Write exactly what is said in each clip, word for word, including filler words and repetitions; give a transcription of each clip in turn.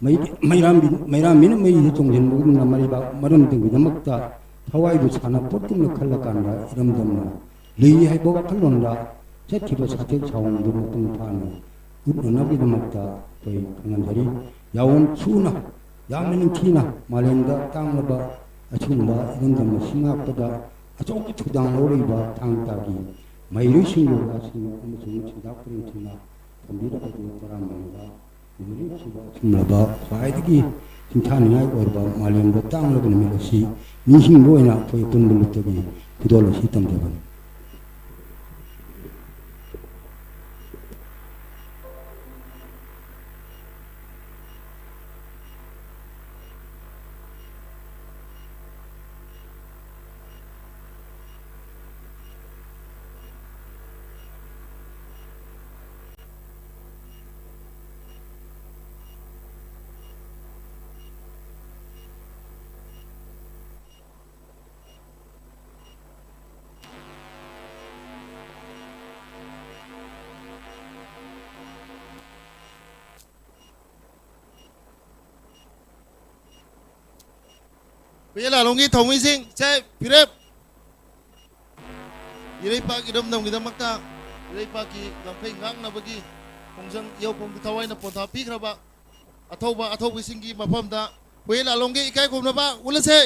ꯃꯩ-, ꯃꯩꯔꯥꯝꯕꯤ-, ꯃꯩꯔꯥꯝꯕꯤꯅ ꯃꯩꯗ ꯆꯣꯡꯁꯤꯟꯕꯒꯨꯝꯅ ꯃꯔꯩꯕꯥꯛ ꯃꯔꯝꯗꯝꯒꯤꯗꯃꯛꯇ ꯊꯋꯥꯏꯕꯨ ꯁꯥꯟꯅꯄꯣꯠꯀꯨꯝꯅ ꯈꯜꯂꯀꯥꯟꯗ ꯏꯔꯝꯗꯝꯅ ꯂꯩ ꯍꯥꯏꯕ ꯋꯥꯈꯜꯂꯣꯟꯗ ꯆꯠꯈꯤꯕ ꯁꯥꯊꯦꯛ ꯁꯥꯑꯣꯡꯗꯨ ꯃꯄꯨꯡ ꯐꯥꯅ ꯎꯠꯅꯅꯕꯒꯤꯗꯃꯛꯇ ꯑꯩꯈꯣꯏ ꯈꯪꯍꯟꯖꯔꯤ꯫ ꯌꯥꯑꯣꯟ ꯁꯨꯅ, ꯌꯥꯝꯅ ꯅꯤꯡꯊꯤꯅ ꯃꯥꯂꯦꯝꯗ ꯇꯥꯡꯂꯕ ꯑꯁꯤꯒꯨꯝꯕ ꯏꯔꯝꯗꯝ ꯑꯁꯤ ꯉꯥꯛꯄꯗ ꯑꯆꯧꯕ ꯊꯧꯗꯥꯡ ꯂꯧꯔꯤꯕ ꯊꯥꯡ ꯇꯥꯒꯤ ꯃꯍꯩꯔꯣꯏꯁꯤꯡ, ꯑꯣꯖꯥꯁꯤꯡ ꯑꯃꯁꯨꯡ ꯁꯦꯟꯖꯥ ꯄꯔꯦꯡꯁꯤꯡꯅ ꯊꯝꯕꯤꯔꯕꯗꯨ ꯇꯔꯥꯃꯔꯤꯗ ꯅꯨꯃꯤꯠ ꯅꯨꯡꯁꯤꯕ ꯑꯆꯨꯝꯂꯕ ꯈ꯭ꯋꯥꯏꯗꯒꯤ ꯁꯤꯡꯊꯥꯅꯤꯡꯉꯥꯏ ꯑꯣꯏꯔꯕ ꯃꯥꯂꯦꯝꯗ ꯇꯥꯡꯂꯕ ꯅꯨꯃꯤꯠ ꯑꯁꯤ ꯅꯤꯡꯁꯤꯡꯕ ꯑꯣꯏꯅ ꯑꯩꯈꯣꯏ ꯑꯄꯨꯟꯕ ꯂꯨꯞꯇꯒꯤ ꯈꯨꯗꯣꯜ ꯑꯁꯤ ꯇꯝꯖꯕꯅꯤ꯫ ꯍꯨꯏꯌꯦꯟ ꯂꯥꯂꯣꯡꯒꯤ ꯊꯧꯃꯤꯁꯤꯡ, ꯁꯦ, ꯐꯤꯔꯦꯞ! ꯏꯔꯩꯄꯥꯛ ꯏꯔꯝꯗꯝꯒꯤꯗꯃꯛꯇ ꯏꯔꯩꯄꯥꯛꯀꯤ ꯂꯝꯐꯩ ꯉꯥꯛꯅꯕꯒꯤ ꯈꯣꯡꯖꯪ ꯏꯍꯧꯈꯣꯡꯗ ꯊꯋꯥꯏꯅ ꯄꯣꯟꯊꯥ ꯄꯤꯈ꯭ꯔꯕ ꯑꯊꯧꯕ ꯑꯊꯧꯕꯤꯁꯤꯡꯒꯤ ꯃꯐꯝꯗ ꯍꯨꯏꯌꯦꯟ ꯂꯥꯂꯣꯡꯒꯤ ꯏꯀꯥꯏ ꯈꯨꯝꯅꯕ ꯎꯠꯂꯁꯦ꯫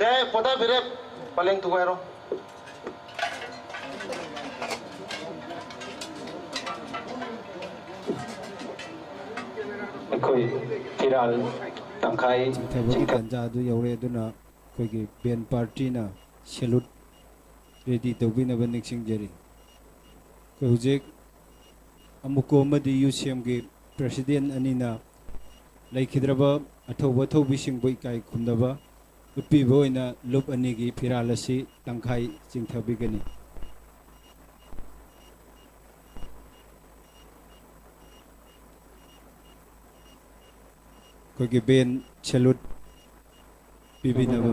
ꯑꯦ, ꯄꯣꯊꯥꯕꯤꯔꯦ꯫ ꯄꯂꯦꯡ ꯊꯨꯒꯥꯏꯔꯣ꯫ ꯑꯩꯈꯣꯏ ꯐꯤꯔꯥꯜ ꯇꯪꯈꯥꯏ ꯆꯤꯡꯊꯕꯒꯤ ꯆꯤꯡꯊ- ꯇꯥꯟꯖꯥ ꯑꯗꯨ ꯌꯧꯔꯦ꯫ ꯑꯗꯨꯅ ꯑꯩꯈꯣꯏꯒꯤ ꯕꯦꯟ ꯄꯥꯔꯇꯤꯅ ꯁꯦꯂꯨꯠ ꯔꯦꯗꯤ ꯇꯧꯕꯤꯅꯕ ꯅꯤꯡꯁꯤꯡꯖꯔꯤ꯫ ꯑꯩꯈꯣꯏ ꯍꯧꯖꯤꯛ ꯑꯃꯨꯀꯣ ꯑꯃꯗꯤ ꯌꯨ ꯁꯤ ꯑꯦꯝꯒꯤ ꯄ꯭ꯔꯦꯁꯤꯗꯦꯟ ꯑꯅꯤꯅ ꯂꯩꯈꯤꯗ꯭ꯔꯕ ꯑꯊꯧꯕ ꯑꯊꯧꯕꯤꯁꯤꯡꯕꯨ ꯏꯀꯥꯏ ꯈꯨꯝꯅꯕ ꯎꯠꯄꯤꯕ ꯑꯣꯏꯅ ꯂꯨꯞ ꯑꯅꯤꯒꯤ ꯐꯤꯔꯥꯜ ꯑꯁꯤ ꯇꯪꯈꯥꯏ ꯆꯤꯡꯊꯕꯤꯒꯅꯤ꯫ ꯑꯩꯈꯣꯏꯒꯤ ꯕꯦꯟ ꯁꯦꯂꯨꯠ ꯄꯤꯕꯤꯅꯕ꯫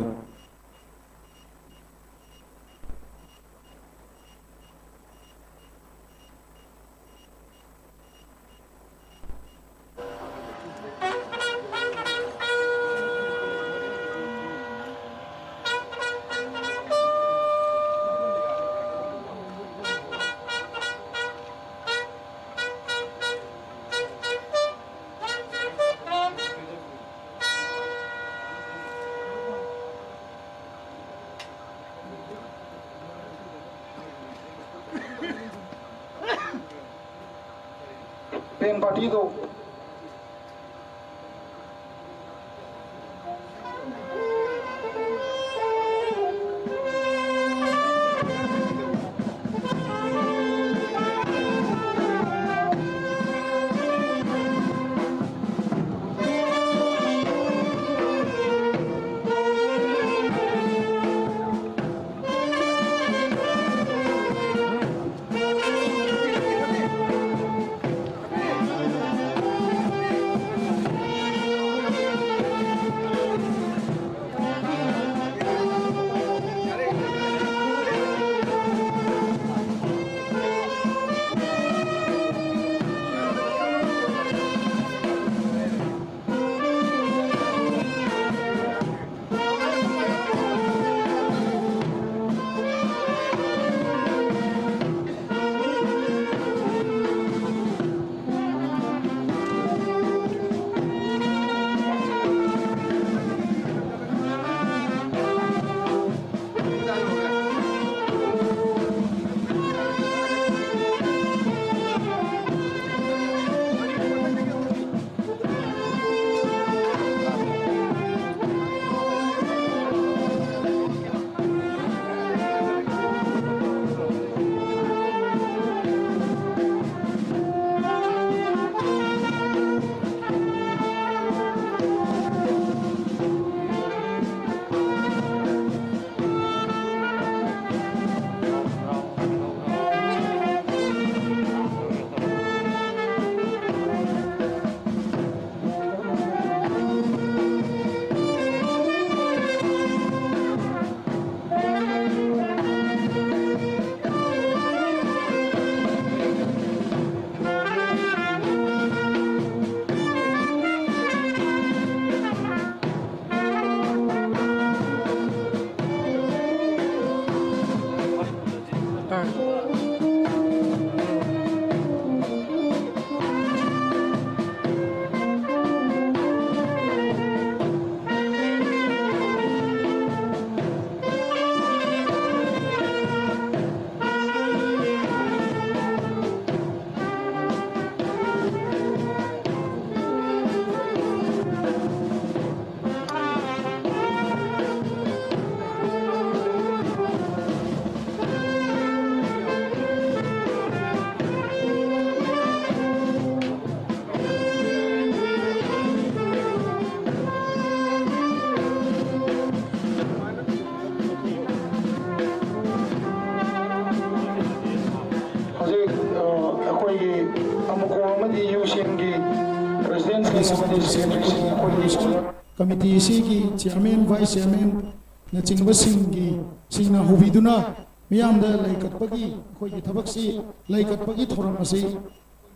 ꯕꯦꯟ ꯄꯥꯔꯇꯤꯗꯣ꯫ ꯀꯃꯤꯇꯤ ꯑꯁꯤꯒꯤ ꯆꯤꯌꯥꯔꯃꯦꯟ, ꯚꯥꯏꯁ ꯆꯤꯌꯥꯔꯃꯦꯟꯅꯆꯤꯡꯕꯁꯤꯡꯒꯤ, ꯁꯤꯡꯅ ꯍꯧꯕꯤꯗꯨꯅ ꯃꯤꯌꯥꯝꯗ ꯂꯩ ꯀꯠꯄꯒꯤ, ꯑꯩꯈꯣꯏꯒꯤ ꯊꯕꯛꯁꯤ ꯂꯩ ꯀꯠꯄꯒꯤ ꯊꯧꯔꯝ ꯑꯁꯤ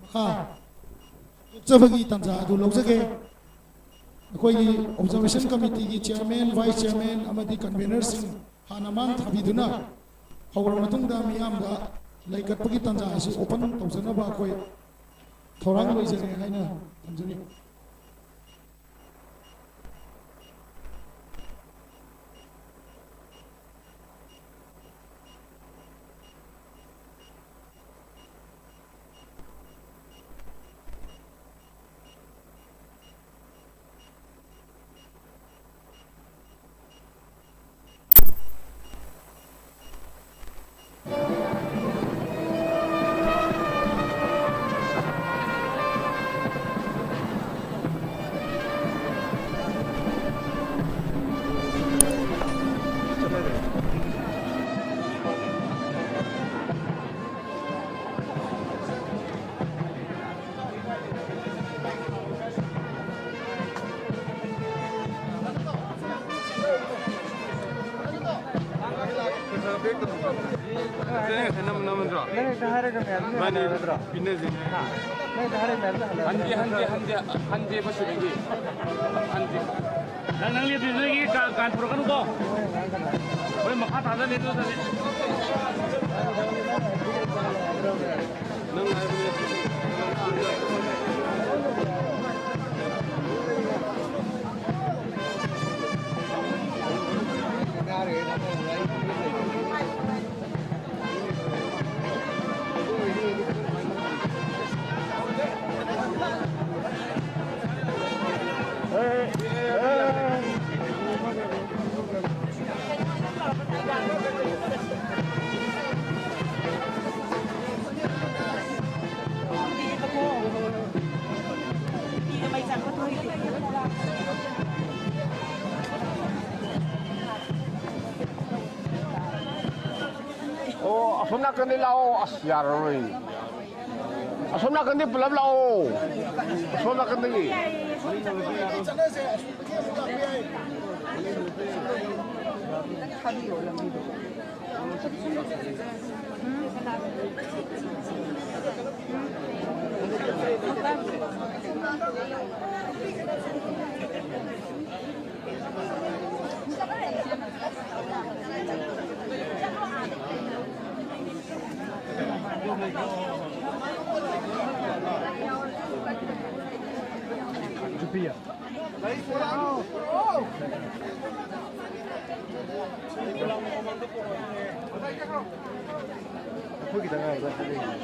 ꯃꯈꯥ ꯆꯠꯊꯕꯒꯤ ꯇꯥꯟꯖꯥ ꯑꯗꯨ ꯂꯧꯖꯒꯦ꯫ ꯑꯩꯈꯣꯏꯒꯤ ꯑꯣꯕꯖꯥꯔꯕꯦꯁꯟ ꯀꯃꯤꯇꯤꯒꯤ ꯆꯤꯌꯥꯔꯃꯦꯟ, ꯚꯥꯏꯁ ꯆꯤꯌꯥꯔꯃꯦꯟ ꯑꯃꯗꯤ ꯀꯟꯚꯦꯅꯔꯁꯤꯡ ꯍꯥꯟꯅ ꯃꯥꯡ ꯊꯥꯕꯤꯗꯨꯅ ꯍꯧꯔꯕ ꯃꯇꯨꯡꯗ ꯃꯤꯌꯥꯝꯗ ꯂꯩ ꯀꯠꯄꯒꯤ ꯇꯥꯟꯖꯥ ꯑꯁꯤ ꯑꯣꯄꯟ ꯇꯧꯖꯅꯕ ꯑꯩꯈꯣꯏ ꯊꯧꯔꯥꯡ ꯂꯣꯏꯖꯔꯦ ꯍꯥꯏꯅ ꯊꯝꯖꯔꯤ꯫ ꯅꯪ ꯍꯦꯛꯇ ꯍꯥꯏꯔꯒ ꯃꯌꯥꯝꯗꯨ ꯃꯥꯅꯤ, ꯍꯜꯂꯛꯑꯗ꯭ꯔꯣ? ꯄꯤꯟꯅꯁꯤꯅꯦ꯫ ꯍꯥ? ꯅꯪ ꯍꯦꯛꯇ ꯍꯥꯏꯔꯒ ꯃꯌꯥꯝꯗꯨ ꯍꯜꯂꯛꯑꯗ꯭ꯔꯣ? ꯍꯟꯗꯦ, ꯍꯟꯗꯦ, ꯍꯟꯗꯦ, ꯍꯟꯗꯦ, ꯃꯁꯤꯗꯒꯤ꯫ ꯍꯟꯗꯦ꯫ ꯅꯪ, ꯅꯪ ꯂꯦꯞꯇ꯭ꯔꯤ, ꯅꯣꯏꯒꯤ ꯀꯥ-, ꯀꯥꯟ ꯄꯨꯔꯛꯀꯅꯨꯀꯣ꯫ ꯍꯣꯔꯦꯟ ꯃꯈꯥ ꯇꯥꯗꯅꯤ ꯑꯗꯨ ꯅꯠꯇ꯭ꯔꯗꯤ꯫ ꯅꯪ ꯍꯥꯏꯕꯅꯦ꯫ ꯑꯣ, ꯑꯁꯣꯝ ꯅꯥꯀꯟꯗꯩ ꯂꯥꯛꯑꯣ꯫ ꯑꯁ, ꯌꯥꯔꯔꯣꯏ꯫ ꯑꯁꯣꯝ ꯅꯥꯀꯟꯗꯩ ꯄꯨꯂꯞ ꯂꯥꯛꯑꯣ꯫ ꯑꯁꯣꯝ ꯅꯥꯀꯟꯗꯒꯤ꯫ ꯆꯠꯅꯁꯦ, ꯑꯁꯣꯝꯗꯒꯤ ꯑꯃꯨꯛ ꯂꯥꯛꯄ ꯌꯥꯏ꯫ ꯊꯥꯕꯤꯌꯣ ꯂꯝꯕꯤꯗꯣ꯫ ꯑꯩꯈꯣꯏ ꯈꯤꯇꯪ ꯉꯥꯏꯕꯗ ꯍꯥꯏꯔꯛꯏꯅꯦ꯫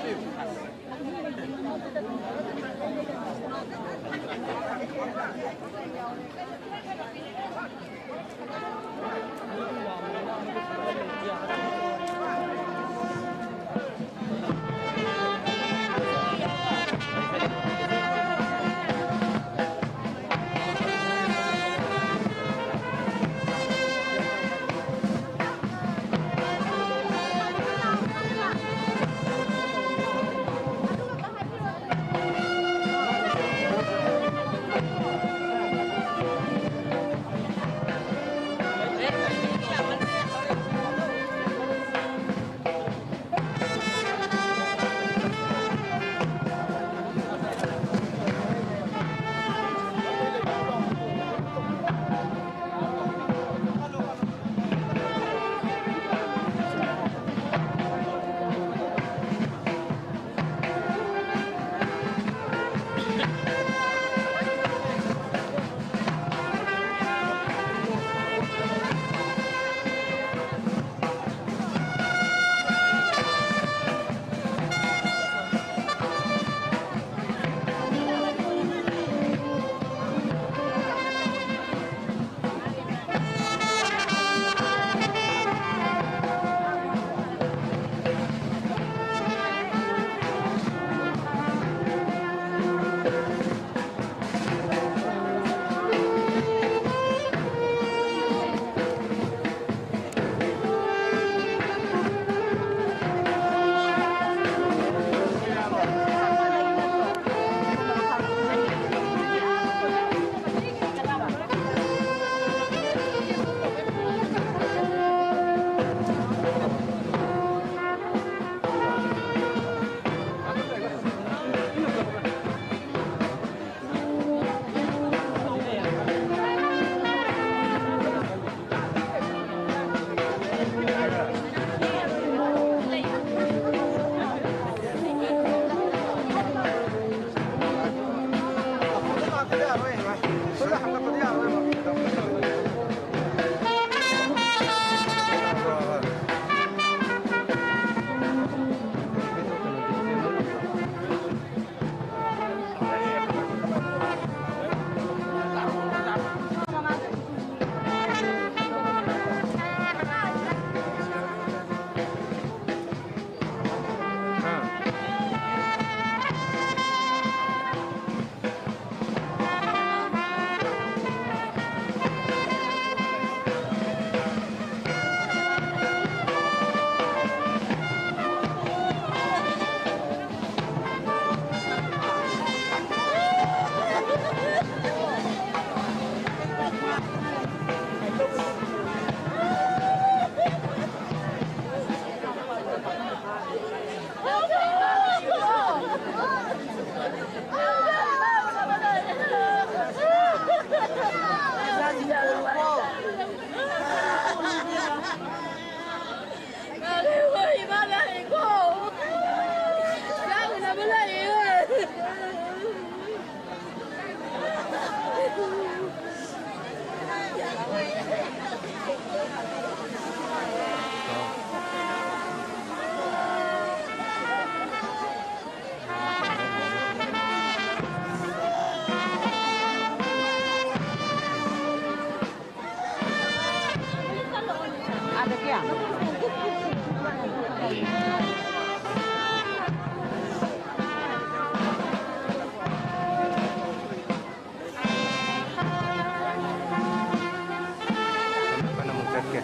ꯀꯩꯅꯣ ꯑꯃꯨꯛ ꯆꯠꯀꯦ꯫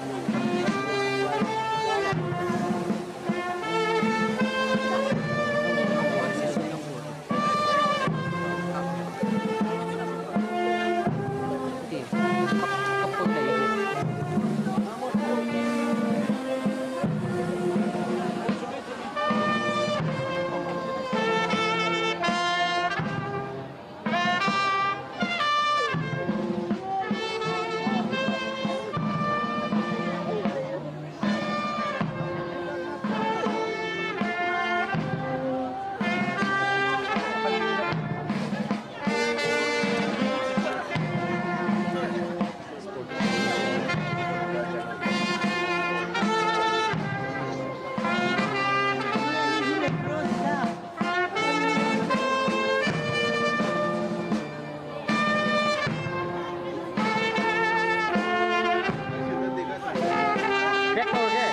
ꯕꯦꯛ ꯇꯧꯔꯒꯦ꯫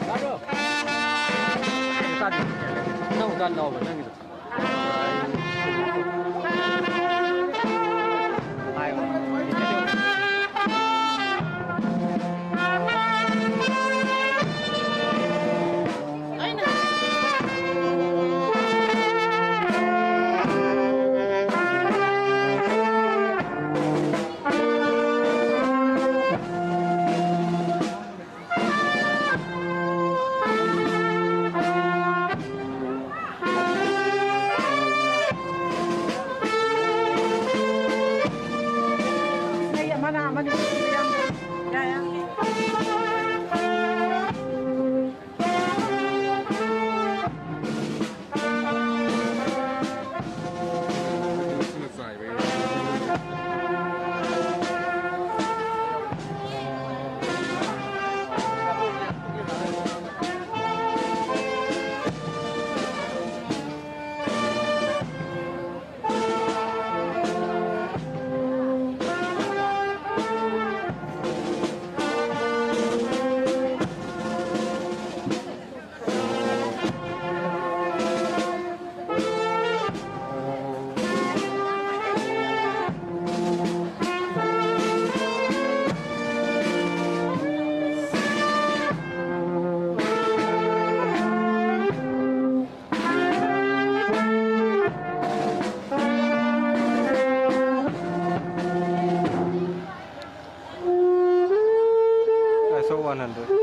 ꯇꯥꯕ꯭ꯔꯣ? ꯇꯥꯗꯦ꯫ ꯅꯪ ꯍꯨꯔꯥꯟ ꯂꯥꯎꯕ ꯅꯪꯒꯤꯗꯣ꯫ One hundred.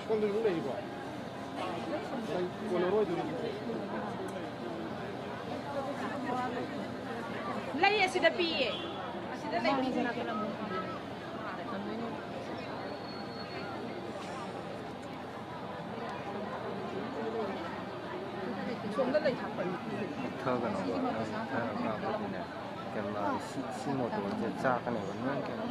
ꯁꯣꯝꯗꯁꯨ ꯑꯗꯨꯝ ꯂꯩꯔꯤꯕꯣ? ꯀꯣꯟꯅꯔꯣꯏꯗꯣꯏꯅꯤ꯫ ꯂꯩꯌꯦ, ꯁꯤꯗ ꯄꯤꯌꯦ꯫ ꯑꯁꯤꯗ ꯂꯩ, ꯄꯤꯌꯦ꯫ ꯁꯣꯝꯗ ꯂꯩ ꯊꯥꯛꯄꯅꯤ꯫ ꯃꯨꯠꯊꯒꯅꯣꯕ, ꯅꯪ ꯃꯨꯠꯊꯔ ꯀꯥꯞꯄꯗꯤꯅꯦ, ꯀꯦꯃꯦꯔꯥꯗꯣ ꯁꯤ, ꯁꯤ ꯃꯣꯇꯣꯔꯁꯦ ꯆꯥꯛꯀꯅꯦꯕ, ꯅꯣꯏ ꯀꯩꯅꯣ꯫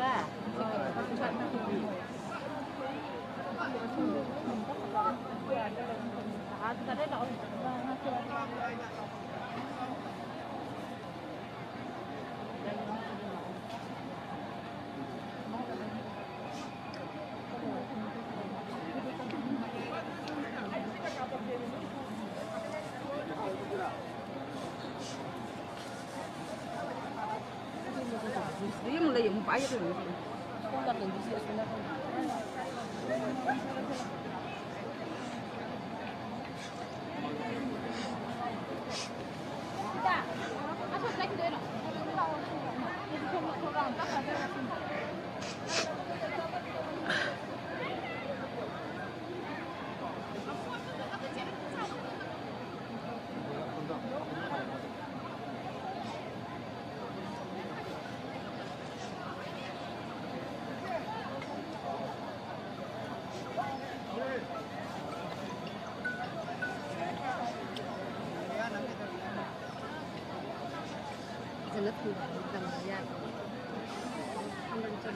ꯐꯖꯅ ꯊꯣꯡꯕ ꯇꯝꯕ ꯌꯥꯏ꯫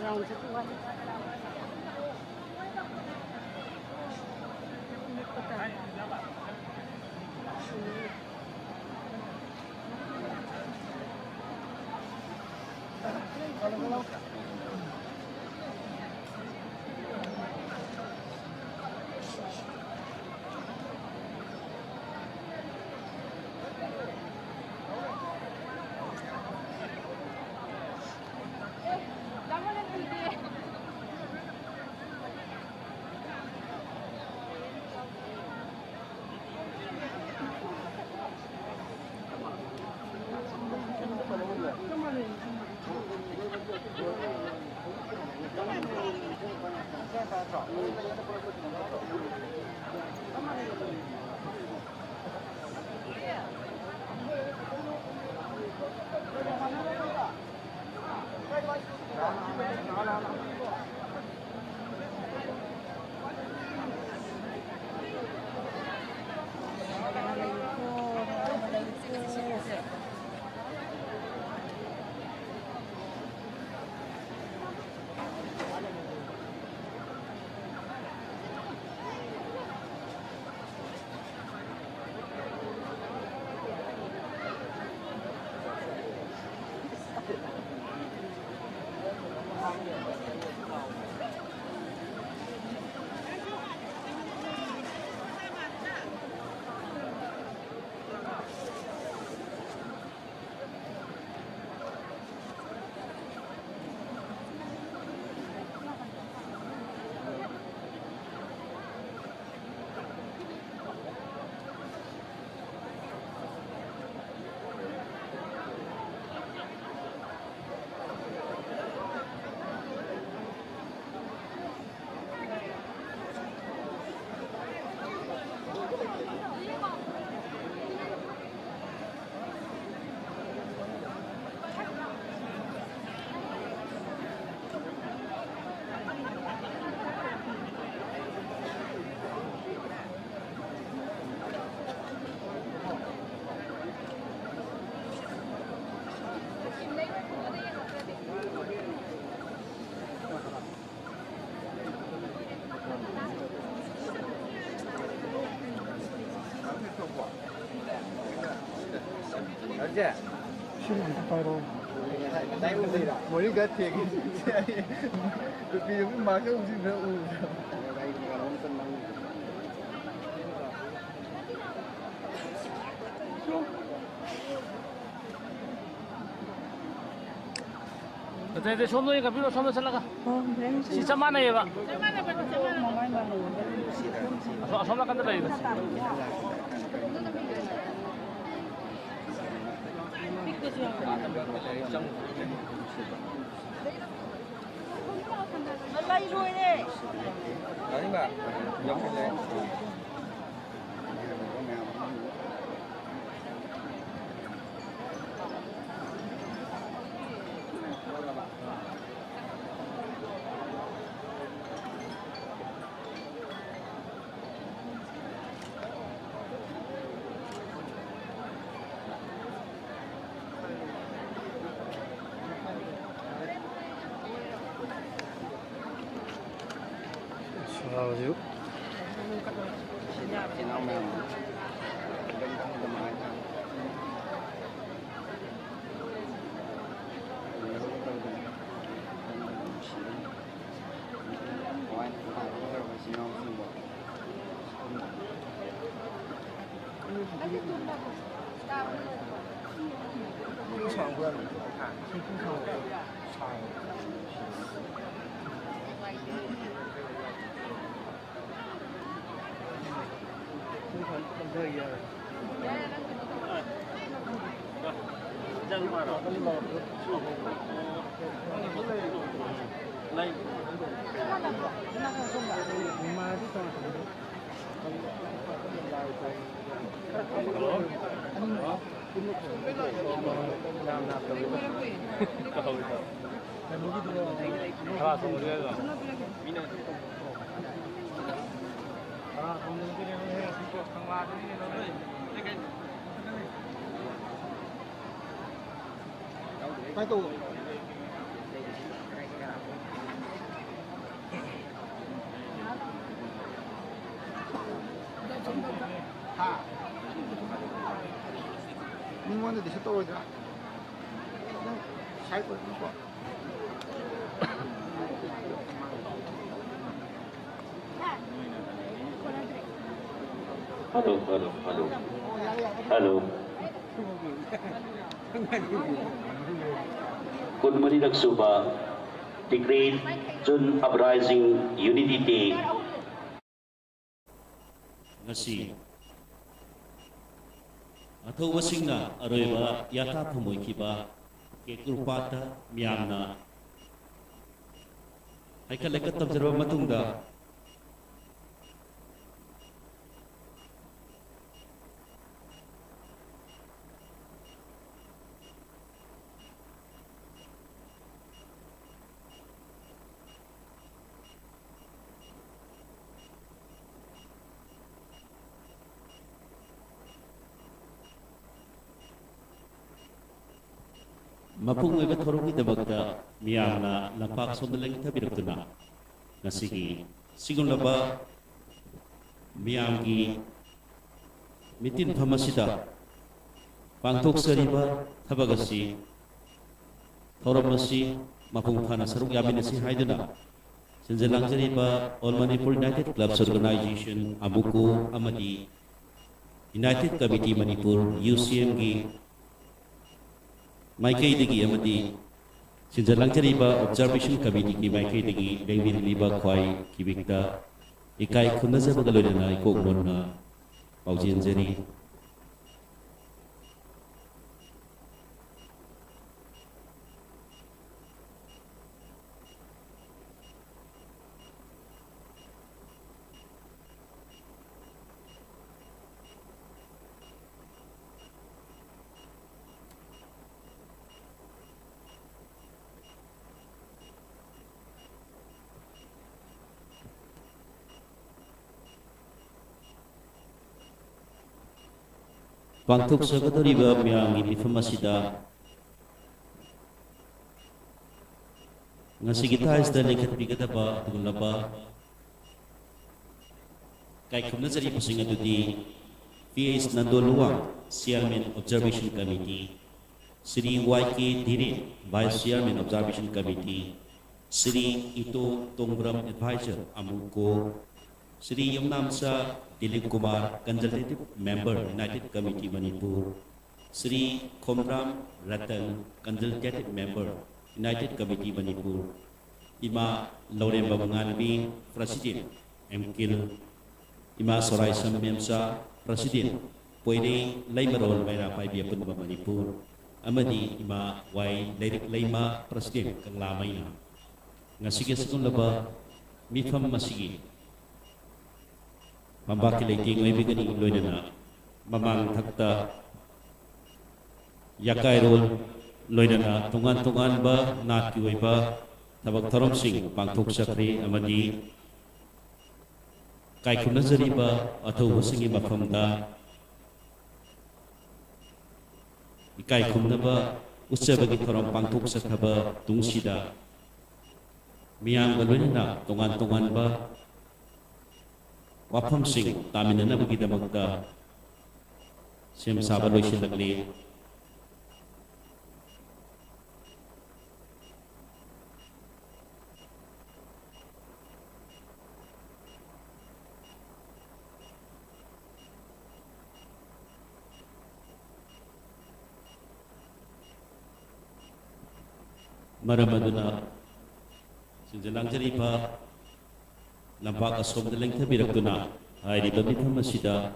ꯔꯥꯎꯟ ꯆꯠꯄ ꯋꯥꯅꯤ꯫ ꯁꯤ ꯑꯝꯇ ꯄꯥꯏꯔꯛꯑꯣ꯫ ꯃꯣꯔꯤ ꯈꯔ ꯊꯦꯡꯉꯦ꯫ ꯅꯨꯄꯤꯗꯨꯒꯤ ꯃꯥꯛꯁ ꯎꯁꯤꯟ ꯈꯔ ꯎꯕꯗꯣ꯫ ꯅꯠꯇꯦ, ꯅꯠꯇꯦ, ꯁꯣꯝꯗ ꯑꯣꯏꯅ ꯀꯥꯄꯤꯔꯣ, ꯁꯣꯝꯗ ꯆꯠꯂꯒ꯫ ꯁꯤ ꯆꯞ ꯃꯥꯟꯅꯩꯌꯦꯕ꯫ ꯑꯁꯣ-, ꯑꯁꯣꯝ ꯅꯥꯀꯟꯗ ꯂꯩꯔꯤꯗꯣ꯫ ꯂꯩꯔꯣꯏꯔꯦ꯫ ꯁꯥꯕꯁꯨ꯫ ꯑꯩꯉꯣꯟꯗ ꯗꯤꯁꯇꯔꯕ ꯇꯧꯔꯣꯏꯗ꯭ꯔꯥ? ꯅꯪ ꯁꯥꯏꯠ ꯑꯣꯏꯔꯝꯃꯨꯀꯣ꯫ Hello, hello, hello. Hello. ꯀꯨꯟꯃꯔꯤꯔꯛ ꯁꯨꯕ The Great June Uprising Unity Day. ꯉꯁꯤ ꯑꯊꯧꯕꯁꯤꯡꯅ ꯑꯔꯣꯏꯕ ꯌꯥꯊꯥꯐꯝ ꯑꯣꯏꯈꯤꯕ ꯀꯦꯀꯨꯔꯄꯥꯠꯇ ꯃꯤꯌꯥꯝꯅ ꯍꯩꯀꯠ ꯂꯩꯀꯠ ꯇꯧꯖꯔꯕ ꯃꯇꯨꯡꯗ, ꯃꯄꯨꯡ ꯑꯣꯏꯕ ꯊꯧꯔꯝꯒꯤꯗꯃꯛꯇ ꯃꯤꯌꯥꯝꯅ ꯂꯝꯄꯥꯛ ꯁꯣꯝꯗ ꯂꯦꯡꯊꯕꯤꯔꯛꯇꯨꯅ, ꯉꯁꯤꯒꯤ ꯁꯤꯒꯨꯝꯂꯕ ꯃꯤꯌꯥꯝꯒꯤ ꯃꯤꯇꯤꯟꯐꯝ ꯑꯁꯤꯗ ꯄꯥꯡꯊꯣꯛꯆꯔꯤꯕ ꯊꯕꯛ ꯑꯁꯤ, ꯊꯧꯔꯝ ꯑꯁꯤ ꯃꯄꯨꯡ ꯐꯥꯅ ꯁꯔꯨꯛ ꯌꯥꯃꯤꯟꯅꯁꯤ ꯍꯥꯏꯗꯨꯅ ꯁꯤꯟꯖ ꯂꯥꯡꯖꯔꯤꯕ All Manipur United Clubs Organization, ꯑꯃꯨꯀꯨ, ꯑꯃꯗꯤ United Committee Manipur, ꯌꯨ ꯁꯤ ꯑꯦꯝꯒꯤ ꯃꯥꯏꯀꯩꯗꯒꯤ ꯑꯃꯗꯤ ꯁꯤꯟꯖ ꯂꯥꯡꯖꯔꯤꯕ Observation Committeeꯒꯤ ꯃꯥꯏꯀꯩꯗꯒꯤ ꯂꯦꯡꯕꯤꯔꯛꯂꯤꯕ ꯈ꯭ꯋꯥꯏ ꯀꯤꯕꯤꯛꯇ ꯏꯀꯥꯏ ꯈꯨꯝꯅꯖꯕꯒ ꯂꯣꯏꯅꯅ ꯏꯀꯣꯛ ꯃꯣꯟꯅ ꯄꯥꯎꯖꯦꯟꯖꯔꯤ꯫ ꯄꯥꯡꯊꯣꯛꯆꯒꯗꯧꯔꯤꯕ ꯃꯤꯌꯥꯝꯒꯤ ꯃꯤꯐꯝ ꯑꯁꯤꯗ ꯉꯁꯤꯒꯤ ꯇꯥꯏꯁꯇ ꯂꯤꯡꯈꯠꯄꯤꯒꯗꯕ ꯑꯗꯨꯒꯨꯝꯂꯕ ꯏꯀꯥꯏ ꯈꯨꯝꯅꯖꯔꯤꯕꯁꯤꯡ ꯑꯗꯨꯗꯤ P H Nando Luwang, Chairman Observation Committee, Shri Y K Dhiren, Vice Chairman Observation Committee, Shri Ito Tongbram, Advisor, AMUCO, Shri Yumnamcha Dilip Kumar, Consultative Member, United Committee Manipur, Shri Khomram Ratan, Consultative Member, United Committee Manipur, ꯏꯃꯥ Lourembam Ngambi, President, M ꯀꯤꯜ, ꯏꯃꯥ ꯁꯣꯔꯥꯏꯁꯝ Memcha, President, Poirei Leimarol Meira Paibi Apunba Manipur, ꯑꯃꯗꯤ ꯏꯃꯥ ꯋꯥꯏ ꯂꯩꯔꯤꯛ ꯂꯩꯃ, President, ꯀꯪꯂꯥ ꯃꯩꯅꯥ꯫ ꯉꯁꯤꯒꯤ ꯑꯁꯤꯒꯨꯝꯂꯕ ꯃꯤꯐꯝ ꯑꯁꯤꯒꯤ ꯐꯝꯕꯥꯛꯀꯤ ꯂꯩꯇꯦꯡ ꯑꯣꯏꯕꯤꯒꯅꯤ, ꯂꯣꯏꯅꯅ ꯃꯃꯥꯡ ꯊꯛꯇ ꯌꯥꯀꯥꯏꯔꯣꯜ, ꯂꯣꯏꯅꯅ ꯇꯣꯉꯥꯟ ꯇꯣꯉꯥꯟꯕ ꯅꯥꯠꯀꯤ ꯑꯣꯏꯕ ꯊꯕꯛ ꯊꯧꯔꯝꯁꯤꯡ ꯄꯥꯡꯊꯣꯛꯆꯈ꯭ꯔꯦ ꯑꯃꯗꯤ ꯀꯥꯏꯈꯨꯝꯅꯖꯔꯤꯕ ꯑꯊꯧꯕꯁꯤꯡꯒꯤ ꯃꯐꯝꯗ ꯏꯀꯥꯏ ꯈꯨꯝꯅꯕ ꯎꯠꯆꯕꯒꯤ ꯊꯧꯔꯝ ꯄꯥꯡꯊꯣꯛꯆꯈ꯭ꯔꯕ ꯇꯨꯡꯁꯤꯗ, ꯃꯤꯌꯥꯝꯒ ꯂꯣꯏꯅꯅ ꯇꯣꯉꯥꯟ ꯇꯣꯉꯥꯟꯕ ꯋꯥꯐꯝꯁꯤꯡ ꯇꯥꯃꯤꯟꯅꯅꯕꯒꯤꯗꯃꯛꯇ ꯁꯦꯝ ꯁꯥꯕ ꯂꯣꯏꯁꯤꯜꯂꯛꯂꯤ꯫ ꯃꯔꯝ ꯑꯗꯨꯅ, ꯁꯤꯟꯖ ꯂꯥꯡꯖꯔꯤꯕ ꯂꯝꯄꯥꯛ ꯑꯁꯣꯝꯗ ꯂꯦꯡꯊꯕꯤꯔꯛꯇꯨꯅ, ꯍꯥꯏꯔꯤꯕ ꯃꯤꯐꯝ ꯑꯁꯤꯗ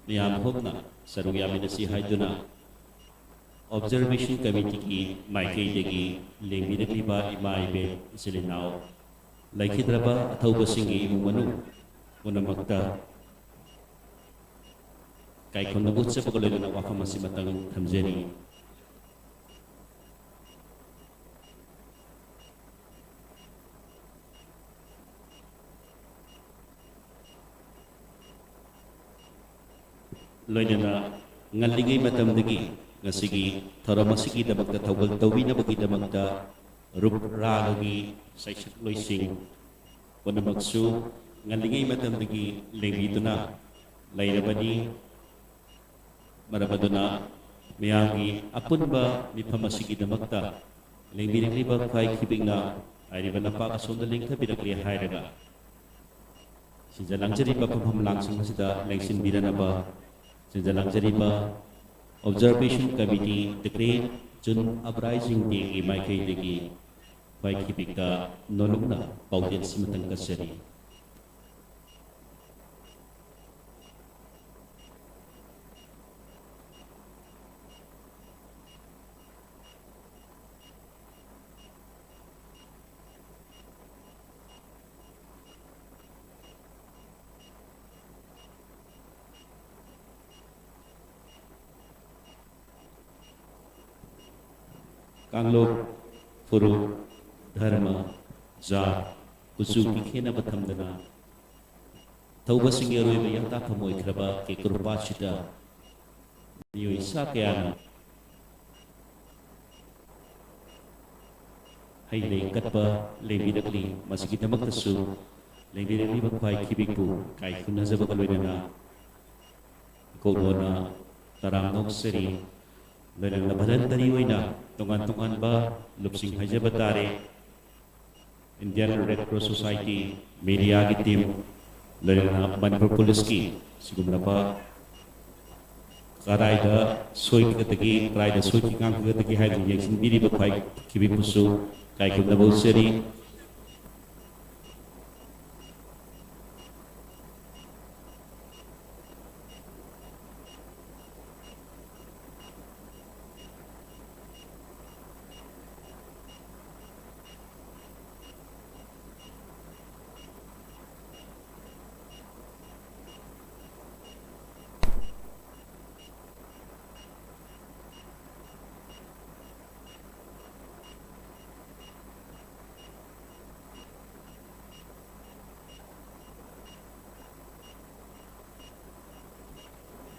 ꯃꯤꯌꯥꯝ ꯄꯨꯝꯅ ꯁꯔꯨꯛ ꯌꯥꯃꯤꯟꯅꯁꯤ ꯍꯥꯏꯗꯨꯅ, Observation Committeeꯒꯤ ꯃꯥꯏꯀꯩꯗꯒꯤ ꯂꯦꯡꯕꯤꯔꯛꯂꯤꯕ ꯏꯃꯥ ꯏꯕꯦꯜ, ꯏꯆꯤꯜ ꯏꯅꯥꯎ, ꯂꯩꯈꯤꯗ꯭ꯔꯕ ꯑꯊꯧꯕꯁꯤꯡꯒꯤ ꯏꯃꯨꯡ ꯃꯅꯨꯡ ꯄꯨꯝꯅꯃꯛꯇ ꯀꯥꯏꯈꯨꯝꯅꯕ ꯎꯠꯆꯕꯒ ꯂꯣꯏꯅꯅ ꯋꯥꯐꯝ ꯑꯁꯤ ꯃꯇꯥꯡ ꯊꯝꯖꯔꯤ꯫ ꯂꯣꯏꯅꯅ ꯉꯜꯂꯤꯉꯩ ꯃꯇꯝꯗꯒꯤ ꯉꯁꯤꯒꯤ ꯊꯧꯔꯝ ꯑꯁꯤꯒꯤꯗꯃꯛꯇ ꯊꯧꯒꯜ ꯇꯧꯕꯤꯅꯕꯒꯤꯗꯃꯛꯇ ꯔꯨꯞ ꯔꯥꯒꯒꯤ ꯁꯩꯁꯛꯂꯣꯏꯁꯤꯡ ꯄꯨꯝꯅꯃꯛꯁꯨ ꯉꯜꯂꯤꯉꯩ ꯃꯇꯝꯗꯒꯤ ꯂꯦꯡꯕꯤꯗꯨꯅ ꯂꯩꯔꯕꯅꯤ꯫ ꯃꯔꯝ ꯑꯗꯨꯅ ꯃꯤꯌꯥꯝꯒꯤ ꯑꯄꯨꯟꯕ ꯃꯤꯐꯝ ꯑꯁꯤꯒꯤꯗꯃꯛꯇ ꯂꯦꯡꯕꯤꯔꯛꯂꯤꯕ ꯈ꯭ꯋꯥꯏ ꯈꯤꯕꯤꯛꯅ ꯍꯥꯏꯔꯤꯕ ꯂꯝꯄꯥꯛ ꯑꯁꯣꯝꯗ ꯂꯦꯡꯊꯕꯤꯔꯛꯂꯦ ꯍꯥꯏꯔꯒ ꯁꯤꯟꯖ ꯂꯥꯡꯖꯔꯤꯕ ꯐꯝꯐꯝ ꯂꯥꯡꯁꯪ ꯑꯁꯤꯗ ꯂꯦꯡꯁꯤꯟꯕꯤꯔꯅꯕ ꯁꯤꯟꯖ ꯂꯥꯡꯖꯔꯤꯕ Observation Committee, the Great June Uprising Day ꯒꯤ ꯃꯥꯏꯀꯩꯗꯒꯤ ꯈ꯭ꯋꯥꯏ ꯈꯤꯕꯤꯛꯇ ꯅꯣꯂꯨꯛꯅ ꯄꯥꯎꯖꯦꯜ ꯑꯁꯤ ꯃꯊꯪ ꯀꯠꯆꯔꯤ꯫ ꯀꯥꯡꯂꯨꯞ, ꯐꯨꯔꯨꯞ, ꯙꯔꯃ, ꯖꯥꯠ, ꯀꯨꯆꯨꯒꯤ ꯈꯦꯠꯅꯕ ꯊꯝꯗꯅ ꯊꯧꯕꯁꯤꯡꯒꯤ ꯑꯔꯣꯏꯕ ꯌꯥꯇꯥꯐꯝ ꯑꯣꯏꯈ꯭ꯔꯕ ꯀꯦꯀꯨꯔꯄꯥꯠꯁꯤꯗ ꯃꯤꯑꯣꯏ ꯁꯥ ꯀꯌꯥꯅ ꯍꯩ ꯂꯩ ꯀꯠꯄ ꯂꯦꯡꯕꯤꯔꯛꯂꯤ꯫ ꯃꯁꯤꯒꯤꯗꯃꯛꯇꯁꯨ ꯂꯦꯡꯕꯤꯔꯛꯂꯤꯕ ꯈ꯭ꯋꯥꯏ ꯈꯤꯕꯤꯛꯄꯨ ꯏꯀꯥꯏ ꯈꯨꯝꯅꯖꯕꯒ ꯂꯣꯏꯅꯅ ꯏꯀꯣꯛꯂꯣꯟꯅ ꯇꯔꯥꯝꯅ ꯑꯣꯛꯆꯔꯤ꯫ ꯂꯣꯏꯅꯅ ꯚꯂꯟꯇꯔꯤ ꯑꯣꯏꯅ ꯇꯣꯉꯥꯟ ꯇꯣꯉꯥꯟꯕ ꯂꯨꯞꯁꯤꯡ ꯍꯥꯏꯖꯕ ꯇꯥꯔꯦ꯫ Indian Red Cross Society, ꯃꯦꯗꯤꯌꯥꯒꯤ ꯇꯤꯝ, ꯂꯣꯏꯅꯅ ꯃꯅꯤꯄꯨꯔ ꯄꯨꯂꯤꯁꯀꯤ ꯁꯤꯒꯨꯝꯂꯕ ꯀꯗꯥꯏꯗ ꯁꯣꯏꯈꯤꯒꯗꯒꯦ, ꯀꯗꯥꯏꯗ ꯁꯣꯏꯈꯤ ꯉꯥꯡꯈꯤꯒꯗꯒꯦ ꯍꯥꯏꯗꯨ ꯌꯦꯡꯁꯤꯟꯕꯤꯔꯤꯕ ꯈ꯭ꯋꯥꯏ ꯈꯤꯕꯤꯛꯄꯨꯁꯨ ꯏꯀꯥꯏ ꯈꯨꯝꯅꯕ ꯎꯠꯆꯔꯤ꯫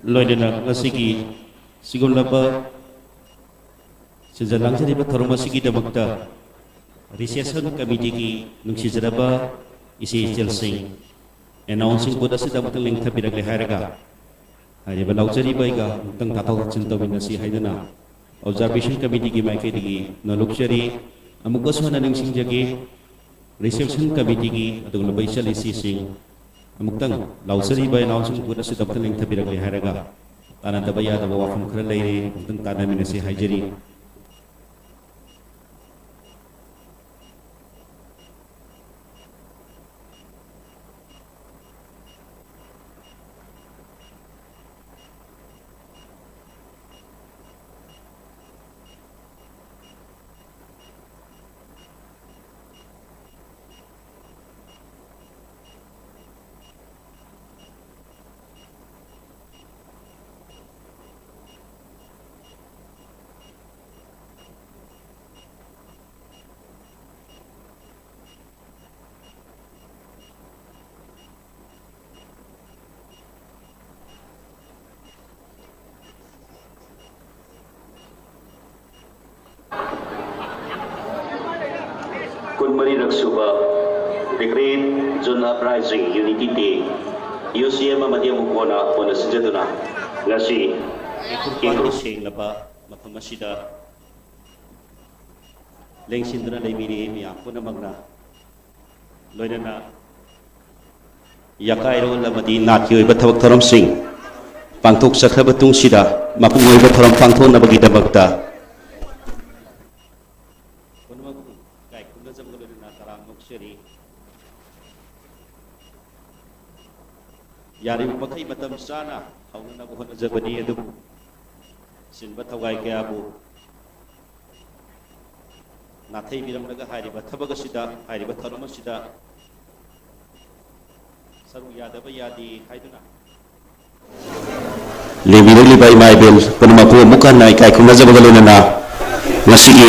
ꯂꯣꯏꯅꯅ ꯉꯁꯤꯒꯤ ꯁꯤꯒꯨꯝꯂꯕ ꯁꯤꯟꯖ ꯂꯥꯡꯖꯔꯤꯕ ꯊꯧꯔꯝ ꯑꯁꯤꯒꯤꯗꯃꯛꯇ reception committeeꯒꯤ ꯅꯨꯡꯁꯤꯖꯔꯕ ꯏꯆꯦ ꯏꯆꯜꯁꯤꯡ, announcing board ꯑꯁꯤꯗ ꯑꯃꯨꯛꯇꯪ ꯂꯦꯡꯊꯕꯤꯔꯛꯂꯦ ꯍꯥꯏꯔꯒ ꯍꯥꯏꯔꯤꯕ ꯂꯥꯎꯖꯔꯤꯕ ꯑꯩꯒ ꯑꯃꯨꯛꯇꯪ ꯇꯥꯊꯣꯛ ꯇꯥꯁꯤꯟ ꯇꯧꯃꯤꯟꯅꯁꯤ ꯍꯥꯏꯗꯨꯅ Observation Committeeꯒꯤ ꯃꯥꯏꯀꯩꯗꯒꯤ ꯅꯣꯂꯨꯛꯆꯔꯤ꯫ ꯑꯃꯨꯛꯀꯁꯨ ꯍꯟꯅ ꯅꯤꯡꯁꯤꯡꯖꯒꯦ, Reception Committeeꯒꯤ ꯑꯗꯨꯒꯨꯝꯂꯕ ꯏꯆꯜ ꯏꯆꯦꯁꯤꯡ ꯑꯃꯨꯛꯇꯪ ꯂꯥꯎꯖꯔꯤꯕ ꯏꯅꯥꯎꯁꯤꯡ ꯄꯨꯟꯅ ꯑꯁꯤꯗ ꯑꯃꯨꯛꯇ ꯂꯦꯡꯊꯕꯤꯔꯛꯂꯦ ꯍꯥꯏꯔꯒ ꯇꯥꯟꯅꯗꯕ ꯌꯥꯗꯕ ꯋꯥꯐꯝ ꯈꯔ ꯂꯩꯔꯤ, ꯑꯃꯨꯛꯇꯪ ꯇꯥꯟꯅꯃꯤꯟꯅꯁꯤ ꯍꯥꯏꯖꯔꯤ꯫ ꯀꯨꯟꯃꯔꯤꯔꯛ ꯁꯨꯕ The Great June Uprising Unity Day, UCM ꯑꯃꯗꯤ ꯑꯃꯨꯛ ꯍꯟꯅ ꯍꯣꯟꯅ ꯁꯤꯟꯖꯗꯨꯅ ꯉꯁꯤ ꯏꯪꯈꯣꯜ ꯁꯦꯡꯂꯕ ꯃꯐꯝ ꯑꯁꯤꯗ ꯂꯦꯡꯁꯤꯟꯗꯨꯅ ꯂꯩꯕꯤꯔꯤ ꯃꯤꯌꯥꯝ ꯄꯨꯝꯅꯃꯛꯅ꯫ ꯂꯣꯏꯅꯅ ꯌꯥꯀꯥꯏꯔꯣꯜ ꯑꯃꯗꯤ ꯅꯥꯠꯀꯤ ꯑꯣꯏꯕ ꯊꯕꯛ ꯊꯧꯔꯝꯁꯤꯡ ꯄꯥꯡꯊꯣꯛꯆꯈ꯭ꯔꯕ ꯇꯨꯡꯁꯤꯗ ꯃꯄꯨꯡ ꯑꯣꯏꯕ ꯊꯧꯔꯝ ꯄꯥꯡꯊꯣꯛꯅꯕꯒꯤꯗꯃꯛꯇ ꯄꯨꯝꯅꯃꯛꯄꯨ ꯏꯀꯥꯏ ꯈꯨꯝꯅꯖꯕꯒ ꯂꯣꯏꯅꯅ ꯇꯔꯥꯝꯅ ꯑꯣꯛꯆꯔꯤ꯫ ꯌꯥꯔꯤꯕ ꯃꯈꯩ ꯃꯇꯝ ꯆꯥꯅ ꯍꯧꯅꯅꯕ ꯍꯣꯠꯅꯖꯕꯅꯤ, ꯑꯗꯨꯕꯨ ꯆꯤꯟꯕ ꯊꯧꯒꯥꯏ ꯀꯌꯥꯕꯨ ꯅꯥꯊꯩꯕꯤꯔꯝꯂꯒ ꯍꯥꯏꯔꯤꯕ ꯊꯕꯛ ꯑꯁꯤꯗ, ꯍꯥꯏꯔꯤꯕ ꯊꯧꯔꯝ ꯑꯁꯤꯗ ꯁꯔꯨꯛ ꯌꯥꯗꯕ ꯌꯥꯗꯦ ꯍꯥꯏꯗꯨꯅ ꯂꯦꯡꯕꯤꯔꯛꯂꯤꯕ ꯏꯃꯥ ꯏꯕꯦꯜ ꯄꯨꯝꯅꯃꯛꯄꯨ ꯑꯃꯨꯛ ꯍꯟꯅ ꯏꯀꯥꯏ ꯈꯨꯝꯅꯖꯕꯒ ꯂꯣꯏꯅꯅ ꯉꯁꯤꯒꯤ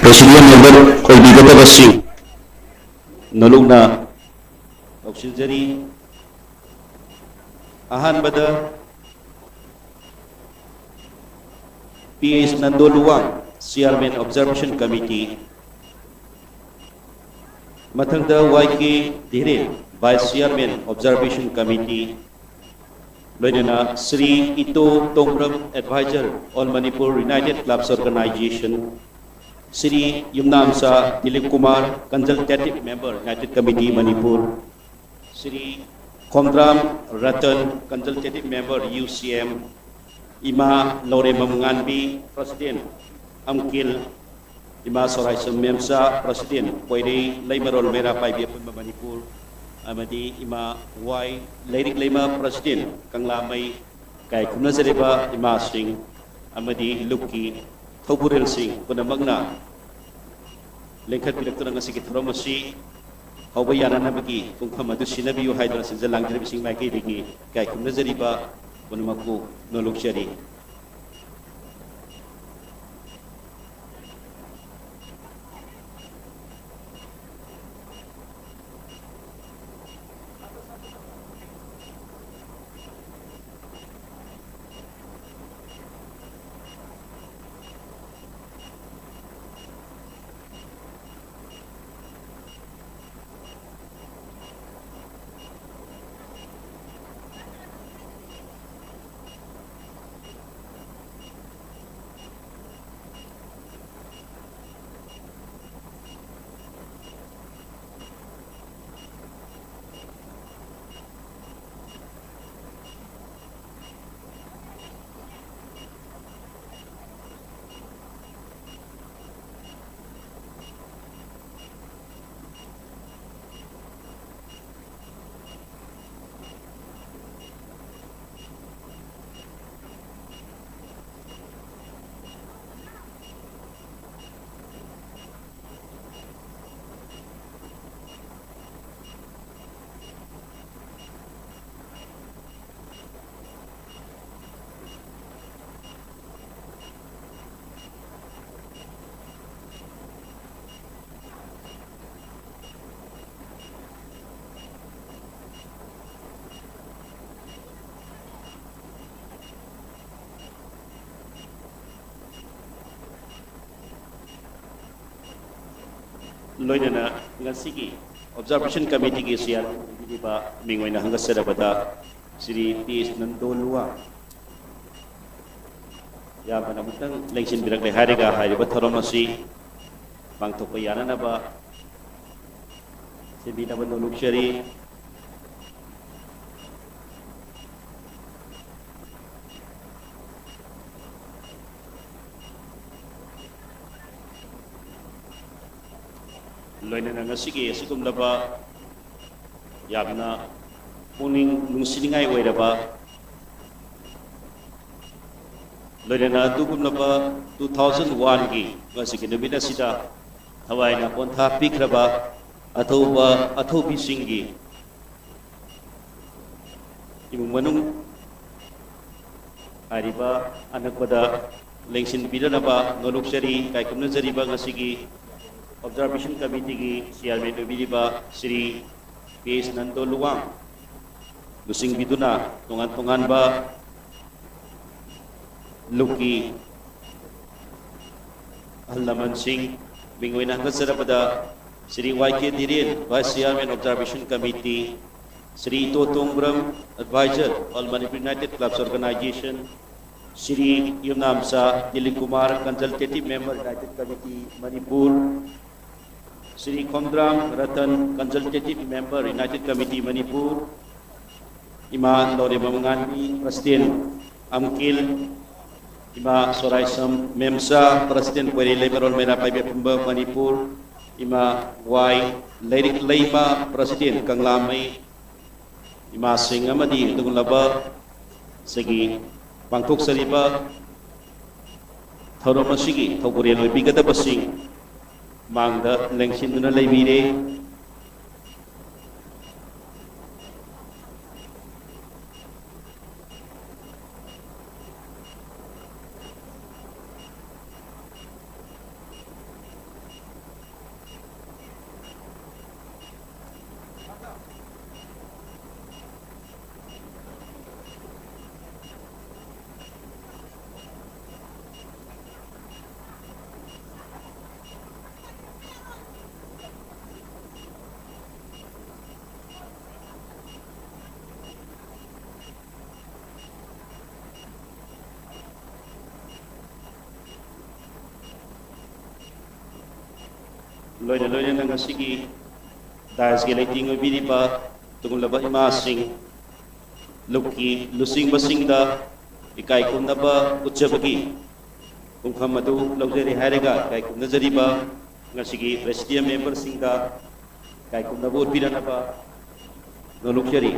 Presidium Member ꯑꯣꯏꯕꯤꯒꯗꯕꯁꯤꯡ ꯅꯣꯂꯨꯛꯅ ꯂꯧꯁꯤꯟꯖꯔꯤ꯫ ꯑꯍꯥꯟꯕꯗ ꯄꯤ S Nando Luwang, Chairman Observation Committee, ꯃꯊꯪꯗ ꯋꯥꯏ K ꯙꯤꯔꯦꯟ, Vice Chairman, Observation Committee, ꯂꯣꯏꯅꯅ ꯁ꯭ꯔꯤ ꯏꯇꯣ ꯇꯣꯡꯕ꯭ꯔꯝ, Advisor, All Manipur United Clubs Organization, Shri ꯌꯨꯝꯅꯥꯝꯆꯥ Dilip Kumar, Consultative Member, United Committee, Manipur, Shri Khomdram Ratan, Consultative Member, U C M, ꯏꯃꯥ ꯂꯧꯔꯦꯝꯕꯝ ꯉꯥꯟꯕꯤ, President, ꯑꯝꯀꯤꯜ, ꯏꯃꯥ ꯁꯣꯔꯥꯏꯁꯝ ꯃꯦꯝꯆꯥ, President, ꯈꯣꯏꯔꯩ ꯂꯩꯃꯔꯣꯜ ꯃꯩꯔꯥ ꯄꯥꯏꯕꯤ ꯑꯄꯨꯟꯕ ꯃꯅꯤꯄꯨꯔ, ꯑꯃꯗꯤ ꯏꯃꯥ ꯋꯥꯏ ꯂꯩꯔꯤꯛ ꯂꯩꯃ, President, ꯀꯪꯂꯥꯃꯩ, ꯏꯀꯥꯏ ꯈꯨꯝꯅꯖꯔꯤꯕ ꯏꯃꯥꯁꯤꯡ ꯑꯃꯗꯤ ꯂꯨꯞꯀꯤ ꯊꯧꯄꯨꯔꯦꯜꯁꯤꯡ ꯄꯨꯝꯅꯃꯛꯅ ꯂꯦꯡꯈꯠꯄꯤꯔꯛꯇꯨꯅ ꯉꯁꯤꯒꯤ ꯊꯧꯔꯝ ꯑꯁꯤ ꯍꯧꯕ ꯌꯥꯅꯅꯕꯒꯤ ꯄꯨꯡꯐꯝ ꯑꯗꯨ ꯁꯤꯟꯅꯕꯤꯌꯨ ꯍꯥꯏꯗꯨꯅ ꯁꯤꯟꯖ ꯂꯥꯡꯖꯔꯤꯕꯁꯤꯡ ꯃꯥꯏꯀꯩꯗꯒꯤ ꯏꯀꯥꯏ ꯈꯨꯝꯅꯖꯔꯤꯕ ꯄꯨꯝꯅꯃꯛꯄꯨ ꯅꯣꯂꯨꯛꯆꯔꯤ꯫ ꯂꯣꯏꯅꯅ ꯉꯁꯤꯒꯤ Observation Committeeꯒꯤ ꯆꯤꯌꯥꯔꯃꯦꯟ ꯑꯣꯏꯕꯤꯔꯤꯕ ꯃꯤꯡ ꯑꯣꯏꯅ ꯍꯪꯒꯠꯆꯔꯕꯗ ꯁ꯭ꯔꯤ ꯄꯤ ꯑꯦꯁ ꯅꯟꯗꯣ ꯂꯨꯋꯥꯡ ꯌꯥꯝꯕꯅ ꯑꯃꯨꯛꯇꯪ ꯂꯦꯡꯁꯤꯟꯕꯤꯔꯛꯂꯦ ꯍꯥꯏꯔꯒ ꯍꯥꯏꯔꯤꯕ ꯊꯧꯔꯝ ꯑꯁꯤ ꯄꯥꯡꯊꯣꯛꯄ ꯌꯥꯅꯅꯕ ꯁꯦꯝꯕꯤꯅꯕ ꯅꯣꯂꯨꯛꯆꯔꯤ꯫ ꯂꯣꯏꯅꯅ ꯉꯁꯤꯒꯤ ꯑꯁꯤꯒꯨꯝꯂꯕ ꯌꯥꯝꯅ ꯄꯨꯛꯅꯤꯡ ꯅꯨꯡꯁꯤꯅꯤꯡꯉꯥꯏ ꯑꯣꯏꯔꯕ, ꯂꯣꯏꯅꯅ ꯑꯗꯨꯒꯨꯝꯂꯕ two thousand oneꯒꯤ ꯉꯁꯤꯒꯤ ꯅꯨꯃꯤꯠ ꯑꯁꯤꯗ ꯊꯋꯥꯏꯅ ꯄꯣꯟꯊꯥ ꯄꯤꯈ꯭ꯔꯕ ꯑꯊꯧꯕ ꯑꯊꯧꯕꯤꯁꯤꯡꯒꯤ ꯏꯃꯨꯡ ꯃꯅꯨꯡ ꯍꯥꯏꯔꯤꯕ ꯑꯅꯛꯄꯗ ꯂꯦꯡꯁꯤꯟꯕꯤꯗꯅꯕ ꯅꯣꯂꯨꯛꯆꯔꯤ꯫ ꯀꯥꯏꯀꯨꯝꯅꯖꯔꯤꯕ ꯉꯁꯤꯒꯤ Observation Committeeꯒꯤ ꯆꯤꯌꯥꯔꯃꯦꯟ ꯑꯣꯏꯕꯤꯔꯤꯕ ꯁ꯭ꯔꯤ ꯄꯤ ꯑꯦꯁ ꯅꯟꯗꯣ ꯂꯨꯋꯥꯡ ꯂꯨꯆꯤꯡꯕꯤꯗꯨꯅ ꯇꯣꯉꯥꯟ ꯇꯣꯉꯥꯟꯕ ꯂꯨꯞꯀꯤ ꯑꯍꯜ ꯂꯃꯟꯁꯤꯡ, ꯃꯤꯡ ꯑꯣꯏꯅ ꯍꯪꯒꯠꯆꯔꯕꯗ ꯁ꯭ꯔꯤ ꯋꯥꯏ K ꯙꯤꯔꯦꯟ, Vice Chairman Observation Committee, Shri ꯏꯇꯣ ꯇꯣꯡꯕ꯭ꯔꯝ, Advisor, All Manipur United Clubs Organization, Shri ꯌꯨꯝꯅꯥꯝꯆꯥ Dilip Kumar, Consultative Member, United Committee, Manipur, Shri Khomdram Ratan, Consultative Member, United Committee, Manipur, ꯏꯃꯥ ꯂꯧꯔꯦꯝꯕꯝ ꯉꯥꯟꯕꯤ, President, ꯑꯝꯀꯤꯜ, ꯏꯃꯥ ꯁꯣꯔꯥꯏꯁꯝ ꯃꯦꯝꯆꯥ, President, ꯄꯣꯏꯔꯩ ꯂꯩꯃꯔꯣꯜ ꯃꯩꯔꯥ ꯄꯥꯏꯕꯤ ꯑꯄꯨꯟꯕ ꯃꯅꯤꯄꯨꯔ, ꯏꯃꯥ ꯋꯥꯏ ꯂꯩꯔꯤꯛ ꯂꯩꯃ, President, ꯀꯪꯂꯥꯃꯩ, ꯏꯃꯥꯁꯤꯡ ꯑꯃꯗꯤ ꯑꯗꯨꯒꯨꯝꯂꯕ ꯁꯤꯒꯤ ꯄꯥꯡꯊꯣꯛꯆꯔꯤꯕ ꯊꯧꯔꯝ ꯑꯁꯤꯒꯤ ꯊꯧꯕꯨꯔꯦꯜ ꯑꯣꯏꯕꯤꯒꯗꯕꯁꯤꯡ ꯃꯥꯡꯗ ꯂꯦꯡꯁꯤꯟꯗꯨꯅ ꯂꯩꯕꯤꯔꯦ꯫ ꯂꯣꯏꯅ ꯂꯣꯏꯅꯅ ꯉꯁꯤꯒꯤ dais ꯀꯤ ꯂꯩꯇꯦꯡ ꯑꯣꯏꯕꯤꯔꯤꯕ ꯇꯣꯉꯥꯟꯂꯕ ꯏꯃꯥꯁꯤꯡ, ꯂꯨꯞꯀꯤ ꯂꯨꯆꯤꯡꯕꯁꯤꯡꯗ ꯏꯀꯥꯏ ꯈꯨꯝꯅꯕ ꯎꯠꯆꯕꯒꯤ ꯄꯨꯡꯐꯝ ꯑꯗꯨ ꯂꯧꯖꯔꯤ ꯍꯥꯏꯔꯒ ꯏꯀꯥꯏ ꯈꯨꯝꯅꯖꯔꯤꯕ ꯉꯁꯤꯒꯤ presidium member ꯁꯤꯡꯗ ꯏꯀꯥꯏ ꯈꯨꯝꯅꯕ ꯎꯠꯄꯤꯔꯛꯅꯕ ꯅꯣꯂꯨꯛꯆꯔꯤ꯫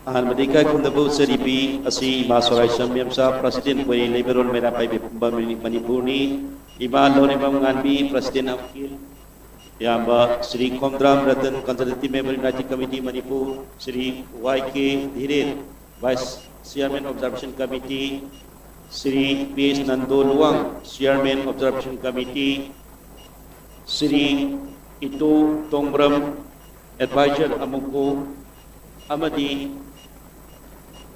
ꯑꯍꯥꯟꯕꯗ ꯏꯀꯥꯏ ꯈꯨꯝꯅꯕ ꯎꯠꯆꯔꯤꯕꯤ ꯑꯁꯤ ꯏꯃꯥ ꯁꯣꯔꯥꯏꯁꯝ ꯃꯦꯝꯆꯥ, president ꯑꯣꯏꯔꯤ ꯂꯩꯃꯔꯣꯜ ꯃꯩꯔꯥ ꯄꯥꯏꯕꯤ ꯄꯨꯝꯕ ꯃꯅꯤ-, ꯃꯅꯤꯄꯨꯔꯅꯤ꯫ ꯏꯃꯥ ꯂꯧꯔꯦꯝꯕꯝ ꯉꯥꯟꯕꯤ, president ꯑꯃꯨꯛꯀꯤ ꯏꯌꯥꯝꯕ Shri Khomdram Ratan, consultative member, United Committee Manipur, Shri ꯋꯥꯏ K ꯙꯤꯔꯦꯟ, vice chairman, observation committee, Shri P S Nando Luwang, chairman, observation committee, Shri ꯏꯇꯣ ꯇꯣꯡꯕ꯭ꯔꯝ, advisor ꯑꯃꯨꯛꯀꯣ, ꯑꯃꯗꯤ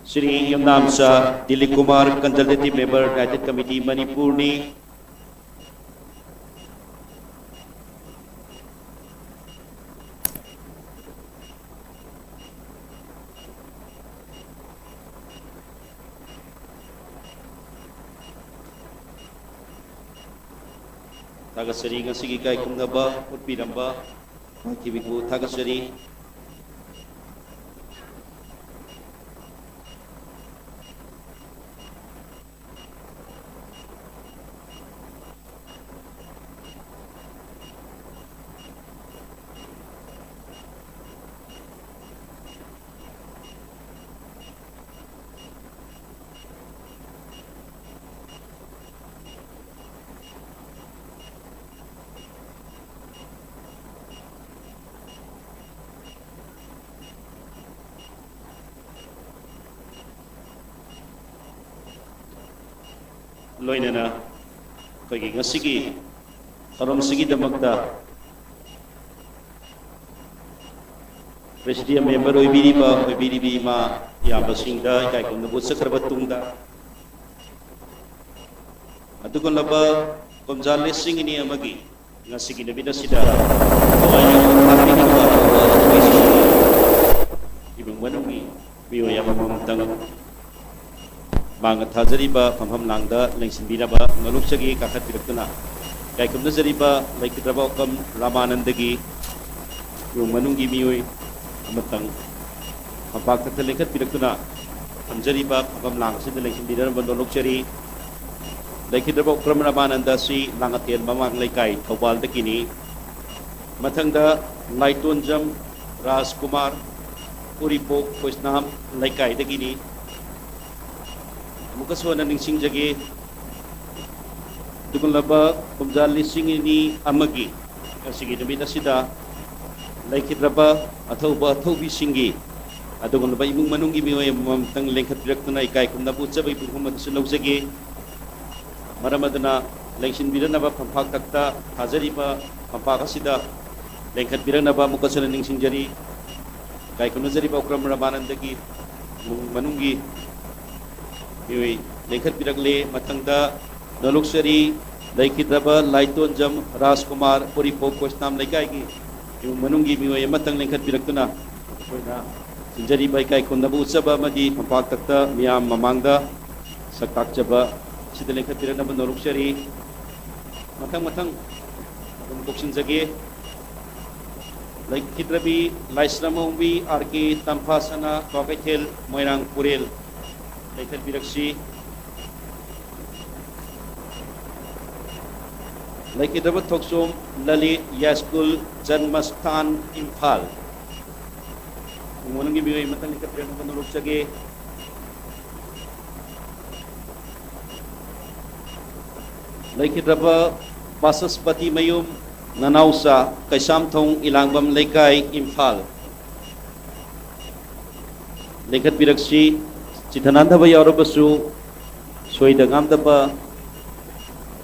Shri ꯌꯨꯝꯅꯥꯝꯆꯥ Dilip Kumar, consultative member, United Committee ꯃꯅꯤꯄꯨꯔꯅꯤ꯫ ꯊꯥꯒꯠꯆꯔꯤ꯫ ꯉꯁꯤꯒꯤ ꯏꯀꯥꯏ ꯈꯨꯝꯅꯕ ꯎꯠꯄꯤꯔꯝꯕ ꯃꯥꯏꯊꯤꯕꯤꯕꯨ ꯊꯥꯒꯠꯆꯔꯤ꯫ ꯂꯣꯏꯅꯅ ꯑꯩꯈꯣꯏꯒꯤ ꯉꯁꯤꯒꯤ ꯊꯧꯔꯝꯁꯤꯒꯤꯗꯃꯛꯇ President member ꯑꯣꯏꯕꯤꯔꯤꯕ, ꯑꯣꯏꯕꯤꯔꯤꯕꯤ ꯏꯃꯥ ꯏꯌꯥꯝꯕꯁꯤꯡꯗ ꯏꯀꯥꯏ ꯈꯨꯝꯅꯕ ꯎꯠꯆꯈ꯭ꯔꯕ ꯇꯨꯡꯗ, ꯑꯗꯨꯒꯨꯝꯂꯕ ꯀꯨꯝꯖꯥ ꯂꯤꯁꯤꯡ ꯑꯅꯤ ꯑꯃꯒꯤ ꯉꯁꯤꯒꯤ ꯅꯨꯃꯤꯠ ꯑꯁꯤꯗ ꯊꯋꯥꯏ ꯌꯥꯎꯅ ꯍꯥꯞꯄꯤꯈꯤꯕ ꯏꯃꯨꯡ ꯃꯅꯨꯡꯒꯤ ꯃꯤꯑꯣꯏ ꯑꯃꯃꯝꯇꯪ ꯃꯥꯡꯗ ꯊꯥꯖꯔꯤꯕ ꯐꯝꯐꯝ ꯂꯥꯡꯗ ꯂꯦꯡꯁꯤꯟꯕꯤꯅꯕ ꯅꯣꯂꯨꯛꯆꯒꯤ ꯀꯥꯈꯠꯄꯤꯔꯛꯇꯨꯅ, ꯏꯀꯥꯏ ꯈꯨꯝꯅꯖꯔꯤꯕ ꯂꯩꯈꯤꯗ꯭ꯔꯕ ꯑꯣꯀꯝ ꯔꯥꯃꯥꯅꯟꯗꯒꯤ ꯏꯃꯨꯡ ꯃꯅꯨꯡꯒꯤ ꯃꯤꯑꯣꯏ ꯑꯃꯇꯪ ꯐꯝꯄꯥꯛ ꯊꯛꯇ ꯂꯦꯡꯈꯠꯄꯤꯔꯛꯇꯨꯅ ꯐꯝꯖꯔꯤꯕ ꯐꯝꯐꯝ ꯂꯥꯡ ꯑꯁꯤꯗ ꯂꯦꯡꯁꯤꯟꯕꯤꯅꯕ ꯅꯣꯂꯨꯛꯆꯔꯤ꯫ ꯂꯩꯈꯤꯗ꯭ꯔꯕ ꯑꯣꯀ꯭ꯔꯝ ꯔꯥꯃꯥꯅꯟꯗ ꯑꯁꯤ ꯂꯥꯡꯉꯊꯦꯜ ꯃꯃꯥꯡ ꯂꯩꯀꯥꯏ ꯊꯧꯕꯥꯜꯗꯒꯤꯅꯤ꯫ ꯃꯊꯪꯗ ꯂꯥꯏꯇꯣꯟꯖꯝ ꯔꯥꯖꯀꯨꯃꯥꯔ ꯎꯔꯤꯄꯣꯛ ꯀꯣꯏꯁꯅꯥꯝ ꯂꯩꯀꯥꯏꯗꯒꯤꯅꯤ꯫ ꯑꯃꯨꯛꯀꯁꯨ ꯍꯟꯅ ꯅꯤꯡꯁꯤꯡꯖꯒꯦ, ꯑꯗꯨꯒꯨꯝꯂꯕ ꯀꯨꯝꯖꯥ ꯂꯤꯁꯤꯡ ꯑꯅꯤ ꯑꯃꯒꯤ ꯉꯁꯤꯒꯤ ꯅꯨꯃꯤꯠ ꯑꯁꯤꯗ ꯂꯩꯈꯤꯗ꯭ꯔꯕ ꯑꯊꯧꯕ ꯑꯊꯧꯕꯤꯁꯤꯡꯒꯤ ꯑꯗꯨꯒꯨꯝꯂꯕ ꯏꯃꯨꯡ ꯃꯅꯨꯡꯒꯤ ꯃꯤꯑꯣꯏ ꯑꯃꯃꯝꯇꯪ ꯂꯦꯡꯈꯠꯄꯤꯔꯛꯇꯨꯅ ꯏꯀꯥꯏ ꯈꯨꯝꯅꯕ ꯎꯠꯆꯕꯒꯤ ꯄꯨꯡꯐꯝ ꯑꯗꯨꯁꯨ ꯂꯧꯖꯒꯦ꯫ ꯃꯔꯝ ꯑꯗꯨꯅ ꯂꯦꯡꯁꯤꯟꯕꯤꯔꯛꯅꯕ ꯐꯝꯄꯥꯛ ꯊꯛꯇ ꯊꯥꯖꯔꯤꯕ ꯐꯝꯄꯥꯛ ꯑꯁꯤꯗ ꯂꯦꯡꯈꯠꯄꯤꯔꯛꯅꯕ ꯑꯃꯨꯛꯀꯁꯨ ꯍꯟꯅ ꯅꯤꯡꯁꯤꯡꯖꯔꯤ꯫ ꯏꯀꯥꯏ ꯈꯨꯝꯅꯖꯔꯤꯕ ꯑꯣꯀ꯭ꯔꯝ ꯔꯥꯃꯥꯅꯟꯗꯒꯤ ꯏꯃꯨꯡ ꯃꯅꯨꯡꯒꯤ ꯃꯤꯑꯣꯏ ꯂꯦꯡꯈꯠꯄꯤꯔꯛꯂꯦ꯫ ꯃꯊꯪꯗ ꯅꯣꯂꯨꯛꯆꯔꯤ ꯂꯩꯈꯤꯗ꯭ꯔꯕ ꯂꯥꯏꯇꯣꯟꯖꯝ ꯔꯥꯖꯀꯨꯃꯥꯔ ꯎꯔꯤꯄꯣꯛ ꯀꯣꯏꯁꯅꯥꯝ ꯂꯩꯀꯥꯏꯒꯤ ꯏꯃꯨꯡ ꯃꯅꯨꯡꯒꯤ ꯃꯤꯑꯣꯏ ꯑꯃꯇꯪ ꯂꯦꯡꯈꯠꯄꯤꯔꯛꯇꯨꯅ ꯑꯩꯈꯣꯏꯅ ꯁꯤꯟꯖꯔꯤꯕ ꯏꯀꯥꯏ ꯈꯨꯝꯅꯕ ꯎꯠꯆꯕ ꯑꯃꯗꯤ ꯐꯝꯄꯥꯛ ꯊꯛꯇ ꯃꯤꯌꯥꯝ ꯃꯃꯥꯡꯗ ꯁꯛ ꯇꯥꯛꯆꯕ ꯑꯁꯤꯗ ꯂꯦꯡꯈꯠꯄꯤꯔꯛꯅꯕ ꯅꯣꯂꯨꯛꯆꯔꯤ꯫ ꯃꯊꯪ ꯃꯊꯪ ꯑꯗꯨꯝ ꯀꯧꯁꯤꯟꯖꯒꯦ꯫ ꯂꯩꯈꯤꯗ꯭ꯔꯕꯤ ꯂꯥꯏꯁ꯭ꯔꯝ ꯑꯣꯡꯕꯤ ꯑꯥꯔ ꯀꯦ ꯇꯝꯐꯥꯁꯅꯥ, ꯀ꯭ꯋꯥꯀꯩꯊꯦꯜ, ꯃꯣꯏꯔꯥꯡ ꯄꯨꯔꯦꯜ, ꯂꯦꯡꯈꯠꯄꯤꯔꯛꯁꯤ꯫ ꯂꯩꯈꯤꯗ꯭ꯔꯕ ꯊꯣꯛꯆꯣꯝ ꯂꯂꯤꯠ ꯌꯥꯏꯁ꯭ꯀꯨꯜ ꯖꯟꯃꯁꯊꯥꯟ, ꯏꯝꯐꯥꯜ, ꯏꯃꯨꯡ ꯃꯅꯨꯡꯒꯤ ꯃꯤꯑꯣꯏ ꯑꯃꯇꯪ ꯂꯦꯡꯈꯠꯄꯤꯔꯛꯅꯕ ꯅꯣꯂꯨꯛꯆꯒꯦ꯫ ꯂꯩꯈꯤꯗ꯭ꯔꯕ ꯕꯥꯆꯁꯄꯇꯤ ꯃꯌꯨꯝ ꯅꯅꯥꯎꯆꯥ, ꯀꯩꯁꯥꯝꯊꯣꯡ ꯏꯂꯥꯡꯕꯝ ꯂꯩꯀꯥꯏ, ꯏꯝꯐꯥꯜ, ꯂꯦꯡꯈꯠꯄꯤꯔꯛꯁꯤ꯫ ꯆꯤꯊ ꯅꯥꯟꯊꯕ ꯌꯥꯎꯔꯕꯁꯨ ꯁꯣꯏꯗ ꯉꯥꯝꯗꯕ,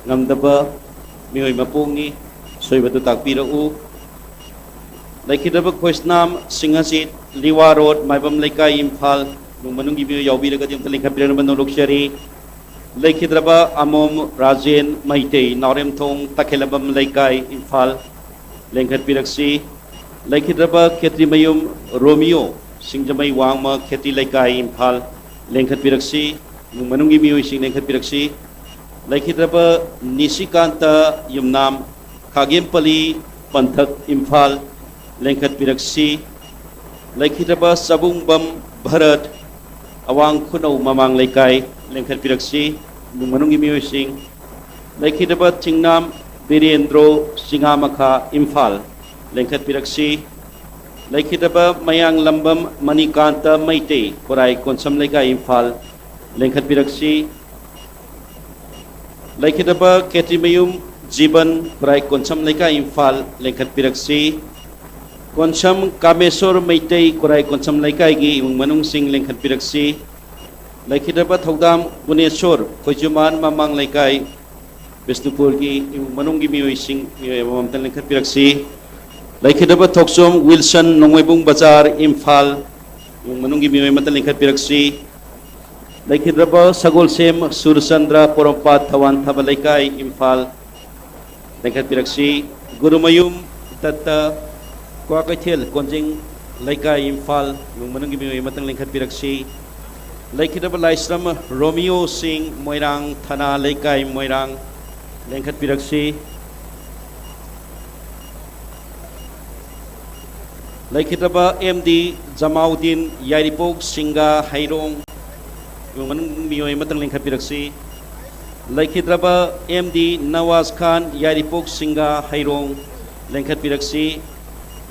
ꯉꯝꯗꯕ ꯃꯤꯑꯣꯏ ꯃꯄꯣꯛꯅꯤ꯫ ꯁꯣꯏꯕꯗꯨ ꯇꯥꯛꯄꯤꯔꯛꯎ꯫ ꯂꯩꯈꯤꯗ꯭ꯔꯕ ꯈꯣꯏꯁꯅꯥꯝ ꯁꯤꯡꯍꯖꯤꯠ, ꯂꯤꯋꯥ ꯔꯣꯗ, ꯃꯥꯏꯕꯝ ꯂꯩꯀꯥꯏ, ꯏꯝꯐꯥꯜ, ꯏꯃꯨꯡ ꯃꯅꯨꯡꯒꯤ ꯃꯤꯑꯣꯏ ꯌꯥꯎꯕꯤꯔꯒꯗꯤ ꯑꯝꯇ ꯂꯦꯡꯈꯠꯄꯤꯔꯛꯅꯕ ꯅꯣꯂꯨꯛꯆꯔꯤ꯫ ꯂꯩꯈꯤꯗ꯭ꯔꯕ ꯑꯃꯣꯝ ꯔꯥꯖꯦꯟ ꯃꯩꯇꯩ, ꯅꯥꯎꯔꯦꯝꯊꯣꯡ ꯇꯈꯦꯂꯝꯕꯝ ꯂꯩꯀꯥꯏ, ꯏꯝꯐꯥꯜ, ꯂꯦꯡꯈꯠꯄꯤꯔꯛꯁꯤ꯫ ꯂꯩꯈꯤꯗ꯭ꯔꯕ ꯈꯦꯇ꯭ꯔꯤꯃꯌꯨꯝ ꯔꯣꯃꯤꯌꯣ, ꯁꯤꯡꯖꯃꯩ ꯋꯥꯡꯃ ꯈꯦꯇ꯭ꯔꯤ ꯂꯩꯀꯥꯏ, ꯏꯝꯐꯥꯜ, ꯂꯦꯡꯈꯠꯄꯤꯔꯛꯁꯤ꯫ ꯏꯃꯨꯡ ꯃꯅꯨꯡꯒꯤ ꯃꯤꯑꯣꯏꯁꯤꯡ ꯂꯦꯡꯈꯠꯄꯤꯔꯛꯁꯤ꯫ ꯂꯩꯈꯤꯗ꯭ꯔꯕ ꯅꯤꯁꯤꯀꯥꯟꯇ ꯌꯨꯝꯅꯥꯝ, ꯈꯥꯒꯦꯝꯄꯜꯂꯤ ꯄꯟꯊꯛ, ꯏꯝꯐꯥꯜ, ꯂꯦꯡꯈꯠꯄꯤꯔꯛꯁꯤ꯫ ꯂꯩꯈꯤꯗ꯭ꯔꯕ ꯆꯕꯨꯡꯕꯝ ꯚꯔꯠ, ꯑꯋꯥꯡ ꯈꯨꯅꯧ ꯃꯃꯥꯡ ꯂꯩꯀꯥꯏ, ꯂꯦꯡꯈꯠꯄꯤꯔꯛꯁꯤ꯫ ꯏꯃꯨꯡ ꯃꯅꯨꯡꯒꯤ ꯃꯤꯑꯣꯏꯁꯤꯡ꯫ ꯂꯩꯈꯤꯗ꯭ꯔꯕ ꯊꯤꯡꯅꯥꯝ ꯕꯤꯔꯦꯟꯗ꯭ꯔꯣ, ꯆꯤꯉꯥꯃꯈꯥ, ꯏꯝꯐꯥꯜ, ꯂꯦꯡꯈꯠꯄꯤꯔꯛꯁꯤ꯫ ꯂꯩꯈꯤꯗ꯭ꯔꯕ ꯃꯌꯥꯡꯂꯝꯕꯝ ꯃꯅꯤꯀꯥꯟꯇ ꯃꯩꯇꯩ, ꯈꯨꯔꯥꯏ ꯀꯣꯟꯁꯝ ꯂꯩꯀꯥꯏ, ꯏꯝꯐꯥꯜ, ꯂꯦꯡꯈꯠꯄꯤꯔꯛꯁꯤ꯫ ꯂꯩꯈꯤꯗ꯭ꯔꯕ ꯈꯦꯇ꯭ꯔꯤꯃꯌꯨꯝ ꯖꯤꯕꯟ, ꯈꯨꯔꯥꯏ ꯀꯣꯟꯁꯝ ꯂꯩꯀꯥꯏ, ꯏꯝꯐꯥꯜ, ꯂꯦꯡꯈꯠꯄꯤꯔꯛꯁꯤ꯫ ꯀꯣꯟꯁꯝ ꯀꯥꯃꯦꯁꯣꯔ ꯃꯩꯇꯩ, ꯈꯨꯔꯥꯏ ꯀꯣꯟꯁꯝ ꯂꯩꯀꯥꯏꯒꯤ ꯏꯃꯨꯡ ꯃꯅꯨꯡꯁꯤꯡ ꯂꯦꯡꯈꯠꯄꯤꯔꯛꯁꯤ꯫ ꯂꯩꯈꯤꯗ꯭ꯔꯕ ꯊꯧꯗꯥꯝ ꯒꯨꯅꯦꯁꯣꯔ, ꯈꯣꯏꯖꯨꯃꯥꯟ ꯃꯃꯥꯡ ꯂꯩꯀꯥꯏ, ꯕꯤꯁꯅꯨꯄꯨꯔꯒꯤ ꯏꯃꯨꯡ ꯃꯅꯨꯡꯒꯤ ꯃꯤꯑꯣꯏꯁꯤꯡ, ꯃꯤꯑꯣꯏ ꯑꯃꯃꯝꯇ ꯂꯦꯡꯈꯠꯄꯤꯔꯛꯁꯤ꯫ ꯂꯩꯈꯤꯗ꯭ꯔꯕ ꯊꯣꯛꯆꯣꯝ ꯋꯤꯜꯁꯟ, ꯅꯣꯡꯃꯩꯕꯨꯡ ꯕꯖꯥꯔ, ꯏꯝꯐꯥꯜ, ꯏꯃꯨꯡ ꯃꯅꯨꯡꯒꯤ ꯃꯤꯑꯣꯏ ꯑꯃꯠꯇ ꯂꯦꯡꯈꯠꯄꯤꯔꯛꯁꯤ꯫ ꯂꯩꯈꯤꯗ꯭ꯔꯕ ꯁꯒꯣꯜꯁꯦꯝ ꯁꯨꯔꯆꯟꯗ꯭ꯔ, ꯄꯣꯔꯣꯝꯄꯥꯠ, ꯊꯋꯥꯟ ꯊꯥꯕ ꯂꯩꯀꯥꯏ, ꯏꯝꯐꯥꯜ, ꯂꯦꯡꯈꯠꯄꯤꯔꯛꯁꯤ꯫ ꯒꯨꯔꯨꯃꯌꯨꯝ ꯗꯠꯇ, ꯀ꯭ꯋꯥꯀꯩꯊꯦꯜ ꯀꯣꯟꯖꯤꯡ ꯂꯩꯀꯥꯏ, ꯏꯝꯐꯥꯜ, ꯏꯃꯨꯡ ꯃꯅꯨꯡꯒꯤ ꯃꯤꯑꯣꯏ ꯑꯃꯇꯪ ꯂꯦꯡꯈꯠꯄꯤꯔꯛꯁꯤ꯫ ꯂꯩꯈꯤꯗ꯭ꯔꯕ ꯂꯥꯏꯁ꯭ꯔꯝ ꯔꯣꯃꯤꯌꯣ ꯁꯤꯡ, ꯃꯣꯏꯔꯥꯡ ꯊꯅꯥ ꯂꯩꯀꯥꯏ, ꯃꯣꯏꯔꯥꯡ, ꯂꯦꯡꯈꯠꯄꯤꯔꯛꯁꯤ꯫ ꯂꯩꯈꯤꯗ꯭ꯔꯕ ꯑꯦꯝ ꯗꯤ ꯖꯃꯥꯎꯗꯤꯟ, ꯌꯥꯏꯔꯤꯄꯣꯛ ꯁꯤꯡꯒꯥ ꯍꯩꯔꯣꯡ, ꯏꯃꯨꯡ ꯃꯅꯨꯡ ꯃꯤꯑꯣꯏ ꯑꯃꯇꯪ ꯂꯦꯡꯈꯠꯄꯤꯔꯛꯁꯤ꯫ ꯂꯩꯈꯤꯗ꯭ꯔꯕ ꯑꯦꯝ ꯗꯤ ꯅꯋꯥꯖ ꯈꯥꯟ, ꯌꯥꯏꯔꯤꯄꯣꯛ ꯁꯤꯡꯒꯥ ꯍꯩꯔꯣꯡ, ꯂꯦꯡꯈꯠꯄꯤꯔꯛꯁꯤ꯫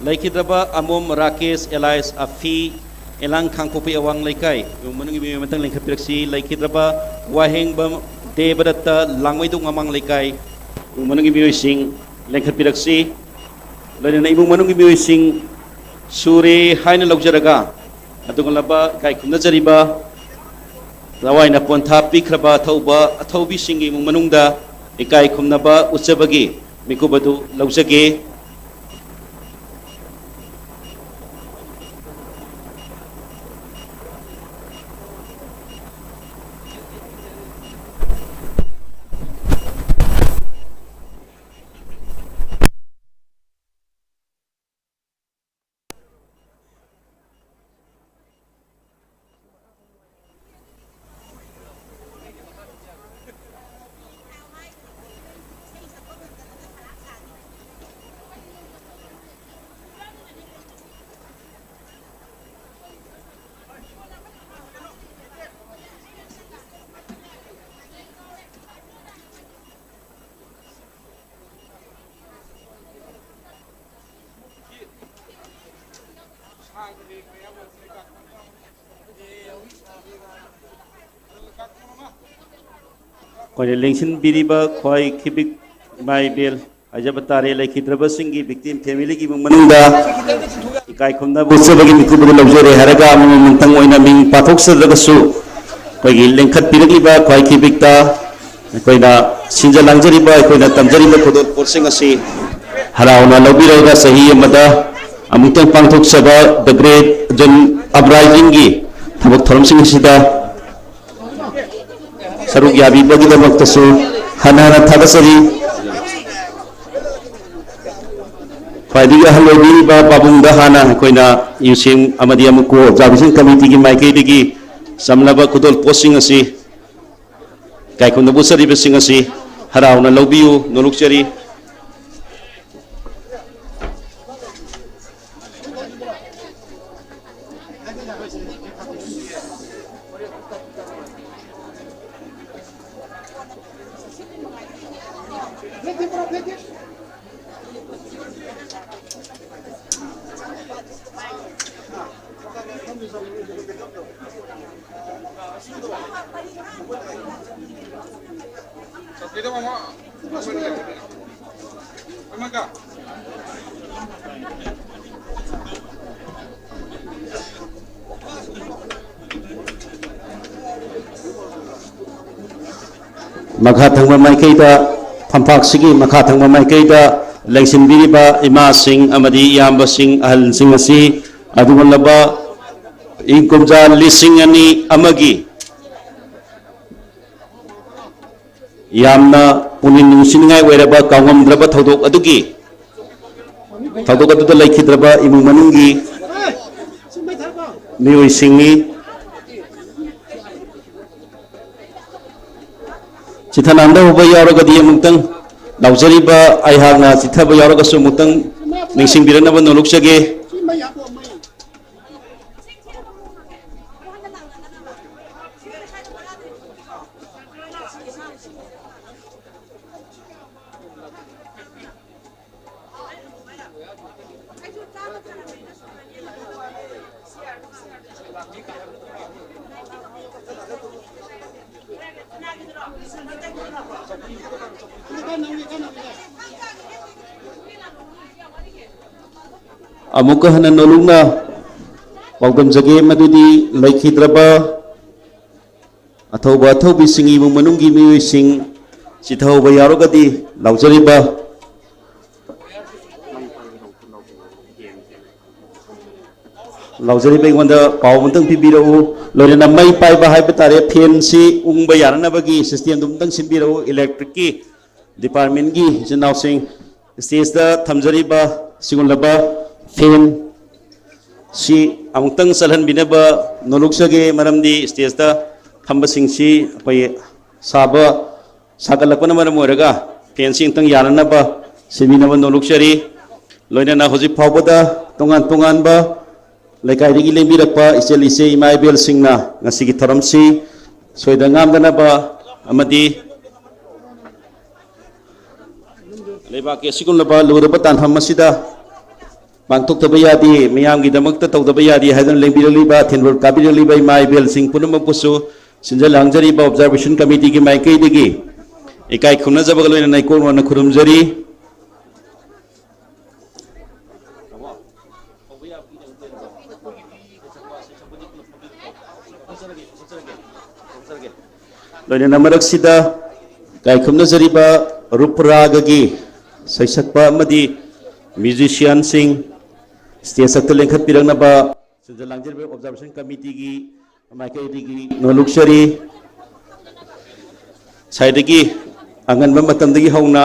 ꯂꯩꯈꯤꯗ꯭ꯔꯕ ꯑꯃꯣꯝ ꯔꯥꯀꯦꯁ ꯑꯦꯂꯥꯏꯁ ꯑꯐꯤ, ꯑꯦꯂꯥꯡ ꯈꯥꯡꯄꯣꯛꯄꯤ ꯑꯋꯥꯡ ꯂꯩꯀꯥꯏ, ꯏꯃꯨꯡ ꯃꯅꯨꯡꯒꯤ ꯃꯤꯑꯣꯏ ꯑꯃꯇꯪ ꯂꯦꯡꯈꯠꯄꯤꯔꯛꯁꯤ꯫ ꯂꯩꯈꯤꯗ꯭ꯔꯕ ꯋꯥꯍꯦꯡꯕꯝ ꯗꯦꯕꯗꯠꯇ, ꯂꯥꯡꯃꯩꯗꯣꯡ ꯃꯃꯥꯡ ꯂꯩꯀꯥꯏ, ꯏꯃꯨꯡ ꯃꯅꯨꯡꯒꯤ ꯃꯤꯑꯣꯏꯁꯤꯡ ꯂꯦꯡꯈꯠꯄꯤꯔꯛꯁꯤ꯫ ꯂꯣꯏꯅꯅ ꯏꯃꯨꯡ ꯃꯅꯨꯡꯒꯤ ꯃꯤꯑꯣꯏꯁꯤꯡ ꯁꯨꯔꯦ ꯍꯥꯏꯅ ꯂꯧꯖꯔꯒ, ꯑꯗꯨꯒꯨꯝꯂꯕ ꯏꯀꯥꯏ ꯈꯨꯝꯅꯖꯔꯤꯕ ꯂꯋꯥꯏꯅ ꯄꯣꯟꯊꯥ ꯄꯤꯈ꯭ꯔꯕ ꯑꯊꯧꯕ ꯑꯊꯧꯕꯤꯁꯤꯡꯒꯤ ꯏꯃꯨꯡ ꯃꯅꯨꯡꯗ ꯏꯀꯥꯏ ꯈꯨꯝꯅꯕ ꯎꯠꯆꯕꯒꯤ ꯃꯤꯀꯨꯞ ꯑꯗꯨ ꯂꯧꯖꯒꯦ꯫ ꯑꯩꯈꯣꯏꯅ ꯂꯦꯡꯁꯤꯟꯕꯤꯔꯤꯕ ꯈ꯭ꯋꯥꯏ ꯈꯤꯕꯤꯛ ꯏꯃꯥ ꯏꯕꯦꯜ ꯍꯥꯏꯖꯕ ꯇꯥꯔꯦ, ꯂꯩꯈꯤꯗ꯭ꯔꯕꯁꯤꯡꯒꯤ victim family ꯒꯤ ꯏꯃꯨꯡ ꯃꯅꯨꯡꯗ ꯏꯀꯥꯏ ꯈꯨꯝꯅꯕ ꯎꯠꯆꯕꯒꯤ ꯃꯤꯀꯨꯞ ꯑꯗꯨ ꯂꯧꯖꯔꯦ ꯍꯥꯏꯔꯒ ꯑꯃꯃꯝꯇꯪ ꯑꯣꯏꯅ ꯃꯤꯡ ꯄꯥꯊꯣꯛꯆꯗ꯭ꯔꯒꯁꯨ ꯑꯩꯈꯣꯏꯒꯤ ꯂꯤꯡꯈꯠꯄꯤꯔꯛꯂꯤꯕ ꯈ꯭ꯋꯥꯏ ꯈꯤꯕꯤꯛꯇ ꯑꯩꯈꯣꯏꯅ ꯁꯤꯟꯖ ꯂꯥꯡꯖꯔꯤꯕ, ꯑꯩꯈꯣꯏꯅ ꯇꯝꯖꯔꯤꯕ ꯈꯨꯗꯣꯜ ꯄꯣꯠꯁꯤꯡ ꯑꯁꯤ ꯍꯔꯥꯎꯅ ꯂꯧꯕꯤꯔꯒ ꯆꯍꯤ ꯑꯃꯗ ꯑꯃꯨꯛꯇꯪ ꯄꯥꯡꯊꯣꯛꯆꯕ The Great June Uprising ꯒꯤ ꯊꯕꯛ ꯊꯧꯔꯝꯁꯤꯡ ꯑꯁꯤꯗ ꯁꯔꯨꯛ ꯌꯥꯕꯤꯕꯒꯤꯗꯃꯛꯇꯁꯨ ꯍꯟꯅ ꯍꯟꯅ ꯊꯥꯒꯠꯆꯔꯤ꯫ ꯈ꯭ꯋꯥꯏꯗꯒꯤ ꯑꯍꯜ ꯑꯣꯏꯕꯤꯔꯤꯕ ꯄꯥꯕꯨꯡꯗ ꯍꯥꯟꯅ ꯑꯩꯈꯣꯏꯅ ꯌꯨꯁꯦꯝ ꯑꯃꯗꯤ ꯑꯃꯨꯛꯀꯣ Observation Committee ꯒꯤ ꯃꯥꯏꯀꯩꯗꯒꯤ ꯆꯝꯂꯕ ꯈꯨꯗꯣꯜ ꯄꯣꯠꯁꯤꯡ ꯑꯁꯤ ꯏꯀꯥꯏ ꯈꯨꯝꯅꯕ ꯎꯠꯆꯔꯤꯕꯁꯤꯡ ꯑꯁꯤ ꯍꯔꯥꯎꯅ ꯂꯧꯕꯤꯌꯨ, ꯅꯣꯂꯨꯛꯆꯔꯤ꯫ ꯃꯈꯥ ꯊꯪꯕ ꯃꯥꯏꯀꯩꯗ, ꯐꯝꯄꯥꯛꯁꯤꯒꯤ ꯃꯈꯥ ꯊꯪꯕ ꯃꯥꯏꯀꯩꯗ ꯂꯦꯡꯁꯤꯟꯕꯤꯔꯤꯕ ꯏꯃꯥꯁꯤꯡ ꯑꯃꯗꯤ ꯏꯌꯥꯝꯕꯁꯤꯡ, ꯑꯍꯜꯁꯤꯡ ꯑꯁꯤ ꯑꯗꯨꯒꯨꯝꯂꯕ ꯏꯪ ꯀꯨꯝꯖꯥ ꯂꯤꯁꯤꯡ ꯑꯅꯤ ꯑꯃꯒꯤ ꯌꯥꯝꯅ ꯄꯨꯛꯅꯤꯡ ꯅꯨꯡꯁꯤꯅꯤꯡꯉꯥꯏ ꯑꯣꯏꯔꯕ ꯀꯥꯎꯉꯝꯗ꯭ꯔꯕ ꯊꯧꯗꯣꯛ ꯑꯗꯨꯒꯤ, ꯊꯧꯗꯣꯛ ꯑꯗꯨꯗ ꯂꯩꯈꯤꯗ꯭ꯔꯕ ꯏꯃꯨꯡ ꯃꯅꯨꯡꯒꯤ ꯃꯤꯑꯣꯏꯁꯤꯡꯅꯤ꯫ ꯆꯤꯊ ꯅꯥꯟꯊꯍꯧꯕ ꯌꯥꯎꯔꯒꯗꯤ ꯑꯃꯨꯛꯇꯪ, ꯂꯥꯎꯖꯔꯤꯕ ꯑꯩꯍꯥꯛꯅ ꯆꯤꯊꯕ ꯌꯥꯎꯔꯒꯁꯨ ꯑꯃꯨꯛꯇꯪ ꯅꯤꯡꯁꯤꯡꯕꯤꯔꯛꯅꯕ ꯅꯣꯂꯨꯛꯆꯒꯦ꯫ ꯑꯃꯨꯛꯀ ꯍꯟꯅ ꯅꯣꯂꯨꯛꯅ ꯄꯥꯎꯗꯝꯖꯒꯦ, ꯃꯗꯨꯗꯤ ꯂꯩꯈꯤꯗ꯭ꯔꯕ ꯑꯊꯧꯕ ꯑꯊꯧꯕꯤꯁꯤꯡ, ꯏꯃꯨꯡ ꯃꯅꯨꯡꯒꯤ ꯃꯤꯑꯣꯏꯁꯤꯡ ꯆꯤꯊꯍꯧꯕ ꯌꯥꯎꯔꯒꯗꯤ ꯂꯥꯎꯖꯔꯤꯕ, ꯂꯥꯎꯖꯔꯤꯕ ꯑꯩꯉꯣꯟꯗ ꯄꯥꯎ ꯑꯃꯇꯪ ꯄꯤꯕꯤꯔꯛꯎ꯫ ꯂꯣꯏꯅꯅ ꯃꯩ ꯄꯥꯏꯕ ꯍꯥꯏꯕ ꯇꯥꯔꯦ, ꯐꯦꯟꯁꯤ ꯎꯪꯕ ꯌꯥꯅꯅꯕꯒꯤ ꯁꯤꯁꯇꯦꯝꯗꯨ ꯑꯃꯇꯪ ꯁꯤꯟꯕꯤꯔꯛꯎ꯫ ꯏꯂꯦꯛꯇ꯭ꯔꯤꯛꯀꯤ ꯗꯤꯄꯥꯔꯠꯃꯦꯟꯒꯤ ꯏꯆꯤꯟ ꯏꯅꯥꯎꯁꯤꯡ, ꯁ꯭ꯇꯦꯖꯇ ꯊꯝꯖꯔꯤꯕ ꯁꯤꯒꯨꯝꯂꯕ ꯐꯦꯟ ꯁꯤ ꯑꯃꯨꯛꯇꯪ ꯆꯠꯍꯟꯕꯤꯅꯕ ꯅꯣꯂꯨꯛꯆꯒꯦ, ꯃꯔꯝꯗꯤ ꯁ꯭ꯇꯦꯖꯇ ꯐꯝꯕꯁꯤꯡꯁꯤ ꯑꯩꯈꯣꯏ ꯁꯥꯕ ꯁꯥꯒꯠꯂꯛꯄꯅ ꯃꯔꯝ ꯑꯣꯏꯔꯒ ꯐꯦꯟꯁꯤ ꯑꯃꯨꯛꯇꯪ ꯌꯥꯅꯅꯕ ꯁꯤꯟꯕꯤꯅꯕ ꯅꯣꯂꯨꯛꯆꯔꯤ꯫ ꯂꯣꯏꯅꯅ ꯍꯧꯖꯤꯛ ꯐꯥꯎꯕꯗ ꯇꯣꯉꯥꯟ ꯇꯣꯉꯥꯟꯕ ꯂꯩꯀꯥꯏꯗꯒꯤ ꯂꯦꯡꯕꯤꯔꯛꯄ ꯏꯆꯦꯜ ꯏꯆꯦ ꯏꯃꯥ ꯏꯕꯦꯜꯁꯤꯡꯅ ꯉꯁꯤꯒꯤ ꯊꯧꯔꯝꯁꯤ ꯁꯣꯏꯗ ꯉꯥꯝꯗꯅꯕ ꯑꯃꯗꯤ ꯂꯩꯕꯥꯛꯀꯤ ꯑꯁꯤꯒꯨꯝꯂꯕ ꯂꯨꯔꯕ ꯇꯥꯟꯐꯝ ꯑꯁꯤꯗ ꯄꯥꯡꯊꯣꯛꯇꯕ ꯌꯥꯗꯦ, ꯃꯤꯌꯥꯝꯒꯤꯗꯃꯛꯇ ꯇꯧꯗꯕ ꯌꯥꯗꯦ ꯍꯥꯏꯗꯨꯅ ꯂꯦꯡꯕꯤꯔꯛꯂꯤꯕ, ꯊꯤꯟꯕ ꯀꯥꯕꯤꯔꯛꯂꯤꯕ ꯏꯃꯥ ꯏꯕꯦꯜꯁꯤꯡ ꯄꯨꯝꯅꯃꯛꯄꯨꯁꯨ ꯁꯤꯟꯖ ꯂꯥꯡꯖꯔꯤꯕ Observation Committeeꯒꯤ ꯃꯥꯏꯀꯩꯗꯒꯤ ꯏꯀꯥꯏ ꯈꯨꯝꯅꯖꯕꯒ ꯂꯣꯏꯅꯅ ꯏꯀꯣꯟ ꯋꯥꯅ ꯈꯨꯔꯨꯝꯖꯔꯤ꯫ ꯂꯣꯏꯅꯅ ꯃꯔꯛꯁꯤꯗ ꯏꯀꯥꯏ ꯈꯨꯝꯅꯖꯔꯤꯕ ꯔꯨꯄꯔꯥꯒꯒꯤ ꯁꯩꯁꯛꯄ ꯑꯃꯗꯤ ꯃ꯭ꯌꯨꯖꯤꯁꯤꯌꯥꯟꯁꯤꯡ ꯁ꯭ꯇꯦꯖ ꯁꯛꯇ ꯂꯦꯡꯈꯠꯄꯤꯔꯛꯅꯕ ꯁꯤꯟꯖ ꯂꯥꯡꯖꯔꯤꯕ Observation Committeeꯒꯤ ꯃꯥꯏꯀꯩꯗꯒꯤ ꯅꯣꯂꯨꯛꯆꯔꯤ꯫ ꯉꯁꯥꯏꯗꯒꯤ ꯑꯉꯟꯕ ꯃꯇꯝꯗꯒꯤ ꯍꯧꯅ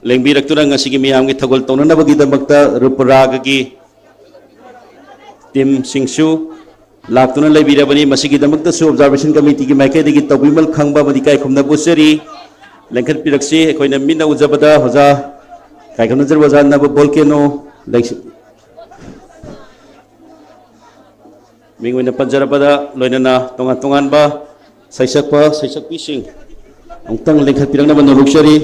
ꯂꯦꯡꯕꯤꯔꯛꯇꯨꯅ ꯉꯁꯤꯒꯤ ꯃꯤꯌꯥꯝꯒꯤ ꯊꯧꯒꯜ ꯇꯧꯅꯅꯕꯒꯤꯗꯃꯛꯇ ꯔꯨꯄꯔꯥꯒꯒꯤ ꯇꯤꯝꯁꯤꯡꯁꯨ ꯂꯥꯛꯇꯨꯅ ꯂꯩꯕꯤꯔꯕꯅꯤ꯫ ꯃꯁꯤꯒꯤꯗꯃꯛꯇꯁꯨ Observation Committeeꯒꯤ ꯃꯥꯏꯀꯩꯗꯒꯤ ꯇꯧꯕꯤꯃꯜ ꯈꯪꯕ ꯑꯃꯗꯤ ꯏꯀꯥꯏ ꯈꯨꯝꯅꯕ ꯎꯠꯆꯔꯤ꯫ ꯂꯦꯡꯈꯠꯄꯤꯔꯛꯁꯤ꯫ ꯑꯩꯈꯣꯏꯅ ꯃꯤꯠꯅ ꯎꯖꯕꯗ ꯑꯣꯖꯥ, ꯏꯀꯥꯏ ꯈꯨꯝꯅꯖꯔꯤꯕ ꯑꯣꯖꯥ ꯅꯕ ꯚꯣꯜꯀꯦꯅꯣ ꯂꯩꯁꯤ-, ꯃꯤꯡ ꯑꯣꯏꯅ ꯄꯟꯖꯔꯕꯗ ꯂꯣꯏꯅꯅ ꯇꯣꯉꯥꯟ ꯇꯣꯉꯥꯟꯕ ꯁꯩꯁꯛꯄ ꯁꯩꯁꯛꯄꯤꯁꯤꯡ ꯑꯃꯨꯛꯇꯪ ꯂꯦꯡꯈꯠꯄꯤꯔꯛꯅꯕ ꯅꯣꯂꯨꯛꯆꯔꯤ꯫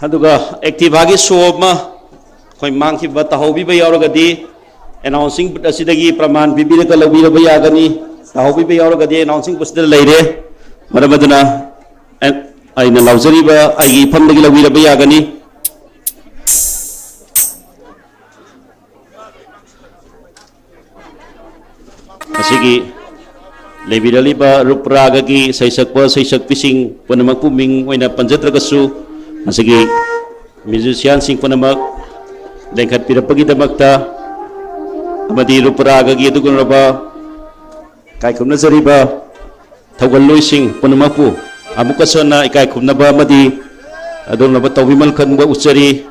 ꯑꯗꯨꯒ Activa ꯒꯤ show ꯑꯃ ꯑꯩꯈꯣꯏ ꯃꯥꯡꯈꯤꯕ ꯇꯥꯍꯧꯕꯤꯕ ꯌꯥꯎꯔꯒꯗꯤ, announcing booth ꯑꯁꯤꯗꯒꯤ ꯄ꯭ꯔꯃꯥꯟ ꯄꯤꯕꯤꯔꯒ ꯂꯧꯕꯤꯔꯕ ꯌꯥꯒꯅꯤ꯫ ꯇꯥꯍꯧꯕꯤꯕ ꯌꯥꯎꯔꯒꯗꯤ announcing booth ꯁꯤꯗ ꯂꯩꯔꯦ꯫ ꯃꯔꯝ ꯑꯗꯨꯅ ꯑꯩꯅ ꯂꯥꯎꯖꯔꯤꯕ ꯑꯩꯒꯤ ꯏꯐꯝꯗꯒꯤ ꯂꯧꯕꯤꯔꯕ ꯌꯥꯒꯅꯤ꯫ ꯃꯁꯤꯒꯤ ꯂꯩꯕꯤꯔꯛꯂꯤꯕ ꯔꯨꯄ꯭ꯔꯥꯒꯒꯤ ꯁꯩꯁꯛꯄ ꯁꯩꯁꯛꯄꯤꯁꯤꯡ ꯄꯨꯝꯅꯃꯛꯄꯨ ꯃꯤꯡ ꯑꯣꯏꯅ ꯄꯟꯖꯗ꯭ꯔꯒꯁꯨ, ꯃꯁꯤꯒꯤ musician ꯁꯤꯡ ꯄꯨꯝꯅꯃꯛ ꯂꯦꯡꯈꯠꯄꯤꯔꯛꯄꯒꯤꯗꯃꯛꯇ ꯑꯃꯗꯤ ꯔꯨꯄ꯭ꯔꯥꯒꯒꯤ ꯑꯗꯨꯒꯨꯝꯂꯕ ꯏꯀꯥꯏ ꯈꯨꯝꯅꯖꯔꯤꯕ ꯊꯧꯒꯜꯂꯣꯏꯁꯤꯡ ꯄꯨꯝꯅꯃꯛꯄꯨ ꯑꯃꯨꯛꯀꯁꯨ ꯍꯟꯅ ꯏꯀꯥꯏ ꯈꯨꯝꯅꯕ ꯑꯃꯗꯤ ꯑꯗꯨꯒꯨꯝꯂꯕ ꯇꯧꯕꯤꯃꯜ ꯈꯟꯕ ꯎꯠꯆꯔꯤ꯫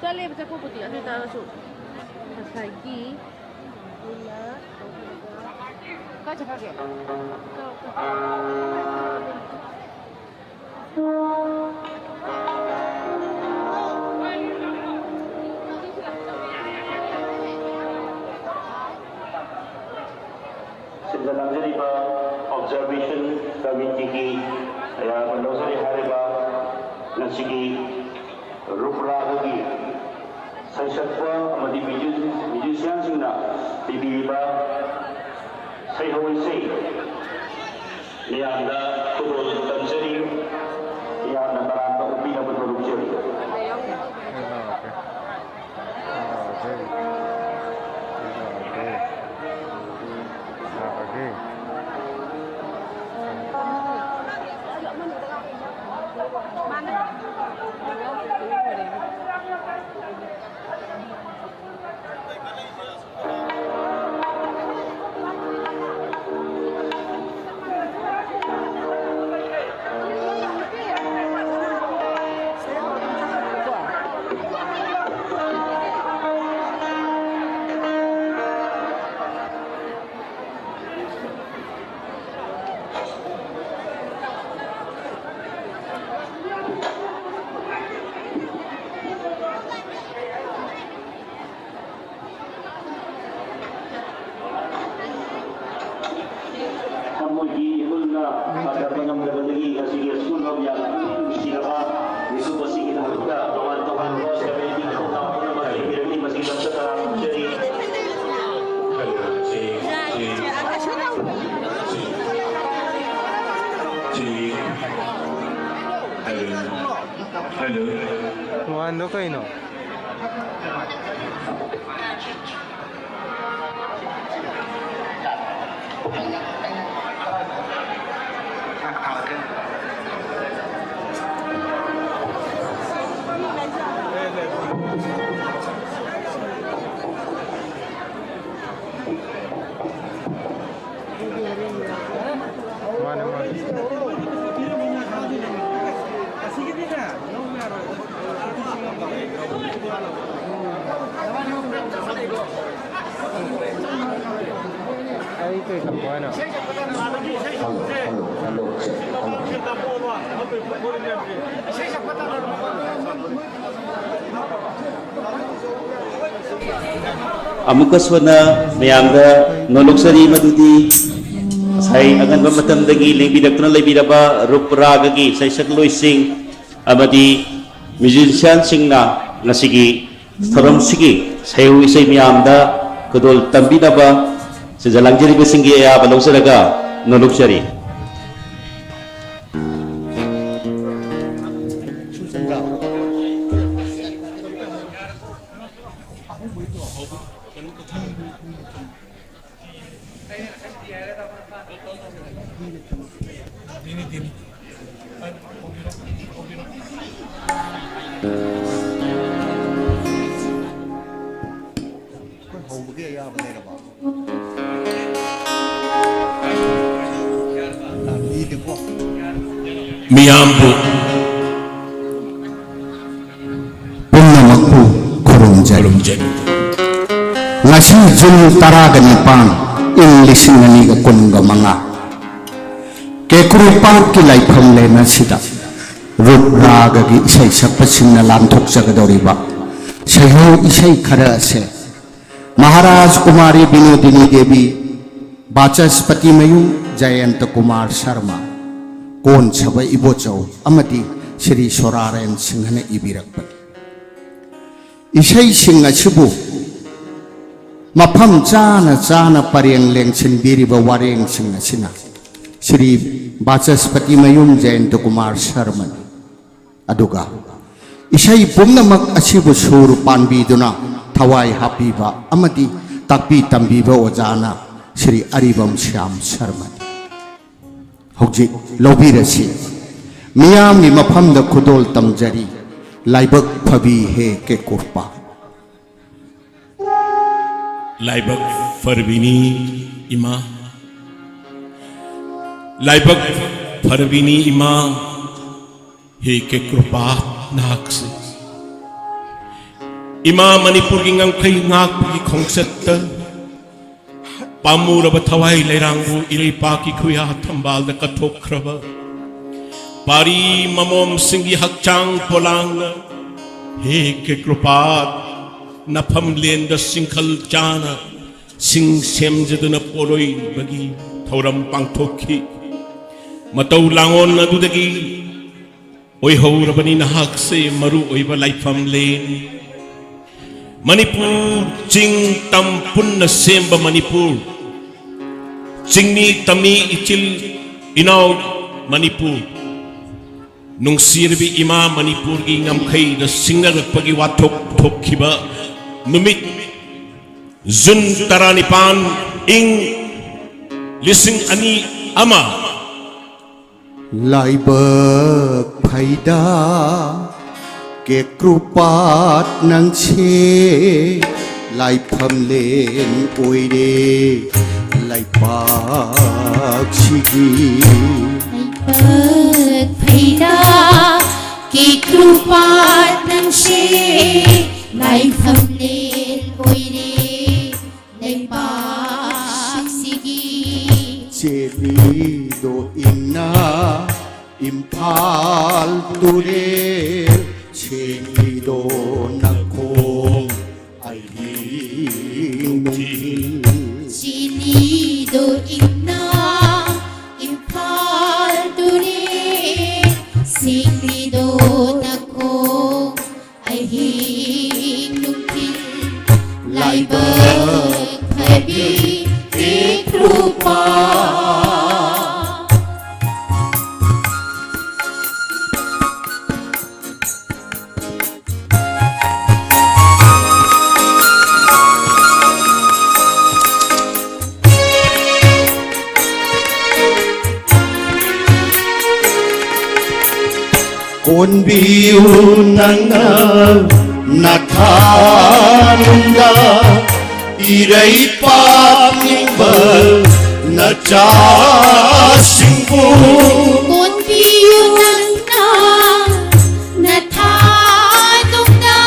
ꯆꯠꯂꯦꯕ ꯆꯠꯄꯕꯨꯗꯤ, ꯑꯗꯨ ꯑꯣꯏꯇꯥꯔꯒꯁꯨ ꯉꯁꯥꯏꯒꯤ ꯀꯥꯏ ꯆꯠꯈ꯭ꯔꯒꯦ? ꯁꯤꯗ ꯂꯥꯡꯖꯔꯤꯕ ꯑꯣꯕꯖꯥꯔꯕꯦꯁꯟ ꯀꯃꯤꯇꯤꯒꯤ ꯑꯌꯥꯕ ꯂꯧꯖꯔꯤ ꯍꯥꯏꯔꯤꯕ ꯉꯁꯤꯒꯤ ꯔꯨꯞ ꯔꯥꯒꯒꯤ ꯁꯩꯁꯛꯄ ꯑꯃꯗꯤ ꯃ꯭ꯌꯨꯖꯤ-, ꯃ꯭ꯌꯨꯖꯤꯁꯤꯌꯥꯟꯁꯤꯡꯅ ꯄꯤꯕꯤꯔꯤꯕ ꯁꯩꯍꯧ ꯏꯁꯩ ꯃꯌꯥꯝꯗ ꯈꯨꯗꯣꯜ ꯇꯝꯖꯔꯤ꯫ ꯃꯌꯥꯝꯅ ꯃꯔꯥꯟ ꯇꯧꯕꯤꯅꯕ ꯅꯣꯂꯨꯛꯆꯔꯤ꯫ ꯊꯃꯣꯏꯒꯤ ꯏꯍꯨꯜꯅ ꯄꯥꯊꯕ ꯉꯝꯗꯕꯗꯒꯤ ꯉꯁꯤꯒꯤ school of ꯌꯥꯝꯅ ꯅꯨꯡꯁꯤꯔꯕ ꯃꯤꯀꯨꯞ ꯑꯁꯤꯒꯤꯗꯃꯛꯇ ꯇꯣꯉꯥꯟ ꯇꯣꯉꯥꯟꯕ committee ꯈꯟꯅ ꯄꯨꯝꯅꯃꯛ ꯂꯩꯕꯤꯔꯒꯅꯤ꯫ ꯃꯁꯤꯒꯤꯗꯃꯛꯇ ꯇꯔꯥꯝꯅ ꯑꯣꯛꯆꯔꯤ꯫ Hello. ꯇꯣꯉꯥꯟꯗꯣ ꯀꯩꯅꯣ? ꯃꯥꯅꯦ, ꯃꯥꯅꯦ꯫ ꯑꯩ ꯀꯩ ꯇꯝꯃꯣ ꯍꯥꯏꯅꯣ? ꯑꯃꯨꯛꯀꯁꯨ ꯍꯟꯅ ꯃꯌꯥꯝꯗ ꯅꯣꯜꯂꯨꯛꯆꯔꯤ ꯃꯗꯨꯗꯤ ꯉꯁꯥꯏ ꯑꯉꯟꯕ ꯃꯇꯝꯗꯒꯤ ꯂꯦꯡꯕꯤꯔꯛꯇꯨꯅ ꯂꯩꯕꯤꯔꯕ ꯔꯨꯞ ꯔꯥꯒꯒꯤ ꯏꯁꯩ ꯁꯛꯂꯣꯏꯁꯤꯡ ꯑꯃꯗꯤ ꯃ꯭ꯌꯨꯖꯤꯁꯤꯌꯥꯟꯁꯤꯡꯅ ꯉꯁꯤꯒꯤ ꯊꯧꯔꯝꯁꯤꯒꯤ ꯁꯩꯍꯧ ꯏꯁꯩ ꯃꯌꯥꯝꯗ ꯈꯨꯗꯣꯜ ꯇꯝꯕꯤꯅꯕ ꯁꯤꯗ ꯂꯥꯡꯖꯔꯤꯕꯁꯤꯡꯒꯤ ꯑꯌꯥꯕ ꯂꯧꯖꯔꯒ ꯅꯣꯜꯂꯨꯛꯆꯔꯤ꯫ ꯃꯤꯌꯥꯝꯕꯨ ꯄꯨꯝꯅꯃꯛꯄꯨ ꯈꯨꯔꯨꯝꯖꯔꯤ꯫ ꯈꯨꯔꯨꯝꯖꯔꯤ꯫ ꯉꯁꯤ ꯖꯨꯟ ꯇꯔꯥꯒ ꯅꯤꯄꯥꯟ, ꯏꯪ ꯂꯤꯁꯤꯡ ꯑꯅꯤꯒ ꯀꯨꯟꯒ ꯃꯉꯥ, ꯀꯦꯀ꯭ꯔꯨ ꯄꯥꯠꯀꯤ ꯂꯥꯏꯐꯝꯂꯦꯟ ꯑꯁꯤꯗ ꯔꯨꯞ ꯔꯥꯒꯒꯤ ꯏꯁꯩ ꯁꯛꯄꯁꯤꯡꯅ ꯂꯥꯟꯊꯣꯛꯆꯒꯗꯧꯔꯤꯕ ꯁꯩꯍꯧ ꯏꯁꯩ ꯈꯔ ꯑꯁꯦ ꯃꯍꯥꯔꯥꯖ ꯀꯨꯃꯥꯔꯤ ꯕꯤꯅꯣꯗꯤꯅꯤ ꯗꯦꯕꯤ, ꯕꯥꯆꯁꯄꯇꯤ ꯃꯌꯨꯝ ꯖꯌꯟꯇ ꯀꯨꯃꯥꯔ ꯁꯔꯃ, ꯀꯣꯟꯁꯕ ꯏꯕꯣꯆꯧ ꯑꯃꯗꯤ ꯁ꯭ꯔꯤ ꯁꯣꯔꯥꯔꯦꯟ ꯁꯤꯡꯍꯅ ꯏꯕꯤꯔꯛꯄꯅꯤ꯫ ꯏꯁꯩꯁꯤꯡ ꯑꯁꯤꯕꯨ ꯃꯐꯝ ꯆꯥꯅ ꯆꯥꯅ ꯄꯔꯦꯡ ꯂꯦꯡꯁꯤꯟꯕꯤꯔꯤꯕ ꯋꯥꯔꯦꯡꯁꯤꯡ ꯑꯁꯤꯅ ꯁ꯭ꯔꯤ ꯕꯥꯆꯁꯄꯇꯤ ꯃꯌꯨꯝ ꯖꯌꯟꯇ ꯀꯨꯃꯥꯔ ꯁꯔꯃꯅꯤ꯫ ꯑꯗꯨꯒ ꯏꯁꯩ ꯄꯨꯝꯅꯃꯛ ꯑꯁꯤꯕꯨ ꯁꯨꯔ ꯄꯥꯟꯕꯤꯗꯨꯅ ꯊꯋꯥꯏ ꯍꯥꯞꯄꯤꯕ ꯑꯃꯗꯤ ꯇꯥꯛꯄꯤ ꯇꯝꯕꯤꯕ ꯑꯣꯖꯥꯅ ꯁ꯭ꯔꯤ ꯑꯔꯤꯕꯝ ꯁ꯭ꯌꯥꯝ ꯁꯔꯃꯅꯤ꯫ ꯍꯧꯖꯤꯛ ꯂꯧꯕꯤꯔꯁꯤ꯫ ꯃꯤꯌꯥꯝꯒꯤ ꯃꯐꯝꯗ ꯈꯨꯗꯣꯜ ꯇꯝꯖꯔꯤ, ꯂꯥꯏꯕꯛ ꯐꯕꯤ ꯍꯦ ꯀꯦꯀꯨꯔꯄꯥ꯫ ꯂꯥꯏꯕꯛ ꯐꯔꯕꯤꯅꯤ ꯏꯃꯥ, ꯂꯥꯏꯕꯛ ꯐꯔꯕꯤꯅꯤ ꯏꯃꯥ, ꯍꯦ ꯀꯦꯀ꯭ꯔꯨꯄꯥ ꯅꯍꯥꯛꯁꯦ꯫ ꯏꯃꯥ ꯃꯅꯤꯄꯨꯔꯒꯤ ꯉꯝꯈꯩ ꯉꯥꯛꯄꯒꯤ ꯈꯣꯡꯆꯠꯇ ꯄꯥꯝꯃꯨꯔꯕ ꯊꯋꯥꯏ ꯂꯩꯔꯥꯡꯕꯨ ꯏꯔꯩꯄꯥꯛꯀꯤ ꯈꯨꯌꯥ ꯊꯝꯕꯥꯜꯗ ꯀꯠꯊꯣꯛꯈ꯭ꯔꯕ ꯄꯥꯔꯤ ꯃꯃꯣꯝꯁꯤꯡꯒꯤ ꯍꯛꯆꯥꯡ ꯄꯣꯂꯥꯡꯅ ꯍꯦ ꯀꯦꯀ꯭ꯔꯨꯄꯥ ꯅꯐꯝꯂꯦꯟꯗ ꯁꯤꯡꯈꯜ ꯆꯥꯅ ꯁꯤꯡ ꯁꯦꯝꯖꯗꯨꯅ ꯄꯣꯠꯂꯣꯏꯕꯒꯤ ꯊꯧꯔꯝ ꯄꯥꯡꯊꯣꯛꯈꯤ꯫ ꯃꯇꯧ ꯂꯥꯡꯑꯣꯟ ꯑꯗꯨꯗꯒꯤ ꯑꯣꯏꯍꯧꯔꯕꯅꯤ ꯅꯍꯥꯛꯁꯦ ꯃꯔꯨ ꯑꯣꯏꯕ ꯂꯥꯏꯐꯝꯂꯦꯟ꯫ ꯃꯅꯤꯄꯨꯔ ꯆꯤꯡ ꯇꯝ ꯄꯨꯟꯅ ꯁꯦꯝꯕ ꯃꯅꯤꯄꯨꯔ, ꯆꯤꯡꯃꯤ ꯇꯝꯃꯤ ꯏꯆꯤꯜ ꯏꯅꯥꯎ ꯃꯅꯤꯄꯨꯔ, ꯅꯨꯡꯁꯤꯔꯕꯤ ꯏꯃꯥ ꯃꯅꯤꯄꯨꯔꯒꯤ ꯉꯝꯈꯩꯗ ꯁꯤꯡꯅꯔꯛꯄꯒꯤ ꯋꯥꯊꯣꯛ ꯊꯣꯛꯈꯤꯕ ꯅꯨꯃꯤꯠ, ꯖꯨꯟ ꯇꯔꯥꯅꯤꯄꯥꯟ, ꯏꯪ ꯂꯤꯁꯤꯡ ꯑꯅꯤ ꯑꯃ꯫ ꯂꯥꯏꯕꯛ ꯐꯩꯗ ꯀꯦꯀ꯭ꯔꯨꯄꯥꯠ ꯅꯪꯁꯦ, ꯂꯥꯏꯐꯝꯂꯦꯟ ꯑꯣꯏꯔꯦ ꯂꯩꯄꯥꯛꯁꯤꯒꯤ꯫ ꯂꯥꯏꯕꯛ ꯐꯩꯗ ꯀꯦꯀ꯭ꯔꯨꯄꯥꯠ ꯅꯪꯁꯦ, ꯂꯥꯏꯐꯝꯂꯦꯟ ꯑꯣꯏꯔꯦ ꯂꯩꯕꯥꯛꯁꯤꯒꯤ꯫ ꯆꯦꯜꯂꯤꯗꯣ ꯏꯪꯅ ꯏꯝꯐꯥꯜ ꯇꯨꯔꯦꯜ, ꯁꯦꯡꯂꯤꯗꯣ ꯅꯈꯣꯡ ꯑꯍꯤꯡ ꯅꯨꯡꯊꯤꯜ꯫ ꯆꯦꯜꯂꯤꯗꯣ ꯏꯪꯅ ꯏꯝꯐꯥꯜ ꯇꯨꯔꯦꯜ, ꯁꯦꯡꯂꯤꯗꯣ ꯅꯈꯣꯡ ꯑꯍꯤꯡ ꯅꯨꯡꯊꯤꯜ꯫ ꯂꯥꯏꯕꯛ ꯐꯕꯤ ꯀꯦꯀ꯭ꯔꯨꯄꯥ꯫ ꯕꯤꯌꯨ ꯅꯪꯅ ꯅꯊꯥꯅꯨꯡꯗ ꯏꯔꯩꯄꯥꯛ ꯅꯤꯡꯕ ꯅꯆꯥꯁꯤꯡꯕꯨ꯫ ꯀꯣꯟꯕꯤꯌꯨ ꯅꯪꯅ ꯅꯊꯥꯅꯨꯡꯗ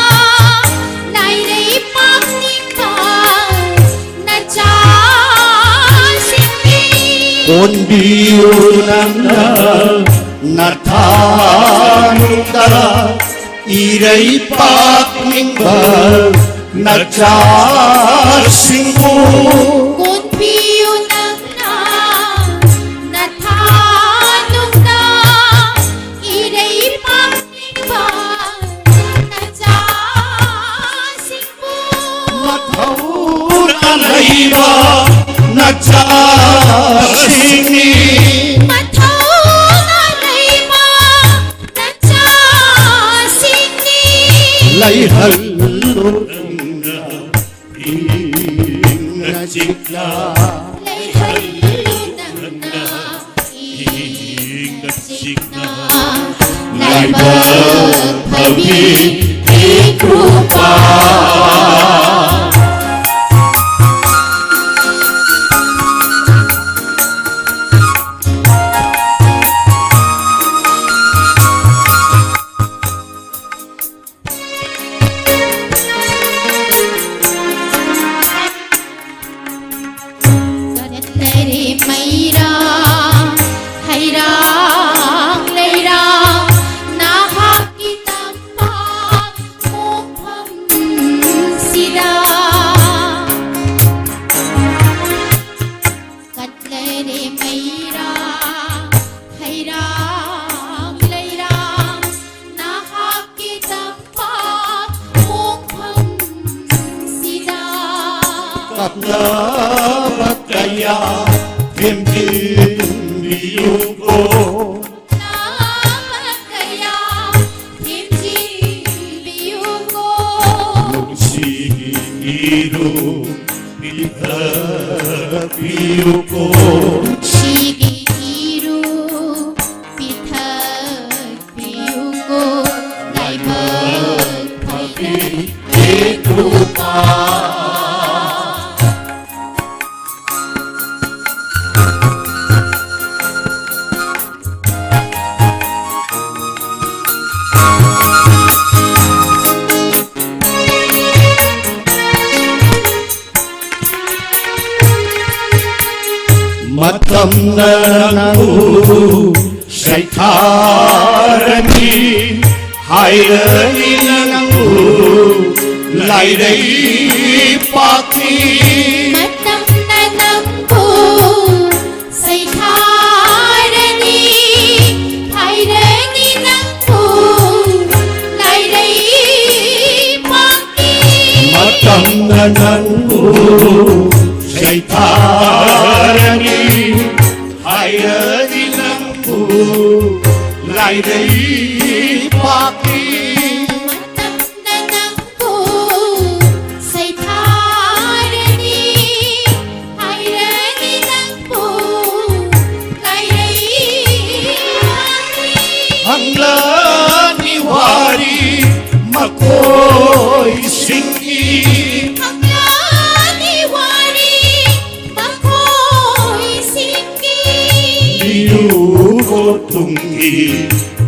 ꯂꯥꯏꯔꯩꯄꯥꯛ ꯅꯤꯡꯕ ꯅꯆꯥꯁꯤꯡꯒꯤ꯫ ꯀꯣꯟꯕꯤꯌꯨ ꯅꯪꯅ ꯅꯊꯥꯅꯨꯡꯗ ꯏꯔꯩꯄꯥꯛ ꯅꯤꯡꯕ ꯅꯆꯥꯁꯤꯡꯕꯨ꯫ ꯀꯣꯟꯕꯤꯌꯨ ꯅꯪꯅ ꯅꯊꯥꯅꯨꯡꯗ ꯏꯔꯩꯄꯥꯛ ꯅꯤꯡꯕ ꯅꯆꯥꯁꯤꯡꯕꯨ꯫ ꯃꯊꯧꯅꯥ ꯂꯩꯕ ꯅꯆꯥꯁꯤꯡꯅꯤ꯫ ꯃꯊꯧꯅꯥ ꯂꯩꯕ ꯅꯆꯥꯁꯤꯡꯅꯤ꯫ ꯂꯩꯍꯜꯂꯨ ꯅꯪꯅ ꯏꯪꯅ ꯆꯤꯛꯅ꯫ ꯂꯩꯍꯜꯂꯨ ꯅꯪꯅ ꯏꯪꯅ ꯆꯤꯛꯅ꯫ ꯂꯥꯏꯕꯛ ꯐꯕꯤ ꯏꯀ꯭ꯔꯨꯄꯥ꯫ ꯀꯠꯂꯔꯦ ꯃꯩꯔꯥ, ꯍꯩꯔꯥꯡ ꯂꯩꯔꯥꯡ, ꯅꯍꯥꯛꯀꯤ ꯇꯝꯄꯥꯛ ꯃꯣꯡꯐꯝꯁꯤꯗ꯫ ꯀꯠꯂꯔꯦ ꯃꯩꯔꯥ, ꯍꯩꯔꯥꯡ ꯂꯩꯔꯥꯡ, ꯅꯍꯥꯛꯀꯤ ꯇꯝꯄꯥꯛ ꯃꯣꯡꯐꯝꯁꯤꯗ꯫ ꯀꯞꯅꯕ ꯀꯌꯥ ꯊꯦꯝꯖꯤꯟꯕꯤꯌꯨꯀꯣ꯫ ꯀꯞꯅꯕ ꯀꯌꯥ ꯊꯦꯝꯖꯤꯟꯕꯤꯌꯨꯀꯣ꯫ ꯅꯨꯡꯁꯤꯒꯤ ꯏꯔꯨ ꯄꯤꯊꯛꯄꯤꯌꯨꯀꯣ꯫ ꯅꯨꯡꯁꯤꯒꯤ ꯏꯔꯨ ꯄꯤꯊꯛ ꯄꯤꯌꯨꯀꯣ꯫ ꯇꯝꯅ ꯅꯪꯕꯨ ꯁꯩꯊꯥꯔꯅꯤ, ꯍꯥꯏꯔꯅꯤ ꯅꯪꯕꯨ ꯂꯥꯏꯔꯩ ꯄꯥꯛꯅꯤ꯫ ꯃꯇꯝꯅ ꯅꯪꯕꯨ ꯁꯩꯊꯥꯔꯅꯤ, ꯍꯥꯏꯔꯅꯤ ꯅꯪꯕꯨ ꯂꯥꯏꯔꯩ ꯄꯥꯛꯅꯤ꯫ ꯃꯇꯝꯅ ꯅꯪꯕꯨ ꯁꯩꯊꯥꯔꯅꯤ, ꯍꯥꯏꯔꯅꯤ ꯅꯪꯕꯨ ꯂꯥꯏꯔꯩ ꯄꯥꯛꯅꯤ꯫ ꯃꯇꯝꯅ ꯅꯪꯕꯨ ꯁꯩꯊꯥꯔꯅꯤ, ꯍꯥꯏꯔꯅꯤ ꯅꯪꯕꯨ ꯂꯥꯏꯔꯩ ꯄꯥꯛꯅꯤ꯫ ꯍꯪꯂꯅꯤ ꯋꯥꯔꯤ ꯃꯈꯣꯏꯁꯤꯡꯒꯤ꯫ ꯍꯪꯂꯅꯤ ꯋꯥꯔꯤ ꯃꯈꯣꯏꯁꯤꯡꯒꯤ꯫ ꯂꯤꯌꯨꯀꯣ ꯇꯨꯡꯒꯤ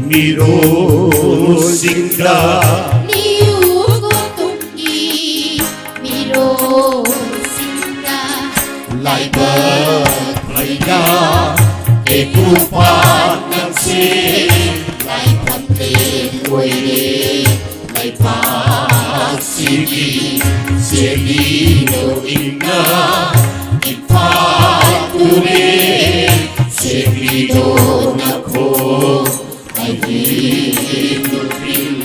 ꯃꯤꯔꯣꯜꯁꯤꯡꯗ꯫ ꯂꯤꯌꯨꯀꯣ ꯇꯨꯡꯒꯤ ꯃꯤꯔꯣꯜꯁꯤꯡꯗ꯫ ꯂꯥꯏꯕꯛ ꯐꯩꯅ ꯇꯦꯡꯈꯨꯜ ꯄꯥꯠ ꯅꯪꯁꯦ ꯂꯥꯏꯐꯝ ꯂꯦꯟ ꯑꯣꯏꯔꯦ꯫ ꯂꯩꯕꯥꯛꯁꯤꯒꯤ ꯆꯦꯜꯂꯤꯗꯣ ꯏꯪꯅ ꯏꯝꯐꯥꯜ ꯇꯨꯔꯦꯜ ꯆꯦꯜꯂꯤꯗꯣ ꯅꯈꯣ ꯑꯍꯤꯡ ꯅꯨꯡꯊꯤꯜ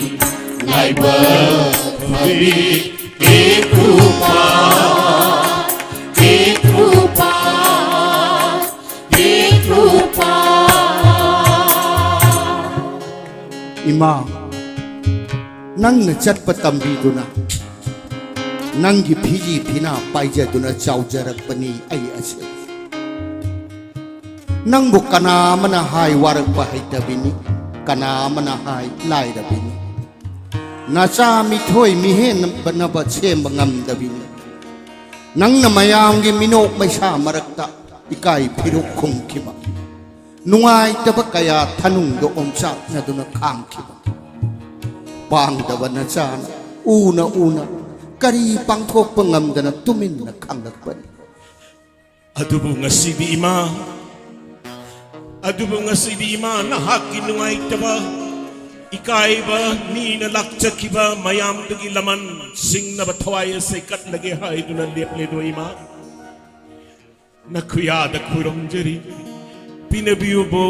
ꯂꯥꯏꯕꯛ ꯐꯕꯤ ꯇꯦꯡꯈꯨꯜ ꯄꯥꯠ, ꯇꯦꯡꯈꯨꯜ ꯄꯥꯠ, ꯇꯦꯡꯈꯨꯜ ꯄꯥꯠ꯫ ꯏꯃꯥ, ꯅꯪꯅ ꯆꯠꯄ ꯇꯝꯕꯤꯗꯨꯅ, ꯅꯪꯒꯤ ꯐꯤꯖꯤ ꯐꯤꯅꯥ ꯄꯥꯏꯖꯗꯨꯅ ꯆꯥꯎꯖꯔꯛꯄꯅꯤ ꯑꯩ ꯑꯁꯦ꯫ ꯅꯪꯕꯨ ꯀꯅꯥ ꯑꯃꯅ ꯍꯥꯏ ꯋꯥꯔꯛꯄ ꯍꯩꯇꯕꯤꯅꯤ, ꯀꯅꯥ ꯑꯃꯅ ꯍꯥꯏ ꯂꯥꯏꯔꯕꯤꯅꯤ꯫ ꯅꯆꯥ ꯃꯤꯊꯣꯏ ꯃꯤꯍꯦꯟꯕꯅꯕ ꯁꯦꯝꯕ ꯉꯝꯗꯕꯤꯅꯤ꯫ ꯅꯪꯅ ꯃꯌꯥꯝꯒꯤ ꯃꯤꯅꯣꯛ ꯃꯩꯁꯥ ꯃꯔꯛꯇ ꯏꯀꯥꯏ ꯐꯤꯔꯨꯛ ꯈꯨꯝꯈꯤꯕ, ꯅꯨꯡꯉꯥꯏꯇꯕ ꯀꯌꯥ ꯊꯅꯨꯡꯗ ꯑꯣꯝꯆꯥꯛꯅꯗꯨꯅ ꯈꯥꯡꯈꯤꯕ꯫ ꯄꯥꯡꯗꯕ ꯅꯆꯥꯅ ꯎꯅ ꯎꯅ ꯀꯔꯤ ꯄꯥꯡꯊꯣꯛꯄ ꯉꯝꯗꯅ ꯇꯨꯃꯤꯟꯅ ꯈꯥꯡꯂꯛꯄꯅꯤ꯫ ꯑꯗꯨꯕꯨ ꯉꯁꯤꯗꯤ ꯏꯃꯥ, ꯑꯗꯨꯕꯨ ꯉꯁꯤꯗꯤ ꯏꯃꯥ, ꯅꯍꯥꯛꯀꯤ ꯅꯨꯡꯉꯥꯏꯇꯕ, ꯏꯀꯥꯏꯕ, ꯃꯤꯅ ꯂꯥꯛꯆꯈꯤꯕ ꯃꯌꯥꯝꯗꯨꯒꯤ ꯂꯃꯟ ꯁꯤꯡꯅꯕ ꯊꯋꯥꯏ ꯑꯁꯦ ꯀꯠꯂꯒꯦ ꯍꯥꯏꯗꯨꯅ ꯂꯦꯞꯂꯦꯗꯣ ꯏꯃꯥ꯫ ꯅꯈꯨꯌꯥꯗ ꯈꯨꯔꯨꯝꯖꯔꯤ, ꯄꯤꯅꯕꯤꯌꯨꯕꯣ,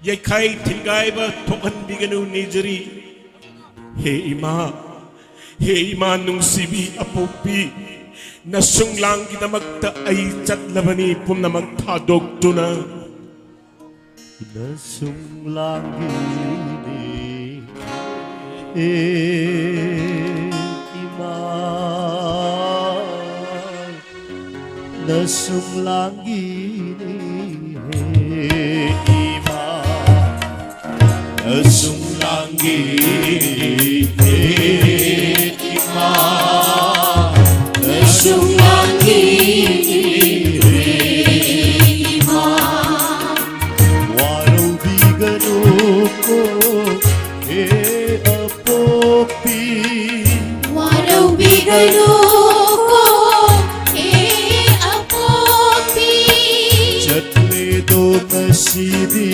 ꯌꯩꯈꯥꯏ ꯊꯤꯟꯒꯥꯏꯕ ꯊꯣꯛꯍꯟꯕꯤꯒꯅꯨ ꯅꯤꯖꯔꯤ꯫ ꯍꯦ ꯏꯃꯥ, ꯍꯦ ꯏꯃꯥ ꯅꯨꯡꯁꯤꯕꯤ ꯑꯄꯣꯛꯄꯤ, ꯅꯁꯨꯡꯂꯥꯡꯒꯤꯗꯃꯛꯇ ꯑꯩ ꯆꯠꯂꯕꯅꯤ ꯄꯨꯝꯅꯃꯛ ꯊꯥꯗꯣꯛꯇꯨꯅ꯫ ꯅꯁꯨꯡꯂꯥꯡꯒꯤꯅꯤ, ꯍꯦ ꯏꯃꯥ, ꯅꯁꯨꯡꯂꯥꯡꯒꯤꯅꯤ, ꯍꯦ ꯏꯃꯥ, ꯅꯁꯨꯡꯂꯥꯡꯒꯤꯅꯤ, ꯍꯦ ꯏꯃꯥ, ꯅꯁꯨꯡꯂꯥꯡꯒꯤꯅꯤ, ꯍꯦ ꯏꯃꯥ꯫ ꯋꯥꯔꯧꯕꯤꯒꯅꯨꯀꯣ, ꯍꯦ ꯑꯄꯣꯛꯄꯤ꯫ ꯋꯥꯔꯧꯕꯤꯒꯅꯨꯀꯣ, ꯍꯦ ꯑꯄꯣꯛꯄꯤ꯫ ꯆꯠꯂꯦꯗꯣ ꯉꯁꯤꯗꯤ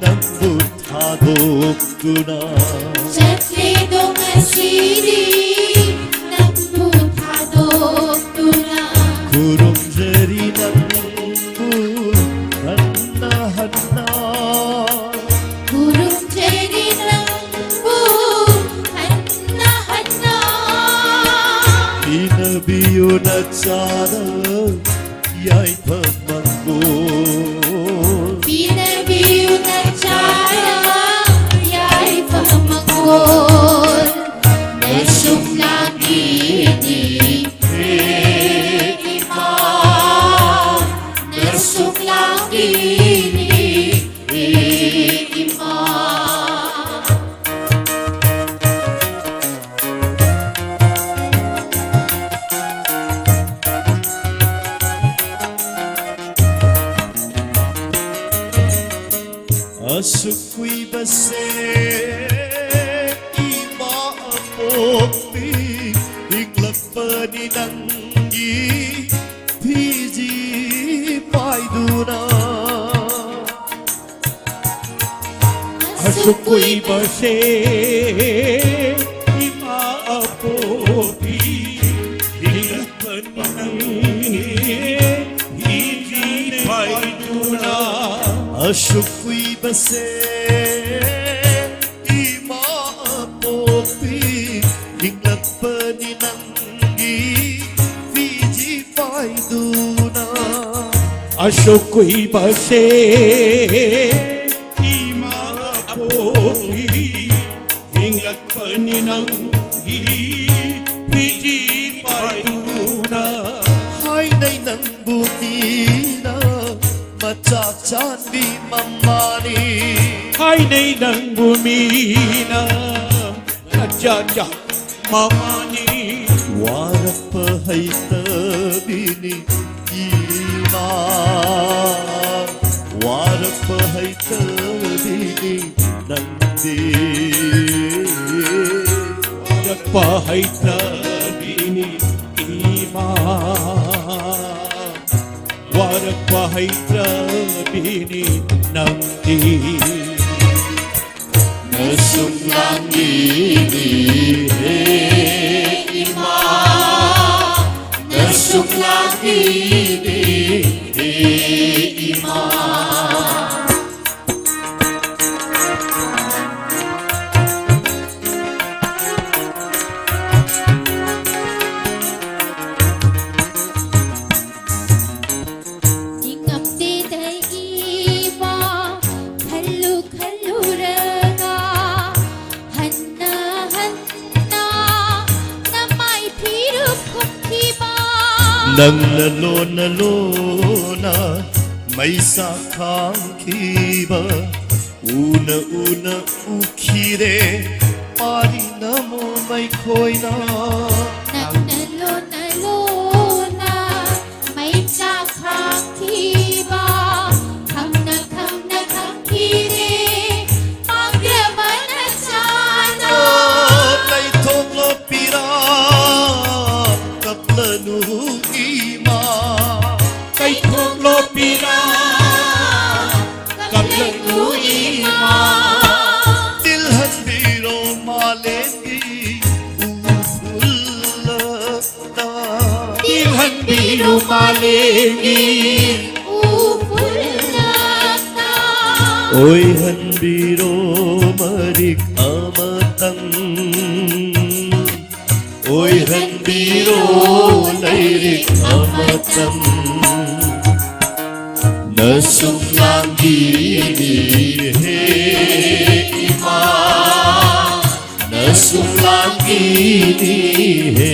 ꯅꯪꯕꯨ ꯊꯥꯗꯣꯛꯇꯨꯅ꯫ ꯆꯠꯂꯦꯗꯣ ꯉꯁꯤꯗꯤ ꯅꯪꯕꯨ ꯊꯥꯗꯣꯛꯇꯨꯅ꯫ ꯈꯨꯔꯨꯝꯖꯔꯤ ꯅꯪꯕꯨ ꯍꯟꯅ ꯍꯟꯅ꯫ ꯈꯨꯔꯨꯝꯖꯔꯤ ꯅꯪꯕꯨ ꯍꯟꯅ ꯍꯟꯅ꯫ ꯄꯤꯅꯕꯤꯌꯨ ꯅꯆꯥꯗ ꯌꯥꯏꯐ ꯃꯪꯒꯣꯜ꯫ ꯄꯤꯅꯕꯤꯌꯨ ꯅꯆꯥꯗ ꯌꯥꯏꯐ ꯃꯪꯒꯣꯜ꯫ ꯅꯁꯨꯡꯂꯥꯡꯒꯤꯅꯤ, ꯍꯦ ꯏꯃꯥ, ꯅꯁꯨꯡꯂꯥꯡꯒꯤꯅꯤ, ꯍꯦ ꯏꯃꯥ꯫ ꯑꯁꯨꯛ ꯀꯨꯏꯕꯁꯦ ꯏꯃꯥ ꯑꯄꯣꯛꯄꯤ ꯍꯤꯡꯂꯛꯄꯅꯤ ꯅꯪꯒꯤ ꯐꯤꯖꯤ ꯄꯥꯏꯗꯨꯅ꯫ ꯀꯨꯏꯕꯁꯦ ꯏꯃꯥ ꯑꯄꯣꯛꯄꯤ ꯍꯤꯡꯂꯛꯄꯅꯤ ꯏꯖꯤ ꯄꯥꯏꯗꯨꯅ꯫ ꯑꯁꯨꯛ ꯀꯨꯏꯕꯁꯦ ꯏꯃꯥ ꯑꯄꯣꯛꯄꯤ ꯍꯤꯡꯂꯛꯄꯅꯤ ꯅꯪꯒꯤ ꯐꯤꯖꯤ ꯄꯥꯏꯗꯨꯅ꯫ ꯑꯁꯨꯛ ꯀꯨꯏꯕꯁꯦ ꯏꯃꯥ ꯑꯄꯣꯛꯄꯤ ꯍꯤꯡꯂꯛꯄꯅꯤ ꯅꯪꯒꯤ ꯐꯤꯖꯤ ꯄꯥꯏꯗꯨꯅ꯫ ꯍꯥꯏꯅꯩ ꯅꯪꯕꯨ ꯃꯤꯅ ꯃꯆꯥ ꯆꯥꯟꯕꯤ ꯃꯃꯥꯅꯤ꯫ ꯍꯥꯏꯅꯩ ꯅꯪꯕꯨ ꯃꯤꯅ ꯃꯆꯥ ꯆꯥꯟꯕꯤ ꯃꯃꯥꯅꯤ꯫ ꯋꯥꯔꯛꯄ ꯍꯩꯇꯕꯤꯅꯤ ꯏꯃꯥ, ꯋꯥꯔꯛꯄ ꯍꯩꯇꯕꯤꯅꯤ ꯅꯪꯗꯤ꯫ ꯋꯥꯔꯛꯄ ꯍꯩꯇꯕꯤꯅꯤ ꯏꯃꯥ, ꯋꯥꯔꯛꯄ ꯍꯩꯇ꯭ꯔꯕꯤꯅꯤ ꯅꯪꯗꯤ꯫ ꯅꯁꯨꯝ ꯂꯥꯡꯕꯤꯅꯤ ꯍꯦ ꯏꯃꯥ, ꯅꯁꯨꯝ ꯂꯥꯡꯕꯤꯅꯤ ꯍꯦ ꯏꯃꯥ꯫ ꯏꯉꯝꯗꯦꯗ ꯏꯃꯥ, ꯈꯜꯂꯨ ꯈꯜꯂꯨꯔꯒ, ꯍꯟꯅ ꯍꯟꯅ ꯅꯃꯥꯏ ꯐꯤꯔꯨꯛ ꯈꯨꯝꯈꯤꯕ꯫ ꯅꯪꯅ ꯂꯣꯟꯅ ꯂꯣꯟꯅ ꯃꯩꯁꯥ ꯈꯥꯡꯈꯤꯕ꯫ ꯎꯅ ꯎꯅ ꯎꯈꯤꯔꯦ ꯄꯥꯔꯤ ꯅꯃꯣ ꯃꯩꯈꯣꯏꯅ꯫ ꯅꯪꯅ ꯂꯣꯟꯅ ꯂꯣꯟꯅ ꯃꯩꯆꯥꯛ ꯈꯥꯛꯈꯤꯕ, ꯈꯪꯅ ꯈꯪꯅ ꯈꯪꯈꯤꯔꯦ ꯄꯥꯡꯖꯕ ꯅꯆꯥꯅ꯫ ꯀꯩꯊꯣꯛꯂꯣ ꯄꯤꯔꯥ ꯀꯞꯂꯅꯨ ꯏꯃꯥ꯫ ꯀꯩꯊꯣꯛꯂꯣ ꯄꯤꯔꯥ ꯀꯞꯂꯅꯨ ꯏꯃꯥ꯫ ꯃꯥꯂꯦꯝꯒꯤ ꯎꯐꯨꯜꯂꯛꯇ ꯏꯜꯍꯟꯕꯤꯔꯣ ꯃꯥꯂꯦꯝꯒꯤ ꯎꯐꯨꯜꯂꯛꯇ ꯑꯣꯏꯍꯟꯕꯤꯔꯣ ꯃꯔꯤꯛ ꯑꯃꯇꯪ ꯑꯣꯏꯍꯟꯕꯤꯔꯣ ꯂꯥꯏꯔꯤꯛ ꯑꯃꯇꯪ ꯅꯁꯨꯝ ꯂꯥꯡꯈꯤꯅꯤ ꯍꯦ ꯏꯃꯥ ꯅꯁꯨꯝ ꯂꯥꯡꯈꯤꯅꯤ ꯍꯦ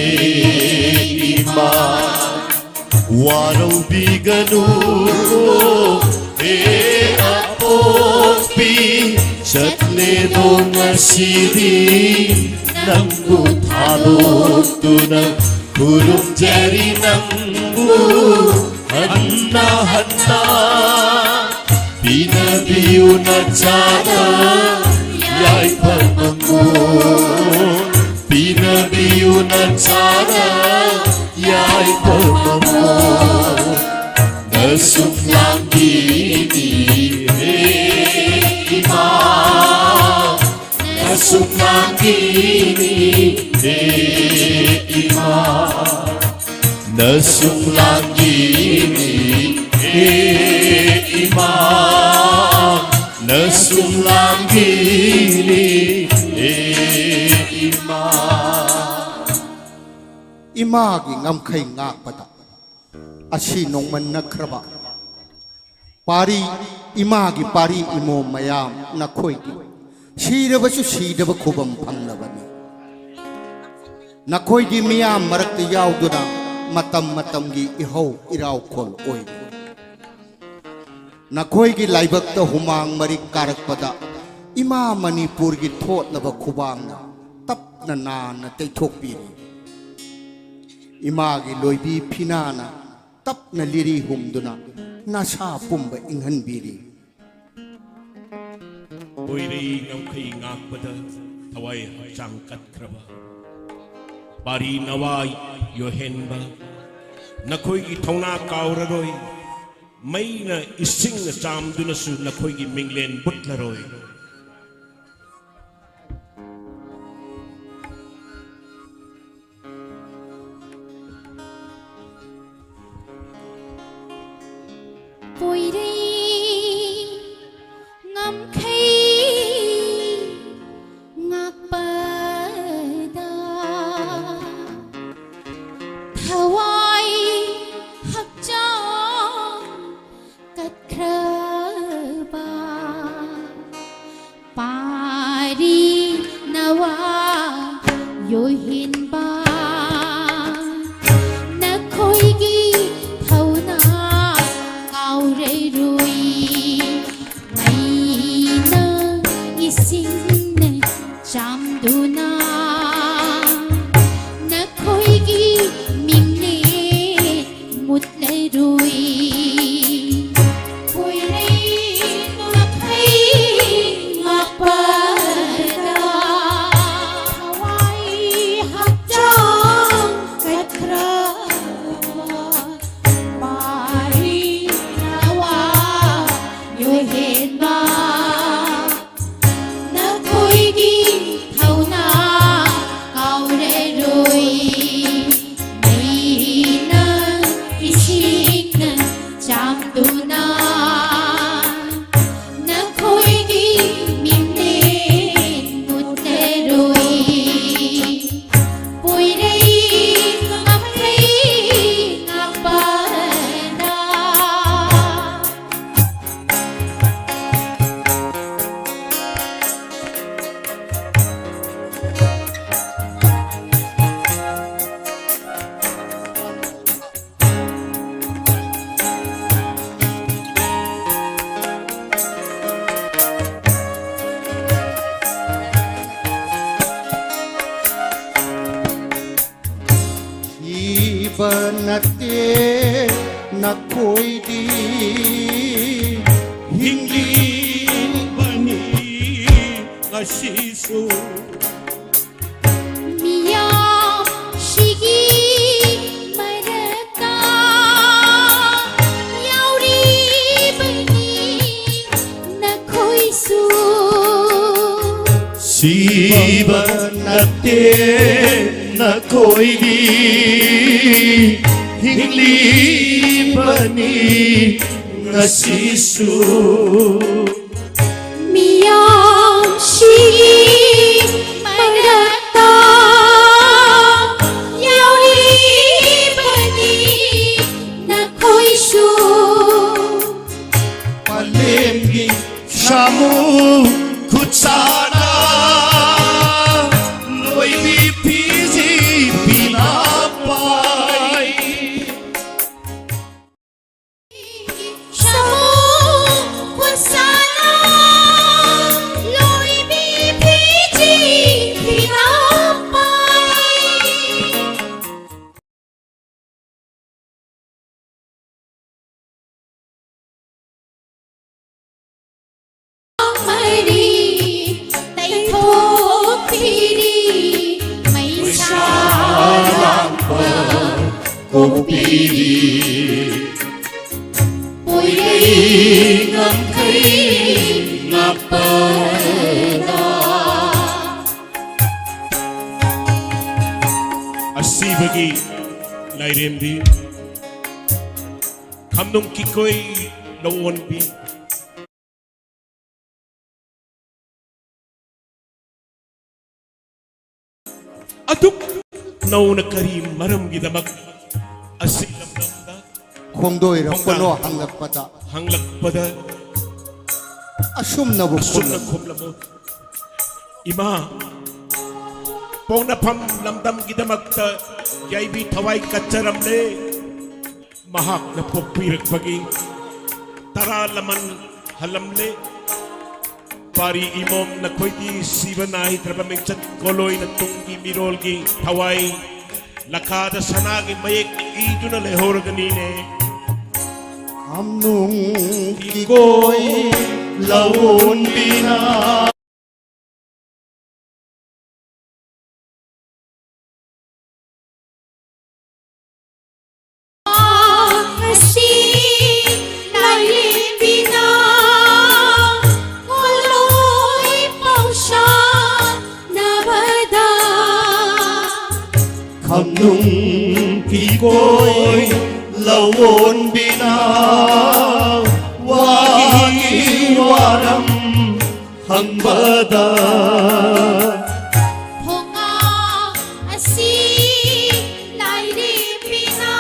ꯏꯃꯥ ꯋꯥꯔꯧꯕꯤꯒꯅꯨ ꯍꯦ ꯑꯄꯣꯛꯄꯤ ꯆꯠꯂꯦꯗꯣ ꯉꯁꯤꯗꯤ ꯅꯪꯕꯨ ꯊꯥꯗꯣꯛꯇꯨꯅ ꯈꯨꯔꯨꯝꯖꯔꯤ ꯅꯪꯕꯨ ꯍꯟꯅ ꯍꯟꯅ ꯄꯤꯅꯕꯤꯌꯨ ꯅꯆꯥꯗ ꯌꯥꯏꯐ ꯃꯪꯒꯣꯜ ꯄꯤꯅꯕꯤꯌꯨ ꯅꯆꯥꯗ ꯌꯥꯏꯐ ꯃꯪꯒꯣꯜ ꯅꯁꯨꯝ ꯂꯥꯡꯈꯤꯅꯤ ꯍꯦ ꯏꯃꯥ ꯅꯁꯨꯝ ꯂꯥꯡꯈꯤꯅꯤ ꯍꯦ ꯏꯃꯥ ꯅꯁꯨꯝ ꯂꯥꯡꯈꯤꯅꯤ ꯍꯦ ꯏꯃꯥ ꯅꯁꯨꯝ ꯂꯥꯡꯈꯤꯅꯤ ꯍꯦ ꯏꯃꯥ ꯏꯃꯥꯒꯤ ꯉꯝꯈꯩ ꯉꯥꯛꯄꯗ ꯑꯁꯤ ꯅꯣꯡꯃꯟꯅꯈ꯭ꯔꯕ ꯄꯥꯔꯤ ꯏꯃꯥꯒꯤ ꯄꯥꯔꯤ ꯏꯃꯣꯝ ꯃꯌꯥꯝ ꯅꯈꯣꯏꯗꯤ ꯁꯤꯔꯕꯁꯨ ꯁꯤꯗꯕ ꯈꯨꯕꯝ ꯐꯪꯂꯕꯅꯤ꯫ ꯅꯈꯣꯏꯗꯤ ꯃꯤꯌꯥꯝ ꯃꯔꯛꯇ ꯌꯥꯎꯗꯨꯅ ꯃꯇꯝ ꯃꯇꯝꯒꯤ ꯏꯍꯧ ꯏꯔꯥꯎꯈꯣꯜ ꯑꯣꯏꯔꯤ꯫ ꯅꯈꯣꯏꯒꯤ ꯂꯥꯏꯕꯛꯇ ꯍꯨꯃꯥꯡ ꯃꯔꯤꯛ ꯀꯥꯔꯛꯄꯗ ꯏꯃꯥ ꯃꯅꯤꯄꯨꯔꯒꯤ ꯊꯣꯠꯂꯕ ꯈꯨꯕꯥꯡꯅ ꯇꯞꯅ ꯅꯥꯟꯅ ꯇꯩꯊꯣꯛꯄꯤꯔꯤ꯫ ꯏꯃꯥꯒꯤ ꯂꯣꯏꯕꯤ ꯐꯤꯅꯥꯅ ꯇꯞꯅ ꯂꯤꯔꯤ ꯍꯨꯝꯗꯨꯅ ꯅꯁꯥ ꯄꯨꯝꯕ ꯏꯪꯍꯟꯕꯤꯔꯤ꯫ ꯀꯣꯏꯔꯩ ꯉꯝꯈꯩ ꯉꯥꯛꯄꯗ ꯊꯋꯥꯏ ꯍꯛꯆꯥꯡ ꯀꯠꯈ꯭ꯔꯕ ꯄꯥꯔꯤ ꯅꯋꯥ ꯌꯣꯍꯦꯟꯕ ꯅꯈꯣꯏꯒꯤ ꯊꯧꯅꯥ ꯀꯥꯎꯔꯔꯣꯏ꯫ ꯃꯩꯅ ꯏꯁꯤꯡꯅ ꯆꯥꯝꯗꯨꯅꯁꯨ ꯅꯈꯣꯏꯒꯤ ꯃꯤꯡꯂꯦꯟ ꯃꯨꯠꯂꯔꯣꯏ꯫ ꯌꯣꯍꯦꯟꯕ, ꯅꯈꯣꯏꯒꯤ ꯊꯧꯅꯥ ꯀꯥꯎꯔꯔꯣꯏ꯫ ꯃꯩꯅ ꯏꯁꯤꯡꯅ ꯆꯥꯝꯗꯨꯅ ꯅꯈꯣꯏꯒꯤ ꯃꯤꯡꯅꯦ ꯃꯨꯠꯂꯔꯣꯏ꯫ ꯈꯣꯏꯔꯩ ꯉꯥꯈꯩ ꯉꯥꯛꯄꯗ ꯊꯋꯥꯏ ꯍꯛꯆꯥꯡ ꯀꯠꯈ꯭ꯔꯕ ꯃꯥꯔꯤ ꯅꯋꯥ ꯌꯣꯍꯦꯟꯕ꯫ ꯅꯈꯣꯏꯒꯤ ꯊꯧꯅꯥ ꯀꯥꯎꯔꯔꯣꯏ꯫ ꯃꯩꯅ ꯏꯁꯤꯡꯅ ꯆꯥꯝꯗꯨꯅ ꯅꯈꯣꯏꯒꯤ ꯃꯤꯡꯅꯦ ꯃꯨꯠꯂꯔꯣꯏ꯫ ꯄꯣꯏꯔꯩ ꯉꯥꯈꯩ ꯉꯥꯛꯄꯅ꯫ ꯁꯤꯕ ꯅꯠꯇꯦ ꯅꯈꯣꯏꯗꯤ, ꯍꯤꯡꯂꯤꯕꯅꯤ ꯉꯁꯤꯁꯨ꯫ ꯃꯤꯌꯥꯝꯁꯤꯒꯤ ꯃꯔꯛꯇ ꯌꯥꯎꯔꯤꯕꯅꯤ ꯅꯈꯣꯏꯁꯨ꯫ ꯁꯤꯕ ꯅꯠꯇꯦ ꯅꯈꯣꯏꯗꯤ, ꯍꯤꯡꯂꯤꯕꯅꯤ ꯉꯁꯤꯁꯨ꯫ ꯃꯤꯌꯥꯝꯁꯤꯒꯤ ꯃꯔꯛꯇ ꯌꯥꯎꯔꯤꯕꯅꯤ ꯅꯈꯣꯏꯁꯨ꯫ ꯄꯂꯦꯝꯒꯤ ꯁꯥꯃꯨ ꯈꯨꯠꯁꯥꯅ ꯂꯣꯏꯕꯤ ꯄꯤꯔꯤ꯫ ꯄꯣꯏꯔꯩ ꯉꯝꯈꯩ ꯉꯥꯛꯄꯗ꯫ ꯑꯁꯤꯕꯒꯤ ꯂꯥꯏꯔꯦꯝꯕꯤ, ꯈꯝꯅꯨꯡ ꯀꯤꯀꯣꯏ ꯂꯧꯑꯣꯟꯕꯤ, ꯑꯗꯨꯛ ꯅꯧꯅ ꯀꯔꯤ ꯃꯔꯝꯒꯤꯗꯃꯛ ꯑꯁꯤ ꯂꯝꯗꯝꯗ ꯈꯣꯡꯗꯣꯏꯔꯛꯄꯅꯣ ꯈꯣꯡꯗꯥ- ꯍꯪꯂꯛꯄꯗ, ꯍꯪꯂꯛꯄꯗ ꯑꯁꯨꯝꯅꯕꯨ ꯑꯁꯨꯝꯅ ꯈꯨꯝꯂꯝꯃꯤ꯫ ꯈꯨꯝꯂꯝꯃꯨ꯫ ꯏꯃꯥ, ꯄꯣꯛꯅꯐꯝ ꯂꯝꯗꯝꯒꯤꯗꯃꯛꯇ ꯌꯥꯏꯕꯤ ꯊꯋꯥꯏ ꯀꯠꯆꯔꯝꯂꯦ꯫ ꯃꯍꯥꯛꯅ ꯄꯣꯛꯄꯤꯔꯛꯄꯒꯤ ꯇꯔꯥ ꯂꯃꯟ ꯍꯜꯂꯝꯂꯦ꯫ ꯄꯥꯔꯤ ꯏꯃꯣꯝ ꯅꯈꯣꯏꯗꯤ ꯁꯤꯕ ꯅꯥꯏꯗ꯭ꯔꯕ ꯃꯤꯡꯆꯠ ꯀꯣꯂꯣꯏꯅ ꯇꯨꯡꯒꯤ ꯃꯤꯔꯣꯜꯒꯤ ꯊꯋꯥꯏ ꯂꯈꯥꯗ ꯁꯅꯥꯒꯤ ꯃꯌꯦꯛ ꯏꯗꯨꯅ ꯂꯩꯍꯧꯔꯒꯅꯤꯅꯦ꯫ ꯈꯝꯅꯨꯡ ꯀꯤꯀꯣꯏ ꯂꯧꯑꯣꯟꯕꯤꯅ꯫ ꯑꯁꯤ ꯂꯥꯏꯔꯦꯝꯕꯤꯅ ꯄꯣꯂꯣꯏ ꯄꯥꯎꯁꯥꯟꯅꯕꯗ ꯈꯝꯅꯨꯡ ꯀꯤꯀꯣꯏ ꯂꯧꯑꯣꯟꯕꯤꯅ ꯋꯥꯒꯤ ꯋꯥꯔꯝ ꯍꯪꯕꯗ ꯊꯣꯉꯥ ꯑꯁꯤ ꯂꯥꯏꯔꯦꯝꯕꯤꯅ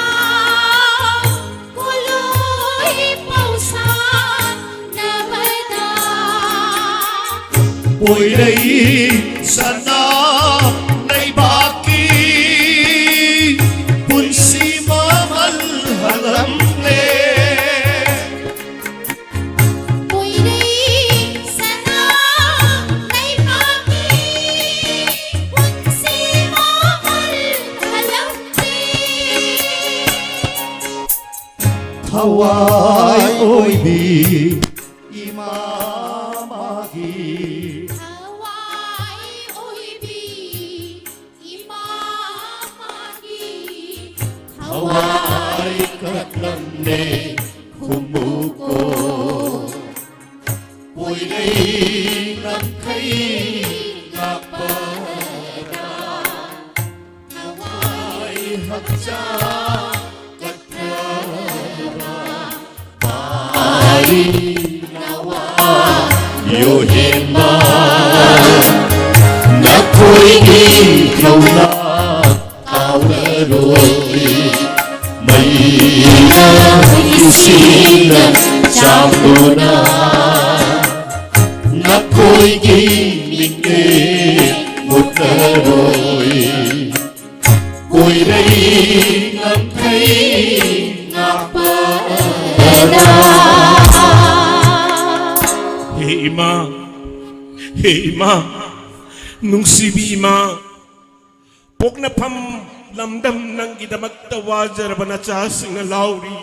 ꯀꯣꯂꯣꯏ ꯄꯥꯎꯁꯥꯟꯅꯕꯗ ꯄꯣꯏꯔꯩ ꯁꯅꯥ ꯂꯩꯕꯥꯛꯀꯤ ꯄꯨꯟꯁꯤ ꯃꯃꯜ ꯍꯜꯂꯝꯂꯦ꯫ ꯄꯣꯏꯔꯩ ꯁꯅꯥ ꯂꯩꯕꯥꯛꯀꯤ ꯄꯨꯟꯁꯤ ꯃꯃꯜ ꯍꯜꯂꯝꯂꯦ꯫ ꯊꯋꯥꯏ ꯑꯣꯏꯕꯤ ꯏꯃꯥ ꯃꯥꯒꯤ꯫ ꯊꯋꯥꯏ ꯑꯣꯏꯕꯤ ꯏꯃꯥ ꯃꯥꯒꯤ꯫ ꯊꯋꯥꯏ ꯀꯠꯂꯝꯂꯦ ꯈꯨꯝꯃꯨꯀꯣ꯫ ꯄꯣꯏꯔꯩ ꯉꯝꯈꯩ ꯉꯥꯛꯄꯗ ꯊꯋꯥꯏ ꯍꯛꯆꯥꯡ ꯀꯠꯊꯕ ꯄꯥꯔꯤ ꯅꯋꯥ ꯌꯣꯍꯦꯟꯕ ꯅꯈꯣꯏꯒꯤ ꯊꯧꯅꯥ ꯀꯥꯎꯔꯔꯣꯏ꯫ ꯃꯩꯅ ꯏꯁꯤꯡꯅ ꯆꯥꯝꯗꯨꯅ ꯅꯈꯣꯏꯒꯤ ꯃꯤꯠꯌꯦꯡ ꯃꯨꯠꯂꯔꯣꯏ꯫ ꯀꯣꯏꯔꯩ ꯉꯝꯈꯩ ꯉꯥꯛꯄꯗ꯫ ꯍꯦ ꯏꯃꯥ, ꯍꯦ ꯏꯃꯥ, ꯅꯨꯡꯁꯤꯕꯤ ꯏꯃꯥ, ꯄꯣꯛꯅꯐꯝ ꯂꯝꯗꯝ ꯅꯪꯒꯤꯗꯃꯛꯇ ꯋꯥꯖꯔꯕ ꯅꯆꯥꯁꯤꯡꯅ ꯂꯥꯎꯔꯤ꯫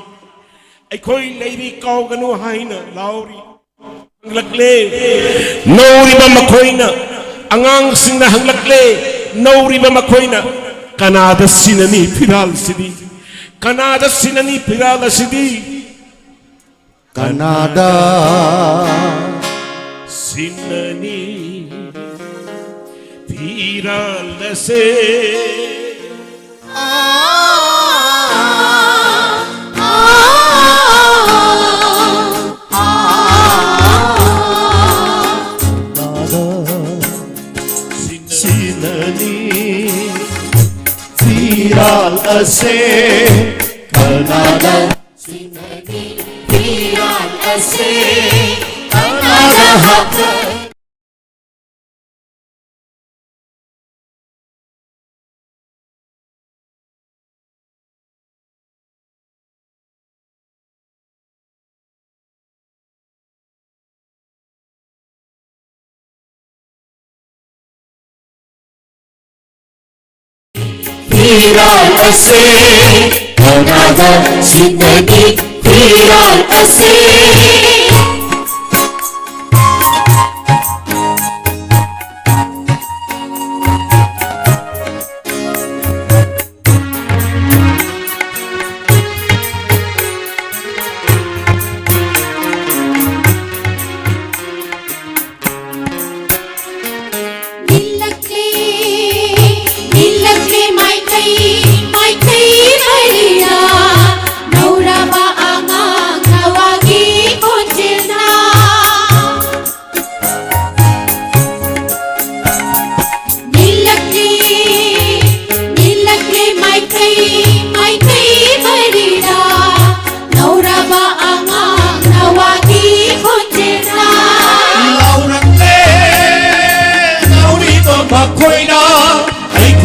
ꯑꯩꯈꯣꯏ ꯂꯩꯔꯤ ꯀꯥꯎꯒꯅꯨ ꯍꯥꯏꯅ ꯂꯥꯎꯔꯤ꯫ ꯍꯪꯂꯛꯂꯦ꯫ ꯅꯧꯔꯤꯕ ꯃꯈꯣꯏꯅ, ꯑꯉꯥꯡꯁꯤꯡꯅ ꯍꯪꯂꯛꯂꯦ, ꯅꯧꯔꯤꯕ ꯃꯈꯣꯏꯅ, "ꯀꯅꯥꯗ ꯁꯤꯟꯅꯅꯤ ꯐꯤꯔꯥꯜꯁꯤꯗꯤ? ꯀꯅꯥꯗ ꯁꯤꯟꯅꯅꯤ ꯐꯤꯔꯥꯜ ꯑꯁꯤꯗꯤ?" ꯀꯅꯥꯗ ꯁꯤꯟꯅꯅꯤ ꯐꯤꯔꯥꯜ ꯑꯁꯦ? ꯁꯤꯟꯅꯅꯤ ꯐꯤꯔꯥꯜ ꯑꯁꯦ ꯀꯅꯥꯗ? ꯁꯤꯟꯅꯅꯤ ꯐꯤꯔꯥꯜ ꯑꯁꯦ ꯀꯅꯥꯗ ꯍꯥꯞꯀꯅꯤ? ꯐꯤꯔꯥꯜ ꯑꯁꯦ ꯀꯅꯥꯗ ꯁꯤꯟꯅꯅꯤ ꯐꯤꯔꯥꯜ ꯑꯁꯦ?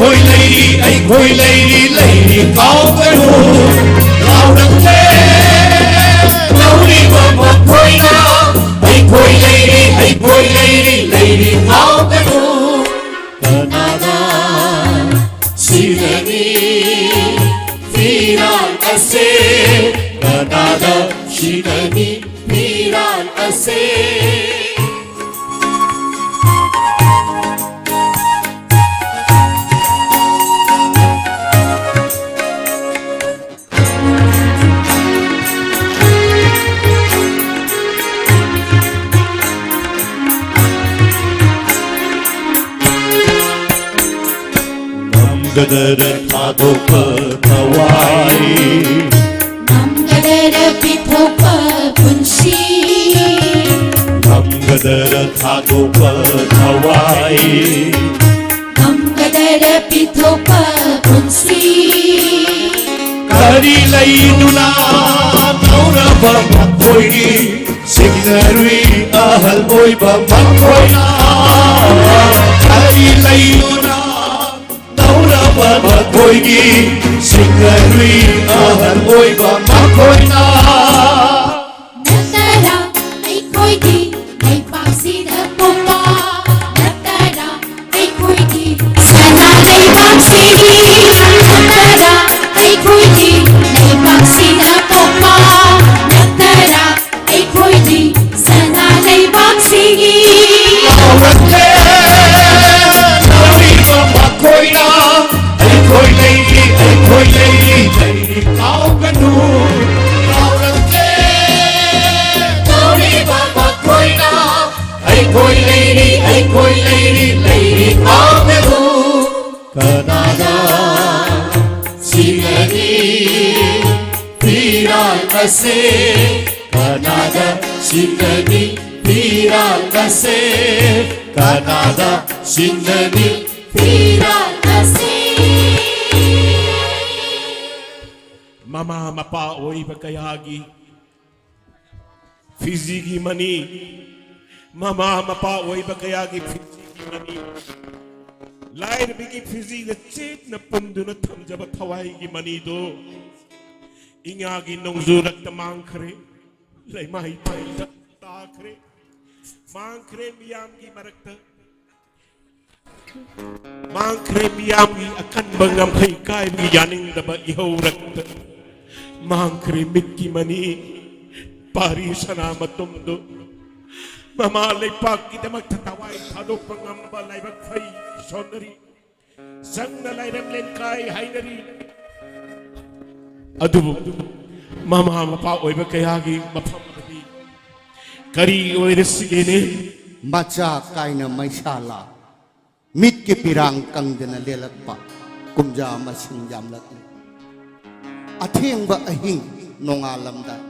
ꯑꯩꯈꯣꯏ ꯂꯩꯔꯤ, ꯑꯩꯈꯣꯏ ꯂꯩꯔꯤ, ꯂꯩꯔꯤ, ꯀꯥꯎꯒꯅꯨ꯫ ꯂꯥꯎꯔꯛꯂꯦ ꯇꯧꯔꯤꯕ ꯃꯈꯣꯏꯅ꯫ ꯑꯩꯈꯣꯏ ꯂꯩꯔꯤ, ꯑꯩꯈꯣꯏ ꯂꯩꯔꯤ, ꯂꯩꯔꯤ, ꯀꯥꯎꯒꯅꯨ꯫ ꯀꯅꯥꯗ ꯁꯤꯔꯅꯤ ꯐꯤꯔꯥꯜ ꯑꯁꯦ? ꯀꯅꯥꯗ ꯁꯤꯔꯅꯤ ꯐꯤꯔꯥꯜ ꯑꯁꯦ? ꯉꯝꯒꯗꯔ ꯊꯥꯗꯣꯛꯄ ꯊꯋꯥꯏ? ꯉꯝꯒꯗꯔ ꯄꯤꯊꯣꯛꯄ ꯄꯨꯟꯁꯤ? ꯉꯝꯒꯗꯔ ꯊꯥꯗꯣꯛꯄ ꯊꯋꯥꯏ? ꯉꯝꯒꯗꯔ ꯄꯤꯊꯣꯛꯄ ꯄꯨꯟꯁꯤ? ꯀꯔꯤ ꯂꯩꯗꯨꯅ ꯇꯧꯔꯕ ꯃꯈꯣꯏꯒꯤ ꯁꯤꯡꯅꯔꯨꯏ ꯑꯍꯜ ꯑꯣꯏꯕ ꯃꯈꯣꯏꯅ? ꯀꯔꯤ ꯂꯩꯗꯨꯅ ꯇꯧꯔꯕ ꯃꯈꯣꯏꯒꯤ ꯁꯤꯡꯅꯔꯨꯏ ꯑꯍꯜ ꯑꯣꯏꯕ ꯃꯈꯣꯏꯅ? ꯅꯠꯇꯔꯥ ꯑꯩꯈꯣꯏꯒꯤ ꯂꯩꯄꯥꯛꯁꯤꯗ ꯄꯣꯛꯄ? ꯅꯠꯇꯔꯥ ꯑꯩꯈꯣꯏꯒꯤ ꯁꯅꯥ ꯂꯩꯕꯥꯛꯁꯤꯒꯤ? ꯅꯠꯇꯔꯥ ꯑꯩꯈꯣꯏꯒꯤ ꯂꯩꯄꯥꯛꯁꯤꯗ ꯄꯣꯛꯄ? ꯅꯠꯇꯔꯥ ꯑꯩꯈꯣꯏꯒꯤ ꯁꯅꯥ ꯂꯩꯕꯥꯛꯁꯤꯒꯤ? ꯂꯥꯎꯔꯛꯂꯦ ꯇꯧꯔꯤꯕ ꯃꯈꯣꯏꯅ꯫ ꯑꯩꯈꯣꯏ ꯂꯩꯔꯤ, ꯑꯩꯈꯣꯏ ꯂꯩꯔꯤ, ꯂꯩꯔꯤ, ꯀꯥꯎꯒꯅꯨ꯫ ꯂꯥꯎꯔꯛꯂꯦ ꯇꯧꯔꯤꯕ ꯃꯈꯣꯏꯅ꯫ ꯑꯩꯈꯣꯏ ꯂꯩꯔꯤ, ꯑꯩꯈꯣꯏ ꯂꯩꯔꯤ, ꯂꯩꯔꯤ, ꯀꯥꯎꯒꯅꯨ꯫ ꯀꯅꯥꯗ ꯁꯤꯟꯅꯅꯤ ꯐꯤꯔꯥꯜ ꯑꯁꯦ? ꯀꯅꯥꯗ ꯁꯤꯟꯅꯅꯤ ꯐꯤꯔꯥꯜ ꯑꯁꯦ? ꯀꯅꯥꯗ ꯁꯤꯟꯅꯅꯤ ꯐꯤꯔꯥꯜ ꯑꯁꯦ? ꯃꯃꯥ ꯃꯄꯥ ꯑꯣꯏꯕ ꯀꯌꯥꯒꯤ ꯐꯤꯖꯤꯒꯤ ꯃꯅꯤ, ꯃꯃꯥ ꯃꯄꯥ ꯑꯣꯏꯕ ꯀꯌꯥꯒꯤ ꯐꯤꯖꯤꯒꯤ ꯃꯅꯤ ꯂꯥꯏꯔꯕꯤꯒꯤ ꯐꯤꯖꯤꯗ ꯆꯦꯠꯅ ꯄꯨꯟꯗꯨꯅ ꯊꯝꯖꯕ ꯊꯋꯥꯏꯒꯤ ꯃꯅꯤꯗꯨ ꯏꯉꯥꯒꯤ ꯅꯣꯡꯖꯨ ꯔꯛꯇ ꯃꯥꯡꯈ꯭ꯔꯦ, ꯂꯩꯃꯥꯏ ꯄꯥꯏꯗ ꯇꯥꯈ꯭ꯔꯦ꯫ ꯃꯥꯡꯈ꯭ꯔꯦ ꯃꯤꯌꯥꯝꯒꯤ ꯃꯔꯛꯇ, ꯃꯥꯡꯈ꯭ꯔꯦ ꯃꯤꯌꯥꯝꯒꯤ ꯑꯀꯟꯕ ꯉꯝꯈꯩ ꯀꯥꯏꯕꯒꯤ ꯌꯥꯅꯤꯡꯗꯕ ꯏꯍꯧꯔꯛꯇ꯫ ꯃꯥꯡꯈ꯭ꯔꯦ ꯃꯤꯠꯀꯤ ꯃꯅꯤ, ꯄꯥꯔꯤ ꯁꯅꯥ ꯃꯇꯨꯝꯗꯨ꯫ ꯃꯃꯥ ꯂꯩꯄꯥꯛꯀꯤꯗꯃꯛꯇ ꯊꯋꯥꯏ ꯊꯥꯗꯣꯛꯄ ꯉꯝꯕ ꯂꯥꯏꯕꯛ ꯐꯩ ꯁꯣꯟꯅꯔꯤ꯫ ꯆꯪꯅ ꯂꯥꯏꯔꯦꯝꯂꯦꯟ ꯀꯥꯏ ꯍꯥꯏꯅꯔꯤ꯫ ꯑꯗꯨꯕꯨ ꯃꯃꯥ ꯃꯄꯥ ꯑꯣꯏꯕ ꯀꯌꯥꯒꯤ ꯃꯐꯝꯗꯗꯤ ꯀꯔꯤ ꯑꯣꯏꯔꯁꯤꯒꯦꯅꯦ? ꯃꯆꯥ ꯀꯥꯏꯅ ꯃꯩꯁꯥꯂꯥ, ꯃꯤꯠꯀꯤ ꯄꯤꯔꯥꯡ ꯀꯪꯗꯅ ꯂꯦꯜꯂꯛꯄ ꯀꯨꯝꯖꯥ ꯃꯁꯤꯡ ꯌꯥꯝꯂꯛꯂꯤ꯫ ꯑꯊꯦꯡꯕ ꯑꯍꯤꯡ ꯅꯣꯡꯉꯥꯜꯂꯝꯗꯥꯏ,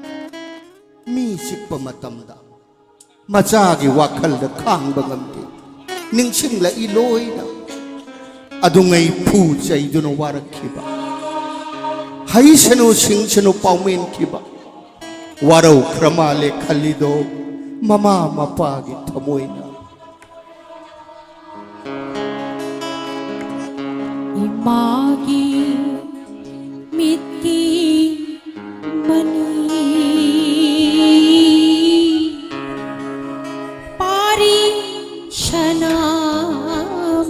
ꯃꯤ ꯆꯤꯛꯄ ꯃꯇꯝꯗ ꯃꯆꯥꯒꯤ ꯋꯥꯈꯜꯗ ꯈꯥꯡꯕ ꯉꯝꯗꯦ꯫ ꯅꯤꯡꯁꯤꯡꯂꯛꯏ ꯂꯣꯏꯅ꯫ ꯑꯗꯨꯉꯩ ꯐꯨ ꯆꯩꯗꯨꯅ ꯋꯥꯔꯛꯈꯤꯕ, ꯍꯩꯁꯅꯨ ꯁꯤꯡꯁꯅꯨ ꯄꯥꯎꯃꯦꯟꯈꯤꯕ, ꯋꯥꯔꯧꯈ꯭ꯔ ꯃꯥꯜꯂꯦ ꯈꯜꯂꯤꯗꯣ ꯃꯃꯥ ꯃꯄꯥꯒꯤ ꯊꯃꯣꯏꯅ꯫ ꯏꯃꯥꯒꯤ ꯃꯤꯠꯀꯤ ꯃꯅꯤ ꯄꯥꯔꯤ ꯁꯅꯥ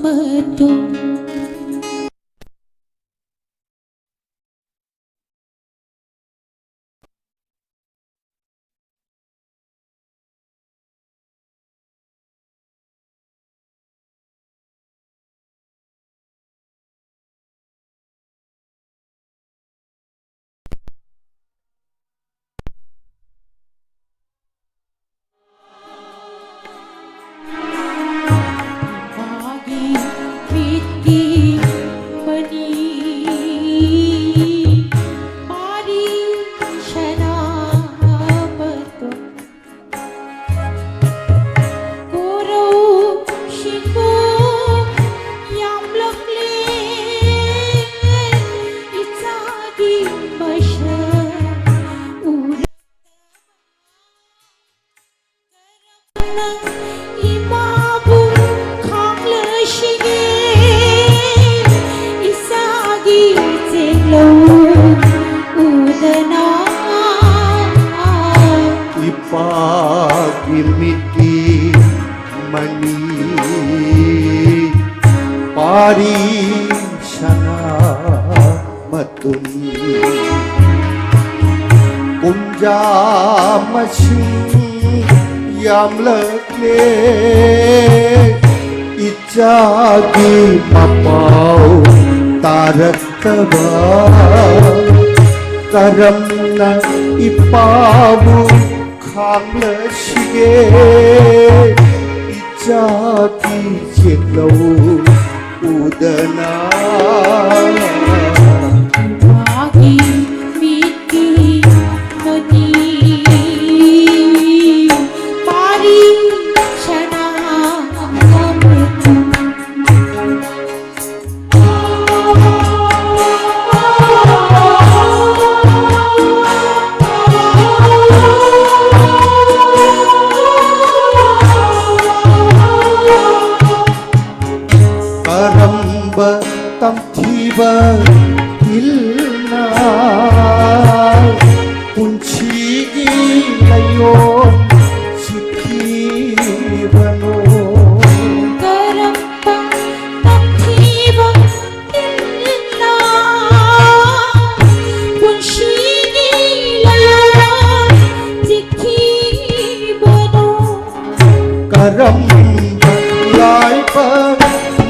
ꯃꯇꯨꯝ꯫ ꯏꯃꯤꯠꯀꯤ ꯃꯅꯤ ꯄꯥꯔꯤ ꯁꯅꯥ ꯃꯇꯨꯝ ꯄꯨꯝꯖꯥ ꯃꯁꯤꯡ ꯌꯥꯝꯂꯛꯂꯦ꯫ ꯏꯆꯥꯒꯤ ꯃꯄꯥꯎ ꯇꯥꯔꯛꯇꯕ ꯀꯔꯝꯅ ꯏꯄꯥꯕꯨ ꯈꯥꯡꯂꯁꯤꯒꯦ? ꯏꯆꯥꯒꯤ ꯆꯦꯠꯂꯧ ꯎꯗꯅ꯫ ꯏꯄꯥꯒꯤ ꯃꯤꯠꯀꯤ ꯃꯅꯤ ꯄꯥꯔꯤ ꯁꯅꯥ ꯃꯇꯨꯝ ꯀꯔꯝꯕ ꯇꯝꯊꯤꯕ ꯏꯜꯅ ꯄꯨꯟꯁꯤꯒꯤ ꯂꯩꯌꯣꯟ ꯁꯤꯈꯤꯕꯅꯣ? ꯀꯔꯝꯕ ꯇꯝꯊꯤꯕ ꯏꯜꯅ ꯄꯨꯟꯁꯤꯒꯤ ꯂꯩꯌꯣꯟ ꯁꯤꯈꯤꯕꯅꯣ? ꯀꯔꯝꯕ ꯂꯥꯏꯕꯛ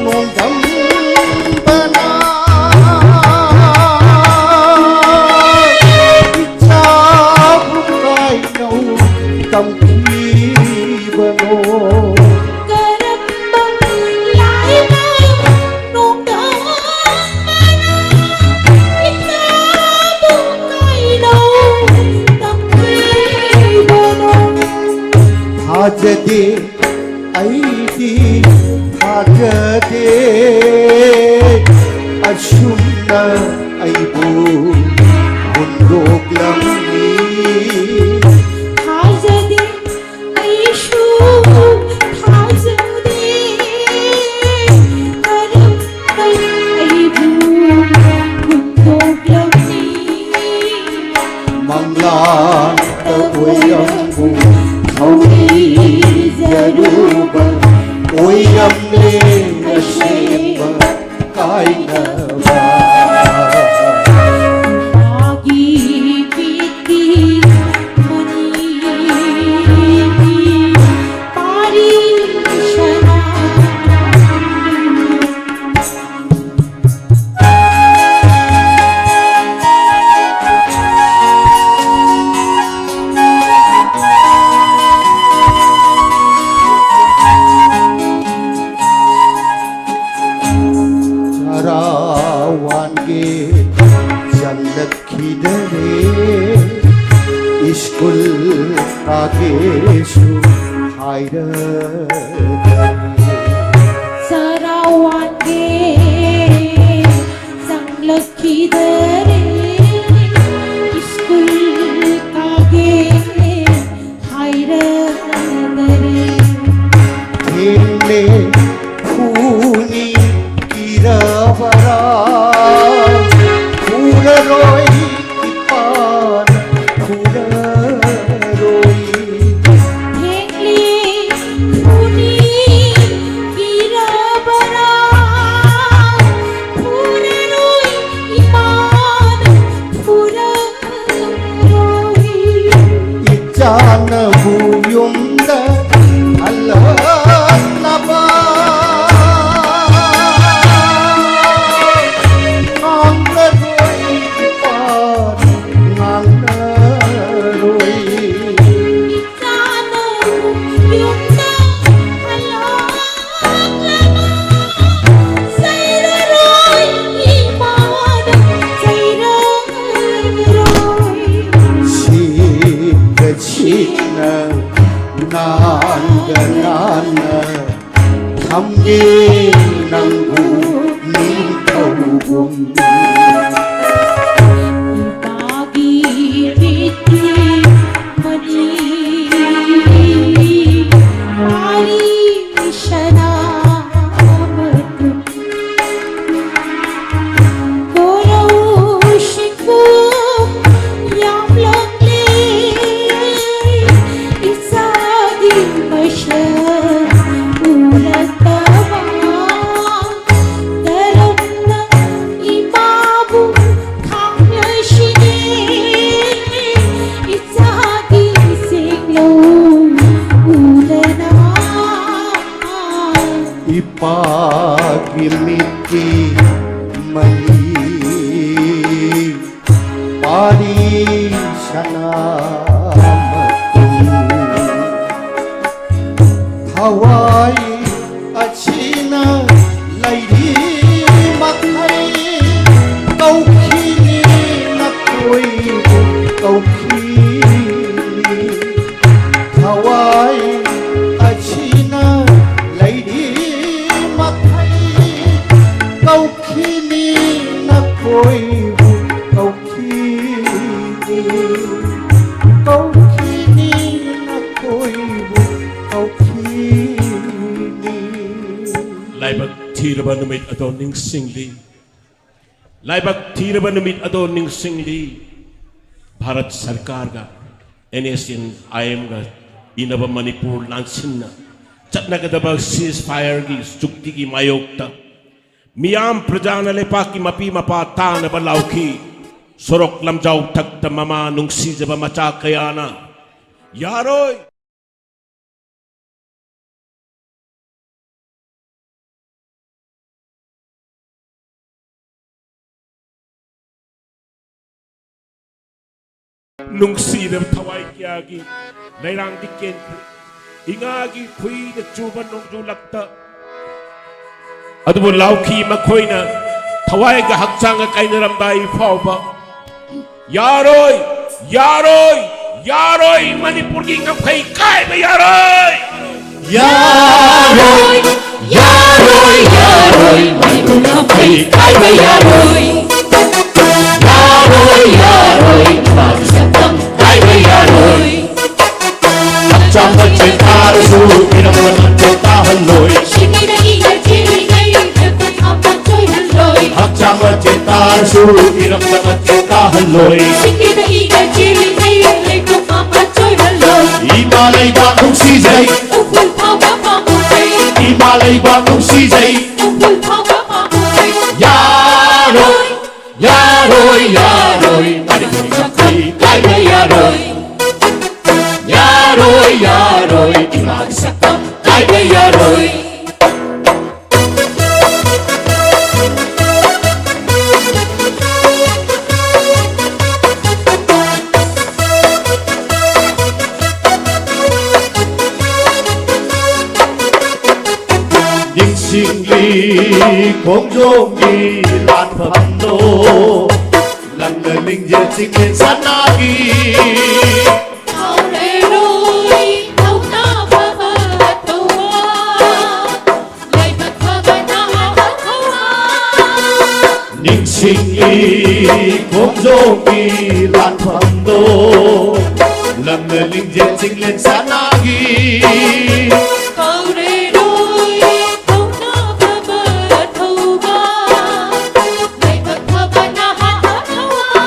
ꯅꯣꯡꯗꯝꯕꯅ ꯏꯆꯥꯕꯨ ꯀꯥꯏꯅꯧ ꯇꯝꯈꯤꯕꯅꯣ? ꯀꯔꯝꯕ ꯂꯥꯏꯕꯛ ꯅꯣꯡꯗꯝꯕꯅ ꯏꯆꯥꯕꯨ ꯀꯥꯏꯅꯧ ꯇꯝꯈꯤꯕꯅꯣ? ꯊꯥꯖꯗꯦ, ꯑꯩꯗꯤ ꯊꯥꯖꯗꯦ, ꯑꯁꯨꯝꯅ ꯑꯩꯕꯨ ꯍꯨꯟꯗꯣꯛꯂꯝꯃꯤ꯫ ꯊꯥꯖꯗꯦ, ꯑꯩꯁꯨ ꯊꯥꯖꯗꯦ, ꯀꯔꯝꯅ ꯑꯩꯕꯨ ꯍꯨꯟꯗꯣꯛꯂꯝꯃꯤ꯫ ꯃꯪꯂꯥꯟꯇ ꯑꯣꯏꯔꯝꯕꯨ ꯊꯧꯅꯤ꯫ ꯍꯥꯏꯅꯕ꯫ ꯃꯥꯒꯤ ꯄꯤꯇꯤ ꯃꯅꯤꯒꯤ ꯄꯥꯔꯤ ꯁꯅꯥ꯫ ꯆꯔꯥ ꯋꯥꯟꯒꯦ ꯆꯪꯂꯛꯈꯤꯗꯔꯦ, ꯁ꯭ꯀꯨꯜ ꯀꯥꯒꯦꯁꯨ ꯍꯥꯏꯔꯗꯔꯦ꯫ ꯆꯔꯥ ꯋꯥꯟꯒꯦ ꯆꯪꯂꯛꯈꯤꯗꯔꯦ, ꯁ꯭ꯀꯨꯜ ꯀꯥꯒꯦ ꯍꯥꯏꯔꯗꯔꯦ꯫ ꯊꯦꯡꯂꯦ ꯐꯨꯅꯤ ꯀꯤꯔꯕꯔꯥ, ꯐꯨꯔꯔꯣꯏ ꯏꯄꯥꯅ ꯐꯨꯔꯔꯣꯏ꯫ ꯊꯦꯡꯂꯦ ꯐꯨꯅꯤ ꯀꯤꯔꯕꯔꯥ, ꯐꯨꯔꯔꯣꯏ ꯏꯄꯥꯅ ꯐꯨꯔꯔꯣꯏ꯫ ꯏꯆꯥꯅꯕꯨ ꯌꯨꯝꯗ ꯍꯜꯂꯛꯅꯕ ꯉꯥꯡꯅꯔꯣꯏ, ꯉꯥꯡꯅꯔꯣꯏ꯫ ꯏꯆꯥꯅꯕꯨ ꯌꯨꯝꯗ ꯍꯜꯂꯛ ꯁꯤꯠꯅ ꯁꯤꯠꯅ ꯅꯥꯟꯅ ꯅꯥꯟꯅ ꯊꯝꯒꯦ ꯅꯪꯕꯨ ꯅꯤꯡꯊꯧꯒꯨꯝ꯫ ꯏꯄꯥꯒꯤ ꯃꯤꯠꯀꯤ ꯃꯅꯤ ꯃꯥꯔꯤ ꯁꯅꯥ ꯃꯇꯨꯝ꯫ ꯀꯣꯔꯧꯁꯤꯡꯕꯨ ꯌꯥꯝꯂꯛꯂꯦ, ꯏꯆꯥꯒꯤ ꯃꯁꯛ ꯎꯔꯛꯇꯕ꯫ ꯀꯔꯝ ꯀꯤ ꯃꯂꯤ ꯄꯥꯔꯤ ꯁꯅꯥ ꯃꯇꯨꯝ꯫ ꯊꯋꯥꯏ ꯑꯁꯤꯅ ꯂꯩꯔꯤ ꯃꯈꯩ ꯀꯧꯈꯤꯅꯤ ꯅꯈꯣꯏꯕꯨ ꯀꯧꯈꯤꯅꯤ꯫ ꯊꯋꯥꯏ ꯑꯁꯤꯅ ꯂꯩꯔꯤ ꯃꯈꯩ ꯀꯧꯈꯤꯅꯤ ꯅꯈꯣꯏꯕꯨ ꯀꯧꯈꯤꯅꯤ꯫ ꯀꯧꯈꯤꯅꯤ ꯅꯈꯣꯏꯕꯨ ꯀꯧꯈꯤꯅꯤ꯫ ꯂꯥꯏꯕꯛ ꯊꯤꯔꯕ ꯅꯨꯃꯤꯠ ꯑꯗꯣ ꯅꯤꯡꯁꯤꯡꯂꯤ꯫ ꯂꯥꯏꯕꯛ ꯊꯤꯔꯕ ꯅꯨꯃꯤꯠ ꯑꯗꯣ ꯅꯤꯡꯁꯤꯡꯂꯤ꯫ ꯚꯥꯔꯠ ꯁꯔꯀꯥꯔꯒ ꯑꯦꯟ ꯑꯦꯁ ꯑꯦꯟ ꯑꯥꯏ ꯑꯦꯝꯒ ꯏꯅꯕ ꯃꯅꯤꯄꯨꯔ ꯂꯥꯟꯁꯤꯟꯅ ꯆꯠꯅꯒꯗꯕ ceasefire ꯒꯤ ꯆꯨꯛꯇꯤꯒꯤ ꯃꯥꯌꯣꯛꯇ ꯃꯤꯌꯥꯝ ꯄ꯭ꯔꯖꯥꯅ ꯂꯩꯄꯥꯛꯀꯤ ꯃꯄꯤ ꯃꯄꯥ ꯇꯥꯅꯕ ꯂꯥꯎꯈꯤ꯫ ꯁꯣꯔꯣꯛ ꯂꯝꯖꯥꯎ ꯊꯛꯇ ꯃꯃꯥ ꯅꯨꯡꯁꯤꯖꯕ ꯃꯆꯥ ꯀꯌꯥꯅ ꯌꯥꯔꯣꯏ꯫ ꯅꯨꯡꯁꯤꯔꯕ ꯊꯋꯥꯏ ꯀꯌꯥꯒꯤ ꯂꯩꯔꯥꯡꯗꯤ ꯀꯦꯟꯈ꯭ꯔꯦ꯫ ꯏꯉꯥꯒꯤ ꯈꯨꯏꯗ ꯆꯨꯕ ꯅꯣꯡꯖꯨ ꯂꯛꯇ ꯑꯗꯨꯕꯨ ꯂꯥꯎꯈꯤ ꯃꯈꯣꯏꯅ ꯊꯋꯥꯏꯒ ꯍꯛꯆꯥꯡꯒ ꯀꯥꯏꯅꯔꯝꯗꯥꯏ ꯐꯥꯎꯕ꯫ ꯌꯥꯔꯣꯏ, ꯌꯥꯔꯣꯏ, ꯌꯥꯔꯣꯏ, ꯃꯅꯤꯄꯨꯔꯒꯤ ꯉꯝꯈꯩ ꯀꯥꯏꯕ ꯌꯥꯔꯣꯏ꯫ ꯌꯥꯔꯣꯏ, ꯌꯥꯔꯣꯏ, ꯌꯥꯔꯣꯏ, ꯃꯅꯤꯄꯨꯔ ꯉꯝꯈꯩ ꯀꯥꯏꯕ ꯌꯥꯔꯣꯏ꯫ ꯌꯥꯔꯣꯏ, ꯌꯥꯔꯣꯏ, ꯏꯃꯥꯒꯤ ꯁꯛꯇꯝ ꯀꯥꯏꯕ ꯌꯥꯔꯣꯏ꯫ ꯍꯛꯆꯥꯡ ꯃꯆꯦꯠ ꯇꯥꯔꯁꯨ ꯏꯔꯝꯗꯝ ꯃꯆꯦꯠ ꯇꯥꯍꯜꯂꯣꯏ꯫ ꯁꯤꯡꯂꯤꯗ ꯏꯒ ꯆꯦꯜꯂꯤꯉꯩ ꯂꯩꯄꯨꯡ ꯈꯥꯡꯕ ꯆꯣꯏꯍꯜꯂꯣꯏ꯫ ꯍꯛꯆꯥꯡ ꯃꯆꯦꯠ ꯇꯥꯔꯁꯨ ꯏꯔꯝꯗꯝ ꯃꯆꯦꯠ ꯇꯥꯍꯜꯂꯣꯏ꯫ ꯁꯤꯡꯂꯤꯗ ꯏꯒ ꯆꯦꯜꯂꯤꯉꯩ ꯂꯩꯄꯨꯡ ꯈꯥꯡꯕ ꯆꯣꯏꯍꯜꯂꯣꯏ꯫ ꯏꯃꯥ ꯂꯩꯕꯥꯛ ꯅꯨꯡꯁꯤꯖꯩ꯫ ꯎꯈ꯭ꯔꯨꯜ ꯐꯥꯎꯕ ꯄꯥꯝꯃꯨꯔꯦ꯫ ꯏꯃꯥ ꯂꯩꯕꯥꯛ ꯅꯨꯡꯁꯤꯖꯩ꯫ ꯎꯈ꯭ꯔꯨꯜ ꯐꯥꯎꯕ ꯄꯥꯝꯃꯨꯔꯦ꯫ ꯌꯥꯔꯣꯏ, ꯌꯥꯔꯣꯏ, ꯌꯥꯔꯣꯏ, ꯃꯅꯤꯄꯨꯔꯤ ꯉꯝꯈꯩ ꯀꯥꯏꯕ ꯌꯥꯔꯣꯏ꯫ ꯌꯥꯔꯣꯏ, ꯌꯥꯔꯣꯏ, ꯏꯃꯥꯒꯤ ꯁꯛꯇꯝ ꯀꯥꯏꯕ ꯌꯥꯔꯣꯏ꯫ ꯆꯤꯡꯂꯤ ꯈꯣꯡꯖꯣꯝꯒꯤ ꯂꯥꯟꯐꯝꯗꯣ, ꯂꯝꯅ ꯂꯤꯡꯖꯦꯜ ꯆꯤꯡꯂꯦꯟ ꯁꯅꯥꯒꯤ꯫ ꯀꯥꯎꯔꯔꯣꯏ ꯊꯧꯅꯥ ꯐꯕ ꯊꯧꯋꯥ, ꯂꯥꯏꯕꯛ ꯐꯕ ꯅꯍꯥ ꯊꯧꯋꯥ꯫ ꯅꯤꯡꯁꯤꯡꯂꯤ ꯈꯣꯡꯖꯣꯝꯒꯤ ꯂꯥꯟꯐꯝꯗꯣ, ꯂꯝꯅ ꯂꯤꯡꯖꯦꯜ ꯆꯤꯡꯂꯦꯟ ꯁꯅꯥꯒꯤ꯫ ꯀꯥꯎꯔꯔꯣꯏ ꯊꯧꯅꯥ ꯐꯕ ꯊꯧꯕ, ꯂꯥꯏꯕꯛ ꯐꯕ ꯅꯍꯥ ꯊꯧꯕ꯫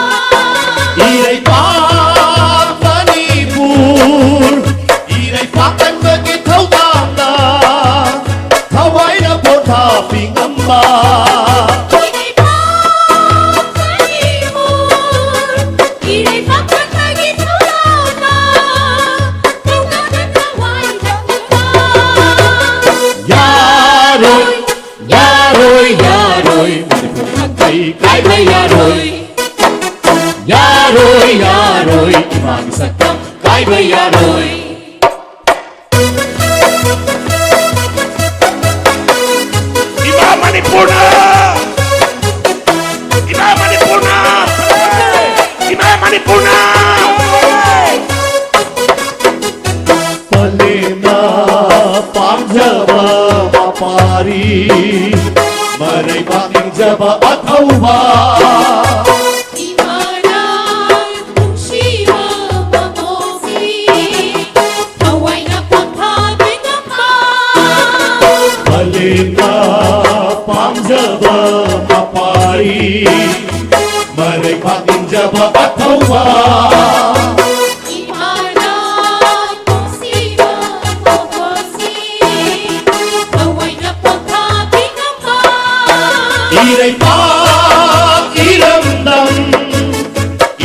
ꯏꯔꯩꯄꯥꯛ ꯃꯅꯤꯄꯨꯔ, ꯏꯔꯩꯄꯥꯛ ꯀꯟꯕꯒꯤ ꯊꯧꯗꯥꯡꯗ ꯊꯋꯥꯏꯅ ꯄꯣꯊꯥ ꯄꯤꯉꯝꯕ꯫ ꯏꯔꯩꯄꯥꯛ ꯃꯅꯤꯄꯨꯔ, ꯏꯔꯩꯄꯥꯛ ꯀꯟꯕꯒꯤ ꯊꯧꯗꯥꯡꯗ ꯊꯧꯗꯥꯡꯗ ꯊꯋꯥꯏ ꯊꯝꯕ꯫ ꯌꯥꯔꯣꯏ, ꯌꯥꯔꯣꯏ, ꯌꯥꯔꯣꯏ, ꯃꯅꯤꯄꯨꯔ ꯈꯛꯇꯩ ꯀꯥꯏꯕ ꯌꯥꯔꯣꯏ꯫ ꯌꯥꯔꯣꯏ, ꯌꯥꯔꯣꯏ, ꯏꯃꯥꯒꯤ ꯁꯛꯇꯝ ꯀꯥꯏꯕ ꯌꯥꯔꯣꯏ꯫ ꯏꯃꯥ ꯃꯅꯤꯄꯨꯔꯅ! ꯏꯃꯥ ꯃꯅꯤꯄꯨꯔꯅ! ꯏꯃꯥ ꯃꯅꯤꯄꯨꯔꯅ! ꯄꯂꯦꯝꯅ ꯄꯥꯝꯖꯕ ꯃꯄꯥꯔꯤ, ꯃꯔꯩꯕꯥꯛ ꯅꯤꯡꯖꯕ ꯑꯊꯧꯕ꯫ ꯏꯃꯥꯅ ꯅꯨꯡꯁꯤꯕ ꯃꯄꯣꯛꯁꯤ, ꯊꯋꯥꯏꯅ ꯄꯣꯊꯥꯕꯤꯅꯕ꯫ ꯃꯂꯦꯝꯅ ꯄꯥꯝꯖꯕ ꯃꯄꯥꯔꯤ, ꯃꯔꯩꯕꯥꯛ ꯅꯤꯡꯖꯕ ꯑꯊꯧꯕ꯫ ꯏꯃꯥꯅ ꯅꯨꯡꯁꯤꯕ ꯃꯄꯣꯛꯁꯤ, ꯊꯋꯥꯏꯅ ꯄꯣꯊꯥꯕꯤꯅꯕ꯫ ꯏꯔꯩꯄꯥꯛ ꯏꯔꯝꯗꯝ,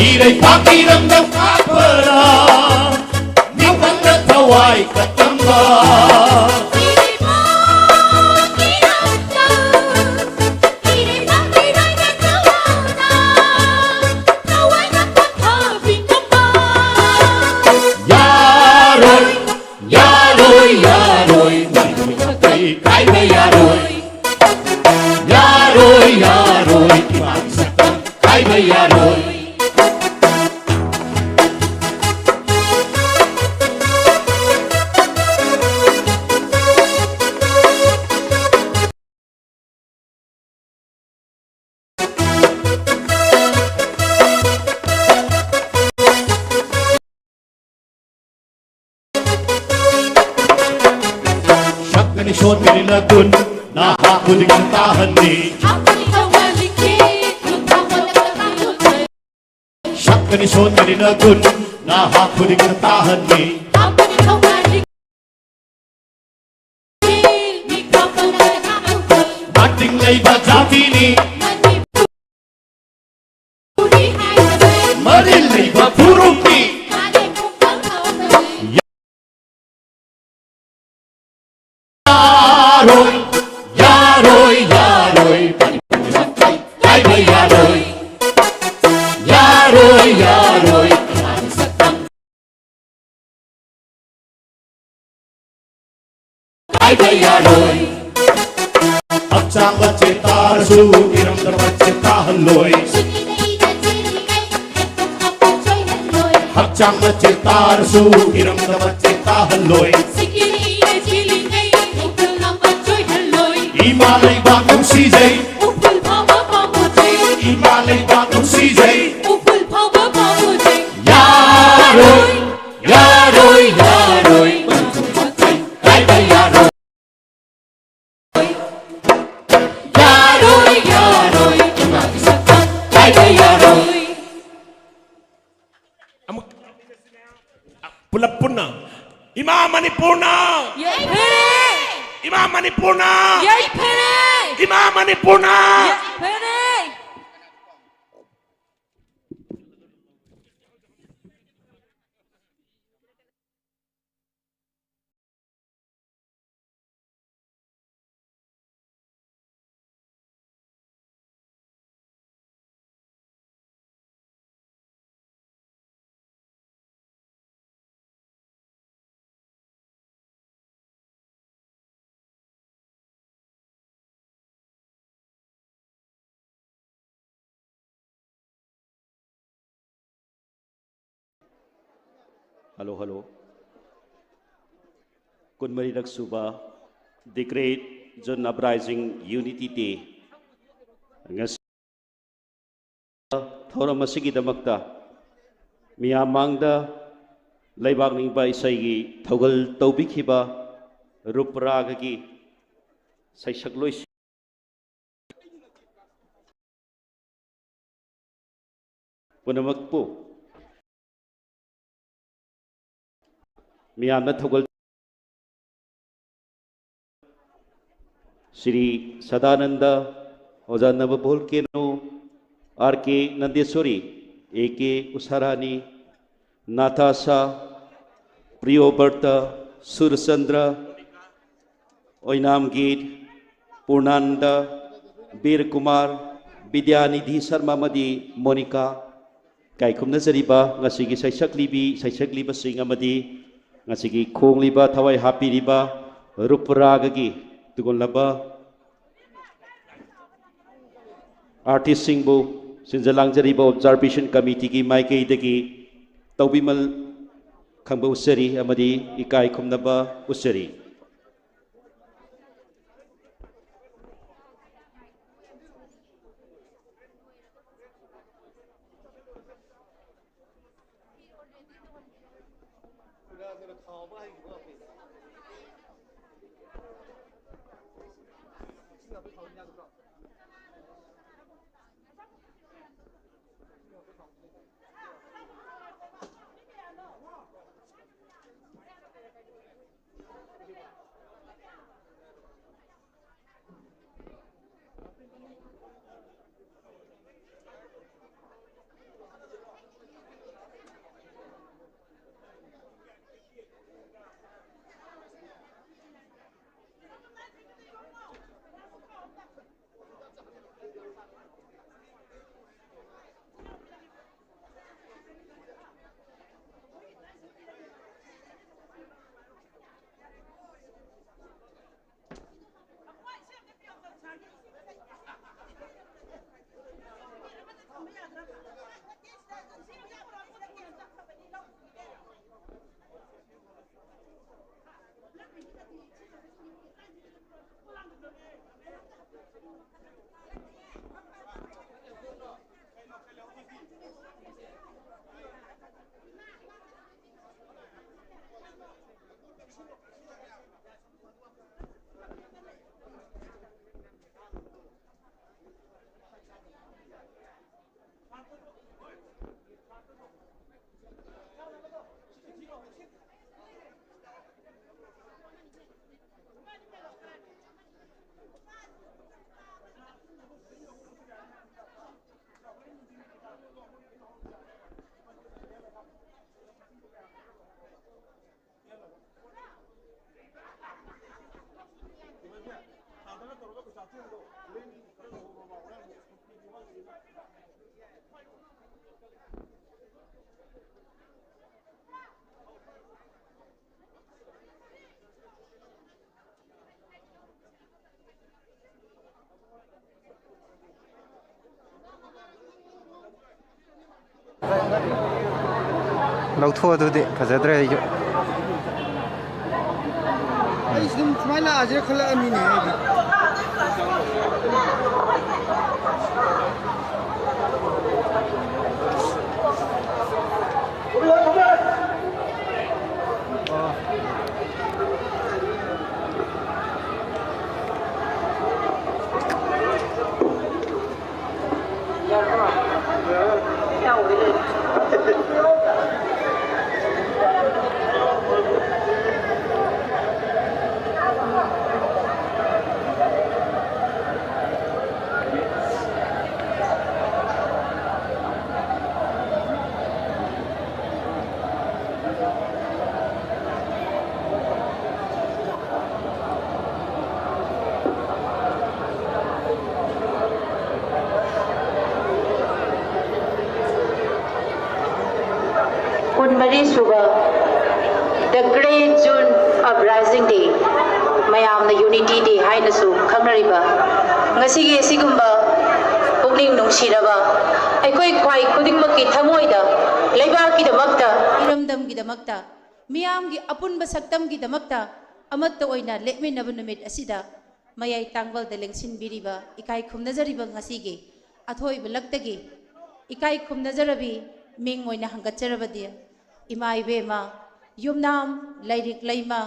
ꯏꯔꯩꯄꯥꯛ ꯏꯔꯝꯗꯝ ꯉꯥꯛꯄꯗ ꯃꯤꯄꯨꯝꯅ ꯊꯋꯥꯏ ꯀꯠꯂꯝꯕ꯫ ꯏꯔꯩꯄꯥꯛ ꯏꯔꯝꯗꯝ, ꯏꯔꯩꯄꯥꯛ ꯏꯔꯝꯗꯝ ꯉꯥꯛꯄꯗ ꯊꯋꯥꯏꯅ ꯄꯣꯊꯥꯕꯤꯅꯕ꯫ ꯌꯥꯔꯣꯏ, ꯌꯥꯔꯣꯏ, ꯌꯥꯔꯣꯏ, ꯃꯅꯤꯄꯨꯔ ꯈꯛꯇꯩ ꯀꯥꯏꯕ ꯌꯥꯔꯣꯏ꯫ ꯁꯣꯟꯒꯅꯤ ꯅꯒꯨꯟ ꯅꯍꯥ ꯈꯨꯗꯤꯡꯃꯛ ꯇꯥꯍꯟꯅꯤ꯫ ꯁꯛꯀꯅꯤ ꯁꯣꯟꯒꯅꯤ ꯅꯒꯨꯟ ꯅꯍꯥ ꯈꯨꯗꯤꯡꯃꯛ ꯇꯥꯍꯟꯅꯤ꯫ ꯃꯇꯤꯡ ꯂꯩꯕ ꯖꯥꯇꯤꯅꯤ꯫ ꯃꯔꯤꯜ ꯂꯩꯕ ꯐꯨꯔꯨꯞꯅꯤ꯫ ꯌꯥꯔꯣꯏ, ꯌꯥꯔꯣꯏ, ꯌꯥꯔꯣꯏ, ꯀꯥꯏꯕ ꯌꯥꯔꯣꯏ꯫ ꯌꯥꯔꯣꯏ, ꯌꯥꯔꯣꯏ, ꯀꯥꯏꯕ ꯌꯥꯔꯣꯏ꯫ ꯍꯛꯆꯥꯡ ꯃꯆꯦꯠ ꯇꯥꯔꯁꯨ ꯏꯔꯝꯗꯝ ꯃꯆꯦꯠ ꯇꯥꯍꯜꯂꯣꯏ꯫ ꯍꯛꯆꯥꯡ ꯃꯆꯦꯠ ꯇꯥꯔꯁꯨ ꯏꯔꯝꯗꯝ ꯃꯆꯦꯠ ꯇꯥꯍꯜꯂꯣꯏ꯫ ꯏꯃꯥ ꯂꯩꯕꯥꯛ ꯅꯨꯡꯁꯤꯖꯩ꯫ ꯏꯃꯥ ꯂꯩꯕꯥꯛ ꯅꯨꯡꯁꯤꯖꯩ꯫ ꯌꯥꯔꯣꯏ, ꯌꯥꯔꯣꯏ, ꯌꯥꯔꯣꯏ꯫ ꯀꯥꯏꯕ ꯌꯥꯔꯣꯏ꯫ ꯌꯥꯔꯣꯏ, ꯌꯥꯔꯣꯏ꯫ ꯀꯥꯏꯕ ꯌꯥꯔꯣꯏ꯫ ꯑꯃꯨꯛ ꯄꯨꯂꯞ ꯄꯨꯟꯅ꯫ ꯏꯃꯥ ꯃꯅꯤꯄꯨꯔꯅ! ꯌꯥꯏꯐꯔꯦ! ꯏꯃꯥ ꯃꯅꯤꯄꯨꯔꯅ! ꯌꯥꯏꯐꯔꯦ! ꯏꯃꯥ ꯃꯅꯤꯄꯨꯔꯅ! ꯌꯥꯏꯐꯔꯦ! Hello, hello. ꯀꯨꯟꯃꯔꯤꯔꯛ ꯁꯨꯕ The Great Zone Uprising Unity Day ꯉꯁꯤ ꯊꯧꯔꯝ ꯑꯁꯤꯒꯤꯗꯃꯛꯇ ꯃꯤꯌꯥꯝ ꯃꯥꯡꯗ ꯂꯩꯕꯥꯛ ꯅꯤꯡꯕ ꯏꯁꯩꯒꯤ ꯊꯧꯒꯜ ꯇꯧꯕꯤꯈꯤꯕ ꯔꯨꯄꯔꯥꯒꯒꯤ ꯁꯩꯁꯛꯂꯣꯏꯁꯤꯡ ꯄꯨꯝꯅꯃꯛꯄꯨ ꯃꯤꯌꯥꯝꯅ ꯊꯧꯒꯜ Shri Sadananda, Oja Naba Volcano, R K Nandesori, A K Usharani, Natasha, Priyobrata, Surchandra, ꯑꯣꯏꯅꯥꯝꯒꯤꯠ, ꯄꯨꯔꯅꯥꯟꯗ, ꯕꯤꯔ ꯀꯨꯃꯥꯔ, ꯕꯤꯗ꯭ꯌꯥꯅꯤꯙꯤ ꯁꯔꯃ ꯑꯃꯗꯤ ꯃꯣꯅꯤꯀꯥ꯫ ꯏꯀꯥꯏ ꯈꯨꯝꯅꯖꯔꯤꯕ ꯉꯁꯤꯒꯤ ꯁꯩꯁꯛꯂꯤꯕꯤ, ꯁꯩꯁꯛꯂꯤꯕꯁꯤꯡ ꯑꯃꯗꯤ ꯉꯁꯤꯒꯤ ꯈꯣꯡꯂꯤꯕ, ꯊꯋꯥꯏ ꯍꯥꯞꯄꯤꯔꯤꯕ ꯔꯨꯄꯔꯥꯒꯒꯤ ꯇꯨꯡꯒꯣꯜꯂꯕ ꯑꯥꯔꯇꯤꯁꯁꯤꯡꯕꯨ ꯁꯤꯟꯖ ꯂꯥꯡꯖꯔꯤꯕ ꯑꯣꯕꯖꯥꯔꯕꯦꯁꯟ ꯀꯃꯤꯇꯤꯒꯤ ꯃꯥꯏꯀꯩꯗꯒꯤ ꯇꯧꯕꯤꯃꯜ ꯈꯪꯕ ꯎꯠꯆꯔꯤ ꯑꯃꯗꯤ ꯏꯀꯥꯏ ꯈꯨꯝꯅꯕ ꯎꯠꯆꯔꯤ꯫ ꯂꯧꯊꯣꯛ ꯑꯗꯨꯗꯤ ꯐꯖꯗ꯭ꯔꯦ ꯑꯩꯁꯨ꯫ ꯑꯩꯁꯨ ꯑꯗꯨꯝ ꯁꯨꯃꯥꯏꯅ ꯂꯥꯛꯑꯁꯤꯔ ꯈꯜꯂꯛꯑꯃꯤꯅꯦ ꯑꯩꯗꯤ꯫ ꯀꯨꯟꯃꯔꯤ ꯁꯨꯕ The Great June Uprising Day, ꯃꯌꯥꯝꯅ Unity Day ꯍꯥꯏꯅꯁꯨ ꯈꯪꯅꯔꯤꯕ, ꯉꯁꯤꯒꯤ ꯑꯁꯤꯒꯨꯝꯕ ꯄꯨꯛꯅꯤꯡ ꯅꯨꯡꯁꯤꯔꯕ, ꯑꯩꯈꯣꯏ ꯈ꯭ꯋꯥꯏ ꯈꯨꯗꯤꯡꯃꯛꯀꯤ ꯊꯃꯣꯏꯗ, ꯂꯩꯕꯥꯛꯀꯤꯗꯃꯛꯇ, ꯏꯔꯝꯗꯝꯒꯤꯗꯃꯛꯇ, ꯃꯤꯌꯥꯝꯒꯤ ꯑꯄꯨꯟꯕ ꯁꯛꯇꯝꯒꯤꯗꯃꯛꯇ ꯑꯃꯠꯇ ꯑꯣꯏꯅ ꯂꯦꯞꯃꯤꯟꯅꯕ ꯅꯨꯃꯤꯠ ꯑꯁꯤꯗ ꯃꯌꯥꯏ ꯇꯥꯡꯕꯜꯗ ꯂꯦꯡꯁꯤꯟꯕꯤꯔꯤꯕ ꯏꯀꯥꯏ ꯈꯨꯝꯅꯖꯔꯤꯕ ꯉꯁꯤꯒꯤ ꯑꯊꯣꯏꯕ ꯂꯛꯇꯒꯤ ꯏꯀꯥꯏ ꯈꯨꯝꯅꯖꯔꯕꯤ ꯃꯤꯡ ꯑꯣꯏꯅ ꯍꯪꯒꯠꯆꯔꯕꯗꯤ, ꯏꯃꯥ ꯏꯕꯦꯝꯃ, ꯌꯨꯝꯅꯥꯝ, ꯂꯥꯏꯔꯤꯛ ꯂꯩꯃ,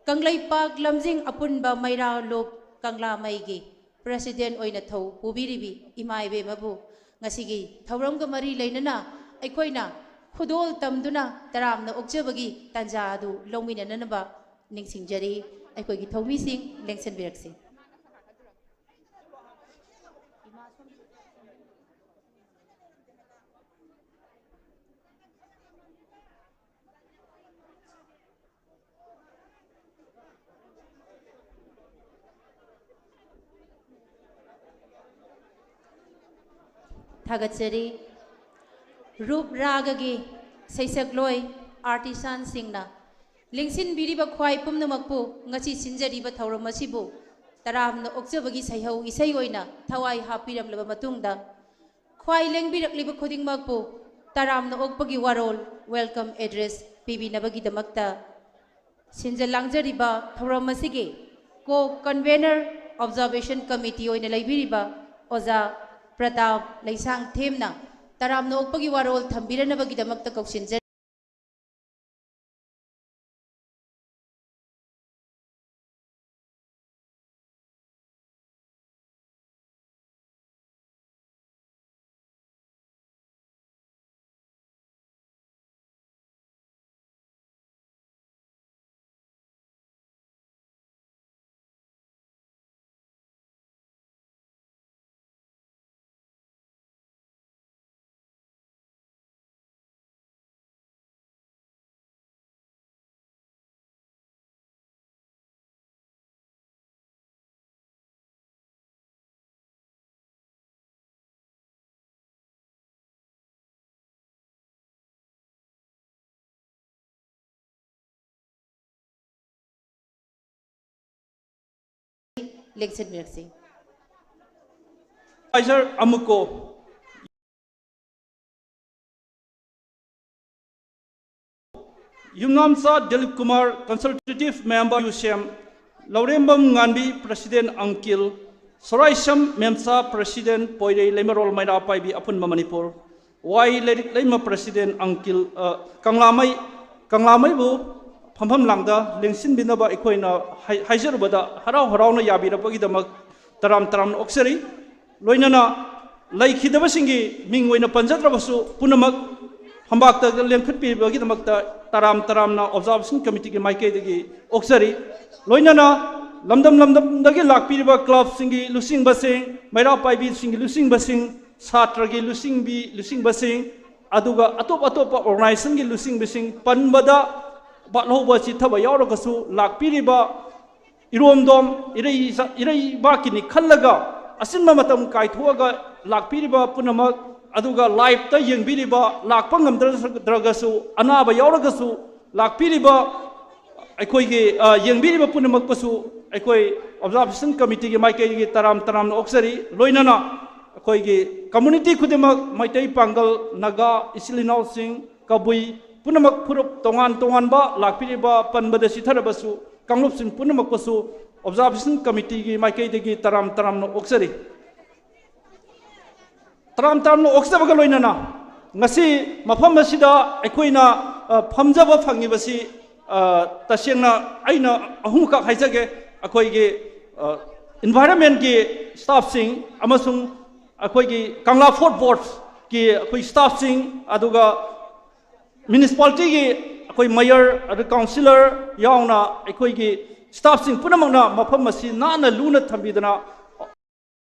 ꯀꯪꯂꯩꯄꯥꯛ ꯂꯝꯖꯤꯡ ꯑꯄꯨꯟꯕ ꯃꯩꯔꯥ ꯂꯨꯞ ꯀꯪꯂꯥꯃꯩꯒꯤ President ꯑꯣꯏꯅ ꯊꯧ ꯄꯨꯕꯤꯔꯤꯕꯤ ꯏꯃꯥ ꯏꯕꯦꯝꯃꯕꯨ ꯉꯁꯤꯒꯤ ꯊꯧꯔꯝꯒ ꯃꯔꯤ ꯂꯩꯅꯅ ꯑꯩꯈꯣꯏꯅ ꯈꯨꯗꯣꯜ ꯇꯝꯗꯨꯅ ꯇꯔꯥꯝꯅ ꯑꯣꯛꯆꯕꯒꯤ ꯇꯥꯟꯖꯥ ꯑꯗꯨ ꯂꯧꯃꯤꯟꯅꯅꯕ ꯅꯤꯡꯁꯤꯡꯖꯔꯤ꯫ ꯑꯩꯈꯣꯏꯒꯤ ꯊꯧꯃꯤꯁꯤꯡ ꯂꯦꯡꯁꯤꯟꯕꯤꯔꯛꯁꯤ꯫ ꯊꯥꯒꯠꯆꯔꯤ꯫ ꯔꯨꯞ ꯔꯥꯒꯒꯤ ꯁꯩꯁꯛꯂꯣꯏ, artisanꯁꯤꯡꯅ ꯂꯦꯡꯁꯤꯟꯕꯤꯔꯤꯕ ꯈ꯭ꯋꯥꯏ ꯄꯨꯝꯅꯃꯛꯄꯨ ꯉꯁꯤ ꯁꯤꯟꯖꯔꯤꯕ ꯊꯧꯔꯝ ꯑꯁꯤꯕꯨ ꯇꯔꯥꯝꯅ ꯑꯣꯛꯆꯕꯒꯤ ꯁꯩꯍꯧ ꯏꯁꯩ ꯑꯣꯏꯅ ꯊꯋꯥꯏ ꯍꯥꯞꯄꯤꯔꯝꯂꯕ ꯃꯇꯨꯡꯗ, ꯈ꯭ꯋꯥꯏ ꯂꯦꯡꯕꯤꯔꯛꯂꯤꯕ ꯈꯨꯗꯤꯡꯃꯛꯄꯨ ꯇꯔꯥꯝꯅ ꯑꯣꯛꯄꯒꯤ ꯋꯥꯔꯣꯜ, welcome address, ꯄꯤꯕꯤꯅꯕꯒꯤꯗꯃꯛꯇ ꯁꯤꯟꯖ ꯂꯥꯡꯖꯔꯤꯕ ꯊꯧꯔꯝ ꯑꯁꯤꯒꯤ co-convener, observation committee ꯑꯣꯏꯅ ꯂꯩꯕꯤꯔꯤꯕ ꯑꯣꯖꯥ ꯄ꯭ꯔꯇꯥꯞ ꯂꯩꯁꯥꯡꯊꯦꯝꯅ ꯇꯔꯥꯝꯅ ꯑꯣꯛꯄꯒꯤ ꯋꯥꯔꯣꯜ ꯊꯝꯕꯤꯔꯅꯕꯒꯤꯗꯃꯛꯇ ꯀꯧꯁꯤꯟꯖꯔꯤ꯫ ꯂꯦꯡꯁꯤꯟꯕꯤꯔꯛꯁꯤ꯫ ꯑꯦꯗꯚꯥꯏꯖꯔ ꯑꯃꯨꯀꯣ, ꯌꯨꯝꯅꯥꯝꯆꯥ ꯗꯤꯂꯤꯞ ꯀꯨꯃꯥꯔ, consultative member ꯌꯨꯁꯦꯝ, ꯂꯧꯔꯦꯝꯕꯝ ꯉꯥꯟꯕꯤ, president ꯑꯪꯀꯤꯜ, ꯁꯣꯔꯥꯏꯁꯝ ꯃꯦꯝꯆꯥ, president ꯄꯣꯏꯔꯩ ꯂꯩꯃꯔꯣꯜ ꯃꯩꯔꯥ ꯄꯥꯏꯕꯤ ꯑꯄꯨꯟꯕ ꯃꯅꯤꯄꯨꯔ, ꯋꯥꯏ ꯂꯥꯏꯔꯤꯛ ꯂꯩꯃ president ꯑꯪꯀꯤꯜ, ꯑ, ꯀꯪꯂꯥꯃꯩ, ꯀꯪꯂꯥꯃꯩꯕꯨ ꯐꯝꯐꯝ ꯂꯥꯡꯗ ꯂꯦꯡꯁꯤꯟꯕꯤꯅꯕ ꯑꯩꯈꯣꯏꯅ ꯍꯥꯏ-, ꯍꯥꯏꯖꯔꯨꯕꯗ ꯍꯔꯥꯎ ꯍꯔꯥꯎꯅ ꯌꯥꯕꯤꯔꯛꯄꯒꯤꯗꯃꯛ ꯇꯔꯥꯝ ꯇꯔꯥꯝꯅ ꯑꯣꯛꯆꯔꯤ꯫ ꯂꯣꯏꯅꯅ ꯂꯩꯈꯤꯗꯕꯁꯤꯡꯒꯤ ꯃꯤꯡ ꯑꯣꯏꯅ ꯄꯟꯖꯗ꯭ꯔꯕꯁꯨ ꯄꯨꯝꯅꯃꯛ ꯐꯝꯕꯥꯛꯇ ꯂꯦꯡꯈꯠꯄꯤꯕꯒꯤꯗꯃꯛꯇ ꯇꯔꯥꯝ ꯇꯔꯥꯝꯅ observation committeeꯒꯤ ꯃꯥꯏꯀꯩꯗꯒꯤ ꯑꯣꯛꯆꯔꯤ꯫ ꯂꯣꯏꯅꯅ ꯂꯝꯗꯝ ꯂꯝꯗꯝꯗꯒꯤ ꯂꯥꯛꯄꯤꯔꯤꯕ clubꯁꯤꯡꯒꯤ ꯂꯨꯆꯤꯡꯕꯁꯤꯡ, ꯃꯩꯔꯥ ꯄꯥꯏꯕꯤꯁꯤꯡꯒꯤ ꯂꯨꯆꯤꯡꯕꯁꯤꯡ, ꯁꯥꯇ꯭ꯔꯒꯤ ꯂꯨꯆꯤꯡꯕꯤ, ꯂꯨꯆꯤꯡꯕꯁꯤꯡ, ꯑꯗꯨꯒ ꯑꯇꯣꯞ ꯑꯇꯣꯞꯄ organizationꯒꯤ ꯂꯨꯆꯤꯡꯕꯁꯤꯡ ꯄꯟꯕꯗ ꯋꯥꯠꯍꯧꯕ ꯆꯤꯠꯊꯕ ꯌꯥꯎꯔꯒꯁꯨ ꯂꯥꯛꯄꯤꯔꯤꯕ ꯏꯔꯣꯝꯗꯣꯝ, ꯏꯔꯩ-, ꯏꯔꯩꯕꯥꯛꯀꯤꯅꯤ ꯈꯜꯂꯒ ꯑꯆꯤꯟꯕ ꯃꯇꯝ ꯀꯥꯏꯊꯣꯛꯑꯒ ꯂꯥꯛꯄꯤꯔꯤꯕ ꯄꯨꯝꯅꯃꯛ, ꯑꯗꯨꯒ liveꯇ ꯌꯦꯡꯕꯤꯔꯤꯕ, ꯂꯥꯛꯄ ꯉꯝꯗ꯭ꯔꯒꯁꯨ, ꯑꯅꯥꯕ ꯌꯥꯎꯔꯒꯁꯨ ꯂꯥꯛꯄꯤꯔꯤꯕ ꯑꯩꯈꯣꯏꯒꯤ, ꯑ, ꯌꯦꯡꯕꯤꯔꯤꯕ ꯄꯨꯝꯅꯃꯛꯄꯨꯁꯨ ꯑꯩꯈꯣꯏ observation committeeꯒꯤ ꯃꯥꯏꯀꯩꯗꯒꯤ ꯇꯔꯥꯝ ꯇꯔꯥꯝꯅ ꯑꯣꯛꯆꯔꯤ꯫ ꯂꯣꯏꯅꯅ ꯑꯩꯈꯣꯏꯒꯤ ꯀꯝꯃ꯭ꯌꯨꯅꯤꯇꯤ ꯈꯨꯗꯤꯡꯃꯛ, ꯃꯩꯇꯩ, ꯄꯥꯡꯒꯜ, ꯅꯥꯒꯥ, ꯏꯆꯤꯜ ꯏꯅꯥꯎꯁꯤꯡ, ꯀꯕꯨꯏ ꯄꯨꯝꯅꯃꯛ, ꯐꯨꯔꯨꯞ ꯇꯣꯉꯥꯟ ꯇꯣꯉꯥꯟꯕ ꯂꯥꯛꯄꯤꯔꯤꯕ, ꯄꯟꯕꯗ ꯆꯤꯊꯔꯕꯁꯨ, ꯀꯥꯡꯂꯨꯞꯁꯤꯡ ꯄꯨꯝꯅꯃꯛꯄꯨꯁꯨ ꯑꯣꯕꯖꯥꯔꯕꯦꯁꯟ ꯀꯃꯤꯇꯤꯒꯤ ꯃꯥꯏꯀꯩꯗꯒꯤ ꯇꯔꯥꯝ ꯇꯔꯥꯝꯅ ꯑꯣꯛꯆꯔꯤ꯫ ꯇꯔꯥꯝ ꯇꯔꯥꯝꯅ ꯑꯣꯛꯆꯕꯒ ꯂꯣꯏꯅꯅ, ꯉꯁꯤ ꯃꯐꯝ ꯑꯁꯤꯗ ꯑꯩꯈꯣꯏꯅ, ꯑ, ꯐꯝꯖꯕ ꯐꯪꯉꯤꯕꯁꯤ, ꯑ, ꯇꯁꯦꯡꯅ ꯑꯩꯅ ꯑꯍꯨꯝꯈꯛ ꯍꯥꯏꯖꯒꯦ꯫ ꯑꯩꯈꯣꯏꯒꯤ, ꯑ, ꯏꯟꯚꯥꯏꯔꯟꯃꯦꯟꯒꯤ ꯁ꯭ꯇꯥꯐꯁꯤꯡ ꯑꯃꯁꯨꯡ ꯑꯩꯈꯣꯏꯒꯤ ꯀꯪꯂꯥ ꯐꯣꯔꯠ ꯕꯣꯔꯗꯀꯤ ꯑꯩꯈꯣꯏ ꯁ꯭ꯇꯥꯐꯁꯤꯡ, ꯑꯗꯨꯒ ꯃ꯭ꯌꯨꯅꯤꯁꯤꯄꯥꯂꯤꯇꯤꯒꯤ ꯑꯩꯈꯣꯏ ꯃꯦꯌꯔ, ꯑꯗꯨ ꯀꯥꯎꯟꯁꯤꯂꯔ ꯌꯥꯎꯅ ꯑꯩꯈꯣꯏꯒꯤ ꯁ꯭ꯇꯥꯐꯁꯤꯡ ꯄꯨꯝꯅꯃꯛꯅ ꯃꯐꯝ ꯑꯁꯤ ꯅꯥꯟꯅ ꯂꯨꯅ ꯊꯝꯕꯤꯗꯅ,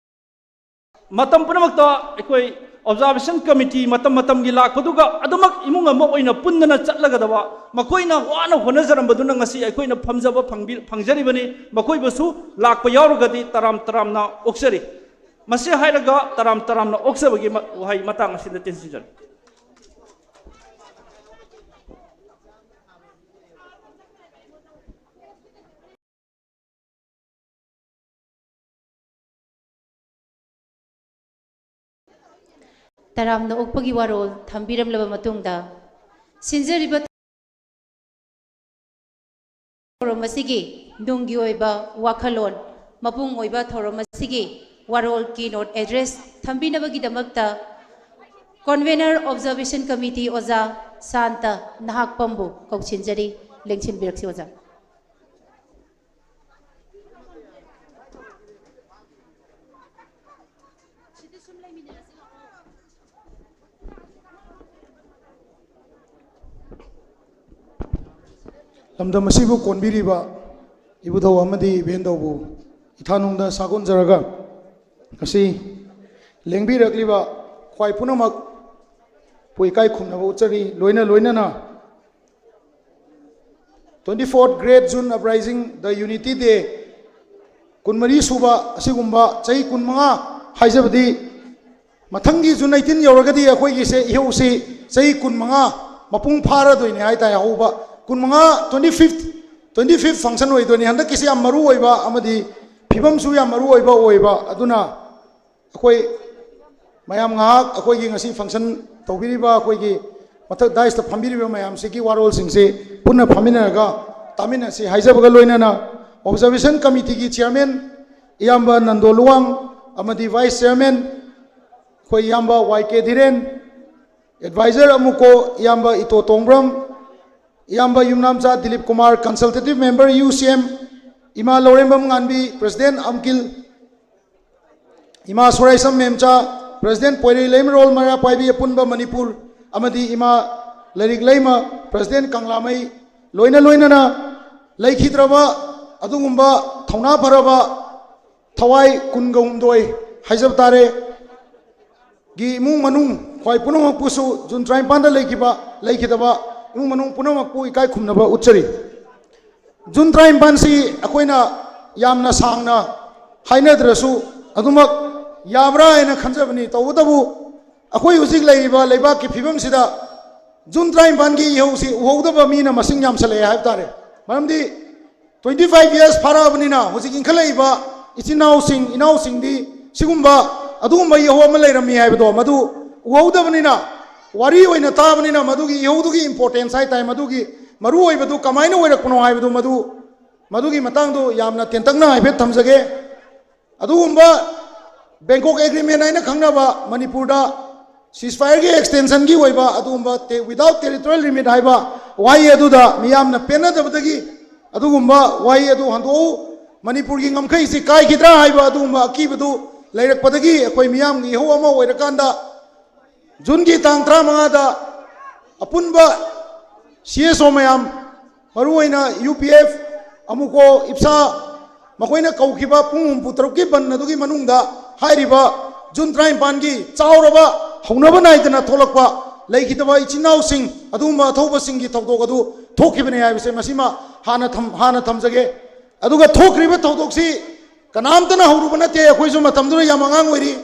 ꯃꯇꯝ ꯄꯨꯝꯅꯃꯛꯇ ꯑꯩꯈꯣꯏ ꯑꯣꯕꯖꯥꯔꯕꯦꯁꯟ ꯀꯃꯤꯇꯤ ꯃꯇꯝ ꯃꯇꯝꯒꯤ ꯂꯥꯛꯄꯗꯨꯒ ꯑꯗꯨꯃꯛ ꯏꯃꯨꯡ ꯑꯃ ꯑꯣꯏꯅ ꯄꯨꯟꯗꯅ ꯆꯠꯂꯒꯗꯕ, ꯃꯈꯣꯏꯅ ꯋꯥꯅ ꯍꯣꯠꯅꯖꯔꯝꯕꯗꯨꯅ ꯉꯁꯤ ꯑꯩꯈꯣꯏꯅ ꯐꯝꯖꯕ ꯐꯪꯕꯤ-, ꯐꯪꯖꯔꯤꯕꯅꯤ꯫ ꯃꯈꯣꯏꯕꯨꯁꯨ ꯂꯥꯛꯄ ꯌꯥꯎꯔꯒꯗꯤ ꯇꯔꯥꯝ ꯇꯔꯥꯝꯅ ꯑꯣꯛꯆꯔꯤ꯫ ꯃꯁꯤ ꯍꯥꯏꯔꯒ ꯇꯔꯥꯝ ꯇꯔꯥꯝꯅ ꯑꯣꯛꯆꯕꯒꯤ ꯃ-, ꯋꯥꯍꯩ ꯃꯇꯥꯡ ꯑꯁꯤꯗ ꯇꯦꯟꯁꯤꯟꯖꯔꯤ꯫ ꯇꯔꯥꯝꯅ ꯑꯣꯛꯄꯒꯤ ꯋꯥꯔꯣꯜ ꯊꯝꯕꯤꯔꯝꯂꯕ ꯃꯇꯨꯡꯗ, ꯁꯤꯟꯖꯔꯤꯕ ꯊꯧꯔꯝ ꯑꯁꯤꯒꯤ ꯅꯨꯡꯒꯤ ꯑꯣꯏꯕ ꯋꯥꯈꯜꯂꯣꯟ, ꯃꯄꯨꯡ ꯑꯣꯏꯕ ꯊꯧꯔꯝ ꯑꯁꯤꯒꯤ ꯋꯥꯔꯣꯜ, keynote address ꯊꯝꯕꯤꯅꯕꯒꯤꯗꯃꯛꯇ convener observation committee ꯑꯣꯖꯥ ꯁꯥꯟꯇ ꯅꯍꯥꯛꯄꯝꯕꯨ ꯀꯧꯁꯤꯟꯖꯔꯤ꯫ ꯂꯦꯡꯁꯤꯟꯕꯤꯔꯛꯁꯤ ꯑꯣꯖꯥ꯫ ꯂꯝꯗꯝ ꯑꯁꯤꯕꯨ ꯀꯣꯟꯕꯤꯔꯤꯕ ꯏꯕꯨꯙꯧ ꯑꯃꯗꯤ ꯏꯕꯦꯟꯗꯧꯕꯨ ꯏꯊꯥꯅꯨꯡꯗ ꯁꯥꯒꯣꯟꯖꯔꯒ, ꯉꯁꯤ ꯂꯦꯡꯕꯤꯔꯛꯂꯤꯕ ꯈ꯭ꯋꯥꯏ ꯄꯨꯝꯅꯃꯛꯄꯨ ꯏꯀꯥꯏ ꯈꯨꯝꯅꯕ ꯎꯠꯆꯔꯤ꯫ ꯂꯣꯏꯅ ꯂꯣꯏꯅꯅ twenty-fourth Great June Uprising, the Unity Day, ꯀꯨꯟꯃꯔꯤ ꯁꯨꯕ ꯑꯁꯤꯒꯨꯝꯕ ꯆꯍꯤ ꯀꯨꯟꯃꯉꯥ ꯍꯥꯏꯖꯕꯗꯤ, ꯃꯊꯪꯒꯤ June eighteen ꯌꯧꯔꯒꯗꯤ ꯑꯩꯈꯣꯏꯒꯤꯁꯦ, ꯏꯍꯧꯁꯤ ꯆꯍꯤ ꯀꯨꯟꯃꯉꯥ ꯃꯄꯨꯡ ꯐꯥꯔꯗꯣꯏꯅꯤ ꯍꯥꯏꯇꯥꯔꯦ꯫ ꯍꯧꯕ ꯀꯨꯟꯃꯉꯥ, twenty-fifth, twenty-fifth function ꯑꯣꯏꯗꯣꯏꯅꯤ꯫ ꯍꯟꯗꯛꯀꯤꯁꯤ ꯌꯥꯝ ꯃꯔꯨ ꯑꯣꯏꯕ ꯑꯃꯗꯤ ꯐꯤꯕꯝꯁꯨ ꯌꯥꯝ ꯃꯔꯨ ꯑꯣꯏꯕ ꯑꯣꯏꯕ꯫ ꯑꯗꯨꯅ ꯑꯩꯈꯣꯏ ꯃꯌꯥꯝ ꯉꯥꯏꯍꯥꯛ ꯑꯩꯈꯣꯏꯒꯤ ꯉꯁꯤ function ꯇꯧꯕꯤꯔꯤꯕ, ꯑꯩꯈꯣꯏꯒꯤ ꯃꯊꯛ dais ꯇ ꯐꯝꯕꯤꯔꯤꯕ ꯃꯌꯥꯝꯁꯤꯒꯤ ꯋꯥꯔꯣꯜꯁꯤꯡꯁꯤ ꯄꯨꯟꯅ ꯐꯝꯃꯤꯟꯅꯔꯒ ꯇꯥꯃꯤꯟꯅꯁꯤ ꯍꯥꯏꯖꯕꯒ ꯂꯣꯏꯅꯅ, observation committee ꯒꯤ chairman ꯏꯌꯥꯝꯕ ꯅꯟꯗꯣ ꯂꯨꯋꯥꯡ ꯑꯃꯗꯤ vice chairman ꯑꯩꯈꯣꯏ ꯏꯌꯥꯝꯕ ꯋꯥꯏ ꯀꯦ ꯙꯤꯔꯦꯟ, advisor ꯑꯃꯨꯀꯣ ꯏꯌꯥꯝꯕ ꯏꯇꯣ ꯇꯣꯡꯕ꯭ꯔꯝ, ꯏꯌꯥꯝꯕ Yumnamcha Dilip Kumar, consultative member U C M, ꯏꯃꯥ ꯂꯧꯔꯦꯝꯕꯝ ꯉꯥꯟꯕꯤ, president ꯑꯝꯀꯤꯜ, ꯏꯃꯥ ꯁꯣꯔꯥꯏꯁꯝ ꯃꯦꯝꯆꯥ, president ꯄꯣꯏꯔꯩ ꯂꯩꯃꯔꯣꯜ ꯃꯩꯔꯥ ꯄꯥꯏꯕꯤ ꯑꯄꯨꯟꯕ ꯃꯅꯤꯄꯨꯔ, ꯑꯃꯗꯤ ꯏꯃꯥ ꯂꯥꯏꯔꯤꯛ ꯂꯩꯃ, president ꯀꯪꯂꯥꯃꯩ, ꯂꯣꯏꯅ ꯂꯣꯏꯅꯅ ꯂꯩꯈꯤꯗ꯭ꯔꯕ ꯑꯗꯨꯒꯨꯝꯕ ꯊꯧꯅꯥ ꯐꯔꯕ ꯊꯋꯥꯏ ꯀꯨꯟꯒ ꯍꯨꯝꯗꯣꯏ ꯍꯥꯏꯖꯕ ꯇꯥꯔꯦ ꯒꯤ ꯏꯃꯨꯡ ꯃꯅꯨꯡ ꯈ꯭ꯋꯥꯏ ꯄꯨꯝꯅꯃꯛꯄꯨꯁꯨ ꯖꯨꯟ ꯇꯔꯥꯅꯤꯄꯥꯟꯗ ꯂꯩꯈꯤꯕ, ꯂꯩꯈꯤꯗꯕ ꯏꯃꯨꯡ ꯃꯅꯨꯡ ꯄꯨꯝꯅꯃꯛꯄꯨ ꯏꯀꯥꯏ ꯈꯨꯝꯅꯕ ꯎꯠꯆꯔꯤ꯫ ꯖꯨꯟ ꯇꯔꯥꯅꯤꯄꯥꯟꯁꯤ ꯑꯩꯈꯣꯏꯅ ꯌꯥꯝꯅ ꯁꯥꯡꯅ ꯍꯥꯏꯅꯗ꯭ꯔꯁꯨ ꯑꯗꯨꯃꯛ ꯌꯥꯕ꯭ꯔꯥ ꯍꯥꯏꯅ ꯈꯟꯖꯕꯅꯤ꯫ ꯇꯧꯕꯇꯕꯨ ꯑꯩꯈꯣꯏ ꯍꯧꯖꯤꯛ ꯂꯩꯔꯤꯕ ꯂꯩꯕꯥꯛꯀꯤ ꯐꯤꯕꯝꯁꯤꯗ ꯖꯨꯟ ꯇꯔꯥꯅꯤꯄꯥꯟꯒꯤ ꯏꯍꯧꯁꯤ ꯎꯍꯧꯗꯕ ꯃꯤꯅ ꯃꯁꯤꯡ ꯌꯥꯝꯁꯜꯂꯛꯑꯦ ꯍꯥꯏꯕ ꯇꯥꯔꯦ꯫ ꯃꯔꯝꯗꯤ twenty five years ꯐꯥꯔꯛꯑꯕꯅꯤꯅ ꯍꯧꯖꯤꯛ ꯏꯟꯈꯠꯂꯛꯏꯕ ꯏꯆꯤꯟ ꯏꯅꯥꯎꯁꯤꯡ, ꯏꯅꯥꯎꯁꯤꯡꯗꯤ ꯁꯤꯒꯨꯝꯕ ꯑꯗꯨꯒꯨꯝꯕ ꯏꯍꯧ ꯑꯃ ꯂꯩꯔꯝꯃꯤ ꯍꯥꯏꯕꯗꯣ ꯃꯗꯨ ꯎꯍꯧꯗꯕꯅꯤꯅ, ꯋꯥꯔꯤ ꯑꯣꯏꯅ ꯇꯥꯕꯅꯤꯅ ꯃꯗꯨꯒꯤ ꯏꯍꯧꯗꯨꯒꯤ importance ꯍꯥꯏ ꯇꯥꯏ, ꯃꯗꯨꯒꯤ ꯃꯔꯨ ꯑꯣꯏꯕꯗꯨ ꯀꯃꯥꯏꯅ ꯑꯣꯏꯔꯛꯄꯅꯣ ꯍꯥꯏꯕꯗꯨ ꯃꯗꯨ, ꯃꯗꯨꯒꯤ ꯃꯇꯥꯡꯗꯣ ꯌꯥꯝꯅ ꯇꯦꯟꯇꯛꯅ ꯍꯥꯏꯐꯦꯠ ꯊꯝꯖꯒꯦ꯫ ꯑꯗꯨꯒꯨꯝꯕ Bangkok Agreement ꯍꯥꯏꯅ ꯈꯪꯅꯕ ꯃꯅꯤꯄꯨꯔꯗ ceasefire ꯒꯤ extension ꯒꯤ ꯑꯣꯏꯕ ꯑꯗꯨꯒꯨꯝꯕ te-, without territorial limit ꯍꯥꯏꯕ ꯋꯥꯍꯩ ꯑꯗꯨꯗ ꯃꯤꯌꯥꯝꯅ ꯄꯦꯟꯅꯗꯕꯗꯒꯤ ꯑꯗꯨꯒꯨꯝꯕ ꯋꯥꯍꯩ ꯑꯗꯨ ꯍꯟꯗꯣꯛꯎ꯫ ꯃꯅꯤꯄꯨꯔꯒꯤ ꯉꯝꯈꯩꯁꯤ ꯀꯥꯏꯈꯤꯗ꯭ꯔꯥ ꯍꯥꯏꯕ ꯑꯗꯨꯒꯨꯝꯕ ꯑꯀꯤꯕꯗꯨ ꯂꯩꯔꯛꯄꯗꯒꯤ ꯑꯩꯈꯣꯏ ꯃꯤꯌꯥꯝꯒꯤ ꯏꯍꯧ ꯑꯃ ꯑꯣꯏꯔꯀꯥꯟꯗ ꯖꯨꯟꯒꯤ ꯇꯥꯡ ꯇꯔꯥꯃꯉꯥꯗ ꯑꯄꯨꯟꯕ C S O ꯃꯌꯥꯝ, ꯃꯔꯨꯑꯣꯏꯅ ꯌꯨ ꯄꯤ ꯑꯦꯐ, ꯑꯃꯨꯀꯣ, ꯏꯞꯁꯥ, ꯃꯈꯣꯏꯅ ꯀꯧꯈꯤꯕ ꯄꯨꯡ ꯍꯨꯝꯐꯨ ꯇꯔꯨꯛꯀꯤ ꯕꯟ ꯑꯗꯨꯒꯤ ꯃꯅꯨꯡꯗ ꯍꯥꯏꯔꯤꯕ ꯖꯨꯟ ꯇꯔꯥꯅꯤꯄꯥꯟꯒꯤ ꯆꯥꯎꯔꯕ ꯍꯧꯅꯕ ꯅꯥꯏꯗꯅ ꯊꯣꯛꯂꯛꯄ ꯂꯩꯈꯤꯗꯕ ꯏꯆꯤꯟ ꯏꯅꯥꯎꯁꯤꯡ, ꯑꯗꯨꯒꯨꯝꯕ ꯑꯊꯧꯕꯁꯤꯡꯒꯤ ꯊꯧꯗꯣꯛ ꯑꯗꯨ ꯊꯣꯛꯈꯤꯕꯅꯤ ꯍꯥꯏꯕꯁꯦ ꯃꯁꯤꯃ ꯍꯥꯟꯅ ꯊꯝ-, ꯍꯥꯟꯅ ꯊꯝꯖꯒꯦ꯫ ꯑꯗꯨꯒ ꯊꯣꯛꯈ꯭ꯔꯤꯕ ꯊꯧꯗꯣꯛꯁꯤ ꯀꯅꯥꯝꯇꯅ ꯍꯧꯔꯨꯕ ꯅꯠꯇꯦ꯫ ꯑꯩꯈꯣꯏꯁꯨ ꯃꯇꯝꯗꯨꯗ ꯌꯥꯝ ꯑꯉꯥꯡ ꯑꯣꯏꯔꯤ꯫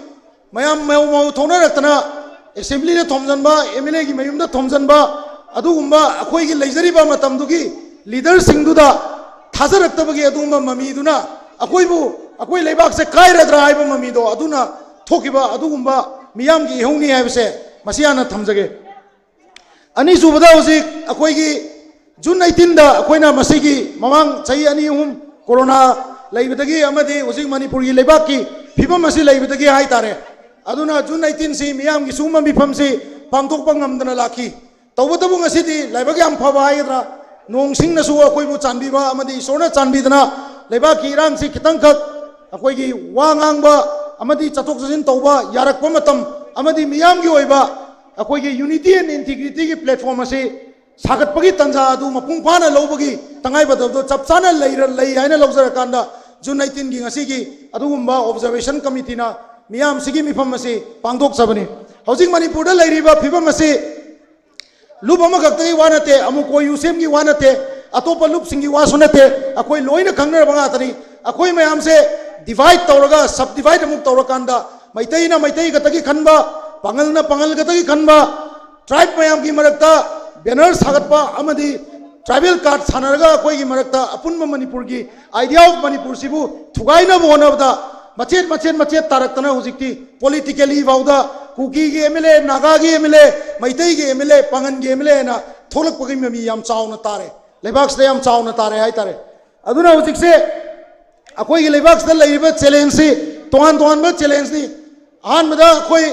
ꯃꯌꯥꯝ ꯃꯧ ꯃꯧ ꯊꯣꯛꯅꯔꯛꯇꯅ assembly the ꯊꯣꯝꯖꯤꯟꯕ, M L A ꯒꯤ ꯃꯌꯨꯝꯗ ꯊꯣꯝꯖꯤꯟꯕ, ꯑꯗꯨꯒꯨꯝꯕ ꯑꯩꯈꯣꯏꯒꯤ ꯂꯩꯖꯔꯤꯕ ꯃꯇꯝꯗꯨꯒꯤ leader ꯁꯤꯡꯗꯨꯗ ꯊꯥꯖꯔꯛꯇꯕꯒꯤ ꯑꯗꯨꯒꯨꯝꯕ ꯃꯃꯤꯗꯨꯅ ꯑꯩꯈꯣꯏꯕꯨ, ꯑꯩꯈꯣꯏ ꯂꯩꯕꯥꯛꯁꯦ ꯀꯥꯏꯔꯗ꯭ꯔꯥ ꯍꯥꯏꯕ ꯃꯃꯤꯗꯣ ꯑꯗꯨꯅ ꯊꯣꯛꯈꯤꯕ ꯑꯗꯨꯒꯨꯝꯕ ꯃꯤꯌꯥꯝꯒꯤ ꯏꯍꯧꯅꯤ ꯍꯥꯏꯕꯁꯦ ꯃꯁꯤ ꯍꯥꯟꯅ ꯊꯝꯖꯒꯦ꯫ ꯑꯅꯤꯁꯨꯕꯗ, ꯍꯧꯖꯤꯛ ꯑꯩꯈꯣꯏꯒꯤ ꯖꯨꯟ ꯑꯩꯇꯤꯟꯗ ꯑꯩꯈꯣꯏꯅ ꯃꯁꯤꯒꯤ ꯃꯃꯥꯡ ꯆꯍꯤ ꯑꯅꯤ ꯑꯍꯨꯝ ꯀꯣꯔꯣꯅꯥ ꯂꯩꯕꯗꯒꯤ ꯑꯃꯗꯤ ꯍꯧꯖꯤꯛ ꯃꯅꯤꯄꯨꯔꯒꯤ ꯂꯩꯕꯥꯛꯀꯤ ꯐꯤꯕꯝ ꯑꯁꯤ ꯂꯩꯕꯗꯒꯤ ꯍꯥꯏꯇꯥꯔꯦ, ꯑꯗꯨꯅ ꯖꯨꯟ ꯑꯩꯇꯤꯟꯁꯤ ꯃꯤꯌꯥꯝꯒꯤ ꯁꯤꯒꯨꯝꯕ ꯃꯤꯐꯝꯁꯤ ꯄꯥꯡꯊꯣꯛꯄ ꯉꯝꯗꯅ ꯂꯥꯛꯈꯤ꯫ ꯇꯧꯕꯇꯕꯨ ꯉꯁꯤꯗꯤ ꯂꯥꯏꯕꯛ ꯌꯥꯝ ꯐꯕ ꯍꯥꯏꯒꯗ꯭ꯔꯥ, ꯅꯣꯡ ꯁꯤꯡꯅꯁꯨ ꯑꯩꯈꯣꯏꯕꯨ ꯆꯥꯟꯕꯤꯕ ꯑꯃꯗꯤ ꯏꯁꯣꯔꯅ ꯆꯥꯟꯕꯤꯗꯅ ꯂꯩꯕꯥꯛꯀꯤ ꯏꯔꯥꯡꯁꯤ ꯈꯤꯇꯪꯈꯛ ꯑꯩꯈꯣꯏꯒꯤ ꯋꯥ ꯉꯥꯡꯕ ꯑꯃꯗꯤ ꯆꯠꯊꯣꯛ ꯆꯠꯁꯤꯟ ꯇꯧꯕ ꯌꯥꯔꯛꯄ ꯃꯇꯝ ꯑꯃꯗꯤ ꯃꯤꯌꯥꯝꯒꯤ ꯑꯣꯏꯕ ꯑꯩꯈꯣꯏꯒꯤ unity and integrityꯒꯤ platform ꯑꯁꯤ ꯁꯥꯒꯠꯄꯒꯤ ꯇꯥꯟꯖꯥ ꯑꯗꯨ ꯃꯄꯨꯡ ꯐꯥꯅ ꯂꯧꯕꯒꯤ ꯇꯉꯥꯏꯐꯗꯕꯗꯣ ꯆꯞ ꯆꯥꯅ ꯂꯩꯔ-, ꯂꯩ ꯍꯥꯏꯅ ꯂꯧꯖꯔꯀꯥꯟꯗ ꯖꯨꯟ ꯑꯩꯇꯤꯟꯒꯤ ꯉꯁꯤꯒꯤ ꯑꯗꯨꯒꯨꯝꯕ observation committeeꯅ ꯃꯤꯌꯥꯝꯁꯤꯒꯤ ꯃꯤꯐꯝ ꯑꯁꯤ ꯄꯥꯡꯊꯣꯛꯆꯕꯅꯤ꯫ ꯍꯧꯖꯤꯛ ꯃꯅꯤꯄꯨꯔꯗ ꯂꯩꯔꯤꯕ ꯐꯤꯕꯝ ꯑꯁꯤ ꯂꯨꯞ ꯑꯃꯈꯛꯇꯒꯤ ꯋꯥ ꯅꯠꯇꯦ, ꯑꯃꯨꯛ ꯀꯣ ꯌꯨ ꯁꯤ ꯑꯦꯝꯒꯤ ꯋꯥ ꯅꯠꯇꯦ, ꯑꯇꯣꯞꯄ ꯂꯨꯞꯁꯤꯡꯒꯤ ꯋꯥꯁꯨ ꯅꯠꯇꯦ, ꯑꯩꯈꯣꯏ ꯂꯣꯏꯅ ꯈꯪꯅꯔꯕ ꯉꯥꯛꯇꯅꯤ꯫ ꯑꯩꯈꯣꯏ ꯃꯌꯥꯝꯁꯦ divide ꯇꯧꯔꯒ, subdivide ꯑꯃꯨꯛ ꯇꯧꯔꯀꯥꯟꯗ, ꯃꯩꯇꯩꯅ ꯃꯩꯇꯩ ꯈꯛꯇꯒꯤ ꯈꯟꯕ, ꯄꯥꯉꯜꯅ ꯄꯥꯉꯜ ꯈꯛꯇꯒꯤ ꯈꯟꯕ, tribe ꯃꯌꯥꯝꯒꯤ ꯃꯔꯛꯇ banner ꯁꯥꯒꯠꯄ ꯑꯃꯗꯤ tribal card ꯁꯥꯟꯅꯔꯒ ꯑꯩꯈꯣꯏꯒꯤ ꯃꯔꯛꯇ ꯑꯄꯨꯟꯕ ꯃꯅꯤꯄꯨꯔꯒꯤ idea of ꯃꯅꯤꯄꯨꯔꯁꯤꯕꯨ ꯊꯨꯒꯥꯏꯅꯕ ꯍꯣꯠꯅꯕꯗ ꯃꯆꯦꯠ ꯃꯆꯦꯠ ꯃꯆꯦꯠ ꯇꯥꯔꯛꯇꯅ ꯍꯧꯖꯤꯛꯇꯤ politically ꯐꯥꯎꯗ ꯀꯨꯀꯤꯒꯤ ꯑꯦꯝ ꯑꯦꯜ ꯑꯦ, ꯅꯥꯒꯥꯒꯤ ꯑꯦꯝ ꯑꯦꯜ ꯑꯦ, ꯃꯩꯇꯩꯒꯤ ꯑꯦꯝ ꯑꯦꯜ ꯑꯦ, ꯄꯥꯉꯟꯒꯤ ꯑꯦꯝ ꯑꯦꯜ ꯑꯦ ꯍꯥꯏꯅ ꯊꯣꯛꯂꯛꯄꯒꯤ ꯃꯃꯤ ꯌꯥꯝ ꯆꯥꯎꯅ ꯇꯥꯔꯦ, ꯂꯩꯕꯥꯛꯁꯤꯗ ꯌꯥꯝ ꯆꯥꯎꯅ ꯇꯥꯔꯦ ꯍꯥꯏꯇꯥꯔꯦ꯫ ꯑꯗꯨꯅ ꯍꯧꯖꯤꯛꯁꯦ ꯑꯩꯈꯣꯏꯒꯤ ꯂꯩꯕꯥꯛꯁꯤꯗ ꯂꯩꯔꯤꯕ challengeꯁꯤ ꯇꯣꯉꯥꯟ ꯇꯣꯉꯥꯟꯕ challengeꯅꯤ꯫ ꯑꯍꯥꯟꯕꯗ ꯑꯩꯈꯣꯏ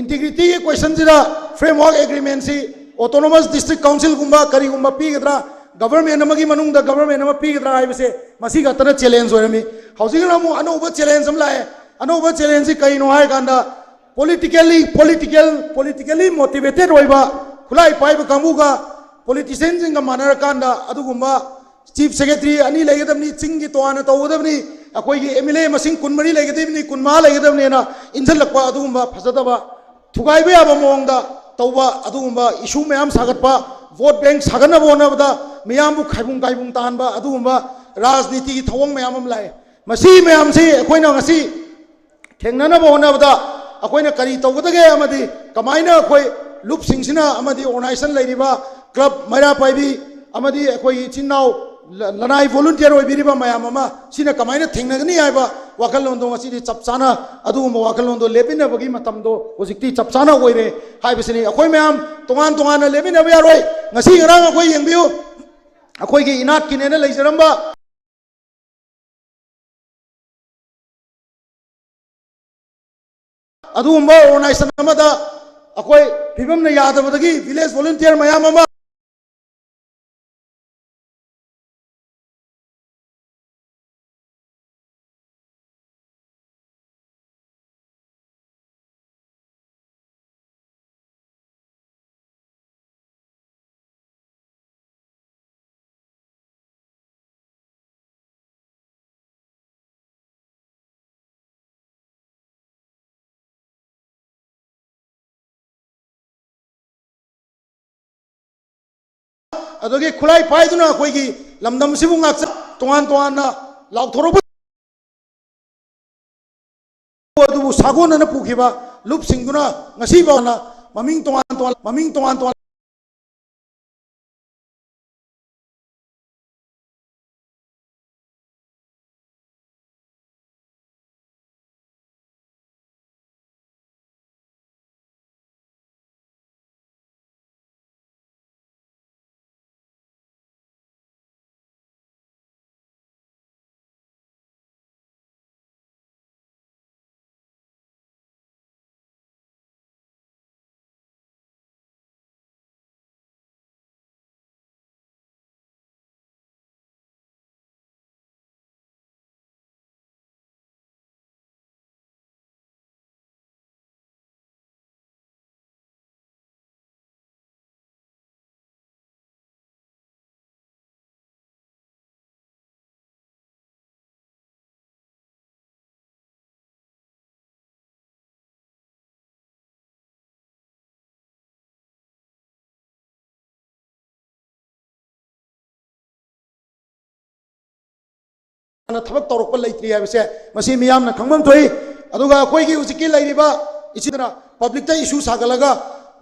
integrityꯒꯤ questionꯁꯤꯗ framework agreementꯁꯤ autonomous district councilꯒꯨꯝꯕ ꯀꯔꯤꯒꯨꯝꯕ ꯄꯤꯒꯗ꯭ꯔꯥ, government ꯑꯃꯒꯤ ꯃꯅꯨꯡꯗ government ꯑꯃ ꯄꯤꯒꯗ꯭ꯔꯥ ꯍꯥꯏꯕꯁꯦ ꯃꯁꯤ ꯈꯛꯇꯅ challenge ꯑꯣꯏꯔꯝꯃꯤ꯫ ꯍꯧꯖꯤꯛꯅ ꯑꯃꯨꯛ ꯑꯅꯧꯕ challenge ꯑꯃ ꯂꯥꯛꯑꯦ꯫ ꯑꯅꯧꯕ challengeꯁꯤ ꯀꯩꯅꯣ ꯍꯥꯏ ꯀꯥꯟꯗ politically, political, politically motivated ꯑꯣꯏꯕ ꯈꯨꯠꯂꯥꯏ ꯄꯥꯏꯕ ꯀꯥꯡꯕꯨꯒ politicianꯁꯤꯡꯒ ꯃꯥꯟꯅꯔꯀꯥꯟꯗ ꯑꯗꯨꯒꯨꯝꯕ chief secretary ꯑꯅꯤ ꯂꯩꯒꯗꯕꯅꯤ, ꯆꯤꯡꯒꯤ ꯇꯣꯉꯥꯟꯅ ꯇꯧꯒꯗꯕꯅꯤ, ꯑꯩꯈꯣꯏꯒꯤ ꯑꯦꯝ ꯑꯦꯜ ꯑꯦ ꯃꯁꯤꯡ ꯀꯨꯟꯃꯔꯤ ꯂꯩꯒꯗꯕꯅꯤ, ꯀꯨꯟꯃꯉꯥ ꯂꯩꯒꯗꯕꯅꯦꯅ ꯏꯟꯁꯤꯜꯂꯛꯄ ꯑꯗꯨꯒꯨꯝꯕ ꯐꯖꯗꯕ, ꯊꯨꯒꯥꯏꯕ ꯌꯥꯕ ꯃꯑꯣꯡꯗ ꯇꯧꯕ ꯑꯗꯨꯒꯨꯝꯕ issue ꯃꯌꯥꯝ ꯁꯥꯒꯠꯄ, vote bank ꯁꯥꯒꯠꯅꯕ ꯍꯣꯠꯅꯕꯗ ꯃꯤꯌꯥꯝꯕꯨ ꯈꯥꯏꯕꯨꯡ ꯀꯥꯏꯕꯨꯡ ꯇꯥꯍꯟꯕ ꯑꯗꯨꯒꯨꯝꯕ ꯔꯥꯖꯅꯤꯇꯤꯒꯤ ꯊꯧꯑꯣꯡ ꯃꯌꯥꯝ ꯑꯃ ꯂꯥꯛꯑꯦ꯫ ꯃꯁꯤ ꯃꯌꯥꯝꯁꯤ ꯑꯩꯈꯣꯏꯅ ꯉꯁꯤ ꯊꯦꯡꯅꯅꯕ ꯍꯣꯠꯅꯕꯗ ꯑꯩꯈꯣꯏꯅ ꯀꯔꯤ ꯇꯧꯒꯗꯒꯦ ꯑꯃꯗꯤ ꯀꯃꯥꯏꯅ ꯑꯩꯈꯣꯏ ꯂꯨꯞꯁꯤꯡꯁꯤꯅ ꯑꯃꯗꯤ organization ꯂꯩꯔꯤꯕ club ꯃꯩꯔꯥ ꯄꯥꯏꯕꯤ ꯑꯃꯗꯤ ꯑꯩꯈꯣꯏꯒꯤ ꯏꯆꯤꯟ ꯏꯅꯥꯎ ꯂ-, ꯂꯅꯥꯏ volunteer ꯑꯣꯏꯕꯤꯔꯤꯕ ꯃꯌꯥꯝ ꯑꯃ ꯁꯤꯅ ꯀꯃꯥꯏꯅ ꯊꯦꯡꯅꯒꯅꯤ ꯍꯥꯏꯕ ꯋꯥꯈꯜꯂꯣꯟꯗꯣ ꯉꯁꯤꯗꯤ ꯆꯞ ꯆꯥꯅ, ꯑꯗꯨꯒꯨꯝꯕ ꯋꯥꯈꯜꯂꯣꯟꯗꯣ ꯂꯦꯞꯃꯤꯟꯅꯕꯒꯤ ꯃꯇꯝꯗꯣ ꯍꯧꯖꯤꯛꯇꯤ ꯆꯞ ꯆꯥꯅ ꯑꯣꯏꯔꯦ ꯍꯥꯏꯕꯁꯤꯅꯤ꯫ ꯑꯩꯈꯣꯏ ꯃꯌꯥꯝ ꯇꯣꯉꯥꯟ ꯇꯣꯉꯥꯟꯅ ꯂꯦꯞꯃꯤꯟꯅꯕ ꯌꯥꯔꯣꯏ꯫ ꯉꯁꯤ ꯉꯔꯥꯡ ꯑꯩꯈꯣꯏ ꯌꯦꯡꯕꯤꯌꯨ, ꯑꯩꯈꯣꯏꯒꯤ ꯏꯅꯥꯠꯀꯤꯅꯦꯅ ꯂꯩꯖꯔꯝꯕ ꯑꯗꯨꯒꯨꯝꯕ ꯑꯣꯔꯒꯅꯥꯏꯖꯦꯁꯟ ꯑꯃꯗ ꯑꯩꯈꯣꯏ ꯐꯤꯕꯝꯅ ꯌꯥꯗꯕꯗꯒꯤ ꯚꯤꯂꯦꯖ ꯚꯣꯂꯨꯟꯇꯤꯌꯔ ꯃꯌꯥꯝ ꯑꯃ ꯑꯗꯨꯗꯒꯤ ꯈꯨꯠꯂꯥꯏ ꯄꯥꯏꯗꯨꯅ ꯑꯩꯈꯣꯏꯒꯤ ꯂꯝꯗꯝꯁꯤꯕꯨ ꯉꯥꯛꯆ ꯇꯣꯉꯥꯟ ꯇꯣꯉꯥꯟꯅ ꯂꯥꯎꯊꯣꯔꯛꯄ ꯑꯗꯨꯕꯨ ꯁꯥꯒꯣꯟꯅꯅ ꯄꯨꯈꯤꯕ ꯂꯨꯞꯁꯤꯡꯗꯨꯅ ꯉꯁꯤ ꯐꯥꯎꯅ ꯃꯃꯤꯡ ꯇꯣꯉꯥꯟ ꯇꯣꯉꯥꯟ ꯃꯃꯤꯡ ꯇꯣꯉꯥꯟ ꯇꯣꯉꯥꯟ ꯊꯕꯛ ꯇꯧꯔꯛꯄ ꯂꯩꯇ꯭ꯔꯤ ꯍꯥꯏꯕꯁꯦ ꯃꯁꯤ ꯃꯤꯌꯥꯝꯅ ꯈꯪꯐꯝ ꯊꯣꯛꯏ꯫ ꯑꯗꯨꯒ ꯑꯩꯈꯣꯏꯒꯤ ꯍꯧꯖꯤꯛꯀꯤ ꯂꯩꯔꯤꯕ ꯏꯆꯤꯟꯅ ꯄꯕ꯭ꯂꯤꯛꯇ ꯏꯁꯨ ꯁꯥꯒꯠꯂꯒ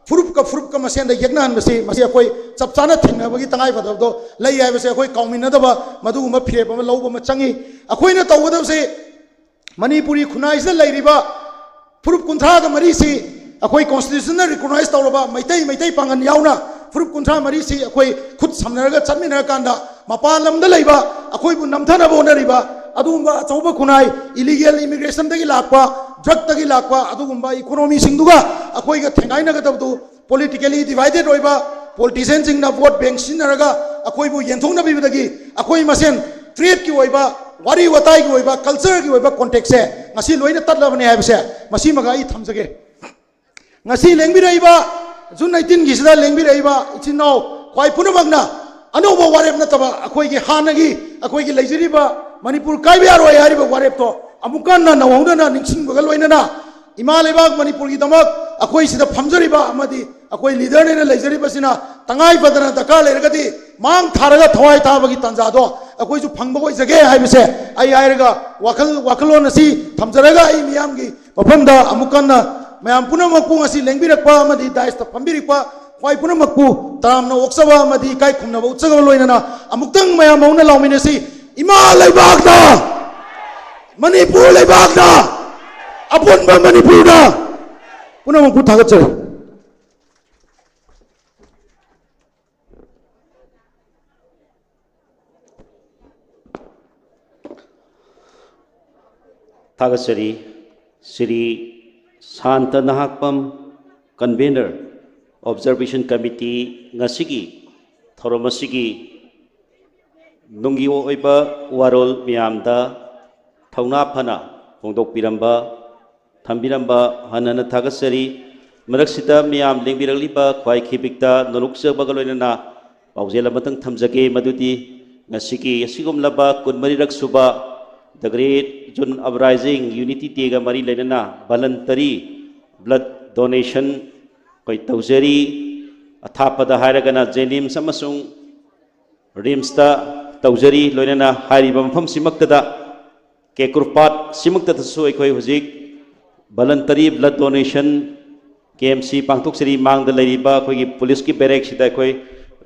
ꯐꯨꯔꯨꯞꯀ ꯐꯨꯔꯨꯞꯀ ꯃꯁꯦꯟꯗ ꯌꯦꯛꯅꯍꯟꯕꯁꯤ ꯃꯁꯤ ꯑꯩꯈꯣꯏ ꯆꯞ ꯆꯥꯅ ꯊꯦꯡꯅꯕꯒꯤ ꯇꯉꯥꯏꯐꯗꯕꯗꯣ ꯂꯩ ꯍꯥꯏꯕꯁꯦ ꯑꯩꯈꯣꯏ ꯀꯥꯎꯃꯤꯟꯅꯗꯕ ꯃꯗꯨꯒꯨꯝꯕ ꯐꯤꯔꯦꯞ ꯑꯃ ꯂꯧꯕ ꯑꯃ ꯆꯪꯉꯤ꯫ ꯑꯩꯈꯣꯏꯅ ꯇꯧꯒꯗꯕꯁꯦ ꯃꯅꯤꯄꯨꯔꯤ ꯈꯨꯟꯅꯥꯏꯁꯤꯗ ꯂꯩꯔꯤꯕ ꯐꯨꯔꯨꯞ ꯀꯨꯟꯊ꯭ꯔꯥꯒ ꯃꯔꯤꯁꯤ ꯑꯩꯈꯣꯏ ꯀꯣꯟꯁꯇꯤꯇ꯭ꯌꯨꯁꯟꯅ ꯔꯤꯀꯣꯛꯅꯥꯏꯁ ꯇꯧꯔꯕ ꯃꯩꯇꯩ, ꯃꯩꯇꯩ ꯄꯥꯉꯟ ꯌꯥꯎꯅ ꯐꯨꯔꯨꯞ ꯀꯨꯟꯊ꯭ꯔꯥ ꯃꯔꯤꯁꯤ ꯑꯩꯈꯣꯏ ꯈꯨꯠ ꯁꯝꯅꯔꯒ ꯆꯠꯃꯤꯟꯅꯔꯀꯥꯟꯗ ꯃꯄꯥꯟ ꯂꯝꯗ ꯂꯩꯕ ꯑꯩꯈꯣꯏꯕꯨ ꯅꯝꯊꯅꯕ ꯍꯣꯠꯅꯔꯤꯕ ꯑꯗꯨꯒꯨꯝꯕ ꯑꯆꯧꯕ ꯈꯨꯟꯅꯥꯏ, ꯏꯂꯤꯒꯦꯜ ꯏꯃꯤꯒ꯭ꯔꯦꯁꯟꯗꯒꯤ ꯂꯥꯛꯄ, ꯗ꯭ꯔꯒꯇꯒꯤ ꯂꯥꯛꯄ ꯑꯗꯨꯒꯨꯝꯕ ꯏꯀꯣꯅꯣꯃꯤꯁꯤꯡꯗꯨꯒ ꯑꯩꯈꯣꯏꯒ ꯊꯦꯡꯒꯥꯏꯅꯒꯗꯕꯗꯨ ꯄꯣꯂꯤꯇꯤꯀꯦꯂꯤ ꯗꯤꯚꯥꯏꯗꯦꯠ ꯑꯣꯏꯕ ꯄꯣꯂꯤꯇꯤꯁꯤꯌꯟꯁꯤꯡꯅ ꯚꯣꯠ ꯕꯦꯡ ꯁꯤꯖꯤꯟꯅꯔꯒ ꯑꯩꯈꯣꯏꯕꯨ ꯌꯦꯟꯊꯣꯛꯅꯕꯤꯕꯗꯒꯤ ꯑꯩꯈꯣꯏ ꯃꯁꯦꯟ ꯇ꯭ꯔꯦꯗꯀꯤ ꯑꯣꯏꯕ, ꯋꯥꯔꯤ ꯋꯥꯇꯥꯏꯒꯤ ꯑꯣꯏꯕ, ꯀꯜꯆꯔꯒꯤ ꯑꯣꯏꯕ ꯀꯣꯟꯇꯦꯛꯁꯦ ꯉꯁꯤ ꯂꯣꯏꯅ ꯇꯠꯂꯕꯅꯦ ꯍꯥꯏꯕꯁꯦ ꯃꯁꯤꯃꯒ ꯑꯩ ꯊꯝꯖꯒꯦ꯫ ꯉꯁꯤ ꯂꯦꯡꯕꯤꯔꯛꯏꯕ ꯖꯨꯟ ꯑꯩꯠꯇꯤꯟꯒꯤꯁꯤꯗ ꯂꯦꯡꯕꯤꯔꯛꯏꯕ ꯏꯆꯤꯟ ꯏꯅꯥꯎ ꯈ꯭ꯋꯥꯏ ꯄꯨꯝꯅꯃꯛꯅ ꯑꯅꯧꯕ ꯋꯥꯔꯦꯞ ꯅꯠꯇꯕ ꯑꯩꯈꯣꯏꯒꯤ ꯍꯥꯟꯅꯒꯤ ꯑꯩꯈꯣꯏꯒꯤ ꯂꯩꯖꯔꯤꯕ ꯃꯅꯤꯄꯨꯔ ꯀꯥꯏꯕ ꯌꯥꯔꯣꯏ ꯍꯥꯏꯔꯤꯕ ꯋꯥꯔꯦꯞꯇꯣ ꯑꯃꯨꯛꯀ ꯍꯟꯅ ꯅꯧꯍꯧꯅꯅ ꯅꯤꯡꯁꯤꯡꯕꯒ ꯂꯣꯏꯅꯅ ꯏꯃꯥ ꯂꯩꯕꯥꯛ ꯃꯅꯤꯄꯨꯔꯒꯤꯗꯃꯛ ꯑꯩꯈꯣꯏ ꯁꯤꯗ ꯐꯝꯖꯔꯤꯕ ꯑꯃꯗꯤ ꯑꯩꯈꯣꯏ ꯂꯤꯗꯔꯅꯦꯅ ꯂꯩꯖꯔꯤꯕꯁꯤꯅ ꯇꯉꯥꯏ ꯐꯗꯅ ꯗꯔꯀꯥꯔ ꯂꯩꯔꯒꯗꯤ ꯃꯥꯡ ꯊꯥꯔꯒ ꯊꯋꯥꯏ ꯊꯥꯕꯒꯤ ꯇꯥꯟꯖꯥꯗꯣ ꯑꯩꯈꯣꯏꯁꯨ ꯐꯪꯕ ꯑꯣꯏꯖꯒꯦ ꯍꯥꯏꯕꯁꯦ ꯑꯩ ꯍꯥꯏꯔꯒ ꯋꯥꯈꯜ, ꯋꯥꯈꯜꯂꯣꯟ ꯑꯁꯤ ꯊꯝꯖꯔꯒ ꯑꯩ ꯃꯤꯌꯥꯝꯒꯤ ꯃꯐꯝꯗ ꯑꯃꯨꯛ ꯍꯟꯅ ꯃꯌꯥꯝ ꯄꯨꯝꯅꯃꯛꯄꯨ ꯉꯁꯤ ꯂꯦꯡꯕꯤꯔꯛꯄ ꯑꯃꯗꯤ ꯗꯥꯏꯁꯇ ꯐꯝꯕꯤꯔꯤꯕ ꯈ꯭ꯋꯥꯏ ꯄꯨꯝꯅꯃꯛꯄꯨ ꯇꯔꯥꯝꯅ ꯑꯣꯛꯆꯕ ꯑꯃꯗꯤ ꯏꯀꯥꯏ ꯈꯨꯝꯅꯕ ꯎꯠꯆꯕ ꯂꯣꯏꯅꯅ ꯑꯃꯨꯛꯇꯪ ꯃꯌꯥꯝ ꯍꯧꯅ ꯂꯥꯎꯃꯤꯟꯅꯁꯤ꯫ ꯏꯃꯥ ꯂꯩꯕꯥꯛꯇ, ꯃꯅꯤꯄꯨꯔ ꯂꯩꯕꯥꯛꯇ, ꯑꯄꯨꯟꯕ ꯃꯅꯤꯄꯨꯔꯗ ꯄꯨꯝꯅꯃꯛꯄꯨ ꯊꯥꯒꯠꯆꯔꯤ꯫ ꯊꯥꯒꯠꯆꯔꯤ꯫ Shri Santa Nahakpam, Convener, Observation Committee, ꯉꯁꯤꯒꯤ ꯊꯧꯔꯝ ꯑꯁꯤꯒꯤ ꯅꯨꯡꯒꯤ ꯑꯣꯏꯕ ꯋꯥꯔꯣꯜ ꯃꯌꯥꯝꯗ ꯊꯧꯅꯥ ꯐꯅ ꯐꯣꯡꯗꯣꯛꯄꯤꯔꯝꯕ, ꯊꯝꯕꯤꯔꯝꯕ ꯍꯟꯅ ꯍꯟꯅ ꯊꯥꯒꯠꯆꯔꯤ꯫ ꯃꯔꯛꯁꯤꯗ ꯃꯤꯌꯥꯝ ꯂꯦꯡꯕꯤꯔꯛꯂꯤꯕ ꯈ꯭ꯋꯥꯏ ꯈꯤꯕꯤꯛꯇ ꯅꯣꯂꯨꯛꯆꯕꯒ ꯂꯣꯏꯅꯅ ꯄꯥꯎꯖꯦꯜ ꯑꯃꯇꯪ ꯊꯝꯖꯒꯦ, ꯃꯗꯨꯗꯤ ꯉꯁꯤꯒꯤ ꯑꯁꯤꯒꯨꯝꯂꯕ ꯀꯨꯟꯃꯔꯤꯔꯛ ꯁꯨꯕ The Great June Uprising Unity Day-ꯒ ꯃꯔꯤ ꯂꯩꯅꯅ voluntary blood donation ꯑꯩꯈꯣꯏ ꯇꯧꯖꯔꯤ꯫ ꯑꯊꯥꯞꯄꯗ ꯍꯥꯏꯔꯒꯅ JNIMS ꯑꯃꯁꯨꯡ RIMS-ꯇ ꯇꯧꯖꯔꯤ꯫ ꯂꯣꯏꯅꯅ ꯍꯥꯏꯔꯤꯕ ꯃꯐꯝꯁꯤꯃꯛꯇꯗ, ꯀꯦꯀ꯭ꯔꯨꯄꯥꯠ ꯁꯤꯃꯛꯇꯗꯁꯨ ꯑꯩꯈꯣꯏ ꯍꯧꯖꯤꯛ voluntary blood donation camp-ꯁꯤ ꯄꯥꯡꯊꯣꯛꯆꯔꯤ꯫ ꯃꯥꯡꯗ ꯂꯩꯔꯤꯕ ꯑꯩꯈꯣꯏꯒꯤ ꯄꯨꯂꯤꯁꯀꯤ ꯕꯦꯔꯦꯛꯁꯤꯗ ꯑꯩꯈꯣꯏ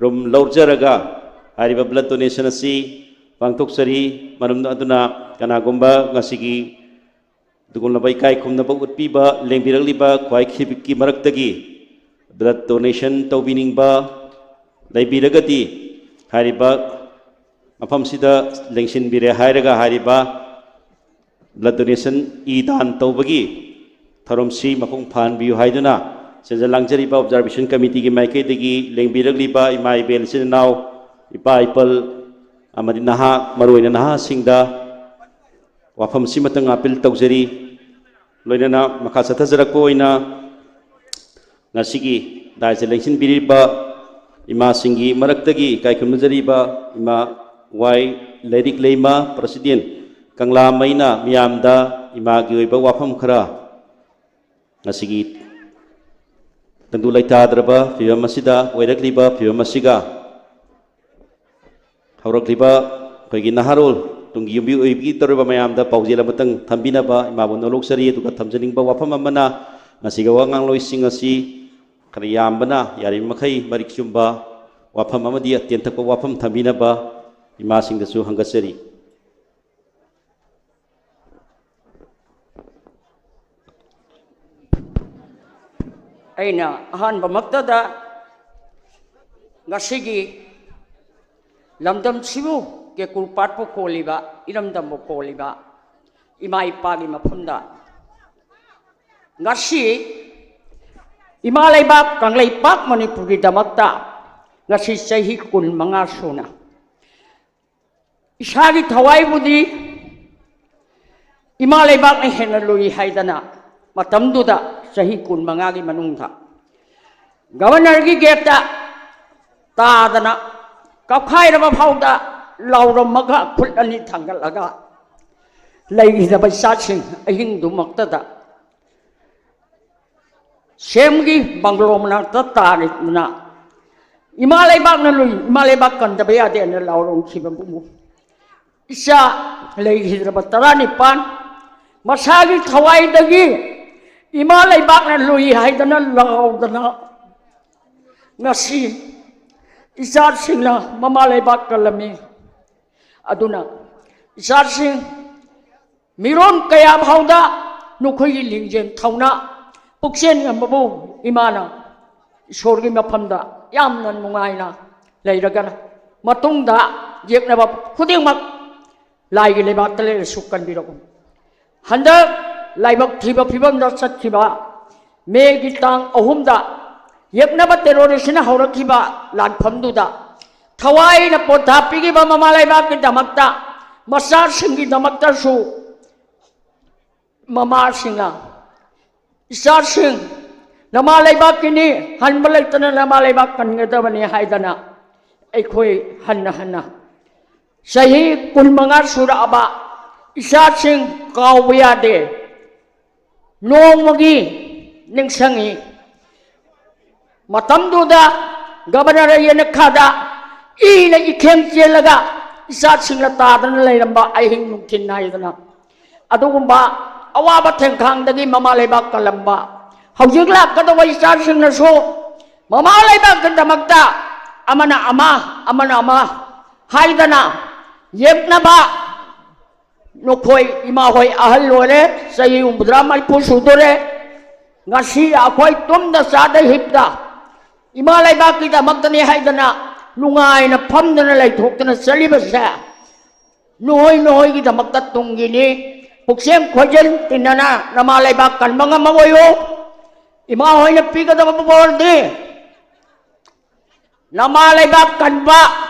ꯔꯨꯝ ꯂꯧꯖꯔꯒ ꯍꯥꯏꯔꯤꯕ blood donation ꯑꯁꯤ ꯄꯥꯡꯊꯣꯛꯆꯔꯤ꯫ ꯃꯔꯝ ꯑꯗꯨꯅ ꯀꯅꯥꯒꯨꯝꯕ ꯉꯁꯤꯒꯤ ꯑꯗꯨꯒꯨꯝꯂꯕ ꯏꯀꯥꯏ ꯈꯨꯝꯅꯕ ꯎꯠꯄꯤꯕ ꯂꯦꯡꯕꯤꯔꯛꯂꯤꯕ ꯈ꯭ꯋꯥꯏ ꯈꯤꯕꯤꯛꯀꯤ ꯃꯔꯛꯇꯒꯤ blood donation ꯇꯧꯕꯤꯅꯤꯡꯕ ꯂꯩꯕꯤꯔꯒꯗꯤ, ꯍꯥꯏꯔꯤꯕ ꯃꯐꯝꯁꯤꯗ ꯂꯦꯡꯁꯤꯟꯕꯤꯔꯦ ꯍꯥꯏꯔꯒ, ꯍꯥꯏꯔꯤꯕ blood donation ꯏ ꯗꯥꯟ ꯇꯧꯕꯒꯤ ꯊꯧꯔꯝꯁꯤ ꯃꯄꯨꯡ ꯐꯥꯍꯟꯕꯤꯌꯨ ꯍꯥꯏꯗꯨꯅ ꯁꯤꯟꯖ ꯂꯥꯡꯖꯔꯤꯕ Observation Committeeꯒꯤ ꯃꯥꯏꯀꯩꯗꯒꯤ ꯂꯦꯡꯕꯤꯔꯛꯂꯤꯕ ꯏꯃꯥ ꯏꯕꯦꯜ, ꯏꯆꯤꯟ ꯏꯅꯥꯎ, ꯏꯄꯥ ꯏꯄꯜ ꯑꯃꯗꯤ ꯅꯍꯥ, ꯃꯔꯨꯑꯣꯏꯅ ꯅꯍꯥꯁꯤꯡꯗ ꯋꯥꯐꯝ ꯑꯁꯤꯃꯇꯪ appeal ꯇꯧꯖꯔꯤ꯫ ꯂꯣꯏꯅꯅ ꯃꯈꯥ ꯆꯠꯊꯖꯔꯛꯄ ꯑꯣꯏꯅ ꯉꯁꯤꯒꯤ ꯗꯥꯏꯁꯇ ꯂꯦꯡꯁꯤꯟꯕꯤꯔꯤꯕ ꯏꯃꯥꯁꯤꯡꯒꯤ ꯃꯔꯛꯇꯒꯤ ꯏꯀꯥꯏ ꯈꯨꯝꯅꯖꯔꯤꯕ ꯏꯃꯥ ꯋꯥꯏ ꯂꯥꯏꯔꯤꯛ ꯂꯩꯃ, President, ꯀꯪꯂꯥꯃꯩꯅ ꯃꯤꯌꯥꯝꯗ ꯏꯃꯥꯒꯤ ꯑꯣꯏꯕ ꯋꯥꯐꯝ ꯈꯔ ꯉꯁꯤꯒꯤ ꯇꯪꯗꯨ ꯂꯩꯇꯥꯗ꯭ꯔꯕ ꯐꯤꯕꯝ ꯑꯁꯤꯗ ꯑꯣꯏꯔꯛꯂꯤꯕ ꯐꯤꯕꯝ ꯑꯁꯤꯒ ꯍꯧꯔꯛꯂꯤꯕ ꯑꯩꯈꯣꯏꯒꯤ ꯅꯍꯥꯔꯣꯜ, ꯇꯨꯡꯒꯤ ꯌꯨꯝꯕꯤ ꯑꯣꯏꯕꯤꯒꯗꯧꯔꯤꯕ ꯃꯌꯥꯝꯗ ꯄꯥꯎꯖꯦꯜ ꯑꯃꯇꯪ ꯊꯝꯕꯤꯅꯕ ꯏꯃꯥꯕꯨ ꯅꯣꯂꯣꯛꯆꯔꯤ꯫ ꯑꯗꯨꯒ ꯊꯝꯖꯅꯤꯡꯕ ꯋꯥꯐꯝ ꯑꯃꯅ, ꯉꯁꯤꯒꯤ ꯋꯥꯉꯥꯡꯂꯣꯏꯁꯤꯡ ꯑꯁꯤ ꯈꯔ ꯌꯥꯝꯕꯅ ꯌꯥꯔꯤꯕ ꯃꯈꯩ ꯃꯔꯤꯛ ꯆꯨꯝꯕ ꯋꯥꯐꯝ ꯑꯃꯗꯤ ꯑꯇꯦꯟ ꯇꯛꯄ ꯋꯥꯐꯝ ꯊꯝꯕꯤꯅꯕ ꯏꯃꯥꯁꯤꯡꯗꯁꯨ ꯍꯪꯒꯠꯆꯔꯤ꯫ ꯑꯩꯅ ꯑꯍꯥꯟꯕꯃꯛꯇꯗ ꯉꯁꯤꯒꯤ ꯂꯝꯗꯝꯁꯤꯕꯨ, ꯀꯦꯀꯨꯔ ꯄꯥꯠꯄꯨ ꯀꯣꯜꯂꯤꯕ, ꯏꯔꯝꯗꯝꯕꯨ ꯀꯣꯜꯂꯤꯕ ꯏꯃꯥ ꯏꯄꯥꯒꯤ ꯃꯐꯝꯗ, ꯉꯁꯤ ꯏꯃꯥ ꯂꯩꯕꯥꯛ ꯀꯪꯂꯩꯄꯥꯛ ꯃꯅꯤꯄꯨꯔꯒꯤꯗꯃꯛꯇ ꯉꯁꯤ ꯆꯍꯤ ꯀꯨꯟꯃꯉꯥ ꯁꯨꯅ ꯏꯁꯥꯒꯤ ꯊꯋꯥꯏꯕꯨꯗꯤ ꯏꯃꯥ ꯂꯩꯕꯥꯛꯅ ꯍꯦꯟꯅ ꯂꯨꯏ ꯍꯥꯏꯗꯅ, ꯃꯇꯝꯗꯨꯗ ꯆꯍꯤ ꯀꯨꯟꯃꯉꯥꯒꯤ ꯃꯅꯨꯡꯗ Governorꯒꯤ gateꯇ ꯇꯥꯗꯅ ꯀꯞꯈꯥꯏꯔꯕ ꯐꯥꯎꯗ ꯂꯥꯎꯔꯝꯃꯒ, ꯈꯨꯠ ꯑꯅꯤ ꯊꯥꯡꯒꯠꯂꯒ ꯂꯩꯈꯤꯗꯕ ꯏꯆꯥꯁꯤꯡ, ꯑꯍꯤꯡꯗꯨꯃꯛꯇꯗ ꯁꯦꯝꯒꯤ ꯕꯪꯒ꯭ꯂꯣ ꯃꯅꯥꯛꯇ ꯇꯥꯔꯤꯗꯨꯅ, "ꯏꯃꯥ ꯂꯩꯕꯥꯛꯅ ꯂꯨꯏ, ꯏꯃꯥ ꯂꯩꯕꯥꯛ ꯀꯟꯗꯕ ꯌꯥꯗꯦꯅ" ꯂꯥꯎꯔꯝꯈꯤꯕꯕꯨ, ꯏꯆꯥ ꯂꯩꯈꯤꯗ꯭ꯔꯕ ꯇꯔꯥꯅꯤꯄꯥꯟ ꯃꯁꯥꯒꯤ ꯊꯋꯥꯏꯗꯒꯤ "ꯏꯃꯥ ꯂꯩꯕꯥꯛꯅ ꯂꯨꯏ" ꯍꯥꯏꯗꯅ ꯂꯥꯎꯗꯅ, ꯉꯁꯤ ꯏꯆꯥꯁꯤꯡꯅ ꯃꯃꯥ ꯂꯩꯕꯥꯛ ꯀꯜꯂꯝꯃꯤ꯫ ꯑꯗꯨꯅ ꯏꯆꯥꯁꯤꯡ, ꯃꯤꯔꯣꯟ ꯀꯌꯥ ꯐꯥꯎꯗ ꯅꯈꯣꯏꯒꯤ ꯂꯤꯡꯖꯦꯜ ꯊꯧꯅ ꯄꯨꯛꯆꯦꯜ ꯉꯝꯕꯕꯨ ꯏꯃꯥꯅ ꯏꯁꯣꯔꯒꯤ ꯃꯐꯝꯗ ꯌꯥꯝꯅ ꯅꯨꯡꯉꯥꯏꯅ ꯂꯩꯔꯒꯅ ꯃꯇꯨꯡꯗ ꯌꯦꯛꯅꯕ ꯈꯨꯗꯤꯡꯃꯛ ꯂꯥꯏꯒꯤ ꯂꯩꯕꯥꯛꯇ ꯂꯩꯔꯁꯨ ꯀꯟꯕꯤꯔꯛꯎ꯫ ꯍꯟꯗꯛ ꯂꯥꯏꯕꯛ ꯊꯤꯕ ꯐꯤꯕꯝꯗ ꯆꯠꯈꯤꯕ ꯃꯦꯒꯤ ꯇꯥꯡ ꯑꯍꯨꯝꯗ ꯌꯦꯛꯅꯕ ꯇꯦꯔꯣꯔꯤꯁꯅ ꯍꯧꯔꯛꯈꯤꯕ ꯂꯥꯟꯐꯝꯗꯨꯗ ꯊꯋꯥꯏꯅ ꯄꯣꯊꯥ ꯄꯤꯈꯤꯕ ꯃꯃꯥ ꯂꯩꯕꯥꯛꯀꯤꯗꯃꯛꯇ, ꯃꯆꯥꯁꯤꯡꯒꯤꯗꯃꯛꯇꯁꯨ, ꯃꯃꯥꯁꯤꯡꯅ, "ꯏꯆꯥꯁꯤꯡ, ꯅꯃꯥ ꯂꯩꯕꯥꯛꯀꯤꯅꯤ, ꯍꯟꯕ ꯂꯩꯇꯅ ꯅꯃꯥ ꯂꯩꯕꯥꯛ ꯀꯟꯒꯗꯕꯅꯤ" ꯍꯥꯏꯗꯅ ꯑꯩꯈꯣꯏ ꯍꯟꯅ ꯍꯟꯅ ꯆꯍꯤ ꯀꯨꯟꯃꯉꯥ ꯁꯨꯔꯛꯑꯕ ꯏꯆꯥꯁꯤꯡ ꯀꯥꯎꯕ ꯌꯥꯗꯦ꯫ ꯅꯣꯡꯃꯒꯤ ꯅꯤꯡꯁꯤꯡꯉꯤ꯫ ꯃꯇꯝꯗꯨꯗ ꯒꯕꯔꯅꯔ ꯌꯦꯅꯈꯥꯗ ꯏꯅ ꯏꯈꯦꯡ ꯆꯦꯜꯂꯒ ꯏꯆꯥꯁꯤꯡꯅ ꯇꯥꯗꯅ ꯂꯩꯔꯝꯕ ꯑꯍꯤꯡ ꯅꯨꯡꯊꯤꯜ ꯅꯥꯏꯗꯅ꯫ ꯑꯗꯨꯒꯨꯝꯕ ꯑꯋꯥꯕ ꯊꯦꯡꯈꯥꯡꯗꯒꯤ ꯃꯃꯥ ꯂꯩꯕꯥꯛ ꯀꯜꯂꯝꯕ, ꯍꯧꯖꯤꯛ ꯂꯥꯛꯀꯗꯧꯕ ꯏꯆꯥꯁꯤꯡꯅꯁꯨ ꯃꯃꯥ ꯂꯩꯕꯥꯛꯀꯤꯗꯃꯛꯇ ꯑꯃꯅ ꯑꯃ, ꯑꯃꯅ ꯑꯃ ꯍꯥꯏꯗꯅ ꯌꯦꯛꯅꯕ, ꯅꯈꯣꯏ ꯏꯃꯥ ꯍꯣꯏ ꯑꯍꯜ ꯑꯣꯏꯔꯦ, ꯆꯍꯤ ꯍꯨꯝꯐꯨꯇꯔꯥ ꯃꯔꯤꯐꯨ ꯁꯨꯗꯣꯔꯦ꯫ ꯉꯁꯤ ꯑꯩꯈꯣꯏ ꯇꯨꯝꯗ ꯆꯥꯗ ꯍꯤꯞꯇ ꯏꯃꯥ ꯂꯩꯕꯥꯛꯀꯤꯗꯃꯛꯇꯅꯤ ꯍꯥꯏꯗꯅ ꯅꯨꯡꯉꯥꯏꯅ ꯐꯝꯗꯅ ꯂꯩꯊꯣꯛꯇꯅ ꯆꯠꯂꯤꯕꯁꯦ ꯅꯈꯣꯏ ꯅꯈꯣꯏꯒꯤꯗꯃꯛꯇ ꯇꯨꯡꯒꯤꯅꯤ꯫ ꯄꯨꯛꯆꯦꯜ ꯈꯣꯏꯖꯦꯜ ꯇꯤꯟꯅꯅ ꯅꯃꯥ ꯂꯩꯕꯥꯛ ꯀꯟꯕ ꯉꯝꯕ ꯑꯣꯏꯌꯨ꯫ ꯏꯃꯥ ꯍꯣꯏꯅ ꯄꯤꯒꯗꯕ ꯕꯣꯔꯗꯤ ꯅꯃꯥ ꯂꯩꯕꯥꯛ ꯀꯟꯕ,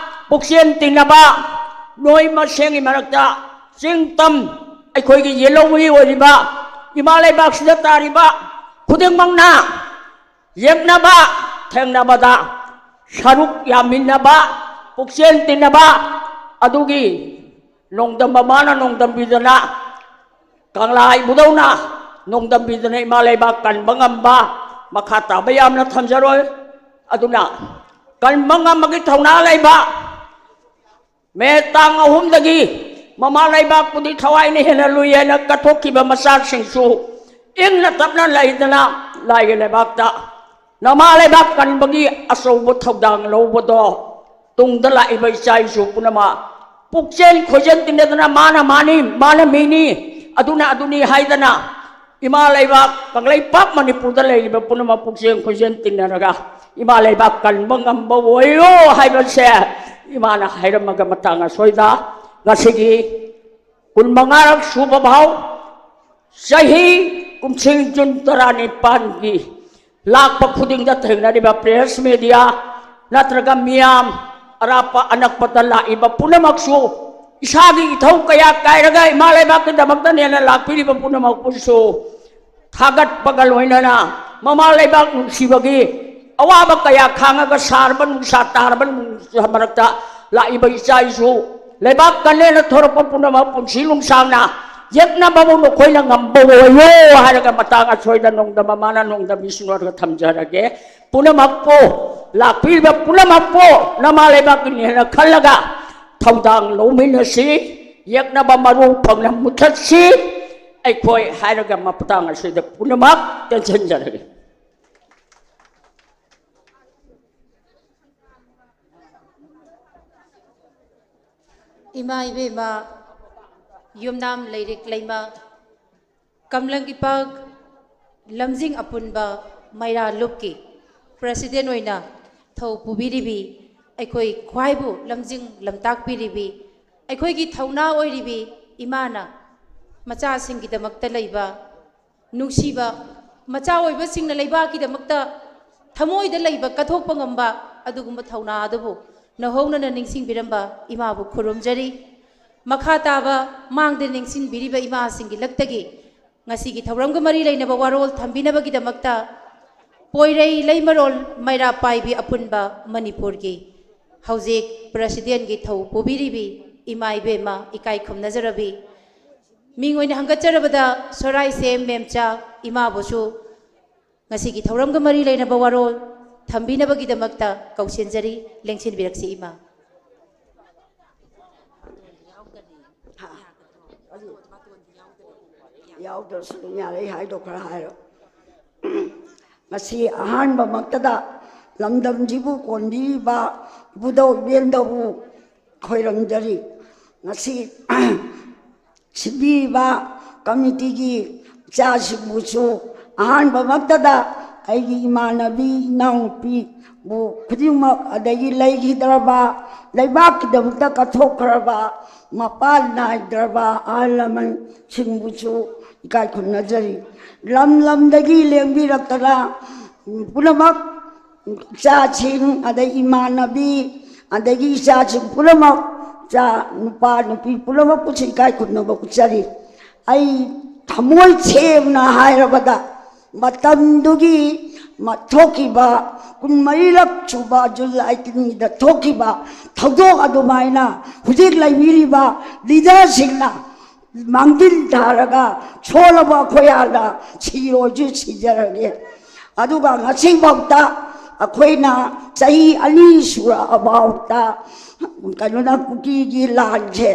ꯄꯨꯛꯆꯦꯜ ꯇꯤꯟꯅꯕ, ꯅꯣꯏ ꯃꯁꯦꯟꯒꯤ ꯃꯔꯛꯇ ꯆꯤꯡ ꯇꯝ ꯑꯩꯈꯣꯏꯒꯤ ꯌꯦꯜꯍꯧꯃꯤ ꯑꯣꯏꯔꯤꯕ ꯏꯃꯥ ꯂꯩꯕꯥꯛꯁꯤꯗ ꯇꯥꯔꯤꯕ ꯈꯨꯗꯤꯡꯃꯛꯅ ꯌꯦꯛꯅꯕ, ꯊꯦꯡꯅꯕꯗ ꯁꯔꯨꯛ ꯌꯥꯃꯤꯟꯅꯕ, ꯄꯨꯛꯆꯦꯜ ꯇꯤꯟꯅꯕ, ꯑꯗꯨꯒꯤ ꯅꯣꯡꯗꯝꯕ ꯃꯥꯅ ꯅꯣꯡꯗꯝꯕꯤꯗꯅ, ꯀꯪꯂꯥ ꯏꯕꯨꯙꯧꯅ ꯅꯣꯡꯗꯝꯕꯤꯗꯅ ꯏꯃꯥ ꯂꯩꯕꯥꯛ ꯀꯟꯕ ꯉꯝꯕ, ꯃꯈꯥ ꯇꯥꯕ ꯌꯥꯝꯅ ꯊꯝꯖꯔꯣꯏ꯫ ꯑꯗꯨꯅ ꯀꯟꯕ ꯉꯝꯕꯒꯤ ꯊꯧꯅꯥ ꯂꯩꯕ ꯃꯦ ꯇꯥꯡ ꯑꯍꯨꯝꯗꯒꯤ ꯃꯃꯥ ꯂꯩꯕꯥꯛꯄꯨꯗꯤ ꯊꯋꯥꯏꯅ ꯍꯦꯟꯅ ꯂꯨꯏ ꯍꯥꯏꯅ ꯀꯠꯊꯣꯛꯈꯤꯕ ꯃꯆꯥꯁꯤꯡꯁꯨ ꯏꯪꯅ ꯇꯞꯅ ꯂꯩꯗꯅ ꯂꯥꯏꯒꯤ ꯂꯩꯕꯥꯛꯇ ꯅꯃꯥ ꯂꯩꯕꯥꯛ ꯀꯟꯕꯒꯤ ꯑꯆꯧꯕ ꯊꯧꯗꯥꯡ ꯂꯧꯕꯗꯣ ꯇꯨꯡꯗ ꯂꯥꯛꯏꯕ ꯏꯆꯥ ꯏꯁꯨ ꯄꯨꯝꯅꯃꯛ ꯄꯨꯛꯆꯦꯜ ꯈꯣꯏꯖꯦꯜ ꯇꯤꯟꯅꯗꯅ ꯃꯥꯅ ꯃꯥꯅꯤ, ꯃꯥꯅ ꯃꯤꯅꯤ, ꯑꯗꯨꯅ ꯑꯗꯨꯅꯤ ꯍꯥꯏꯗꯅ ꯏꯃꯥ ꯂꯩꯕꯥꯛ ꯀꯪꯂꯩꯄꯥꯛ ꯃꯅꯤꯄꯨꯔꯗ ꯂꯩꯔꯤꯕ ꯄꯨꯝꯅꯃꯛ ꯄꯨꯛꯆꯦꯜ ꯈꯣꯏꯖꯦꯜ ꯇꯤꯟꯅꯔꯒ ꯏꯃꯥ ꯂꯩꯕꯥꯛ ꯀꯟꯕ ꯉꯝꯕ ꯑꯣꯏꯌꯣ ꯍꯥꯏꯕꯁꯦ ꯏꯃꯥꯅ ꯍꯥꯏꯔꯝꯃꯒ ꯃꯇꯥꯡ ꯑꯁꯣꯏꯗ ꯉꯁꯤꯒꯤ ꯀꯨꯟꯃꯉꯥꯔꯛ ꯁꯨꯕ ꯐꯥꯎ ꯆꯍꯤ ꯀꯨꯝꯁꯤꯡ ꯖꯨꯟ ꯇꯔꯥꯅꯤꯄꯥꯟꯒꯤ ꯂꯥꯛꯄ ꯈꯨꯗꯤꯡꯗ ꯊꯦꯡꯅꯔꯤꯕ ꯄ꯭ꯔꯦꯁ ꯃꯦꯗꯤꯌꯥ ꯅꯠꯇ꯭ꯔꯒ ꯃꯤꯌꯥꯝ ꯑꯔꯥꯞꯄ ꯑꯅꯛꯄꯗ ꯂꯥꯛꯏꯕ ꯄꯨꯝꯅꯃꯛꯁꯨ ꯏꯁꯥꯒꯤ ꯏꯊꯧ ꯀꯌꯥ ꯀꯥꯏꯔꯒ ꯏꯃꯥ ꯂꯩꯕꯥꯛꯀꯤꯗꯃꯛꯇꯅꯦꯅ ꯂꯥꯛꯄꯤꯔꯤꯕ ꯄꯨꯝꯅꯃꯛꯄꯨꯁꯨ ꯊꯥꯒꯠꯄꯒ ꯂꯣꯏꯅꯅ ꯃꯃꯥ ꯂꯩꯕꯥꯛ ꯅꯨꯡꯁꯤꯕꯒꯤ ꯑꯋꯥꯕ ꯀꯌꯥ ꯈꯥꯡꯉꯒ ꯁꯥꯔꯕ ꯅꯨꯡꯁꯥ ꯇꯥꯔꯕ ꯅꯨꯡꯁꯥ ꯃꯔꯛꯇ ꯂꯥꯛꯏꯕ ꯏꯆꯥ ꯏꯁꯨ ꯂꯩꯕꯥꯛ ꯀꯟꯅꯦꯅ ꯊꯣꯔꯛꯄ ꯄꯨꯝꯅꯃꯛ ꯄꯨꯟꯁꯤ ꯅꯨꯡꯁꯥꯡꯅ ꯌꯦꯛꯅꯕꯕꯨ ꯅꯈꯣꯏꯅ ꯉꯝꯕ ꯑꯣꯏꯌꯣ ꯍꯥꯏꯔꯒ ꯃꯇꯥꯡ ꯑꯁꯣꯏꯗ ꯅꯣꯡꯗꯝ ꯃꯃꯥꯅ ꯅꯣꯡꯗꯝ ꯏꯁꯤꯡ ꯑꯣꯏꯔꯒ ꯊꯝꯖꯔꯒꯦ꯫ ꯄꯨꯝꯅꯃꯛꯄꯨ ꯂꯥꯛꯄꯤꯔꯤꯕ ꯄꯨꯝꯅꯃꯛꯄꯨ ꯅꯃꯥ ꯂꯩꯕꯥꯛꯀꯤꯅꯦꯅ ꯈꯜꯂꯒ ꯊꯧꯗꯥꯡ ꯂꯧꯃꯤꯟꯅꯁꯤ꯫ ꯌꯦꯛꯅꯕ ꯃꯔꯨ ꯐꯪꯅ ꯃꯨꯊꯠꯁꯤ꯫ ꯑꯩꯈꯣꯏ ꯍꯥꯏꯔꯒ ꯃꯇꯥꯡ ꯑꯁꯤꯗ ꯄꯨꯝꯅꯃꯛ ꯇꯦꯟꯁꯤꯟꯖꯔꯒꯦ꯫ ꯏꯃꯥ ꯏꯕꯦꯝꯃ, ꯌꯨꯝꯅꯥꯝ ꯂꯩꯔꯤꯛ ꯂꯩꯃ, ꯀꯝꯂꯪ ꯏꯄꯥꯛ ꯂꯝꯖꯤꯡ ꯑꯄꯨꯟꯕ ꯃꯩꯔꯥ ꯂꯨꯞꯀꯤ president ꯑꯣꯏꯅ ꯊꯧ ꯄꯨꯕꯤꯔꯤꯕꯤ, ꯑꯩꯈꯣꯏ ꯈ꯭ꯋꯥꯏꯕꯨ ꯂꯝꯖꯤꯡ ꯂꯝꯇꯥꯛꯄꯤꯔꯤꯕꯤ, ꯑꯩꯈꯣꯏꯒꯤ ꯊꯧꯅꯥ ꯑꯣꯏꯔꯤꯕꯤ ꯏꯃꯥꯅ ꯃꯆꯥꯁꯤꯡꯒꯤꯗꯃꯛꯇ ꯂꯩꯕ ꯅꯨꯡꯁꯤꯕ, ꯃꯆꯥ ꯑꯣꯏꯕꯁꯤꯡꯅ ꯂꯩꯕꯥꯛꯀꯤꯗꯃꯛꯇ ꯊꯃꯣꯏꯗ ꯂꯩꯕ ꯀꯠꯊꯣꯛꯄ ꯉꯝꯕ ꯑꯗꯨꯒꯨꯝꯕ ꯊꯧꯅꯥ ꯑꯗꯨꯕꯨ ꯅꯧꯍꯧꯅꯅ ꯅꯤꯡꯁꯤꯡꯕꯤꯔꯝꯕ ꯏꯃꯥꯕꯨ ꯈꯨꯔꯨꯝꯖꯔꯤ꯫ ꯃꯈꯥ ꯇꯥꯕ ꯃꯥꯡꯗ ꯅꯤꯡꯁꯤꯡꯕꯤꯔꯤꯕ ꯏꯃꯥꯁꯤꯡꯒꯤ ꯂꯛꯇꯒꯤ ꯉꯁꯤꯒꯤ ꯊꯧꯔꯝꯒ ꯃꯔꯤ ꯂꯩꯅꯕ ꯋꯥꯔꯣꯜ ꯊꯝꯕꯤꯅꯕꯒꯤꯗꯃꯛꯇ ꯄꯣꯏꯔꯩ ꯂꯩꯃꯔꯣꯜ ꯃꯩꯔꯥ ꯄꯥꯏꯕꯤ ꯑꯄꯨꯟꯕ ꯃꯅꯤꯄꯨꯔꯒꯤ ꯍꯧꯖꯤꯛ presidentꯀꯤ ꯊꯧ ꯄꯨꯕꯤꯔꯤꯕꯤ ꯏꯃꯥ ꯏꯕꯦꯝꯃ ꯏꯀꯥꯏ ꯈꯨꯝꯅꯖꯔꯕꯤ꯫ ꯃꯤꯡ ꯑꯣꯏꯅ ꯍꯪꯒꯠꯆꯔꯕꯗ ꯁꯣꯔꯥꯏꯁꯦꯝ ꯃꯦꯝꯆꯥ ꯏꯃꯥꯕꯨꯁꯨ ꯉꯁꯤꯒꯤ ꯊꯧꯔꯝꯒ ꯃꯔꯤ ꯂꯩꯅꯕ ꯋꯥꯔꯣꯜ ꯊꯝꯕꯤꯅꯕꯒꯤꯗꯃꯛꯇ ꯀꯧꯁꯤꯟꯖꯔꯤ, ꯂꯦꯡꯁꯤꯟꯕꯤꯔꯛꯁꯤ ꯏꯃꯥ꯫ ꯌꯥꯎꯗ꯭ꯔꯁꯨ ꯑꯗꯨꯝ ꯌꯥꯔꯦ, ꯑꯩ ꯍꯥꯏꯗꯣ ꯈꯔ ꯍꯥꯏꯔꯣ꯫ ꯉꯁꯤ ꯑꯍꯥꯟꯕꯃꯛꯇꯗ ꯂꯝꯗꯝꯁꯤꯕꯨ ꯀꯣꯟꯕꯤꯔꯤꯕ ꯏꯕꯨꯙꯧ ꯏꯕꯦꯟꯗꯧꯕꯨ ꯈꯣꯏꯔꯝꯖꯔꯤ꯫ ꯉꯁꯤ ꯁꯤꯟꯕꯤꯔꯤꯕ ꯀꯃꯤꯇꯤꯒꯤ ꯏꯆꯥꯁꯤꯡꯕꯨꯁꯨ ꯑꯍꯥꯟꯕꯃꯛꯇꯗ ꯑꯩꯒꯤ ꯏꯃꯥꯟꯅꯕꯤ, ꯏꯅꯥꯎꯅꯨꯄꯤꯕꯨ ꯈꯨꯗꯤꯡꯃꯛ, ꯑꯗꯒꯤ ꯂꯩꯈꯤꯗ꯭ꯔꯕ, ꯂꯩꯕꯥꯛꯀꯤꯗꯃꯛꯇ ꯀꯠꯊꯣꯛꯈ꯭ꯔꯕ, ꯃꯄꯥꯟ ꯅꯥꯏꯗ꯭ꯔꯕ ꯑꯍꯜ ꯂꯃꯟꯁꯤꯡꯕꯨꯁꯨ ꯏꯀꯥꯏ ꯈꯨꯝꯅꯖꯔꯤ꯫ ꯂꯝ ꯂꯝꯗꯒꯤ ꯂꯦꯡꯕꯤꯔꯛꯇꯅ ꯄꯨꯝꯅꯃꯛ, ꯏꯆꯥꯁꯤꯡ, ꯑꯗꯩ ꯏꯃꯥꯟꯅꯕꯤ, ꯑꯗꯒꯤ ꯏꯆꯥꯁꯤꯡ ꯄꯨꯝꯅꯃꯛ, ꯏꯆꯥ ꯅꯨꯄꯥ ꯅꯨꯄꯤ ꯄꯨꯝꯅꯃꯛꯄꯨꯁꯨ ꯏꯀꯥꯏ ꯈꯨꯝꯅꯕ ꯎꯠꯆꯔꯤ꯫ ꯑꯩ ꯊꯃꯣꯏ ꯁꯦꯡꯅ ꯍꯥꯏꯔꯕꯗ, ꯃꯇꯝꯗꯨꯒꯤ ꯃ-, ꯊꯣꯛꯈꯤꯕ ꯀꯨꯟꯃꯔꯤꯔꯛ ꯁꯨꯕ ꯖꯨꯟ ꯑꯩꯠꯇꯤꯟꯒꯤꯗ ꯊꯣꯛꯈꯤꯕ ꯊꯧꯗꯣꯛ ꯑꯗꯨꯃꯥꯏꯅ ꯍꯧꯖꯤꯛ ꯂꯩꯕꯤꯔꯤꯕ ꯂꯤꯗꯔꯁꯤꯡꯅ ꯃꯥꯡꯖꯤꯜ ꯊꯥꯔꯒ ꯁꯣꯜꯂꯕ ꯑꯩꯈꯣꯏ ꯍꯥꯟꯅ ꯁꯤꯔꯣꯏꯁꯨ ꯁꯤꯖꯔꯒꯦ꯫ ꯑꯗꯨꯒ ꯉꯁꯤꯐꯥꯎꯗ ꯑꯩꯈꯣꯏꯅ ꯆꯍꯤ ꯑꯅꯤ ꯁꯨꯔꯛꯑꯐꯥꯎꯗ ꯀꯩꯅꯣꯅ ꯀꯨꯀꯤꯒꯤ ꯂꯥꯟꯁꯦ,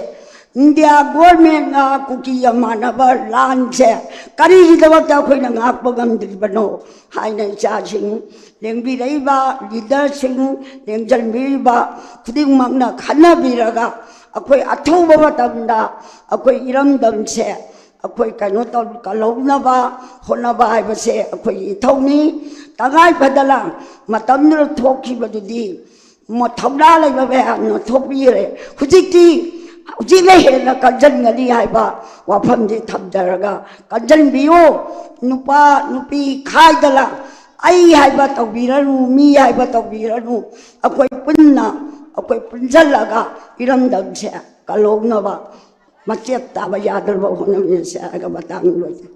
ꯏꯟꯗꯤꯌꯥ ꯒꯣꯔꯃꯦꯟꯅ ꯀꯨꯀꯤꯒ ꯃꯥꯟꯅꯕ ꯂꯥꯟꯁꯦ ꯀꯔꯤꯒꯤꯗꯃꯛꯇ ꯑꯩꯈꯣꯏꯅ ꯉꯥꯛꯄ ꯉꯝꯗ꯭ꯔꯤꯕꯅꯣ ꯍꯥꯏꯅ ꯏꯆꯥꯁꯤꯡ, ꯂꯦꯡꯕꯤꯔꯛꯏꯕ ꯂꯤꯗꯔꯁꯤꯡ, ꯂꯦꯡꯖꯟꯕꯤꯔꯤꯕ ꯈꯨꯗꯤꯡꯃꯛꯅ ꯈꯟꯅꯕꯤꯔꯒ ꯑꯩꯈꯣꯏ ꯑꯊꯨꯕ ꯃꯇꯝꯗ ꯑꯩꯈꯣꯏ ꯏꯔꯝꯗꯝꯁꯦ ꯑꯩꯈꯣꯏ ꯀꯩꯅꯣ ꯇꯧ-, ꯀꯜꯍꯧꯅꯕ ꯍꯣꯠꯅꯕ ꯍꯥꯏꯕꯁꯦ ꯑꯩꯈꯣꯏꯒꯤ ꯏꯊꯧꯅꯤ꯫ ꯇꯉꯥꯏ ꯐꯗꯅ ꯃꯇꯝꯗꯨꯗ ꯊꯣꯛꯈꯤꯕꯗꯨꯗꯤ ꯃ-, ꯊꯧꯅꯥ ꯂꯩꯕ ꯃꯌꯥꯝꯅ ꯊꯣꯛꯄꯤꯈ꯭ꯔꯦ꯫ ꯍꯧꯖꯤꯛꯇꯤ, ꯍꯧꯖꯤꯛꯅ ꯍꯦꯟꯅ ꯀꯟꯁꯤꯟꯒꯅꯤ ꯍꯥꯏꯕ ꯋꯥꯐꯝꯁꯤ ꯊꯝꯖꯔꯒ, ꯀꯟꯁꯤꯟꯕꯤꯌꯨ꯫ ꯅꯨꯄꯥ ꯅꯨꯄꯤ ꯈꯥꯏꯗꯅ ꯑꯩ ꯍꯥꯏꯕ ꯇꯧꯕꯤꯔꯅꯨ, ꯃꯤ ꯍꯥꯏꯕ ꯇꯧꯕꯤꯔꯅꯨ꯫ ꯑꯩꯈꯣꯏ ꯄꯨꯟꯅ, ꯑꯩꯈꯣꯏ ꯄꯨꯟꯁꯤꯜꯂꯒ ꯏꯔꯝꯗꯝꯁꯦ ꯀꯜꯍꯧꯅꯕ ꯃꯆꯦꯠ ꯇꯥꯕ ꯌꯥꯗꯅꯕ ꯍꯣꯠꯅꯃꯤꯟꯅꯁꯦ ꯍꯥꯏꯔꯒ ꯃꯇꯥꯡ ꯂꯣꯏꯖꯔꯦ꯫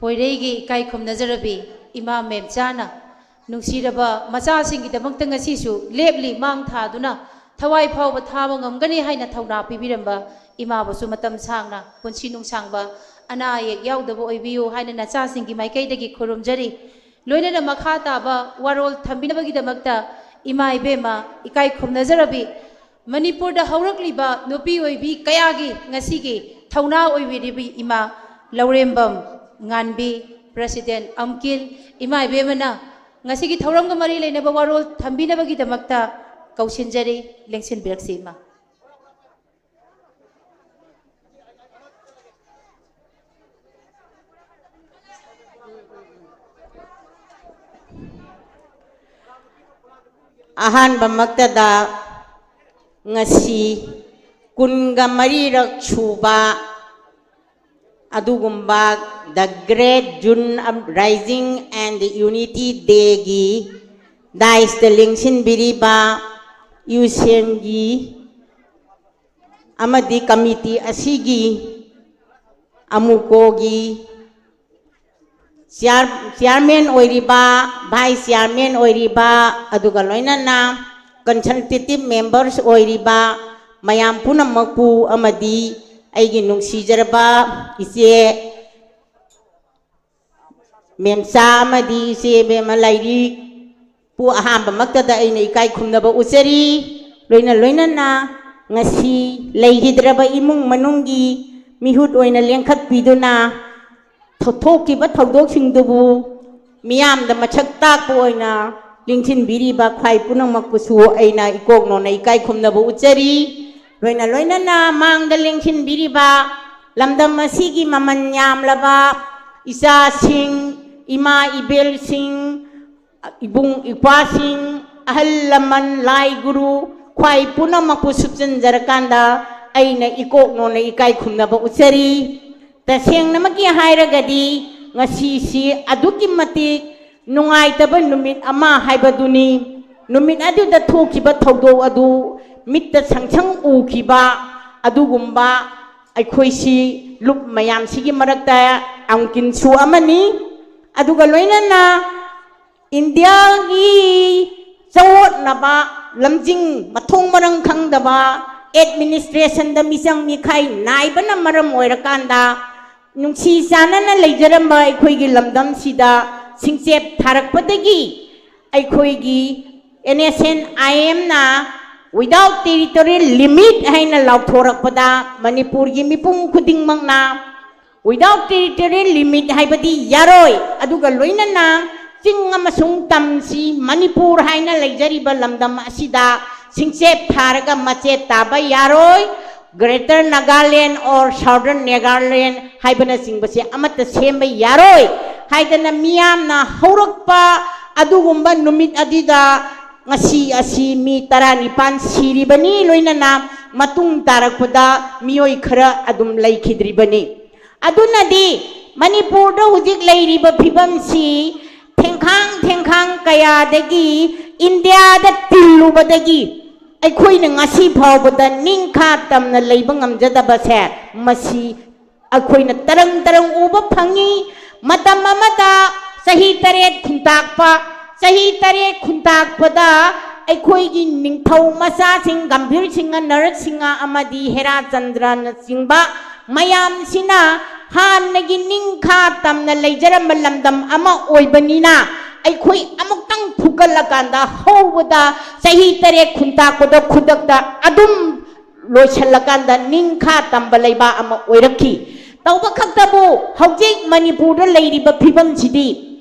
ꯄꯣꯏꯔꯩꯒꯤ ꯏꯀꯥꯏ ꯈꯨꯝꯅꯖꯔꯕꯤ ꯏꯃꯥ ꯃꯦꯝꯆꯥꯅ ꯅꯨꯡꯁꯤꯔꯕ ꯃꯆꯥꯁꯤꯡꯒꯤꯗꯃꯛꯇ ꯉꯁꯤꯁꯨ ꯂꯦꯞꯂꯤ ꯃꯥꯡ ꯊꯥꯗꯨꯅ ꯊꯋꯥꯏ ꯐꯥꯎꯕ ꯊꯥꯕ ꯉꯝꯒꯅꯤ ꯍꯥꯏꯅ ꯊꯧꯅꯥ ꯄꯤꯕꯤꯔꯝꯕ ꯏꯃꯥꯕꯨꯁꯨ ꯃꯇꯝ ꯁꯥꯡꯅ ꯄꯨꯟꯁꯤ ꯅꯨꯡꯁꯥꯡꯕ, ꯑꯅꯥ ꯑꯌꯦꯛ ꯌꯥꯎꯗꯕ ꯑꯣꯏꯕꯤꯌꯨ ꯍꯥꯏꯅ ꯅꯆꯥꯁꯤꯡꯒꯤ ꯃꯥꯏꯀꯩꯗꯒꯤ ꯈꯨꯔꯨꯝꯖꯔꯤ꯫ ꯂꯣꯏꯅꯅ ꯃꯈꯥ ꯇꯥꯕ ꯋꯥꯔꯣꯜ ꯊꯝꯕꯤꯅꯕꯒꯤꯗꯃꯛꯇ ꯏꯃꯥ ꯏꯕꯦꯝꯃ ꯏꯀꯥꯏ ꯈꯨꯝꯅꯖꯔꯕꯤ ꯃꯅꯤꯄꯨꯔꯗ ꯍꯧꯔꯛꯂꯤꯕ ꯅꯨꯄꯤ ꯑꯣꯏꯕꯤ ꯀꯌꯥꯒꯤ ꯉꯁꯤꯒꯤ ꯊꯧꯅꯥ ꯑꯣꯏꯕꯤꯔꯤꯕꯤ ꯏꯃꯥ ꯂꯧꯔꯦꯝꯕꯝ ꯉꯥꯟꯕꯤ, President ꯑꯝꯀꯤꯜ, ꯏꯃꯥ ꯏꯕꯦꯝꯃꯅ ꯉꯁꯤꯒꯤ ꯊꯧꯔꯝꯒ ꯃꯔꯤ ꯂꯩꯅꯕ ꯋꯥꯔꯣꯜ ꯊꯝꯕꯤꯅꯕꯒꯤꯗꯃꯛꯇ ꯀꯧꯁꯤꯟꯖꯔꯤ, ꯂꯦꯡꯁꯤꯟꯕꯤꯔꯛꯁꯤ ꯏꯃꯥ꯫ ꯑꯍꯥꯟꯕꯃꯛꯇꯗ ꯉꯁꯤ ꯀꯨꯟꯒ ꯃꯔꯤꯔꯛ ꯁꯨꯕ ꯑꯗꯨꯒꯨꯝꯕ The Great June Rising and Unity Dayꯒꯤ ꯗꯥꯏꯁꯇ ꯂꯦꯡꯁꯤꯟꯕꯤꯔꯤꯕ ꯌꯨꯁꯦꯝꯒꯤ ꯑꯃꯗꯤ ꯀꯃꯤꯇꯤ ꯑꯁꯤꯒꯤ ꯑꯃꯨꯀꯣꯒꯤ ꯆꯤꯌꯥꯔ- ꯆꯤꯌꯥꯔꯃꯦꯟ ꯑꯣꯏꯔꯤꯕ, ꯚꯥꯏꯁ ꯆꯤꯌꯥꯔꯃꯦꯟ ꯑꯣꯏꯔꯤꯕ, ꯑꯗꯨꯒ ꯂꯣꯏꯅꯅ ꯀꯟꯁꯜꯇꯦꯇꯤꯞ ꯃꯦꯝꯕꯔꯁ ꯑꯣꯏꯔꯤꯕ ꯃꯌꯥꯝ ꯄꯨꯝꯅꯃꯛꯄꯨ ꯑꯃꯗꯤ ꯑꯩꯒꯤ ꯅꯨꯡꯁꯤꯖꯔꯕ ꯏꯆꯦ ꯃꯦꯝꯆꯥ ꯑꯃꯗꯤ ꯏꯆꯦ ꯏꯕꯦꯝꯃ ꯂꯥꯏꯔꯤꯛꯄꯨ ꯑꯍꯥꯟꯕꯃꯛꯇꯗ ꯑꯩꯅ ꯏꯀꯥꯏ ꯈꯨꯝꯅꯕ ꯎꯠꯆꯔꯤ꯫ ꯂꯣꯏꯅ ꯂꯣꯏꯅꯅ ꯉꯁꯤ ꯂꯩꯈꯤꯗ꯭ꯔꯕ ꯏꯃꯨꯡ ꯃꯅꯨꯡꯒꯤ ꯃꯤꯍꯨꯠ ꯑꯣꯏꯅ ꯂꯦꯡꯈꯠꯄꯤꯗꯨꯅ ꯊꯣꯛꯈꯤꯕ ꯊꯧꯗꯣꯛꯁꯤꯡꯗꯨꯕꯨ ꯃꯤꯌꯥꯝꯗ ꯃꯁꯛ ꯇꯥꯛꯄ ꯑꯣꯏꯅ ꯂꯦꯡꯁꯤꯟꯕꯤꯔꯤꯕ ꯈ꯭ꯋꯥꯏ ꯄꯨꯝꯅꯃꯛꯄꯨꯁꯨ ꯑꯩꯅ ꯏꯀꯣꯛ ꯅꯣꯟꯅ ꯏꯀꯥꯏ ꯈꯨꯝꯅꯕ ꯎꯠꯆꯔꯤ꯫ ꯂꯣꯏꯅ ꯂꯣꯏꯅꯅ ꯃꯥꯡꯗ ꯂꯦꯡꯁꯤꯟꯕꯤꯔꯤꯕ ꯂꯝꯗꯝ ꯑꯁꯤꯒꯤ ꯃꯃꯜ ꯌꯥꯝꯂꯕ ꯏꯆꯥꯁꯤꯡ, ꯏꯃꯥ ꯏꯕꯦꯜꯁꯤꯡ, ꯏꯕꯨꯡ ꯏꯄ꯭ꯋꯥꯁꯤꯡ, ꯑꯍꯜ ꯂꯃꯟ, ꯂꯥꯏ ꯒꯨꯔꯨ, ꯈ꯭ꯋꯥꯏ ꯄꯨꯝꯅꯃꯛꯄꯨ ꯁꯨꯞꯆꯤꯟꯖꯔꯀꯥꯟꯗ ꯑꯩꯅ ꯏꯀꯣꯛ ꯅꯣꯟꯅ ꯏꯀꯥꯏ ꯈꯨꯝꯅꯕ ꯎꯠꯆꯔꯤ꯫ ꯇꯁꯦꯡꯅꯃꯛꯀꯤ ꯍꯥꯏꯔꯒꯗꯤ ꯉꯁꯤꯁꯤ ꯑꯗꯨꯛꯀꯤ ꯃꯇꯤꯛ ꯅꯨꯡꯉꯥꯏꯇꯕ ꯅꯨꯃꯤꯠ ꯑꯃ ꯍꯥꯏꯕꯗꯨꯅꯤ꯫ ꯅꯨꯃꯤꯠ ꯑꯗꯨꯗ ꯊꯣꯛꯈꯤꯕ ꯊꯧꯗꯣꯛ ꯑꯗꯨ ꯃꯤꯠꯇ ꯁꯪ ꯁꯪ ꯎꯈꯤꯕ ꯑꯗꯨꯒꯨꯝꯕ ꯑꯩꯈꯣꯏꯁꯤ ꯂꯨꯞ ꯃꯌꯥꯝꯁꯤꯒꯤ ꯃꯔꯛꯇ ꯑꯃꯨꯛꯀꯤꯟꯁꯨ ꯑꯃꯅꯤ꯫ ꯑꯗꯨꯒ ꯂꯣꯏꯅꯅ ꯏꯟꯗꯤꯌꯥꯒꯤ ꯆꯥꯎꯈꯠꯅꯕ ꯂꯝꯖꯤꯡ ꯃꯊꯣꯡ ꯃꯔꯝ ꯈꯪꯗꯕ ꯑꯦꯗꯃꯤꯅꯤꯁꯇ꯭ꯔꯦꯁꯟꯗ ꯃꯤꯆꯪ ꯃꯤꯈꯥꯏ ꯅꯥꯏꯕꯅ ꯃꯔꯝ ꯑꯣꯏꯔꯀꯥꯟꯗ ꯅꯨꯡꯁꯤ ꯆꯥꯟꯅꯅ ꯂꯩꯖꯔꯝꯕ ꯑꯩꯈꯣꯏꯒꯤ ꯂꯝꯗꯝꯁꯤꯗ ꯁꯤꯡꯆꯦꯞ ꯊꯥꯔꯛꯄꯗꯒꯤ ꯑꯩꯈꯣꯏꯒꯤ N S N I M ꯅ without territorial limit ꯍꯥꯏꯅ ꯂꯥꯎꯊꯣꯔꯛꯄꯗ ꯃꯅꯤꯄꯨꯔꯒꯤ ꯃꯤꯄꯨꯝ ꯈꯨꯗꯤꯡꯃꯛꯅ Without territorial limit ꯍꯥꯏꯕꯗꯤ ꯌꯥꯔꯣꯏ꯫ ꯑꯗꯨꯒ ꯂꯣꯏꯅꯅ ꯆꯤꯡ ꯑꯃꯁꯨꯡ ꯇꯝꯁꯤ ꯃꯅꯤꯄꯨꯔ ꯍꯥꯏꯅ ꯂꯩꯖꯔꯤꯕ ꯂꯝꯗꯝ ꯑꯁꯤꯗ ꯁꯤꯡꯆꯦꯞ ꯊꯥꯔꯒ ꯃꯆꯦꯠ ꯇꯥꯕ ꯌꯥꯔꯣꯏ꯫ Greater Nagaland or Southern Nagaland ꯍꯥꯏꯕꯅꯆꯤꯡꯕꯁꯦ ꯑꯃꯠꯇ ꯁꯦꯝꯕ ꯌꯥꯔꯣꯏ ꯍꯥꯏꯗꯅ ꯃꯤꯌꯥꯝꯅ ꯍꯧꯔꯛꯄ ꯑꯗꯨꯒꯨꯝꯕ ꯅꯨꯃꯤꯠ ꯑꯗꯨꯗ ꯉꯁꯤ ꯑꯁꯤ ꯃꯤ ꯇꯔꯥꯅꯤꯄꯥꯟ ꯁꯤꯔꯤꯕꯅꯤ, ꯂꯣꯏꯅꯅ ꯃꯇꯨꯡ ꯇꯥꯔꯛꯄꯗ ꯃꯤꯑꯣꯏ ꯈꯔ ꯑꯗꯨꯝ ꯂꯩꯈꯤꯗ꯭ꯔꯤꯕꯅꯤ꯫ ꯑꯗꯨꯅꯗꯤ ꯃꯅꯤꯄꯨꯔꯗ ꯍꯧꯖꯤꯛ ꯂꯩꯔꯤꯕ ꯐꯤꯕꯝꯁꯤ ꯊꯦꯡꯈꯥꯡ ꯊꯦꯡꯈꯥꯡ ꯀꯌꯥꯗꯒꯤ ꯏꯟꯗꯤꯌꯥꯗ ꯇꯤꯜꯂꯨꯕꯗꯒꯤ ꯑꯩꯈꯣꯏꯅ ꯉꯁꯤ ꯐꯥꯎꯕꯗ ꯅꯤꯡꯈꯥ ꯇꯝꯅ ꯂꯩꯕ ꯉꯝꯖꯗꯕꯁꯦ ꯃꯁꯤ ꯑꯩꯈꯣꯏꯅ ꯇꯔꯪ ꯇꯔꯪ ꯎꯕ ꯐꯪꯉꯤ꯫ ꯃꯇꯝ ꯑꯃꯗ ꯆꯍꯤ ꯇꯔꯦꯠ ꯈꯨꯟꯇꯥꯛꯄ, ꯆꯍꯤ ꯇꯔꯦꯠ ꯈꯨꯟꯇꯥꯛꯄꯗ ꯑꯩꯈꯣꯏꯒꯤ ꯅꯤꯡꯊꯧ ꯃꯆꯥꯁꯤꯡ ꯒꯝꯚꯤꯔ ꯁꯤꯡꯍ, ꯅꯔꯠ ꯁꯤꯡꯍ ꯑꯃꯗꯤ ꯍꯦꯔꯥ ꯆꯟꯗ꯭ꯔꯅꯆꯤꯡꯕ ꯃꯌꯥꯝꯁꯤꯅ ꯍꯥꯟꯅꯒꯤ ꯅꯤꯡꯈꯥ ꯇꯝꯅ ꯂꯩꯖꯔꯝꯕ ꯂꯝꯗꯝ ꯑꯃ ꯑꯣꯏꯕꯅꯤꯅ ꯑꯩꯈꯣꯏ ꯑꯃꯨꯛꯇꯪ ꯐꯨꯒꯠꯂꯀꯥꯟꯗ ꯍꯧꯕꯗ ꯆꯍꯤ ꯇꯔꯦꯠ ꯈꯨꯟꯇꯥꯛꯄꯗ ꯈꯨꯗꯛꯇ ꯑꯗꯨꯝ ꯂꯣꯏꯁꯤꯜꯂꯀꯥꯟꯗ ꯅꯤꯡꯈꯥ ꯇꯝꯕ ꯂꯩꯕꯥꯛ ꯑꯃ ꯑꯣꯏꯔꯛꯈꯤ꯫ ꯇꯧꯕ ꯈꯛꯇꯕꯨ ꯍꯧꯖꯤꯛ ꯃꯅꯤꯄꯨꯔꯗ ꯂꯩꯔꯤꯕ ꯐꯤꯕꯝꯁꯤꯗꯤ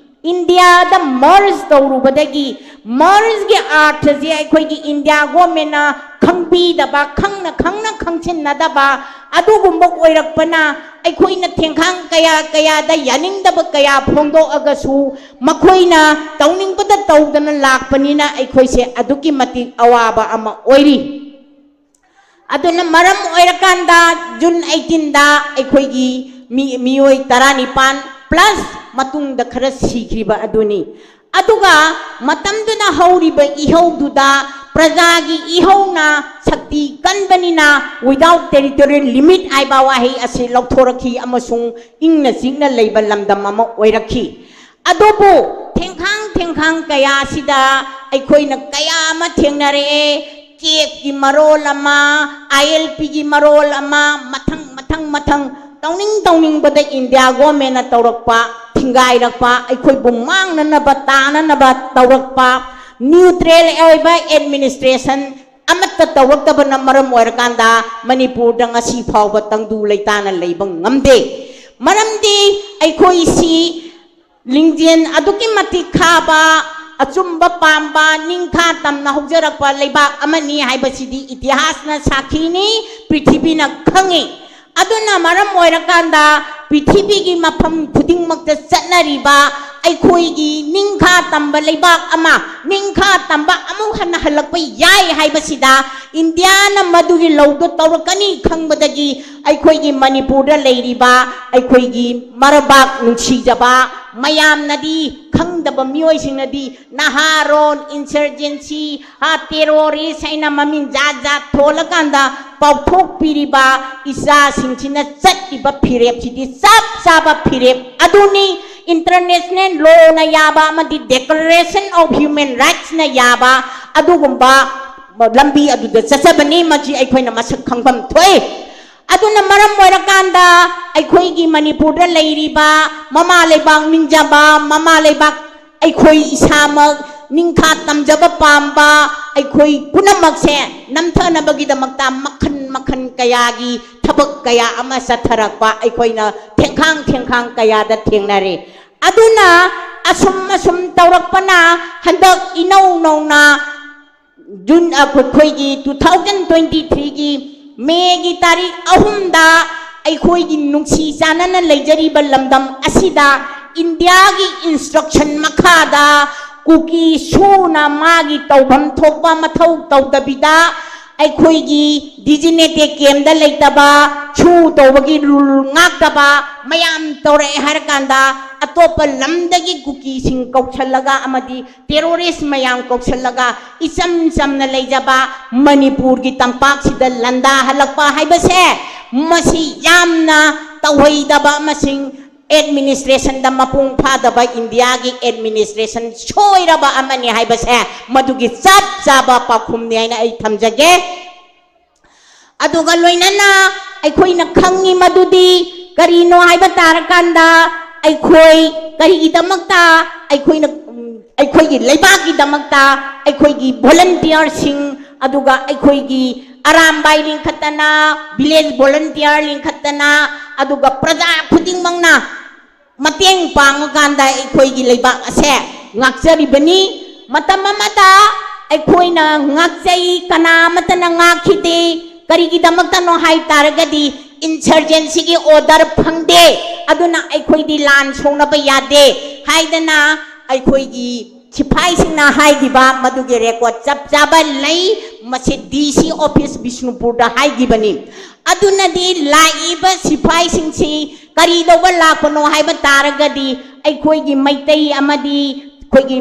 ꯏꯟꯗꯤꯌꯥꯗ ꯃꯔꯖ ꯇꯧꯔꯨꯕꯗꯒꯤ ꯃꯔꯖꯒꯤ ꯑꯥꯔꯊꯁꯦ ꯑꯩꯈꯣꯏꯒꯤ ꯏꯟꯗꯤꯌꯥ ꯒꯣꯔꯃꯦꯟꯅ ꯈꯪꯕꯤꯗꯕ, ꯈꯪꯅ ꯈꯪꯅ ꯈꯪꯁꯤꯟꯅꯗꯕ ꯑꯗꯨꯒꯨꯝꯕ ꯑꯣꯏꯔꯛꯄꯅ ꯑꯩꯈꯣꯏꯅ ꯊꯦꯡꯈꯥꯡ ꯀꯌꯥ ꯀꯌꯥꯗ ꯌꯥꯅꯤꯡꯗꯕ ꯀꯌꯥ ꯐꯣꯡꯗꯣꯛꯑꯒꯁꯨ ꯃꯈꯣꯏꯅ ꯇꯧꯅꯤꯡꯕꯗ ꯇꯧꯗꯅ ꯂꯥꯛꯄꯅꯤꯅ ꯑꯩꯈꯣꯏꯁꯦ ꯑꯗꯨꯛꯀꯤ ꯃꯇꯤꯛ ꯑꯋꯥꯕ ꯑꯃ ꯑꯣꯏꯔꯤ꯫ ꯑꯗꯨꯅ ꯃꯔꯝ ꯑꯣꯏꯔꯀꯥꯟꯗ ꯖꯨꯟ ꯑꯩꯠꯇꯤꯟꯗ ꯑꯩꯈꯣꯏꯒꯤ ꯃꯤ ꯃꯤꯑꯣꯏ ꯇꯔꯥꯅꯤꯄꯥꯟ ꯄ꯭ꯂꯁ ꯃꯇꯨꯡꯗ ꯈꯔ ꯁꯤꯈ꯭ꯔꯤꯕ ꯑꯗꯨꯅꯤ꯫ ꯑꯗꯨꯒ ꯃꯇꯝꯗꯨꯗ ꯍꯧꯔꯤꯕ ꯏꯍꯧꯗꯨꯗ ꯄ꯭ꯔꯖꯥꯒꯤ ꯏꯍꯧꯅ ꯁꯛꯇꯤ ꯀꯟꯕꯅꯤꯅ without territorial limit ꯍꯥꯏꯕ ꯋꯥꯍꯩ ꯑꯁꯤ ꯂꯧꯊꯣꯔꯛꯈꯤ ꯑꯃꯁꯨꯡ ꯏꯪꯅ ꯆꯤꯛꯅ ꯂꯩꯕ ꯂꯝꯗꯝ ꯑꯃ ꯑꯣꯏꯔꯛꯈꯤ꯫ ꯑꯗꯨꯕꯨ ꯊꯦꯡꯈꯥꯡ ꯊꯦꯡꯈꯥꯡ ꯀꯌꯥ ꯑꯁꯤꯗ ꯑꯩꯈꯣꯏꯅ ꯀꯌꯥ ꯑꯃ ꯊꯦꯡꯅꯔꯛꯑꯦ꯫ ꯀꯦꯞꯀꯤ ꯃꯔꯣꯜ ꯑꯃ, ꯑꯥꯏ ꯑꯦꯜ ꯄꯤꯒꯤ ꯃꯔꯣꯜ ꯑꯃ, ꯃꯊꯪ ꯃꯊꯪ ꯃꯊꯪ ꯇꯧꯅꯤꯡ ꯇꯧꯅꯤꯡꯕꯗ ꯏꯟꯗꯤꯌꯥ ꯒꯣꯔꯃꯦꯟꯅ ꯇꯧꯔꯛꯄ, ꯊꯤꯡꯒꯥꯏꯔꯛꯄ, ꯑꯩꯈꯣꯏꯕꯨ ꯃꯥꯡꯅꯅꯕ ꯇꯥꯅꯅꯕ ꯇꯧꯔꯛꯄ, ꯅ꯭ꯌꯨꯇ꯭ꯔꯦꯜ ꯑꯣꯏꯕ ꯑꯦꯗꯃꯤꯅꯤꯁꯇ꯭ꯔꯦꯁꯟ ꯑꯃꯠꯇ ꯇꯧꯔꯛꯇꯕꯅ ꯃꯔꯝ ꯑꯣꯏꯔꯀꯥꯟꯗ ꯃꯅꯤꯄꯨꯔꯗ ꯉꯁꯤ ꯐꯥꯎꯕ ꯇꯪꯗꯨ ꯂꯩꯇꯥꯅ ꯂꯩꯕ ꯉꯝꯗꯦ꯫ ꯃꯔꯝꯗꯤ ꯑꯩꯈꯣꯏꯁꯤ ꯂꯤꯡꯖꯦꯜ ꯑꯗꯨꯛꯀꯤ ꯃꯇꯤꯛ ꯈꯥꯕ, ꯑꯆꯨꯝꯕ ꯄꯥꯝꯕ, ꯅꯤꯡꯈꯥ ꯇꯝꯅ ꯍꯧꯖꯔꯛꯄ ꯂꯩꯕꯥꯛ ꯑꯃꯅꯤ ꯍꯥꯏꯕꯁꯤꯗꯤ ꯏꯇꯤꯍꯥꯁꯅ ꯁꯥꯈꯤꯅꯤ, ꯄ꯭ꯔꯤꯊꯤꯕꯤꯅ ꯈꯪꯉꯤ꯫ ꯑꯗꯨꯅ ꯃꯔꯝ ꯑꯣꯏꯔꯀꯥꯟꯗ ꯄ꯭ꯔꯤꯊꯤꯕꯤꯒꯤ ꯃꯐꯝ ꯈꯨꯗꯤꯡꯃꯛꯇ ꯆꯠꯅꯔꯤꯕ ꯑꯩꯈꯣꯏꯒꯤ ꯅꯤꯡꯈꯥ ꯇꯝꯕ ꯂꯩꯕꯥꯛ ꯑꯃ, ꯅꯤꯡꯈꯥ ꯇꯝꯕ ꯑꯃꯨꯛ ꯍꯟꯅ ꯍꯜꯂꯛꯄ ꯌꯥꯏ ꯍꯥꯏꯕꯁꯤꯗ ꯏꯟꯗꯤꯌꯥꯅ ꯃꯗꯨꯒꯤ ꯂꯧꯗꯣ ꯇꯧꯔꯛꯀꯅꯤ ꯈꯪꯕꯗꯒꯤ ꯑꯩꯈꯣꯏꯒꯤ ꯃꯅꯤꯄꯨꯔꯗ ꯂꯩꯔꯤꯕ ꯑꯩꯈꯣꯏꯒꯤ ꯃꯔꯩꯕꯥꯛ ꯅꯨꯡꯁꯤꯖꯕ ꯃꯌꯥꯝꯅꯗꯤ, ꯈꯪꯗꯕ ꯃꯤꯑꯣꯏꯁꯤꯡꯅꯗꯤ ꯅꯍꯥꯔꯣꯟ, insurgency, ꯍꯥ, terrorist ꯍꯥꯏꯅ ꯃꯃꯤꯡ ꯖꯥꯠ ꯖꯥꯠ ꯊꯣꯜꯂꯀꯥꯟꯗ ꯄꯥꯎꯊꯣꯛꯄꯤꯔꯤꯕ ꯏꯆꯥꯁꯤꯡꯁꯤꯅ ꯆꯠꯂꯤꯕ ꯐꯤꯔꯦꯞꯁꯤꯗꯤ ꯆꯞ ꯆꯥꯕ ꯐꯤꯔꯦꯞ ꯑꯗꯨꯅꯤ꯫ International lawꯅ ꯌꯥꯕ ꯑꯃꯗꯤ Declaration of Human Rightsꯅ ꯌꯥꯕ ꯑꯗꯨꯒꯨꯝꯕ ꯂꯝꯕꯤ ꯑꯗꯨꯗ ꯆꯠꯆꯕꯅꯤ꯫ ꯃꯁꯤ ꯑꯩꯈꯣꯏꯅ ꯃꯁꯛ ꯈꯪꯐꯝ ꯊꯣꯛꯏ꯫ ꯑꯗꯨꯅ ꯃꯔꯝ ꯑꯣꯏꯔꯀꯥꯟꯗ ꯑꯩꯈꯣꯏꯒꯤ ꯃꯅꯤꯄꯨꯔꯗ ꯂꯩꯔꯤꯕ ꯃꯃꯥ ꯂꯩꯕꯥꯛ ꯅꯤꯡꯖꯕ, ꯃꯃꯥ ꯂꯩꯕꯥꯛ ꯑꯩꯈꯣꯏ ꯏꯁꯥꯃꯛ ꯅꯤꯡꯈꯥ ꯇꯝꯖꯕ ꯄꯥꯝꯕ ꯑꯩꯈꯣꯏ ꯄꯨꯝꯅꯃꯛꯁꯦ ꯅꯝꯊꯅꯕꯒꯤꯗꯃꯛꯇ ꯃꯈꯜ ꯃꯈꯜ ꯀꯌꯥꯒꯤ ꯊꯕꯛ ꯀꯌꯥ ꯑꯃ ꯆꯠꯊꯔꯛꯄ ꯑꯩꯈꯣꯏꯅ ꯊꯦꯡꯈꯥꯡ ꯊꯦꯡꯈꯥꯡ ꯀꯌꯥꯗ ꯊꯦꯡꯅꯔꯦ꯫ ꯑꯗꯨꯅ ꯑꯁꯨꯝ ꯑꯁꯨꯝ ꯇꯧꯔꯛꯄꯅ ꯍꯟꯗꯛ ꯏꯅꯧ ꯅꯧꯅ ꯖꯨꯟ, ꯑ, ꯑꯩꯈꯣꯏꯒꯤ two thousand twenty threeꯒꯤ ꯃꯦꯒꯤ ꯇꯥꯔꯤꯛ ꯑꯍꯨꯝꯗ ꯑꯩꯈꯣꯏꯒꯤ ꯅꯨꯡꯁꯤ ꯆꯥꯟꯅꯅ ꯂꯩꯖꯔꯤꯕ ꯂꯝꯗꯝ ꯑꯁꯤꯗ ꯏꯟꯗꯤꯌꯥꯒꯤ instruction ꯃꯈꯥꯗ ꯀꯨꯀꯤ ꯁꯨꯅ ꯃꯥꯒꯤ ꯇꯧꯐꯝ ꯊꯣꯛꯄ ꯃꯊꯧ ꯇꯧꯗꯕꯤꯗ ꯑꯩꯈꯣꯏꯒꯤ designated campꯇ ꯂꯩꯇꯕ, ꯁꯨ ꯇꯧꯕꯒꯤ rule ꯉꯥꯛꯇꯕ ꯃꯌꯥꯝ ꯇꯧꯔꯛꯑꯦ ꯍꯥꯏꯔꯀꯥꯟꯗ ꯑꯇꯣꯞꯄ ꯂꯝꯗꯒꯤ ꯀꯨꯀꯤꯁꯤꯡ ꯀꯧꯁꯜꯂꯒ ꯑꯃꯗꯤ terrorist ꯃꯌꯥꯝ ꯀꯧꯁꯜꯂꯒ ꯏꯆꯝ ꯆꯝꯅ ꯂꯩꯖꯕ ꯃꯅꯤꯄꯨꯔꯒꯤ ꯇꯝꯄꯥꯛꯁꯤꯗ ꯂꯥꯟꯗꯥꯍꯜꯂꯛꯄ ꯍꯥꯏꯕꯁꯦ ꯃꯁꯤ ꯌꯥꯝꯅ ꯇꯧꯍꯩꯗꯕ ꯑꯃꯁꯨꯡ administrationꯗ ꯃꯄꯨꯡ ꯐꯥꯗꯕ ꯏꯟꯗꯤꯌꯥꯒꯤ administration ꯁꯣꯏꯔꯕ ꯑꯃꯅꯤ ꯍꯥꯏꯕꯁꯦ ꯃꯗꯨꯒꯤ ꯆꯞ ꯆꯥꯕ ꯄꯥꯎꯈꯨꯝꯅꯤ ꯍꯥꯏꯅ ꯑꯩ ꯊꯝꯖꯒꯦ꯫ ꯑꯗꯨꯒ ꯂꯣꯏꯅꯅ ꯑꯩꯈꯣꯏꯅ ꯈꯪꯉꯤ ꯃꯗꯨꯗꯤ ꯀꯔꯤꯅꯣ ꯍꯥꯏꯕ ꯇꯥꯔꯀꯥꯟꯗ ꯑꯩꯈꯣꯏ ꯀꯔꯤꯒꯤꯗꯃꯛꯇ ꯑꯩꯈꯣꯏꯅ, ꯎꯝ, ꯑꯩꯈꯣꯏꯒꯤ ꯂꯩꯕꯥꯛꯀꯤꯗꯃꯛꯇ ꯑꯩꯈꯣꯏꯒꯤ volunteerꯁꯤꯡ, ꯑꯗꯨꯒ ꯑꯩꯈꯣꯏꯒꯤ ꯑꯔꯥꯝꯕꯥꯏ ꯂꯤꯡꯈꯠꯇꯅ, village volunteer ꯂꯤꯡꯈꯠꯇꯅ, ꯑꯗꯨꯒ ꯄ꯭ꯔꯖꯥ ꯈꯨꯗꯤꯡꯃꯛꯅ ꯃꯇꯦꯡ ꯄꯥꯡꯉꯀꯥꯟꯗ ꯑꯩꯈꯣꯏꯒꯤ ꯂꯩꯕꯥꯛ ꯑꯁꯦ ꯉꯥꯛꯆꯔꯤꯕꯅꯤ꯫ ꯃꯇꯝ ꯑꯃꯗ ꯑꯩꯈꯣꯏꯅ ꯉꯥꯛꯆꯩ, ꯀꯅꯥ ꯑꯃꯠꯇꯅ ꯉꯥꯛꯈꯤꯗꯦ꯫ ꯀꯔꯤꯒꯤꯗꯃꯛꯇꯅꯣ ꯍꯥꯏ ꯇꯥꯔꯒꯗꯤ insurgencyꯒꯤ order ꯐꯪꯗꯦ, ꯑꯗꯨꯅ ꯑꯩꯈꯣꯏꯗꯤ ꯂꯥꯟ ꯁꯣꯛꯅꯕ ꯌꯥꯗꯦ ꯍꯥꯏꯗꯅ ꯑꯩꯈꯣꯏꯒꯤ ꯁꯤꯐꯥꯏꯁꯤꯡꯅ ꯍꯥꯏꯈꯤꯕ ꯃꯗꯨꯒꯤ record ꯆꯞ ꯆꯥꯕ ꯂꯩ꯫ ꯃꯁꯤ D C office ꯕꯤꯁꯅꯨꯄꯨꯔꯗ ꯍꯥꯏꯈꯤꯕꯅꯤ꯫ ꯑꯗꯨꯅꯗꯤ ꯂꯥꯛꯏꯕ ꯁꯤꯐꯥꯏꯁꯤꯡꯁꯤ ꯀꯔꯤꯗꯧꯕ ꯂꯥꯛꯄꯅꯣ ꯍꯥꯏꯕ ꯇꯥꯔꯒꯗꯤ ꯑꯩꯈꯣꯏꯒꯤ ꯃꯩꯇꯩ ꯑꯃꯗꯤ ꯑꯩꯈꯣꯏꯒꯤ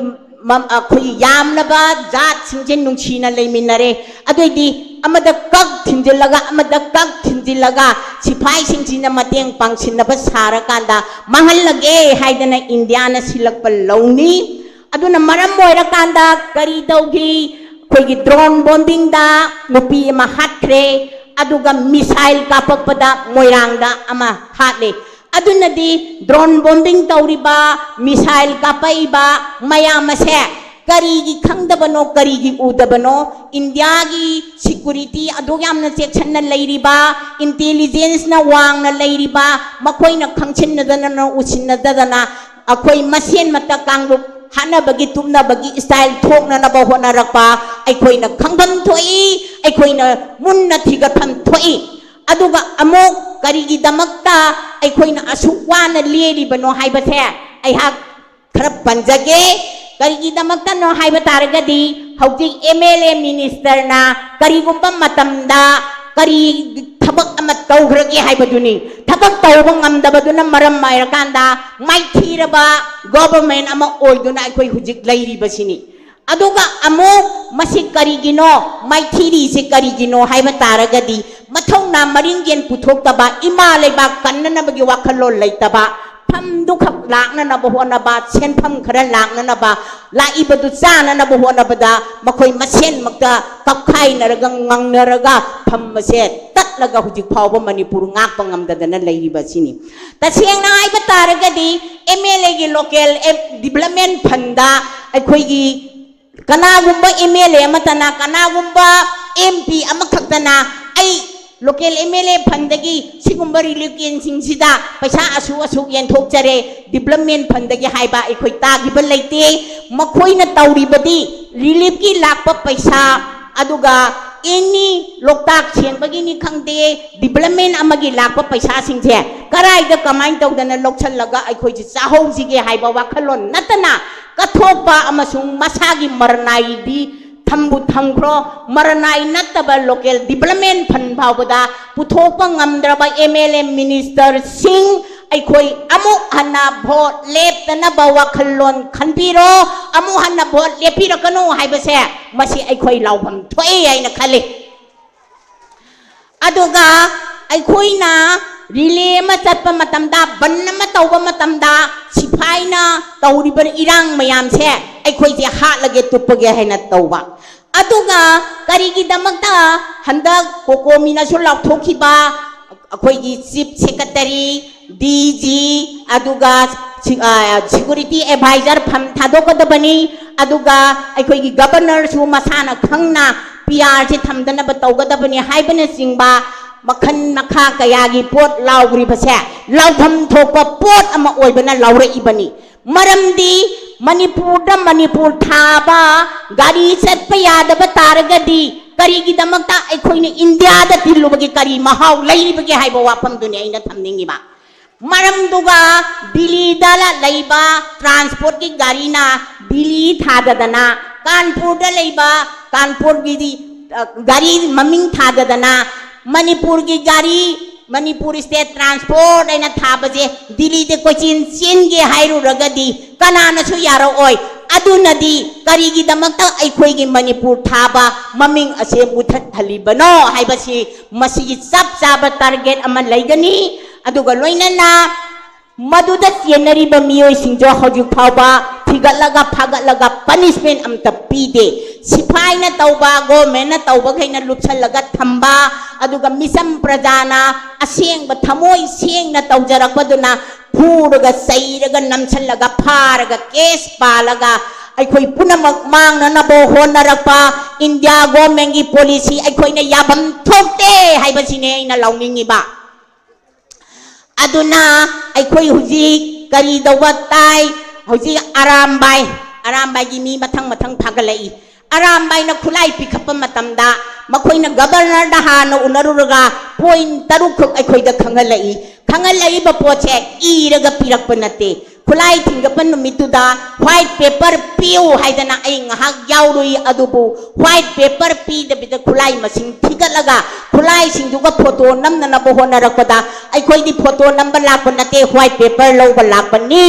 ꯃ-, ꯑꯩꯈꯣꯏꯒꯤ ꯌꯥꯝꯂꯕ ꯖꯥꯠꯁꯤꯡꯁꯦ ꯅꯨꯡꯁꯤꯅ ꯂꯩꯃꯤꯟꯅꯔꯦ꯫ ꯑꯗꯨꯏꯗꯤ ꯑꯃꯗ ꯀꯛ ꯊꯤꯟꯖꯤꯜꯂꯒ, ꯑꯃꯗ ꯀꯛ ꯊꯤꯟꯖꯤꯜꯂꯒ ꯁꯤꯐꯥꯏꯁꯤꯡꯁꯤꯅ ꯃꯇꯦꯡ ꯄꯥꯡꯁꯤꯟꯅꯕ ꯁꯥꯔꯀꯥꯟꯗ ꯃꯥꯡꯍꯜꯂꯒꯦ ꯍꯥꯏꯗꯅ ꯏꯟꯗꯤꯌꯥꯅ ꯁꯤꯜꯂꯛꯄ ꯂꯧꯅꯤ꯫ ꯑꯗꯨꯅ ꯃꯔꯝ ꯑꯣꯏꯔꯀꯥꯟꯗ ꯀꯔꯤ ꯇꯧꯈꯤ? ꯑꯩꯈꯣꯏꯒꯤ drone bombingꯗ ꯅꯨꯄꯤ ꯑꯃ ꯍꯥꯠꯈ꯭ꯔꯦ, ꯑꯗꯨꯒ missile ꯀꯥꯞꯄꯛꯄꯗ ꯃꯣꯏꯔꯥꯡꯗ ꯑꯃ ꯍꯥꯠꯂꯦ꯫ ꯑꯗꯨꯅꯗꯤ drone bombing ꯇꯧꯔꯤꯕ, missile ꯀꯥꯞꯄꯛꯏꯕ ꯃꯌꯥꯝ ꯑꯁꯦ ꯀꯔꯤꯒꯤ ꯈꯪꯗꯕꯅꯣ, ꯀꯔꯤꯒꯤ ꯎꯗꯕꯅꯣ? ꯏꯟꯗꯤꯌꯥꯒꯤ security ꯑꯗꯨꯛ ꯌꯥꯝꯅ ꯆꯦꯛꯁꯤꯟꯅ ꯂꯩꯔꯤꯕ, intelligenceꯅ ꯋꯥꯡꯅ ꯂꯩꯔꯤꯕ, ꯃꯈꯣꯏꯅ ꯈꯪꯁꯤꯟꯅꯗꯅ, ꯎꯁꯤꯟꯅꯗꯗꯅ ꯑꯩꯈꯣꯏ ꯃꯁꯦꯟꯃꯛꯇ ꯀꯥꯡꯂꯨꯞ ꯍꯥꯠꯅꯕꯒꯤ ꯇꯨꯞꯅꯕꯒꯤ style ꯊꯣꯛꯅꯅꯕ ꯍꯣꯠꯅꯔꯛꯄ ꯑꯩꯈꯣꯏꯅ ꯈꯪꯐꯝ ꯊꯣꯛꯏ, ꯑꯩꯈꯣꯏꯅ ꯃꯨꯟꯅ ꯊꯤꯒꯠꯐꯝ ꯊꯣꯛꯏ꯫ ꯑꯗꯨꯒ ꯑꯃꯨꯛ ꯀꯔꯤꯒꯤꯗꯃꯛꯇ ꯑꯩꯈꯣꯏꯅ ꯑꯁꯨꯛ ꯋꯥꯅ ꯂꯦꯜꯂꯤꯕꯅꯣ ꯍꯥꯏꯕꯁꯦ ꯑꯩꯍꯥꯛ ꯈꯔ ꯄꯟꯖꯒꯦ꯫ ꯀꯔꯤꯒꯤꯗꯃꯛꯇꯅꯣ ꯍꯥꯏꯕ ꯇꯥꯔꯒꯗꯤ ꯍꯧꯖꯤꯛ M L A ministerꯅ ꯀꯔꯤꯒꯨꯝꯕ ꯃꯇꯝꯗ ꯀꯔꯤ ꯊꯕꯛ ꯑꯃ ꯇꯧꯈ꯭ꯔꯒꯦ ꯍꯥꯏꯕꯗꯨꯅꯤ꯫ ꯊꯕꯛ ꯇꯧꯕ ꯉꯝꯗꯕꯗꯨꯅ ꯃꯔꯝ ꯑꯣꯏꯔꯀꯥꯟꯗ ꯃꯥꯏꯊꯤꯔꯕ government ꯑꯃ ꯑꯣꯏꯗꯨꯅ ꯑꯩꯈꯣꯏ ꯍꯧꯖꯤꯛ ꯂꯩꯔꯤꯕꯁꯤꯅꯤ꯫ ꯑꯗꯨꯒ ꯑꯃꯨꯛ ꯃꯁꯤ ꯀꯔꯤꯒꯤꯅꯣ, ꯃꯥꯏꯊꯤꯔꯤꯁꯤ ꯀꯔꯤꯒꯤꯅꯣ ꯍꯥꯏꯕ ꯇꯥꯔꯒꯗꯤ ꯃꯊꯧꯅꯥ ꯃꯔꯤꯡꯖꯦꯜ ꯄꯨꯊꯣꯛꯇꯕ, ꯏꯃꯥ ꯂꯩꯕꯥꯛ ꯀꯟꯅꯅꯕꯒꯤ ꯋꯥꯈꯜꯂꯣꯟ ꯂꯩꯇꯕ, ꯐꯝꯗꯨꯈꯛ ꯂꯥꯛꯅꯅꯕ ꯍꯣꯠꯅꯕ, ꯁꯦꯟꯐꯝ ꯈꯔ ꯂꯥꯛꯅꯅꯕ, ꯂꯥꯛꯏꯕꯗꯨ ꯆꯥꯅꯅꯕ ꯍꯣꯠꯅꯕꯗ ꯃꯈꯣꯏ ꯃꯁꯦꯟꯃꯛꯇ ꯀꯞꯈꯥꯏꯅꯔꯒ ꯉꯪꯅꯔꯒ ꯐꯝꯕꯁꯦ ꯇꯠꯂꯒ ꯍꯧꯖꯤꯛ ꯐꯥꯎꯕ ꯃꯅꯤꯄꯨꯔ ꯉꯥꯛꯄ ꯉꯝꯗꯗꯅ ꯂꯩꯔꯤꯕ ꯑꯁꯤꯅꯤ꯫ ꯇꯁꯦꯡꯅ ꯍꯥꯏꯕ ꯇꯥꯔꯒꯗꯤ M L Aꯒꯤ local development fundꯗ ꯑꯩꯈꯣꯏꯒꯤ ꯀꯅꯥꯒꯨꯝꯕ M L A ꯑꯃꯠꯇꯅ, ꯀꯅꯥꯒꯨꯝꯕ M P ꯑꯃꯈꯛꯇꯅ ꯑꯩ ꯂꯣꯀꯦꯜ ꯑꯦꯝ ꯑꯦꯜ ꯑꯦ ꯐꯟꯗꯒꯤ ꯁꯤꯒꯨꯝꯕ ꯔꯤꯂꯤꯐ ꯀꯦꯝꯁꯤꯡꯁꯤꯗ ꯄꯩꯁꯥ ꯑꯁꯨꯛ ꯑꯁꯨꯛ ꯌꯦꯟꯊꯣꯛꯆꯔꯦ ꯗꯤꯕ꯭ꯂꯞꯃꯦꯟ ꯐꯟꯗꯒꯤ ꯍꯥꯏꯕ ꯑꯩꯈꯣꯏ ꯇꯥꯈꯤꯕ ꯂꯩꯇꯦ꯫ ꯃꯈꯣꯏꯅ ꯇꯧꯔꯤꯕꯗꯤ ꯔꯤꯂꯤꯐꯀꯤ ꯂꯥꯛꯄ ꯄꯩꯁꯥ, ꯑꯗꯨꯒ ꯑꯦꯅꯤ ꯂꯣꯛꯇꯥꯛ ꯁꯦꯡꯕꯒꯤꯅꯤ ꯈꯪꯗꯦ, ꯗꯤꯕ꯭ꯂꯞꯃꯦꯟ ꯑꯃꯒꯤ ꯂꯥꯛꯄ ꯄꯩꯁꯥꯁꯤꯡꯁꯦ ꯀꯔꯥꯏꯗ ꯀꯃꯥꯏꯅ ꯇꯧꯗꯅ ꯂꯧꯁꯤꯜꯂꯒ ꯑꯩꯈꯣꯏꯁꯦ ꯆꯥꯍꯧꯁꯤꯒꯦ ꯍꯥꯏꯕ ꯋꯥꯈꯜꯂꯣꯟ ꯅꯠꯇꯅ ꯀꯠꯊꯣꯛꯄ ꯑꯃꯁꯨꯡ ꯃꯁꯥꯒꯤ ꯃꯔꯅꯥꯏꯗꯤ ꯊꯝꯕꯨ ꯊꯝꯈ꯭ꯔꯣ, ꯃꯔꯅꯥꯏ ꯅꯠꯇꯕ ꯂꯣꯀꯦꯜ ꯗꯤꯕ꯭ꯂꯞꯃꯦꯟ ꯐꯟ ꯐꯥꯎꯕꯗ ꯄꯨꯊꯣꯛꯄ ꯉꯝꯗ꯭ꯔꯕ ꯑꯦꯝ ꯑꯦꯜ ꯑꯦ ꯃꯤꯅꯤꯁꯇꯔꯁꯤꯡ ꯑꯩꯈꯣꯏ ꯑꯃꯨꯛ ꯍꯟꯅ ꯚꯣꯠ ꯂꯦꯞꯇꯅꯕ ꯋꯥꯈꯜꯂꯣꯟ ꯈꯟꯕꯤꯔꯣ, ꯑꯃꯨꯛ ꯍꯟꯅ ꯚꯣꯠ ꯂꯦꯞꯄꯤꯔꯛꯀꯅꯨ ꯍꯥꯏꯕꯁꯦ ꯃꯁꯤ ꯑꯩꯈꯣꯏ ꯂꯥꯎꯐꯝ ꯊꯣꯛꯑꯦ ꯍꯥꯏꯅ ꯈꯜꯂꯤ꯫ ꯑꯗꯨꯒ ꯑꯩꯈꯣꯏꯅ ꯔꯤꯂꯦ ꯑꯃ ꯆꯠꯄ ꯃꯇꯝꯗ, ꯕꯟ ꯑꯃ ꯇꯧꯕ ꯃꯇꯝꯗ, ꯁꯤꯐꯥꯏꯅ ꯇꯧꯔꯤꯕ ꯏꯔꯥꯡ ꯃꯌꯥꯝꯁꯦ ꯑꯩꯈꯣꯏꯁꯦ ꯍꯥꯠꯂꯒꯦ ꯇꯨꯞꯄꯒꯦ ꯍꯥꯏꯅ ꯇꯧꯕ꯫ ꯑꯗꯨꯒ ꯀꯔꯤꯒꯤꯗꯃꯛꯇ ꯍꯟꯗꯛ ꯀꯣꯀꯣꯃꯤꯅꯁꯨ ꯂꯥꯎꯊꯣꯛꯈꯤꯕ ꯑꯩꯈꯣꯏꯒꯤ ꯆꯤꯐ ꯁꯦꯀ꯭ꯔꯦꯇꯔꯤ, ꯗꯤ ꯖꯤ, ꯑꯗꯨꯒ ꯁꯤ-, ꯑ, ꯁꯦꯀ꯭ꯌꯨꯔꯤꯇꯤ ꯑꯦꯗꯚꯥꯏꯖꯔ ꯐꯝ ꯊꯥꯗꯣꯛꯀꯗꯕꯅꯤ, ꯑꯗꯨꯒ ꯑꯩꯈꯣꯏꯒꯤ ꯒꯕꯔꯅꯔꯁꯨ ꯃꯁꯥꯅ ꯈꯪꯅ ꯄꯤ ꯑꯥꯔꯁꯤ ꯊꯝꯗꯅꯕ ꯇꯧꯒꯗꯕꯅꯤ ꯍꯥꯏꯕꯅꯆꯤꯡꯕ ꯃꯈꯜ ꯃꯈꯥ ꯀꯌꯥꯒꯤ ꯄꯣꯠ ꯂꯥꯎꯈ꯭ꯔꯤꯕꯁꯦ ꯂꯥꯎꯐꯝ ꯊꯣꯛꯄ ꯄꯣꯠ ꯑꯃ ꯑꯣꯏꯕꯅ ꯂꯥꯎꯔꯛꯏꯕꯅꯤ꯫ ꯃꯔꯝꯗꯤ ꯃꯅꯤꯄꯨꯔꯗ ꯃꯅꯤꯄꯨꯔ ꯊꯥꯕ ꯒꯥꯔꯤ ꯆꯠꯄ ꯌꯥꯗꯕ ꯇꯥꯔꯒꯗꯤ ꯀꯔꯤꯒꯤꯗꯃꯛꯇ ꯑꯩꯈꯣꯏꯅ ꯏꯟꯗꯤꯌꯥꯗ ꯇꯤꯜꯂꯨꯕꯒꯤ ꯀꯔꯤ ꯃꯍꯥꯎ ꯂꯩꯔꯤꯕꯒꯦ ꯍꯥꯏꯕ ꯋꯥꯐꯝꯗꯨꯅꯤ ꯑꯩꯅ ꯊꯝꯅꯤꯡꯉꯤꯕ꯫ ꯃꯔꯝꯗꯨꯒ ꯗꯤꯜꯂꯤꯗ ꯂꯩꯕ ꯇ꯭ꯔꯥꯟꯁꯄꯣꯔꯠꯀꯤ ꯒꯥꯔꯤꯅ ꯗꯤꯜꯂꯤ ꯊꯥꯗꯗꯅ, ꯀꯥꯟꯄꯨꯔꯗ ꯂꯩꯕ ꯀꯥꯟꯄꯨꯔꯒꯤꯗꯤ, ꯑ, ꯒꯥꯔꯤ ꯃꯃꯤꯡ ꯊꯥꯗꯗꯅ, ꯃꯅꯤꯄꯨꯔꯒꯤ ꯒꯥꯔꯤ, ꯃꯅꯤꯄꯨꯔ ꯁ꯭ꯇꯦꯠ ꯇ꯭ꯔꯥꯟꯁꯄꯣꯔꯠ ꯍꯥꯏꯅ ꯊꯥꯕꯁꯦ ꯗꯤꯜꯂꯤꯗ ꯀꯣꯏꯆꯦꯟ ꯆꯦꯟꯒꯦ ꯍꯥꯏꯔꯨꯔꯒꯗꯤ ꯀꯅꯥꯅꯁꯨ ꯌꯥꯔꯛꯑꯣꯏ꯫ ꯑꯗꯨꯅꯗꯤ ꯀꯔꯤꯒꯤꯗꯃꯛꯇ ꯑꯩꯈꯣꯏꯒꯤ ꯃꯅꯤꯄꯨꯔ ꯊꯥꯕ ꯃꯃꯤꯡ ꯑꯁꯦ ꯃꯨꯊꯠꯍꯜꯂꯤꯕꯅꯣ ꯍꯥꯏꯕꯁꯤ ꯃꯁꯤꯒꯤ ꯆꯞ ꯆꯥꯕ ꯇꯥꯔꯒꯦꯠ ꯑꯃ ꯂꯩꯒꯅꯤ꯫ ꯑꯗꯨꯒ ꯂꯣꯏꯅꯅ ꯃꯗꯨꯗ ꯆꯦꯟꯅꯔꯤꯕ ꯃꯤꯑꯣꯏꯁꯤꯡꯁꯨ ꯍꯧꯖꯤꯛ ꯐꯥꯎꯕ ꯊꯤꯒꯠꯂꯒ ꯐꯥꯒꯠꯂꯒ ꯄꯅꯤꯁꯃꯦꯟ ꯑꯝꯇ ꯄꯤꯗꯦ꯫ ꯁꯤꯐꯥꯏꯅ ꯇꯧꯕ, ꯒꯣꯔꯃꯦꯟꯅ ꯇꯧꯕꯈꯩꯅ ꯂꯨꯞꯁꯜꯂꯒ ꯊꯝꯕ, ꯑꯗꯨꯒ ꯃꯤꯆꯝ ꯄ꯭ꯔꯖꯥꯅ ꯑꯁꯦꯡꯕ ꯊꯃꯣꯏ ꯁꯦꯡꯅ ꯇꯧꯖꯔꯛꯄꯗꯨꯅ ꯐꯨꯔꯒ, ꯆꯩꯔꯒ, ꯅꯝꯁꯜꯂꯒ, ꯐꯥꯔꯒ, ꯀꯦꯁ ꯄꯥꯜꯂꯒ ꯑꯩꯈꯣꯏ ꯄꯨꯝꯅꯃꯛ ꯃꯥꯡꯅꯅꯕ ꯍꯣꯠꯅꯔꯛꯄ ꯏꯟꯗꯤꯌꯥ ꯒꯣꯔꯃꯦꯟꯒꯤ ꯄꯣꯂꯤꯁꯤ ꯑꯩꯈꯣꯏꯅ ꯌꯥꯐꯝ ꯊꯣꯛꯇꯦ ꯍꯥꯏꯕꯁꯤꯅꯦ ꯑꯩꯅ ꯂꯥꯎꯅꯤꯡꯉꯤꯕ꯫ ꯑꯗꯨꯅ ꯑꯩꯈꯣꯏ ꯍꯧꯖꯤꯛ ꯀꯔꯤ ꯇꯧꯕ ꯇꯥꯏ? ꯍꯧꯖꯤꯛ ꯑꯔꯥꯝꯕꯥꯏ, ꯑꯔꯥꯝꯕꯥꯏꯒꯤ ꯃꯤ ꯃꯊꯪ ꯃꯊꯪ ꯊꯥꯒꯠꯂꯛꯏ꯫ ꯑꯔꯥꯝꯕꯥꯏꯅ ꯈꯨꯠꯂꯥꯏ ꯄꯤꯈꯠꯄ ꯃꯇꯝꯗ ꯃꯈꯣꯏꯅ ꯒꯕꯔꯅꯔꯗ ꯍꯥꯟꯅ ꯎꯅꯔꯨꯔꯒ ꯄꯣꯏꯟ ꯇꯔꯨꯛꯈꯛ ꯑꯩꯈꯣꯏꯗ ꯈꯪꯍꯜꯂꯛꯏ꯫ ꯈꯪꯍꯜꯂꯛꯏꯕ ꯄꯣꯠꯁꯦ ꯏꯔꯒ ꯄꯤꯔꯛꯄ ꯅꯠꯇꯦ꯫ ꯈꯨꯠꯂꯥꯏ ꯊꯤꯡꯒꯠꯄ ꯅꯨꯃꯤꯠꯇꯨꯗ ꯋꯥꯏꯠ ꯄꯦꯄꯔ ꯄꯤꯌꯨ ꯍꯥꯏꯗꯅ ꯑꯩ ꯉꯥꯏꯍꯥꯛ ꯌꯥꯎꯔꯨꯏ, ꯑꯗꯨꯕꯨ ꯋꯥꯏꯠ ꯄꯦꯄꯔ ꯄꯤꯗꯕꯤꯗ ꯈꯨꯠꯂꯥꯏ ꯃꯁꯤꯡ ꯊꯤꯒꯠꯂꯒ ꯈꯨꯠꯂꯥꯏꯁꯤꯡꯗꯨꯒ ꯐꯣꯇꯣ ꯅꯝꯅꯅꯕ ꯍꯣꯠꯅꯔꯛꯄꯗ ꯑꯩꯈꯣꯏꯗꯤ ꯐꯣꯇꯣ ꯅꯝꯕ ꯂꯥꯛꯄ ꯅꯠꯇꯦ, ꯋꯥꯏꯠ ꯄꯦꯄꯔ ꯂꯧꯕ ꯂꯥꯛꯄꯅꯤ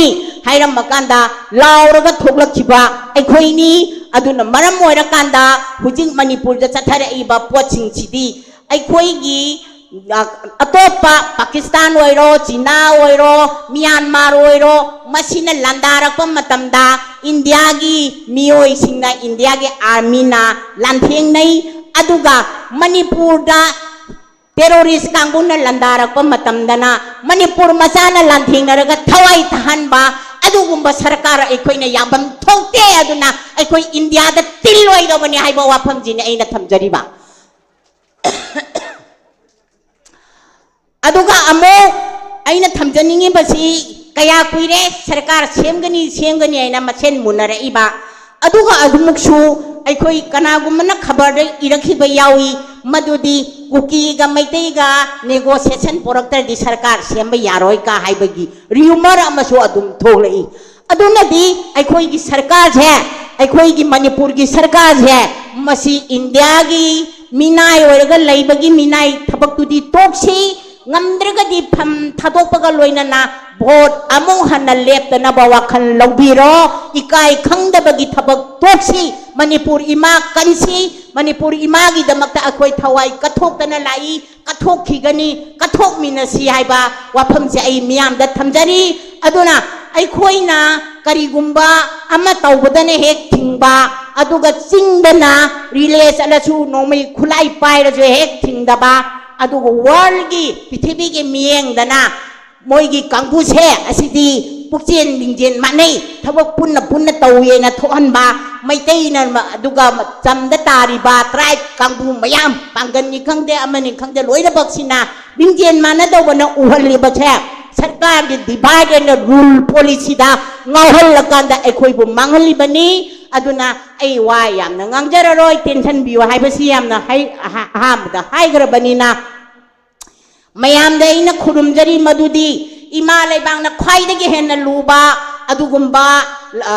ꯍꯥꯏꯔꯝꯃꯀꯥꯟꯗ ꯂꯥꯎꯔꯒ ꯊꯣꯛꯂꯛꯈꯤꯕ ꯑꯩꯈꯣꯏꯅꯤ꯫ ꯑꯗꯨꯅ ꯃꯔꯝ ꯑꯣꯏꯔꯀꯥꯟꯗ ꯍꯧꯖꯤꯛ ꯃꯅꯤꯄꯨꯔꯗ ꯆꯠꯊꯔꯛꯏꯕ ꯄꯣꯠꯁꯤꯡꯁꯤꯗꯤ ꯑꯩꯈꯣꯏꯒꯤ ꯑꯇꯣꯞꯄ ꯄꯥꯀꯤꯁꯇꯥꯟ ꯑꯣꯏꯔꯣ, ꯆꯤꯅꯥ ꯑꯣꯏꯔꯣ, ꯃ꯭ꯌꯥꯟꯃꯥꯔ ꯑꯣꯏꯔꯣ, ꯃꯁꯤꯅ ꯂꯥꯟꯗꯥꯔꯛꯄ ꯃꯇꯝꯗ ꯏꯟꯗꯤꯌꯥꯒꯤ ꯃꯤꯑꯣꯏꯁꯤꯡꯅ, ꯏꯟꯗꯤꯌꯥꯒꯤ ꯑꯥꯔꯃꯤꯅ ꯂꯥꯟꯊꯦꯡꯅꯩ꯫ ꯑꯗꯨꯒ ꯃꯅꯤꯄꯨꯔꯗ ꯇꯦꯔꯣꯔꯤꯁ ꯀꯥꯡꯕꯨꯅ ꯂꯥꯟꯗꯥꯔꯛꯄ ꯃꯇꯝꯗꯅ ꯃꯅꯤꯄꯨꯔ ꯃꯆꯥꯅ ꯂꯥꯟꯊꯦꯡꯅꯔꯒ ꯊꯋꯥꯏ ꯊꯥꯍꯟꯕ ꯑꯗꯨꯒꯨꯝꯕ ꯁꯔꯀꯥꯔ ꯑꯩꯈꯣꯏꯅ ꯌꯥꯐꯝ ꯊꯣꯛꯇꯦ꯫ ꯑꯗꯨꯅ ꯑꯩꯈꯣꯏ ꯏꯟꯗꯤꯌꯥꯗ ꯇꯤꯜꯂꯣꯏꯗꯕꯅꯤ ꯍꯥꯏꯕ ꯋꯥꯐꯝꯁꯤꯅꯤ ꯑꯩꯅ ꯊꯝꯖꯔꯤꯕ꯫ ꯑꯗꯨꯒ ꯑꯃꯨꯛ ꯑꯩꯅ ꯊꯝꯖꯅꯤꯡꯉꯤꯕꯁꯤ, ꯀꯌꯥ ꯀꯨꯏꯔꯦ ꯁꯔꯀꯥꯔ ꯁꯦꯝꯒꯅꯤ, ꯁꯦꯝꯒꯅꯤ ꯍꯥꯏꯅ ꯃꯁꯦꯟ ꯃꯨꯟꯅꯔꯛꯏꯕ, ꯑꯗꯨꯒ ꯑꯗꯨꯃꯛꯁꯨ ꯑꯩꯈꯣꯏ ꯀꯅꯥꯒꯨꯝꯕꯅ ꯈꯕꯔꯗ ꯏꯔꯛꯈꯤꯕ ꯌꯥꯎꯏ, ꯃꯗꯨꯗꯤ ꯀꯨꯀꯤꯒ ꯃꯩꯇꯩꯒ ꯅꯦꯒꯣꯁꯤꯌꯦꯁꯟ ꯄꯣꯔꯛꯇ꯭ꯔꯗꯤ ꯁꯔꯀꯥꯔ ꯁꯦꯝꯕ ꯌꯥꯔꯣꯏ ꯀ ꯍꯥꯏꯕꯒꯤ ꯔꯤꯌꯨꯃꯔ ꯑꯃꯁꯨ ꯑꯗꯨꯝ ꯊꯣꯛꯂꯛꯏ꯫ ꯑꯗꯨꯅꯗꯤ ꯑꯩꯈꯣꯏꯒꯤ ꯁꯔꯀꯥꯔꯁꯦ, ꯑꯩꯈꯣꯏꯒꯤ ꯃꯅꯤꯄꯨꯔꯒꯤ ꯁꯔꯀꯥꯔꯁꯦ, ꯃꯁꯤ ꯏꯟꯗꯤꯌꯥꯒꯤ ꯃꯤꯅꯥꯏ ꯑꯣꯏꯔꯒ ꯂꯩꯕꯒꯤ ꯃꯤꯅꯥꯏ ꯊꯕꯛꯇꯨꯗꯤ ꯇꯣꯛꯁꯤ, ꯉꯝꯗ꯭ꯔꯒꯗꯤ ꯐꯝ ꯊꯥꯗꯣꯛꯄꯒ ꯂꯣꯏꯅꯅ ꯚꯣꯠ ꯑꯃꯨꯛ ꯍꯟꯅ ꯂꯦꯞꯇꯅꯕ ꯋꯥꯈꯜ ꯂꯧꯕꯤꯔꯣ꯫ ꯏꯀꯥꯏ ꯈꯪꯗꯕꯒꯤ ꯊꯕꯛ ꯇꯣꯛꯁꯤ꯫ ꯃꯅꯤꯄꯨꯔ ꯏꯃꯥ ꯀꯟꯁꯤ꯫ ꯃꯅꯤꯄꯨꯔ ꯏꯃꯥꯒꯤꯗꯃꯛꯇ ꯑꯩꯈꯣꯏ ꯊꯋꯥꯏ ꯀꯠꯊꯣꯛꯇꯅ ꯂꯥꯛꯏ, ꯀꯠꯊꯣꯛꯈꯤꯒꯅꯤ, ꯀꯠꯊꯣꯛꯃꯤꯟꯅꯁꯤ ꯍꯥꯏꯕ ꯋꯥꯐꯝꯁꯦ ꯑꯩ ꯃꯤꯌꯥꯝꯗ ꯊꯝꯖꯔꯤ꯫ ꯑꯗꯨꯅ ꯑꯩꯈꯣꯏꯅ ꯀꯔꯤꯒꯨꯝꯕ ꯑꯃ ꯇꯧꯕꯗꯅ ꯍꯦꯛ ꯊꯤꯡꯕ, ꯑꯗꯨꯒ ꯆꯤꯡꯗꯅ ꯔꯤꯂꯦ ꯆꯠꯂꯁꯨ, ꯅꯣꯡꯃꯩ ꯈꯨꯠꯂꯥꯏ ꯄꯥꯏꯔꯁꯨ ꯍꯦꯛ ꯊꯤꯡꯗꯕ, ꯑꯗꯨꯒ ꯋꯥꯔꯜꯒꯤ, ꯄ꯭ꯔꯤꯊꯤꯕꯤꯒꯤ ꯃꯤꯠꯌꯦꯡꯗꯅ ꯃꯣꯏꯒꯤ ꯀꯥꯡꯕꯨꯁꯦ ꯑꯁꯤꯗꯤ ꯄꯨꯛꯆꯦꯟ ꯂꯤꯡꯖꯦꯜ ꯃꯥꯟꯅꯩ, ꯊꯕꯛ ꯄꯨꯟꯅ ꯄꯨꯟꯅ ꯇꯧꯋꯦꯅ ꯊꯣꯛꯍꯟꯕ, ꯃꯩꯇꯩꯅ ꯃ-, ꯑꯗꯨꯒ ꯆꯝꯗ ꯇꯥꯔꯤꯕ ꯇ꯭ꯔꯥꯏꯕ ꯀꯥꯡꯕꯨ ꯃꯌꯥꯝ, ꯄꯥꯡꯒꯜꯅꯤ ꯈꯪꯗꯦ, ꯑꯃꯅꯤ ꯈꯪꯗꯦ, ꯂꯣꯏꯅꯃꯛꯁꯤꯅ ꯂꯤꯡꯖꯦꯜ ꯃꯥꯟꯅꯗꯧꯕꯅ ꯎꯍꯜꯂꯤꯕꯁꯦ ꯁꯔꯀꯥꯔꯒꯤ divide and rule policyꯗ ꯉꯥꯎꯍꯜꯂꯀꯥꯟꯗ ꯑꯩꯈꯣꯏꯕꯨ ꯃꯥꯡꯍꯜꯂꯤꯕꯅꯤ꯫ ꯑꯗꯨꯅ ꯑꯩ ꯋꯥ ꯌꯥꯝꯅ ꯉꯥꯡꯖꯔꯔꯣꯏ, ꯇꯦꯟꯁꯟꯕꯤꯌꯨ ꯍꯥꯏꯕꯁꯤ ꯌꯥꯝꯅ ꯍꯩ-, ꯑꯍꯥ-, ꯑꯍꯥꯟꯕꯗ ꯍꯥꯏꯈ꯭ꯔꯕꯅꯤꯅ꯫ ꯃꯌꯥꯝꯗ ꯑꯩꯅ ꯈꯨꯔꯨꯝꯖꯔꯤ ꯃꯗꯨꯗꯤ ꯏꯃꯥ ꯂꯩꯕꯥꯛꯅ ꯈ꯭ꯋꯥꯏꯗꯒꯤ ꯍꯦꯟꯅ ꯂꯨꯕ ꯑꯗꯨꯒꯨꯝꯕ, ꯑ,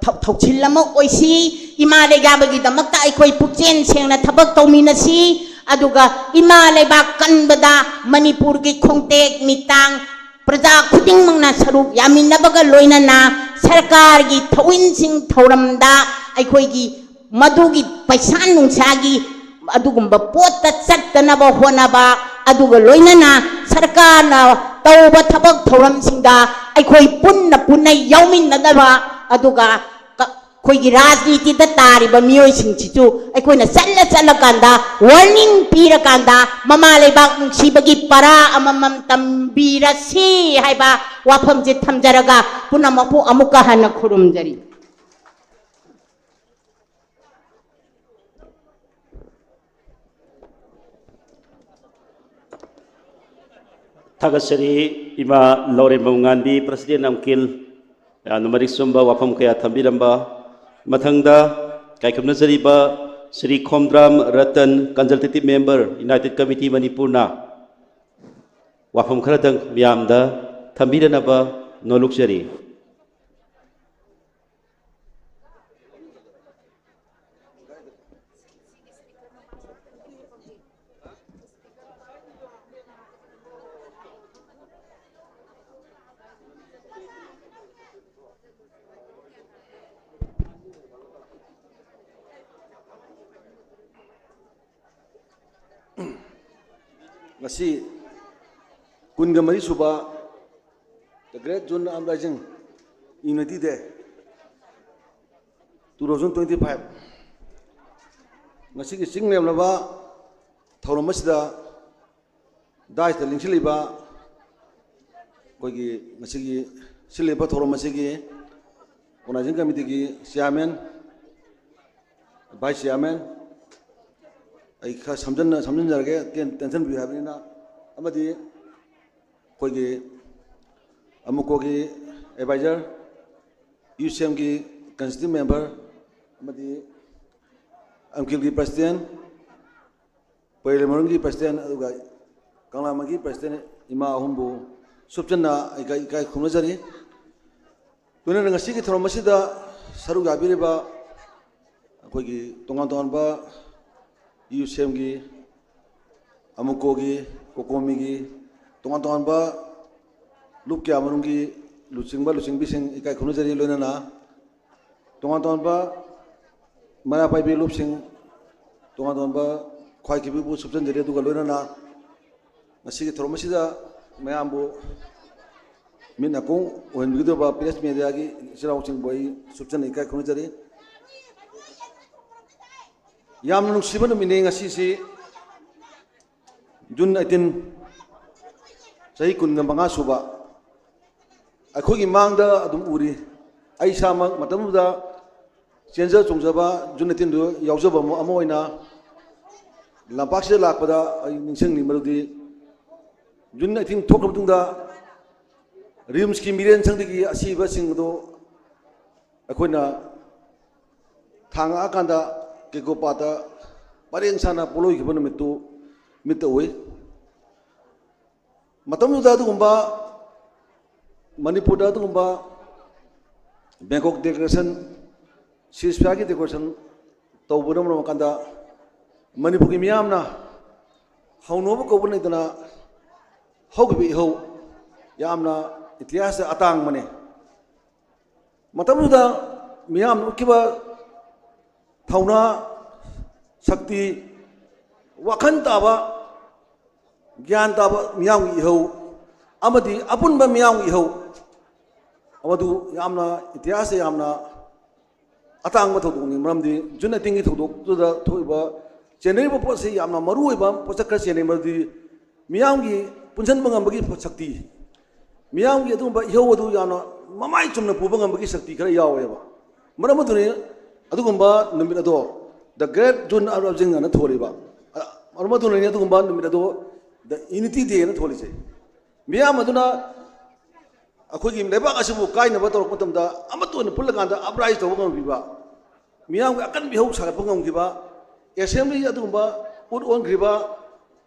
ꯊꯧ-, ꯊꯧꯁꯤꯜ ꯑꯃ ꯑꯣꯏꯁꯤ꯫ ꯏꯃꯥ ꯂꯩꯕꯥꯛꯀꯤꯗꯃꯛꯇ ꯑꯩꯈꯣꯏ ꯄꯨꯛꯆꯦꯟ ꯁꯦꯡꯅ ꯊꯕꯛ ꯇꯧꯃꯤꯟꯅꯁꯤ꯫ ꯑꯗꯨꯒ ꯏꯃꯥ ꯂꯩꯕꯥꯛ ꯀꯟꯕꯗ ꯃꯅꯤꯄꯨꯔꯒꯤ ꯈꯣꯡꯇꯦꯛ ꯃꯤꯇꯥꯡ ꯄ꯭ꯔꯖꯥ ꯈꯨꯗꯤꯡꯃꯛꯅ ꯁꯔꯨꯛ ꯌꯥꯃꯤꯟꯅꯕꯒ ꯂꯣꯏꯅꯅ ꯁꯔꯀꯥꯔꯒꯤ ꯊꯧꯑꯣꯏꯟꯁꯤꯡ ꯊꯧꯔꯝꯗ ꯑꯩꯈꯣꯏꯒꯤ ꯃꯗꯨꯒꯤ ꯄꯩꯁꯥ ꯅꯨꯡꯁꯥꯒꯤ ꯑꯗꯨꯒꯨꯝꯕ ꯄꯣꯠꯇ ꯆꯠꯇꯅꯕ ꯍꯣꯠꯅꯕ, ꯑꯗꯨꯒ ꯂꯣꯏꯅꯅ ꯁꯔꯀꯥꯔꯅ ꯇꯧꯕ ꯊꯕꯛ ꯊꯧꯔꯝꯁꯤꯡꯗ ꯑꯩꯈꯣꯏ ꯄꯨꯟꯅ ꯄꯨꯟꯅ ꯌꯥꯎꯃꯤꯟꯅꯗꯕ, ꯑꯗꯨꯒ ꯀ-, ꯑꯩꯈꯣꯏꯒꯤ ꯔꯥꯖꯅꯤꯇꯤꯗ ꯇꯥꯔꯤꯕ ꯃꯤꯑꯣꯏꯁꯤꯡꯁꯤꯁꯨ ꯑꯩꯈꯣꯏꯅ ꯆꯠꯂ ꯆꯠꯂꯀꯥꯟꯗ warning ꯄꯤꯔꯀꯥꯟꯗ ꯃꯃꯥ ꯂꯩꯕꯥꯛ ꯅꯨꯡꯁꯤꯕꯒꯤ ꯄꯔꯥ ꯑꯃꯃꯝ ꯇꯝꯕꯤꯔꯁꯤ ꯍꯥꯏꯕ ꯋꯥꯐꯝꯁꯦ ꯊꯝꯖꯔꯒ ꯄꯨꯝꯅꯃꯛꯄꯨ ꯑꯃꯨꯛꯀ ꯍꯟꯅ ꯈꯨꯔꯨꯝꯖꯔꯤ꯫ ꯊꯥꯒꯠꯆꯔꯤ ꯏꯃꯥ ꯂꯧꯔꯦꯝꯕꯝ ꯉꯥꯟꯕꯤ, President ꯑꯝꯀꯤꯜ, ꯌꯥꯝꯅ ꯃꯔꯤꯛ ꯆꯨꯝꯕ ꯋꯥꯐꯝ ꯀꯌꯥ ꯊꯝꯕꯤꯔꯝꯕ꯫ ꯃꯊꯪꯗ ꯀꯥꯏꯈꯨꯝꯅꯖꯔꯤꯕ Shri Khomdram Ratan, Consultative Member, United Committee ꯃꯅꯤꯄꯨꯔꯅ ꯋꯥꯐꯝ ꯈꯔꯗꯪ ꯃꯤꯌꯥꯝꯗ ꯊꯝꯕꯤꯔꯅꯕ ꯅꯣꯜꯂꯨꯛꯆꯔꯤ꯫ ꯉꯁꯤ ꯀꯨꯟꯒ ꯃꯔꯤ ꯁꯨꯕ The Great Zone Uprising Unity Day two thousand twenty five, ꯉꯁꯤꯒꯤ ꯆꯤꯡ ꯂꯦꯝꯂꯕ ꯊꯧꯔꯝ ꯑꯁꯤꯗ ꯗꯥꯏꯁꯇ ꯂꯦꯡꯁꯤꯜꯂꯤꯕ ꯑꯩꯈꯣꯏꯒꯤ ꯉꯁꯤꯒꯤ ꯁꯤꯜꯂꯤꯕ ꯊꯧꯔꯝ ꯑꯁꯤꯒꯤ organizing committeeꯒꯤ chairman, vice chairman, ꯑꯩ ꯈꯔ ꯁꯝꯖꯟꯅ ꯁꯝꯖꯤꯟꯖꯔꯒꯦ, ꯇꯦꯟ- ꯇꯦꯟꯁꯟꯕꯤꯌꯨ ꯍꯥꯏꯕꯅꯤꯅ꯫ ꯑꯃꯗꯤ ꯑꯩꯈꯣꯏꯒꯤ ꯑꯃꯨꯀꯣꯒꯤ advisor, ꯌꯨ ꯁꯤ ꯑꯦꯝꯒꯤ constituent member, ꯑꯃꯗꯤ ꯑꯝꯀꯤꯜꯒꯤ president, ꯄꯩꯔꯦꯝꯕꯝꯒꯤ president, ꯑꯗꯨꯒ ꯀꯪꯂꯥꯃꯥꯏꯒꯤ president ꯏꯃꯥ ꯑꯍꯨꯝꯕꯨ ꯁꯨꯞꯆꯟꯅ ꯑꯩ ꯏꯀꯥꯏ ꯈꯨꯝꯅꯖꯔꯤ꯫ ꯂꯣꯏꯅꯅ ꯉꯁꯤꯒꯤ ꯊꯧꯔꯝ ꯑꯁꯤꯗ ꯁꯔꯨꯛ ꯌꯥꯕꯤꯔꯤꯕ ꯑꯩꯈꯣꯏꯒꯤ ꯇꯣꯉꯥꯟ ꯇꯣꯉꯥꯟꯕ ꯌꯨ ꯁꯤ ꯑꯦꯝꯒꯤ, ꯑꯃꯨꯀꯣꯒꯤ, ꯀꯣꯀꯣꯃꯤꯒꯤ, ꯇꯣꯉꯥꯟ ꯇꯣꯉꯥꯟꯕ ꯂꯨꯞ ꯀꯌꯥ ꯃꯔꯨꯝꯒꯤ ꯂꯨꯆꯤꯡꯕ ꯂꯨꯆꯤꯡꯕꯤꯁꯤꯡ ꯏꯀꯥꯏ ꯈꯨꯝꯅꯖꯔꯤ꯫ ꯂꯣꯏꯅꯅ ꯇꯣꯉꯥꯟ ꯇꯣꯉꯥꯟꯕ ꯃꯩꯔꯥ ꯄꯥꯏꯕꯤ ꯂꯨꯞꯁꯤꯡ, ꯇꯣꯉꯥꯟ ꯇꯣꯉꯥꯟꯕ ꯈ꯭ꯋꯥꯏꯈꯤꯕꯤꯕꯨ ꯁꯨꯞꯆꯟꯖꯔꯤ꯫ ꯑꯗꯨꯒ ꯂꯣꯏꯅꯅ ꯉꯁꯤꯒꯤ ꯊꯧꯔꯝ ꯑꯁꯤꯗ ꯃꯌꯥꯝꯕꯨ ꯃꯤꯠ ꯅꯥꯀꯣꯡ ꯑꯣꯏꯍꯟꯕꯤꯒꯗꯧꯔꯤꯕ press mediaꯒꯤ ꯏꯆꯤꯜ ꯏꯅꯥꯎꯁꯤꯡꯕꯨ ꯑꯩ ꯁꯨꯞꯆꯟꯅ ꯏꯀꯥꯏ ꯈꯨꯝꯅꯖꯔꯤ꯫ ꯌꯥꯝꯅ ꯅꯨꯡꯁꯤꯕ ꯅꯨꯃꯤꯠꯅꯤ ꯉꯁꯤꯁꯤ꯫ June eighteen, ꯆꯍꯤ ꯀꯨꯟꯒ ꯃꯉꯥ ꯁꯨꯕ꯫ ꯑꯩꯈꯣꯏꯒꯤ ꯃꯥꯡꯗ ꯑꯗꯨꯝ ꯎꯔꯤ꯫ ꯑꯩ ꯏꯁꯥꯃꯛ ꯃꯇꯝꯗꯨꯗ ꯆꯦꯟꯖ ꯆꯣꯡꯖꯕ June eighteenꯗꯨ ꯌꯥꯎꯖꯕ ꯑꯃ ꯑꯃ ꯑꯣꯏꯅ ꯂꯝꯄꯥꯛꯁꯤꯗ ꯂꯥꯛꯄꯗ ꯑꯩ ꯅꯤꯡꯁꯤꯡꯅꯤꯡꯕꯗꯨꯗꯤ, June eighteen ꯊꯣꯛꯈ꯭ꯔ ꯃꯇꯨꯡꯗ RIMSꯀꯤ ꯃꯤꯔꯦꯟ ꯁꯪꯗꯒꯤ ꯑꯁꯤꯕꯁꯤꯡ ꯑꯗꯨ ꯑꯩꯈꯣꯏꯅ ꯊꯥꯡꯉꯛꯑꯀꯥꯟꯗ ꯀꯦꯀꯣꯄꯥꯠꯇ ꯄꯔꯦꯡ ꯁꯥꯅ ꯄꯣꯠꯂꯣꯏꯈꯤꯕ ꯅꯨꯃꯤꯠꯇꯨ ꯃꯤꯠꯇ ꯎꯏ꯫ ꯃꯇꯝꯗꯨꯗ ꯑꯗꯨꯒꯨꯝꯕ ꯃꯅꯤꯄꯨꯔꯗ ꯑꯗꯨꯒꯨꯝꯕ Bangkok declaration, ceasefireꯒꯤ declaration ꯇꯧꯕꯅ ꯃꯔꯝ ꯑꯣꯏꯔꯀꯥꯟꯗ ꯃꯅꯤꯄꯨꯔꯒꯤ ꯃꯤꯌꯥꯝꯅ ꯍꯧꯅꯕ ꯀꯧꯕ ꯂꯩꯇꯅ ꯍꯧꯈꯤꯕ ꯏꯍꯧ ꯌꯥꯝꯅ ꯏꯇꯤꯍꯥꯁꯇ ꯑꯇꯥꯡꯕꯅꯤ꯫ ꯃꯇꯝꯗꯨꯗ ꯃꯤꯌꯥꯝꯅ ꯎꯠꯈꯤꯕ ꯊꯧꯅꯥ, ꯁꯛꯇꯤ, ꯋꯥꯈꯜ ꯇꯥꯕ, ꯒ꯭ꯌꯥꯟ ꯇꯥꯕ ꯃꯤꯌꯥꯝꯒꯤ ꯏꯍꯧ ꯑꯃꯗꯤ ꯑꯄꯨꯟꯕ ꯃꯤꯌꯥꯝꯒꯤ ꯏꯍꯧ, ꯃꯗꯨ ꯌꯥꯝꯅ ꯏꯇꯤꯍꯥꯁꯇ ꯌꯥꯝꯅ ꯑꯇꯥꯡꯕ ꯊꯧꯗꯣꯛꯅꯤ꯫ ꯃꯔꯝꯗꯤ June eighteenꯒꯤ ꯊꯧꯗꯣꯛꯇꯨꯗ ꯊꯣꯛꯏꯕ, ꯆꯦꯟꯅꯔꯤꯕ ꯄꯣꯠꯁꯤ ꯌꯥꯝꯅ ꯃꯔꯨ ꯑꯣꯏꯕ ꯄꯣꯠꯁꯛ ꯈꯔ ꯆꯦꯟꯅꯩ꯫ ꯃꯗꯨꯗꯤ ꯃꯤꯌꯥꯝꯒꯤ ꯄꯨꯟꯁꯤꯟꯕ ꯉꯝꯕꯒꯤ ꯁꯛꯇꯤ, ꯃꯤꯌꯥꯝꯒꯤ ꯑꯗꯨꯒꯨꯝꯕ ꯏꯍꯧ ꯑꯗꯨ ꯌꯥꯝꯅ ꯃꯃꯥꯏ ꯆꯨꯝꯅ ꯄꯨꯕ ꯉꯝꯕꯒꯤ ꯁꯛꯇꯤ ꯈꯔ ꯌꯥꯎꯋꯦꯕ꯫ ꯃꯔꯝ ꯑꯗꯨꯅꯤ ꯑꯗꯨꯒꯨꯝꯕ ꯅꯨꯃꯤꯠ ꯑꯗꯣ the great June uprising ꯑꯅ ꯊꯣꯜꯂꯤꯕ꯫ ꯑ, ꯃꯔꯝ ꯑꯗꯨꯅꯅꯤ ꯑꯗꯨꯒꯨꯝꯕ ꯅꯨꯃꯤꯠ ꯑꯗꯣ the unity day ꯑꯅ ꯊꯣꯜꯂꯤꯁꯦ꯫ ꯃꯤꯌꯥꯝ ꯑꯗꯨꯅ ꯑꯩꯈꯣꯏꯒꯤ ꯂꯩꯕꯥꯛ ꯑꯁꯤꯕꯨ ꯀꯥꯏꯅꯕ ꯇꯧꯔꯛꯄ ꯃꯇꯝꯗ ꯑꯃꯠꯇ ꯑꯣꯏꯅ ꯄꯨꯜꯂꯀꯥꯟꯗ uprise ꯇꯧꯕ ꯉꯝꯈꯤꯕ, ꯃꯤꯌꯥꯝꯒꯤ ꯑꯀꯟꯕ ꯏꯍꯧ ꯁꯥꯒꯠꯄ ꯉꯝꯈꯤꯕ, assembly ꯑꯗꯨꯒꯨꯝꯕ ꯎꯠ ꯑꯣꯟꯈ꯭ꯔꯤꯕ,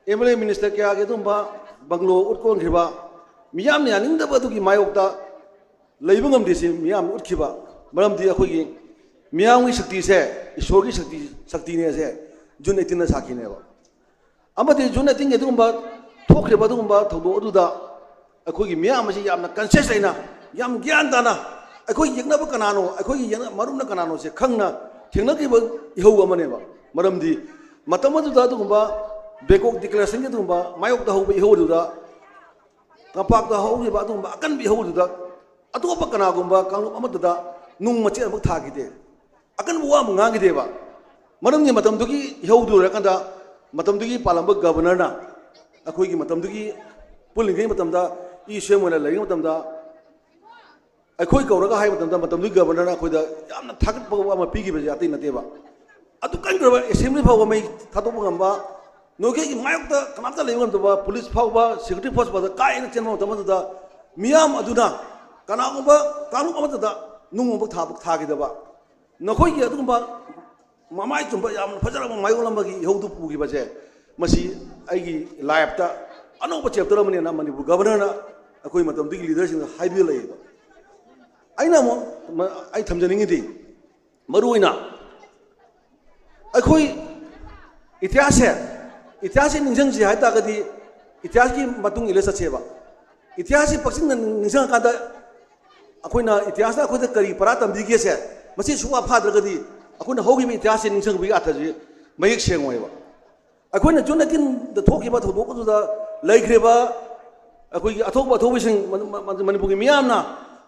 MLA minister ꯀꯌꯥꯒꯤ ꯑꯗꯨꯒꯨꯝꯕ ꯕꯪꯒꯂꯣ ꯎꯠ ꯑꯣꯟꯈ꯭ꯔꯤꯕ, ꯃꯤꯌꯥꯝꯅ ꯌꯥꯅꯤꯡꯗꯕ ꯑꯗꯨꯒꯤ ꯃꯥꯌꯣꯛꯇ ꯂꯩꯕ ꯉꯝꯗꯦꯁꯤ ꯃꯤꯌꯥꯝꯅ ꯎꯠꯈꯤꯕ꯫ ꯃꯔꯝꯗꯤ ꯑꯩꯈꯣꯏꯒꯤ ꯃꯤꯌꯥꯝꯒꯤ ꯁꯛꯇꯤꯁꯦ ꯏꯁꯣꯔꯒꯤ ꯁꯛꯇꯤ, ꯁꯛꯇꯤꯅꯦꯁꯦ June eighteen ꯁꯥꯈꯤꯅꯦꯕ꯫ ꯑꯃꯗꯤ June eighteen ꯑꯗꯨꯒꯨꯝꯕ ꯊꯣꯛꯈ꯭ꯔꯤꯕ ꯑꯗꯨꯒꯨꯝꯕ ꯊꯧꯗꯣꯛ ꯑꯗꯨꯗ ꯑꯩꯈꯣꯏꯒꯤ ꯃꯤꯌꯥꯝ ꯑꯁꯤ ꯌꯥꯝꯅ conscious ꯂꯩꯅ, ꯌꯥꯝ ꯒ꯭ꯌꯥꯟ ꯇꯥꯅ, ꯑꯩꯈꯣꯏꯒꯤ ꯌꯦꯛꯅꯕ ꯀꯅꯥꯅꯣ, ꯑꯩꯈꯣꯏꯒꯤ ꯌꯦꯛꯅ-, ꯃꯔꯨꯞꯅ ꯀꯅꯥꯅꯣꯁꯦ ꯈꯪꯅ ꯊꯦꯡꯅꯈꯤꯕ ꯏꯍꯧ ꯑꯃꯅꯦꯕ꯫ ꯃꯔꯝꯗꯤ ꯃꯇꯝ ꯑꯗꯨꯗ ꯑꯗꯨꯒꯨꯝꯕ Bangkok declaration ꯒꯤ ꯑꯗꯨꯒꯨꯝꯕ ꯃꯥꯌꯣꯛꯇ ꯍꯧꯕ ꯏꯍꯧ ꯑꯗꯨꯗ ꯇꯝꯄꯥꯛꯇ ꯍꯧꯈꯤꯕ ꯑꯗꯨꯒꯨꯝꯕ ꯑꯀꯟꯕ ꯏꯍꯧꯗꯨꯗ ꯑꯇꯣꯞꯄ ꯀꯅꯥꯒꯨꯝꯕ ꯀꯥꯡꯂꯨꯞ ꯑꯃꯠꯇꯗ ꯅꯨꯡ ꯃꯆꯦꯠ ꯑꯃꯈꯛ ꯊꯥꯈꯤꯗꯦ꯫ ꯑꯀꯟꯕ ꯋꯥ ꯑꯃ ꯉꯥꯡꯈꯤꯗꯦꯕ꯫ ꯃꯔꯝꯗꯤ ꯃꯇꯝꯗꯨꯒꯤ ꯏꯍꯧꯗꯨ ꯂꯣꯏꯔꯀꯥꯟꯗ ꯃꯇꯝꯗꯨꯒꯤ ꯄꯥꯜꯂꯝꯕ governorꯅ ꯑꯩꯈꯣꯏꯒꯤ ꯃꯇꯝꯗꯨꯒꯤ ꯄꯨꯜꯂꯤꯉꯩ ꯃꯇꯝꯗ, ꯏ ꯁꯦꯝ ꯑꯣꯏꯅ ꯂꯩꯔꯤꯉꯩ ꯃꯇꯝꯗ ꯑꯩꯈꯣꯏ ꯀꯧꯔꯒ ꯍꯥꯏꯕ ꯃꯇꯝꯗ ꯃꯇꯝꯗꯨꯒꯤ governorꯅ ꯑꯩꯈꯣꯏꯗ ꯌꯥꯝꯅ ꯊꯥꯒꯠꯄ ꯋꯥ ꯑꯃ ꯄꯤꯈꯤꯕꯁꯦ ꯑꯇꯩ ꯅꯠꯇꯦꯕ꯫ ꯑꯗꯨ ꯀꯟꯈ꯭ꯔꯕ assembly ꯐꯥꯎꯕ ꯃꯩ ꯊꯥꯗꯣꯛꯄ ꯉꯝꯕ, ꯅꯣꯏꯈꯩꯒꯤ ꯃꯥꯌꯣꯛꯇ ꯀꯅꯥꯝꯇ ꯂꯩꯕ ꯉꯝꯗꯕ, police ꯐꯥꯎꯕ, security force ꯐꯥꯎꯕ ꯀꯥꯏꯅ ꯆꯦꯟꯕ ꯃꯇꯝ ꯑꯗꯨꯗ ꯃꯤꯌꯥꯝ ꯑꯗꯨꯅ ꯀꯅꯥꯒꯨꯝꯕ ꯀꯥꯡꯂꯨꯞ ꯑꯃꯠꯇꯗ ꯅꯨꯡ ꯑꯃ ꯊꯥꯕ, ꯊꯥꯈꯤꯗꯕ, ꯅꯈꯣꯏꯒꯤ ꯑꯗꯨꯒꯨꯝꯕ ꯃꯃꯥꯏ ꯆꯨꯝꯕ ꯌꯥꯝꯅ ꯐꯖꯔꯕ ꯃꯥꯌꯣꯛꯂꯝꯕꯒꯤ ꯏꯍꯧꯗꯨ ꯄꯨꯈꯤꯕꯁꯦ, ꯃꯁꯤ ꯑꯩꯒꯤ lifeꯇ ꯑꯅꯧꯕ chapter ꯑꯃꯅꯦꯅ ꯃꯅꯤꯄꯨꯔ governorꯅ ꯑꯩꯈꯣꯏ ꯃꯇꯝꯗꯨꯒꯤ leaderꯁꯤꯡꯗ ꯍꯥꯏꯕꯤꯔꯛꯑꯦꯕ꯫ ꯑꯩꯅ ꯑꯃꯨꯛ ꯃ-, ꯑꯩ ꯊꯝꯖꯅꯤꯡꯉꯤꯗꯤ, ꯃꯔꯨꯑꯣꯏꯅ ꯑꯩꯈꯣꯏ ꯏꯇꯤꯍꯥꯁꯁꯦ, ꯏꯇꯤꯍꯥꯁꯁꯦ ꯅꯤꯡꯁꯤꯡꯁꯤ ꯍꯥꯏ ꯇꯥꯔꯒꯗꯤ ꯏꯇꯤꯍꯥꯁꯀꯤ ꯃꯇꯨꯡ ꯏꯜꯂ ꯆꯠꯁꯦꯕ꯫ ꯏꯇꯤꯍꯥꯁꯁꯤ ꯄꯛꯆꯤꯡꯅ ꯅꯤꯡꯁꯤꯡꯉꯀꯥꯟꯗ ꯑꯩꯈꯣꯏꯅ ꯏꯇꯤꯍꯥꯁꯅ ꯑꯩꯈꯣꯏꯗ ꯀꯔꯤ ꯄꯔꯥ ꯇꯝꯕꯤꯒꯦꯁꯦ, ꯃꯁꯤ ꯁꯨꯡꯐꯥ ꯐꯥꯗ꯭ꯔꯒꯗꯤ ꯑꯩꯈꯣꯏꯅ ꯍꯧꯈꯤꯕ ꯏꯇꯤꯍꯥꯁꯁꯤ ꯅꯤꯡꯁꯤꯡꯕꯒꯤ ꯑꯥꯔꯊꯁꯤ ꯃꯌꯦꯛ ꯁꯦꯡꯉꯣꯏꯕ꯫ ꯑꯩꯈꯣꯏꯅ June eighteenꯗ ꯊꯣꯛꯈꯤꯕ ꯊꯧꯗꯣꯛ ꯑꯗꯨꯗ ꯂꯩꯈ꯭ꯔꯤꯕ ꯑꯩꯈꯣꯏꯒꯤ ꯑꯊꯧꯕ ꯑꯊꯧꯕꯁꯤꯡ, ꯃ-, ꯃ-, ꯃꯅꯤꯄꯨꯔꯒꯤ ꯃꯤꯌꯥꯝꯅ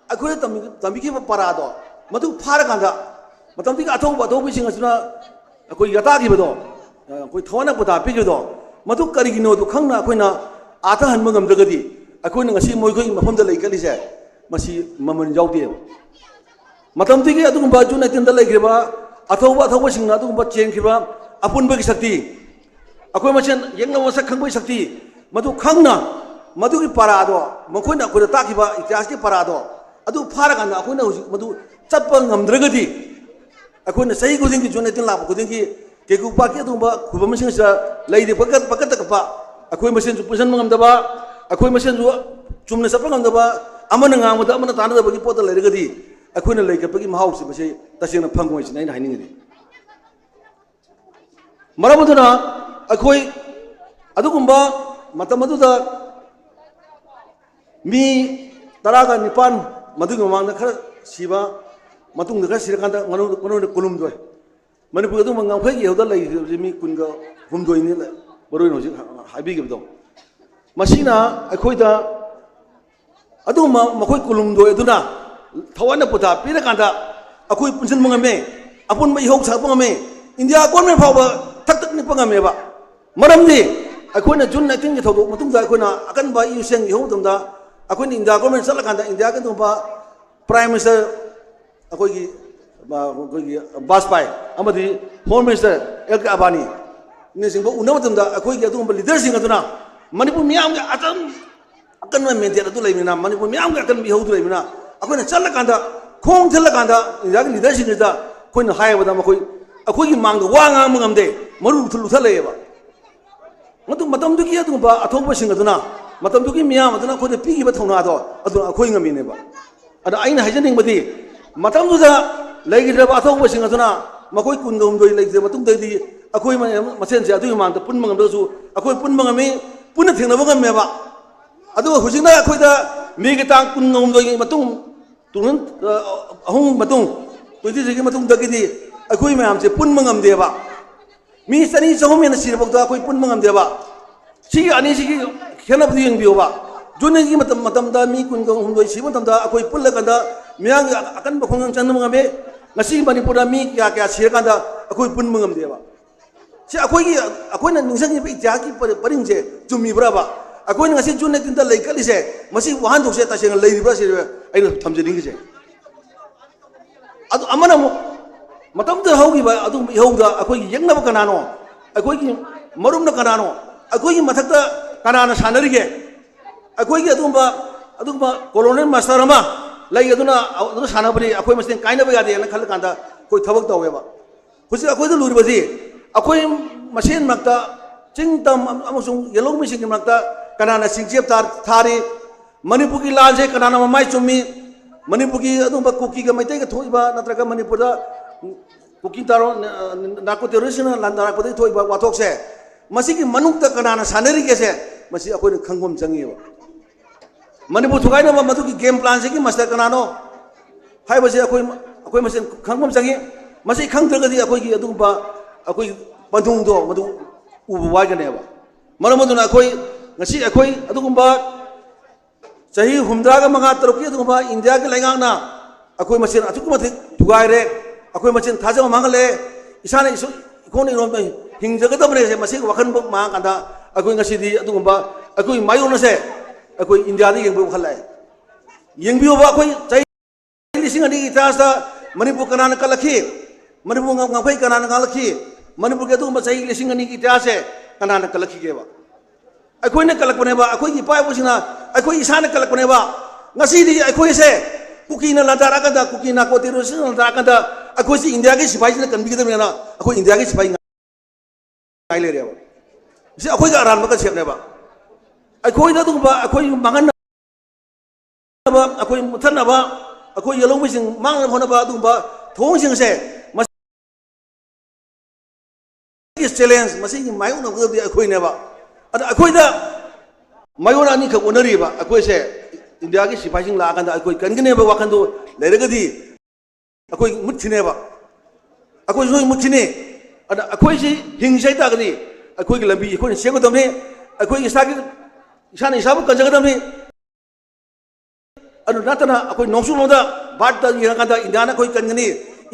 ꯑꯩꯈꯣꯏꯗ ꯇꯝꯕꯤ-, ꯇꯝꯕꯤꯈꯤꯕ ꯄꯔꯥꯗꯣ, ꯃꯗꯨ ꯐꯥꯔꯀꯥꯟꯗ ꯃꯇꯝꯗꯨꯒꯤ ꯑꯊꯧꯕ ꯑꯊꯧꯕꯁꯤꯡ ꯑꯁꯤꯅ ꯑꯩꯈꯣꯏ ꯌꯥꯇꯥꯈꯤꯕꯗꯣ, ꯑꯩꯈꯣꯏ ꯊꯋꯥꯏꯅ ꯄꯣꯊꯥ ꯄꯤꯈꯤꯕꯗꯣ, ꯃꯗꯨ ꯀꯔꯤꯒꯤꯅꯣꯗꯨ ꯈꯪꯅ ꯑꯩꯈꯣꯏꯅ ꯑꯥꯊ ꯍꯟꯕ ꯉꯝꯗ꯭ꯔꯒꯗꯤ, ꯑꯩꯈꯣꯏꯅ ꯉꯁꯤ ꯃꯈꯣꯏꯒꯤ ꯃꯐꯝꯗ ꯂꯩꯈꯠꯂꯤꯁꯦ, ꯃꯁꯤ ꯃꯃꯜ ꯌꯥꯎꯗꯦꯕ꯫ ꯃꯇꯝꯗꯨꯒꯤ ꯑꯗꯨꯒꯨꯝꯕ ꯖꯨꯟ ꯑꯩꯠꯇꯤꯟꯗ ꯂꯩꯈ꯭ꯔꯤꯕ ꯑꯊꯧꯕ ꯑꯊꯧꯕꯁꯤꯡꯅ ꯑꯗꯨꯒꯨꯝꯕ ꯆꯦꯟꯈ꯭ꯔꯤꯕ ꯑꯄꯨꯟꯕꯒꯤ ꯁꯛꯇꯤ, ꯑꯩꯈꯣꯏ ꯃꯁꯦꯟ ꯌꯦꯛꯅꯕ ꯃꯁꯛ ꯈꯪꯕꯒꯤ ꯁꯛꯇꯤ, ꯃꯗꯨ ꯈꯪꯅ ꯃꯗꯨꯒꯤ ꯄꯔꯥꯗꯣ, ꯃꯈꯣꯏꯅ ꯑꯩꯈꯣꯏꯗ ꯇꯥꯛꯈꯤꯕ ꯏꯇꯤꯍꯥꯁꯀꯤ ꯄꯔꯥꯗꯣ, ꯑꯗꯨ ꯐꯥꯔꯀꯥꯟꯗ ꯑꯩꯈꯣꯏꯅ ꯍꯧꯖꯤꯛ ꯃꯗꯨ ꯆꯠꯄ ꯉꯝꯗ꯭ꯔꯒꯗꯤ, ꯑꯩꯈꯣꯏꯅ ꯆꯍꯤ ꯈꯨꯗꯤꯡꯒꯤ ꯖꯨꯟ ꯑꯩꯠꯇꯤꯟ ꯂꯥꯛꯄ ꯈꯨꯗꯤꯡꯒꯤ ꯀꯦꯀꯨ ꯄꯥꯠꯀꯤ ꯑꯗꯨꯒꯨꯝꯕ ꯈꯨꯕꯝꯁꯤꯡꯁꯤꯗ ꯂꯩꯔꯤꯕ ꯄꯀꯠ ꯄꯀꯠꯇ ꯀꯞꯄ, ꯑꯩꯈꯣꯏ ꯃꯁꯦꯟꯁꯨ ꯄꯨꯟꯁꯤꯟꯕ ꯉꯝꯗꯕ, ꯑꯩꯈꯣꯏ ꯃꯁꯦꯟꯁꯨ ꯆꯨꯝꯅ ꯆꯠꯄ ꯉꯝꯗꯕ, ꯑꯃꯅ ꯉꯥꯡꯕꯗ ꯑꯃꯅ ꯇꯥꯟꯅꯗꯕꯒꯤ ꯄꯣꯠꯇ ꯂꯩꯔꯒꯗꯤ, ꯑꯩꯈꯣꯏꯅ ꯂꯩꯈꯠꯄꯒꯤ ꯃꯍꯥꯎꯁꯤ ꯃꯁꯤ ꯇꯁꯦꯡꯅ ꯐꯪꯉꯣꯏ ꯁꯤꯅ ꯑꯩꯅ ꯍꯥꯏꯅꯤꯡꯉꯤꯅꯤ꯫ ꯃꯔꯝ ꯑꯗꯨꯅ ꯑꯩꯈꯣꯏ ꯑꯗꯨꯒꯨꯝꯕ ꯃꯇꯝ ꯑꯗꯨꯗ ꯃꯤ ꯇꯔꯥꯒ ꯅꯤꯄꯥꯟ, ꯃꯗꯨꯒꯤ ꯃꯃꯥꯡꯗ ꯈꯔ ꯁꯤꯕ, ꯃꯇꯨꯡꯗ ꯈꯔ ꯁꯤꯔꯀꯥꯟꯗ ꯃꯅꯨꯡꯗ, ꯃꯅꯨꯡꯗ ꯀꯨꯟꯍꯨꯝꯗꯣꯏ꯫ ꯃꯅꯤꯄꯨꯔ ꯑꯗꯨꯝꯕ ꯉꯝꯈꯩꯒꯤ ꯏꯍꯧꯗ ꯂꯩꯈꯤꯕꯁꯤ ꯃꯤ ꯀꯨꯟꯒ ꯍꯨꯝꯗꯣꯏꯅꯤ, ꯃꯔꯨ ꯑꯣꯏꯅ ꯍꯧꯖꯤꯛ ꯍꯥꯏꯕꯤꯈꯤꯕꯗꯣ꯫ ꯃꯁꯤꯅ ꯑꯩꯈꯣꯏꯗ ꯑꯗꯨꯒꯨꯝꯕ ꯃꯈꯣꯏ ꯀꯨꯟꯍꯨꯝꯗꯣꯏ ꯑꯗꯨꯅ ꯊꯋꯥꯏꯅ ꯄꯣꯊꯥ ꯄꯤꯔꯀꯥꯟꯗ ꯑꯩꯈꯣꯏ ꯄꯨꯟꯁꯤꯟꯕ ꯉꯝꯃꯦ, ꯑꯄꯨꯟꯕ ꯏꯍꯧ ꯁꯥꯒꯠꯄ ꯉꯝꯃꯦ, ꯏꯟꯗꯤꯌꯥ ꯒꯣꯔꯃꯦꯟ ꯐꯥꯎꯕ ꯊꯛ ꯊꯛ ꯅꯤꯛꯄ ꯉꯝꯃꯦꯕ꯫ ꯃꯔꯝꯗꯤ ꯑꯩꯈꯣꯏꯅ ꯖꯨꯟ ꯑꯩꯠꯇꯤꯟꯒꯤ ꯊꯧꯗꯣꯛ ꯃꯇꯨꯡꯗ ꯑꯩꯈꯣꯏꯅ ꯑꯀꯟꯕ ꯏ ꯁꯦꯡ ꯏꯍꯧ ꯃꯇꯝꯗ ꯑꯩꯈꯣꯏꯅ ꯏꯟꯗꯤꯌꯥ ꯒꯣꯔꯃꯦꯟ ꯆꯠꯂꯀꯥꯟꯗ ꯏꯟꯗꯤꯌꯥꯒꯤ ꯑꯗꯨꯒꯨꯝꯕ ꯄ꯭ꯔꯥꯏꯝ ꯃꯤꯅꯤꯁꯇꯔ ꯑꯩꯈꯣꯏꯒꯤ, ꯑ, ꯑꯩꯈꯣꯏꯒꯤ ꯕꯥꯖꯄꯥꯏ ꯑꯃꯗꯤ ꯍꯣꯝ ꯃꯤꯅꯤꯁꯇꯔ ꯑꯦꯜ ꯀꯦ ꯑꯕꯥꯅꯤꯅꯆꯤꯡꯕ ꯎꯅꯕ ꯃꯇꯝꯗ ꯑꯩꯈꯣꯏꯒꯤ ꯑꯗꯨꯒꯨꯝꯕ ꯂꯤꯗꯔꯁꯤꯡ ꯑꯗꯨꯅ ꯃꯅꯤꯄꯨꯔ ꯃꯤꯌꯥꯝꯒꯤ ꯑꯆꯝ-, ꯑꯀꯟꯕ ꯃꯦꯟꯗꯦꯠ ꯑꯗꯨ ꯂꯩꯕꯅꯤꯅ, ꯃꯅꯤꯄꯨꯔ ꯃꯤꯌꯥꯝꯒꯤ ꯑꯀꯟꯕ ꯏꯍꯧꯗꯨ ꯂꯩꯕꯅꯤꯅ, ꯑꯩꯈꯣꯏꯅ ꯆꯠꯂꯀꯥꯟꯗ ꯈꯣꯡ ꯊꯤꯜꯂꯀꯥꯟꯗ ꯏꯟꯗꯤꯌꯥꯒꯤ ꯂꯤꯗꯔꯁꯤꯡꯁꯤꯗ ꯑꯩꯈꯣꯏꯅ ꯍꯥꯏꯕꯗ ꯃꯈꯣꯏ ꯑꯩꯈꯣꯏꯒꯤ ꯃꯥꯡꯗ ꯋꯥ ꯉꯥꯡꯕ ꯉꯝꯗꯦ, ꯃꯔꯨ ꯂꯨꯊꯠ-, ꯂꯨꯊꯠꯂꯛꯑꯦꯕ꯫ ꯃꯗꯨ ꯃꯇꯝꯗꯨꯒꯤ ꯑꯗꯨꯒꯨꯝꯕ ꯑꯊꯧꯕꯁꯤꯡ ꯑꯗꯨꯅ, ꯃꯇꯝꯗꯨꯒꯤ ꯃꯤꯌꯥꯝ ꯑꯗꯨꯅ ꯑꯩꯈꯣꯏꯗ ꯄꯤꯈꯤꯕ ꯊꯧꯅꯥꯗꯣ ꯑꯗꯨꯅ ꯑꯩꯈꯣꯏ ꯉꯝꯃꯤꯅꯦꯕ꯫ ꯑꯗ ꯑꯩꯅ ꯍꯥꯏꯖꯅꯤꯡꯕꯗꯤ, ꯃꯇꯝꯗꯨꯗ ꯂꯩꯈꯤꯗ꯭ꯔꯕ ꯑꯊꯧꯕꯁꯤꯡ ꯑꯗꯨꯅ ꯃꯈꯣꯏ ꯀꯨꯟꯒ ꯍꯨꯝꯗꯣꯏ ꯂꯩꯈꯤꯗ꯭ꯔ ꯃꯇꯨꯡꯗꯗꯤ ꯑꯩꯈꯣꯏ ꯃ-, ꯃꯁꯦꯟꯁꯦ ꯑꯗꯨꯒꯤ ꯃꯃꯥꯡꯗ ꯄꯨꯟꯕ ꯉꯝꯗ꯭ꯔꯒꯁꯨ ꯑꯩꯈꯣꯏ ꯄꯨꯟꯕ ꯉꯝꯃꯤ, ꯄꯨꯟꯅ ꯊꯦꯡꯅꯕ ꯉꯝꯃꯦꯕ꯫ ꯑꯗꯨꯒ ꯍꯧꯖꯤꯛꯅ ꯑꯩꯈꯣꯏꯗ ꯃꯦꯒꯤ ꯇꯥꯡ ꯀꯨꯟꯒ ꯍꯨꯝꯗꯣꯏꯒꯤ ꯃꯇꯨꯡ, ꯇꯨ ꯊꯥꯎꯖꯟ, ꯑ, ꯑꯍꯨꯝ ꯃꯇꯨꯡ, ꯇ꯭ꯋꯦꯟꯇꯤ ꯊ꯭ꯔꯤꯒꯤ ꯃꯇꯨꯡꯗꯒꯤꯗꯤ ꯑꯩꯈꯣꯏ ꯃꯌꯥꯝꯁꯦ ꯄꯨꯟꯕ ꯉꯝꯗꯦꯕ꯫ ꯃꯤ ꯆꯅꯤ ꯆꯍꯨꯝ ꯍꯦꯟꯅ ꯁꯤꯔꯐꯥꯎꯗ ꯑꯩꯈꯣꯏ ꯄꯨꯟꯕ ꯉꯝꯗꯦꯕ꯫ ꯁꯤꯒꯤ ꯑꯅꯤꯁꯤꯒꯤ ꯈꯦꯠꯅꯕꯗꯨ ꯌꯦꯡꯕꯤꯌꯣꯕ꯫ ꯖꯨꯟꯒꯤ ꯃꯇꯝ, ꯃꯇꯝꯗ ꯃꯤ ꯀꯨꯟꯒ ꯍꯨꯝꯗꯣꯏ ꯁꯤꯕ ꯃꯇꯝꯗ ꯑꯩꯈꯣꯏ ꯄꯨꯜꯂꯀꯥꯟꯗ ꯃꯤꯌꯥꯝꯒꯤ ꯑꯀꯟꯕ ꯈꯣꯡꯖꯪ ꯆꯪꯕ ꯉꯝꯃꯦ꯫ ꯉꯁꯤ ꯃꯅꯤꯄꯨꯔꯗ ꯃꯤ ꯀꯌꯥ ꯀꯌꯥ ꯁꯤꯔꯀꯥꯟꯗ ꯑꯩꯈꯣꯏ ꯄꯨꯟꯕ ꯉꯝꯗꯦꯕ꯫ ꯁꯤ ꯑꯩꯈꯣꯏꯒꯤ, ꯑꯩꯈꯣꯏꯅ ꯅꯤꯡꯁꯤꯡꯉꯤꯕ ꯏꯇꯤꯍꯥꯁꯀꯤ ꯄꯔꯤ-, ꯄꯔꯤꯡꯁꯦ ꯆꯨꯝꯃꯤꯕ꯭ꯔꯕ? ꯑꯩꯈꯣꯏꯅ ꯉꯁꯤ ꯖꯨꯟ ꯑꯩꯠꯇꯤꯟꯗ ꯂꯩ ꯀꯠꯂꯤꯁꯦ, ꯃꯁꯤ ꯋꯥꯍꯟꯊꯣꯛꯁꯦ ꯇꯁꯦꯡꯅ ꯂꯩꯔꯤꯕ꯭ꯔꯥ ꯁꯤꯅꯦ ꯑꯩꯅ ꯊꯝꯖꯅꯤꯡꯉꯤꯁꯦ꯫ ꯑꯗꯨ ꯑꯃꯅ ꯑꯃꯨꯛ, ꯃꯇꯝꯗꯨꯗ ꯍꯧꯈꯤꯕ ꯑꯗꯨꯒꯨꯝꯕ ꯏꯍꯧꯗ ꯑꯩꯈꯣꯏꯒꯤ ꯌꯦꯛꯅꯕ ꯀꯅꯥꯅꯣ? ꯑꯩꯈꯣꯏꯒꯤ ꯃꯔꯨꯞꯅ ꯀꯅꯥꯅꯣ? ꯑꯩꯈꯣꯏꯒꯤ ꯃꯊꯛꯇ ꯀꯅꯥꯅ ꯁꯥꯟꯅꯔꯤꯒꯦ? ꯑꯩꯈꯣꯏꯒꯤ ꯑꯗꯨꯒꯨꯝꯕ, ꯑꯗꯨꯒꯨꯝꯕ colonel master ꯑꯃ ꯂꯩ, ꯑꯗꯨꯅ, ꯑꯗꯨꯅ ꯁꯥꯟꯅꯕꯅꯤ, ꯑꯩꯈꯣꯏ ꯃꯁꯦꯟ ꯀꯥꯏꯅꯕ ꯌꯥꯗꯦꯅ ꯈꯜꯂꯀꯥꯟꯗ ꯑꯩꯈꯣꯏ ꯊꯕꯛ ꯇꯧꯋꯦꯕ꯫ ꯍꯧꯖꯤꯛ ꯑꯩꯈꯣꯏꯗ ꯂꯨꯔꯤꯕꯁꯤ ꯑꯩꯈꯣꯏ ꯃꯁꯦꯟ ꯃꯔꯛꯇ, ꯆꯤꯡ ꯇꯝ ꯑꯃꯁꯨꯡ ꯌꯦꯜꯍꯧꯃꯤꯁꯤꯡꯒꯤ ꯃꯔꯛꯇ ꯀꯅꯥꯅ ꯆꯤꯡꯆꯦꯞ ꯊꯥ-, ꯊꯥꯔꯤ? ꯃꯅꯤꯄꯨꯔꯒꯤ ꯂꯥꯟꯁꯦ ꯀꯅꯥꯅ ꯃꯃꯥꯏ ꯆꯨꯝꯃꯤ? ꯃꯅꯤꯄꯨꯔꯒꯤ ꯑꯗꯨꯒꯨꯝꯕ ꯀꯨꯀꯤꯒ ꯃꯩꯇꯩꯒ ꯊꯣꯛꯏꯕ, ꯅꯠꯇ꯭ꯔꯒ ꯃꯅꯤꯄꯨꯔꯗ ꯀꯨꯀꯤ ꯇꯥꯔꯣ, narco terroristꯁꯤꯡꯅ ꯂꯥꯟꯗꯥꯔꯛꯄꯗꯒꯤ ꯊꯣꯛꯏꯕ ꯋꯥꯊꯣꯛꯁꯦ, ꯃꯁꯤꯒꯤ ꯃꯅꯨꯡꯗ ꯀꯅꯥꯅ ꯁꯥꯟꯅꯔꯤꯒꯦꯁꯦ, ꯃꯁꯤ ꯑꯩꯈꯣꯏꯅ ꯈꯪꯕ ꯑꯃ ꯆꯪꯉꯤꯕ꯫ ꯃꯅꯤꯄꯨꯔ ꯊꯨꯒꯥꯏꯅꯕ ꯃꯗꯨꯒꯤ game planꯁꯤꯒꯤ master ꯀꯅꯥꯅꯣ ꯍꯥꯏꯕꯁꯦ ꯑꯩꯈꯣꯏ, ꯑꯩꯈꯣꯏ ꯃꯁꯦꯟ ꯈꯪꯕ ꯑꯃ ꯆꯪꯉꯤ꯫ ꯃꯁꯤ ꯈꯪꯗ꯭ꯔꯒꯗꯤ ꯑꯩꯈꯣꯏꯒꯤ ꯑꯗꯨꯒꯨꯝꯕ, ꯑꯩꯈꯣꯏꯒꯤ ꯄꯟꯊꯨꯡꯗꯣ ꯃꯗꯨ ꯎꯕ ꯋꯥꯏꯒꯅꯦꯕ꯫ ꯃꯔꯝ ꯑꯗꯨꯅ ꯑꯩꯈꯣꯏ ꯉꯁꯤ, ꯑꯩꯈꯣꯏ ꯑꯗꯨꯒꯨꯝꯕ ꯆꯍꯤ ꯍꯨꯝꯗ꯭ꯔꯥꯒ ꯃꯉꯥ ꯇꯔꯨꯛꯀꯤ ꯑꯗꯨꯒꯨꯝꯕ ꯏꯟꯗꯤꯌꯥꯒꯤ ꯂꯩꯉꯥꯛꯅ ꯑꯩꯈꯣꯏ ꯃꯁꯦꯟ ꯑꯁꯨꯛꯀꯤ ꯃꯇꯤꯛ ꯊꯨꯒꯥꯏꯔꯦ, ꯑꯩꯈꯣꯏ ꯃꯁꯦꯟ ꯊꯥꯖꯕ ꯃꯥꯡꯍꯜꯂꯦ, ꯏꯁꯥꯅ ꯏꯁꯨ-, ꯏꯈꯣꯡꯅ ꯏꯔꯣꯝꯗ ꯍꯤꯡꯖꯒꯗꯕꯅꯦ ꯁꯦ, ꯃꯁꯤꯒꯤ ꯋꯥꯈꯜ ꯃꯥꯡꯉꯀꯥꯟꯗ ꯑꯩꯈꯣꯏ ꯉꯁꯤꯗꯤ ꯑꯗꯨꯒꯨꯝꯕ ꯑꯩꯈꯣꯏ ꯃꯥꯌꯣꯟ ꯑꯁꯦ ꯑꯩꯈꯣꯏ ꯏꯟꯗꯤꯌꯥꯗ ꯌꯦꯡꯕꯒꯤ ꯋꯥꯈꯜ ꯂꯥꯛꯑꯦ꯫ ꯌꯦꯡꯕꯤꯌꯣꯕ, ꯑꯩꯈꯣꯏ ꯆꯍꯤ ꯂꯤꯁꯤꯡ ꯑꯅꯤꯒꯤ ꯏꯇꯤꯍꯥꯁꯇ ꯃꯅꯤꯄꯨꯔ ꯀꯅꯥꯅ ꯀꯜꯂꯛꯈꯤ? ꯃꯅꯤꯄꯨꯔ ꯉꯝ-, ꯉꯝꯈꯩ ꯀꯅꯥꯅ ꯉꯥꯛꯂꯛꯈꯤ? ꯃꯅꯤꯄꯨꯔꯒꯤ ꯑꯗꯨꯒꯨꯝꯕ ꯆꯍꯤ ꯂꯤꯁꯤꯡ ꯑꯅꯤꯒꯤ ꯏꯇꯤꯍꯥꯁꯁꯦ ꯀꯅꯥꯅ ꯀꯜꯂꯛꯈꯤꯒꯦꯕ? ꯑꯩꯈꯣꯏꯅ ꯀꯜꯂꯛꯄꯅꯦꯕ, ꯑꯩꯈꯣꯏꯒꯤ ꯏꯄꯥ ꯏꯄꯨꯁꯤꯡꯅ ꯑꯩꯈꯣꯏ ꯏꯁꯥꯅ ꯀꯜꯂꯛꯄꯅꯦꯕ꯫ ꯉꯁꯤꯗꯤ ꯑꯩꯈꯣꯏꯁꯦ ꯀꯨꯀꯤꯅ ꯂꯥꯟꯗꯥꯔꯛꯑꯀꯥꯟꯗ, ꯀꯨꯀꯤ narco terroristꯅ ꯂꯥꯟꯗꯥꯔꯛꯑꯀꯥꯟꯗ ꯑꯩꯈꯣꯏꯁꯤ ꯏꯟꯗꯤꯌꯥꯒꯤ ꯁꯤꯐꯥꯏꯁꯤꯅ ꯀꯟꯕꯤꯒꯗꯕꯅꯤꯅ ꯑꯩꯈꯣꯏ ꯏꯟꯗꯤꯌꯥꯒꯤ ꯁꯤꯐꯥꯏ ꯉꯥꯏ ꯂꯩꯔꯦꯕ꯫ ꯁꯤ ꯑꯩꯈꯣꯏꯒꯤ ꯑꯔꯥꯟꯕ conceptꯅꯦꯕ꯫ ꯑꯩꯈꯣꯏꯗ ꯑꯗꯨꯒꯨꯝꯕ ꯑꯩꯈꯣꯏ ꯃꯥꯡꯍꯟꯅꯕ, ꯑꯩꯈꯣꯏ ꯃꯨꯠꯊꯠꯅꯕ, ꯑꯩꯈꯣꯏ ꯌꯦꯜꯍꯧꯃꯤꯁꯤꯡ ꯃꯥꯡꯅꯕ ꯍꯣꯠꯅꯕ ꯑꯗꯨꯒꯨꯝꯕ ꯊꯧꯑꯣꯡꯁꯤꯡꯁꯦ, ꯃꯁꯤꯒꯤ challenge, ꯃꯁꯤꯒꯤ ꯃꯥꯌꯣꯛꯅꯒꯗꯕꯗꯤ ꯑꯩꯈꯣꯏꯅꯦꯕ꯫ ꯑꯗ ꯑꯩꯈꯣꯏꯗ ꯃꯥꯌꯣꯟ ꯑꯅꯤꯈꯛ ꯑꯣꯟꯅꯔꯤꯕ꯫ ꯑꯩꯈꯣꯏꯁꯦ ꯏꯟꯗꯤꯌꯥꯒꯤ ꯁꯤꯐꯥꯏꯁꯤꯡ ꯂꯥꯛꯑꯀꯥꯟꯗ ꯑꯩꯈꯣꯏ ꯀꯟꯒꯅꯦꯕ ꯋꯥꯈꯜꯗꯣ ꯂꯩꯔꯒꯗꯤ ꯑꯩꯈꯣꯏ ꯃꯨꯠꯈꯤꯅꯦꯕ, ꯑꯩꯈꯣꯏ ꯂꯣꯏ ꯃꯨꯠꯈꯤꯅꯤ꯫ ꯑꯗ ꯑꯩꯈꯣꯏꯁꯤ ꯍꯤꯡꯁꯤ ꯍꯥꯏꯇꯥꯔꯒꯗꯤ ꯑꯩꯈꯣꯏꯒꯤ ꯂꯝꯕꯤ ꯑꯩꯈꯣꯏꯅ ꯁꯦꯝꯒꯗꯕꯅꯤ, ꯑꯩꯈꯣꯏ ꯏꯁꯥꯒꯤ, ꯏꯁꯥꯅ ꯏꯁꯥꯕꯨ ꯀꯟꯖꯒꯗꯕꯅꯤ꯫ ꯑꯗꯨ ꯅꯠꯇꯅ ꯑꯩꯈꯣꯏ ꯅꯣꯡꯆꯨꯞꯂꯣꯝꯗ ꯚꯥꯔꯠꯇ ꯌꯦꯡꯉꯀꯥꯟꯗ ꯏꯟꯗꯤꯌꯥꯅ ꯑꯩꯈꯣꯏ ꯀꯟꯒꯅꯤ,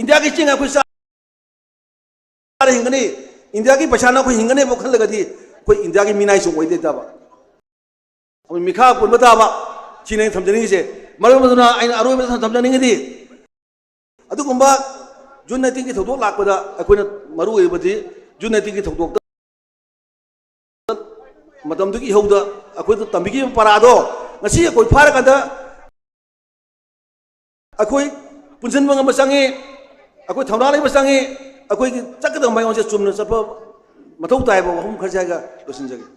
ꯏꯟꯗꯤꯌꯥꯒꯤ ꯆꯦꯡ ꯑꯩꯈꯣꯏ ꯆꯥꯔ ꯍꯤꯡꯒꯅꯤ, ꯏꯟꯗꯤꯌꯥꯒꯤ ꯄꯩꯁꯥꯅ ꯑꯩꯈꯣꯏ ꯍꯤꯡꯒꯅꯦꯕ ꯈꯜꯂꯒꯗꯤ ꯑꯩꯈꯣꯏ ꯏꯟꯗꯤꯌꯥꯒꯤ ꯃꯤꯅꯥꯏꯁꯨ ꯑꯣꯏꯗꯣꯏꯇꯕ꯫ ꯃꯤꯈꯥ ꯄꯣꯟꯕ ꯇꯥꯕ꯫ ꯁꯤꯅꯤ ꯑꯩꯅ ꯊꯝꯖꯅꯤꯡꯉꯤꯁꯦ꯫ ꯃꯔꯝ ꯑꯗꯨꯅ ꯑꯩꯅ ꯑꯔꯣꯏꯕꯗ ꯊꯝꯖꯅꯤꯡꯉꯤꯗꯤ, ꯑꯗꯨꯒꯨꯝꯕ ꯖꯨꯟ nineteenꯒꯤ ꯊꯧꯗꯣꯛ ꯂꯥꯛꯄꯗ ꯑꯩꯈꯣꯏꯅ ꯃꯔꯨ ꯑꯣꯏꯕꯗꯤ ꯖꯨꯟ nineteenꯒꯤ ꯊꯧꯗꯣꯛꯇ ꯃꯇꯝꯗꯨꯒꯤ ꯏꯍꯧꯗ ꯑꯩꯈꯣꯏꯗ ꯇꯝꯕꯤꯈꯤꯕ ꯄꯔꯥꯗꯣ ꯉꯁꯤ ꯑꯩꯈꯣꯏ ꯐꯥꯔꯀꯥꯟꯗ ꯑꯩꯈꯣꯏ ꯄꯨꯟꯁꯤꯟꯕ ꯉꯝꯕ ꯆꯪꯉꯤ, ꯑꯩꯈꯣꯏ ꯊꯧꯅꯥ ꯂꯩꯕ ꯆꯪꯉꯤ, ꯑꯩꯈꯣꯏꯒꯤ ꯆꯠꯀꯗꯕ ꯃꯥꯏꯑꯣꯟꯁꯦ ꯆꯨꯝꯅ ꯆꯠꯄ ꯃꯊꯧ ꯇꯥꯏꯕ ꯋꯥꯐꯝ ꯈꯔꯁꯦ ꯍꯥꯏꯔꯒ ꯂꯣꯏꯁꯤꯟꯖꯒꯦ꯫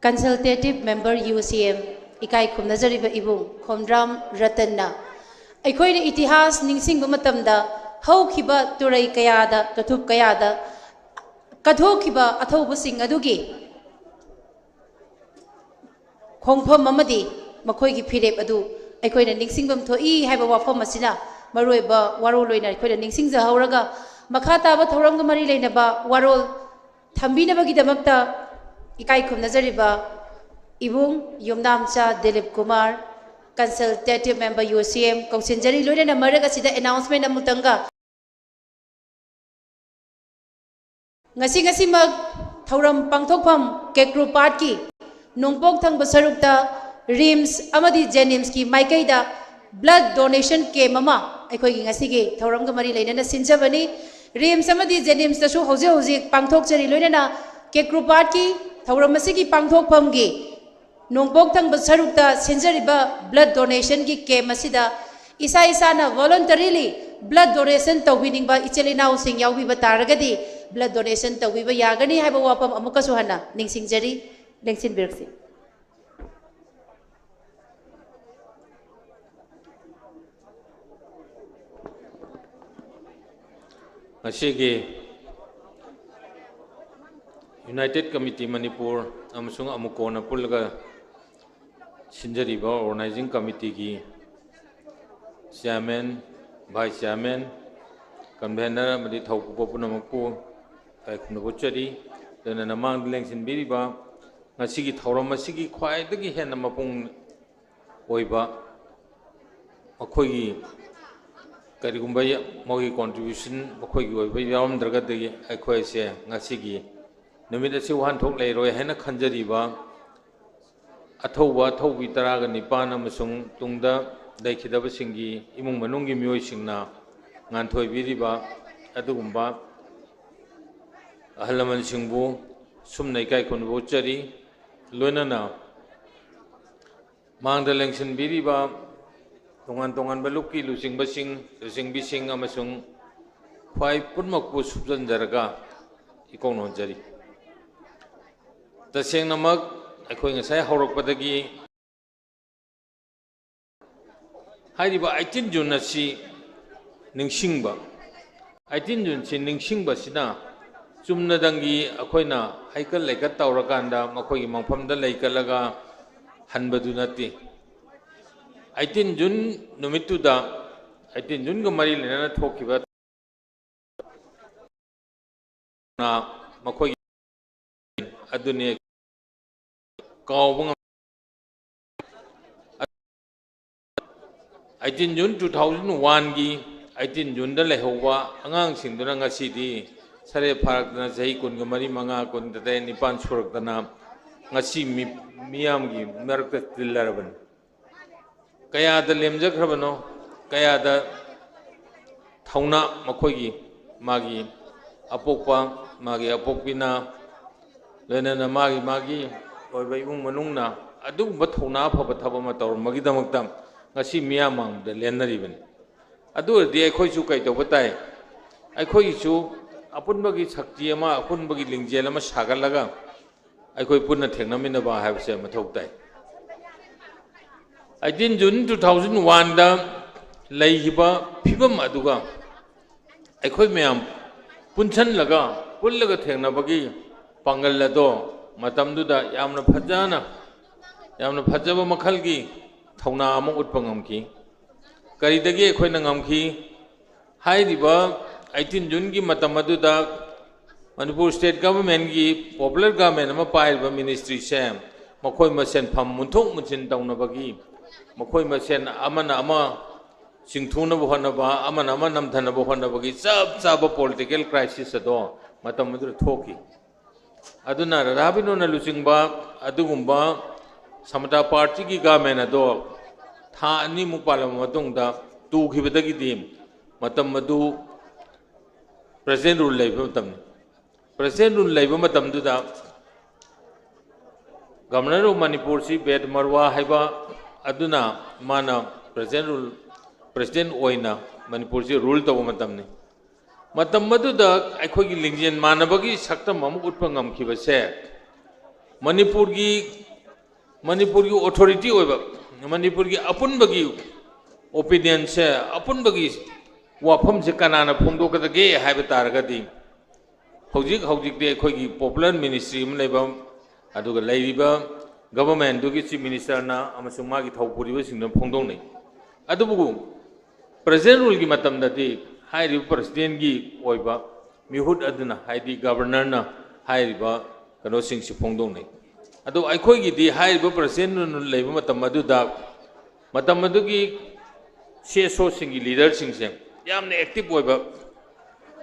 Consultative Member U C M, ꯏꯀꯥꯏ ꯈꯨꯝꯅꯖꯔꯤꯕ ꯏꯕꯨꯡ ꯈꯣꯝꯗ꯭ꯔꯥꯝ ꯔꯇꯟꯅ ꯑꯩꯈꯣꯏꯅ ꯏꯇꯤꯍꯥꯁ ꯅꯤꯡꯁꯤꯡꯕ ꯃꯇꯝꯗ ꯍꯧꯈꯤꯕ ꯇꯨꯔꯩ ꯀꯌꯥꯗ, ꯇꯨꯊꯨꯞ ꯀꯌꯥꯗ ꯀꯠꯊꯣꯛꯈꯤꯕ ꯑꯊꯧꯕꯁꯤꯡ ꯑꯗꯨꯒꯤ ꯈꯣꯡꯐꯝ ꯑꯃꯗꯤ ꯃꯈꯣꯏꯒꯤ ꯐꯤꯔꯦꯞ ꯑꯗꯨ ꯑꯩꯈꯣꯏꯅ ꯅꯤꯡꯁꯤꯡꯐꯝ ꯊꯣꯛꯏ ꯍꯥꯏꯕ ꯋꯥꯐꯝ ꯑꯁꯤꯅ ꯃꯔꯨꯑꯣꯏꯕ ꯋꯥꯔꯣꯜ ꯑꯣꯏꯅ ꯑꯩꯈꯣꯏꯅ ꯅꯤꯡꯁꯤꯡꯖꯍꯧꯔꯒ, ꯃꯈꯥ ꯇꯥꯕ ꯊꯧꯔꯝꯒ ꯃꯔꯤ ꯂꯩꯅꯕ ꯋꯥꯔꯣꯜ ꯊꯝꯕꯤꯅꯕꯒꯤꯗꯃꯛꯇ ꯏꯀꯥꯏ ꯈꯨꯝꯅꯖꯔꯤꯕ ꯏꯕꯨꯡ ꯌꯨꯝꯅꯥꯝꯆꯥ Dilip Kumar, Consultative Member U C M ꯀꯧꯁꯤꯟꯖꯔꯤ꯫ ꯂꯣꯏꯅꯅ ꯃꯔꯛ ꯑꯁꯤꯗ announcement ꯑꯃꯨꯛꯇꯪꯒ꯫ ꯉꯁꯤ ꯉꯁꯤꯃꯛ ꯊꯧꯔꯝ ꯄꯥꯡꯊꯣꯛꯐꯝ ꯀꯦꯀ꯭ꯔꯨꯄꯥꯠꯀꯤ ꯅꯣꯡꯄꯣꯛ ꯊꯪꯕ ꯁꯔꯨꯛꯇ ꯔꯤꯝꯁ ꯑꯃꯗꯤ ꯖꯦꯅꯤꯝꯁꯀꯤ ꯃꯥꯏꯀꯩꯗ blood donation camp ꯑꯃ ꯑꯩꯈꯣꯏꯒꯤ ꯉꯁꯤꯒꯤ ꯊꯧꯔꯝꯒ ꯃꯔꯤ ꯂꯩꯅꯅ ꯁꯤꯟꯖꯕꯅꯤ꯫ ꯔꯤꯝꯁ ꯑꯃꯗꯤ ꯖꯦꯅꯤꯝꯁꯇꯁꯨ ꯍꯧꯖꯤꯛ ꯍꯧꯖꯤꯛ ꯄꯥꯡꯊꯣꯛꯆꯔꯤ꯫ ꯂꯣꯏꯅꯅ ꯀꯦꯀ꯭ꯔꯨꯄꯥꯠꯀꯤ ꯊꯧꯔꯝ ꯑꯁꯤꯒꯤ ꯄꯥꯡꯊꯣꯛꯐꯝꯒꯤ ꯅꯣꯡꯄꯣꯛ ꯊꯪꯕ ꯁꯔꯨꯛꯇ ꯁꯤꯟꯖꯔꯤꯕ blood donationꯒꯤ camp ꯑꯁꯤꯗ ꯏꯁꯥ ꯏꯁꯥꯅ voluntarily blood donation ꯇꯧꯕꯤꯅꯤꯡꯕ ꯏꯆꯤꯜ ꯏꯅꯥꯎꯁꯤꯡ ꯌꯥꯎꯕꯤꯕ ꯇꯥꯔꯒꯗꯤ blood donation ꯇꯧꯕꯤꯕ ꯌꯥꯒꯅꯤ ꯍꯥꯏꯕ ꯋꯥꯐꯝ ꯑꯃꯨꯛꯀꯁꯨ ꯍꯟꯅ ꯅꯤꯡꯁꯤꯡꯖꯔꯤ꯫ ꯂꯦꯡꯁꯤꯟꯕꯤꯔꯛꯁꯤ꯫ ꯉꯁꯤꯒꯤ United Committee ꯃꯅꯤꯄꯨꯔ ꯑꯃꯁꯨꯡ ꯑꯃꯨꯀꯣꯅ ꯄꯨꯜꯂꯒ ꯁꯤꯟꯖꯔꯤꯕ organizing committeeꯒꯤ chairman Vice Chairman, Convener ꯑꯃꯗꯤ ꯊꯧ ꯄꯨꯕ ꯄꯨꯝꯅꯃꯛꯄꯨ ꯏꯀꯥꯏ ꯈꯨꯝꯅꯕ ꯎꯠꯆꯔꯤ꯫ ꯂꯣꯏꯅꯅ ꯃꯥꯡꯗ ꯂꯦꯡꯁꯤꯟꯕꯤꯔꯤꯕ ꯉꯁꯤꯒꯤ ꯊꯧꯔꯝ ꯑꯁꯤꯒꯤ ꯈ꯭ꯋꯥꯏꯗꯒꯤ ꯍꯦꯟꯅ ꯃꯄꯨꯡ ꯑꯣꯏꯕ ꯃꯈꯣꯏꯒꯤ ꯀꯔꯤꯒꯨꯝꯕ ꯌ-, ꯃꯈꯣꯏꯒꯤ contribution ꯃꯈꯣꯏꯒꯤ ꯑꯣꯏꯕ ꯌꯥꯎꯔꯝꯗ꯭ꯔꯒꯗꯤ ꯑꯩꯈꯣꯏꯁꯦ ꯉꯁꯤꯒꯤ ꯅꯨꯃꯤꯠ ꯑꯁꯤ ꯋꯥꯍꯟꯊꯣꯛ ꯂꯩꯔꯣꯏ ꯍꯥꯏꯅ ꯈꯟꯖꯔꯤꯕ ꯑꯊꯧꯕ ꯑꯊꯧꯕꯤ ꯇꯔꯥꯒ ꯅꯤꯄꯥꯟ ꯑꯃꯁꯨꯡ ꯇꯨꯡꯗ ꯂꯩꯈꯤꯗꯕꯁꯤꯡꯒꯤ ꯏꯃꯨꯡ ꯃꯅꯨꯡꯒꯤ ꯃꯤꯑꯣꯏꯁꯤꯡꯅ ꯉꯥꯟꯊꯣꯏꯕꯤꯔꯤꯕ ꯑꯗꯨꯒꯨꯝꯕ ꯑꯍꯜ ꯂꯃꯟꯁꯤꯡꯕꯨ ꯁꯨꯝꯅ ꯏꯀꯥꯏ ꯈꯨꯝꯅꯕ ꯎꯠꯆꯔꯤ꯫ ꯂꯣꯏꯅꯅ ꯃꯥꯡꯗ ꯂꯦꯡꯁꯤꯟꯕꯤꯔꯤꯕ ꯇꯣꯉꯥꯟ ꯇꯣꯉꯥꯟꯕ ꯂꯨꯞꯀꯤ ꯂꯨꯆꯤꯡꯕꯁꯤꯡ, ꯂꯨꯆꯤꯡꯕꯤꯁꯤꯡ ꯑꯃꯁꯨꯡ ꯈ꯭ꯋꯥꯏ ꯄꯨꯝꯅꯃꯛꯄꯨ ꯁꯨꯞꯆꯟꯖꯔꯒ ꯏꯀꯣꯛ ꯅꯣꯟꯖꯔꯤ꯫ ꯇꯁꯦꯡꯅꯃꯛ ꯑꯩꯈꯣꯏ ꯉꯁꯥꯏ ꯍꯧꯔꯛꯄꯗꯒꯤ ꯍꯥꯏꯔꯤꯕ eighteen June ꯑꯁꯤ ꯅꯤꯡꯁꯤꯡꯕ, eighteen Juneꯁꯤ ꯅꯤꯡꯁꯤꯡꯕꯁꯤꯅ ꯆꯨꯝꯅꯗꯪꯒꯤ ꯑꯩꯈꯣꯏꯅ ꯍꯩꯀꯠ ꯂꯩꯀꯠ ꯇꯧꯔꯀꯥꯟꯗ ꯃꯈꯣꯏꯒꯤ ꯃꯐꯝꯗ ꯂꯩꯀꯠꯂꯒ ꯍꯟꯕꯗꯨ ꯅꯠꯇꯦ꯫ eighteen June ꯅꯨꯃꯤꯠꯇꯨꯗ, eighteen Juneꯒ ꯃꯔꯤ ꯂꯩꯅꯅ ꯊꯣꯛꯈꯤꯕ ꯃꯈꯣꯏꯒꯤ ꯑꯗꯨꯅꯤ ꯀꯥꯎꯕ ꯉꯝ-, eighteen June two thousand oneꯒꯤ eighteen Juneꯗ ꯂꯩꯍꯧꯕ ꯑꯉꯥꯡꯁꯤꯡꯗꯨꯅ ꯉꯁꯤꯗꯤ ꯁꯔꯦ ꯐꯥꯔꯛꯇꯅ ꯆꯍꯤ ꯀꯨꯟꯒ ꯃꯔꯤ, ꯃꯉꯥ, ꯀꯨꯟ ꯇꯔꯦꯠ, ꯅꯤꯄꯥꯟ ꯁꯨꯔꯛꯇꯅ ꯉꯁꯤ ꯃꯤ-, ꯃꯤꯌꯥꯝꯒꯤ ꯃꯔꯛꯇ ꯇꯤꯜꯂꯔꯕꯅꯤ꯫ ꯀꯌꯥꯗ ꯂꯦꯝꯖꯈ꯭ꯔꯕꯅꯣ, ꯀꯌꯥꯗ ꯊꯧꯅꯥ ꯃꯈꯣꯏꯒꯤ, ꯃꯥꯒꯤ ꯑꯄꯣꯛꯄ, ꯃꯥꯒꯤ ꯑꯄꯣꯛꯄꯤꯅ, ꯂꯣꯏꯅꯅ ꯃꯥꯒꯤ, ꯃꯥꯒꯤ ꯑꯣꯏꯕ ꯏꯃꯨꯡ ꯃꯅꯨꯡꯅ ꯑꯗꯨꯒꯨꯝꯕ ꯊꯧꯅꯥ ꯑꯐꯕ ꯊꯕꯛ ꯑꯃ ꯇꯧꯔꯝꯕꯒꯤꯗꯃꯛꯇ ꯉꯁꯤ ꯃꯤꯌꯥꯝ ꯃꯥꯡꯗ ꯂꯦꯟꯅꯔꯤꯕꯅꯤ꯫ ꯑꯗꯨ ꯑꯣꯏꯔꯗꯤ ꯑꯩꯈꯣꯏꯁꯨ ꯀꯩꯗꯧꯕ ꯇꯥꯏ? ꯑꯩꯈꯣꯏꯒꯤꯁꯨ ꯑꯄꯨꯟꯕꯒꯤ ꯁꯛꯇꯤ ꯑꯃ, ꯑꯄꯨꯟꯕꯒꯤ ꯂꯤꯡꯖꯦꯜ ꯑꯃ ꯁꯥꯒꯠꯂꯒ ꯑꯩꯈꯣꯏ ꯄꯨꯟꯅ ꯊꯦꯡꯅꯃꯤꯟꯅꯕ ꯍꯥꯏꯕꯁꯦ ꯃꯊꯧ ꯇꯥꯏ꯫ eighteen June two thousand oneꯗ ꯂꯩꯈꯤꯕ ꯐꯤꯕꯝ ꯑꯗꯨꯒ ꯑꯩꯈꯣꯏ ꯃꯌꯥꯝ ꯄꯨꯟꯁꯤꯜꯂꯒ, ꯄꯨꯜꯂꯒ ꯊꯦꯡꯅꯕꯒꯤ ꯄꯥꯡꯒꯜ ꯑꯗꯣ ꯃꯇꯝꯗꯨꯗ ꯌꯥꯝꯅ ꯐꯖꯅ, ꯌꯥꯝꯅ ꯐꯖꯕ ꯃꯈꯜꯒꯤ ꯊꯧꯅꯥ ꯑꯃ ꯎꯠꯄ ꯉꯝꯈꯤ꯫ ꯀꯔꯤꯗꯒꯤ ꯑꯩꯈꯣꯏꯅ ꯉꯝꯈꯤ? ꯍꯥꯏꯔꯤꯕ eighteen Juneꯒꯤ ꯃꯇꯝ ꯑꯗꯨꯗ ꯃꯅꯤꯄꯨꯔ state governmentꯀꯤ popular government ꯑꯃ ꯄꯥꯏꯔꯤꯕ ministryꯁꯦ ꯃꯈꯣꯏ ꯃꯁꯦꯟ ꯐꯝ ꯃꯨꯟꯊꯣꯛ ꯃꯨꯟꯁꯤꯟ ꯇꯧꯅꯕꯒꯤ, ꯃꯈꯣꯏ ꯃꯁꯦꯟ ꯑꯃꯅ ꯑꯃ ꯆꯤꯡꯊꯨꯅꯕ ꯍꯣꯠꯅꯕ, ꯑꯃꯅ ꯑꯃ ꯅꯝꯊꯅꯕ ꯍꯣꯠꯅꯕꯒꯤ ꯆꯞ ꯆꯥꯕ political crisis ꯑꯗꯣ ꯃꯇꯝ ꯑꯗꯨꯗ ꯊꯣꯛꯈꯤ꯫ ꯑꯗꯨꯅ ꯔꯥꯙꯥꯕꯤꯅꯣꯅ ꯂꯨꯆꯤꯡꯕ ꯑꯗꯨꯒꯨꯝꯕ Samata Partyꯒꯤ government ꯑꯗꯣ ꯊꯥ ꯑꯅꯤꯃꯨꯛ ꯄꯥꯜꯂꯕ ꯃꯇꯨꯡꯗ ꯇꯨꯈꯤꯕꯗꯒꯤꯗꯤ ꯃꯇꯝ ꯑꯗꯨ president rule ꯂꯩꯕ ꯃꯇꯝꯅꯤ꯫ President rule ꯂꯩꯕ ꯃꯇꯝꯗꯨꯗ Governor of ꯃꯅꯤꯄꯨꯔꯁꯤ ꯕꯦꯗ ꯃꯔꯋꯥ ꯍꯥꯏꯕ ꯑꯗꯨꯅ ꯃꯥꯅ president rule, president ꯑꯣꯏꯅ ꯃꯅꯤꯄꯨꯔꯁꯤ rule ꯇꯧꯕ ꯃꯇꯝꯅꯤ꯫ ꯃꯇꯝ ꯑꯗꯨꯗ ꯑꯩꯈꯣꯏꯒꯤ ꯂꯤꯡꯖꯦꯜ ꯃꯥꯟꯅꯕꯒꯤ ꯁꯛꯇꯝ ꯑꯃ ꯎꯠꯄ ꯉꯝꯈꯤꯕꯁꯦ ꯃꯅꯤꯄꯨꯔꯒꯤ, ꯃꯅꯤꯄꯨꯔꯒꯤ authority ꯑꯣꯏꯕ, ꯃꯅꯤꯄꯨꯔꯒꯤ ꯑꯄꯨꯟꯕꯒꯤ opinionꯁꯦ, ꯑꯄꯨꯟꯕꯒꯤ ꯋꯥꯐꯝꯁꯦ ꯀꯅꯥꯅ ꯐꯣꯡꯗꯣꯛꯀꯗꯒꯦ ꯍꯥꯏꯕ ꯇꯥꯔꯒꯗꯤ ꯍꯧꯖꯤꯛ ꯍꯧꯖꯤꯛꯇꯤ ꯑꯩꯈꯣꯏꯒꯤ popular ministry ꯑꯃ ꯂꯩꯕ, ꯑꯗꯨꯒ ꯂꯩꯔꯤꯕ governmentꯗꯨꯒꯤ chief ministerꯅ ꯑꯃꯁꯨꯡ ꯃꯥꯒꯤ ꯊꯧ ꯄꯨꯔꯤꯕꯁꯤꯡꯗꯨꯅ ꯐꯣꯡꯗꯣꯛꯅꯩ꯫ ꯑꯗꯨꯕꯨ president ruleꯒꯤ ꯃꯇꯝꯗꯗꯤ ꯍꯥꯏꯔꯤꯕ presidentꯀꯤ ꯑꯣꯏꯕ ꯃꯤꯍꯨꯠ ꯑꯗꯨꯅ, ꯍꯥꯏꯗꯤ governorꯅ ꯍꯥꯏꯔꯤꯕ ꯀꯩꯅꯣꯁꯤꯡꯁꯤ ꯐꯣꯡꯗꯣꯛꯅꯩ꯫ ꯑꯗꯣ ꯑꯩꯈꯣꯏꯒꯤꯗꯤ ꯍꯥꯏꯔꯤꯕ president rule ꯂꯩꯕ ꯃꯇꯝ ꯑꯗꯨꯗ ꯃꯇꯝ ꯑꯗꯨꯒꯤ CSOꯁꯤꯡꯒꯤ leaderꯁꯤꯡꯁꯦ ꯌꯥꯝꯅ active ꯑꯣꯏꯕ,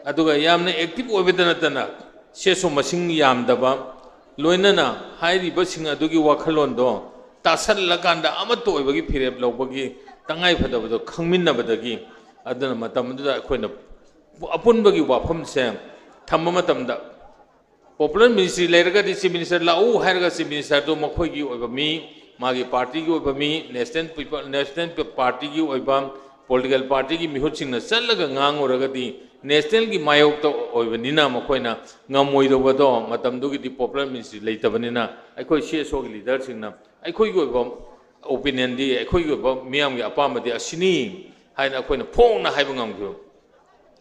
ꯑꯗꯨꯒ ꯌꯥꯝꯅ active ꯑꯣꯏꯕꯗ ꯅꯠꯇꯅ CSO ꯃꯁꯤꯡ ꯌꯥꯝꯗꯕ, ꯂꯣꯏꯅꯅ ꯍꯥꯏꯔꯤꯕꯁꯤꯡ ꯑꯗꯨꯒꯤ ꯋꯥꯈꯜꯂꯣꯟꯗꯣ ꯇꯥꯁꯜꯂꯀꯥꯟꯗ ꯑꯃꯠꯇ ꯑꯣꯏꯕꯒꯤ ꯐꯤꯔꯦꯞ ꯂꯧꯕꯒꯤ ꯇꯉꯥꯏꯐꯗꯕꯗꯣ ꯈꯪꯃꯤꯟꯅꯕꯗꯒꯤ, ꯑꯗꯨꯅ ꯃꯇꯝ ꯑꯗꯨꯗ ꯑꯩꯈꯣꯏꯅ ꯑꯄꯨꯟꯕꯒꯤ ꯋꯥꯐꯝꯁꯦ ꯊꯝꯕ ꯃꯇꯝꯗ popular ministry ꯂꯩꯔꯒꯗꯤ chief minister ꯂꯥꯛꯎ ꯍꯥꯏꯔꯒ chief ministerꯗꯨ ꯃꯈꯣꯏꯒꯤ ꯑꯣꯏꯕ ꯃꯤ, ꯃꯥꯒꯤ partyꯒꯤ ꯑꯣꯏꯕ ꯃꯤ, national people, national partyꯒꯤ ꯑꯣꯏꯕ political partyꯒꯤ ꯃꯤꯍꯨꯠꯁꯤꯡꯅ ꯆꯠꯂꯒ ꯉꯥꯡꯉꯨꯔꯒꯗꯤ nationalꯒꯤ ꯃꯥꯌꯣꯛꯇ ꯑꯣꯏꯕꯅꯤꯅ ꯃꯈꯣꯏꯅ ꯉꯝꯃꯣꯏꯗꯧꯕꯗꯣ, ꯃꯇꯝꯗꯨꯒꯤꯗꯤ popular ministry ꯂꯩꯇꯕꯅꯤꯅ ꯑꯩꯈꯣꯏ CSOꯒꯤ leaderꯁꯤꯡꯅ ꯑꯩꯈꯣꯏꯒꯤ ꯑꯣꯏꯕ opinionꯗꯤ, ꯑꯩꯈꯣꯏꯒꯤ ꯑꯣꯏꯕ ꯃꯤꯌꯥꯝꯒꯤ ꯑꯄꯥꯝꯕꯗꯤ ꯑꯁꯤꯅꯤ ꯍꯥꯏꯅ ꯑꯩꯈꯣꯏꯅ ꯐꯣꯡꯅ ꯍꯥꯏꯕ ꯉꯝꯈꯤꯕ꯫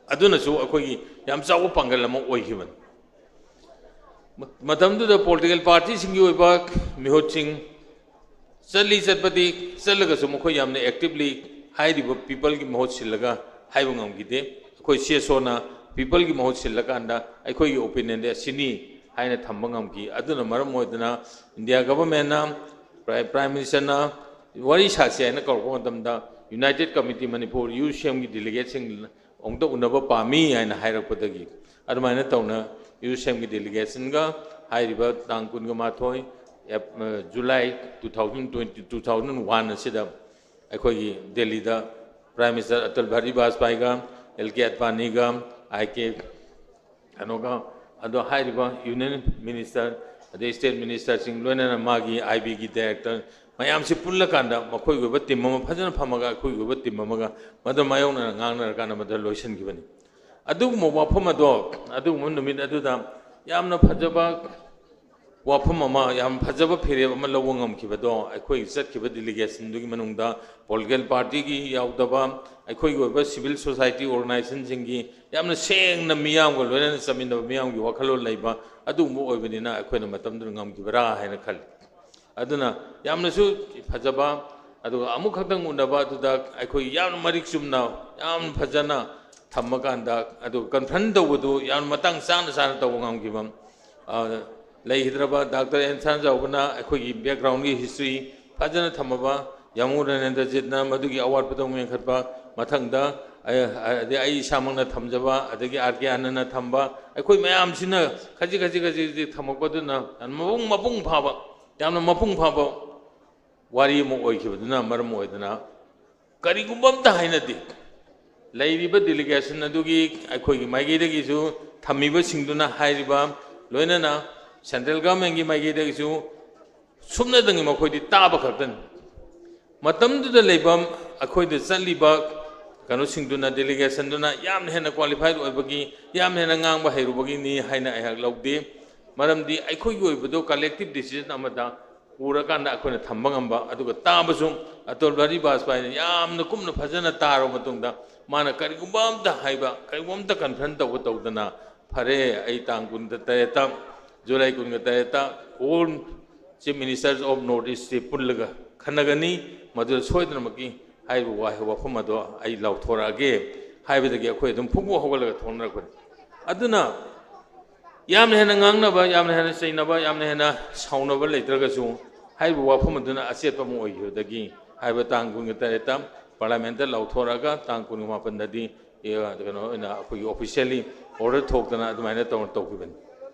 ꯑꯗꯨꯅꯁꯨ ꯑꯩꯈꯣꯏꯒꯤ ꯌꯥꯝ ꯆꯥꯎꯕ ꯄꯥꯡꯒꯜ ꯑꯃ ꯑꯣꯏꯈꯤꯕꯅꯤ꯫ ꯃ-, ꯃꯇꯝꯗꯨꯗ political partyꯁꯤꯡꯒꯤ ꯑꯣꯏꯕ ꯃꯤꯍꯨꯠꯁꯤꯡ ꯆꯠꯂꯤ ꯆꯠꯄꯗꯤ ꯆꯠꯂꯒꯁꯨ ꯃꯈꯣꯏ ꯌꯥꯝꯅ actively ꯍꯥꯏꯔꯤꯕ ꯄꯤꯄꯜꯒꯤ ꯃꯍꯨꯠ ꯁꯤꯜꯂꯒ ꯍꯥꯏꯕ ꯉꯝꯈꯤꯗꯦ꯫ ꯑꯩꯈꯣꯏ ꯁꯤ ꯑꯦꯁ ꯑꯣꯅ ꯄꯤꯄꯜꯒꯤ ꯃꯍꯨꯠ ꯁꯤꯜꯂꯀꯥꯟꯗ ꯑꯩꯈꯣꯏꯒꯤ ꯑꯣꯄꯤꯅꯤꯌꯟꯗꯤ ꯑꯁꯤꯅꯤ ꯍꯥꯏꯅ ꯊꯝꯕ ꯉꯝꯈꯤ꯫ ꯑꯗꯨꯅ ꯃꯔꯝ ꯑꯣꯏꯗꯅ ꯏꯟꯗꯤꯌꯥ ꯒꯚꯔꯟꯃꯦꯟꯅ, ꯄ꯭ꯔꯥꯏꯝ ꯃꯤꯅꯤꯁꯇꯔꯅ ꯋꯥꯔꯤ ꯁꯥꯁꯤ ꯍꯥꯏꯅ ꯀꯧꯔꯛꯄ ꯃꯇꯝꯗ, ꯌꯨꯅꯥꯏꯇꯦꯗ ꯀꯃꯤꯇꯤ ꯃꯅꯤꯄꯨꯔ, ꯌꯨ ꯁꯤ ꯑꯦꯝꯒꯤ ꯗꯦꯂꯤꯒꯦꯠꯁꯤꯡ ꯑꯃꯨꯛꯇ ꯎꯅꯕ ꯄꯥꯝꯃꯤ ꯍꯥꯏꯅ ꯍꯥꯏꯔꯛꯄꯗꯒꯤ, ꯑꯗꯨꯃꯥꯏꯅ ꯇꯧꯅ ꯌꯨ ꯁꯤ ꯑꯦꯝꯒꯤ ꯗꯦꯂꯤꯒꯦꯁꯟꯒ ꯍꯥꯏꯔꯤꯕ ꯇꯥꯡ ꯀꯨꯟꯒ ꯃꯥꯊꯣꯏ ꯑꯦꯞ-, ꯑ, July two thousand twenty, two thousand one ꯑꯁꯤꯗ ꯑꯩꯈꯣꯏꯒꯤ ꯗꯦꯜꯂꯤꯗ ꯄ꯭ꯔꯥꯏꯝ ꯃꯤꯅꯤꯁꯇꯔ ꯑꯇꯜ ꯕꯤꯍꯥꯔꯤ ꯕꯥꯖꯄꯥꯏꯒ, ꯑꯦꯜ ꯀꯦ ꯑꯗꯚꯥꯅꯤꯒ, ꯑꯥꯏ ꯀꯦ ꯀꯩꯅꯣꯒ, ꯑꯗꯣ ꯍꯥꯏꯔꯤꯕ ꯌꯨꯅꯤꯌꯟ ꯃꯤꯅꯤꯁꯇꯔ, ꯑꯗꯩ ꯁ꯭ꯇꯦꯠ ꯃꯤꯅꯤꯁꯇꯔꯁꯤꯡ, ꯂꯣꯏꯅꯅ ꯃꯥꯒꯤ ꯑꯥꯏ ꯕꯤꯒꯤ ꯗꯥꯏꯔꯦꯛꯇꯔ ꯃꯌꯥꯝꯁꯤ ꯄꯨꯜꯂꯀꯥꯟꯗ, ꯃꯈꯣꯏꯒꯤ ꯑꯣꯏꯕ ꯇꯤꯝ ꯑꯃ ꯐꯖꯅ ꯐꯝꯃꯒ, ꯑꯩꯈꯣꯏꯒꯤ ꯑꯣꯏꯕ ꯇꯤꯝ ꯑꯃꯒ ꯃꯗꯨ ꯃꯥꯌꯣꯛꯅꯅ ꯉꯥꯡꯅꯔꯀꯥꯟꯗ ꯃꯗꯨ ꯂꯣꯏꯁꯤꯟꯈꯤꯕꯅꯤ꯫ ꯑꯗꯨꯒꯨꯝꯕ ꯋꯥꯐꯝ ꯑꯗꯣ, ꯑꯗꯨꯒꯨꯝꯕ ꯅꯨꯃꯤꯠ ꯑꯗꯨꯗ ꯌꯥꯝꯅ ꯐꯖꯕ ꯋꯥꯐꯝ ꯑꯃ, ꯌꯥꯝ ꯐꯖꯕ ꯐꯤꯔꯦꯞ ꯑꯃ ꯂꯧꯕ ꯉꯝꯈꯤꯕꯗꯣ, ꯑꯩꯈꯣꯏ ꯆꯠꯈꯤꯕ ꯗꯦꯂꯤꯒꯦꯁꯟꯗꯨꯒꯤ ꯃꯅꯨꯡꯗ ꯄꯣꯂꯤꯇꯤꯀꯦꯜ ꯄꯥꯔꯇꯤꯒꯤ ꯌꯥꯎꯗꯕ, ꯑꯩꯈꯣꯏꯒꯤ ꯑꯣꯏꯕ ꯁꯤꯚꯤꯜ ꯁꯣꯁꯥꯏꯇꯤ ꯑꯣꯔꯒꯅꯥꯏꯖꯦꯁꯟꯁꯤꯡꯒꯤ ꯌꯥꯝꯅ ꯁꯦꯡꯅ ꯃꯤꯌꯥꯝꯒ ꯂꯣꯏꯅꯅ ꯆꯠꯃꯤꯟꯅꯕ, ꯃꯤꯌꯥꯝꯒꯤ ꯋꯥꯈꯜꯂꯣꯟ ꯂꯩꯕ ꯑꯗꯨꯒꯨꯝꯕ ꯑꯣꯏꯕꯅꯤꯅ, ꯑꯩꯈꯣꯏꯅ ꯃꯇꯝꯗꯨꯗ ꯉꯝꯈꯤꯕ꯭ꯔꯥ ꯍꯥꯏꯅ ꯈꯜꯂꯤ꯫ ꯑꯗꯨꯅ ꯌꯥꯝꯅꯁꯨ ꯐꯖꯕ, ꯑꯗꯨꯒ ꯑꯃꯨꯛ ꯈꯛꯇꯪ ꯎꯅꯕ ꯑꯗꯨꯗ ꯑꯩꯈꯣꯏ ꯌꯥꯝꯅ ꯃꯔꯤꯛ ꯆꯨꯝꯅ, ꯌꯥꯝ ꯐꯖꯅ ꯊꯝꯃꯀꯥꯟꯗ, ꯑꯗꯨꯒ ꯀꯟꯐ꯭ꯔꯟ ꯇꯧꯕꯗꯨ ꯌꯥꯝ ꯃꯇꯥꯡ ꯆꯥꯅ ꯆꯥꯅ ꯇꯧꯕ ꯉꯝꯈꯤꯕ, ꯑ, ꯂꯩꯈꯤꯗ꯭ꯔꯕ ꯗꯥꯛꯇꯔ ꯑꯦꯟ ꯁꯅꯥꯖꯥꯎꯕꯅ ꯑꯩꯈꯣꯏꯒꯤ ꯕꯦꯛꯒ꯭ꯔꯥꯎꯟꯒꯤ ꯍꯤꯁꯇ꯭ꯔꯤ ꯐꯖꯅ ꯊꯝꯃꯕ, ꯌꯥꯃꯨ ꯔꯅꯦꯟꯗ꯭ꯔꯖꯤꯠꯅ ꯃꯗꯨꯒꯤ ꯑꯋꯥꯠꯄꯗꯣ ꯑꯃꯨꯛ ꯃꯦꯟꯈꯠꯄ, ꯃꯊꯪꯗ ꯑꯩ, ꯑꯗꯩ ꯑꯩ ꯏꯁꯥꯃꯛꯅ ꯊꯝꯖꯕ, ꯑꯗꯒꯤ ꯑꯥꯔ ꯀꯦ ꯑꯥꯅꯟꯗꯅ ꯊꯝꯕ, ꯑꯩꯈꯣꯏ ꯃꯌꯥꯝꯁꯤꯅ ꯈꯖꯤꯛ ꯈꯖꯤꯛ ꯈꯖꯤꯛ ꯈꯖꯤꯛ ꯊꯝꯃꯛꯄꯗꯨꯅ ꯃꯄꯨꯡ, ꯃꯄꯨꯡ ꯐꯥꯕ, ꯌꯥꯝꯅ ꯃꯄꯨꯡ ꯐꯥꯕ ꯋꯥꯔꯤ ꯑꯃ ꯑꯣꯏꯈꯤꯕꯗꯨꯅ ꯃꯔꯝ ꯑꯣꯏꯗꯅ, ꯀꯔꯤꯒꯨꯝꯕ ꯑꯝꯇ ꯍꯥꯏꯅꯗꯦ꯫ ꯂꯩꯔꯤꯕ ꯗꯦꯂꯤꯒꯦꯁꯟ ꯑꯗꯨꯒꯤ ꯑꯩꯈꯣꯏꯒꯤ ꯃꯥꯏꯀꯩꯗꯒꯤꯁꯨ, ꯊꯝꯃꯤꯕꯁꯤꯡꯗꯨꯅ ꯍꯥꯏꯔꯤꯕ, ꯂꯣꯏꯅꯅ ꯁꯦꯟꯇ꯭ꯔꯦꯜ ꯒꯚꯔꯟꯃꯦꯟꯒꯤ ꯃꯥꯏꯀꯩꯗꯒꯤꯁꯨ ꯁꯨꯞꯅꯇꯪꯒꯤ ꯃꯈꯣꯏꯗꯤ ꯇꯥꯕ ꯈꯛꯇꯅꯤ꯫ ꯃꯇꯝꯗꯨꯗ ꯂꯩꯕ ꯑꯩꯈꯣꯏꯗ ꯆꯠꯂꯤꯕ ꯀꯩꯅꯣꯁꯤꯡꯗꯨꯅ, ꯗꯦꯂꯤꯒꯦꯁꯟꯗꯨꯅ ꯌꯥꯝꯅ ꯍꯦꯟꯅ ꯀ꯭ꯋꯥꯂꯤꯐꯥꯏꯗ ꯑꯣꯏꯕꯒꯤ, ꯌꯥꯝꯅ ꯍꯦꯟꯅ ꯉꯥꯡꯕ ꯍꯩꯔꯨꯕꯒꯤꯅꯤ ꯍꯥꯏꯅ ꯑꯩꯍꯥꯛ ꯂꯧꯗꯦ꯫ ꯃꯔꯝꯗꯤ ꯑꯩꯈꯣꯏꯒꯤ ꯑꯣꯏꯕꯗꯣ ꯀꯂꯦꯛꯇꯤꯚ ꯗꯤꯁꯤꯖꯟ ꯑꯃꯗ ꯎꯔꯀꯥꯟꯗ ꯑꯩꯈꯣꯏꯅ ꯊꯝꯕ ꯉꯝꯕ, ꯑꯗꯨꯒ ꯇꯥꯕꯁꯨ ꯑꯇꯜ ꯕꯤꯍꯥꯔꯤ ꯕꯥꯖꯄꯥꯏꯅ ꯌꯥꯝꯅ ꯀꯨꯞꯅ ꯐꯖꯅ ꯇꯥꯔꯕ ꯃꯇꯨꯡꯗ, ꯃꯥꯅ ꯀꯔꯤꯒꯨꯝꯕ ꯑꯝꯇ ꯍꯥꯏꯕ, ꯀꯔꯤꯒꯨꯝꯕ ꯑꯝꯇ ꯀꯟꯐꯔꯟ ꯇꯧꯕ ꯇꯧꯗꯅ, "ꯐꯔꯦ, ꯑꯩ ꯇꯥꯡ ꯀꯨꯟꯒ ꯇꯔꯦꯠꯇ, ꯖꯨꯂꯥꯏ ꯀꯨꯟꯒ ꯇꯔꯦꯠꯇ all Chief Ministers of North East ꯁꯤ ꯄꯨꯜꯂꯒ ꯈꯟꯅꯒꯅꯤ, ꯃꯗꯨꯗ ꯁꯣꯏꯗꯅꯃꯛꯀꯤ ꯍꯥꯏꯔꯤꯕ ꯋꯥꯍꯩ ꯋꯥꯐꯝ ꯑꯗꯣ ꯑꯩ ꯂꯥꯎꯊꯣꯔꯛꯑꯒꯦ ꯍꯥꯏꯕꯗꯒꯤ ꯑꯩꯈꯣꯏ ꯑꯗꯨꯝ ꯐꯨꯛ ꯐꯨꯛ ꯍꯧꯒꯠꯂꯒ ꯊꯣꯛꯅꯔꯛꯄꯅꯤ꯫ ꯑꯗꯨꯅ ꯌꯥꯝꯅ ꯍꯦꯟꯅ ꯉꯥꯡꯅꯕ, ꯌꯥꯝꯅ ꯍꯦꯟꯅ ꯆꯩꯅꯕ, ꯌꯥꯝꯅ ꯍꯦꯟꯅ ꯁꯥꯎꯅꯕ ꯂꯩꯇ꯭ꯔꯒꯁꯨ, ꯍꯥꯏꯔꯤꯕ ꯋꯥꯐꯝ ꯑꯗꯨꯅ ꯑꯆꯦꯠꯄ ꯑꯃ ꯑꯣꯏꯈꯤꯕꯗꯒꯤ ꯍꯥꯏꯔꯤꯕ ꯇꯥꯡ ꯀꯨꯟꯒ ꯇꯔꯦꯠꯇ ꯄꯥꯔꯂꯤꯌꯥꯃꯦꯟꯠꯇ ꯂꯥꯎꯊꯣꯔꯛꯑꯒ ꯇꯥꯡ ꯀꯨꯟꯒ ꯃꯥꯄꯟꯗꯗꯤ, ꯑꯦ, ꯀꯩꯅꯣ ꯑꯣꯏꯅ ꯑꯩꯈꯣꯏꯒꯤ officially order ꯊꯣꯛꯇꯅ ꯑꯗꯨꯃꯥꯏꯅ ꯇꯧ-, ꯇꯧꯈꯤꯕꯅꯤ꯫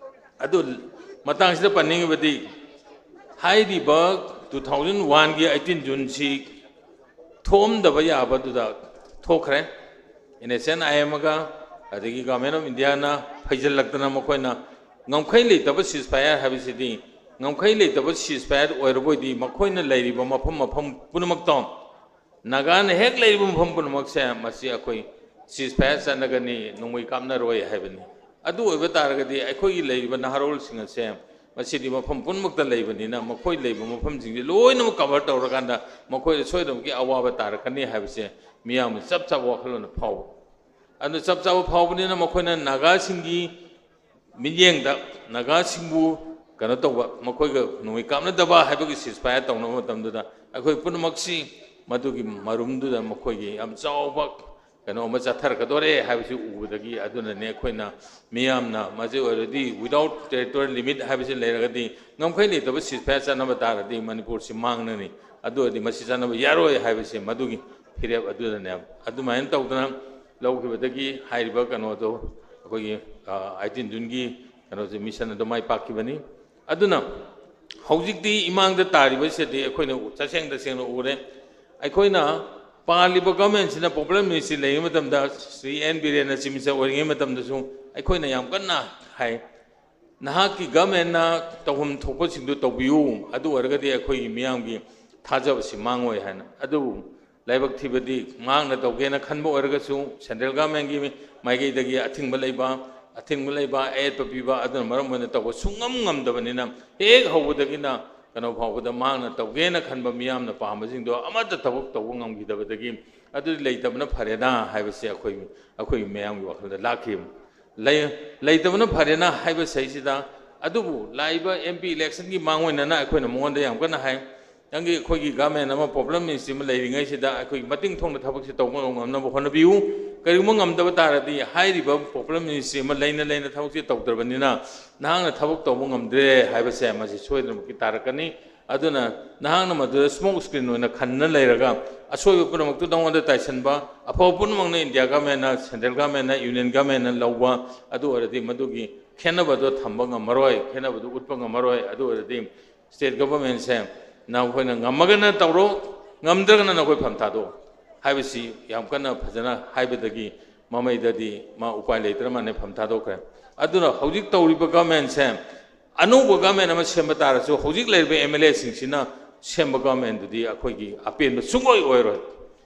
ꯑꯗꯨ ꯃꯇꯥꯡꯁꯤꯗ ꯄꯟꯅꯤꯡꯉꯤꯕꯗꯤ, ꯍꯥꯏꯔꯤꯕ two thousand one ꯒꯤ eighteen June ꯁꯤ ꯊꯣꯛꯑꯝꯗꯕ ꯌꯥꯕꯗꯨꯗ ꯊꯣꯛꯈ꯭ꯔꯦ꯫ NSCN-IM-ꯒ ꯑꯗꯒꯤ Government of India-ꯅ ꯐꯩꯖꯤꯜꯂꯛꯇꯅ ꯃꯈꯣꯏꯅ ꯉꯝꯈꯩ ꯂꯩꯇꯕ ceasefire ꯍꯥꯏꯕꯁꯤꯗꯤ, ꯉꯝꯈꯩ ꯂꯩꯇꯕ ceasefire ꯑꯣꯏꯔꯕꯣꯏꯗꯤ ꯃꯈꯣꯏꯅ ꯂꯩꯔꯤꯕ ꯃꯐꯝ ꯃꯐꯝ ꯄꯨꯝꯅꯃꯛꯇꯣ, ꯅꯥꯒꯥꯅ ꯍꯦꯛ ꯂꯩꯔꯤꯕ ꯃꯐꯝ ꯄꯨꯝꯅꯃꯛꯁꯦ ꯃꯁꯤ ꯑꯩꯈꯣꯏ ceasefire ꯆꯠꯅꯒꯅꯤ, ꯅꯣꯡꯃꯩ ꯀꯥꯞꯅꯔꯣꯏ ꯍꯥꯏꯕꯅꯤ꯫ ꯑꯗꯨ ꯑꯣꯏꯕ ꯇꯥꯔꯒꯗꯤ ꯑꯩꯈꯣꯏꯒꯤ ꯂꯩꯔꯤꯕ ꯅꯍꯥꯔꯣꯜꯁꯤꯡ ꯑꯁꯦ ꯃꯁꯤꯗꯤ ꯃꯐꯝ ꯄꯨꯝꯅꯃꯛꯇ ꯂꯩꯕꯅꯤꯅ ꯃꯈꯣꯏ ꯂꯩꯕ ꯃꯐꯝꯁꯤꯡꯁꯦ ꯂꯣꯏꯅꯃꯛ cover ꯇꯧꯔꯀꯥꯟꯗ ꯃꯈꯣꯏꯗ ꯁꯣꯏꯗꯅꯃꯛꯀꯤ ꯑꯋꯥꯕ ꯇꯥꯔꯛꯀꯅꯤ ꯍꯥꯏꯕꯁꯦ ꯃꯤꯌꯥꯝꯅ ꯆꯞ ꯆꯥꯕ ꯋꯥꯈꯜꯂꯣꯟ ꯐꯥꯎꯕ꯫ ꯑꯗꯨ ꯆꯞ ꯆꯥꯕ ꯐꯥꯎꯕꯅꯤꯅ ꯃꯈꯣꯏꯅ ꯅꯥꯒꯥꯁꯤꯡꯒꯤ ꯃꯤꯠꯌꯦꯡꯗ ꯅꯥꯒꯥꯁꯤꯡꯕꯨ ꯀꯩꯅꯣ ꯇꯧꯕ, ꯃꯈꯣꯏꯒ ꯅꯣꯡꯃꯩ ꯀꯥꯞꯅꯗꯕ ꯍꯥꯏꯕꯒꯤ ceasefire ꯇꯧꯅꯕ ꯃꯇꯝꯗꯨꯗ ꯑꯩꯈꯣꯏ ꯄꯨꯝꯅꯃꯛꯁꯤ ꯃꯗꯨꯒꯤ ꯃꯔꯨꯝꯗꯨꯗ ꯃꯈꯣꯏꯒꯤ ꯌꯥꯝ ꯆꯥꯎꯕ ꯀꯩꯅꯣ ꯑꯃ ꯆꯠꯊꯔꯛꯀꯗꯣꯔꯦ ꯍꯥꯏꯕꯁꯤ ꯎꯕꯗꯒꯤ, ꯑꯗꯨꯅꯅꯦ ꯑꯩꯈꯣꯏꯅ ꯃꯤꯌꯥꯝꯅ ꯃꯁꯤ ꯑꯣꯏꯔꯗꯤ without territorial limit ꯍꯥꯏꯕꯁꯤ ꯂꯩꯔꯒꯗꯤ ꯉꯝꯈꯩ ꯂꯩꯇꯕ ceasefire ꯆꯠꯅꯕ ꯇꯥꯔꯗꯤ ꯃꯅꯤꯄꯨꯔꯁꯤ ꯃꯥꯡꯅꯅꯤ, ꯑꯗꯨ ꯑꯣꯏꯔꯗꯤ ꯃꯁꯤ ꯆꯠꯅꯕ ꯌꯥꯔꯣꯏ ꯍꯥꯏꯕꯁꯦ ꯃꯗꯨꯒꯤ ꯐꯤꯔꯦꯞ ꯑꯗꯨꯗꯅꯦꯕ꯫ ꯑꯗꯨꯃꯥꯏꯅ ꯇꯧꯗꯅ ꯂꯧꯈꯤꯕꯗꯒꯤ ꯍꯥꯏꯔꯤꯕ ꯀꯩꯅꯣꯗꯣ ꯑꯩꯈꯣꯏꯒꯤ, ꯑ, eighteen June-ꯒꯤ ꯀꯩꯅꯣꯁꯦ, mission ꯑꯗꯨ ꯃꯥꯏ ꯄꯥꯛꯈꯤꯕꯅꯤ꯫ ꯑꯗꯨꯅ ꯍꯧꯖꯤꯛꯇꯤ ꯏꯃꯥꯡꯗ ꯇꯥꯔꯤꯕꯁꯤꯗꯤ ꯑꯩꯈꯣꯏꯅ ꯇꯁꯦꯡ ꯇꯁꯦꯡꯅ ꯎꯔꯦ꯫ ꯑꯩꯈꯣꯏꯅ ꯄꯥꯜꯂꯤꯕ government-ꯁꯤꯅ Popular Ministry ꯂꯩꯔꯤꯉꯩ ꯃꯇꯝꯗ, ꯁ꯭ꯔꯤ ꯑꯦꯟ ꯕꯤꯔꯦꯟꯅ Chief Minister ꯑꯣꯏꯔꯤꯉꯩ ꯃꯇꯝꯗꯁꯨ ꯑꯩꯈꯣꯏꯅ ꯌꯥꯝ ꯀꯟꯅ ꯍꯥꯏ, "ꯅꯍꯥꯛꯀꯤ government-ꯅ ꯇꯧꯐꯝ ꯊꯣꯛꯄꯁꯤꯡꯗꯨ ꯇꯧꯕꯤꯌꯨ, ꯑꯗꯨ ꯑꯣꯏꯔꯒꯗꯤ ꯑꯩꯈꯣꯏꯒꯤ ꯃꯤꯌꯥꯝꯒꯤ ꯊꯥꯖꯕꯁꯤ ꯃꯥꯡꯉꯣꯏ" ꯍꯥꯏꯅ꯫ ꯑꯗꯨꯕꯨ ꯂꯥꯏꯕꯛ ꯊꯤꯕꯗꯤ ꯃꯍꯥꯛꯅ ꯇꯧꯒꯦꯅ ꯈꯟꯕ ꯑꯣꯏꯔꯒꯁꯨ central government-ꯀꯤ ꯃꯥꯏꯀꯩꯗꯒꯤ ꯑꯊꯤꯡꯕ ꯂꯩꯕ, ꯑꯊꯤꯡꯕ ꯂꯩꯕ, ꯑꯌꯦꯠꯄ ꯄꯤꯕ, ꯑꯗꯨꯅ ꯃꯔꯝ ꯑꯣꯏꯅ ꯇꯧꯕ ꯁꯨꯡꯉꯝ ꯉꯝꯗꯕꯅꯤꯅ ꯍꯦꯛ ꯍꯧꯕꯗꯒꯤꯅ ꯀꯩꯅꯣ ꯐꯥꯎꯕꯗ ꯃꯍꯥꯛꯅ ꯇꯧꯒꯦꯅ ꯈꯟꯕ ꯃꯤꯌꯥꯝꯅ ꯄꯥꯝꯕꯁꯤꯡꯗꯣ ꯑꯃꯠꯇ ꯊꯕꯛ ꯇꯧꯕ ꯉꯝꯈꯤꯗꯕꯗꯒꯤ ꯑꯗꯨꯗꯤ ꯂꯩꯇꯕꯅ ꯐꯔꯦꯗ ꯍꯥꯏꯕꯁꯦ ꯑꯩꯈꯣꯏ, ꯑꯩꯈꯣꯏ ꯃꯌꯥꯝꯒꯤ ꯋꯥꯈꯜꯗ ꯂꯥꯛꯈꯤ꯫ ꯂꯩ-, ꯂꯩꯇꯕꯅ ꯐꯔꯦꯅ ꯍꯥꯏꯕ ꯁꯩꯁꯤꯗ, ꯑꯗꯨꯕꯨ ꯂꯥꯛꯏꯕ MP election-ꯒꯤ ꯃꯥꯡꯑꯣꯏꯅꯅ ꯑꯩꯈꯣꯏꯅ ꯃꯉꯣꯟꯗ ꯌꯥꯝ ꯀꯟꯅ ꯍꯥꯏ, ꯅꯪꯒꯤ ꯑꯩꯈꯣꯏꯒꯤ ꯒꯚꯔꯟꯃꯦꯟ ꯑꯃ, ꯄꯣꯄꯨꯂꯔ ꯃꯤꯅꯤꯁꯇ꯭ꯔꯤ ꯑꯃ ꯂꯩꯔꯤꯉꯩꯁꯤꯗ ꯑꯩꯈꯣꯏꯒꯤ ꯃꯇꯤꯡ ꯊꯣꯡꯅ ꯊꯕꯛꯁꯦ ꯇꯧꯕ ꯉꯝꯅꯕ ꯍꯣꯠꯅꯕꯤꯌꯨ꯫ ꯀꯔꯤꯒꯨꯝꯕ ꯉꯝꯗꯕ ꯇꯥꯔꯗꯤ, ꯍꯥꯏꯔꯤꯕ ꯄꯣꯄꯨꯂꯔ ꯃꯤꯅꯤꯁꯇ꯭ꯔꯤ ꯑꯃ ꯂꯩꯅ ꯂꯩꯅ ꯊꯕꯛꯁꯦ ꯇꯧꯗ꯭ꯔꯕꯅꯤꯅ, ꯅꯍꯥꯛꯅ ꯊꯕꯛ ꯇꯧꯕ ꯉꯝꯗ꯭ꯔꯦ ꯍꯥꯏꯕꯁꯦ ꯃꯁꯤ ꯁꯣꯏꯗꯅꯃꯛꯀꯤ ꯇꯥꯔꯛꯀꯅꯤ꯫ ꯑꯗꯨꯅ ꯅꯍꯥꯛꯅ ꯃꯗꯨꯗ ꯁ꯭ꯃꯣꯛ ꯁ꯭ꯀ꯭ꯔꯤꯟ ꯑꯣꯏꯅ ꯈꯟꯅ ꯂꯩꯔꯒ, ꯑꯁꯣꯏꯕ ꯄꯨꯝꯅꯃꯛꯇꯨ ꯅꯉꯣꯟꯗ ꯇꯥꯏꯁꯟꯕ, ꯑꯐꯕ ꯄꯨꯝꯅꯃꯛꯅ ꯏꯟꯗꯤꯌꯥ ꯒꯚꯔꯟꯃꯦꯟꯅ, ꯁꯦꯟꯇ꯭ꯔꯦꯜ ꯒꯚꯔꯟꯃꯦꯟꯅ, ꯌꯨꯅꯤꯌꯟ ꯒꯚꯔꯟꯃꯦꯟꯅ ꯂꯧꯕ, ꯑꯗꯨ ꯑꯣꯏꯔꯗꯤ ꯃꯗꯨꯒꯤ ꯈꯦꯠꯅꯕꯗꯣ ꯊꯝꯕ ꯉꯝꯃꯔꯣꯏ, ꯈꯦꯠꯅꯕꯗꯨ ꯎꯠꯄ ꯉꯝꯃꯔꯣꯏ꯫ ꯑꯗꯨ ꯑꯣꯏꯔꯗꯤ ꯁ꯭ꯇꯦꯠ ꯒꯚꯔꯟꯃꯦꯟꯁꯦ ꯅꯈꯣꯏꯅ ꯉꯝꯃꯒꯅ ꯇꯧꯔꯣ, ꯉꯝꯗ꯭ꯔꯒꯅ ꯅꯈꯣꯏ ꯐꯝ ꯊꯥꯗꯣꯛꯑꯣ ꯍꯥꯏꯕꯁꯤ ꯌꯥꯝ ꯀꯟꯅ ꯐꯖꯅ ꯍꯥꯏꯕꯗꯒꯤ ꯃꯃꯩꯗꯗꯤ ꯃꯥ ꯎꯄꯥꯏ ꯂꯩꯇ꯭ꯔ ꯃꯥꯅ ꯐꯝ ꯊꯥꯗꯣꯛꯈ꯭ꯔꯦ꯫ ꯑꯗꯨꯅ ꯍꯧꯖꯤꯛ ꯇꯧꯔꯤꯕ ꯒꯚꯔꯟꯃꯦꯟꯁꯦ, ꯑꯅꯧꯕ ꯒꯚꯔꯟꯃꯦꯟ ꯑꯃ ꯁꯦꯝꯕ ꯇꯥꯔꯁꯨ, ꯍꯧꯖꯤꯛ ꯂꯩꯔꯤꯕ ꯑꯦꯝ ꯑꯦꯜ ꯑꯦꯁꯤꯡꯁꯤꯅ ꯁꯦꯝꯕ ꯒꯚꯔꯟꯃꯦꯟꯗꯨꯗꯤ ꯑꯩꯈꯣꯏꯒꯤ ꯑꯄꯦꯟꯕ ꯁꯨꯡꯑꯣꯏ ꯑꯣꯏꯔꯣꯏ꯫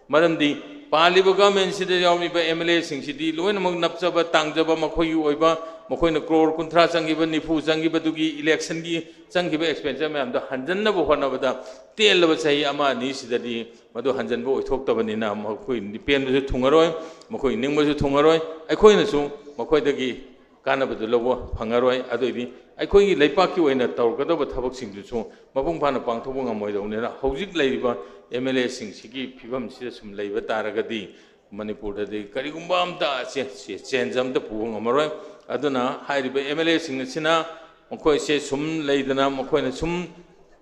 ꯃꯔꯝꯗꯤ ꯄꯥꯜꯂꯤꯕ ꯒꯚꯔꯟꯃꯦꯟꯁꯤꯗ ꯌꯥꯎꯔꯤꯕ ꯑꯦꯝ ꯑꯦꯜ ꯑꯦꯁꯤꯡꯁꯤꯗꯤ ꯂꯣꯏꯅꯃꯛ ꯅꯞꯆꯕ ꯇꯥꯡꯖꯕ, ꯃꯈꯣꯏꯒꯤ ꯑꯣꯏꯕ, ꯃꯈꯣꯏꯅ ꯀ꯭ꯔꯣꯔ ꯀꯨꯟꯊ꯭ꯔꯥ ꯆꯪꯈꯤꯕ, ꯅꯤꯐꯨ ꯆꯪꯈꯤꯕꯗꯨꯒꯤ ꯏꯂꯦꯛꯁꯟꯒꯤ ꯆꯪꯈꯤꯕ ꯑꯦꯛꯁꯄꯦꯟꯗꯤꯆꯔ ꯃꯌꯥꯝꯗꯣ ꯍꯟꯖꯟꯅꯕ ꯍꯣꯠꯅꯕꯗ ꯇꯦꯜꯂꯕ ꯆꯍꯤ ꯑꯃ ꯑꯅꯤꯁꯤꯗꯗꯤ ꯃꯗꯨ ꯍꯟꯖꯟꯕ ꯑꯣꯏꯊꯣꯛꯇꯕꯅꯤꯅ, ꯃꯈꯣꯏ ꯄꯦꯟꯕꯁꯨ ꯊꯨꯡꯉꯔꯣꯏ, ꯃꯈꯣꯏ ꯅꯤꯡꯕꯁꯨ ꯊꯨꯡꯉꯔꯣꯏ, ꯑꯩꯈꯣꯏꯅꯁꯨ ꯃꯈꯣꯏꯗꯒꯤ ꯀꯥꯟꯅꯕꯗꯨ ꯂꯧꯕ ꯐꯪꯉꯔꯣꯏ꯫ ꯑꯗꯨꯑꯣꯏꯗꯤ ꯑꯩꯈꯣꯏꯒꯤ ꯂꯩꯄꯥꯛꯀꯤ ꯑꯣꯏꯅ ꯇꯧꯔꯛꯀꯗꯕ ꯊꯕꯛꯁꯤꯡꯗꯨꯁꯨ ꯃꯄꯨꯡ ꯐꯥꯅ ꯄꯥꯡꯊꯣꯛꯄ ꯉꯝꯃꯣꯏꯗꯧꯅꯤꯅ, ꯍꯧꯖꯤꯛ ꯂꯩꯔꯤꯕ ꯑꯦꯝ ꯑꯦꯜ ꯑꯦꯁꯤꯡꯁꯤꯒꯤ ꯐꯤꯕꯝꯁꯤꯗ ꯁꯨꯝ ꯂꯩꯕ ꯇꯥꯔꯒꯗꯤ, ꯃꯅꯤꯄꯨꯔꯗꯗꯤ ꯀꯔꯤꯒꯨꯝꯕ ꯑꯝꯇ ꯆꯦ-, ꯆꯦ-, ꯆꯦꯟꯖ ꯑꯝꯇ ꯄꯨꯕ ꯉꯝꯃꯔꯣꯏ꯫ ꯑꯗꯨꯅ ꯍꯥꯏꯔꯤꯕ ꯑꯦꯝ ꯑꯦꯜ ꯑꯦꯁꯤꯡ ꯑꯁꯤꯅ ꯃꯈꯣꯏꯁꯦ ꯁꯨꯝ ꯂꯩꯗꯅ, ꯃꯈꯣꯏꯅ ꯁꯨꯝ,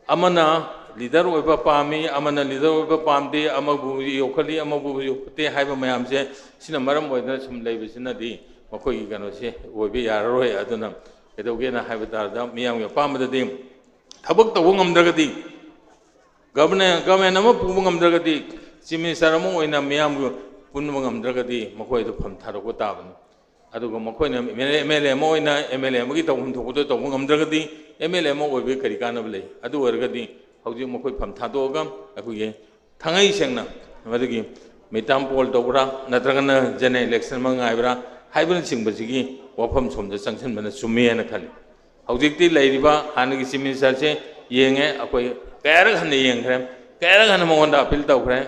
ꯑꯃꯅ ꯂꯤꯗꯔ ꯑꯣꯏꯕ ꯄꯥꯝꯃꯤ, ꯑꯃꯅ ꯂꯤꯗꯔ ꯑꯣꯏꯕ ꯄꯥꯝꯗꯦ, ꯑꯃꯕꯨ ꯌꯣꯛꯈꯠꯂꯤ, ꯑꯃꯕꯨ ꯌꯣꯛꯈꯠꯇꯦ ꯍꯥꯏꯕ ꯃꯌꯥꯝꯁꯦ, ꯁꯤꯅ ꯃꯔꯝ ꯑꯣꯏꯗꯅ ꯁꯨꯝ ꯂꯩꯕꯁꯤꯅꯗꯤ ꯃꯈꯣꯏꯒꯤ ꯀꯩꯅꯣꯁꯦ ꯑꯣꯏꯕ ꯌꯥꯔꯔꯣꯏ꯫ ꯑꯗꯨꯅ ꯀꯩꯗꯧꯒꯦꯅ ꯍꯥꯏꯕ ꯇꯥꯔꯗ, ꯃꯤꯌꯥꯝꯒꯤ ꯑꯄꯥꯝꯕꯗꯗꯤ ꯊꯕꯛ ꯇꯧꯕ ꯉꯝꯗ꯭ꯔꯒꯗꯤ, ꯒꯚꯔꯟꯃꯦꯟ, ꯒꯚꯔꯟꯃꯦꯟ ꯑꯃ ꯄꯨꯕ ꯉꯝꯗ꯭ꯔꯒꯗꯤ, ꯆꯤꯐ ꯃꯤꯅꯤꯁꯇꯔ ꯑꯃ ꯑꯣꯏꯅ ꯃꯤꯌꯥꯝꯒ ꯄꯨꯟꯕ ꯉꯝꯗ꯭ꯔꯒꯗꯤ, ꯃꯈꯣꯏꯗ ꯐꯝ ꯊꯥꯗꯣꯛꯄ ꯇꯥꯕꯅꯤ꯫ ꯑꯗꯨꯒ ꯃꯈꯣꯏꯅ ꯑꯦꯝ ꯑꯦꯜ ꯑꯦ ꯑꯃ ꯑꯣꯏꯅ ꯑꯦꯝ ꯑꯦꯜ ꯑꯦ ꯑꯃꯒꯤ ꯇꯧꯐꯝ ꯊꯣꯛꯄꯗꯣ ꯇꯧꯕ ꯉꯝꯗ꯭ꯔꯒꯗꯤ, ꯑꯦꯝ ꯑꯦꯜ ꯑꯦ ꯑꯃ ꯑꯣꯏꯕꯒꯤ ꯀꯔꯤ ꯀꯥꯟꯅꯕ ꯂꯩ? ꯑꯗꯨ ꯑꯣꯏꯔꯒꯗꯤ ꯍꯧꯖꯤꯛ ꯃꯈꯣꯏ ꯐꯝ ꯊꯥꯗꯣꯛꯑꯒ ꯑꯩꯈꯣꯏꯒꯤ ꯊꯥꯡꯉꯩ ꯁꯦꯡꯅ ꯃꯗꯨꯒꯤ ꯃꯤꯇꯥꯝ ꯄꯣꯜ ꯇꯧꯕ꯭ꯔꯥ, ꯅꯠꯇ꯭ꯔꯒꯅ ꯖꯦꯅꯔꯦꯜ ꯏꯂꯦꯛꯁꯟ ꯑꯃ ꯉꯥꯏꯕ꯭ꯔꯥ ꯍꯥꯏꯕꯅꯆꯤꯡꯕꯁꯤꯒꯤ ꯋꯥꯐꯝ ꯁꯣꯝꯗ ꯆꯪꯁꯤꯟꯕꯅ ꯆꯨꯝꯃꯤ ꯍꯥꯏꯅ ꯈꯜꯂꯤ꯫ ꯍꯧꯖꯤꯛꯇꯤ ꯂꯩꯔꯤꯕ ꯍꯥꯟꯅꯒꯤ ꯆꯤꯐ ꯃꯤꯅꯤꯁꯇꯔꯁꯦ ꯌꯦꯡꯉꯦ, ꯑꯩꯈꯣꯏ ꯀꯌꯥꯔꯛ ꯍꯟꯅ ꯌꯦꯡꯈ꯭ꯔꯦ, ꯀꯌꯥꯔꯛ ꯍꯟꯅ ꯃꯉꯣꯟꯗ ꯑꯄꯤꯜ ꯇꯧꯈ꯭ꯔꯦ,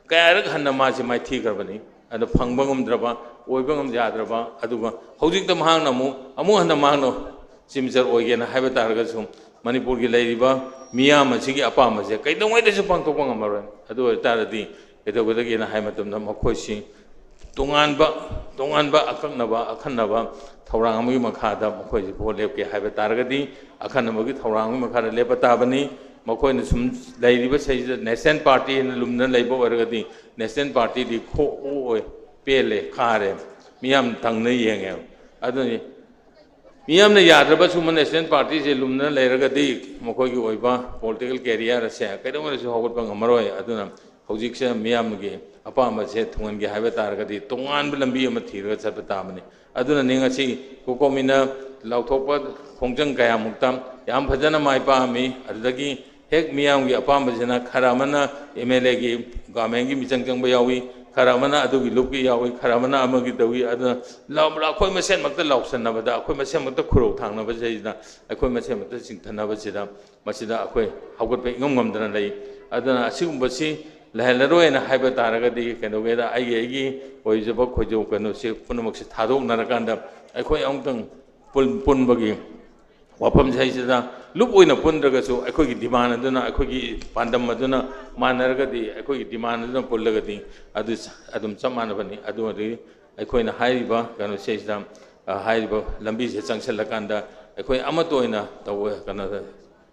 ꯀꯌꯥꯔꯛ ꯍꯟꯅ ꯃꯥꯁꯦ ꯃꯥꯏꯊꯤꯈ꯭ꯔꯕꯅꯤ꯫ ꯑꯗꯣ ꯐꯪꯕ ꯉꯝꯗ꯭ꯔꯕ, ꯑꯣꯏꯕ ꯉꯝ ꯌꯥꯗ꯭ꯔꯕ, ꯑꯗꯨꯒ ꯍꯧꯖꯤꯛꯇ ꯃꯍꯥꯛꯅ ꯑꯃꯨꯛ, ꯑꯃꯨꯛ ꯍꯟꯅ ꯃꯍꯥꯛꯅ ꯆꯤꯐ ꯃꯤꯅꯤꯁꯇꯔ ꯑꯣꯏꯒꯦꯅ ꯍꯥꯏꯕ ꯇꯥꯔꯒꯁꯨ, ꯃꯅꯤꯄꯨꯔꯒꯤ ꯂꯩꯔꯤꯕ ꯃꯤꯌꯥꯝ ꯑꯁꯤꯒꯤ ꯑꯄꯥꯝꯕꯁꯦ ꯀꯩꯗꯧꯉꯩꯗꯁꯨ ꯄꯥꯡꯊꯣꯛꯄ ꯉꯝꯃꯔꯣꯏ꯫ ꯑꯗꯨ ꯑꯣꯏꯕ ꯇꯥꯔꯗꯤ ꯀꯩꯗꯧꯒꯗꯒꯦꯅ ꯍꯥꯏꯕ ꯃꯇꯝꯗ ꯃꯈꯣꯏꯁꯤ ꯇꯣꯉꯥꯟꯕ, ꯇꯣꯉꯥꯟꯕ ꯑꯀꯛꯅꯕ, ꯑꯈꯟꯅꯕ ꯊꯧꯔꯥꯡ ꯑꯃꯒꯤ ꯃꯈꯥꯗ ꯃꯈꯣꯏꯁꯤ ꯚꯣꯠ ꯂꯦꯞꯀꯦ ꯍꯥꯏꯕ ꯇꯥꯔꯒꯗꯤ, ꯑꯈꯟꯅꯕꯒꯤ ꯊꯧꯔꯥꯡ ꯑꯃꯒꯤ ꯃꯈꯥꯗ ꯂꯦꯞꯄ ꯇꯥꯕꯅꯤ꯫ ꯃꯈꯣꯏꯅ ꯁꯨꯝ ꯂꯩꯔꯤꯕ ꯁꯤꯗꯩꯁꯤꯗ ꯅꯦꯁꯅꯦꯜ ꯄꯥꯔꯇꯤ ꯍꯥꯏꯅ ꯂꯨꯝꯅ ꯂꯩꯕ ꯑꯣꯏꯔꯒꯗꯤ, ꯅꯦꯁꯅꯦꯜ ꯄꯥꯔꯇꯤꯗꯤ ꯈꯣꯛꯑꯣꯏ, ꯄꯦꯜꯂꯦ, ꯈꯥꯔꯦ, ꯃꯤꯌꯥꯝ ꯇꯪꯅ ꯌꯦꯡꯉꯦ꯫ ꯑꯗꯨꯅꯤ ꯃꯤꯌꯥꯝꯅ ꯌꯥꯗ꯭ꯔꯕꯁꯨ ꯅꯦꯁꯅꯦꯜ ꯄꯥꯔꯇꯤꯁꯦ ꯂꯨꯝꯅ ꯂꯩꯔꯒꯗꯤ ꯃꯈꯣꯏꯒꯤ ꯑꯣꯏꯕ ꯄꯣꯂꯤꯇꯤꯀꯦꯜ ꯀꯦꯔꯤꯌꯔ ꯑꯁꯦ ꯀꯩꯗꯧꯉꯩꯗꯁꯨ ꯍꯧꯒꯠꯄ ꯉꯝꯃꯔꯣꯏ꯫ ꯑꯗꯨꯅ ꯍꯧꯖꯤꯛꯁꯦ ꯃꯤꯌꯥꯝꯒꯤ ꯑꯄꯥꯝꯕꯁꯦ ꯊꯨꯡꯍꯟꯒꯦ ꯍꯥꯏꯕ ꯇꯥꯔꯒꯗꯤ ꯇꯣꯉꯥꯟꯕ ꯂꯝꯕꯤ ꯑꯃ ꯊꯤꯔꯒ ꯆꯠꯄ ꯇꯥꯕꯅꯤ꯫ ꯑꯗꯨꯅꯅꯤ ꯉꯁꯤ ꯀꯣꯀꯣꯃꯤꯅ ꯂꯥꯎꯊꯣꯛꯄ ꯈꯣꯡꯖꯪ ꯀꯌꯥꯃꯨꯛꯇ ꯌꯥꯝ ꯐꯖꯅ ꯃꯥꯏ ꯄꯥꯛꯑꯝꯃꯤ꯫ ꯑꯗꯨꯗꯒꯤ ꯍꯦꯛ ꯃꯤꯌꯥꯝꯒꯤ ꯑꯄꯥꯝꯕꯁꯤꯅ ꯈꯔ ꯑꯃꯅ ꯑꯦꯝ ꯑꯦꯜ ꯑꯦꯒꯤ, ꯒꯚꯔꯟꯃꯦꯟꯒꯤ ꯃꯤꯆꯪ ꯆꯪꯕ ꯌꯥꯎꯏ, ꯈꯔ ꯑꯃꯅ ꯑꯗꯨꯒꯤ ꯂꯨꯞꯀꯤ ꯌꯥꯎꯏ, ꯈꯔ ꯑꯃꯅ ꯑꯃꯒꯤ ꯇꯧꯏ꯫ ꯑꯗꯨꯅ ꯂꯥꯎ-, ꯑꯩꯈꯣꯏ ꯃꯁꯦꯟꯃꯛꯇ ꯂꯥꯎꯁꯟꯅꯕꯗ, ꯑꯩꯈꯣꯏ ꯃꯁꯦꯟꯃꯛꯇ ꯈꯨꯔꯧ ꯊꯥꯡꯅꯕꯁꯤꯗꯩꯁꯤꯗ, ꯑꯩꯈꯣꯏ ꯃꯁꯦꯟꯃꯛꯇ ꯆꯤꯡꯊꯅꯕꯁꯤꯗ, ꯃꯁꯤꯗ ꯑꯩꯈꯣꯏ ꯍꯧꯒꯠꯄ ꯏꯉꯝ ꯉꯝꯗꯅ ꯂꯩ꯫ ꯑꯗꯨꯅ ꯑꯁꯤꯒꯨꯝꯕꯁꯤ ꯂꯩꯍꯜꯂꯔꯣꯏꯅ ꯍꯥꯏꯕ ꯇꯥꯔꯒꯗꯤ ꯀꯩꯗꯧꯒꯦꯗ, ꯑꯩꯒꯤ, ꯑꯩꯒꯤ ꯑꯣꯏꯖꯕ ꯈꯣꯏꯖꯧ ꯀꯩꯅꯣꯁꯦ ꯄꯨꯝꯅꯃꯛꯁꯦ ꯊꯥꯗꯣꯛꯅꯔꯀꯥꯟꯗ ꯑꯩꯈꯣꯏ ꯑꯃꯨꯛꯇꯪ ꯄꯨꯟ-, ꯄꯨꯟꯕꯒꯤ ꯋꯥꯐꯝꯁꯦ ꯍꯥꯏꯁꯤꯗ ꯂꯨꯞ ꯑꯣꯏꯅ ꯄꯨꯟꯗ꯭ꯔꯒꯁꯨ ꯑꯩꯈꯣꯏꯒꯤ ꯗꯤꯃꯥꯟ ꯑꯗꯨꯅ, ꯑꯩꯈꯣꯏꯒꯤ ꯄꯥꯟꯗꯝ ꯑꯗꯨꯅ ꯃꯥꯟꯅꯔꯒꯗꯤ, ꯑꯩꯈꯣꯏꯒꯤ ꯗꯤꯃꯥꯟ ꯑꯗꯨꯅ ꯄꯨꯜꯂꯒꯗꯤ ꯑꯗꯨ ꯆ-, ꯑꯗꯨꯝ ꯆꯞ ꯃꯥꯟꯅꯕꯅꯤ꯫ ꯑꯗꯨ ꯑꯣꯏꯔꯗꯤ ꯑꯩꯈꯣꯏꯅ ꯍꯥꯏꯔꯤꯕ ꯀꯩꯅꯣꯁꯤꯗꯩꯁꯤꯗ, ꯑ, ꯍꯥꯏꯔꯤꯕ ꯂꯝꯕꯤꯁꯦ ꯆꯪꯁꯤꯜꯂꯀꯥꯟꯗ ꯑꯩꯈꯣꯏ ꯑꯃꯠꯇ ꯑꯣꯏꯅ ꯇꯧꯕ, ꯀꯩꯅꯣ,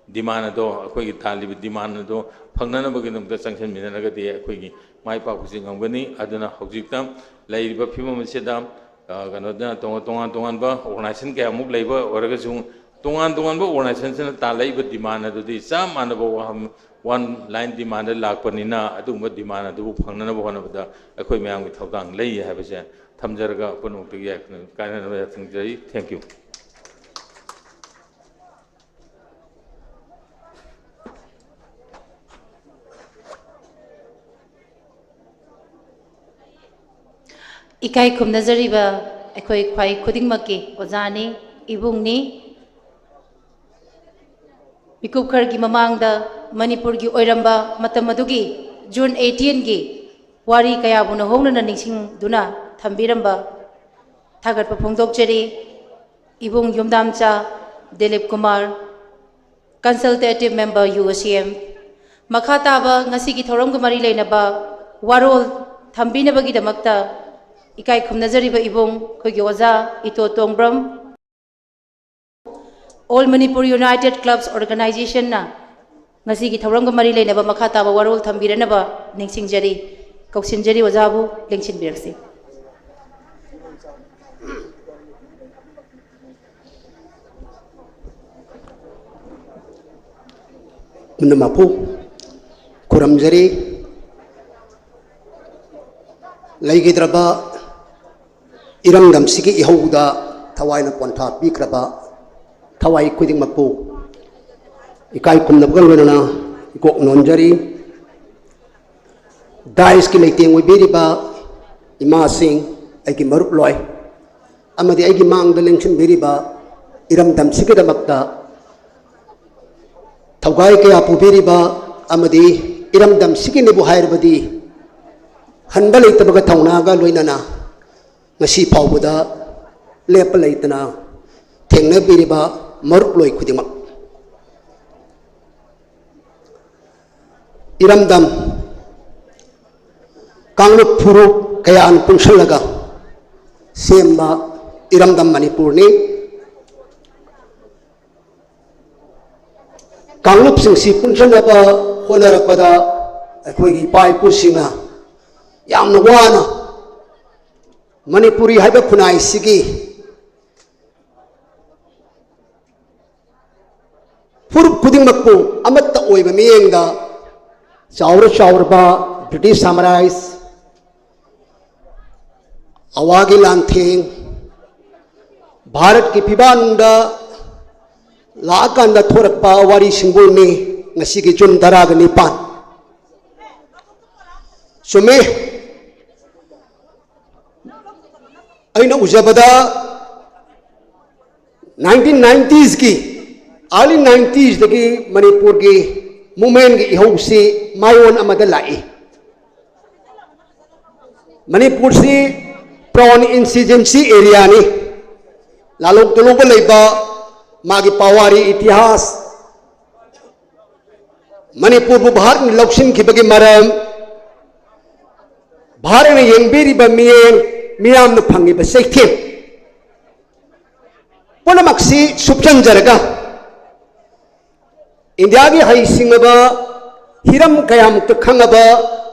ꯗꯤꯃꯥꯟ ꯑꯗꯣ, ꯑꯩꯈꯣꯏꯒꯤ ꯊꯥꯜꯂꯤꯕ ꯗꯤꯃꯥꯟ ꯑꯗꯣ ꯐꯪꯅꯅꯕꯒꯤꯗꯃꯛꯇ ꯆꯪꯁꯤꯟꯃꯤꯟꯅꯔꯒꯗꯤ ꯑꯩꯈꯣꯏꯒꯤ ꯃꯥꯏ ꯄꯥꯛꯄꯁꯤ ꯉꯝꯒꯅꯤ꯫ ꯑꯗꯨꯅ ꯍꯧꯖꯤꯛꯇ ꯂꯩꯔꯤꯕ ꯐꯤꯕꯝ ꯑꯁꯤꯗ, ꯑ, ꯀꯩꯅꯣꯗ ꯇꯣꯉꯥꯟ, ꯇꯣꯉꯥꯟ ꯇꯣꯉꯥꯟꯕ ꯑꯣꯔꯒꯅꯥꯏꯖꯦꯁꯟ ꯀꯌꯥꯃꯨꯛ ꯂꯩꯕ ꯑꯣꯏꯔꯒꯁꯨ, ꯇꯣꯉꯥꯟ ꯇꯣꯉꯥꯟꯕ ꯑꯣꯔꯒꯅꯥꯏꯖꯦꯁꯟꯁꯤꯅ ꯇꯥꯜꯂꯛꯏꯕ ꯗꯤꯃꯥꯟ ꯑꯗꯨꯗꯤ ꯆꯞ ꯃꯥꯟꯅꯕ ꯋꯥꯐꯝ, ꯋꯥꯟ ꯂꯥꯏꯟ ꯗꯤꯃꯥꯟꯗ ꯂꯥꯛꯄꯅꯤꯅ, ꯑꯗꯨꯒꯨꯝꯕ ꯗꯤꯃꯥꯟ ꯑꯗꯨꯕꯨ ꯐꯪꯅꯅꯕ ꯍꯣꯠꯅꯕꯗ ꯑꯩꯈꯣꯏ ꯃꯌꯥꯝꯒꯤ ꯊꯧꯗꯥꯡ ꯂꯩ ꯍꯥꯏꯕꯁꯦ ꯊꯝꯖꯔꯒ ꯄꯨꯝꯅꯃꯛꯇꯒꯤ ꯌꯥꯏꯐꯅ ꯀꯥꯏꯅꯅꯕ ꯌꯥꯊꯪ ꯅꯤꯖꯔꯤ꯫ Thank you꯫ ꯏꯀꯥꯏ ꯈꯨꯝꯅꯖꯔꯤꯕ ꯑꯩꯈꯣꯏ ꯈ꯭ꯋꯥꯏ ꯈꯨꯗꯤꯡꯃꯛꯀꯤ ꯑꯣꯖꯥꯅꯤ, ꯏꯕꯨꯡꯅꯤ꯫ ꯃꯤꯀꯨꯞ ꯈꯔꯒꯤ ꯃꯃꯥꯡꯗ ꯃꯅꯤꯄꯨꯔꯒꯤ ꯑꯣꯏꯔꯝꯕ ꯃꯇꯝ ꯑꯗꯨꯒꯤ ꯖꯨꯟ ꯑꯩꯠꯇꯤꯟꯒꯤ ꯋꯥꯔꯤ ꯀꯌꯥꯕꯨ ꯅꯧꯍꯧꯅꯅ ꯅꯤꯡꯁꯤꯡꯗꯨꯅ ꯊꯝꯕꯤꯔꯝꯕ ꯊꯥꯒꯠꯄ ꯐꯣꯡꯗꯣꯛꯆꯔꯤ꯫ ꯏꯕꯨꯡ ꯌꯨꯝꯗꯥꯝꯆꯥ Dilip Kumar, Consultative Member, U O C M, ꯃꯈꯥ ꯇꯥꯕ ꯉꯁꯤꯒꯤ ꯊꯧꯔꯝꯒ ꯃꯔꯤ ꯂꯩꯅꯕ ꯋꯥꯔꯣꯜ ꯊꯝꯕꯤꯅꯕꯒꯤꯗꯃꯛꯇ ꯏꯀꯥꯏ ꯈꯨꯝꯅꯖꯔꯤꯕ ꯏꯕꯨꯡ ꯑꯩꯈꯣꯏꯒꯤ ꯑꯣꯖꯥ ꯏꯇꯣ ꯇꯣꯡꯕ꯭ꯔꯝ, All Manipur United Clubs Organizationꯅ ꯉꯁꯤꯒꯤ ꯊꯧꯔꯝꯒ ꯃꯔꯤ ꯂꯩꯅꯕ ꯃꯈꯥ ꯇꯥꯕ ꯋꯥꯔꯣꯜ ꯊꯝꯕꯤꯔꯅꯕ ꯅꯤꯡꯁꯤꯡꯖꯔꯤ꯫ ꯀꯧꯁꯤꯟꯖꯔꯤ, ꯑꯣꯖꯥꯕꯨ ꯂꯦꯡꯁꯤꯟꯕꯤꯔꯛꯁꯤ꯫ ꯄꯨꯝꯅꯃꯛꯄꯨ ꯈꯨꯔꯨꯝꯖꯔꯤ꯫ ꯂꯩꯈꯤꯗ꯭ꯔꯕ ꯏꯔꯝꯗꯝꯁꯤꯒꯤ ꯏꯍꯧꯗ ꯊꯋꯥꯏꯅ ꯄꯣꯟꯊꯥ ꯄꯤꯈ꯭ꯔꯕ ꯊꯋꯥꯏ ꯈꯨꯗꯤꯡꯃꯛꯄꯨ ꯏꯀꯥꯏ ꯈꯨꯝꯅꯕꯒ ꯂꯣꯏꯅꯅ ꯏꯀꯣꯛ ꯅꯣꯟꯖꯔꯤ꯫ ꯗꯥꯏꯁꯀꯤ ꯂꯩꯇꯦꯡ ꯑꯣꯏꯕꯤꯔꯤꯕ ꯏꯃꯥꯁꯤꯡ, ꯑꯩꯒꯤ ꯃꯔꯨꯞꯂꯣꯏ, ꯑꯃꯗꯤ ꯑꯩꯒꯤ ꯃꯥꯡꯗ ꯂꯦꯡꯁꯤꯟꯕꯤꯔꯤꯕ ꯏꯔꯝꯗꯝꯁꯤꯒꯤꯗꯃꯛꯇ ꯊꯧꯒꯥꯏ ꯀꯌꯥ ꯄꯨꯕꯤꯔꯤꯕ ꯑꯃꯗꯤ ꯏꯔꯝꯗꯝꯁꯤꯒꯤꯅꯤꯕꯨ ꯍꯥꯏꯔꯕꯗꯤ ꯍꯟꯕ ꯂꯩꯇꯕꯒ ꯊꯧꯅꯥꯒ ꯂꯣꯏꯅꯅ ꯉꯁꯤ ꯐꯥꯎꯕꯗ ꯂꯦꯞꯄ ꯂꯩꯇꯅ ꯊꯦꯡꯅꯕꯤꯔꯤꯕ ꯃꯔꯨꯞꯂꯣꯏ ꯈꯨꯗꯤꯡꯃꯛ, ꯏꯔꯝꯗꯝ ꯀꯥꯡꯂꯨꯞ ꯐꯨꯔꯨꯞ ꯀꯌꯥꯅ ꯄꯨꯟꯁꯤꯜꯂꯒ ꯁꯦꯝꯕ ꯏꯔꯝꯗꯝ ꯃꯅꯤꯄꯨꯔꯅꯤ꯫ ꯀꯥꯡꯂꯨꯞꯁꯤꯡꯁꯤ ꯄꯨꯟꯁꯤꯟꯅꯕ ꯍꯣꯠꯅꯔꯛꯄꯗ ꯑꯩꯈꯣꯏꯒꯤ ꯏꯄꯥ ꯏꯄꯨꯁꯤꯡꯅ ꯌꯥꯝꯅ ꯋꯥꯅ ꯃꯅꯤꯄꯨꯔꯤ ꯍꯥꯏꯕ ꯈꯨꯟꯅꯥꯏꯁꯤꯒꯤ ꯐꯨꯔꯨꯞ ꯈꯨꯗꯤꯡꯃꯛꯄꯨ ꯑꯃꯠꯇ ꯑꯣꯏꯕ ꯃꯤꯠꯌꯦꯡꯗ ꯆꯥꯎꯔ ꯆꯥꯎꯔꯕ ꯕ꯭ꯔꯤꯇꯤꯁ ꯁꯥꯝꯔꯥꯖ, ꯑꯋꯥꯒꯤ ꯂꯥꯟꯊꯦꯡ, ꯚꯥꯔꯠꯀꯤ ꯐꯤꯕꯥꯟꯗ ꯂꯥꯛꯑꯀꯥꯟꯗ ꯊꯣꯔꯛꯄ ꯋꯥꯔꯤ ꯁꯤꯡꯕꯨꯜꯅꯤ ꯉꯁꯤꯒꯤ ꯖꯨꯟ ꯇꯔꯥꯒ ꯅꯤꯄꯥꯟ꯫ ꯆꯨꯝꯃꯤ, ꯑꯩꯅ ꯎꯖꯕꯗ nineteen nineties ꯀꯤ, early nineties ꯗꯒꯤ ꯃꯅꯤꯄꯨꯔꯒꯤ movement ꯀꯤ ꯏꯍꯧꯁꯤ ꯃꯥꯏꯑꯣꯟ ꯑꯃꯗ ꯂꯥꯛꯏ꯫ ꯃꯅꯤꯄꯨꯔꯁꯤ prone insurgency area ꯅꯤ꯫ ꯂꯥꯂꯣꯡ ꯇꯨꯂꯣꯡꯕ ꯂꯩꯕ, ꯃꯥꯒꯤ ꯄꯥꯋꯥꯔꯤ ꯏꯇꯤꯍꯥꯁ, ꯃꯅꯤꯄꯨꯔꯕꯨ ꯚꯥꯔꯠꯅ ꯂꯧꯁꯤꯟꯈꯤꯕꯒꯤ ꯃꯔꯝ, ꯚꯥꯔꯠꯅ ꯌꯦꯡꯕꯤꯔꯤꯕ ꯃꯤꯠꯌꯦꯡ, ꯃꯤꯌꯥꯝꯅ ꯐꯪꯉꯤꯕ ꯆꯩꯊꯦꯡ ꯄꯨꯝꯅꯃꯛꯁꯤ ꯁꯨꯞꯆꯟꯖꯔꯒ, ꯏꯟꯗꯤꯌꯥꯒꯤ ꯍꯩꯁꯤꯡꯉꯕ, ꯍꯤꯔꯝ ꯀꯌꯥꯃꯨꯛꯇ ꯈꯪꯉꯕ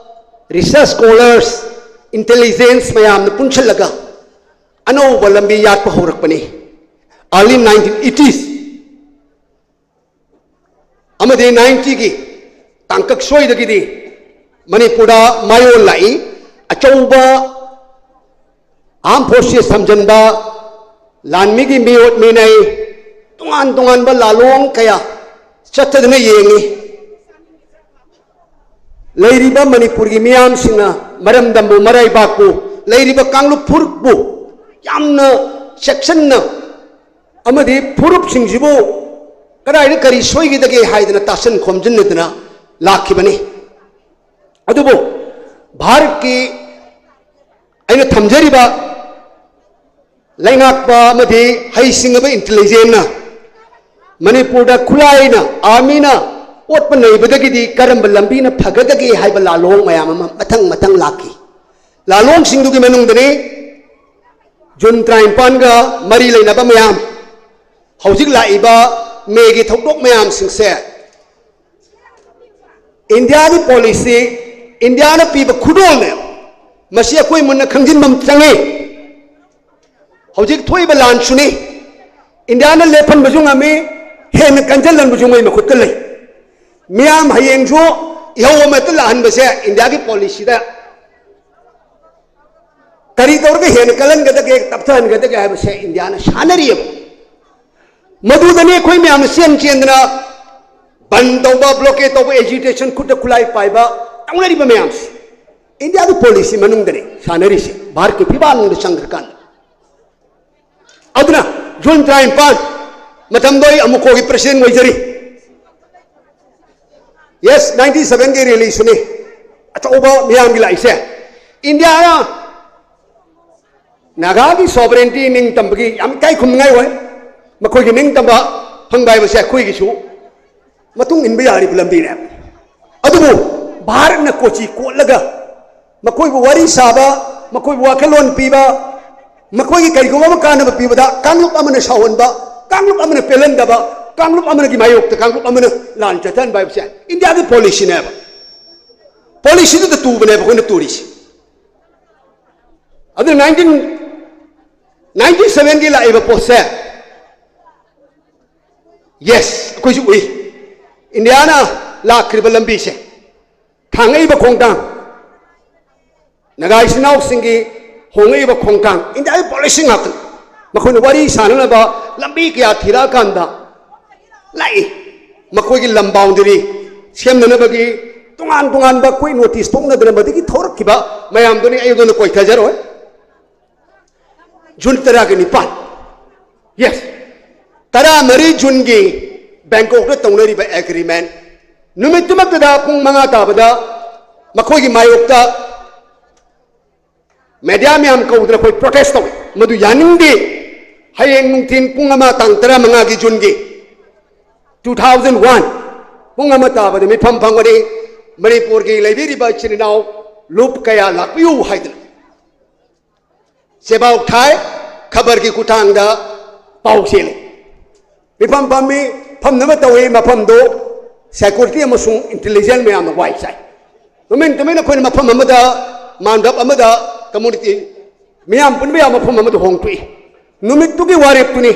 research scholars, intelligence ꯃꯌꯥꯝꯅ ꯄꯨꯟꯁꯤꯜꯂꯒ ꯑꯅꯧꯕ ꯂꯝꯕꯤ ꯌꯥꯠꯄ ꯍꯧꯔꯛꯄꯅꯤ꯫ Early nineteen eighties ꯑꯃꯗꯤ ninety ꯒꯤ ꯇꯥꯡꯀꯛ ꯁ꯭ꯋꯥꯏꯗꯒꯤꯗꯤ ꯃꯅꯤꯄꯨꯔꯗ ꯃꯌꯣꯜ ꯂꯥꯛꯏ꯫ ꯑꯆꯧꯕ armed forces ꯊꯝꯖꯤꯟꯕ, ꯂꯥꯟꯃꯤꯒꯤ ꯃꯤꯑꯣꯠ ꯃꯤꯅꯩ, ꯇꯣꯉꯥꯟ ꯇꯣꯉꯥꯟꯕ ꯂꯥꯂꯣꯡ ꯀꯌꯥ ꯆꯠꯊꯗꯨꯅ ꯌꯦꯡꯉꯤ꯫ ꯂꯩꯔꯤꯕ ꯃꯅꯤꯄꯨꯔꯒꯤ ꯃꯤꯌꯥꯝꯁꯤꯡꯅ ꯃꯔꯝꯗꯝꯕꯨ, ꯃꯔꯩꯕꯥꯛꯄꯨ, ꯂꯩꯔꯤꯕ ꯀꯥꯡꯂꯨꯞ ꯐꯨꯔꯨꯞꯄꯨ ꯌꯥꯝꯅ ꯆꯦꯛꯁꯤꯟꯅ ꯑꯃꯗꯤ ꯐꯨꯔꯨꯞꯁꯤꯡꯁꯤꯕꯨ ꯀꯗꯥꯏꯗ ꯀꯔꯤ ꯁꯣꯏꯈꯤꯗꯒꯦ ꯍꯥꯏꯗꯅ ꯇꯥꯁꯤꯟ ꯈꯣꯝꯖꯤꯟꯅꯗꯨꯅ ꯂꯥꯛꯈꯤꯕꯅꯤ꯫ ꯑꯗꯨꯕꯨ ꯚꯥꯔꯠꯀꯤ ꯑꯩꯅ ꯊꯝꯖꯔꯤꯕ ꯂꯩꯉꯥꯛꯄ ꯑꯃꯗꯤ ꯍꯩꯁꯤꯡꯉꯕ intelligence ꯅ ꯃꯅꯤꯄꯨꯔꯗ ꯈꯨꯠꯂꯥꯏꯅ, army ꯅ ꯑꯣꯠꯄ ꯅꯩꯕꯗꯒꯤꯗꯤ ꯀꯔꯝꯕ ꯂꯝꯕꯤꯅ ꯐꯒꯗꯒꯦ ꯍꯥꯏꯕ ꯂꯥꯂꯣꯡ ꯃꯌꯥꯝ ꯑꯃ ꯃꯊꯪ ꯃꯊꯪ ꯂꯥꯛꯈꯤ꯫ ꯂꯥꯂꯣꯡꯁꯤꯡꯗꯨꯒꯤ ꯃꯅꯨꯡꯗꯅꯤ ꯖꯨꯟ ꯇꯔꯥꯅꯤꯄꯥꯟꯒ ꯃꯔꯤ ꯂꯩꯅꯕ ꯃꯌꯥꯝ, ꯍꯧꯖꯤꯛ ꯂꯥꯛꯏꯕ ꯃꯦꯒꯤ ꯊꯧꯗꯣꯛ ꯃꯌꯥꯝꯁꯤꯡꯁꯦ ꯏꯟꯗꯤꯌꯥꯒꯤ policy, ꯏꯟꯗꯤꯌꯥꯅ ꯄꯤꯕ ꯈꯨꯗꯣꯜꯅꯦ꯫ ꯃꯁꯤ ꯑꯩꯈꯣꯏ ꯃꯨꯟꯅ ꯈꯪꯖꯤꯟꯕ ꯑꯃ ꯆꯪꯉꯤ꯫ ꯍꯧꯖꯤꯛ ꯊꯣꯛꯏꯕ ꯂꯥꯟꯁꯨꯅꯤ, ꯏꯟꯗꯤꯌꯥꯅ ꯂꯦꯞꯍꯟꯕꯁꯨ ꯉꯝꯃꯤ, ꯍꯦꯟꯅ ꯀꯟꯖꯜꯍꯟꯕꯁꯨ ꯃꯣꯏ ꯃꯈꯨꯠꯇ ꯂꯩ꯫ ꯃꯤꯌꯥꯝ ꯍꯌꯦꯡꯁꯨ ꯏꯍꯧ ꯑꯃꯠꯇ ꯂꯥꯛꯍꯟꯕꯁꯦ ꯏꯟꯗꯤꯌꯥꯒꯤ policy ꯗ ꯀꯔꯤ ꯇꯧꯔꯒ ꯍꯦꯟꯅ ꯀꯜꯍꯟꯒꯗꯒꯦ, ꯇꯞꯊꯍꯟꯒꯗꯒꯦ ꯍꯥꯏꯕꯁꯦ ꯏꯟꯗꯤꯌꯥꯅ ꯁꯥꯟꯅꯔꯤꯑꯕ꯫ ꯃꯗꯨꯗꯅꯤ ꯑꯩꯈꯣꯏ ꯃꯌꯥꯝꯅ ꯆꯦꯟ ꯆꯦꯟꯗꯅ ꯕꯟ ꯇꯧꯕ, blockade ꯇꯧꯕ, agitation, ꯈꯨꯠꯇ ꯈꯨꯠꯂꯥꯏ ꯄꯥꯏꯕ ꯇꯧꯅꯔꯤꯕ ꯃꯌꯥꯝꯁꯦ꯫ ꯏꯟꯗꯤꯌꯥꯒꯤ policy ꯃꯅꯨꯡꯗꯅꯤ ꯁꯥꯟꯅꯔꯤꯁꯦ, ꯚꯥꯔꯠꯀꯤ ꯐꯤꯕꯥꯜ ꯃꯅꯨꯡꯗ ꯆꯪꯈ꯭ꯔꯀꯥꯟꯗ꯫ ꯑꯗꯨꯅ ꯖꯨꯟ ꯇꯔꯥꯅꯤꯄꯥꯟ ꯃꯇꯝꯗꯣ ꯑꯩ ꯑꯃꯨꯛꯀꯣꯒꯤ president ꯑꯣꯏꯖꯔꯤ꯫ Yes, ninety seven ꯒꯤ rally ꯁꯨꯅꯤ ꯑꯆꯧꯕ ꯃꯤꯌꯥꯝꯒꯤ ꯂꯥꯛꯏꯁꯦ꯫ ꯏꯟꯗꯤꯌꯥꯅ ꯅꯥꯒꯥꯒꯤ sovereignty ꯅꯤꯡꯇꯝꯕꯒꯤ ꯌꯥꯝ ꯏꯀꯥꯏ ꯈꯨꯝꯅꯤꯡꯉꯥꯏ ꯑꯣꯏ꯫ ꯃꯈꯣꯏꯒꯤ ꯅꯤꯡꯇꯝꯕ ꯐꯪꯕ ꯍꯥꯏꯕꯁꯦ ꯑꯩꯈꯣꯏꯒꯤꯁꯨ ꯃꯇꯨꯡ ꯏꯟꯕ ꯌꯥꯔꯤꯕ ꯂꯝꯕꯤꯅꯦ꯫ ꯑꯗꯨꯕꯨ ꯚꯥꯔꯠꯅ ꯀꯣꯆꯤ ꯀꯣꯠꯂꯒ ꯃꯈꯣꯏꯕꯨ ꯋꯥꯔꯤ ꯁꯥꯕ, ꯃꯈꯣꯏꯕꯨ ꯋꯥꯈꯜꯂꯣꯟ ꯄꯤꯕ, ꯃꯈꯣꯏꯒꯤ ꯀꯔꯤꯒꯨꯝꯕ ꯑꯃ ꯀꯥꯟꯅꯕ ꯄꯤꯕꯗ ꯀꯥꯡꯂꯨꯞ ꯑꯃꯅ ꯁꯥꯎꯍꯟꯕ, ꯀꯥꯡꯂꯨꯞ ꯑꯃꯅ ꯄꯦꯜꯍꯟꯗꯕ, ꯀꯥꯡꯂꯨꯞ ꯑꯃꯒꯤ ꯃꯥꯌꯣꯛꯇ ꯀꯥꯡꯂꯨꯞ ꯑꯃꯅ ꯂꯥꯟ ꯆꯠꯊꯍꯟꯕ ꯍꯥꯏꯕꯁꯦ ꯏꯟꯗꯤꯌꯥꯒꯤ ꯄꯣꯂꯤꯁꯤꯅꯦꯕ꯫ ꯄꯣꯂꯤꯁꯤꯗꯨꯗ ꯇꯨꯕꯅꯦꯕ ꯑꯩꯈꯣꯏꯅ ꯇꯨꯔꯤꯁꯦ꯫ ꯑꯗꯨ nineteen ninety sevenꯒꯤ ꯂꯥꯛꯏꯕ ꯄꯣꯠꯁꯦ, ꯌꯦꯁ, ꯑꯩꯈꯣꯏꯁꯨ ꯎꯏ꯫ ꯏꯟꯗꯤꯌꯥꯅ ꯂꯥꯛꯈ꯭ꯔꯤꯕ ꯂꯝꯕꯤꯁꯦ, ꯊꯥꯡꯉꯛꯏꯕ ꯈꯣꯡꯊꯥꯡ, ꯅꯒꯥ ꯏꯆꯤꯟ ꯏꯅꯥꯎꯁꯤꯡꯒꯤ ꯍꯣꯡꯉꯛꯏꯕ ꯈꯣꯡꯊꯥꯡ, ꯏꯟꯗꯤꯌꯥꯒꯤ ꯄꯣꯂꯤꯁꯤ ꯉꯥꯛꯇꯅꯤ꯫ ꯃꯈꯣꯏꯅ ꯋꯥꯔꯤ ꯁꯥꯅꯅꯕ ꯂꯝꯕꯤ ꯀꯌꯥ ꯊꯤꯔꯛꯑꯀꯥꯟꯗ ꯂꯥꯛꯏ꯫ ꯃꯈꯣꯏꯒꯤ ꯂꯝ ꯕꯥꯎꯟꯗꯔꯤ ꯁꯦꯝꯅꯅꯕꯒꯤ ꯇꯣꯉꯥꯟ ꯇꯣꯉꯥꯟꯕ ꯑꯩꯈꯣꯏ ꯅꯣꯇꯤꯁ ꯊꯣꯛꯅꯗꯅ ꯃꯗꯒꯤ ꯊꯣꯔꯛꯈꯤꯕ ꯃꯌꯥꯝꯗꯨꯅꯤ꯫ ꯑꯩ ꯑꯗꯨꯅ ꯀꯣꯏꯊꯖꯔꯣꯏ꯫ ꯖꯨꯟ ꯇꯔꯥꯒ ꯅꯤꯄꯥꯟ, ꯌꯦꯁ, ꯇꯔꯥꯃꯔꯤ ꯖꯨꯟꯒꯤ ꯕꯦꯡꯀꯣꯛꯇ ꯇꯧꯅꯔꯤꯕ ꯑꯦꯒ꯭ꯔꯤꯃꯦꯟ, ꯅꯨꯃꯤꯠꯇꯨꯃꯛꯇꯗ ꯄꯨꯡ ꯃꯉꯥ ꯇꯥꯕꯗ ꯃꯈꯣꯏꯒꯤ ꯃꯥꯌꯣꯛꯇ ꯃꯦꯗꯤꯌꯥ ꯃꯌꯥꯝ ꯀꯧꯗꯅ ꯑꯩꯈꯣꯏ ꯄ꯭ꯔꯣꯇꯦꯁ ꯇꯧꯏ꯫ ꯃꯗꯨ ꯌꯥꯅꯤꯡꯗꯦ꯫ ꯍꯌꯦꯡ ꯅꯨꯡꯊꯤꯟ ꯄꯨꯡ ꯑꯃ, ꯇꯥꯡ ꯇꯔꯥꯃꯉꯥꯒꯤ ꯖꯨꯟꯒꯤ two thousand one, ꯄꯨꯡ ꯑꯃ ꯇꯥꯕꯗ ꯃꯤꯐꯝ ꯐꯝꯒꯅꯤ꯫ ꯃꯅꯤꯄꯨꯔꯒꯤ ꯂꯩꯕꯤꯔꯤꯕ ꯏꯆꯤꯟ ꯏꯅꯥꯎ ꯂꯨꯞ ꯀꯌꯥ ꯂꯥꯛꯄꯤꯌꯨ ꯍꯥꯏꯗꯅ ꯆꯦꯕꯥꯎ ꯊꯥꯏ, ꯈꯕꯔꯒꯤ ꯈꯨꯠꯊꯥꯡꯗ ꯄꯥꯎ ꯆꯦꯜꯂꯤ꯫ ꯃꯤꯐꯝ ꯐꯝꯃꯤ, ꯐꯝꯅꯕ ꯇꯧꯏ꯫ ꯃꯐꯝꯗꯨ ꯁꯦꯀ꯭ꯌꯨꯔꯤꯇꯤ ꯑꯃꯁꯨꯡ ꯏꯟꯇꯦꯂꯤꯖꯦꯟꯁ ꯃꯌꯥꯝꯅ ꯋꯥꯏ ꯆꯥꯏ꯫ ꯇꯨꯃꯤꯟ ꯇꯨꯃꯤꯟ ꯑꯩꯈꯣꯏꯅ ꯃꯐꯝ ꯑꯃꯗ, ꯃꯥꯟꯗꯞ ꯑꯃꯗ, ꯀꯝꯃꯨꯅꯤꯇꯤ ꯃꯤꯌꯥꯝ ꯄꯨꯟꯕ ꯌꯥꯕ ꯃꯐꯝ ꯑꯃꯗ ꯍꯣꯡꯗꯣꯛꯏ꯫ ꯅꯨꯃꯤꯠꯇꯨꯒꯤ ꯋꯥꯔꯦꯞꯇꯨꯅꯤ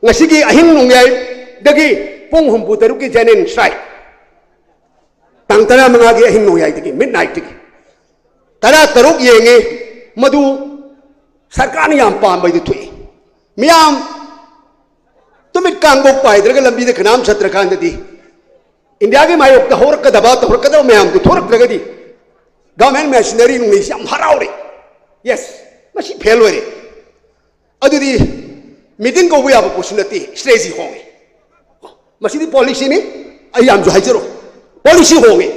ꯉꯁꯤꯒꯤ ꯑꯍꯤꯡ ꯅꯣꯡꯌꯥꯏꯗꯒꯤ ꯄꯨꯡ ꯍꯨꯝꯐꯨ ꯇꯔꯨꯛꯀꯤ ꯖꯦꯟ ꯑꯦꯟ ꯁ꯭ꯇ꯭ꯔꯥꯏꯛ꯫ ꯇꯥꯡ ꯇꯔꯥꯃꯉꯥꯒꯤ ꯑꯍꯤꯡ ꯅꯣꯡꯌꯥꯏꯗꯒꯤ, ꯃꯤꯗ ꯅꯥꯏꯠꯇꯒꯤ꯫ ꯇꯔꯥ ꯇꯔꯨꯛ ꯌꯦꯡꯉꯦ, ꯃꯗꯨ ꯁꯔꯀꯥꯔꯅ ꯌꯥꯝ ꯄꯥꯝꯕꯩꯗꯤ ꯊꯣꯛꯏ꯫ ꯃꯤꯌꯥꯝ ꯇꯨꯃꯤꯠ ꯀꯥꯡꯕꯣꯛ ꯄꯥꯏꯗ꯭ꯔꯒ ꯂꯝꯕꯤꯗ ꯀꯅꯥꯝ ꯆꯠꯇ꯭ꯔꯀꯥꯟꯗꯗꯤ ꯏꯟꯗꯤꯌꯥꯒꯤ ꯃꯥꯌꯣꯛꯇ ꯍꯧꯔꯛꯀꯗꯕ, ꯇꯧꯔꯛꯀꯗꯕ ꯃꯌꯥꯝꯗꯨ ꯊꯣꯔꯛꯇ꯭ꯔꯒꯗꯤ ꯒꯚꯔꯟꯃꯦꯟ ꯃꯦꯁꯤꯅꯔꯤ ꯅꯨꯡꯂꯩꯁꯤ ꯌꯥꯝ ꯍꯔꯥꯎꯔꯦ꯫ ꯌꯦꯁ, ꯃꯁꯤ ꯐꯦꯜ ꯑꯣꯏꯔꯦ꯫ ꯑꯗꯨꯗꯤ ꯃꯤꯇꯤꯡ ꯀꯧꯕ ꯌꯥꯕ ꯄꯣꯠꯁꯨ ꯅꯠꯇꯦ, ꯁ꯭ꯇ꯭ꯔꯦꯇꯦꯖꯤ ꯍꯣꯡꯉꯦ꯫ ꯃꯁꯤꯗꯤ ꯄꯣꯂꯤꯁꯤꯅꯤ, ꯑꯩ ꯌꯥꯝꯁꯨ ꯍꯥꯏꯖꯔꯣꯏ, ꯄꯣꯂꯤꯁꯤ ꯍꯣꯡꯉꯦ꯫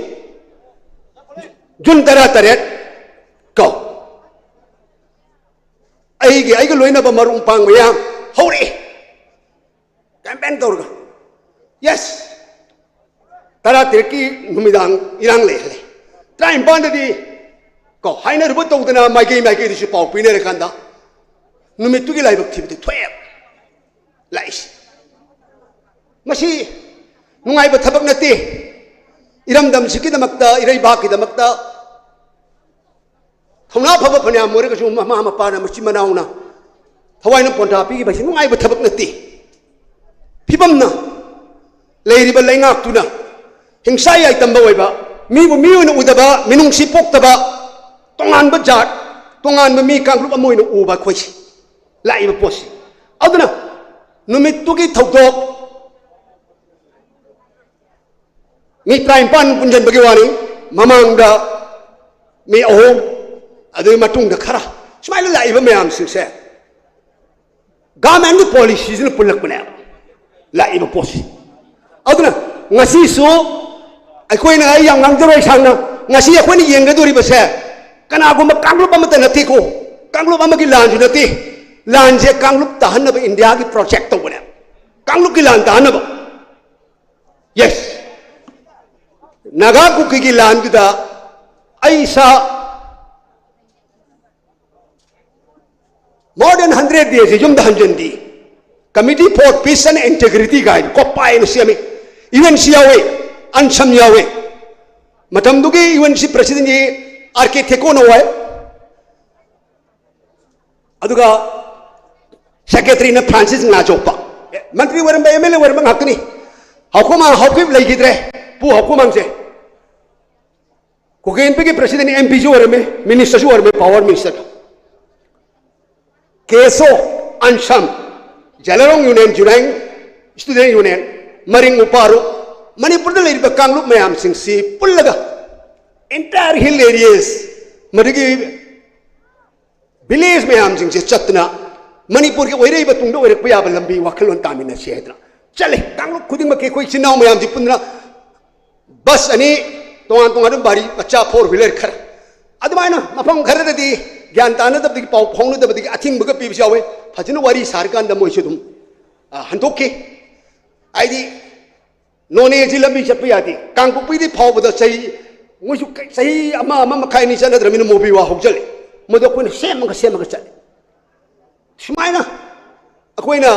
ꯖꯨꯟ ꯇꯔꯥ ꯇꯔꯦꯠ ꯀꯣ, ꯑꯩꯒꯤ, ꯑꯩꯒ ꯂꯣꯏꯅꯕ ꯃꯔꯨꯞ ꯃꯄꯥꯡ ꯃꯌꯥꯝ ꯍꯧꯔꯛꯑꯦ ꯀꯦꯝꯄꯦꯟ ꯇꯧꯔꯒ꯫ ꯌꯦꯁ, ꯇꯔꯥꯇꯔꯦꯠꯀꯤ ꯅꯨꯃꯤꯗꯥꯡ ꯏꯔꯥꯡ ꯂꯩꯍꯜꯂꯦ꯫ ꯇꯔꯥꯅꯤꯄꯥꯟꯗꯗꯤ ꯀꯣ ꯍꯥꯏꯅꯔꯨꯕ ꯇꯧꯗꯅ ꯃꯥꯏꯀꯩ ꯃꯥꯏꯀꯩꯗꯁꯨ ꯄꯥꯎ ꯄꯤꯅꯔꯀꯥꯟꯗ ꯅꯨꯃꯤꯠꯇꯨꯒꯤ ꯂꯥꯏꯕꯛ ꯊꯤꯕꯗꯤ ꯊꯣꯛꯑꯦꯕ꯫ ꯂꯥꯛꯏꯁꯦ꯫ ꯃꯁꯤ ꯅꯨꯡꯉꯥꯏꯕ ꯊꯕꯛ ꯅꯠꯇꯦ꯫ ꯏꯔꯝꯗꯝꯁꯤꯒꯤꯗꯃꯛꯇ, ꯏꯔꯩꯕꯥꯛꯀꯤꯗꯃꯛꯇ ꯊꯧꯅꯥ ꯐꯕ ꯐꯅꯌꯥꯝ ꯑꯣꯏꯔꯒꯁꯨ ꯃꯃꯥ ꯃꯄꯥꯅ, ꯃꯆꯤꯟ ꯃꯅꯥꯎꯅ ꯊꯋꯥꯏꯅ ꯄꯣꯟꯊꯥ ꯄꯤꯈꯤꯕ ꯍꯥꯏꯁꯤ ꯅꯨꯡꯉꯥꯏꯕ ꯊꯕꯛ ꯅꯠꯇꯦ꯫ ꯐꯤꯕꯝꯅ ꯂꯩꯔꯤꯕ ꯂꯩꯉꯥꯛꯇꯨꯅ ꯍꯤꯡꯁꯥ ꯌꯥꯏꯇꯝꯕ ꯑꯣꯏꯕ, ꯃꯤꯕꯨ ꯃꯤ ꯑꯣꯏꯅ ꯎꯗꯕ, ꯃꯤꯅꯨꯡꯁꯤ ꯄꯣꯛꯇꯕ, ꯇꯣꯉꯥꯟꯕ ꯖꯥꯠ, ꯇꯣꯉꯥꯟꯕ ꯃꯤ ꯀꯥꯡꯂꯨꯞ ꯑꯃ ꯑꯣꯏꯅ ꯎꯕ ꯑꯩꯈꯣꯏꯁꯤ ꯂꯥꯛꯏꯕ ꯄꯣꯠꯁꯤ꯫ ꯑꯗꯨꯅ ꯅꯨꯃꯤꯠꯇꯨꯒꯤ ꯊꯧꯗꯣꯛ ꯃꯤ ꯇꯔꯥꯅꯤꯄꯥꯟ ꯄꯨꯟꯁꯤꯟꯕꯒꯤ ꯋꯥꯅꯤ꯫ ꯃꯃꯥꯡꯗ ꯃꯤ ꯑꯍꯨꯝ, ꯑꯗꯨꯒꯤ ꯃꯇꯨꯡꯗ ꯈꯔ, ꯁꯨꯃꯥꯏꯅ ꯂꯥꯛꯏꯕ ꯃꯌꯥꯝꯁꯤꯡꯁꯦ ꯒꯚꯔꯟꯃꯦꯟꯠꯀꯤ ꯄꯣꯂꯤꯁꯤꯁꯤꯅ ꯄꯨꯜꯂꯛꯄꯅꯦꯕ ꯂꯥꯛꯏꯕ ꯄꯣꯠꯁꯤ꯫ ꯑꯗꯨꯅ ꯉꯁꯤꯁꯨ ꯑꯩꯈꯣꯏꯅ, ꯑꯩ ꯌꯥꯝ ꯉꯥꯡꯖꯔꯣꯏ ꯁꯥꯡꯅ, ꯉꯁꯤ ꯑꯩꯈꯣꯏꯅ ꯌꯦꯡꯒꯗꯧꯔꯤꯕꯁꯦ ꯀꯅꯥꯒꯨꯝꯕ ꯀꯥꯡꯂꯨꯞ ꯑꯃꯠꯇ ꯅꯠꯇꯦꯀꯣ, ꯀꯥꯡꯂꯨꯞ ꯑꯃꯒꯤ ꯂꯥꯟꯁꯨ ꯅꯠꯇꯦ꯫ ꯂꯥꯟꯁꯦ ꯀꯥꯡꯂꯨꯞ ꯇꯥꯍꯟꯅꯕ ꯏꯟꯗꯤꯌꯥꯒꯤ ꯄ꯭ꯔꯣꯖꯦꯛ ꯇꯧꯕꯅꯦꯕ꯫ ꯀꯥꯡꯂꯨꯞꯀꯤ ꯂꯥꯟ ꯇꯥꯍꯟꯅꯕ꯫ ꯌꯦꯁ, ꯅꯥꯒꯥ ꯀꯨꯀꯤꯒꯤ ꯂꯥꯟꯗꯨꯗ ꯑꯩ ꯏꯁꯥ more than hundred days ꯌꯨꯝꯗ ꯍꯟꯖꯤꯟꯗꯦ꯫ Committee for Peace and Integrity ꯀꯥꯏꯅ ꯀꯣꯄꯥꯏ ꯑꯃ ꯁꯦꯝꯃꯤ꯫ ꯌꯨ ꯑꯦꯟ ꯁꯤ ꯌꯥꯎꯋꯦ, ꯑꯟꯁꯝ ꯌꯥꯎꯋꯦ꯫ ꯃꯇꯝꯗꯨꯒꯤ ꯌꯨ ꯑꯦꯟ ꯁꯤ ꯄ꯭ꯔꯁꯤꯗꯦꯟꯠꯁꯤ ꯑꯥꯔ ꯀꯦ ꯊꯦꯀꯣꯅ ꯑꯣꯏ꯫ ꯑꯗꯨꯒ ꯁꯦꯀ꯭ꯔꯦꯇꯔꯤꯅ ꯐ꯭ꯔꯥꯟꯁꯤꯁ ꯉꯥꯖꯣꯛꯄ꯫ ꯃꯟꯇ꯭ꯔꯤ ꯑꯣꯏꯔꯝꯕ, ꯑꯦꯝ ꯑꯦꯜ ꯑꯦ ꯑꯣꯏꯔꯝꯕ ꯉꯥꯛꯇꯅꯤ꯫ ꯍꯥꯎꯀꯨꯃꯥꯡ ꯍꯥꯎꯀꯤꯞ ꯂꯩꯈꯤꯗ꯭ꯔꯦ꯫ ꯄꯨ ꯍꯥꯎꯀꯨꯃꯥꯡꯁꯦ ꯀꯨꯀꯤ ꯏꯟꯄꯤꯒꯤ ꯄ꯭ꯔꯁꯤꯗꯦꯟꯠ, ꯑꯦꯝ ꯄꯤꯁꯨ ꯑꯣꯏꯔꯝꯃꯤ, ꯃꯤꯅꯤꯁꯇꯔꯁꯨ ꯑꯣꯏꯔꯝꯃꯤ, ꯄꯥꯋꯔ ꯃꯤꯅꯤꯁꯇꯔ꯫ ꯀꯦ ꯑꯦꯁ ꯑꯣ, ꯑꯟꯁꯝ, ꯖꯦꯂꯔꯣꯡ ꯌꯨꯅꯤꯌꯟ, ꯖꯨꯅꯥꯏꯡ ꯁ꯭ꯇꯨꯗꯦꯟꯠ ꯌꯨꯅꯤꯌꯟ, ꯃꯔꯤꯡ ꯎꯄꯥꯔꯨ, ꯃꯅꯤꯄꯨꯔꯗ ꯂꯩꯔꯤꯕ ꯀꯥꯡꯂꯨꯞ ꯃꯌꯥꯝꯁꯤꯡꯁꯤ ꯄꯨꯜꯂꯒ entire hill areas, ꯃꯗꯨꯒꯤ ꯚꯤꯂꯦꯖ ꯃꯌꯥꯝꯁꯤꯡꯁꯦ ꯆꯠꯇꯅ ꯃꯅꯤꯄꯨꯔꯒꯤ ꯑꯣꯏꯔꯛꯏꯕ ꯇꯨꯡꯗ ꯑꯣꯏꯔꯛꯄ ꯌꯥꯕ ꯂꯝꯕꯤ ꯋꯥꯈꯜꯂꯣꯟ ꯇꯥꯃꯤꯟꯅꯁꯤ ꯍꯥꯏꯗꯅ ꯆꯠꯂꯦ꯫ ꯀꯥꯡꯂꯨꯞ ꯈꯨꯗꯤꯡꯃꯛꯀꯤ ꯑꯩꯈꯣꯏ ꯏꯆꯤꯟ ꯏꯅꯥꯎ ꯃꯌꯥꯝꯁꯤ ꯄꯨꯟꯗꯨꯅ ꯕꯁ ꯑꯅꯤ, ꯇꯣꯉꯥꯟ ꯇꯣꯉꯥꯟꯕ ꯒꯥꯔꯤ ꯃꯆꯥ, ꯐꯣꯔ ꯋꯤꯂꯔ ꯈꯔ, ꯑꯗꯨꯃꯥꯏꯅ ꯃꯐꯝ ꯈꯔꯗꯗꯤ ꯒ꯭ꯌꯥꯟ ꯇꯥꯅꯗꯕꯗꯒꯤ, ꯄꯥꯎ ꯐꯥꯎꯅꯗꯕꯗꯒꯤ ꯑꯊꯤꯡꯕꯒ ꯄꯤꯕꯁꯨ ꯌꯥꯎꯋꯦ꯫ ꯐꯖꯅ ꯋꯥꯔꯤ ꯁꯥꯔꯀꯥꯟꯗ ꯃꯣꯏꯁꯨ ꯑꯗꯨꯝ, ꯑ, ꯍꯟꯗꯣꯛꯈꯤ꯫ ꯍꯥꯏꯗꯤ ꯅꯣꯅꯦꯁꯤ ꯂꯝꯕꯤ ꯆꯠꯄ ꯌꯥꯗꯦ꯫ ꯀꯥꯡꯄꯣꯛꯄꯤꯗꯤ ꯐꯥꯎꯕꯗ ꯆꯍꯤ, ꯃꯣꯏꯁꯨ ꯀ-, ꯆꯍꯤ ꯑꯃ, ꯑꯃ ꯃꯈꯥꯏ, ꯑꯅꯤ ꯆꯠꯅꯗ꯭ꯔꯕꯅꯤꯅ ꯃꯣꯕꯤ ꯋꯥ ꯍꯧꯖꯜꯂꯦ꯫ ꯃꯗꯨ ꯑꯩꯈꯣꯏꯅ ꯁꯦꯝꯃꯒ, ꯁꯦꯝꯃꯒ ꯆꯠꯂꯦ꯫ ꯁꯨꯃꯥꯏꯅ ꯑꯩꯈꯣꯏꯅ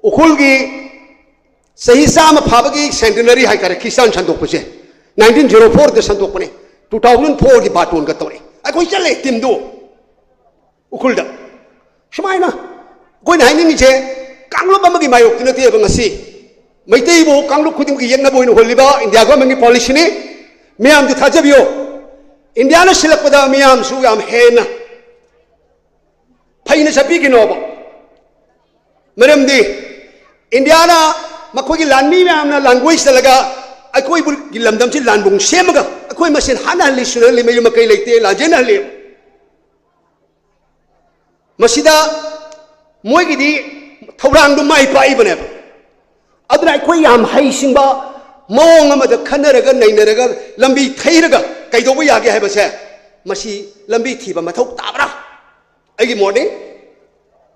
ꯎꯈ꯭ꯔꯨꯜꯒꯤ ꯆꯍꯤ ꯆꯥꯝꯃ ꯐꯥꯕꯒꯤ centenary ꯍꯥꯏꯇꯥꯔꯦ, ꯈ꯭ꯔꯤꯁꯇꯥꯟ ꯁꯟꯗꯣꯛꯄꯁꯦ, nineteen zero four ꯗ ꯁꯟꯗꯣꯛꯄꯅꯦ, two thousand four ꯒꯤ ꯕꯥꯇꯣꯟꯒ ꯇꯧꯔꯛꯑꯦ꯫ ꯑꯩꯈꯣꯏ ꯆꯠꯂꯦ, ꯇꯤꯝꯗꯨ꯫ ꯎꯈ꯭ꯔꯨꯜꯗ꯫ ꯁꯨꯃꯥꯏꯅ ꯑꯩꯈꯣꯏꯅ ꯍꯥꯏꯅꯤꯡꯉꯤꯁꯦ, ꯀꯥꯡꯂꯨꯞ ꯑꯃꯒꯤ ꯃꯥꯌꯣꯛꯇꯤ ꯅꯠꯇꯦꯕ ꯉꯁꯤ꯫ ꯃꯩꯇꯩꯕꯨ ꯀꯥꯡꯂꯨꯞ ꯈꯨꯗꯤꯡꯃꯛꯀꯤ ꯌꯦꯛꯅꯕ ꯑꯣꯏꯅ ꯎꯍꯜꯂꯤꯕ ꯏꯟꯗꯤꯌꯥ ꯒꯣꯔꯃꯦꯟꯒꯤ ꯄꯣꯂꯤꯁꯤꯅꯤ꯫ ꯃꯤꯌꯥꯝꯁꯨ ꯊꯥꯖꯕꯤꯌꯨ, ꯏꯟꯗꯤꯌꯥꯅ ꯁꯤꯜꯂꯛꯄꯗ ꯃꯤꯌꯥꯝꯁꯨ ꯌꯥꯝ ꯍꯦꯟꯅ ꯐꯩꯅ ꯆꯠꯄꯤꯈꯤꯅꯣꯕ꯫ ꯃꯔꯝꯗꯤ ꯏꯟꯗꯤꯌꯥꯅ ꯃꯈꯣꯏꯒꯤ ꯂꯥꯟꯃꯤ ꯃꯌꯥꯝꯅ ꯂꯥꯟꯒꯣꯏ ꯆꯠꯂꯒ ꯑꯩꯈꯣꯏꯕꯨ ꯂꯝꯗꯝꯁꯤ ꯂꯥꯟꯕꯨꯡ ꯁꯦꯝꯃꯒ ꯑꯩꯈꯣꯏ ꯃꯁꯦꯟ ꯍꯥꯠꯅꯍꯜꯂꯤ, ꯁꯨꯅꯍꯜꯂꯤ, ꯃꯌꯨꯝ ꯃꯀꯩ ꯂꯩꯇꯦ, ꯂꯥꯟꯖꯦꯟꯅꯍꯜꯂꯤ꯫ ꯃꯁꯤꯗ ꯃꯣꯏꯒꯤꯗꯤ ꯊꯧꯔꯥꯡꯗꯨ ꯃꯥꯏ ꯄꯥꯛꯏꯕꯅꯦꯕ꯫ ꯑꯗꯨꯅ ꯑꯩꯈꯣꯏ ꯌꯥꯝ ꯍꯩꯁꯤꯡꯕ ꯃꯑꯣꯡ ꯑꯃꯗ ꯈꯟꯅꯔꯒ, ꯅꯩꯅꯔꯒ, ꯂꯝꯕꯤ ꯊꯩꯔꯒ ꯀꯩꯗꯧꯕ ꯌꯥꯒꯦ ꯍꯥꯏꯕꯁꯦ, ꯃꯁꯤ ꯂꯝꯕꯤ ꯊꯤꯕ ꯃꯊꯧ ꯇꯥꯕ꯭ꯔꯥ? ꯑꯩꯒꯤ ꯃꯣꯠꯅꯤ꯫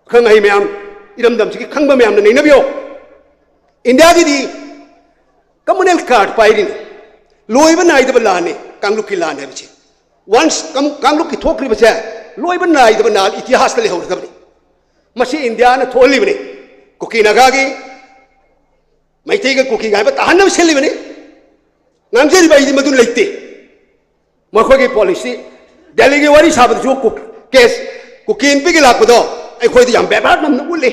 ꯑꯈꯪ ꯑꯍꯩ ꯃꯌꯥꯝ, ꯏꯔꯝꯗꯝꯁꯤꯒꯤ ꯈꯪꯕ ꯃꯌꯥꯝꯅ ꯅꯩꯅꯕꯤꯌꯣ꯫ ꯏꯟꯗꯤꯌꯥꯒꯤꯗꯤ communal card ꯄꯥꯏꯔꯤꯅꯤ꯫ ꯂꯣꯏꯕ ꯅꯥꯏꯗꯕ ꯂꯥꯟꯅꯤ ꯀꯥꯡꯂꯨꯞꯀꯤ ꯂꯥꯟ ꯍꯥꯏꯕꯁꯤ꯫ Once ꯀꯝ-, ꯀꯥꯡꯂꯨꯞꯀꯤ ꯊꯣꯛꯈ꯭ꯔꯤꯕꯁꯦ ꯂꯣꯏꯕ ꯅꯥꯏꯗꯕ ꯅꯥꯜ ꯏꯇꯤꯍꯥꯁꯇ ꯂꯩꯍꯧꯔꯗꯕꯅꯤ꯫ ꯃꯁꯤ ꯏꯟꯗꯤꯌꯥꯅ ꯊꯣꯛꯍꯜꯂꯤꯕꯅꯤ꯫ ꯀꯨꯀꯤ ꯅꯥꯒꯥꯒꯤ, ꯃꯩꯇꯩꯒ ꯀꯨꯀꯤꯒ ꯍꯥꯏꯕ ꯇꯥꯍꯟꯅꯕ ꯁꯤꯜꯂꯤꯕꯅꯤ꯫ ꯉꯥꯡꯖꯔꯤꯕ ꯑꯩꯗꯤ ꯃꯗꯨ ꯂꯩꯇꯦ꯫ ꯃꯈꯣꯏꯒꯤ ꯄꯣꯂꯤꯁꯤ, ꯗꯦꯜꯂꯤꯒꯤ ꯋꯥꯔꯤ ꯁꯥꯕꯗꯁꯨ ꯀꯨ-, ꯀꯦꯁ ꯀꯨꯀꯤ ꯅꯨꯄꯤꯒꯤ ꯂꯥꯛꯄꯗꯣ ꯑꯩꯈꯣꯏꯗ ꯌꯥꯝ ꯕꯦꯕꯥꯔ ꯅꯝꯅ ꯎꯠꯂꯤ꯫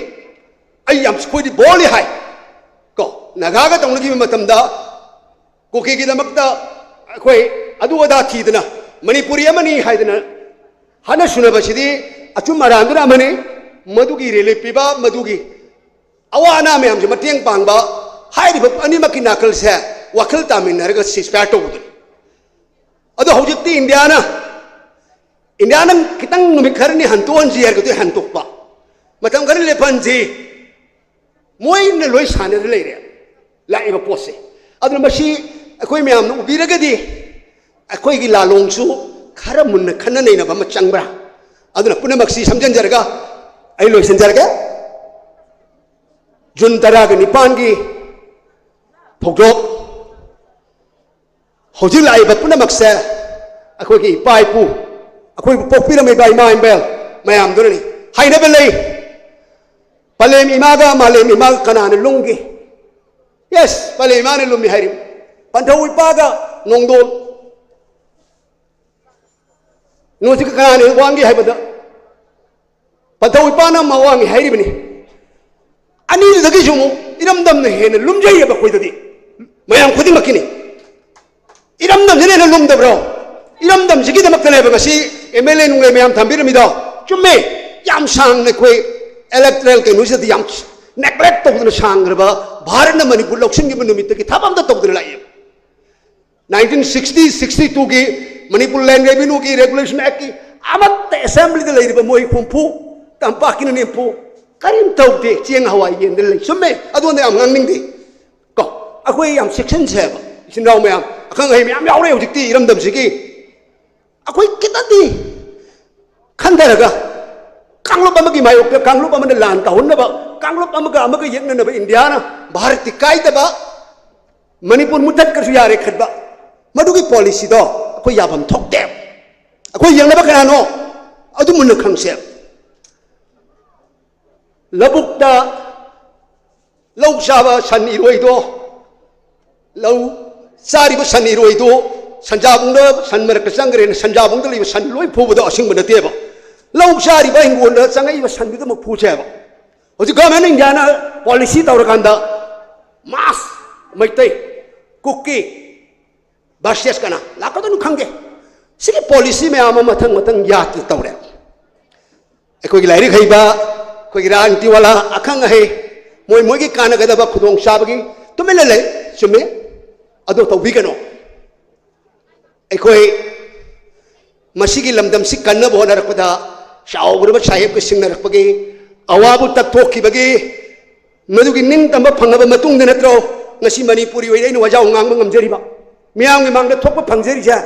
ꯑꯩ ꯌꯥꯝ, ꯑꯩꯈꯣꯏꯗꯤ ꯕꯣꯜꯂꯤ ꯍꯥꯏ꯫ ꯀꯣ, ꯅꯥꯒꯥꯒ ꯇꯧꯅꯈꯤꯕ ꯃꯇꯝꯗ ꯀꯨꯀꯤꯒꯤꯗꯃꯛꯇ ꯑꯩꯈꯣꯏ ꯑꯗꯨ ꯑꯗꯥ ꯊꯤꯗꯅ, ꯃꯅꯤꯄꯨꯔꯤ ꯑꯃꯅꯤ ꯍꯥꯏꯗꯅ ꯍꯥꯠꯅ ꯁꯨꯅꯕꯁꯤꯗꯤ ꯑꯆꯨꯝ ꯑꯔꯥꯟꯗꯨꯅ ꯑꯃꯅꯤ꯫ ꯃꯗꯨꯒꯤ ꯔꯤꯂꯤꯐ ꯄꯤꯕ, ꯃꯗꯨꯒꯤ ꯑꯋꯥ ꯑꯅꯥ ꯃꯌꯥꯝꯁꯦ ꯃꯇꯦꯡ ꯄꯥꯡꯕ, ꯍꯥꯏꯔꯤꯕ ꯑꯅꯤꯃꯛꯀꯤ ꯅꯥꯀꯜꯁꯦ ꯋꯥꯈꯜ ꯇꯥꯃꯤꯟꯅꯔꯒ ceasefire ꯇꯧꯕꯗꯨꯅꯤ꯫ ꯑꯗꯣ ꯍꯧꯖꯤꯛꯇꯤ ꯏꯟꯗꯤꯌꯥꯅ, ꯏꯟꯗꯤꯌꯥꯅ ꯈꯤꯇꯪ ꯅꯨꯃꯤꯠ ꯈꯔꯅꯤ ꯍꯟꯇꯣꯛꯍꯟꯁꯤ ꯍꯥꯏꯔꯒꯗꯤ ꯍꯟꯇꯣꯛꯄ, ꯃꯇꯝ ꯈꯔ ꯂꯦꯞꯍꯟꯁꯤ, ꯃꯣꯏꯅ ꯂꯣꯏ ꯁꯥꯟꯅꯔ ꯂꯩꯔꯦ ꯂꯥꯛꯏꯕ ꯄꯣꯠꯁꯦ꯫ ꯑꯗꯨꯅ ꯃꯁꯤ ꯑꯩꯈꯣꯏ ꯃꯌꯥꯝꯅ ꯎꯕꯤꯔꯒꯗꯤ ꯑꯩꯈꯣꯏꯒꯤ ꯂꯥꯂꯣꯡꯁꯨ ꯈꯔ ꯃꯨꯟꯅ ꯈꯟꯅ ꯅꯩꯅꯕ ꯑꯃ ꯆꯪꯕ꯭ꯔꯥ? ꯑꯗꯨꯅ ꯄꯨꯝꯅꯃꯛꯁꯤ ꯁꯝꯖꯤꯟꯖꯔꯒ ꯑꯩ ꯂꯣꯏꯁꯤꯟꯖꯔꯒꯦ꯫ ꯖꯨꯟ ꯇꯔꯥꯒ ꯅꯤꯄꯥꯟꯒꯤ ꯊꯧꯗꯣꯛ ꯍꯧꯖꯤꯛ ꯂꯥꯛꯏꯕ ꯄꯨꯝꯅꯃꯛꯁꯦ ꯑꯩꯈꯣꯏꯒꯤ ꯏꯄꯥ ꯏꯄꯨ, ꯑꯩꯈꯣꯏꯕꯨ ꯄꯣꯛꯄꯤꯔꯝꯃꯤꯕ ꯏꯃꯥ ꯏꯕꯦꯜ ꯃꯌꯥꯝꯗꯨꯅꯅꯤ꯫ ꯍꯥꯏꯅꯕ ꯂꯩ, "ꯄꯂꯦꯝ ꯏꯃꯥꯒ ꯃꯥꯂꯦꯝ ꯏꯃꯥꯒ ꯀꯅꯥꯅ ꯂꯨꯝꯒꯦ?" ꯌꯦꯁ, ꯄꯂꯦꯝ ꯏꯃꯥꯅ ꯂꯨꯝꯃꯤ ꯍꯥꯏꯔꯤꯕ꯫ "ꯄꯟꯊꯧ ꯏꯄꯥꯒ ꯅꯣꯡꯗꯣꯜ, ꯅꯣꯡꯁꯤꯒ ꯀꯅꯥꯅ ꯋꯥꯡꯒꯦ?" ꯍꯥꯏꯕꯗ, ꯄꯟꯊꯧ ꯏꯄꯥꯅ ꯑꯃ ꯋꯥꯡꯉꯤ ꯍꯥꯏꯔꯤꯕꯅꯤ꯫ ꯑꯅꯤꯗꯨꯗꯒꯤꯁꯨ ꯑꯃꯨꯛ ꯏꯔꯝꯗꯝꯅ ꯍꯦꯟꯅ ꯂꯨꯝꯖꯩꯑꯕ ꯑꯩꯈꯣꯏꯗꯗꯤ, ꯃꯌꯥꯝ ꯈꯨꯗꯤꯡꯃꯛꯀꯤꯅꯤ꯫ ꯏꯔꯝꯗꯝꯁꯤꯅ ꯍꯦꯟꯅ ꯂꯨꯝꯗꯕ꯭ꯔꯣ? ꯏꯔꯝꯗꯝꯁꯤꯒꯤꯗꯃꯛꯇꯅꯦꯕ ꯉꯁꯤ ꯑꯦꯝ ꯑꯦꯜ ꯑꯦ ꯅꯨꯡꯂꯦ ꯃꯌꯥꯝ ꯊꯝꯕꯤꯔꯝꯃꯤꯗꯣ꯫ ꯆꯨꯝꯃꯦ, ꯌꯥꯝ ꯁꯥꯡꯅ ꯑꯩꯈꯣꯏ ꯏꯂꯦꯛꯇ꯭ꯔꯦꯜ ꯀꯩꯅꯣꯁꯤꯗꯗꯤ ꯌꯥꯝ ꯅꯦꯒ꯭ꯂꯦꯛ ꯇꯧꯗꯅ ꯁꯥꯡꯈ꯭ꯔꯕ ꯚꯥꯔꯠꯅ ꯃꯅꯤꯄꯨꯔ ꯂꯧꯁꯤꯟꯈꯤꯕ ꯅꯨꯃꯤꯠꯇꯒꯤ ꯊꯕꯛ ꯑꯝꯇ ꯇꯧꯗꯅ ꯂꯥꯛꯑꯦꯕ꯫ ꯅꯥꯏꯟꯇꯤꯟ ꯁꯤꯛꯁꯇꯤ ꯁꯤꯛꯁꯇꯤ ꯇꯨꯒꯤ ꯃꯅꯤꯄꯨꯔ ꯂꯦꯟ ꯔꯦꯚꯤꯅ꯭ꯌꯨꯒꯤ ꯔꯦꯒꯨꯂꯦꯁꯟ ꯑꯦꯛꯀꯤ ꯑꯃꯠꯇ ꯑꯦꯁꯦꯝꯕ꯭ꯂꯤꯗ ꯂꯩꯔꯤꯕ ꯃꯣꯏ ꯍꯨꯝꯐꯨ, ꯇꯝꯄꯥꯛꯀꯤꯅ ꯅꯤꯐꯨ, ꯀꯔꯤꯝ ꯇꯧꯗꯦ꯫ ꯆꯦꯡ ꯍꯋꯥꯏ ꯌꯦꯟꯗ ꯂꯩ꯫ ꯆꯨꯝꯃꯦ, ꯑꯗꯨꯅ ꯌꯥꯝ ꯉꯥꯡꯅꯤꯡꯗꯦ꯫ ꯀꯣ, ꯑꯩꯈꯣꯏ ꯌꯥꯝ ꯆꯦꯛꯁꯤꯟꯁꯦꯕ, ꯏꯆꯤꯟ ꯏꯅꯥꯎ ꯃꯌꯥꯝ, ꯑꯈꯪ ꯑꯍꯩ ꯃꯌꯥꯝ ꯌꯥꯎꯔꯦ ꯍꯧꯖꯤꯛꯇꯤ ꯏꯔꯝꯗꯝꯁꯤꯒꯤ꯫ ꯑꯩꯈꯣꯏ ꯈꯤꯇꯪꯗꯤ ꯈꯟꯊꯔꯒ ꯀꯥꯡꯂꯨꯞ ꯑꯃꯒꯤ ꯃꯥꯌꯣꯛꯇ ꯀꯥꯡꯂꯨꯞ ꯑꯃꯅ ꯂꯥꯟ ꯇꯧꯍꯟꯅꯕ, ꯀꯥꯡꯂꯨꯞ ꯑꯃꯒ ꯑꯃꯒ ꯌꯦꯛꯅꯅꯕ ꯏꯟꯗꯤꯌꯥꯅ ꯚꯥꯔꯠꯇꯤ ꯀꯥꯏꯗꯕ, ꯃꯅꯤꯄꯨꯔ ꯃꯨꯊꯠꯈ꯭ꯔꯁꯨ ꯌꯥꯔꯦ ꯈꯟꯕ, ꯃꯗꯨꯒꯤ ꯄꯣꯂꯤꯁꯤꯗꯣ ꯑꯩꯈꯣꯏ ꯌꯥꯐꯝ ꯊꯣꯛꯇꯦ꯫ ꯑꯩꯈꯣꯏ ꯌꯦꯡꯅꯕ ꯀꯅꯥꯅꯣ? ꯑꯗꯨ ꯃꯨꯟꯅ ꯈꯪꯁꯦ꯫ ꯂꯧꯕꯨꯛꯇ ꯂꯧ ꯆꯥꯕ ꯁꯟ ꯏꯔꯣꯏꯗꯣ, ꯂꯧ ꯆꯥꯔꯤꯕ ꯁꯟ ꯏꯔꯣꯏꯗꯣ, ꯁꯟꯖꯥꯕꯨꯡꯗ, ꯁꯟ ꯃꯔꯛꯇ ꯆꯪꯈ꯭ꯔꯦꯅ ꯁꯟꯖꯥꯕꯨꯡꯗ ꯂꯩꯕ ꯁꯟ ꯂꯣꯏ ꯐꯨꯕꯗꯣ ꯑꯁꯤꯡꯕ ꯅꯠꯇꯦꯕ꯫ ꯂꯧ ꯆꯥꯔꯤꯕ ꯍꯤꯡꯒꯣꯜꯗ ꯆꯪꯉꯛꯏꯕ ꯁꯟꯗꯨꯗꯃꯛ ꯐꯨꯁꯦꯕ꯫ ꯍꯧꯖꯤꯛ ꯒꯚꯔꯟꯃꯦꯟ ꯏꯟꯗꯤꯌꯥꯅ ꯄꯣꯂꯤꯁꯤ ꯇꯧꯔꯀꯥꯟꯗ ꯃꯥꯁ ꯃꯩꯇꯩ, ꯀꯨꯀꯤ ꯚꯔꯁꯦꯁ ꯀꯅꯥ ꯂꯥꯛꯀꯗꯣꯏꯅꯣ ꯈꯪꯗꯦ꯫ ꯁꯤꯒꯤ ꯄꯣꯂꯤꯁꯤ ꯃꯌꯥꯝ ꯑꯃ ꯃꯊꯪ ꯃꯊꯪ ꯌꯥꯠꯇꯅ ꯇꯧꯔꯦ꯫ ꯑꯩꯈꯣꯏꯒꯤ ꯂꯥꯏꯔꯤꯛ ꯍꯩꯕ, ꯑꯩꯈꯣꯏꯒꯤ ꯔꯥꯖꯅꯤꯇꯤ ꯋꯥꯂꯥ, ꯑꯈꯪ ꯑꯍꯩ, ꯃꯣꯏ ꯃꯣꯏꯒꯤ ꯀꯥꯟꯅꯒꯗꯕ ꯈꯨꯗꯣꯡꯆꯥꯕꯒꯤ ꯇꯨꯃꯤꯟꯅ ꯂꯩ꯫ ꯆꯨꯝꯃꯤ, ꯑꯗꯣ ꯇꯧꯕꯤꯒꯅꯣ꯫ ꯑꯩꯈꯣꯏ ꯃꯁꯤꯒꯤ ꯂꯝꯗꯝꯁꯤ ꯀꯟꯅꯕ ꯍꯣꯠꯅꯔꯛꯄꯗ ꯆꯥꯎꯈ꯭ꯔꯕ ꯁꯥꯍꯦꯕꯀ ꯁꯤꯡꯅꯔꯛꯄꯒꯤ, ꯑꯋꯥꯕ ꯇꯛꯊꯣꯛꯈꯤꯕꯒꯤ, ꯃꯗꯨꯒꯤ ꯅꯤꯡꯇꯝꯕ ꯐꯪꯉꯕ ꯃꯇꯨꯡꯗ ꯅꯠꯇ꯭ꯔꯣ ꯉꯁꯤ ꯃꯅꯤꯄꯨꯔꯤ ꯑꯣꯏꯅ ꯑꯩꯅ ꯋꯥꯖꯥꯎ ꯉꯥꯡꯕ ꯉꯝꯖꯔꯤꯕ, ꯃꯤꯌꯥꯝꯒꯤ ꯃꯥꯡꯗ ꯊꯣꯛꯄ ꯐꯪꯖꯔꯤꯁꯦ?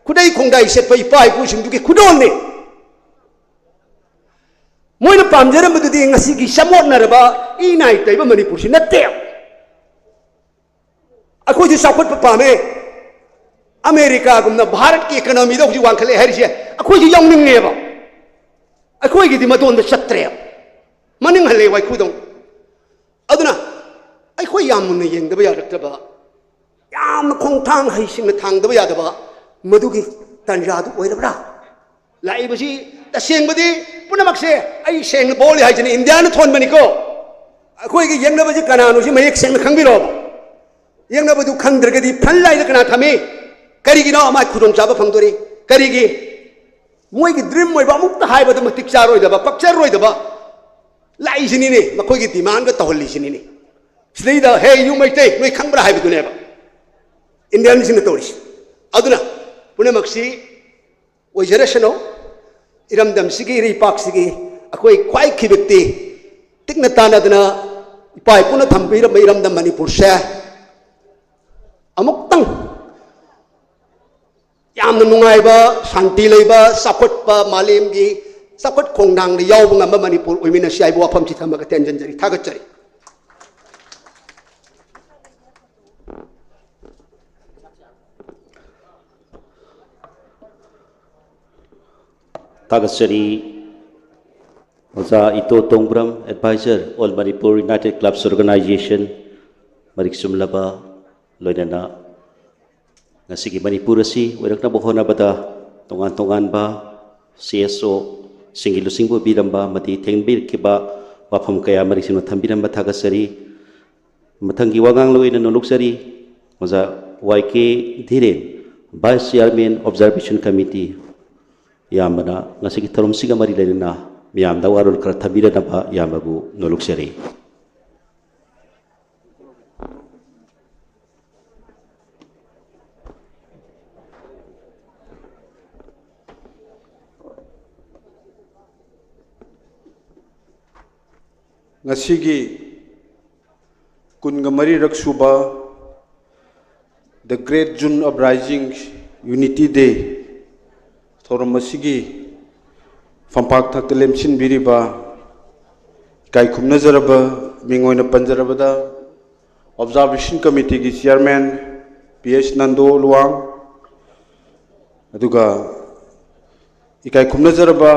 ꯈꯨꯗꯩ ꯈꯣꯡꯗꯥꯏ ꯁꯦꯠꯄ ꯏꯄꯥ ꯏꯄꯨꯁꯤꯡꯗꯨꯒꯤ ꯈꯨꯗꯣꯜꯅꯤ꯫ ꯃꯣꯏꯅ ꯄꯥꯝꯖꯔꯝꯕꯗꯨꯗꯤ ꯉꯁꯤꯒꯤ ꯆꯃꯣꯠꯅꯔꯕ ꯏ ꯅꯥꯏ ꯇꯩꯕ ꯃꯅꯤꯄꯨꯔꯁꯤ ꯅꯠꯇꯦ꯫ ꯑꯩꯈꯣꯏꯁꯨ ꯆꯥꯎꯈꯠꯄ ꯄꯥꯝꯃꯦ꯫ ꯑꯃꯦꯔꯤꯀꯥꯒꯨꯝꯅ ꯚꯥꯔꯠꯀꯤ ꯏꯀꯣꯅꯣꯃꯤꯗ ꯍꯧꯖꯤꯛ ꯋꯥꯡꯈꯠꯂꯛꯑꯦ ꯍꯥꯏꯔꯤꯁꯦ ꯑꯩꯈꯣꯏꯁꯨ ꯌꯥꯎꯅꯤꯡꯉꯦꯕ꯫ ꯑꯩꯈꯣꯏꯒꯤꯗꯤ ꯃꯇꯣꯟꯗ ꯆꯠꯇ꯭ꯔꯦꯕ, ꯃꯅꯤꯡ ꯍꯜꯂꯦ ꯋꯥꯏꯈꯨꯗꯧ꯫ ꯑꯗꯨꯅ ꯑꯩꯈꯣꯏ ꯌꯥꯝ ꯃꯨꯟꯅ ꯌꯦꯡꯗꯕ ꯌꯥꯔꯛꯇꯕ, ꯌꯥꯝꯅ ꯈꯣꯡꯊꯥꯡ ꯍꯩꯁꯤꯡꯅ ꯊꯥꯡꯗꯕ ꯌꯥꯗꯕ ꯃꯗꯨꯒꯤ ꯇꯥꯟꯖꯥꯗꯨ ꯑꯣꯏꯔꯕ꯭ꯔꯥ? ꯂꯥꯛꯏꯕꯁꯤ ꯇꯁꯦꯡꯕꯗꯤ ꯄꯨꯝꯅꯃꯛꯁꯦ ꯑꯩ ꯁꯦꯡꯅ ꯕꯣꯜꯂꯤ ꯍꯥꯏꯁꯤꯅꯤ, ꯏꯟꯗꯤꯌꯥꯅ ꯊꯣꯟꯕꯅꯤꯀꯣ꯫ ꯑꯩꯈꯣꯏꯒꯤ ꯌꯦꯛꯅꯕꯁꯤ ꯀꯅꯥꯅꯣ ꯁꯤ ꯃꯌꯦꯛ ꯁꯦꯡꯅ ꯈꯪꯕꯤꯔꯛꯑꯣꯕ꯫ ꯌꯦꯛꯅꯕꯗꯨ ꯈꯪꯗ꯭ꯔꯒꯗꯤ ꯐ꯭ꯔꯟ ꯂꯥꯏꯟꯗ ꯀꯅꯥ ꯊꯝꯃꯤ? ꯀꯔꯤꯒꯤꯅꯣ ꯃꯥ ꯈꯨꯗꯣꯡꯆꯥꯕ ꯐꯪꯗꯣꯔꯤ? ꯀꯔꯤꯒꯤ? ꯃꯣꯏꯒꯤ ꯗ꯭ꯔꯤꯝ ꯑꯣꯏꯕ, ꯑꯃꯨꯛꯇ ꯍꯥꯏꯕꯗ ꯃꯇꯤꯛ ꯆꯥꯔꯣꯏꯗꯕ, ꯄꯛꯆꯔꯣꯏꯗꯕ ꯂꯥꯛꯏꯁꯤꯅꯤꯅꯦ, ꯃꯈꯣꯏꯒꯤ ꯗꯤꯃꯥꯟꯒ ꯇꯧꯍꯜꯂꯤꯁꯤꯅꯤꯅꯦ꯫ ꯁꯤꯗꯩꯗ "ꯍꯦ, ꯌꯨ ꯃꯩꯇꯩ, ꯅꯣꯏ ꯈꯪꯕ꯭ꯔꯥ?" ꯍꯥꯏꯕꯗꯨꯅꯦꯕ ꯏꯟꯗꯤꯌꯟꯁꯤꯡꯅ ꯇꯧꯔꯤꯁꯤ꯫ ꯑꯗꯨꯅ ꯄꯨꯝꯅꯃꯛꯁꯤ ꯑꯣꯏꯖꯔꯁꯅꯨ꯫ ꯏꯔꯝꯗꯝꯁꯤꯒꯤ, ꯏꯔꯩꯄꯥꯛꯁꯤꯒꯤ ꯑꯩꯈꯣꯏ ꯈ꯭ꯋꯥꯏ ꯈꯤꯕꯤꯛꯇꯤ ꯇꯤꯛꯅ ꯇꯥꯟꯅꯗꯅ ꯏꯄꯥ ꯏꯄꯨꯅ ꯊꯝꯕꯤꯔꯝꯕ ꯏꯔꯝꯗꯝ ꯃꯅꯤꯄꯨꯔꯁꯦ ꯑꯃꯨꯛꯇꯪ ꯌꯥꯝꯅ ꯅꯨꯡꯉꯥꯏꯕ, ꯁꯥꯟꯇꯤ ꯂꯩꯕ, ꯆꯥꯎꯈꯠꯄ, ꯃꯥꯂꯦꯝꯒꯤ ꯆꯥꯎꯈꯠ ꯈꯣꯡꯊꯥꯡꯗ ꯌꯥꯎꯕ ꯉꯝꯕ ꯃꯅꯤꯄꯨꯔ ꯑꯣꯏꯃꯤꯟꯅꯁꯤ ꯍꯥꯏꯕ ꯋꯥꯐꯝꯁꯤ ꯊꯝꯃꯒ ꯇꯦꯟꯖꯟꯖꯔꯤ꯫ ꯊꯥꯒꯠꯆꯔꯤ꯫ ꯊꯥꯒꯠꯆꯔꯤ꯫ ꯑꯣꯖꯥ ꯏꯇꯣ ꯇꯣꯡꯕ꯭ꯔꯝ, Advisor, All Manipur United Clubs Organization, ꯃꯔꯤꯛ ꯆꯨꯝꯂꯕ, ꯂꯣꯏꯅꯅ ꯉꯁꯤꯒꯤ ꯃꯅꯤꯄꯨꯔ ꯑꯁꯤ ꯑꯣꯏꯔꯛꯅꯕ ꯍꯣꯠꯅꯕꯗ ꯇꯣꯉꯥꯟ ꯇꯣꯉꯥꯟꯕ ꯁꯤ ꯑꯦꯁ ꯑꯣꯁꯤꯡꯒꯤ ꯂꯨꯆꯤꯡꯕ ꯑꯣꯏꯕꯤꯔꯝꯕ ꯑꯃꯗꯤ ꯊꯦꯡꯅꯕꯤꯔꯛꯈꯤꯕ ꯋꯥꯐꯝ ꯀꯌꯥ ꯃꯔꯤꯛ ꯆꯨꯝꯅ ꯊꯝꯕꯤꯔꯝꯕ ꯊꯥꯒꯠꯆꯔꯤ꯫ ꯃꯊꯪꯒꯤ ꯋꯥꯉꯥꯡꯂꯣꯏ ꯑꯣꯏꯅ ꯅꯣꯂꯨꯛꯆꯔꯤ ꯑꯣꯖꯥ ꯋꯥꯏ K ꯙꯤꯔꯦꯟ, Vice Chairman Observation Committee꯫ ꯏꯌꯥꯝꯕꯅ ꯉꯁꯤꯒꯤ ꯊꯧꯔꯝꯁꯤꯒ ꯃꯔꯤ ꯂꯩꯅꯅ ꯃꯤꯌꯥꯝꯗ ꯋꯥꯔꯣꯜ ꯈꯔ ꯊꯝꯕꯤꯔꯅꯕ ꯏꯌꯥꯝꯕꯕꯨ ꯅꯣꯂꯨꯛꯆꯔꯤ꯫ ꯉꯁꯤꯒꯤ ꯀꯨꯟꯒ ꯃꯔꯤꯔꯛ ꯁꯨꯕ The Great June Uprising Unity Day ꯊꯧꯔꯝ ꯑꯁꯤꯒꯤ ꯐꯝꯄꯥꯛ ꯊꯛꯇ ꯂꯦꯝꯁꯤꯟꯕꯤꯔꯤꯕ ꯏꯀꯥꯏ ꯈꯨꯝꯅꯖꯔꯕ ꯃꯤꯡ ꯑꯣꯏꯅ ꯄꯟꯖꯔꯕꯗ Observation Committeeꯒꯤ Chairman P H Nando Luwang, ꯑꯗꯨꯒ ꯏꯀꯥꯏ ꯈꯨꯝꯅꯖꯔꯕ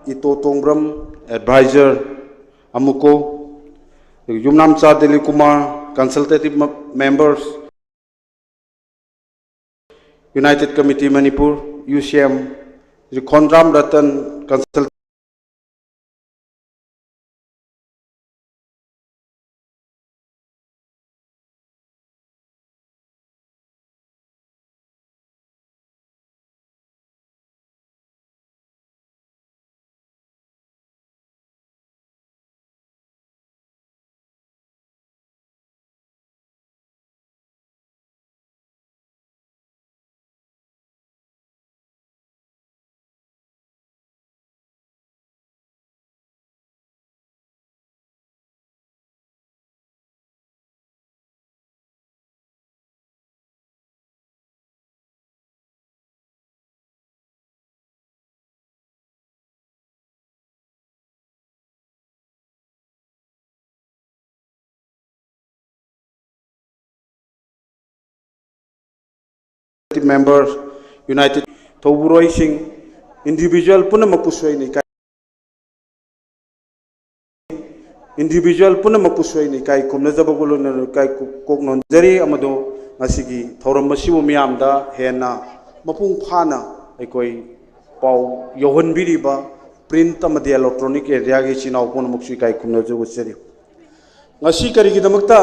ꯏꯇꯣ ꯇꯣꯡꯕ꯭ꯔꯝ, Advisor ꯑꯃꯨꯀꯣ, ꯑꯗꯨꯒ ꯌꯨꯝꯅꯥꯝꯆꯥ Dilip Kumar, Consultative Members, United Committee Manipur, U C M, ꯔꯤꯈꯣꯟꯗ꯭ꯔꯥꯝ Ratan, Consultative Members, United ꯊꯧꯕꯨꯔꯣꯏꯁꯤꯡ, individual ꯄꯨꯝꯅꯃꯛꯄꯨꯁꯨ ꯑꯩꯅ ꯏꯀꯥꯏ individual ꯄꯨꯝꯅꯃꯛꯄꯨꯁꯨ ꯑꯩꯅ ꯏꯀꯥꯏ ꯈꯨꯝꯅꯖꯕꯒ ꯂꯣꯏꯅꯅ ꯏꯀꯥꯏ ꯀꯣꯛ ꯅꯣꯟꯖꯔꯤ꯫ ꯑꯃꯗꯣ ꯉꯁꯤꯒꯤ ꯊꯧꯔꯝ ꯑꯁꯤꯕꯨ ꯃꯤꯌꯥꯝꯗ ꯍꯦꯟꯅ ꯃꯄꯨꯡ ꯐꯥꯅ ꯑꯩꯈꯣꯏ ꯄꯥꯎ ꯌꯧꯍꯟꯕꯤꯔꯤꯕ print ꯑꯃꯗꯤ electronic areaꯒꯤ ꯏꯆꯤꯟ ꯏꯅꯥꯎ ꯄꯨꯝꯅꯃꯛꯁꯨ ꯏꯀꯥꯏ ꯈꯨꯝꯅꯖꯕ ꯎꯠꯆꯔꯤ꯫ ꯉꯁꯤ ꯀꯔꯤꯒꯤꯗꯃꯛꯇ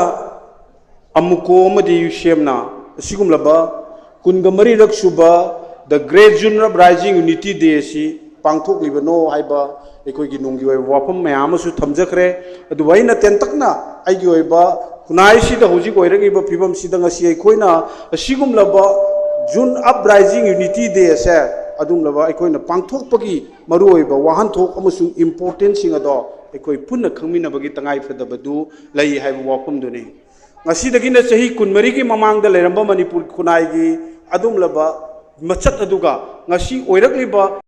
ꯑꯃꯨꯀꯣ ꯑꯃꯗꯤ ꯌꯨꯁꯦꯝꯅ ꯑꯁꯤꯒꯨꯝꯂꯕ ꯀꯨꯟꯒ ꯃꯔꯤꯔꯛ ꯁꯨꯕ The Great June Uprising Unity Day ꯑꯁꯤ ꯄꯥꯡꯊꯣꯛꯂꯤꯕꯅꯣ ꯍꯥꯏꯕ ꯑꯩꯈꯣꯏꯒꯤ ꯅꯨꯡꯒꯤ ꯑꯣꯏꯕ ꯋꯥꯐꯝ ꯃꯌꯥꯝ ꯑꯃꯁꯨ ꯊꯝꯖꯈ꯭ꯔꯦ꯫ ꯑꯗꯨꯕꯨ ꯑꯩꯅ ꯇꯦꯟꯇꯛꯅ ꯑꯩꯒꯤ ꯑꯣꯏꯕ ꯈꯨꯟꯅꯥꯏꯁꯤꯗ ꯍꯧꯖꯤꯛ ꯑꯣꯏꯔꯛꯂꯤꯕ ꯐꯤꯕꯝꯁꯤꯗ ꯉꯁꯤ ꯑꯩꯈꯣꯏꯅ ꯑꯁꯤꯒꯨꯝꯂꯕ June Uprising Unity Day ꯑꯁꯦ ꯑꯗꯨꯒꯨꯝꯂꯕ ꯑꯩꯈꯣꯏꯅ ꯄꯥꯡꯊꯣꯛꯄꯒꯤ ꯃꯔꯨꯑꯣꯏꯕ ꯋꯥꯍꯟꯊꯣꯛ ꯑꯃꯁꯨꯡ importanceꯁꯤꯡ ꯑꯗꯣ ꯑꯩꯈꯣꯏ ꯄꯨꯟꯅ ꯈꯪꯃꯤꯟꯅꯕꯒꯤ ꯇꯉꯥꯏꯐꯗꯕꯗꯨ ꯂꯩ ꯍꯥꯏꯕ ꯋꯥꯐꯝꯗꯨꯅꯤ꯫ ꯉꯁꯤꯗꯒꯤꯅ ꯆꯍꯤ ꯀꯨꯟꯃꯔꯤꯒꯤ ꯃꯃꯥꯡꯗ ꯂꯩꯔꯝꯕ ꯃꯅꯤꯄꯨꯔ ꯈꯨꯟꯅꯥꯏꯒꯤ ꯑꯗꯨꯒꯨꯝꯂꯕ ꯃꯆꯠ ꯑꯗꯨꯒ ꯉꯁꯤ ꯑꯣꯏꯔꯛꯂꯤꯕ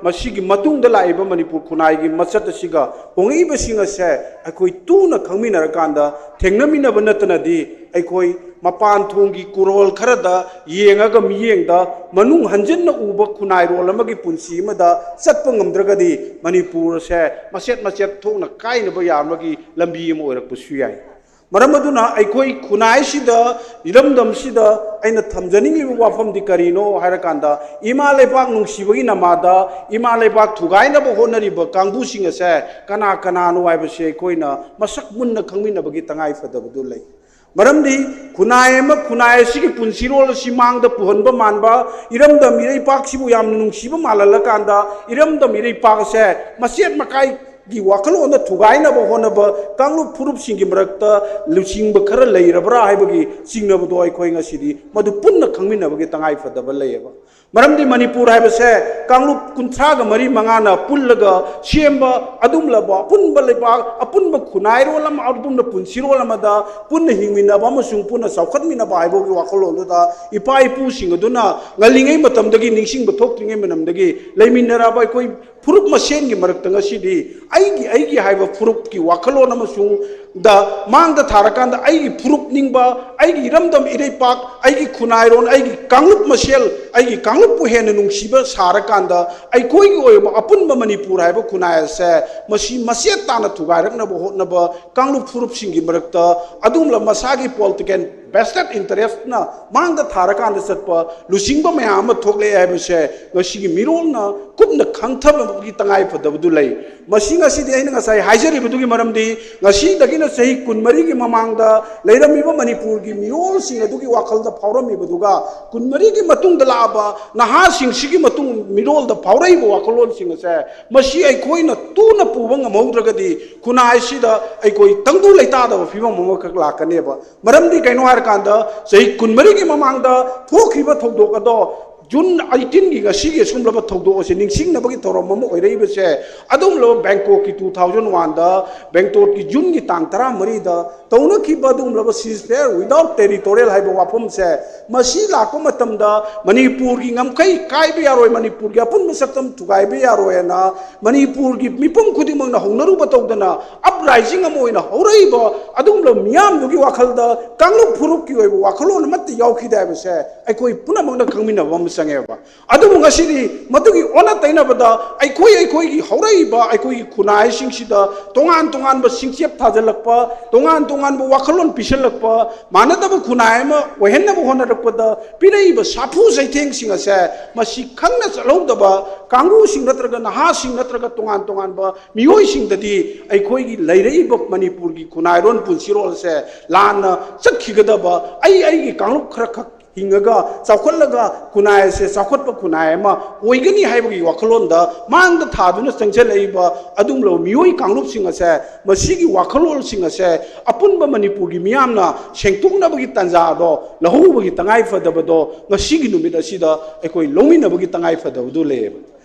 ꯃꯁꯤꯒꯤ ꯃꯇꯨꯡꯗ ꯂꯥꯛꯏꯕ ꯃꯅꯤꯄꯨꯔ ꯈꯨꯟꯅꯥꯏꯒꯤ ꯃꯆꯠ ꯑꯁꯤꯒ ꯍꯣꯡꯉꯛꯏꯕꯁꯤꯡ ꯑꯁꯦ ꯑꯩꯈꯣꯏ ꯇꯨꯅ ꯈꯪꯃꯤꯟꯅꯔꯀꯥꯟꯗ ꯊꯦꯡꯅꯃꯤꯟꯅꯕ ꯅꯠꯇꯅꯗꯤ, ꯑꯩꯈꯣꯏ ꯃꯄꯥꯟ ꯊꯣꯡꯒꯤ ꯀꯨꯔꯣꯜ ꯈꯔꯗ ꯌꯦꯡꯉꯒ ꯃꯤꯠꯌꯦꯡꯗ ꯃꯅꯨꯡ ꯍꯟꯖꯤꯟꯅ ꯎꯕ ꯈꯨꯟꯅꯥꯏꯔꯣꯜ ꯑꯃꯒꯤ ꯄꯨꯟꯁꯤ ꯑꯃꯗ ꯆꯠꯄ ꯉꯝꯗ꯭ꯔꯒꯗꯤ, ꯃꯅꯤꯄꯨꯔ ꯑꯁꯦ ꯃꯆꯦꯠ ꯃꯆꯦꯠ ꯊꯣꯛꯅ ꯀꯥꯏꯅꯕ ꯌꯥꯕꯒꯤ ꯂꯝꯕꯤ ꯑꯃ ꯑꯣꯏꯔꯛꯄꯁꯨ ꯌꯥꯏ꯫ ꯃꯔꯝ ꯑꯗꯨꯅ ꯑꯩꯈꯣꯏ ꯈꯨꯟꯅꯥꯏꯁꯤꯗ, ꯏꯔꯝꯗꯝꯁꯤꯗ ꯑꯩꯅ ꯊꯝꯖꯅꯤꯡꯂꯤꯕ ꯋꯥꯐꯝꯗꯤ ꯀꯔꯤꯅꯣ ꯍꯥꯏꯔꯀꯥꯟꯗ, ꯏꯃꯥ ꯂꯩꯕꯥꯛ ꯅꯨꯡꯁꯤꯕꯒꯤ ꯅꯃꯥꯗ ꯏꯃꯥ ꯂꯩꯕꯥꯛ ꯊꯨꯒꯥꯏꯅꯕ ꯍꯣꯠꯅꯔꯤꯕ ꯀꯥꯡꯕꯨꯁꯤꯡ ꯑꯁꯦ ꯀꯅꯥ ꯀꯅꯥꯅꯣ ꯍꯥꯏꯕꯁꯤ ꯑꯩꯈꯣꯏꯅ ꯃꯁꯛ ꯃꯨꯟꯅ ꯈꯪꯃꯤꯟꯅꯕꯒꯤ ꯇꯉꯥꯏ ꯐꯗꯕꯗꯨ ꯂꯩ꯫ ꯃꯔꯝꯗꯤ ꯈꯨꯟꯅꯥꯏ ꯑꯃ, ꯈꯨꯟꯅꯥꯏ ꯑꯁꯤꯒꯤ ꯄꯨꯟꯁꯤꯔꯣꯜ ꯑꯁꯤ ꯃꯥꯡꯗ ꯄꯨꯍꯟꯕ ꯃꯥꯟꯕ, ꯏꯔꯝꯗꯝ ꯏꯔꯩꯄꯥꯛꯁꯤꯕꯨ ꯌꯥꯝꯅ ꯅꯨꯡꯁꯤꯕ ꯃꯥꯜꯍꯜꯂꯀꯥꯟꯗ, ꯏꯔꯝꯗꯝ ꯏꯔꯩꯄꯥꯛ ꯑꯁꯦ ꯃꯆꯦꯠ ꯃꯀꯥꯏꯒꯤ ꯋꯥꯈꯜꯂꯣꯟꯗ ꯊꯨꯒꯥꯏꯅꯕ ꯍꯣꯠꯅꯕ ꯀꯥꯡꯂꯨꯞ ꯐꯨꯔꯨꯞꯁꯤꯡꯒꯤ ꯃꯔꯛꯇ ꯂꯨꯆꯤꯡꯕ ꯈꯔ ꯂꯩꯔꯕ꯭ꯔꯥ ꯍꯥꯏꯕꯒꯤ ꯆꯤꯡꯅꯕꯗꯣ ꯑꯩꯈꯣꯏ ꯉꯁꯤꯗꯤ ꯃꯗꯨ ꯄꯨꯟꯅ ꯈꯪꯃꯤꯟꯅꯕꯒꯤ ꯇꯉꯥꯏ ꯐꯗꯕ ꯂꯩꯌꯦꯕ꯫ ꯃꯔꯝꯗꯤ ꯃꯅꯤꯄꯨꯔ ꯍꯥꯏꯕꯁꯦ ꯀꯥꯡꯂꯨꯞ ꯀꯨꯟꯊ꯭ꯔꯥꯒ ꯃꯔꯤ ꯃꯉꯥꯅ ꯄꯨꯜꯂꯒ ꯁꯦꯝꯕ ꯑꯗꯨꯒꯨꯝꯂꯕ ꯑꯄꯨꯟꯕ ꯂꯩꯕꯥꯛ, ꯑꯄꯨꯟꯕ ꯈꯨꯟꯅꯥꯏꯔꯣꯜ ꯑꯃ, ꯑꯄꯨꯟꯕ ꯄꯨꯟꯁꯤꯔꯣꯜ ꯑꯃꯗ ꯄꯨꯟꯅ ꯍꯤꯡꯃꯤꯟꯅꯕ ꯑꯃꯁꯨꯡ ꯄꯨꯟꯅ ꯆꯥꯎꯈꯠꯃꯤꯟꯅꯕ ꯍꯥꯏꯕꯒꯤ ꯋꯥꯈꯜꯂꯣꯟꯗꯨꯗ ꯏꯄꯥ ꯏꯄꯨꯁꯤꯡ ꯑꯗꯨꯅ ꯉꯜꯂꯤꯉꯩ ꯃꯇꯝꯗꯒꯤ, ꯅꯤꯡꯁꯤꯡꯕ ꯊꯣꯛꯇ꯭ꯔꯤꯉꯩ ꯃꯇꯝꯗꯒꯤ ꯂꯩꯃꯤꯟꯅꯔꯕ ꯑꯩꯈꯣꯏ ꯐꯨꯔꯨꯞ ꯃꯁꯦꯟꯒꯤ ꯃꯔꯛꯇ ꯉꯁꯤꯗꯤ ꯑꯩꯒꯤ, ꯑꯩꯒꯤ ꯍꯥꯏꯕ ꯐꯨꯔꯨꯞꯀꯤ ꯋꯥꯈꯜꯂꯣꯟ ꯑꯃꯁꯨꯡ ꯗ ꯃꯥꯡꯗ ꯊꯥꯔꯀꯥꯟꯗ, ꯑꯩꯒꯤ ꯐꯨꯔꯨꯞ ꯅꯤꯡꯕ, ꯑꯩꯒꯤ ꯏꯔꯝꯗꯝ ꯏꯔꯩꯄꯥꯛ, ꯑꯩꯒꯤ ꯈꯨꯟꯅꯥꯏꯔꯣꯟ, ꯑꯩꯒꯤ ꯀꯥꯡꯂꯨꯞ ꯃꯁꯦꯜ, ꯑꯩꯒꯤ ꯀꯥꯡꯂꯨꯞꯄꯨ ꯍꯦꯟꯅ ꯅꯨꯡꯁꯤꯕ ꯁꯥꯔꯀꯥꯟꯗ, ꯑꯩꯈꯣꯏꯒꯤ ꯑꯣꯏꯕ ꯑꯄꯨꯟꯕ ꯃꯅꯤꯄꯨꯔ ꯍꯥꯏꯕ ꯈꯨꯟꯅꯥꯏ ꯑꯁꯦ ꯃꯁꯤ ꯃꯆꯦꯠ ꯇꯥꯅ ꯊꯨꯒꯥꯏꯔꯛꯅꯕ ꯍꯣꯠꯅꯕ ꯀꯥꯡꯂꯨꯞ ꯐꯨꯔꯨꯞꯁꯤꯡꯒꯤ ꯃꯔꯛꯇ ꯑꯗꯨꯒꯨꯝꯂꯕ ꯃꯁꯥꯒꯤ political vested interestꯅ ꯃꯥꯡꯗ ꯊꯥꯔꯀꯥꯟꯗ ꯆꯠꯄ ꯂꯨꯆꯤꯡꯕ ꯃꯌꯥꯝ ꯑꯃ ꯊꯣꯛꯂꯛꯑꯦ ꯍꯥꯏꯕꯁꯦ ꯉꯁꯤꯒꯤ ꯃꯤꯔꯣꯜꯅ ꯀꯨꯞꯅ ꯈꯪꯊꯕꯒꯤ ꯇꯉꯥꯏ ꯐꯗꯕꯗꯨ ꯂꯩ꯫ ꯃꯁꯤ ꯉꯁꯤꯗꯤ ꯑꯩꯅ ꯉꯁꯥꯏ ꯍꯥꯏꯖꯔꯤꯕꯗꯨꯒꯤ ꯃꯔꯝꯗꯤ, ꯉꯁꯤꯗꯒꯤꯅ ꯆꯍꯤ ꯀꯨꯟꯃꯔꯤꯒꯤ ꯃꯃꯥꯡꯗ ꯂꯩꯔꯝꯃꯤꯕ ꯃꯅꯤꯄꯨꯔꯒꯤ ꯃꯤꯔꯣꯜꯁꯤꯡ ꯑꯗꯨꯒꯤ ꯋꯥꯈꯜꯗ ꯐꯥꯎꯔꯝꯃꯤꯕꯗꯨꯒ, ꯀꯨꯟꯃꯔꯤꯒꯤ ꯃꯇꯨꯡꯗ ꯂꯥꯛꯑꯕ ꯅꯍꯥꯁꯤꯡꯁꯤꯒꯤ ꯃꯇꯨꯡ ꯃꯤꯔꯣꯜꯗ ꯐꯥꯎꯔꯛꯏꯕ ꯋꯥꯈꯜꯂꯣꯟꯁꯤꯡ ꯑꯁꯦ, ꯃꯁꯤ ꯑꯩꯈꯣꯏꯅ ꯇꯨꯅ ꯄꯨꯕ ꯉꯝꯍꯧꯗ꯭ꯔꯒꯗꯤ, ꯈꯨꯟꯅꯥꯏꯁꯤꯗ ꯑꯩꯈꯣꯏ ꯇꯪꯗꯨ ꯂꯩꯇꯥꯗꯕ ꯐꯤꯕꯝ ꯑꯃꯈꯛ ꯂꯥꯛꯀꯅꯦꯕ꯫ ꯃꯔꯝꯗꯤ ꯀꯩꯅꯣ ꯍꯥꯏꯔꯀꯥꯟꯗ, ꯆꯍꯤ ꯀꯨꯟꯃꯔꯤꯒꯤ ꯃꯃꯥꯡꯗ ꯊꯣꯛꯈꯤꯕ ꯊꯧꯗꯣꯛ ꯑꯗꯣ ꯖꯨꯟ ꯑꯩꯇꯤꯟꯒꯤ ꯉꯁꯤꯒꯤ ꯑꯁꯨꯝꯂꯕ ꯊꯧꯗꯣꯛ ꯑꯁꯤ ꯅꯤꯡꯁꯤꯡꯅꯕꯒꯤ ꯊꯧꯔꯝ ꯑꯃ ꯑꯣꯏꯔꯛꯏꯕꯁꯦ, ꯑꯗꯨꯒꯨꯝꯂꯕ ꯕꯦꯡꯀꯣꯛꯀꯤ ꯇꯨ ꯊꯥꯎꯖꯟ ꯋꯥꯟꯗ, ꯕꯦꯡꯀꯣꯛꯀꯤ ꯖꯨꯟꯒꯤ ꯇꯥꯡ ꯇꯔꯥꯃꯔꯤꯗ ꯇꯧꯅꯈꯤꯕ ꯑꯗꯨꯒꯨꯝꯂꯕ ceasefire without territorial ꯍꯥꯏꯕ ꯋꯥꯐꯝꯁꯦ, ꯃꯁꯤ ꯂꯥꯛꯄ ꯃꯇꯝꯗ ꯃꯅꯤꯄꯨꯔꯒꯤ ꯉꯝꯈꯩ ꯀꯥꯏꯕ ꯌꯥꯔꯣꯏ, ꯃꯅꯤꯄꯨꯔꯒꯤ ꯑꯄꯨꯟꯕ ꯁꯛꯇꯝ ꯊꯨꯒꯥꯏꯕ ꯌꯥꯔꯣꯏꯅ ꯃꯅꯤꯄꯨꯔꯒꯤ ꯃꯤꯄꯨꯝ ꯈꯨꯗꯤꯡꯃꯛꯅ ꯍꯧꯅꯔꯨꯕ ꯇꯧꯗꯅ uprising ꯑꯃ ꯑꯣꯏꯅ ꯍꯧꯔꯛꯏꯕ ꯑꯗꯨꯒꯨꯝꯂꯕ ꯃꯤꯌꯥꯝꯗꯨꯒꯤ ꯋꯥꯈꯜꯗ ꯀꯥꯡꯂꯨꯞ ꯐꯨꯔꯨꯞꯀꯤ ꯑꯣꯏꯕ ꯋꯥꯈꯜꯂꯣꯟ ꯑꯃꯠꯇ ꯌꯥꯎꯈꯤꯗꯦ ꯍꯥꯏꯕꯁꯦ ꯑꯩꯈꯣꯏ ꯄꯨꯝꯅꯃꯛꯅ ꯈꯪꯃꯤꯟꯅꯕ ꯑꯃ ꯆꯪꯉꯦꯕ꯫ ꯑꯗꯨꯕꯨ ꯉꯁꯤꯗꯤ ꯃꯗꯨꯒꯤ ꯑꯣꯟꯅ ꯇꯩꯅꯕꯗ ꯑꯩꯈꯣꯏ ꯑꯩꯈꯣꯏꯒꯤ ꯍꯧꯔꯛꯏꯕ ꯑꯩꯈꯣꯏꯒꯤ ꯈꯨꯟꯅꯥꯏꯁꯤꯡꯁꯤꯗ ꯇꯣꯉꯥꯟ ꯇꯣꯉꯥꯟꯕ ꯁꯤꯡꯆꯦꯞ ꯊꯥꯖꯤꯜꯂꯛꯄ, ꯇꯣꯉꯥꯟ ꯇꯣꯉꯥꯟꯕ ꯋꯥꯈꯜꯂꯣꯟ ꯄꯤꯁꯤꯜꯂꯛꯄ, ꯃꯥꯟꯅꯗꯕ ꯈꯨꯟꯅꯥꯏ ꯑꯃ ꯑꯣꯏꯍꯟꯅꯕ ꯍꯣꯠꯅꯔꯛꯄꯗ ꯄꯤꯔꯛꯏꯕ ꯁꯥꯐꯨ ꯆꯩꯊꯦꯡꯁꯤꯡ ꯑꯁꯦ ꯃꯁꯤ ꯈꯪꯅ ꯆꯠꯍꯧꯗꯕ ꯀꯥꯡꯕꯨꯁꯤꯡ ꯅꯠꯇ꯭ꯔꯒ ꯅꯍꯥꯁꯤꯡ ꯅꯠꯇ꯭ꯔꯒ ꯇꯣꯉꯥꯟ ꯇꯣꯉꯥꯟꯕ ꯃꯤꯑꯣꯏꯁꯤꯡꯗꯗꯤ ꯑꯩꯈꯣꯏꯒꯤ ꯂꯩꯔꯛꯏꯕ ꯃꯅꯤꯄꯨꯔꯒꯤ ꯈꯨꯟꯅꯥꯏꯔꯣꯟ ꯄꯨꯟꯁꯤꯔꯣꯜꯁꯦ ꯂꯥꯟꯅ ꯆꯠꯈꯤꯒꯗꯕ, ꯑꯩ ꯑꯩꯒꯤ ꯀꯥꯡꯂꯨꯞ ꯈꯔꯈꯛ ꯍꯤꯡꯉꯒ ꯆꯥꯎꯈꯠꯂꯒ ꯈꯨꯟꯅꯥꯏ ꯑꯁꯦ ꯆꯥꯎꯈꯠꯄ ꯈꯨꯟꯅꯥꯏ ꯑꯃ ꯑꯣꯏꯒꯅꯤ ꯍꯥꯏꯕꯒꯤ ꯋꯥꯈꯜꯂꯣꯟꯗ ꯃꯥꯡꯗ ꯊꯥꯗꯨꯅ ꯆꯪꯁꯤꯜꯂꯛꯏꯕ ꯑꯗꯨꯒꯨꯝꯂꯕ ꯃꯤꯑꯣꯏ ꯀꯥꯡꯂꯨꯞꯁꯤꯡ ꯑꯁꯦ, ꯃꯁꯤꯒꯤ ꯋꯥꯈꯜꯂꯣꯟꯁꯤꯡ ꯑꯁꯦ ꯑꯄꯨꯟꯕ ꯃꯅꯤꯄꯨꯔꯒꯤ ꯃꯤꯌꯥꯝꯅ ꯁꯦꯡꯗꯣꯛꯅꯕꯒꯤ ꯇꯥꯟꯖꯥ ꯑꯗꯣ ꯂꯧꯍꯧꯕꯒꯤ ꯇꯉꯥꯏ ꯐꯗꯕꯗꯣ ꯉꯁꯤꯒꯤ ꯅꯨꯃꯤꯠ ꯑꯁꯤꯗ ꯑꯩꯈꯣꯏ ꯂꯧꯃꯤꯟꯅꯕꯒꯤ ꯇꯉꯥꯏ ꯐꯗꯕꯗꯨ ꯂꯩꯌꯦꯕ꯫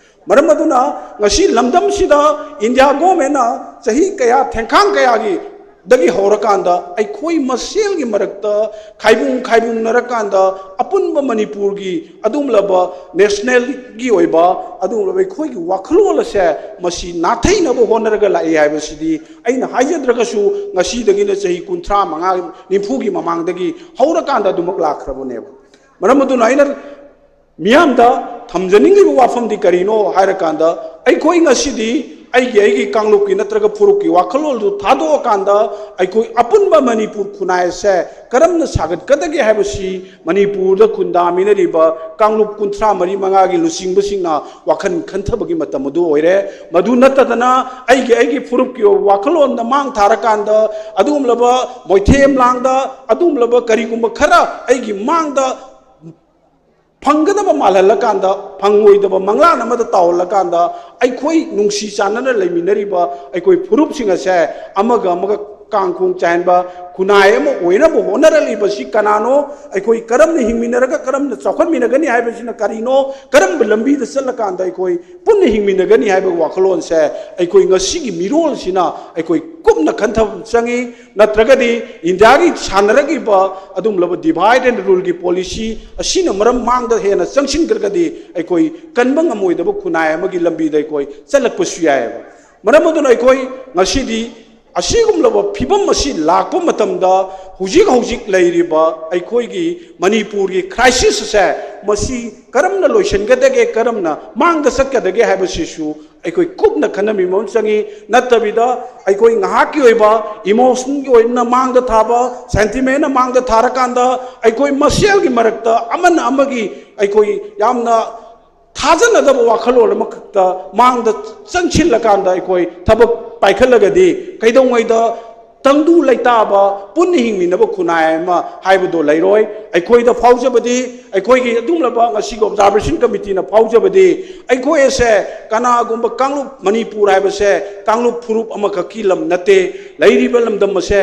ꯃꯔꯝ ꯑꯗꯨꯅ ꯉꯁꯤ ꯂꯝꯗꯝꯁꯤꯗ ꯏꯟꯗꯤꯌꯥ ꯒꯣꯔꯃꯦꯟꯅ ꯆꯍꯤ ꯀꯌꯥ, ꯊꯦꯡꯈꯥꯡ ꯀꯌꯥꯒꯤ ꯗꯒꯤ ꯍꯧꯔꯀꯥꯟꯗ ꯑꯩꯈꯣꯏ ꯃꯁꯦꯜꯒꯤ ꯃꯔꯛꯇ ꯈꯥꯏꯕꯨꯡ ꯈꯥꯏꯕꯨꯡꯅꯔꯀꯥꯟꯗ ꯑꯄꯨꯟꯕ ꯃꯅꯤꯄꯨꯔꯒꯤ ꯑꯗꯨꯒꯨꯝꯂꯕ ꯅꯦꯁꯅꯦꯜꯒꯤ ꯑꯣꯏꯕ ꯑꯗꯨꯒꯨꯝꯂꯕ ꯑꯩꯈꯣꯏꯒꯤ ꯋꯥꯈꯜꯂꯣꯟ ꯑꯁꯦ ꯃꯁꯤ ꯅꯥꯊꯩꯅꯕ ꯍꯣꯠꯅꯔꯒ ꯂꯥꯛꯏ ꯍꯥꯏꯕꯁꯤꯗꯤ ꯑꯩꯅ ꯍꯥꯏꯖꯗ꯭ꯔꯒꯁꯨ ꯉꯁꯤꯗꯒꯤꯅ ꯆꯍꯤ ꯀꯨꯟꯊ꯭ꯔꯥ ꯃꯉꯥ, ꯅꯤꯐꯨꯒꯤ ꯃꯃꯥꯡꯗꯒꯤ ꯍꯧꯔꯀꯥꯟꯗ ꯑꯗꯨꯃꯛ ꯂꯥꯛꯈ꯭ꯔꯕꯅꯦꯕ꯫ ꯃꯔꯝ ꯑꯗꯨꯅ ꯑꯩꯅ ꯃꯤꯌꯥꯝꯗ ꯊꯝꯖꯅꯤꯡꯂꯤꯕ ꯋꯥꯐꯝꯗꯤ ꯀꯔꯤꯅꯣ ꯍꯥꯏꯔꯀꯥꯟꯗ, ꯑꯩꯈꯣꯏ ꯉꯁꯤꯗꯤ ꯑꯩꯒꯤ ꯑꯩꯒꯤ ꯀꯥꯡꯂꯨꯞꯀꯤ ꯅꯠꯇ꯭ꯔꯒ ꯐꯨꯔꯨꯞꯀꯤ ꯋꯥꯈꯜꯂꯣꯟꯗꯨ ꯊꯥꯗꯣꯛꯑꯀꯥꯟꯗ ꯑꯩꯈꯣꯏ ꯑꯄꯨꯟꯕ ꯃꯅꯤꯄꯨꯔ ꯈꯨꯟꯅꯥꯏ ꯑꯁꯦ ꯀꯔꯝꯅ ꯁꯥꯒꯠꯀꯗꯒꯦ ꯍꯥꯏꯕꯁꯤ ꯃꯅꯤꯄꯨꯔꯗ ꯈꯨꯟꯗꯥꯃꯤꯟꯅꯔꯤꯕ ꯀꯥꯡꯂꯨꯞ ꯀꯨꯟꯊ꯭ꯔꯥ ꯃꯔꯤ ꯃꯉꯥꯒꯤ ꯂꯨꯆꯤꯡꯕꯁꯤꯡꯅ ꯋꯥꯈꯜ ꯈꯟꯊꯕꯒꯤ ꯃꯇꯝ ꯑꯗꯨ ꯑꯣꯏꯔꯦ꯫ ꯃꯗꯨ ꯅꯠꯇꯗꯅ ꯑꯩꯒꯤ ꯑꯩꯒꯤ ꯐꯨꯔꯨꯞꯀꯤ ꯑꯣꯏꯕ ꯋꯥꯈꯜꯂꯣꯟꯗ ꯃꯥꯡ ꯊꯥꯔꯀꯥꯟꯗ ꯑꯗꯨꯒꯨꯝꯂꯕ ꯃꯣꯏꯊꯦꯝ ꯂꯥꯡꯗ ꯑꯗꯨꯒꯨꯝꯂꯕ ꯀꯔꯤꯒꯨꯝꯕ ꯈꯔ ꯑꯩꯒꯤ ꯃꯥꯡꯗ ꯐꯪꯒꯗꯕ ꯃꯥꯜꯍꯜꯂꯀꯥꯟꯗ, ꯐꯪꯉꯣꯏꯗꯕ ꯃꯪꯂꯥꯟ ꯑꯃꯗ ꯇꯥꯎꯍꯜꯂꯀꯥꯟꯗ, ꯑꯩꯈꯣꯏ ꯅꯨꯡꯁꯤ ꯆꯥꯟꯅꯅ ꯂꯩꯃꯤꯟꯅꯔꯤꯕ ꯑꯩꯈꯣꯏ ꯐꯨꯔꯨꯞꯁꯤꯡ ꯑꯁꯦ ꯑꯃꯒ ꯑꯃꯒ ꯀꯥꯡꯈꯣꯡ ꯆꯥꯏꯍꯟꯕ ꯈꯨꯟꯅꯥꯏ ꯑꯃ ꯑꯣꯏꯅꯕ ꯍꯣꯠꯅꯔꯛꯂꯤꯕꯁꯤ ꯀꯅꯥꯅꯣ? ꯑꯩꯈꯣꯏ ꯀꯔꯝꯅ ꯍꯤꯡꯃꯤꯟꯅꯔꯒ ꯀꯔꯝꯅ ꯆꯥꯎꯈꯠꯃꯤꯟꯅꯒꯅꯤ ꯍꯥꯏꯕꯁꯤꯅ ꯀꯔꯤꯅꯣ? ꯀꯔꯝꯕ ꯂꯝꯕꯤꯗ ꯆꯠꯂꯀꯥꯟꯗ ꯑꯩꯈꯣꯏ ꯄꯨꯟꯅ ꯍꯤꯡꯃꯤꯟꯅꯒꯅꯤ ꯍꯥꯏꯕ ꯋꯥꯈꯜꯂꯣꯟꯁꯦ ꯑꯩꯈꯣꯏ ꯉꯁꯤꯒꯤ ꯃꯤꯔꯣꯜꯁꯤꯅ ꯑꯩꯈꯣꯏ ꯀꯨꯞꯅ ꯈꯟꯊꯕ ꯆꯪꯉꯤ꯫ ꯅꯠꯇ꯭ꯔꯒꯗꯤ ꯏꯟꯗꯤꯌꯥꯒꯤ ꯁꯥꯟꯅꯔꯛꯂꯤꯕ ꯑꯗꯨꯒꯨꯝꯂꯕ divide and ruleꯒꯤ policy ꯑꯁꯤꯅ ꯃꯔꯝ ꯃꯥꯡꯗ ꯍꯦꯟꯅ ꯆꯪꯁꯤꯟꯈ꯭ꯔꯒꯗꯤ ꯑꯩꯈꯣꯏ ꯀꯟꯕ ꯉꯝꯃꯣꯏꯗꯕ ꯈꯨꯟꯅꯥꯏ ꯑꯃꯒꯤ ꯂꯝꯕꯤꯗ ꯑꯩꯈꯣꯏ ꯆꯠꯂꯛꯄꯁꯨ ꯌꯥꯏꯑꯕ꯫ ꯃꯔꯝ ꯑꯗꯨꯅ ꯑꯩꯈꯣꯏ ꯉꯁꯤꯗꯤ ꯑꯁꯤꯒꯨꯝꯂꯕ ꯐꯤꯕꯝ ꯑꯁꯤ ꯂꯥꯛꯄ ꯃꯇꯝꯗ ꯍꯧꯖꯤꯛ ꯍꯧꯖꯤꯛ ꯂꯩꯔꯤꯕ ꯑꯩꯈꯣꯏꯒꯤ ꯃꯅꯤꯄꯨꯔꯒꯤ crisis ꯑꯁꯦ ꯃꯁꯤ ꯀꯔꯝꯅ ꯂꯣꯏꯁꯤꯟꯒꯗꯒꯦ, ꯀꯔꯝꯅ ꯃꯥꯡꯗ ꯆꯠꯀꯗꯒꯦ ꯍꯥꯏꯕꯁꯤꯁꯨ ꯑꯩꯈꯣꯏ ꯀꯨꯞꯅ ꯈꯟꯅꯃꯤꯕ ꯑꯃ ꯆꯪꯉꯤ꯫ ꯅꯠꯇꯕꯤꯗ ꯑꯩꯈꯣꯏ ꯉꯥꯏꯍꯥꯛꯀꯤ ꯑꯣꯏꯕ emotionꯒꯤ ꯑꯣꯏꯅ ꯃꯥꯡꯗ ꯊꯥꯕ, sentimentꯅ ꯃꯥꯡꯗ ꯊꯥꯔꯀꯥꯟꯗ ꯑꯩꯈꯣꯏ ꯃꯁꯦꯜꯒꯤ ꯃꯔꯛꯇ ꯑꯃꯅ ꯑꯃꯒꯤ ꯑꯩꯈꯣꯏ ꯌꯥꯝꯅ ꯊꯥꯖꯅꯗꯕ ꯋꯥꯈꯜꯂꯣꯟ ꯑꯃꯈꯛꯇ ꯃꯥꯡꯗ ꯆꯪꯁꯤꯜꯂꯀꯥꯟꯗ ꯑꯩꯈꯣꯏ ꯊꯕꯛ ꯄꯥꯏꯈꯠꯂꯒꯗꯤ ꯀꯩꯗꯧꯉꯩꯗ ꯇꯪꯗꯨ ꯂꯩꯇꯥꯕ ꯄꯨꯟꯅ ꯍꯤꯡꯃꯤꯟꯅꯕ ꯈꯨꯟꯅꯥꯏ ꯑꯃ ꯍꯥꯏꯕꯗꯣ ꯂꯩꯔꯣꯏ꯫ ꯑꯩꯈꯣꯏꯗ ꯐꯥꯎꯖꯕꯗꯤ, ꯑꯩꯈꯣꯏꯒꯤ ꯑꯗꯨꯒꯨꯝꯂꯕ ꯉꯁꯤꯒꯤ observation committeeꯅ ꯐꯥꯎꯖꯕꯗꯤ, ꯑꯩꯈꯣꯏ ꯑꯁꯦ ꯀꯅꯥꯒꯨꯝꯕ ꯀꯥꯡꯂꯨꯞ, ꯃꯅꯤꯄꯨꯔ ꯍꯥꯏꯕꯁꯦ ꯀꯥꯡꯂꯨꯞ ꯐꯨꯔꯨꯞ ꯑꯃꯈꯛꯀꯤ ꯂꯝ ꯅꯠꯇꯦ꯫ ꯂꯩꯔꯤꯕ ꯂꯝꯗꯝ ꯑꯁꯦ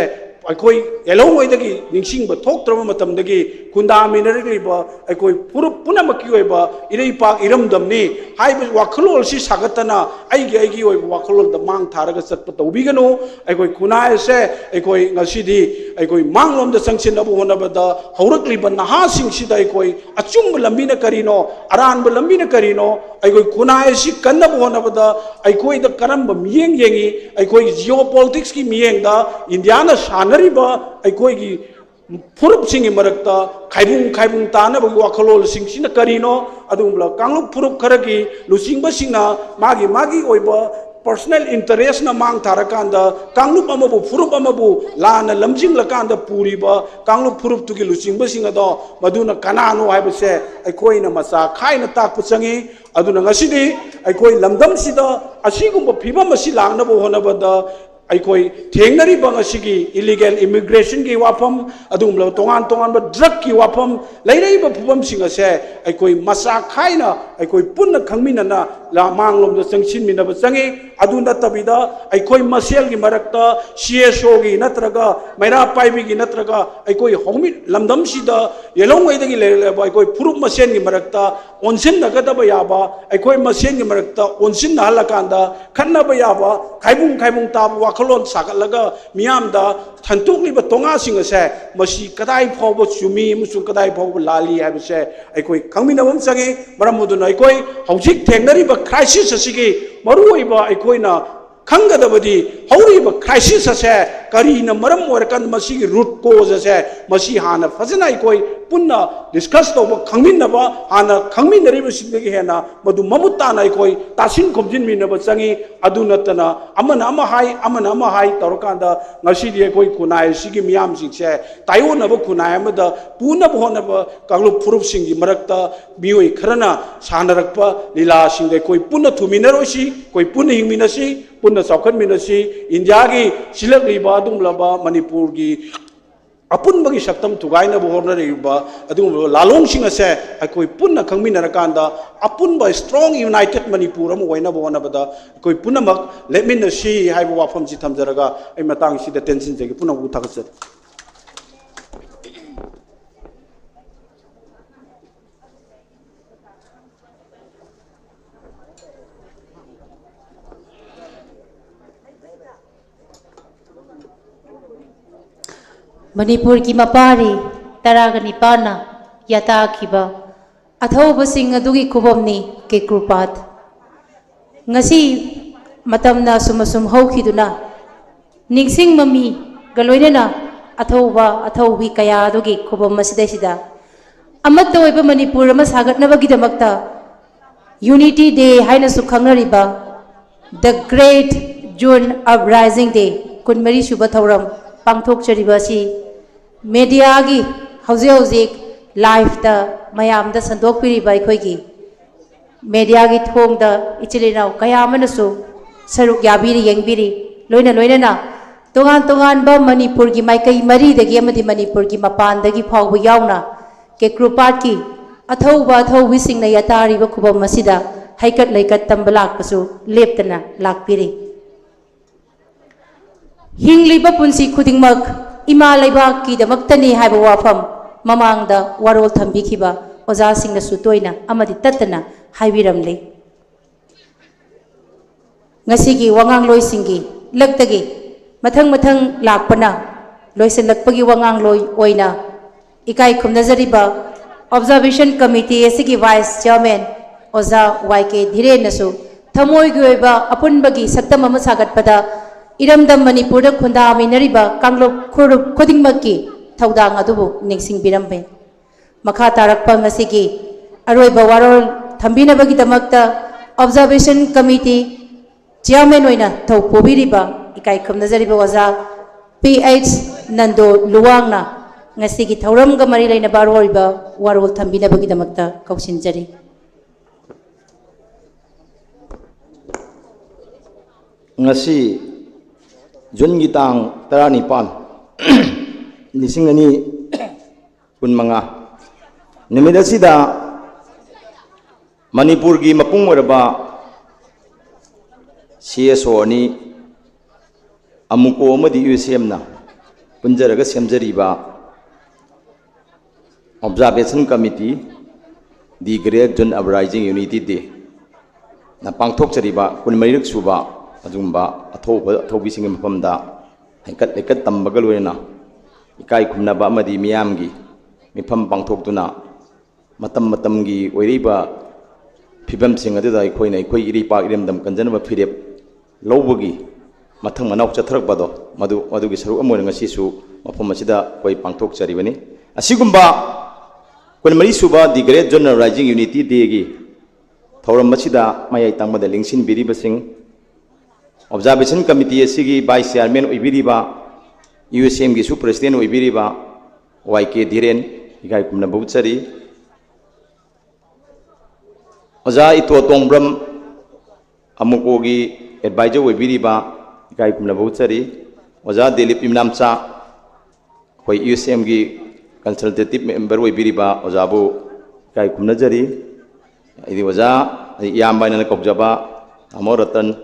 ꯑꯩꯈꯣꯏ ꯌꯦꯜꯍꯧꯉꯩꯗꯒꯤ ꯅꯤꯡꯁꯤꯡꯕ ꯊꯣꯛꯇ꯭ꯔꯕ ꯃꯇꯝꯗꯒꯤ ꯈꯨꯟꯗꯥꯃꯤꯟꯅꯔꯛꯂꯤꯕ ꯑꯩꯈꯣꯏ ꯐꯨꯔꯨꯞ ꯄꯨꯝꯅꯃꯛꯀꯤ ꯑꯣꯏꯕ ꯏꯔꯩꯄꯥꯛ ꯏꯔꯝꯗꯝꯅꯤ ꯍꯥꯏꯕ ꯋꯥꯈꯜꯂꯣꯟꯁꯤ ꯁꯥꯒꯠꯇꯅ ꯑꯩꯒꯤ ꯑꯩꯒꯤ ꯑꯣꯏꯕ ꯋꯥꯈꯜꯂꯣꯟꯗ ꯃꯥꯡ ꯊꯥꯔꯒ ꯆꯠꯄ ꯇꯧꯕꯤꯒꯅꯨ꯫ ꯑꯩꯈꯣꯏ ꯈꯨꯟꯅꯥꯏ ꯑꯁꯦ ꯑꯩꯈꯣꯏ ꯉꯁꯤꯗꯤ ꯑꯩꯈꯣꯏ ꯃꯥꯡꯂꯣꯝꯗ ꯆꯪꯁꯤꯟꯅꯕ ꯍꯣꯠꯅꯕꯗ ꯍꯧꯔꯛꯂꯤꯕ ꯅꯍꯥꯁꯤꯡꯁꯤꯗ ꯑꯩꯈꯣꯏ ꯑꯆꯨꯝꯕ ꯂꯝꯕꯤꯅ ꯀꯔꯤꯅꯣ, ꯑꯔꯥꯟꯕ ꯂꯝꯕꯤꯅ ꯀꯔꯤꯅꯣ, ꯑꯩꯈꯣꯏ ꯈꯨꯟꯅꯥꯏ ꯑꯁꯤ ꯀꯟꯅꯕ ꯍꯣꯠꯅꯕꯗ ꯑꯩꯈꯣꯏꯗ ꯀꯔꯝꯕ ꯃꯤꯠꯌꯦꯡ ꯌꯦꯡꯉꯤ? ꯑꯩꯈꯣꯏꯒꯤ geopoliticsꯀꯤ ꯃꯤꯠꯌꯦꯡꯗ ꯏꯟꯗꯤꯌꯥꯅ ꯁꯥꯟꯅꯔꯤꯕ ꯑꯩꯈꯣꯏꯒꯤ ꯐꯨꯔꯨꯞꯁꯤꯡꯒꯤ ꯃꯔꯛꯇ ꯈꯥꯏꯕꯨꯡ ꯈꯥꯏꯕꯨꯡ ꯇꯥꯅꯕꯒꯤ ꯋꯥꯈꯜꯂꯣꯟꯁꯤꯡꯁꯤꯅ ꯀꯔꯤꯅꯣ? ꯑꯗꯨꯒꯨꯝꯕ ꯀꯥꯡꯂꯨꯞ ꯐꯨꯔꯨꯞ ꯈꯔꯒꯤ ꯂꯨꯆꯤꯡꯕꯁꯤꯡꯅ ꯃꯥꯒꯤ ꯃꯥꯒꯤ ꯑꯣꯏꯕ personal interestꯅ ꯃꯥꯡ ꯊꯥꯔꯀꯥꯟꯗ ꯀꯥꯡꯂꯨꯞ ꯑꯃꯕꯨ, ꯐꯨꯔꯨꯞ ꯑꯃꯕꯨ ꯂꯥꯟꯅ ꯂꯝꯖꯤꯡꯂꯀꯥꯟꯗ ꯄꯨꯔꯤꯕ ꯀꯥꯡꯂꯨꯞ ꯐꯨꯔꯨꯞꯇꯨꯒꯤ ꯂꯨꯆꯤꯡꯕꯁꯤꯡ ꯑꯗꯣ ꯃꯗꯨꯅ ꯀꯅꯥꯅꯣ ꯍꯥꯏꯕꯁꯦ ꯑꯩꯈꯣꯏꯅ ꯃꯆꯥ ꯈꯥꯏꯅ ꯇꯥꯛꯄ ꯆꯪꯉꯤ꯫ ꯑꯗꯨꯅ ꯉꯁꯤꯗꯤ ꯑꯩꯈꯣꯏ ꯂꯝꯗꯝꯁꯤꯗ ꯑꯁꯤꯒꯨꯝꯕ ꯐꯤꯕꯝ ꯑꯁꯤ ꯂꯥꯛꯅꯕ ꯍꯣꯠꯅꯕꯗ ꯑꯩꯈꯣꯏ ꯊꯦꯡꯅꯔꯤꯕ ꯉꯁꯤꯒꯤ illegal immigrationꯒꯤ ꯋꯥꯐꯝ, ꯑꯗꯨꯒꯨꯝꯂꯕ ꯇꯣꯉꯥꯟ ꯇꯣꯉꯥꯟꯕ drugꯀꯤ ꯋꯥꯐꯝ, ꯂꯩꯔꯛꯏꯕ ꯐꯤꯕꯝꯁꯤꯡ ꯑꯁꯦ ꯑꯩꯈꯣꯏ ꯃꯆꯥ ꯈꯥꯏꯅ ꯑꯩꯈꯣꯏ ꯄꯨꯟꯅ ꯈꯪꯃꯤꯟꯅꯅ ꯂꯥ-, ꯃꯥꯡꯂꯣꯝꯗ ꯆꯪꯁꯤꯟꯃꯤꯟꯅꯕ ꯆꯪꯉꯤ꯫ ꯑꯗꯨ ꯅꯠꯇꯕꯤꯗ ꯑꯩꯈꯣꯏ ꯃꯁꯦꯜꯒꯤ ꯃꯔꯛꯇ ꯁꯤ ꯑꯦꯁ ꯑꯣꯒꯤ ꯅꯠꯇ꯭ꯔꯒ ꯃꯩꯔꯥ ꯄꯥꯏꯕꯤꯒꯤ ꯅꯠꯇ꯭ꯔꯒ ꯑꯩꯈꯣꯏ ꯍꯧꯃꯤ-, ꯂꯝꯗꯝꯁꯤꯗ ꯌꯦꯜꯍꯧꯉꯩꯗꯒꯤ ꯂꯩꯔꯛꯂꯕ ꯑꯩꯈꯣꯏ ꯐꯨꯔꯨꯞ ꯃꯁꯦꯟꯒꯤ ꯃꯔꯛꯇ ꯑꯣꯟꯁꯤꯟꯅꯒꯗꯕ ꯌꯥꯕ, ꯑꯩꯈꯣꯏ ꯃꯁꯦꯟꯒꯤ ꯃꯔꯛꯇ ꯑꯣꯟꯁꯤꯟꯅꯍꯜꯂꯀꯥꯟꯗ ꯈꯠꯅꯕ ꯌꯥꯕ, ꯈꯥꯏꯕꯨꯡ ꯈꯥꯏꯕꯨꯡ ꯇꯥꯕ ꯋꯥꯈꯜꯂꯣꯟ ꯁꯥꯒꯠꯂꯒ ꯃꯤꯌꯥꯝꯗ ꯁꯟꯗꯣꯛꯂꯤꯕ ꯇꯣꯉꯥꯁꯤꯡ ꯑꯁꯦ ꯃꯁꯤ ꯀꯗꯥꯏ ꯐꯥꯎꯕ ꯆꯨꯝꯃꯤ ꯑꯃꯁꯨꯡ ꯀꯗꯥꯏ ꯐꯥꯎꯕ ꯂꯥꯜꯂꯤ ꯍꯥꯏꯕꯁꯦ ꯑꯩꯈꯣꯏ ꯈꯪꯃꯤꯟꯅꯕ ꯑꯃ ꯆꯪꯉꯤ꯫ ꯃꯔꯝ ꯑꯗꯨꯅ ꯑꯩꯈꯣꯏ ꯍꯧꯖꯤꯛ ꯊꯦꯡꯅꯔꯤꯕ ꯀ꯭ꯔꯥꯏꯁꯤꯁ ꯑꯁꯤꯒꯤ ꯃꯔꯨꯑꯣꯏꯕ ꯑꯩꯈꯣꯏꯅ ꯈꯪꯒꯗꯕꯗꯤ ꯍꯧꯔꯤꯕ ꯀ꯭ꯔꯥꯏꯁꯤꯁ ꯑꯁꯦ ꯀꯔꯤꯅ ꯃꯔꯝ ꯑꯣꯏꯔꯀꯥꯟꯗ ꯃꯁꯤꯒꯤ ꯔꯨꯠ ꯀꯣꯖ ꯑꯁꯦ ꯃꯁꯤ ꯍꯥꯟꯅ ꯐꯖꯅ ꯑꯩꯈꯣꯏ ꯄꯨꯟꯅ ꯗꯤꯁꯀꯁ ꯇꯧꯕ, ꯈꯪꯃꯤꯟꯅꯕ, ꯍꯥꯟꯅ ꯈꯪꯃꯤꯟꯅꯔꯤꯕꯁꯤꯡꯗꯒꯤ ꯍꯦꯟꯅ ꯃꯗꯨ ꯃꯃꯨꯠ ꯇꯥꯅ ꯑꯩꯈꯣꯏ ꯇꯥꯁꯤꯟ ꯈꯣꯝꯖꯤꯟꯃꯤꯟꯅꯕ ꯆꯪꯉꯤ꯫ ꯑꯗꯨ ꯅꯠꯇꯅ ꯑꯃꯅ ꯑꯃ ꯍꯥꯏ, ꯑꯃꯅ ꯑꯃ ꯍꯥꯏ ꯇꯧꯔꯀꯥꯟꯗ ꯉꯁꯤꯗꯤ ꯑꯩꯈꯣꯏ ꯈꯨꯟꯅꯥꯏ ꯑꯁꯤꯒꯤ ꯃꯤꯌꯥꯝꯁꯤꯡꯁꯦ ꯇꯥꯏꯑꯣꯟꯅꯕ ꯈꯨꯟꯅꯥꯏ ꯑꯃꯗ ꯄꯨꯅꯕ ꯍꯣꯠꯅꯕ ꯀꯥꯡꯂꯨꯞ ꯐꯨꯔꯨꯞꯁꯤꯡꯒꯤ ꯃꯔꯛꯇ ꯃꯤꯑꯣꯏ ꯈꯔꯅ ꯁꯥꯟꯅꯔꯛꯄ ꯂꯤꯂꯥꯁꯤꯡꯗ ꯑꯩꯈꯣꯏ ꯄꯨꯟꯅ ꯊꯨꯃꯤꯟꯅꯔꯣꯏꯁꯤ, ꯑꯩꯈꯣꯏ ꯄꯨꯟꯅ ꯍꯤꯡꯃꯤꯟꯅꯁꯤ, ꯄꯨꯟꯅ ꯆꯥꯎꯈꯠꯃꯤꯟꯅꯁꯤ꯫ ꯏꯟꯗꯤꯌꯥꯒꯤ ꯁꯤꯜꯂꯛꯂꯤꯕ ꯑꯗꯨꯒꯨꯝꯂꯕ ꯃꯅꯤꯄꯨꯔꯒꯤ ꯑꯄꯨꯟꯕꯒꯤ ꯁꯛꯇꯝ ꯊꯨꯒꯥꯏꯅꯕ ꯍꯣꯠꯅꯔꯛꯏꯕ ꯑꯗꯨꯒꯨꯝꯂꯕ ꯂꯥꯂꯣꯡꯁꯤꯡ ꯑꯁꯦ ꯑꯩꯈꯣꯏ ꯄꯨꯟꯅ ꯈꯪꯃꯤꯟꯅꯔꯀꯥꯟꯗ ꯑꯄꯨꯟꯕ strong united ꯃꯅꯤꯄꯨꯔ ꯑꯃ ꯑꯣꯏꯅꯕ ꯍꯣꯠꯅꯕꯗ ꯑꯩꯈꯣꯏ ꯄꯨꯝꯅꯃꯛ ꯂꯦꯞꯃꯤꯟꯅꯁꯤ ꯍꯥꯏꯕ ꯋꯥꯐꯝꯁꯤ ꯊꯝꯖꯔꯒ ꯑꯩ ꯃꯇꯥꯡꯁꯤꯗ ꯇꯦꯟꯁꯤꯟꯖꯒꯦ꯫ ꯄꯨꯝꯅꯃꯛꯄꯨ ꯊꯥꯒꯠꯆꯔꯤ꯫ ꯃꯅꯤꯄꯨꯔꯒꯤ ꯃꯄꯥꯔꯤ ꯇꯔꯥꯒ ꯅꯤꯄꯥꯟꯅ ꯌꯥꯇꯥꯈꯤꯕ ꯑꯊꯧꯕꯁꯤꯡ ꯑꯗꯨꯒꯤ ꯈꯨꯕꯝꯅꯤ ꯀꯦꯀ꯭ꯔꯨꯄꯥꯠ꯫ ꯉꯁꯤ ꯃꯇꯝꯅ ꯑꯁꯨꯝ ꯑꯁꯨꯝ ꯍꯧꯈꯤꯗꯨꯅ ꯅꯤꯡꯁꯤꯡ ꯃꯃꯤꯒ ꯂꯣꯏꯅꯅ ꯑꯊꯧꯕ ꯑꯊꯧꯕꯤ ꯀꯌꯥ ꯑꯗꯨꯒꯤ ꯈꯨꯕꯝ ꯑꯁꯤꯗꯩꯁꯤꯗ ꯑꯃꯠꯇ ꯑꯣꯏꯕ ꯃꯅꯤꯄꯨꯔ ꯑꯃ ꯁꯥꯒꯠꯅꯕꯒꯤꯗꯃꯛꯇ Unity Day ꯍꯥꯏꯅꯁꯨ ꯈꯪꯅꯔꯤꯕ The Great June Uprising Day ꯀꯨꯟꯃꯔꯤ ꯁꯨꯕ ꯊꯧꯔꯝ ꯄꯥꯡꯊꯣꯛꯆꯔꯤꯕ ꯑꯁꯤ ꯃꯦꯗꯤꯌꯥꯒꯤ ꯍꯧꯖꯤꯛ ꯍꯧꯖꯤꯛ ꯂꯥꯏꯐꯇ ꯃꯌꯥꯝꯗ ꯁꯟꯗꯣꯛꯄꯤꯔꯤꯕ ꯑꯩꯈꯣꯏꯒꯤ ꯃꯦꯗꯤꯌꯥꯒꯤ ꯊꯣꯡꯗ ꯏꯆꯤꯜ ꯏꯅꯥꯎ ꯀꯌꯥ ꯑꯃꯅꯁꯨ ꯁꯔꯨꯛ ꯌꯥꯕꯤꯔꯤ, ꯌꯦꯡꯕꯤꯔꯤ꯫ ꯂꯣꯏꯅ ꯂꯣꯏꯅꯅ ꯇꯣꯉꯥꯟ ꯇꯣꯉꯥꯟꯕ ꯃꯅꯤꯄꯨꯔꯒꯤ ꯃꯥꯏꯀꯩ ꯃꯔꯤꯗꯒꯤ ꯑꯃꯗꯤ ꯃꯅꯤꯄꯨꯔꯒꯤ ꯃꯄꯥꯟꯗꯒꯤ ꯐꯥꯎꯕ ꯌꯥꯎꯅ ꯀꯦꯀ꯭ꯔꯨꯄꯥꯠꯀꯤ ꯑꯊꯧꯕ ꯑꯊꯧꯕꯤꯁꯤꯡꯅ ꯌꯥꯇꯥꯔꯤꯕ ꯈꯨꯕꯝ ꯑꯁꯤꯗ ꯍꯩꯀꯠ ꯂꯩꯀꯠ ꯇꯝꯕ ꯂꯥꯛꯄꯁꯨ ꯂꯦꯞꯇꯅ ꯂꯥꯛꯄꯤꯔꯤ꯫ ꯍꯤꯡꯂꯤꯕ ꯄꯨꯟꯁꯤ ꯈꯨꯗꯤꯡꯃꯛ ꯏꯃꯥ ꯂꯩꯕꯥꯛꯀꯤꯗꯃꯛꯇꯅꯤ ꯍꯥꯏꯕ ꯋꯥꯐꯝ ꯃꯃꯥꯡꯗ ꯋꯥꯔꯣꯜ ꯊꯝꯕꯤꯈꯤꯕ ꯑꯣꯖꯥꯁꯤꯡꯅꯁꯨ ꯇꯣꯏꯅ ꯑꯃꯗꯤ ꯇꯠꯇꯅ ꯍꯥꯏꯕꯤꯔꯝꯂꯤ꯫ ꯉꯁꯤꯒꯤ ꯋꯥꯉꯥꯡꯂꯣꯏꯁꯤꯡꯒꯤ ꯂꯛꯇꯒꯤ ꯃꯊꯪ ꯃꯊꯪ ꯂꯥꯛꯄꯅ ꯂꯣꯏꯁꯤꯜꯂꯛꯄꯒꯤ ꯋꯥꯉꯥꯡꯂꯣꯏ ꯑꯣꯏꯅ ꯏꯀꯥꯏ ꯈꯨꯝꯅꯖꯔꯤꯕ Observation Committee ꯑꯁꯤꯒꯤ Vice Chairman ꯑꯣꯖꯥ ꯋꯥꯏ ꯀꯦ ꯙꯤꯔꯦꯟꯅꯁꯨ ꯊꯃꯣꯏꯒꯤ ꯑꯣꯏꯕ ꯑꯄꯨꯟꯕꯒꯤ ꯁꯛꯇꯝ ꯑꯃ ꯁꯥꯒꯠꯄꯗ ꯏꯔꯝꯗꯝ ꯃꯅꯤꯄꯨꯔꯗ ꯈꯨꯟꯗꯥꯃꯤꯟꯅꯔꯤꯕ ꯀꯥꯡꯂꯨꯞ ꯐꯨꯔꯨꯞ ꯈꯨꯗꯤꯡꯃꯛꯀꯤ ꯊꯧꯗꯥꯡ ꯑꯗꯨꯕꯨ ꯅꯤꯡꯁꯤꯡꯕꯤꯔꯝꯃꯤ꯫ ꯃꯈꯥ ꯇꯥꯔꯛꯄ ꯉꯁꯤꯒꯤ ꯑꯔꯣꯏꯕ ꯋꯥꯔꯣꯜ ꯊꯝꯕꯤꯅꯕꯒꯤꯗꯃꯛꯇ Observation Committee Chairman ꯑꯣꯏꯅ ꯊꯧ ꯄꯨꯕꯤꯔꯤꯕ ꯏꯀꯥꯏ ꯈꯨꯝꯅꯖꯔꯤꯕ ꯑꯣꯖꯥ ꯄꯤ ꯑꯩꯆ ꯅꯟꯗꯣ ꯂꯨꯋꯥꯡꯅ ꯉꯁꯤꯒꯤ ꯊꯧꯔꯝꯒ ꯃꯔꯤ ꯂꯩꯅꯕ ꯑꯔꯣꯏꯕ ꯋꯥꯔꯣꯜ ꯊꯝꯕꯤꯅꯕꯒꯤꯗꯃꯛꯇ ꯀꯧꯁꯤꯟꯖꯔꯤ꯫ ꯉꯁꯤ ꯖꯨꯟꯒꯤ ꯇꯥꯡ ꯇꯔꯥꯅꯤꯄꯥꯜ, ꯂꯤꯁꯤꯡ ꯑꯅꯤ ꯀꯨꯟꯃꯉꯥ, ꯅꯨꯃꯤꯠ ꯑꯁꯤꯗ ꯃꯅꯤꯄꯨꯔꯒꯤ ꯃꯄꯨꯡ ꯑꯣꯏꯔꯕ ꯁꯤ ꯑꯦꯁ ꯑꯣ ꯑꯅꯤ, ꯑꯃꯨꯀꯣ ꯑꯃꯗꯤ ꯌꯨ ꯑꯦꯁ ꯑꯦꯝꯅ ꯄꯨꯟꯖꯔꯒ ꯁꯦꯝꯖꯔꯤꯕ Observation Committee, The Great Zone Uprising Unity Day ꯅ ꯄꯥꯡꯊꯣꯛꯆꯔꯤꯕ ꯀꯨꯟꯃꯔꯤꯔꯛ ꯁꯨꯕ ꯑꯗꯨꯒꯨꯝꯕ ꯑꯊꯧꯕ ꯑꯊꯧꯕꯤꯁꯤꯡꯒꯤ ꯃꯐꯝꯗ ꯍꯩꯀꯠ ꯂꯩꯀꯠ ꯇꯝꯕꯒ ꯂꯣꯏꯅꯅ ꯏꯀꯥꯏ ꯈꯨꯝꯅꯕ ꯑꯃꯗꯤ ꯃꯤꯌꯥꯝꯒꯤ ꯃꯤꯐꯝ ꯄꯥꯡꯊꯣꯛꯇꯨꯅ ꯃꯇꯝ ꯃꯇꯝꯒꯤ ꯑꯣꯏꯔꯛꯏꯕ ꯐꯤꯕꯝꯁꯤꯡ ꯑꯗꯨꯗ ꯑꯩꯈꯣꯏꯅ ꯑꯩꯈꯣꯏ ꯏꯔꯩꯄꯥꯛ ꯏꯔꯝꯗꯝ ꯀꯟꯖꯅꯕ ꯐꯤꯔꯦꯞ ꯂꯧꯕꯒꯤ ꯃꯊꯪ ꯃꯅꯥꯎ ꯆꯠꯊꯔꯛꯄꯗꯣ, ꯃꯗꯨ, ꯃꯗꯨꯒꯤ ꯁꯔꯨꯛ ꯑꯃ ꯑꯣꯏꯅ ꯉꯁꯤꯁꯨ ꯃꯐꯝ ꯑꯁꯤꯗ ꯑꯩꯈꯣꯏ ꯄꯥꯡꯊꯣꯛꯆꯔꯤꯕꯅꯤ꯫ ꯑꯁꯤꯒꯨꯝꯕ ꯀꯨꯟꯃꯔꯤ ꯁꯨꯕ The Great Zone Uprising Unity Day ꯒꯤ ꯊꯧꯔꯝ ꯑꯁꯤꯗ ꯃꯌꯥꯏ ꯇꯪꯕꯗ ꯂꯦꯡꯁꯤꯟꯕꯤꯔꯤꯕꯁꯤꯡ, Observation Committee ꯑꯁꯤꯒꯤ Vice Chairman ꯑꯣꯏꯕꯤꯔꯤꯕ, ꯌꯨ ꯑꯦꯁ ꯑꯦꯝꯒꯤꯁꯨ President ꯑꯣꯏꯕꯤꯔꯤꯕ ꯋꯥꯏ ꯀꯦ ꯙꯤꯔꯦꯟ, ꯏꯀꯥꯏ ꯈꯨꯝꯅꯕ ꯎꯠꯆꯔꯤ꯫ ꯑꯣꯖꯥ ꯏꯇꯣ ꯇꯣꯡꯕ꯭ꯔꯝ, ꯑꯃꯨꯀꯣꯒꯤ Advisor ꯑꯣꯏꯕꯤꯔꯤꯕ, ꯏꯀꯥꯏ ꯈꯨꯝꯅꯕ ꯎꯠꯆꯔꯤ꯫ ꯑꯣꯖꯥ ꯗꯤꯂꯤꯞ ꯏꯝꯅꯥꯝꯆꯥ, ꯑꯩꯈꯣꯏ ꯌꯨ ꯑꯦꯁ ꯑꯦꯝꯒꯤ Consultative Member ꯑꯣꯏꯕꯤꯔꯤꯕ ꯑꯣꯖꯥꯕꯨ ꯏꯀꯥꯏ ꯈꯨꯝꯅꯖꯔꯤ꯫ ꯑꯩꯗꯤ ꯑꯣꯖꯥ ꯑꯩ ꯏꯌꯥꯝꯕ ꯍꯥꯏꯅ ꯀꯧꯖꯕ ꯇꯥꯃꯣ ꯔꯇꯟ,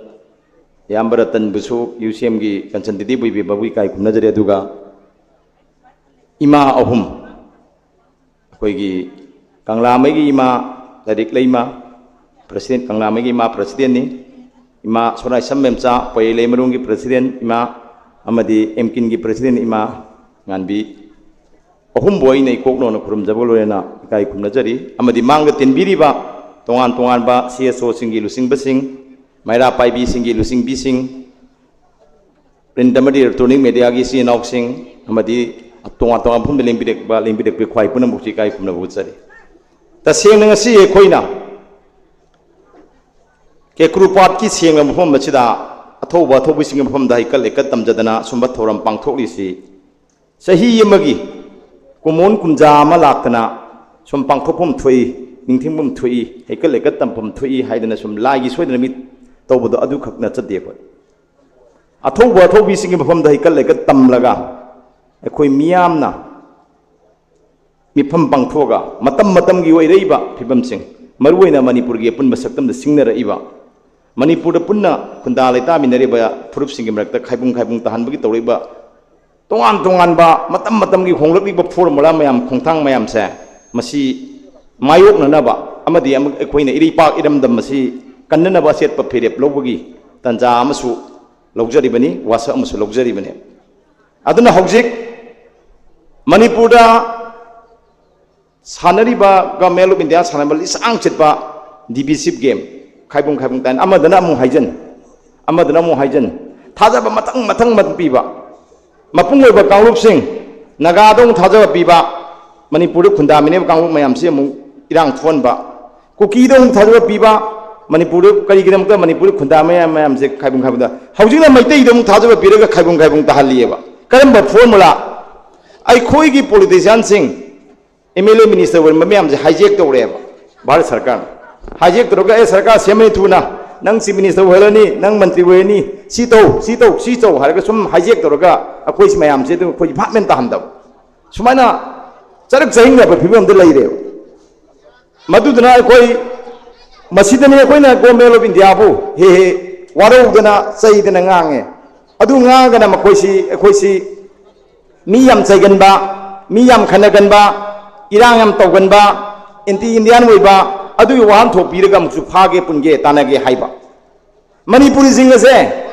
ꯏꯌꯥꯝꯕ ꯔꯇꯟꯕꯨꯁꯨ ꯌꯨ ꯁꯤ ꯑꯦꯝꯒꯤ ꯀꯟꯁꯟꯇꯤꯇꯤꯚ ꯑꯣꯏꯕꯤꯕꯕꯨ ꯏꯀꯥꯏ ꯈꯨꯝꯅꯖꯔꯤ꯫ ꯑꯗꯨꯒ ꯏꯃꯥ ꯑꯍꯨꯝ, ꯑꯩꯈꯣꯏꯒꯤ ꯀꯪꯂꯥꯃꯩꯒꯤ ꯏꯃꯥ ꯂꯥꯏꯔꯤꯛ ꯂꯩꯃ ꯄ꯭ꯔꯁꯤꯗꯦꯟ, ꯀꯪꯂꯥꯃꯩꯒꯤ ꯏꯃꯥ ꯄ꯭ꯔꯁꯤꯗꯦꯟꯅꯤ, ꯏꯃꯥ ꯁꯣꯅꯥꯏꯁꯝ ꯃꯦꯝꯆꯥ ꯄꯣꯌꯦ ꯂꯩꯃꯔꯣꯡꯒꯤ ꯄ꯭ꯔꯁꯤꯗꯦꯟ ꯏꯃꯥ, ꯑꯃꯗꯤ ꯑꯦꯝꯀꯤꯟꯒꯤ ꯄ꯭ꯔꯁꯤꯗꯦꯟ ꯏꯃꯥ ꯉꯥꯟꯕꯤ, ꯑꯍꯨꯝꯕꯨ ꯑꯩꯅ ꯏꯀꯣꯛꯅꯧꯅ ꯈꯨꯔꯨꯝꯖꯕ ꯂꯣꯏꯅꯅ ꯏꯀꯥꯏ ꯈꯨꯝꯅꯖꯔꯤ꯫ ꯑꯃꯗꯤ ꯃꯥꯡꯗ ꯇꯤꯟꯕꯤꯔꯤꯕ ꯇꯣꯉꯥꯟ ꯇꯣꯉꯥꯟꯕ ꯁꯤ ꯑꯦꯁ ꯑꯣꯁꯤꯡꯒꯤ ꯂꯨꯆꯤꯡꯕꯁꯤꯡ, ꯃꯩꯔꯥ ꯄꯥꯏꯕꯤꯁꯤꯡꯒꯤ ꯂꯨꯆꯤꯡꯕꯤꯁꯤꯡ, ꯄ꯭ꯔꯤꯟꯠ ꯑꯃꯗꯤ ꯏꯂꯦꯛꯇ꯭ꯔꯣꯅꯤꯛ ꯃꯦꯗꯤꯌꯥꯒꯤ ꯏꯆꯤꯟ ꯏꯅꯥꯎꯁꯤꯡ, ꯑꯃꯗꯤ ꯇꯣꯉꯥꯟ ꯇꯣꯉꯥꯟꯕ ꯃꯐꯝꯗ ꯂꯦꯡꯕꯤꯔꯛꯄ, ꯂꯦꯡꯕꯤꯔꯛꯄ ꯈ꯭ꯋꯥꯏ ꯄꯨꯝꯅꯃꯛꯁꯨ ꯏꯀꯥꯏ ꯈꯨꯝꯅꯕ ꯎꯠꯆꯔꯤ꯫ ꯇꯁꯦꯡꯅ ꯉꯁꯤ ꯑꯩꯈꯣꯏꯅ ꯀꯦꯀ꯭ꯔꯨ ꯄꯥꯠꯀꯤ ꯁꯦꯡꯂꯕ ꯃꯐꯝ ꯑꯁꯤꯗ ꯑꯊꯧꯕ ꯑꯊꯧꯕꯁꯤꯡꯒꯤ ꯃꯐꯝꯗ ꯍꯩꯀꯠ ꯂꯩꯀꯠ ꯇꯝꯖꯗꯅ ꯑꯁꯨꯝꯕ ꯊꯧꯔꯝ ꯄꯥꯡꯊꯣꯛꯂꯤꯁꯤ ꯆꯍꯤ ꯑꯃꯒꯤ ꯀꯨꯝꯑꯣꯟ ꯀꯨꯝꯖꯥ ꯑꯃ ꯂꯥꯛꯇꯅ ꯁꯨꯝ ꯄꯥꯡꯊꯣꯛꯐꯝ ꯊꯣꯛꯏ, ꯅꯤꯡꯊꯤꯡꯐꯝ ꯊꯣꯛꯏ, ꯍꯩꯀꯠ ꯂꯩꯀꯠ ꯇꯝꯐꯝ ꯊꯣꯛꯏ ꯍꯥꯏꯗꯅ ꯁꯨꯝ ꯂꯥꯏꯒꯤ ꯁꯣꯏꯗꯅ ꯃꯤꯠ ꯇꯧꯕꯗꯣ ꯑꯗꯨꯈꯛ ꯅꯠꯆꯗꯦ꯫ ꯑꯩꯈꯣꯏ ꯑꯊꯧꯕ ꯑꯊꯧꯕꯤꯁꯤꯡꯒꯤ ꯃꯐꯝꯗ ꯍꯩꯀꯠ ꯂꯩꯀꯠ ꯇꯝꯂꯒ ꯑꯩꯈꯣꯏ ꯃꯤꯌꯥꯝꯅ ꯃꯤꯐꯝ ꯄꯥꯡꯊꯣꯛꯑꯒ ꯃꯇꯝ ꯃꯇꯝꯒꯤ ꯑꯣꯏꯔꯛꯏꯕ ꯐꯤꯕꯝꯁꯤꯡ, ꯃꯔꯨꯑꯣꯏꯅ ꯃꯅꯤꯄꯨꯔꯒꯤ ꯑꯄꯨꯟꯕ ꯁꯛꯇꯝꯗ ꯁꯤꯡꯅꯔꯛꯏꯕ, ꯃꯅꯤꯄꯨꯔꯗ ꯄꯨꯟꯅ ꯈꯨꯟꯗꯥ ꯂꯩꯇꯥꯃꯤꯟꯅꯔꯤꯕ ꯐꯨꯔꯨꯞꯁꯤꯡꯒꯤ ꯃꯔꯛꯇ ꯈꯥꯏꯕꯨꯡ ꯈꯥꯏꯕꯨꯡ ꯇꯥꯍꯟꯕꯒꯤ ꯇꯧꯔꯛꯏꯕ ꯇꯣꯉꯥꯟ ꯇꯣꯉꯥꯟꯕ ꯃꯇꯝ ꯃꯇꯝꯒꯤ ꯍꯣꯡꯂꯛꯂꯤꯕ ꯐꯣꯔꯃꯨꯂꯥ ꯃꯌꯥꯝ, ꯈꯣꯡꯊꯥꯡ ꯃꯌꯥꯝꯁꯦ, ꯃꯁꯤ ꯃꯥꯌꯣꯛꯅꯅꯕ ꯑꯃꯗꯤ ꯑꯃꯨꯛ ꯑꯩꯈꯣꯏꯅ ꯏꯔꯩꯄꯥꯛ ꯏꯔꯝꯗꯝ ꯑꯁꯤ ꯀꯟꯅꯅꯕ ꯑꯆꯦꯠꯄ ꯐꯤꯔꯦꯞ ꯂꯧꯕꯒꯤ ꯇꯥꯟꯖꯥ ꯑꯃꯁꯨ ꯂꯧꯖꯔꯤꯕꯅꯤ, ꯋꯥꯁꯛ ꯑꯃꯁꯨ ꯂꯧꯖꯔꯤꯕꯅꯤ꯫ ꯑꯗꯨꯅ ꯍꯧꯖꯤꯛ ꯃꯅꯤꯄꯨꯔꯗ ꯁꯥꯟꯅꯔꯤꯕ Government of India ꯁꯥꯟꯅꯕ ꯂꯤꯁꯥꯡ ꯆꯠꯄ divisive game, ꯈꯥꯏꯕꯨꯡ ꯈꯥꯏꯕꯨꯡ ꯇꯥꯏꯅ, ꯑꯃꯗꯅ ꯑꯃꯨꯛ ꯍꯥꯏꯖꯟ, ꯑꯃꯗꯅ ꯑꯃꯨꯛ ꯍꯥꯏꯖꯟ, ꯊꯥꯖꯕ ꯃꯊꯪ ꯃꯊꯪ ꯃꯊꯪ ꯄꯤꯕ, ꯃꯄꯨꯡ ꯑꯣꯏꯕ ꯀꯥꯡꯂꯨꯞꯁꯤꯡ, ꯅꯥꯒꯥꯗ ꯑꯃꯨꯛ ꯊꯥꯖꯕ ꯄꯤꯕ, ꯃꯅꯤꯄꯨꯔꯗ ꯈꯨꯟꯗꯥꯃꯤꯟꯅꯔꯤꯕ ꯀꯥꯡꯂꯨꯞ ꯃꯌꯥꯝꯁꯤ ꯑꯃꯨꯛ ꯏꯔꯥꯡ ꯊꯣꯛꯍꯟꯕ, ꯀꯨꯀꯤꯗ ꯑꯃꯨꯛ ꯊꯥꯖꯕ ꯄꯤꯕ, ꯃꯅꯤꯄꯨꯔꯗ ꯀꯔꯤꯒꯤꯗꯃꯛꯇ ꯃꯅꯤꯄꯨꯔꯗ ꯈꯨꯟꯗꯥ ꯃꯌꯥꯝ ꯃꯌꯥꯝꯁꯦ ꯈꯥꯏꯕꯨꯡ ꯈꯥꯏꯕꯨꯡꯗ, ꯍꯧꯖꯤꯛꯅ ꯃꯩꯇꯩꯗ ꯑꯃꯨꯛ ꯊꯥꯖꯕ ꯄꯤꯔꯒ ꯈꯥꯏꯕꯨꯡ ꯈꯥꯏꯕꯨꯡ ꯇꯥꯍꯜꯂꯤꯑꯕ꯫ ꯀꯔꯝꯕ ꯐꯣꯔꯃꯨꯂꯥ? ꯑꯩꯈꯣꯏꯒꯤ ꯄꯣꯂꯤꯇꯤꯁꯤꯌꯥꯟꯁꯤꯡ, ꯑꯦꯝ ꯑꯦꯜ ꯑꯦ, ꯃꯤꯅꯤꯁꯇꯔ ꯑꯣꯏꯔꯝꯕ ꯃꯌꯥꯝꯁꯦ hijack ꯇꯧꯔꯦꯕ ꯚꯥꯔꯠ ꯁꯔꯀꯥꯔꯅ꯫ Hijack ꯇꯧꯔꯒ, "ꯑꯦ, ꯁꯔꯀꯥꯔ ꯁꯦꯝꯃꯅꯤ ꯊꯨꯅ, ꯅꯪ ꯆꯤꯐ ꯃꯤꯅꯤꯁꯇꯔ ꯑꯣꯏꯍꯜꯂꯅꯤ, ꯅꯪ ꯃꯟꯇ꯭ꯔꯤ ꯑꯣꯏꯔꯅꯤ, ꯁꯤ ꯇꯧ, ꯁꯤ ꯇꯧ, ꯁꯤ ꯇꯧ" ꯍꯥꯏꯔꯒ ꯁꯨꯝ hijack ꯇꯧꯔꯒ ꯑꯩꯈꯣꯏ ꯃꯌꯥꯝꯁꯦ ꯑꯗꯨꯝ ꯑꯩꯈꯣꯏ ꯚꯥꯞ ꯃꯦꯟ ꯇꯥꯍꯟꯗꯕ, ꯁꯨꯃꯥꯏꯅ ꯆꯔꯛ ꯆꯍꯤꯡꯅꯕ ꯐꯤꯕꯝꯗ ꯂꯩꯔꯦꯕ꯫ ꯃꯗꯨꯗꯨꯅ ꯑꯩꯈꯣꯏ ꯃꯁꯤꯗꯅꯤ ꯑꯩꯈꯣꯏꯅ ꯒꯣꯔꯃꯦꯟ ꯑꯣꯐ ꯏꯟꯗꯤꯌꯥꯕꯨ ꯍꯦꯛ ꯍꯦꯛ ꯋꯥꯔꯧꯗꯅ ꯆꯩꯗꯅ ꯉꯥꯡꯉꯦ꯫ ꯑꯗꯨ ꯉꯥꯡꯉꯒꯅ ꯃꯈꯣꯏꯁꯤ, ꯑꯩꯈꯣꯏꯁꯤ ꯃꯤ ꯌꯥꯝ ꯆꯩꯒꯟꯕ, ꯃꯤ ꯌꯥꯝ ꯈꯠꯅꯒꯟꯕ, ꯏꯔꯥꯡ ꯌꯥꯝ ꯇꯧꯒꯟꯕ, ꯑꯦꯟꯇꯤ ꯏꯟꯗꯤꯌꯥꯟ ꯑꯣꯏꯕ, ꯑꯗꯨꯒꯤ ꯋꯥꯍꯟꯊꯣꯛ ꯄꯤꯔꯒ ꯑꯃꯨꯛꯁꯨ ꯐꯥꯒꯦ ꯄꯨꯟꯒꯦ ꯇꯥꯟꯅꯒꯦ ꯍꯥꯏꯕ꯫ ꯃꯅꯤꯄꯨꯔꯤꯁꯤꯡ ꯑꯁꯦ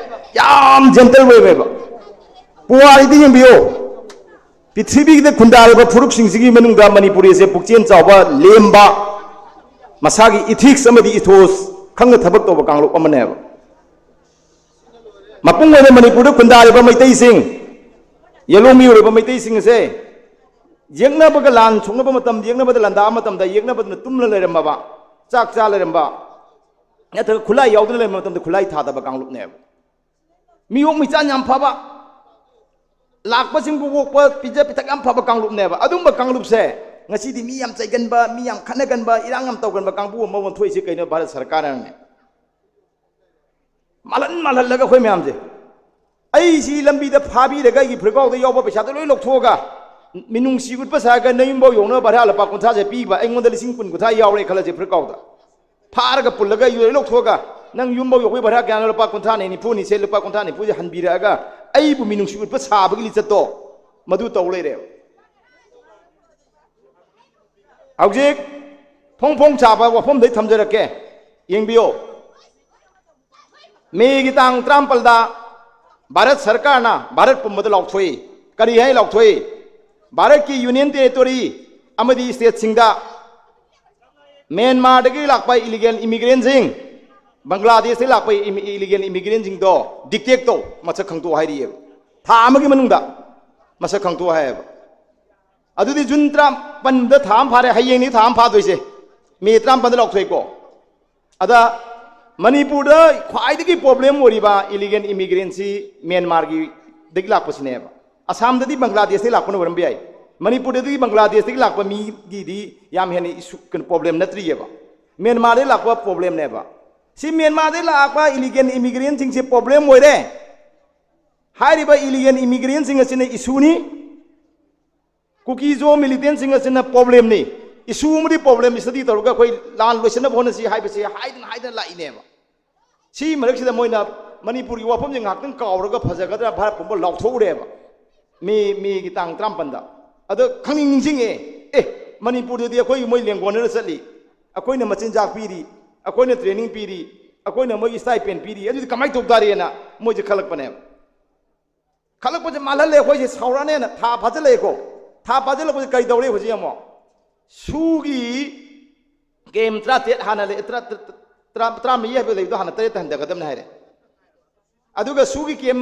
ꯌꯥꯝ ꯖꯦꯟꯇꯜ ꯑꯣꯏꯕ꯫ ꯄꯨꯋꯥꯔꯤꯗ ꯌꯦꯡꯕꯤꯌꯨ, ꯄ꯭ꯔꯤꯊꯤꯕꯤꯗ ꯈꯨꯟꯗꯥꯔꯤꯕ ꯐꯨꯔꯨꯞꯁꯤꯡꯁꯤꯒꯤ ꯃꯅꯨꯡꯗ ꯃꯅꯤꯄꯨꯔꯤ ꯑꯁꯦ ꯄꯨꯛꯆꯦꯜ ꯆꯥꯎꯕ, ꯂꯦꯝꯕ, ꯃꯁꯥꯒꯤ ꯏꯊꯤꯛꯁ ꯑꯃꯗꯤ ꯏꯊꯣꯁ ꯈꯪꯅ ꯊꯕꯛ ꯇꯧꯕ ꯀꯥꯡꯂꯨꯞ ꯑꯃꯅꯦꯕ꯫ ꯃꯄꯨꯡ ꯑꯣꯏꯅ ꯃꯅꯤꯄꯨꯔꯗ ꯈꯨꯟꯗꯥꯔꯤꯕ ꯃꯩꯇꯩꯁꯤꯡ, ꯌꯦꯂꯣꯡ ꯃꯤꯑꯣꯏꯔꯕ ꯃꯩꯇꯩꯁꯤꯡ ꯑꯁꯦ ꯌꯦꯛꯅꯕꯒ ꯂꯥꯟ ꯁꯣꯛꯅꯕ ꯃꯇꯝ, ꯌꯦꯛꯅꯕꯗ ꯂꯥꯟꯗꯥꯕ ꯃꯇꯝꯗ, ꯌꯦꯛꯅꯕꯗꯨꯅ ꯇꯨꯝꯂ ꯂꯩꯔꯝꯃꯕ, ꯆꯥꯛ ꯆꯥ ꯂꯩꯔꯝꯕ, ꯅꯠꯇ꯭ꯔꯒ ꯈꯨꯠꯂꯥꯏ ꯌꯥꯎꯗꯅ ꯂꯩꯔꯝꯕ ꯃꯇꯝꯗ ꯈꯨꯠꯂꯥꯏ ꯊꯥꯗꯕ ꯀꯥꯡꯂꯨꯞꯅꯦꯕ꯫ ꯃꯤꯑꯣꯛ ꯃꯤꯆꯥꯟ ꯌꯥꯝ ꯐꯕ, ꯂꯥꯛꯄꯁꯤꯡꯕꯨ ꯑꯣꯛꯄ, ꯄꯤꯖ ꯄꯤꯊꯛ ꯌꯥꯝ ꯐꯕ ꯀꯥꯡꯂꯨꯞꯅꯦꯕ꯫ ꯑꯗꯨꯝꯕ ꯀꯥꯡꯂꯨꯞꯁꯦ ꯉꯁꯤꯗꯤ ꯃꯤ ꯌꯥꯝ ꯆꯩꯒꯟꯕ, ꯃꯤ ꯌꯥꯝ ꯈꯠꯅꯒꯟꯕ, ꯏꯔꯥꯡ ꯌꯥꯝ ꯇꯧꯒꯟꯕ ꯀꯥꯡꯕꯨ ꯑꯃ ꯑꯣꯟꯊꯣꯛꯏꯁꯤ ꯀꯩꯅꯣ? ꯚꯥꯔꯠ ꯁꯔꯀꯥꯔꯅꯅꯦ ꯃꯥꯜꯍꯟ ꯃꯥꯜꯍꯜꯂꯒ ꯑꯩꯈꯣꯏ ꯃꯌꯥꯝꯁꯦ, ꯑꯩꯁꯤ ꯂꯝꯕꯤꯗ ꯐꯥꯕꯤꯔꯒ ꯑꯩꯒꯤ ꯐꯨꯔꯤꯠꯀꯥꯎꯗ ꯌꯥꯎꯕ ꯄꯩꯁꯥꯗꯣ ꯂꯣꯏ ꯂꯧꯊꯣꯛꯑꯒ, ꯃꯤꯅꯨꯡꯁꯤ ꯎꯠꯄ ꯁꯥꯔꯒ ꯅꯌꯨꯝꯐꯥꯎ ꯌꯧꯅꯕ ꯚꯔꯥ ꯂꯨꯄꯥ ꯀꯨꯟꯊ꯭ꯔꯥꯁꯦ ꯄꯤꯕ, ꯑꯩꯉꯣꯟꯗ ꯂꯤꯁꯤꯡ ꯀꯨꯟ ꯀꯨꯟꯊ꯭ꯔꯥ ꯌꯥꯎꯔꯦ ꯈꯜꯂꯁꯦ ꯐꯨꯔꯤꯠꯀꯥꯎꯗ꯫ ꯐꯥꯔꯒ ꯄꯨꯜꯂꯒ ꯑꯩ ꯂꯣꯏ ꯂꯧꯊꯣꯛꯑꯒ, "ꯅꯪ ꯌꯨꯝꯐꯥꯎ ꯌꯧꯕꯒꯤ ꯚꯔꯥ ꯀꯌꯥꯅꯣ?" "ꯂꯨꯄꯥ ꯀꯨꯟꯊ꯭ꯔꯥꯅꯦ, ꯅꯤꯐꯨꯅꯤꯁꯦ, ꯂꯨꯄꯥ ꯀꯨꯟꯊ꯭ꯔꯥ ꯅꯤꯐꯨꯁꯦ ꯍꯟꯕꯤꯔꯛꯑꯒ", ꯑꯩꯕꯨ ꯃꯤꯅꯨꯡꯁꯤ ꯎꯠꯄ ꯁꯥꯕꯒꯤ ꯂꯤꯆꯠꯇꯣ ꯃꯗꯨ ꯇꯧ ꯂꯩꯔꯦꯕ꯫ ꯍꯧꯖꯤꯛ ꯐꯣꯡ ꯐꯣꯡ ꯁꯥꯕ ꯋꯥꯐꯝꯗꯩ ꯊꯝꯖꯔꯛꯀꯦ, ꯌꯦꯡꯕꯤꯌꯣ꯫ ꯃꯦꯒꯤ ꯇꯥꯡ ꯇꯔꯥꯃꯥꯄꯜꯗ ꯚꯥꯔꯠ ꯁꯔꯀꯥꯔꯅ ꯚꯥꯔꯠ ꯄꯨꯝꯕꯗ ꯂꯥꯎꯊꯣꯛꯏ꯫ ꯀꯔꯤ ꯍꯥꯏ ꯂꯥꯎꯊꯣꯛꯏ? ꯚꯥꯔꯠꯀꯤ ꯌꯨꯅꯤꯌꯟ ꯇꯦꯔꯤꯇꯣꯔꯤ ꯑꯃꯗꯤ ꯁ꯭ꯇꯦꯠꯁꯤꯡꯗ ꯃ꯭ꯌꯥꯟꯃꯥꯔꯗꯒꯤ ꯂꯥꯛꯄ ꯏꯂꯤꯒꯦꯜ ꯏꯃꯤꯒ꯭ꯔꯦꯟꯁꯤꯡ, ꯕꯪꯒ꯭ꯂꯥꯗꯦꯁꯇꯒꯤ ꯂꯥꯛꯄ ꯏꯂꯤꯒꯦꯜ ꯏꯃꯤꯒ꯭ꯔꯦꯟꯁꯤꯡꯗꯣ ꯗꯤꯇꯦꯛ ꯇꯧ, ꯃꯁꯛ ꯈꯪꯗꯣꯛ ꯍꯥꯏꯔꯤꯑꯦꯕ꯫ ꯊꯥ ꯑꯃꯒꯤ ꯃꯅꯨꯡꯗ ꯃꯁꯛ ꯈꯪꯗꯣꯛ ꯍꯥꯏꯌꯦꯕ꯫ ꯑꯗꯨꯗꯤ ꯖꯨꯟ ꯇꯔꯥꯃꯥꯄꯟꯗ ꯊꯥ ꯑꯃ ꯐꯥꯔꯦ, ꯍꯌꯦꯡꯅꯤ ꯊꯥ ꯑꯃ ꯐꯥꯗꯣꯏꯁꯦ꯫ ꯃꯦ ꯇꯔꯥꯃꯥꯄꯟꯗ ꯂꯥꯎꯊꯣꯛꯑꯦꯀꯣ꯫ ꯑꯗ ꯃꯅꯤꯄꯨꯔꯗ ꯈ꯭ꯋꯥꯏꯗꯒꯤ ꯄ꯭ꯔꯣꯕ꯭ꯂꯦꯝ ꯑꯣꯏꯔꯤꯕ ꯏꯂꯤꯒꯦꯜ ꯏꯃꯤꯒ꯭ꯔꯦꯟꯁꯤ ꯃ꯭ꯌꯥꯟꯃꯥꯔꯒꯤꯗꯒꯤ ꯂꯥꯛꯄꯁꯤꯅꯦꯕ꯫ ꯑꯁꯥꯝꯗꯗꯤ ꯕꯪꯒ꯭ꯂꯥꯗꯦꯁꯇꯒꯤ ꯂꯥꯛꯄꯅ ꯑꯣꯏꯔꯝꯕ ꯌꯥꯏ꯫ ꯃꯅꯤꯄꯨꯔꯗꯗꯤ ꯕꯪꯒ꯭ꯂꯥꯗꯦꯁꯇꯒꯤ ꯂꯥꯛꯄ ꯃꯤꯒꯤꯗꯤ ꯌꯥꯝ ꯍꯦꯟꯅ ꯏꯁꯨ, ꯀꯩꯅꯣ, ꯄ꯭ꯔꯣꯕ꯭ꯂꯦꯝ ꯅꯠꯇ꯭ꯔꯤꯑꯕ꯫ ꯃ꯭ꯌꯥꯟꯃꯥꯔꯗꯒꯤ ꯂꯥꯛꯄ ꯄ꯭ꯔꯣꯕ꯭ꯂꯦꯝꯅꯦꯕ꯫ ꯁꯤ ꯃ꯭ꯌꯥꯟꯃꯥꯔꯗꯒꯤ ꯂꯥꯛꯄ ꯏꯂꯤꯒꯦꯜ ꯏꯃꯤꯒ꯭ꯔꯦꯟꯁꯤꯡꯁꯦ ꯄ꯭ꯔꯣꯕ꯭ꯂꯦꯝ ꯑꯣꯏꯔꯦ ꯍꯥꯏꯔꯤꯕ ꯏꯂꯤꯒꯦꯜ ꯏꯃꯤꯒ꯭ꯔꯦꯟꯁꯤꯡ ꯑꯁꯤꯅ ꯏꯁꯨꯅꯤ꯫ ꯀꯨꯀꯤꯖꯣ ꯃꯤꯂꯤꯇꯦꯟꯁꯤꯡ ꯑꯁꯤꯅ ꯄ꯭ꯔꯣꯕ꯭ꯂꯦꯝꯅꯤ꯫ ꯏꯁꯨ ꯑꯃꯗꯤ ꯄ꯭ꯔꯣꯕ꯭ꯂꯦꯝ ꯁ꯭ꯇꯗꯤ ꯇꯧꯔꯒ ꯑꯩꯈꯣꯏ ꯂꯥꯟ ꯂꯣꯏꯁꯤꯟꯅꯕ ꯍꯣꯠꯅꯁꯤ ꯍꯥꯏꯕꯁꯦ ꯍꯥꯏꯗꯅ ꯍꯥꯏꯗꯅ ꯂꯥꯛꯏꯅꯦꯕ꯫ ꯁꯤ ꯃꯔꯛꯁꯤꯗ ꯃꯣꯏꯅ ꯃꯅꯤꯄꯨꯔꯒꯤ ꯋꯥꯐꯝꯁꯦ ꯉꯥꯏꯍꯥꯛꯇꯪ ꯀꯥꯎꯔꯒ ꯐꯖꯒꯗ꯭ꯔꯥ ꯚꯥꯔꯠꯀꯨꯝꯕ ꯂꯥꯎꯊꯣꯛꯎꯔꯦꯕ꯫ ꯃꯤ ꯃꯤꯒꯤ ꯇꯥꯡ ꯇꯔꯥꯃꯥꯄꯟꯗ꯫ ꯑꯗꯣ ꯈꯪꯅꯤꯡ ꯅꯤꯡꯁꯤꯡꯉꯦ꯫ ꯑꯦ, ꯃꯅꯤꯄꯨꯔꯗꯗꯤ ꯑꯩꯈꯣꯏꯒꯤ ꯃꯣꯏ ꯂꯦꯡꯒꯣꯟꯅꯔ ꯆꯠꯂꯤ, ꯑꯩꯈꯣꯏꯅ ꯃꯆꯤꯟꯖꯥꯛ ꯄꯤꯔꯤ, ꯑꯩꯈꯣꯏꯅ ꯇ꯭ꯔꯦꯅꯤꯡ ꯄꯤꯔꯤ, ꯑꯩꯈꯣꯏꯅ ꯃꯣꯏꯒꯤ ꯁ꯭ꯇꯥꯏꯄꯦꯟ ꯄꯤꯔꯤ, ꯑꯗꯨꯗꯤ ꯀꯃꯥꯏꯅ ꯇꯧ ꯇꯥꯔꯦꯅ ꯃꯣꯏꯁꯦ ꯈꯜꯂꯛꯄꯅꯦꯕ꯫ ꯈꯜꯂꯛꯄꯁꯦ ꯃꯥꯜꯍꯜꯂꯦ ꯑꯩꯈꯣꯏꯁꯦ꯫ ꯁꯥꯎꯔꯛꯑꯅꯦꯅ ꯊꯥ ꯐꯥꯖꯤꯜꯂꯛꯑꯦꯀꯣ꯫ ꯊꯥ ꯐꯥꯖꯤꯜꯂꯛꯄꯁꯦ ꯀꯔꯤ ꯇꯧꯔꯦ ꯍꯧꯖꯤꯛ ꯑꯃꯨꯛ? ꯁꯨꯒꯤ ꯀꯦꯝ ꯇꯔꯥꯇꯔꯦꯠ ꯍꯥꯟꯅ ꯂꯩ, ꯇꯔꯥ, ꯇꯔꯥ, ꯇꯔꯥ, ꯇꯔꯥꯃꯔꯤ ꯍꯥꯏꯕ ꯂꯩꯕꯗꯣ ꯍꯥꯟꯅ ꯇꯔꯦꯠꯇ ꯍꯟꯊꯒꯗꯕꯅꯤ ꯍꯥꯏꯔꯦ꯫ ꯑꯗꯨꯒ ꯁꯨꯒꯤ ꯀꯦꯝ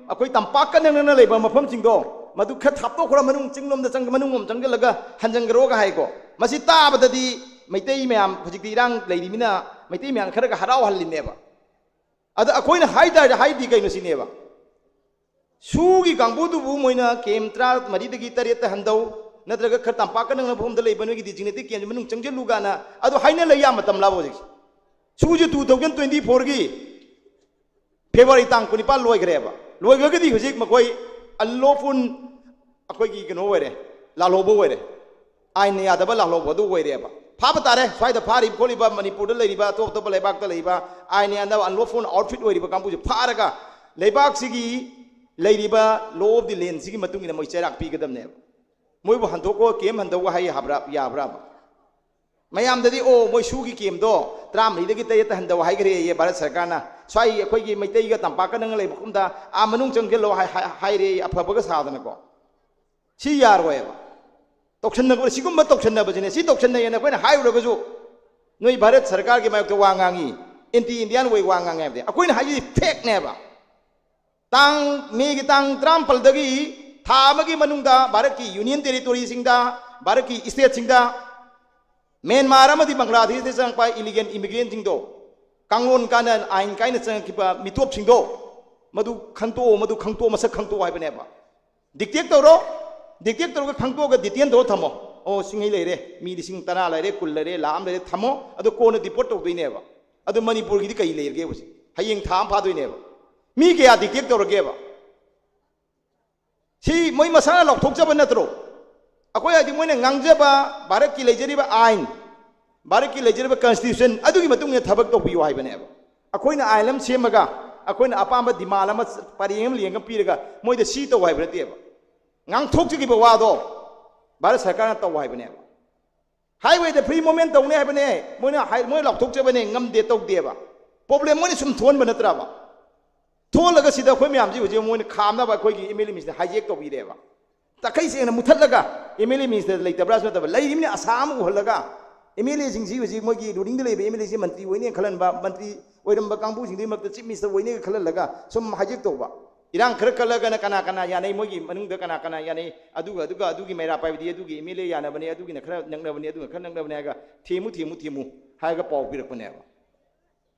ꯑꯩꯈꯣꯏ ꯇꯝꯄꯥꯛꯀ ꯅꯛꯅꯅ ꯂꯩꯕ ꯃꯐꯝꯁꯤꯡꯗꯣ ꯃꯗꯨ ꯈꯔ ꯊꯥꯞꯇꯣꯛꯈ꯭ꯔ ꯃꯅꯨꯡ ꯆꯤꯡꯂꯣꯝꯗ ꯆꯪ-, ꯃꯅꯨꯡꯂꯣꯝ ꯆꯪꯁꯤꯜꯂꯒ ꯍꯟꯖꯟꯈ꯭ꯔꯣꯒ ꯍꯥꯏꯀꯣ꯫ ꯃꯁꯤ ꯇꯥꯕꯗꯗꯤ ꯃꯩꯇꯩ ꯃꯌꯥꯝ ꯍꯧꯖꯤꯛꯇꯤ ꯏꯔꯥꯡ ꯂꯩꯔꯤꯃꯤꯅ ꯃꯩꯇꯩ ꯃꯌꯥꯝ ꯈꯔꯒ ꯍꯔꯥꯎꯍꯜꯂꯤꯅꯦꯕ꯫ ꯑꯗ ꯑꯩꯈꯣꯏꯅ ꯍꯥꯏ ꯇꯥꯔꯗꯤ ꯍꯥꯏꯗꯤ ꯀꯩꯅꯣ ꯁꯤꯅꯦꯕ꯫ ꯁꯨꯒꯤ ꯀꯥꯡꯕꯨꯗꯨꯕꯨ ꯃꯣꯏꯅ ꯀꯦꯝ ꯇꯔꯥꯃꯔꯤꯗꯒꯤ ꯇꯔꯦꯠꯇ ꯍꯟꯗꯧ, ꯅꯠꯇ꯭ꯔꯒ ꯈꯔ ꯇꯝꯄꯥꯛꯀ ꯅꯛꯅꯕ ꯃꯐꯝꯗ ꯂꯩꯕ ꯅꯣꯏꯒꯤ ꯗꯤꯖꯤꯒꯅꯦꯇꯦꯠ ꯀꯦꯝꯁꯤ ꯃꯅꯨꯡ ꯆꯪꯁꯤꯜꯂꯨ ꯀꯥꯏꯅ ꯑꯗꯨ ꯍꯥꯏꯅ ꯂꯩ ꯌꯥ ꯃꯇꯝ ꯂꯥꯕ ꯍꯧꯖꯤꯛꯁꯦ꯫ ꯁꯨꯁꯦ ꯇꯨ ꯊꯥꯎꯖꯟ ꯇ꯭ꯋꯦꯟꯇꯤ ꯐꯣꯔꯒꯤ ꯐꯦꯕ꯭ꯔꯨꯋꯥꯔꯤ ꯇꯥꯡ ꯀꯨꯟꯅꯤꯄꯥꯟ ꯂꯣꯏꯈ꯭ꯔꯦꯕ꯫ ꯂꯣꯏꯈ꯭ꯔꯒꯗꯤ ꯍꯧꯖꯤꯛ ꯃꯈꯣꯏ ꯑꯟꯂꯣꯐꯨꯜ ꯑꯩꯈꯣꯏꯒꯤ ꯀꯩꯅꯣ ꯑꯣꯏꯔꯦ, ꯂꯥꯜꯍꯧꯕ ꯑꯣꯏꯔꯦ, ꯑꯥꯏꯟꯅ ꯌꯥꯗꯕ ꯂꯥꯜꯍꯧꯕ ꯑꯗꯨ ꯑꯣꯏꯔꯦꯕ꯫ ꯐꯥꯕ ꯇꯥꯔꯦ꯫ ꯁ꯭ꯋꯥꯏꯗ ꯐꯥꯔꯤꯕ ꯈꯣꯠꯂꯤꯕ ꯃꯅꯤꯄꯨꯔꯗ ꯂꯩꯔꯤꯕ ꯑꯇꯣꯞ ꯑꯇꯣꯞꯄ ꯂꯩꯕꯥꯛꯇ ꯂꯩꯔꯤꯕ ꯑꯥꯏꯟꯅ ꯌꯥꯗꯕ ꯑꯟꯂꯣꯐꯨꯜ ꯑꯥꯎꯠꯐꯤꯠ ꯑꯣꯏꯔꯤꯕ ꯀꯥꯡꯕꯨꯁꯦ ꯐꯥꯔꯒ ꯂꯩꯕꯥꯛꯁꯤꯒꯤ ꯂꯩꯔꯤꯕ ꯂꯣ ꯑꯣꯐ ꯗꯤ ꯂꯦꯟꯁꯤꯒꯤ ꯃꯇꯨꯡ ꯏꯟꯅ ꯃꯣꯏ ꯆꯩꯔꯥꯛ ꯄꯤꯒꯗꯕꯅꯦꯕ꯫ ꯃꯣꯏꯕꯨ ꯍꯟꯗꯣꯛꯈꯣ, ꯀꯦꯝ ꯍꯟꯗꯣꯛꯈꯣ ꯍꯥꯏ ꯌꯥꯕ꯭ꯔꯥ? ꯌꯥꯕ꯭ꯔꯥꯕ? ꯃꯌꯥꯝꯗꯗꯤ, "ꯑꯣ, ꯃꯣꯏ ꯁꯨꯒꯤ ꯀꯦꯝꯗꯣ ꯇꯔꯥꯃꯔꯤꯗꯒꯤ ꯇꯔꯦꯠꯇ ꯍꯟꯗꯧ ꯍꯥꯏꯈ꯭ꯔꯦꯌꯦ ꯚꯥꯔꯠ ꯁꯔꯀꯥꯔꯅ꯫ ꯁ꯭ꯋꯥꯏ ꯑꯩꯈꯣꯏꯒꯤ ꯃꯩꯇꯩꯒ ꯇꯝꯄꯥꯛꯀ ꯅꯪꯅ ꯂꯩꯕ ꯃꯐꯝꯗ ꯑꯥ ꯃꯅꯨꯡ ꯆꯪꯁꯤꯜꯂꯣ ꯍꯥꯏ-, ꯍꯥꯏ-, ꯍꯥꯏꯔꯦꯌꯦ", ꯑꯐꯕꯒ ꯁꯥꯗꯅꯀꯣ꯫ ꯁꯤ ꯌꯥꯔꯣꯏꯕ꯫ ꯇꯧꯁꯟꯅꯕ, ꯁꯤꯒꯨꯝꯕ ꯇꯧꯁꯟꯅꯕꯁꯤꯅꯦ꯫ ꯁꯤ ꯇꯧꯁꯟꯅꯩꯌꯦꯅ ꯑꯩꯈꯣꯏꯅ ꯍꯥꯏꯔꯨꯔꯒꯁꯨ ꯅꯣꯏ ꯚꯥꯔꯠ ꯁꯔꯀꯥꯔꯒꯤ ꯃꯥꯌꯣꯛꯇ ꯋꯥ ꯉꯥꯡꯉꯤ, ꯑꯦꯟꯇꯤ ꯏꯟꯗꯤꯌꯥꯟ ꯑꯣꯏ ꯋꯥ ꯉꯥꯡꯉꯦ ꯍꯥꯏꯕꯗꯤ꯫ ꯑꯩꯈꯣꯏꯅ ꯍꯥꯏꯁꯤꯗꯤ ꯐꯦꯛꯅꯦꯕ꯫ ꯇꯥꯡ, ꯃꯦꯒꯤ ꯇꯥꯡ ꯇꯔꯥꯃꯥꯄꯜꯗꯒꯤ ꯊꯥ ꯑꯃꯒꯤ ꯃꯅꯨꯡꯗ ꯚꯥꯔꯠꯀꯤ ꯌꯨꯅꯤꯌꯟ ꯇꯦꯔꯤꯇꯣꯔꯤꯁꯤꯡꯗ, ꯚꯥꯔꯠꯀꯤ ꯁ꯭ꯇꯦꯠꯁꯤꯡꯗ ꯃ꯭ꯌꯥꯟꯃꯥꯔ ꯑꯃꯗꯤ ꯕꯪꯒ꯭ꯂꯥꯗꯦꯁꯇ ꯆꯪꯉꯛꯄ ꯏꯂꯤꯒꯦꯜ ꯏꯃꯤꯒ꯭ꯔꯦꯟꯁꯤꯡꯗꯣ, ꯀꯥꯡꯂꯣꯟ ꯀꯥꯏꯅ, ꯑꯥꯏꯟ ꯀꯥꯏꯅ ꯆꯪꯉꯛꯈꯤꯕ ꯃꯤꯇꯣꯞꯁꯤꯡꯗꯣ, ꯃꯗꯨ ꯈꯪꯇꯣꯛꯑꯣ, ꯃꯗꯨ ꯈꯪꯇꯣꯛꯑꯣ, ꯃꯁꯛ ꯈꯪꯇꯣꯛꯑꯣ ꯍꯥꯏꯕꯅꯦꯕ꯫ ꯗꯤꯇꯦꯛ ꯇꯧꯔꯣ, ꯗꯤꯇꯦꯛ ꯇꯧꯔꯒ ꯈꯪꯇꯣꯛꯑꯒ ꯗꯤꯇꯦꯟ ꯇꯧꯔ ꯊꯝꯃꯣ꯫ ꯑꯣ, ꯁꯤꯡꯉꯩ ꯂꯩꯔꯦ, ꯃꯤ ꯂꯤꯁꯤꯡ ꯇꯔꯥ ꯂꯩꯔꯦ, ꯀꯨꯟ ꯂꯩꯔꯦ, ꯂꯥꯈ ꯑꯃ ꯂꯩꯔꯦ, ꯊꯝꯃꯣ꯫ ꯑꯗꯣ ꯀꯣꯟꯅ ꯗꯤꯄꯣꯔꯠ ꯇꯧꯗꯣꯏꯅꯦꯕ꯫ ꯑꯗꯣ ꯃꯅꯤꯄꯨꯔꯒꯤꯗꯤ ꯀꯩ ꯂꯩꯔꯒꯦ ꯍꯧꯖꯤꯛ? ꯍꯌꯦꯡ ꯊꯥ ꯑꯃ ꯐꯥꯗꯣꯏꯅꯦꯕ꯫ ꯃꯤ ꯀꯌꯥ ꯗꯤꯇꯦꯛ ꯇꯧꯔꯒꯦꯕ? ꯁꯤ ꯃꯣꯏ ꯃꯁꯥꯅ ꯂꯥꯎꯊꯣꯛꯆꯕ ꯅꯠꯇ꯭ꯔꯣ? ꯑꯩꯈꯣꯏ ꯍꯥꯏꯗꯤ ꯃꯣꯏꯅ ꯉꯥꯡꯖꯕ ꯚꯥꯔꯠꯀꯤ ꯂꯩꯖꯔꯤꯕ ꯑꯥꯏꯟ, ꯚꯥꯔꯠꯀꯤ ꯂꯩꯖꯔꯤꯕ ꯀꯟꯁꯇꯤꯇ꯭ꯌꯨꯁꯟ ꯑꯗꯨꯒꯤ ꯃꯇꯨꯡ ꯏꯟꯅ ꯊꯕꯛ ꯇꯧꯕꯤꯌꯨ ꯍꯥꯏꯕꯅꯦꯕ꯫ ꯑꯩꯈꯣꯏꯅ ꯑꯥꯏꯟ ꯑꯃ ꯁꯦꯝꯃꯒ ꯑꯩꯈꯣꯏꯅ ꯑꯄꯥꯝꯕ ꯗꯤꯃꯥꯟ ꯑꯃ, ꯄꯔꯦꯡ ꯑꯃ ꯂꯦꯡꯉ ꯄꯤꯔꯒ ꯃꯣꯏꯗ ꯁꯤ ꯇꯧ ꯍꯥꯏꯕ ꯅꯠꯇꯦꯕ꯫ ꯉꯥꯡꯊꯣꯛꯆꯈꯤꯕ ꯋꯥꯗꯣ ꯚꯥꯔꯠ ꯁꯔꯀꯥꯔꯅ ꯇꯧ ꯍꯥꯏꯕꯅꯦꯕ꯫ ꯍꯥꯏꯋꯦꯗ ꯐ꯭ꯔꯤ ꯃꯨꯚꯃꯦꯟ ꯇꯧꯅꯤ ꯍꯥꯏꯕꯅꯦ꯫ ꯃꯣꯏꯅ ꯍꯥꯏ-, ꯃꯣꯏ ꯂꯥꯎꯊꯣꯛꯆꯕꯅꯦ, ꯉꯝꯗꯦ, ꯇꯧꯗꯦꯕ꯫ ꯄ꯭ꯔꯣꯕ꯭ꯂꯦꯝ ꯃꯣꯏꯅ ꯁꯨꯝ ꯊꯣꯛꯍꯟꯕ ꯅꯠꯇ꯭ꯔꯕ? ꯊꯣꯛꯍꯜꯂꯒ ꯁꯤꯗ ꯑꯩꯈꯣꯏ ꯃꯌꯥꯝꯁꯤ ꯍꯧꯖꯤꯛ ꯃꯣꯏꯅ ꯈꯥꯝꯅꯕ ꯑꯩꯈꯣꯏꯒꯤ ꯑꯦꯝ ꯑꯦꯜ ꯑꯦ ꯃꯤꯁꯤꯅ ꯍꯥꯏꯖꯦꯛ ꯇꯧꯕꯤꯔꯦꯕ꯫ ꯇꯈꯩ ꯁꯦꯡꯅ ꯃꯨꯊꯠꯂꯒ ꯑꯦꯝ ꯑꯦꯜ ꯑꯦ ꯃꯤꯅꯤꯁꯇꯔ ꯂꯩꯇꯕ꯭ꯔꯥꯁꯨ ꯅꯠꯇꯕ, ꯂꯩꯔꯤꯕꯅꯤ ꯑꯁꯥ ꯑꯃ ꯎꯍꯜꯂꯒ ꯑꯦꯝ ꯑꯦꯜ ꯑꯦꯁꯤꯡꯁꯤ ꯍꯧꯖꯤꯛ ꯃꯣꯏꯒꯤ ꯔꯨꯂꯤꯡꯗ ꯂꯩꯕ ꯑꯦꯝ ꯑꯦꯜ ꯑꯦꯁꯤ ꯃꯟꯇ꯭ꯔꯤ ꯑꯣꯏꯅꯦꯅ ꯈꯜꯍꯟꯕ, ꯃꯟꯇ꯭ꯔꯤ ꯑꯣꯏꯔꯝꯕ ꯀꯥꯡꯕꯨꯁꯤꯡꯗꯨꯒꯤꯃꯛꯇ ꯆꯤꯐ ꯃꯤꯅꯤꯁꯇꯔ ꯑꯣꯏꯅꯦꯒ ꯈꯜꯍꯜꯂꯒ ꯁꯨꯝ ꯍꯥꯏꯖꯦꯛ ꯇꯧꯕ꯫ ꯏꯔꯥꯡ ꯈꯔ ꯀꯜꯂꯒꯅ ꯀꯅꯥ ꯀꯅꯥ ꯌꯥꯅꯩ, ꯃꯣꯏꯒꯤ ꯃꯅꯨꯡꯗ ꯀꯅꯥ ꯀꯅꯥ ꯌꯥꯅꯩ, ꯑꯗꯨꯒ, ꯑꯗꯨꯒ ꯑꯗꯨꯒꯤ ꯃꯩꯔꯥ ꯄꯥꯏꯕꯗꯤ ꯑꯗꯨꯒꯤ ꯑꯦꯝ ꯑꯦꯜ ꯑꯦ ꯌꯥꯅꯕꯅꯦ, ꯑꯗꯨꯒꯤꯅ ꯈꯔ ꯅꯛꯅꯕꯅꯦ, ꯑꯗꯨꯒ ꯈꯔ ꯅꯛꯅꯕꯅꯦ ꯍꯥꯏꯔꯒ ꯊꯦꯝꯃꯨ, ꯊꯦꯝꯃꯨ, ꯊꯦꯝꯃꯨ ꯍꯥꯏꯔꯒ ꯄꯥꯎ ꯄꯤꯔꯛꯄꯅꯦꯕ꯫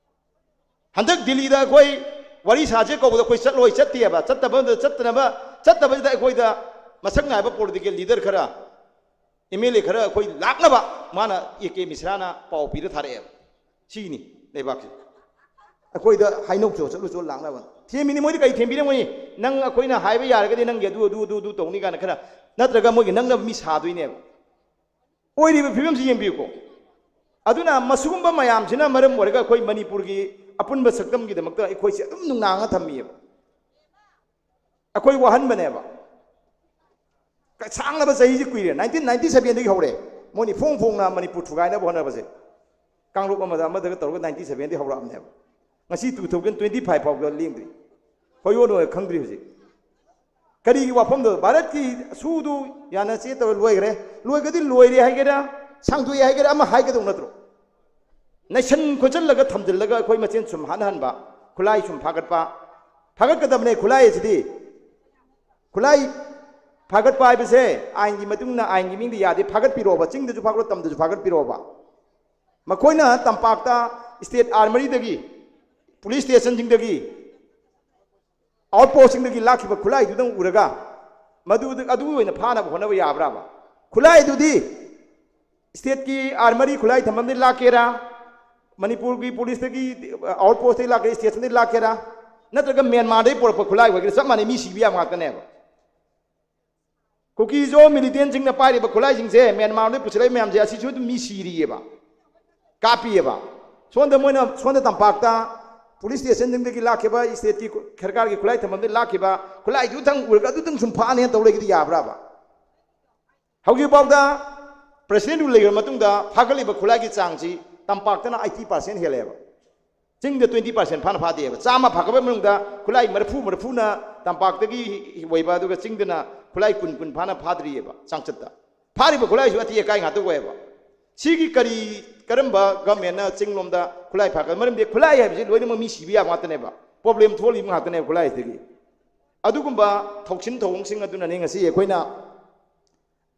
ꯍꯟꯗꯛ ꯗꯤꯜꯂꯤꯗ ꯑꯩꯈꯣꯏ ꯋꯥꯔꯤ ꯁꯥꯁꯦ ꯀꯧꯕꯗ ꯑꯩꯈꯣꯏ ꯆꯠꯂꯣꯏ, ꯆꯠꯇꯦꯕ꯫ ꯆꯠꯇꯕ, ꯆꯠꯇꯅꯕ, ꯆꯠꯇꯕꯁꯤꯗ ꯑꯩꯈꯣꯏꯗ ꯃꯁꯛ ꯅꯥꯏꯕ ꯄꯣꯂꯤꯇꯤꯀꯦꯜ ꯂꯤꯗꯔ ꯈꯔ, ꯑꯦꯝ ꯑꯦꯜ ꯑꯦ ꯈꯔ ꯑꯩꯈꯣꯏ ꯂꯥꯛꯅꯕ ꯃꯥꯅ ꯑꯦ ꯀꯦ ꯃꯤꯁ꯭ꯔꯥꯅ ꯄꯥꯎ ꯄꯤꯔ ꯊꯥꯔꯛꯑꯦꯕ꯫ ꯁꯤꯅꯤ ꯂꯩꯕꯥꯛꯁꯦ꯫ ꯑꯩꯈꯣꯏꯗ ꯍꯥꯏꯅꯧ ꯆꯣ ꯆꯠꯂꯨ ꯆꯣ ꯂꯥꯛꯅꯕ ꯊꯦꯝꯃꯤꯅꯤ꯫ ꯃꯣꯏꯗꯤ ꯀꯔꯤ ꯊꯦꯝꯕꯤꯔꯝꯒꯅꯤ? ꯅꯪ ꯑꯩꯈꯣꯏꯅ ꯍꯥꯏꯕ ꯌꯥꯔꯒꯗꯤ ꯅꯪꯒꯤ ꯑꯗꯨ, ꯑꯗꯨ, ꯑꯗꯨ, ꯑꯗꯨ ꯇꯧꯅꯤ ꯀꯥꯏꯅ ꯈꯔ, ꯅꯠꯇ꯭ꯔꯒ ꯃꯣꯏꯒꯤ ꯅꯛꯅꯕ ꯃꯤ ꯁꯥꯗꯣꯏꯅꯦꯕ꯫ ꯑꯣꯏꯔꯤꯕ ꯐꯤꯕꯝꯁꯤ ꯌꯦꯡꯕꯤꯌꯨꯀꯣ꯫ ꯑꯗꯨꯅ ꯃꯁꯤꯒꯨꯝꯕ ꯃꯌꯥꯝꯁꯤꯅ ꯃꯔꯝ ꯑꯣꯏꯔꯒ ꯑꯩꯈꯣꯏ ꯃꯅꯤꯄꯨꯔꯒꯤ ꯑꯄꯨꯟꯕ ꯁꯛꯇꯝꯒꯤꯗꯃꯛꯇ ꯑꯩꯈꯣꯏꯁꯦ ꯑꯗꯨꯝ ꯅꯨꯡꯅꯥꯡꯅ ꯊꯝꯃꯤꯑꯕ꯫ ꯑꯩꯈꯣꯏ ꯋꯥꯍꯟꯕꯅꯦꯕ꯫ ꯁꯥꯡꯂꯕ ꯆꯍꯤꯁꯤ ꯀꯨꯏꯔꯦ, ꯅꯥꯏꯟꯇꯤꯟ ꯅꯥꯏꯟꯇꯤ ꯁꯚꯦꯟꯗꯒꯤ ꯍꯧꯔꯦ꯫ ꯃꯣꯏꯅ ꯏꯐꯣꯡ ꯐꯣꯡꯅ ꯃꯅꯤꯄꯨꯔ ꯊꯨꯒꯥꯏꯅꯕ ꯍꯣꯠꯅꯕꯁꯦ꯫ ꯀꯥꯡꯂꯨꯞ ꯑꯃꯗ ꯑꯃꯗꯒ ꯇꯧꯔꯒ ꯅꯥꯏꯟꯇꯤ ꯁꯚꯦꯟꯗꯒꯤ ꯍꯧꯔꯛꯑꯕꯅꯦꯕ꯫ ꯉꯁꯤ ꯇꯨ ꯊꯥꯎꯖꯟ ꯇ꯭ꯋꯦꯟꯇꯤ ꯐꯥꯏꯚ ꯐꯥꯎꯕ ꯂꯦꯡꯗ꯭ꯔꯤ꯫ ꯍꯣꯏ, ꯑꯣꯟ ꯑꯣꯏ ꯈꯪꯗ꯭ꯔꯤ ꯍꯧꯖꯤꯛ꯫ ꯀꯔꯤꯒꯤ ꯋꯥꯐꯝꯗꯣ? ꯚꯥꯔꯠꯀꯤ ꯁꯨꯗꯨ ꯌꯥꯅ ꯆꯦ ꯇꯧꯔ ꯂꯣꯏꯈ꯭ꯔꯦ꯫ ꯂꯣꯏꯒꯗꯤ ꯂꯣꯏꯔꯦ ꯍꯥꯏꯒꯦꯔꯥ, ꯁꯥꯡꯗꯣꯛꯑꯦ ꯍꯥꯏꯒꯦꯔꯥ, ꯑꯃ ꯍꯥꯏꯒꯗꯧ ꯅꯠꯇ꯭ꯔꯣ? ꯅꯩꯁꯟ ꯈꯣꯠꯆꯜꯂꯒ ꯊꯝꯖꯤꯜꯂꯒ ꯑꯩꯈꯣꯏ ꯃꯁꯦꯟ ꯁꯨꯝ ꯍꯥꯠꯅꯍꯟꯕ, ꯈꯨꯠꯂꯥꯏ ꯁꯨꯝ ꯐꯥꯒꯠꯄ꯫ ꯐꯥꯒꯠꯀꯗꯕꯅꯦ ꯈꯨꯠꯂꯥꯏ ꯑꯁꯤꯗꯤ꯫ ꯈꯨꯠꯂꯥꯏ ꯐꯥꯒꯠꯄ ꯍꯥꯏꯕꯁꯦ ꯑꯥꯏꯟꯒꯤ ꯃꯇꯨꯡ ꯏꯟꯅ ꯑꯥꯏꯟꯒꯤ ꯃꯤꯡꯗ ꯌꯥꯗꯦ꯫ ꯐꯥꯒꯠꯄꯤꯔꯣꯕ, ꯆꯤꯡꯗꯁꯨ ꯐꯥꯒꯠꯂꯣ, ꯇꯝꯗꯁꯨ ꯐꯥꯒꯠꯄꯤꯔꯣꯕ꯫ ꯃꯈꯣꯏꯅ ꯇꯝꯄꯥꯛꯇ ꯁ꯭ꯇꯦꯠ ꯑꯥꯔꯃꯔꯤꯗꯒꯤ, ꯄꯨꯂꯤꯁ ꯁ꯭ꯇꯦꯁꯟꯁꯤꯡꯗꯒꯤ, ꯑꯥꯎꯠ ꯄꯣꯁꯁꯤꯡꯗꯒꯤ ꯂꯥꯛꯈꯤꯕ ꯈꯨꯠꯂꯥꯏꯗꯨꯗꯪ ꯎꯔꯒ ꯃꯗꯨ, ꯑꯗꯨ ꯑꯣꯏꯅ ꯐꯥꯅꯕ ꯍꯣꯠꯅꯕ ꯌꯥꯕ꯭ꯔꯥꯕ? ꯈꯨꯠꯂꯥꯏꯗꯨꯗꯤ ꯁ꯭ꯇꯦꯠꯀꯤ ꯑꯥꯔꯃꯔꯤ ꯈꯨꯠꯂꯥꯏ ꯊꯝꯐꯝꯗꯒꯤ ꯂꯥꯛꯀꯦꯔꯥ, ꯃꯅꯤꯄꯨꯔꯒꯤ ꯄꯨꯂꯤꯁꯇꯒꯤ, ꯑꯥꯎꯠ ꯄꯣꯁꯇꯒꯤ ꯂꯥꯛꯀꯦꯔꯥ, ꯁ꯭ꯇꯦꯁꯟꯗꯒꯤ ꯂꯥꯛꯀꯦꯔꯥ, ꯅꯠꯇ꯭ꯔꯒ ꯃ꯭ꯌꯥꯟꯃꯥꯔꯗꯒꯤ ꯄꯨꯔꯛꯄ ꯈꯨꯠꯂꯥꯏ ꯑꯣꯏꯒꯦꯔꯥ, ꯆꯞ ꯃꯥꯟꯅꯩ, ꯃꯤ ꯁꯤꯕ ꯌꯥꯕ ꯉꯥꯛꯇꯅꯦꯕ꯫ ꯀꯨꯀꯤꯖꯣ ꯃꯤꯂꯤꯇꯦꯟꯁꯤꯡꯅ ꯄꯥꯏꯔꯤꯕ ꯈꯨꯠꯂꯥꯏꯁꯤꯡꯁꯦ, ꯃ꯭ꯌꯥꯟꯃꯥꯔꯗꯒꯤ ꯄꯨꯁꯤꯜꯂꯛꯏꯕ ꯃꯌꯥꯝꯁꯦ, ꯑꯁꯤꯁꯨ ꯑꯗꯨꯝ ꯃꯤ ꯁꯤꯔꯤꯑꯕ, ꯀꯥꯞꯄꯤꯑꯕ꯫ ꯁꯣꯝꯗ ꯃꯣꯏꯅ, ꯁꯣꯝꯗ ꯇꯝꯄꯥꯛꯇ ꯄꯨꯂꯤꯁ ꯁ꯭ꯇꯦꯁꯟꯁꯤꯡꯗꯒꯤ ꯂꯥꯛꯈꯤꯕ, ꯁ꯭ꯇꯦꯠꯀꯤ ꯁꯔꯀꯥꯔꯒꯤ ꯈꯨꯠꯂꯥꯏ ꯊꯝꯐꯝꯗꯒꯤ ꯂꯥꯛꯈꯤꯕ ꯈꯨꯠꯂꯥꯏꯗꯨꯇꯪ ꯎꯔꯒ ꯑꯗꯨꯇꯪ ꯁꯨꯝ ꯐꯥꯅꯦꯅ ꯇꯧ ꯂꯩꯒꯗꯤ ꯌꯥꯕ꯭ꯔꯥꯕ? ꯍꯧꯖꯤꯛꯐꯥꯎꯗ ꯄ꯭ꯔꯁꯤꯗꯦꯟꯠ ꯔꯨꯜ ꯂꯩꯈ꯭ꯔ ꯃꯇꯨꯡꯗ ꯐꯥꯒꯠꯂꯤꯕ ꯈꯨꯠꯂꯥꯏꯒꯤ ꯆꯥꯡꯁꯤ ꯇꯝꯄꯥꯛꯇꯅ ꯑꯩꯠꯇꯤ ꯄꯥꯔꯁꯦꯟ ꯍꯦꯜꯂꯦꯕ, ꯆꯤꯡꯗ ꯇ꯭ꯋꯦꯟꯇꯤ ꯄꯥꯔꯁꯦꯟ ꯐꯥꯅ ꯐꯥꯗꯦꯕ꯫ ꯆꯥꯝꯃ ꯐꯥꯒꯠꯄ ꯃꯅꯨꯡꯗ ꯈꯨꯠꯂꯥꯏ ꯃꯔꯤꯐꯨ, ꯃꯔꯤꯐꯨꯅ ꯇꯝꯄꯥꯛꯇꯒꯤ ꯑꯣꯏꯕ, ꯑꯗꯨꯒ ꯆꯤꯡꯗꯅ ꯈꯨꯠꯂꯥꯏ ꯀꯨꯟ, ꯀꯨꯟ ꯐꯥꯅ ꯐꯥꯗ꯭ꯔꯤꯑꯕ ꯆꯥꯡꯆꯠꯇ꯫ ꯐꯥꯔꯤꯕ ꯈꯨꯠꯂꯥꯏꯁꯨ ꯑꯇꯦꯛ ꯑꯀꯥꯏ ꯉꯥꯛꯇ ꯑꯣꯏꯌꯦꯕ꯫ ꯁꯤꯒꯤ ꯀꯔꯤ, ꯀꯔꯝꯕ ꯒꯃꯦꯟꯅ ꯆꯤꯡꯂꯣꯝꯗ ꯈꯨꯠꯂꯥꯏ ꯐꯥꯒꯠ-, ꯃꯔꯝꯗꯤ ꯈꯨꯠꯂꯥꯏ ꯍꯥꯏꯕꯁꯤ ꯂꯣꯏꯅꯃꯛ ꯃꯤ ꯁꯤꯕ ꯌꯥꯕ ꯉꯥꯛꯇꯅꯦꯕ, ꯄ꯭ꯔꯣꯕ꯭ꯂꯦꯝ ꯊꯣꯛꯍꯜꯂꯤꯕ ꯉꯥꯛꯇꯅꯦꯕ ꯈꯨꯠꯂꯥꯏꯁꯤꯗꯒꯤ꯫ ꯑꯗꯨꯒꯨꯝꯕ ꯊꯧꯁꯤꯟ ꯊꯧꯑꯣꯡꯁꯤꯡ ꯑꯗꯨꯅꯅꯤ ꯉꯁꯤ ꯑꯩꯈꯣꯏꯅ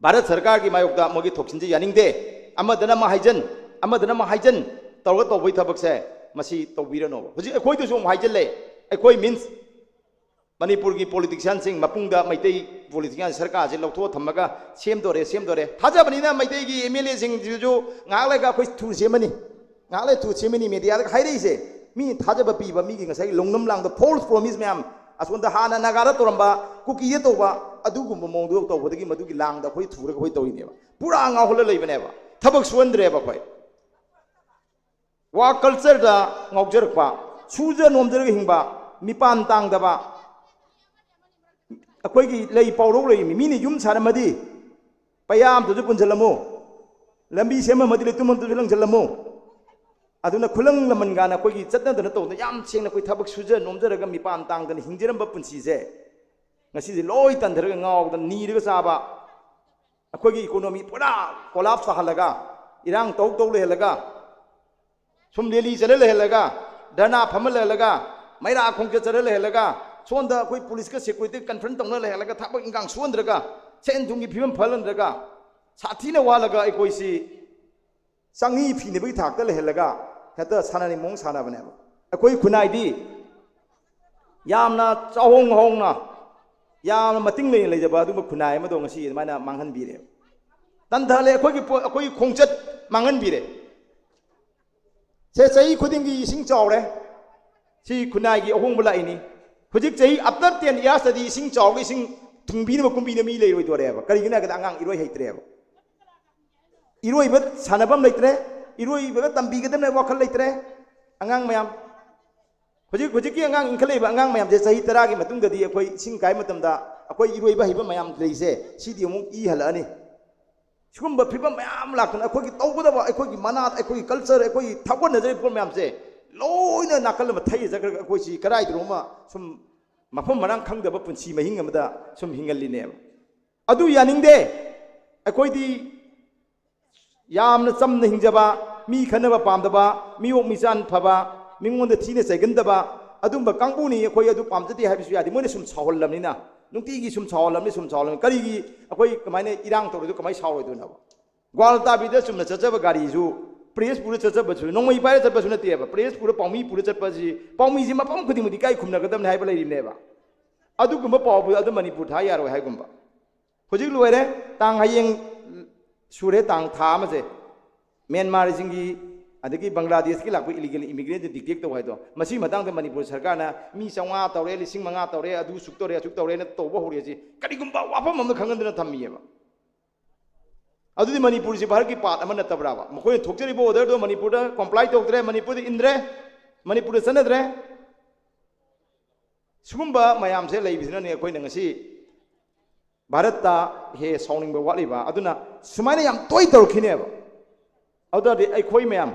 ꯚꯥꯔꯠ ꯁꯔꯀꯥꯔꯒꯤ ꯃꯥꯌꯣꯛꯇ ꯃꯣꯏꯒꯤ ꯊꯧꯁꯤꯟꯁꯤ ꯌꯥꯅꯤꯡꯗꯦ, ꯑꯃꯗꯅ ꯑꯃ ꯍꯥꯏꯖꯟ, ꯑꯃꯗꯅ ꯑꯃ ꯍꯥꯏꯖꯟ ꯇꯧꯔꯒ ꯇꯧꯕꯒꯤ ꯊꯕꯛꯁꯦ ꯃꯁꯤ ꯇꯧꯕꯤꯔꯅꯣꯕ꯫ ꯍꯧꯖꯤꯛ ꯑꯩꯈꯣꯏꯗꯁꯨ ꯑꯃꯨꯛ ꯍꯥꯏꯖꯜꯂꯦ, ꯑꯩꯈꯣꯏ means ꯃꯅꯤꯄꯨꯔꯒꯤ politicianꯁꯤꯡ, ꯃꯄꯨꯡꯗ ꯃꯩꯇꯩ politician ꯁꯔꯀꯥꯔꯁꯦ ꯂꯧꯊꯣꯛꯑ ꯊꯝꯃꯒ ꯁꯦꯝꯗꯣꯔꯦ, ꯁꯦꯝꯗꯣꯔꯦ꯫ ꯊꯥꯖꯕꯅꯤꯅ ꯃꯩꯇꯩꯒꯤ MLAꯁꯤꯡꯁꯤꯁꯨ ꯉꯥꯏꯍꯥꯛ ꯂꯩꯔꯒ ꯑꯩꯈꯣꯏ ꯊꯨ ꯁꯦꯝꯃꯅꯤ, ꯉꯥꯏꯍꯥꯛ ꯂꯩꯔ ꯊꯨ ꯁꯦꯝꯃꯅꯤ꯫ Mediaꯗꯒ ꯍꯥꯏꯔꯛꯏꯁꯦ, ꯃꯤ ꯊꯥꯖꯕ ꯄꯤꯕ, ꯃꯤꯒꯤ ꯉꯁꯥꯏꯒꯤ ꯂꯧꯅꯝ ꯂꯥꯡꯗ false promise ꯃꯌꯥꯝ, ꯑꯁꯣꯝꯗ ꯍꯥꯟꯅ ꯅꯥꯒꯥꯗ ꯇꯧꯔꯝꯕ, ꯀꯨꯀꯤꯗ ꯇꯧꯕ, ꯑꯗꯨꯒꯨꯝꯕ ꯃꯑꯣꯡꯗꯨ ꯇꯧꯕꯗꯒꯤ ꯃꯗꯨꯒꯤ ꯂꯥꯡꯗ ꯑꯩꯈꯣꯏ ꯊꯨꯔꯒ ꯑꯩꯈꯣꯏ ꯇꯧꯔꯤꯅꯦꯕ꯫ ꯄꯨꯔꯥ ꯉꯥꯎꯍꯜꯂ ꯂꯩꯕꯅꯦꯕ, ꯊꯕꯛ ꯁꯨꯍꯟꯗ꯭ꯔꯦꯕ ꯑꯩꯈꯣꯏ꯫ Work cultureꯗ ꯉꯥꯎꯖꯔꯛꯄ, ꯁꯨꯖ ꯅꯣꯝꯖꯔꯒ ꯍꯤꯡꯕ, ꯃꯤꯄꯥꯟ ꯇꯥꯡꯗꯕ, ꯑꯩꯈꯣꯏꯒꯤ ꯂꯩ ꯄꯥꯎꯔꯧ ꯂꯩꯔꯤꯃꯤ, ꯃꯤꯅ ꯌꯨꯝ ꯁꯥꯔꯝꯃꯗꯤ ꯄꯩꯌꯥ ꯑꯝꯇꯁꯨ ꯄꯨꯟꯁꯤꯜꯂꯝꯃꯨ, ꯂꯝꯕꯤ ꯁꯦꯝꯃꯝꯃꯗꯤ ꯂꯩꯇꯨꯝ ꯑꯝꯇꯁꯨ ꯂꯪꯁꯤꯜꯂꯝꯃꯨ꯫ ꯑꯗꯨꯅ ꯈꯨꯂꯪ ꯂꯃꯟ ꯀꯥꯏꯅ ꯑꯩꯈꯣꯏꯒꯤ ꯆꯠꯅꯗꯅ ꯇꯧꯗꯅ, ꯌꯥꯝ ꯁꯦꯡꯅ ꯑꯩꯈꯣꯏ ꯊꯕꯛ ꯁꯨꯖ ꯅꯣꯝꯖꯔꯒ ꯃꯤꯄꯥꯟ ꯇꯥꯡꯗꯅ ꯍꯤꯡꯖꯔꯝꯕ ꯄꯨꯟꯁꯤꯁꯦ ꯉꯁꯤꯗꯤ ꯂꯣꯏ ꯇꯟꯊꯔꯒ ꯉꯥꯎꯗꯅ ꯅꯤꯔꯒ ꯆꯥꯕ, ꯑꯩꯈꯣꯏꯒꯤ economy ꯄꯨꯔꯥ collapse ꯇꯥꯍꯜꯂꯒ, ꯏꯔꯥꯡ ꯇꯧ ꯇꯧ ꯂꯩꯍꯜꯂꯒ, ꯁꯨꯝ rally ꯆꯠꯂ ꯂꯩꯍꯜꯂꯒ, ꯙꯔꯅꯥ ꯐꯝꯃ ꯂꯩꯍꯜꯂꯒ, ꯃꯩꯔꯥ ꯈꯣꯡꯆꯠ ꯆꯠꯂ ꯂꯩꯍꯜꯂꯒ, ꯁꯣꯝꯗ ꯑꯩꯈꯣꯏ policeꯀ securityꯒ confront ꯇꯧꯅ ꯂꯩꯍꯜꯂꯒ, ꯊꯕꯛ ꯏꯟꯈꯥꯡ ꯁꯨꯍꯟꯗ꯭ꯔꯒ, ꯁꯦꯟ ꯊꯨꯝꯒꯤ ꯐꯤꯕꯝ ꯐꯍꯜꯍꯟꯗ꯭ꯔꯒ, ꯁꯥꯊꯤꯅ ꯋꯥꯍꯜꯂꯒ ꯑꯩꯈꯣꯏꯁꯤ ꯆꯪꯉꯤ ꯐꯤꯅꯕꯒꯤ ꯊꯥꯛꯇ ꯂꯩꯍꯜꯂꯒ ꯍꯦꯛꯇ ꯁꯥꯟꯅꯅꯤꯡ ꯃꯑꯣꯡ ꯁꯥꯟꯅꯕꯅꯦꯕ꯫ ꯑꯩꯈꯣꯏ ꯈꯨꯟꯅꯥꯏꯗꯤ ꯌꯥꯝꯅ ꯆꯥꯎꯍꯣꯡ ꯍꯣꯡꯅ, ꯌꯥꯝꯅ ꯃꯇꯤꯡ ꯂꯩꯅ ꯂꯩꯖꯕ ꯑꯗꯨꯒꯨꯝꯕ ꯈꯨꯟꯅꯥꯏ ꯑꯃꯗꯣ ꯉꯁꯤ ꯑꯗꯨꯃꯥꯏꯅ ꯃꯥꯡꯍꯟꯕꯤꯔꯦ, ꯇꯟꯊꯍꯜꯂꯦ꯫ ꯑꯩꯈꯣꯏꯒꯤ ꯄꯣ-, ꯑꯩꯈꯣꯏꯒꯤ ꯈꯣꯡꯆꯠ ꯃꯥꯡꯍꯟꯕꯤꯔꯦ꯫ ꯁꯦ, ꯆꯍꯤ ꯈꯨꯗꯤꯡꯒꯤ ꯏꯁꯤꯡ ꯆꯥꯎꯔꯦ, ꯁꯤ ꯈꯨꯟꯅꯥꯏꯒꯤ ꯑꯍꯣꯡꯕ ꯂꯥꯛꯏꯅꯤ꯫ ꯍꯧꯖꯤꯛ ꯆꯍꯤ after ten yearsꯇꯗꯤ ꯏꯁꯤꯡ ꯆꯥꯎꯔꯒ ꯏꯁꯤꯡ ꯊꯤꯡꯕꯤꯅꯕ ꯀꯨꯝꯕꯤꯅ ꯃꯤ ꯂꯩꯔꯣꯏꯗꯣꯔꯦꯕ꯫ ꯀꯔꯤꯒꯤꯅꯣ ꯍꯥꯏꯕꯗ ꯑꯉꯥꯡ ꯏꯔꯣꯏ ꯍꯩꯇ꯭ꯔꯦꯕ꯫ ꯏꯔꯣꯏꯕ ꯁꯥꯟꯅꯐꯝ ꯂꯩꯇ꯭ꯔꯦ, ꯏꯔꯣꯏꯕꯒ ꯇꯝꯕꯤꯒꯗꯕꯅꯦ ꯋꯥꯈꯜ ꯂꯩꯇ꯭ꯔꯦ꯫ ꯑꯉꯥꯡ ꯃꯌꯥꯝ ꯍꯧꯖꯤꯛ ꯍꯧꯖꯤꯛꯀꯤ ꯑꯉꯥꯡ ꯏꯟꯈꯠꯂꯛꯏꯕ ꯑꯉꯥꯡ ꯃꯌꯥꯝꯁꯦ ꯆꯍꯤ ꯇꯔꯥꯒꯤ ꯃꯇꯨꯡꯗꯗꯤ ꯑꯩꯈꯣꯏ ꯏꯁꯤꯡ ꯀꯥꯏ ꯃꯇꯝꯗ ꯑꯩꯈꯣꯏ ꯏꯔꯣꯏꯕ ꯍꯩꯕ ꯃꯌꯥꯝ ꯂꯩꯁꯦ, ꯁꯤꯗꯤ ꯑꯃꯨꯛ ꯏ ꯍꯜꯂꯛꯑꯅꯤ꯫ ꯁꯤꯒꯨꯝꯕ ꯐꯤꯕꯝ ꯃꯌꯥꯝ ꯂꯥꯛꯇꯅ ꯑꯩꯈꯣꯏꯒꯤ ꯇꯧꯒꯗꯕ, ꯑꯩꯈꯣꯏꯒꯤ ꯃꯅꯥꯠ, ꯑꯩꯈꯣꯏꯒꯤ ꯀꯜꯆꯔ, ꯑꯩꯈꯣꯏꯒꯤ ꯊꯧꯒꯠꯅꯖꯔꯤꯕ ꯄꯣꯠ ꯃꯌꯥꯝꯁꯦ ꯂꯣꯏꯅ ꯅꯥꯀꯜ ꯑꯃ ꯊꯩꯖꯈ꯭ꯔꯒ ꯑꯩꯈꯣꯏꯁꯤ ꯀꯗꯥꯏꯗꯅꯣꯃ ꯁꯨꯝ ꯃꯐꯝ ꯃꯔꯥꯡ ꯈꯪꯗꯕ ꯄꯨꯟꯁꯤ ꯃꯍꯤꯡ ꯑꯃꯗ ꯁꯨꯝ ꯍꯤꯡꯍꯜꯂꯤꯅꯦꯕ꯫ ꯑꯗꯨ ꯌꯥꯅꯤꯡꯗꯦ꯫ ꯑꯩꯈꯣꯏꯗꯤ ꯌꯥꯝꯅ ꯆꯝꯅ ꯍꯤꯡꯖꯕ, ꯃꯤ ꯈꯟꯅꯕ ꯄꯥꯝꯗꯕ, ꯃꯤꯑꯣꯛ ꯃꯤꯆꯥꯟ ꯐꯕ, ꯃꯤꯉꯣꯟꯗ ꯊꯤꯅ ꯆꯩꯒꯟꯗꯕ ꯑꯗꯨꯝꯕ ꯀꯥꯡꯕꯨꯅꯤ꯫ ꯑꯩꯈꯣꯏ ꯑꯗꯨ ꯄꯥꯝꯖꯗꯦ ꯍꯥꯏꯕꯁꯨ ꯌꯥꯗꯦ꯫ ꯃꯣꯏꯅ ꯁꯨꯝ ꯁꯥꯎꯍꯜꯂꯕꯅꯤꯅ, ꯅꯨꯡꯇꯤꯒꯤ ꯁꯨꯝ ꯁꯥꯎꯍꯜꯂꯕꯅꯤ, ꯁꯨꯝ ꯁꯥꯎꯍꯜꯂꯕꯅꯤ꯫ ꯀꯔꯤꯒꯤ ꯑꯩꯈꯣꯏ ꯀꯃꯥꯏꯅ ꯏꯔꯥꯡ ꯇꯧꯔꯣꯏꯗꯣ, ꯀꯃꯥꯏꯅ ꯁꯥꯎꯔꯣꯏꯗꯣꯏꯅꯣꯕ? ꯒ꯭ꯋꯥꯜꯇꯥꯕꯤꯗ ꯆꯨꯝꯅ ꯆꯠꯆꯕ ꯒꯥꯔꯤꯁꯨ, ꯄ꯭ꯔꯦꯁ ꯄꯨꯔ ꯆꯠꯆꯕꯁꯨ, ꯅꯣꯡꯃꯩ ꯄꯥꯏꯔ ꯆꯠꯄꯁꯨ ꯅꯠꯇꯦꯕ, ꯄ꯭ꯔꯦꯁ ꯄꯨꯔ, ꯄꯥꯎꯃꯤ ꯄꯨꯔ ꯆꯠꯄꯁꯤ, ꯄꯥꯎꯃꯤꯁꯤ ꯃꯐꯝ ꯈꯨꯗꯤꯡꯃꯛꯇ ꯏꯀꯥꯏ ꯈꯨꯝꯅꯒꯗꯕꯅꯤ ꯍꯥꯏꯕ ꯂꯩꯔꯤꯕꯅꯦꯕ꯫ ꯑꯗꯨꯒꯨꯝꯕ ꯄꯥꯎꯕꯨ ꯑꯗꯨ ꯃꯅꯤꯄꯨꯔ ꯊꯥ ꯌꯥꯔꯣꯏ ꯍꯥꯏꯒꯨꯝꯕ꯫ ꯍꯧꯖꯤꯛ ꯂꯣꯏꯔꯦ, ꯇꯥꯡ ꯍꯌꯦꯡ ꯁꯨꯔꯦ, ꯇꯥꯡ ꯊꯥ ꯑꯃꯁꯦ ꯃ꯭ꯌꯥꯟꯃꯥꯔꯁꯤꯡꯒꯤ ꯑꯗꯒꯤ ꯕꯪꯒ꯭ꯂꯥꯗꯦꯁꯀꯤ ꯂꯥꯛꯄ ꯏꯂꯤꯒꯦꯜ ꯏꯃꯤꯒ꯭ꯔꯦꯟꯁꯦ ꯗꯤꯇꯦꯛ ꯇꯧ ꯍꯥꯏꯗꯣ, ꯃꯁꯤꯒꯤ ꯃꯇꯥꯡꯗ ꯃꯅꯤꯄꯨꯔ ꯁꯔꯀꯥꯔꯅ ꯃꯤ ꯆꯥꯝꯃꯉꯥ ꯇꯧꯔꯦ, ꯂꯤꯁꯤꯡ ꯃꯉꯥ ꯇꯧꯔꯦ, ꯑꯗꯨ ꯁꯨꯛ ꯇꯧꯔꯦ, ꯑꯁꯨꯛ ꯇꯧꯔꯦꯅ ꯇꯧꯕ ꯍꯧꯔꯦꯁꯤ ꯀꯔꯤꯒꯨꯝꯕ ꯋꯥꯐꯝ ꯑꯃ ꯈꯪꯍꯟꯗꯅ ꯊꯝꯃꯤꯑꯕ꯫ ꯑꯗꯨꯗꯤ ꯃꯅꯤꯄꯨꯔꯁꯤ ꯚꯥꯔꯠꯀꯤ ꯄꯥꯔꯠ ꯑꯃ ꯅꯠꯇꯕ꯭ꯔꯥꯕ? ꯃꯈꯣꯏꯅ ꯊꯣꯛꯆꯔꯤꯕ ꯑꯣꯔꯗꯔꯗꯣ ꯃꯅꯤꯄꯨꯔꯗ ꯀꯣꯝꯄ꯭ꯂꯥꯏ ꯇꯧꯗ꯭ꯔꯦ, ꯃꯅꯤꯄꯨꯔꯗ ꯏꯟꯗ꯭ꯔꯦ, ꯃꯅꯤꯄꯨꯔꯗ ꯆꯠꯅꯗ꯭ꯔꯦ꯫ ꯁꯤꯒꯨꯝꯕ ꯃꯌꯥꯝꯁꯦ ꯂꯩꯕꯁꯤꯅꯅꯦ ꯑꯩꯈꯣꯏꯅ ꯉꯁꯤ ꯚꯥꯔꯠꯇ ꯍꯦ ꯁꯥꯎꯅꯤꯡꯕ ꯋꯥꯠꯂꯤꯕ꯫ ꯑꯗꯨꯅ ꯁꯨꯃꯥꯏꯅ ꯌꯥꯝ ꯇꯣꯏ ꯇꯧꯔꯛꯈꯤꯅꯦꯕ꯫ ꯑꯗꯨ ꯇꯥꯔꯗꯤ ꯑꯩꯈꯣꯏ ꯃꯌꯥꯝ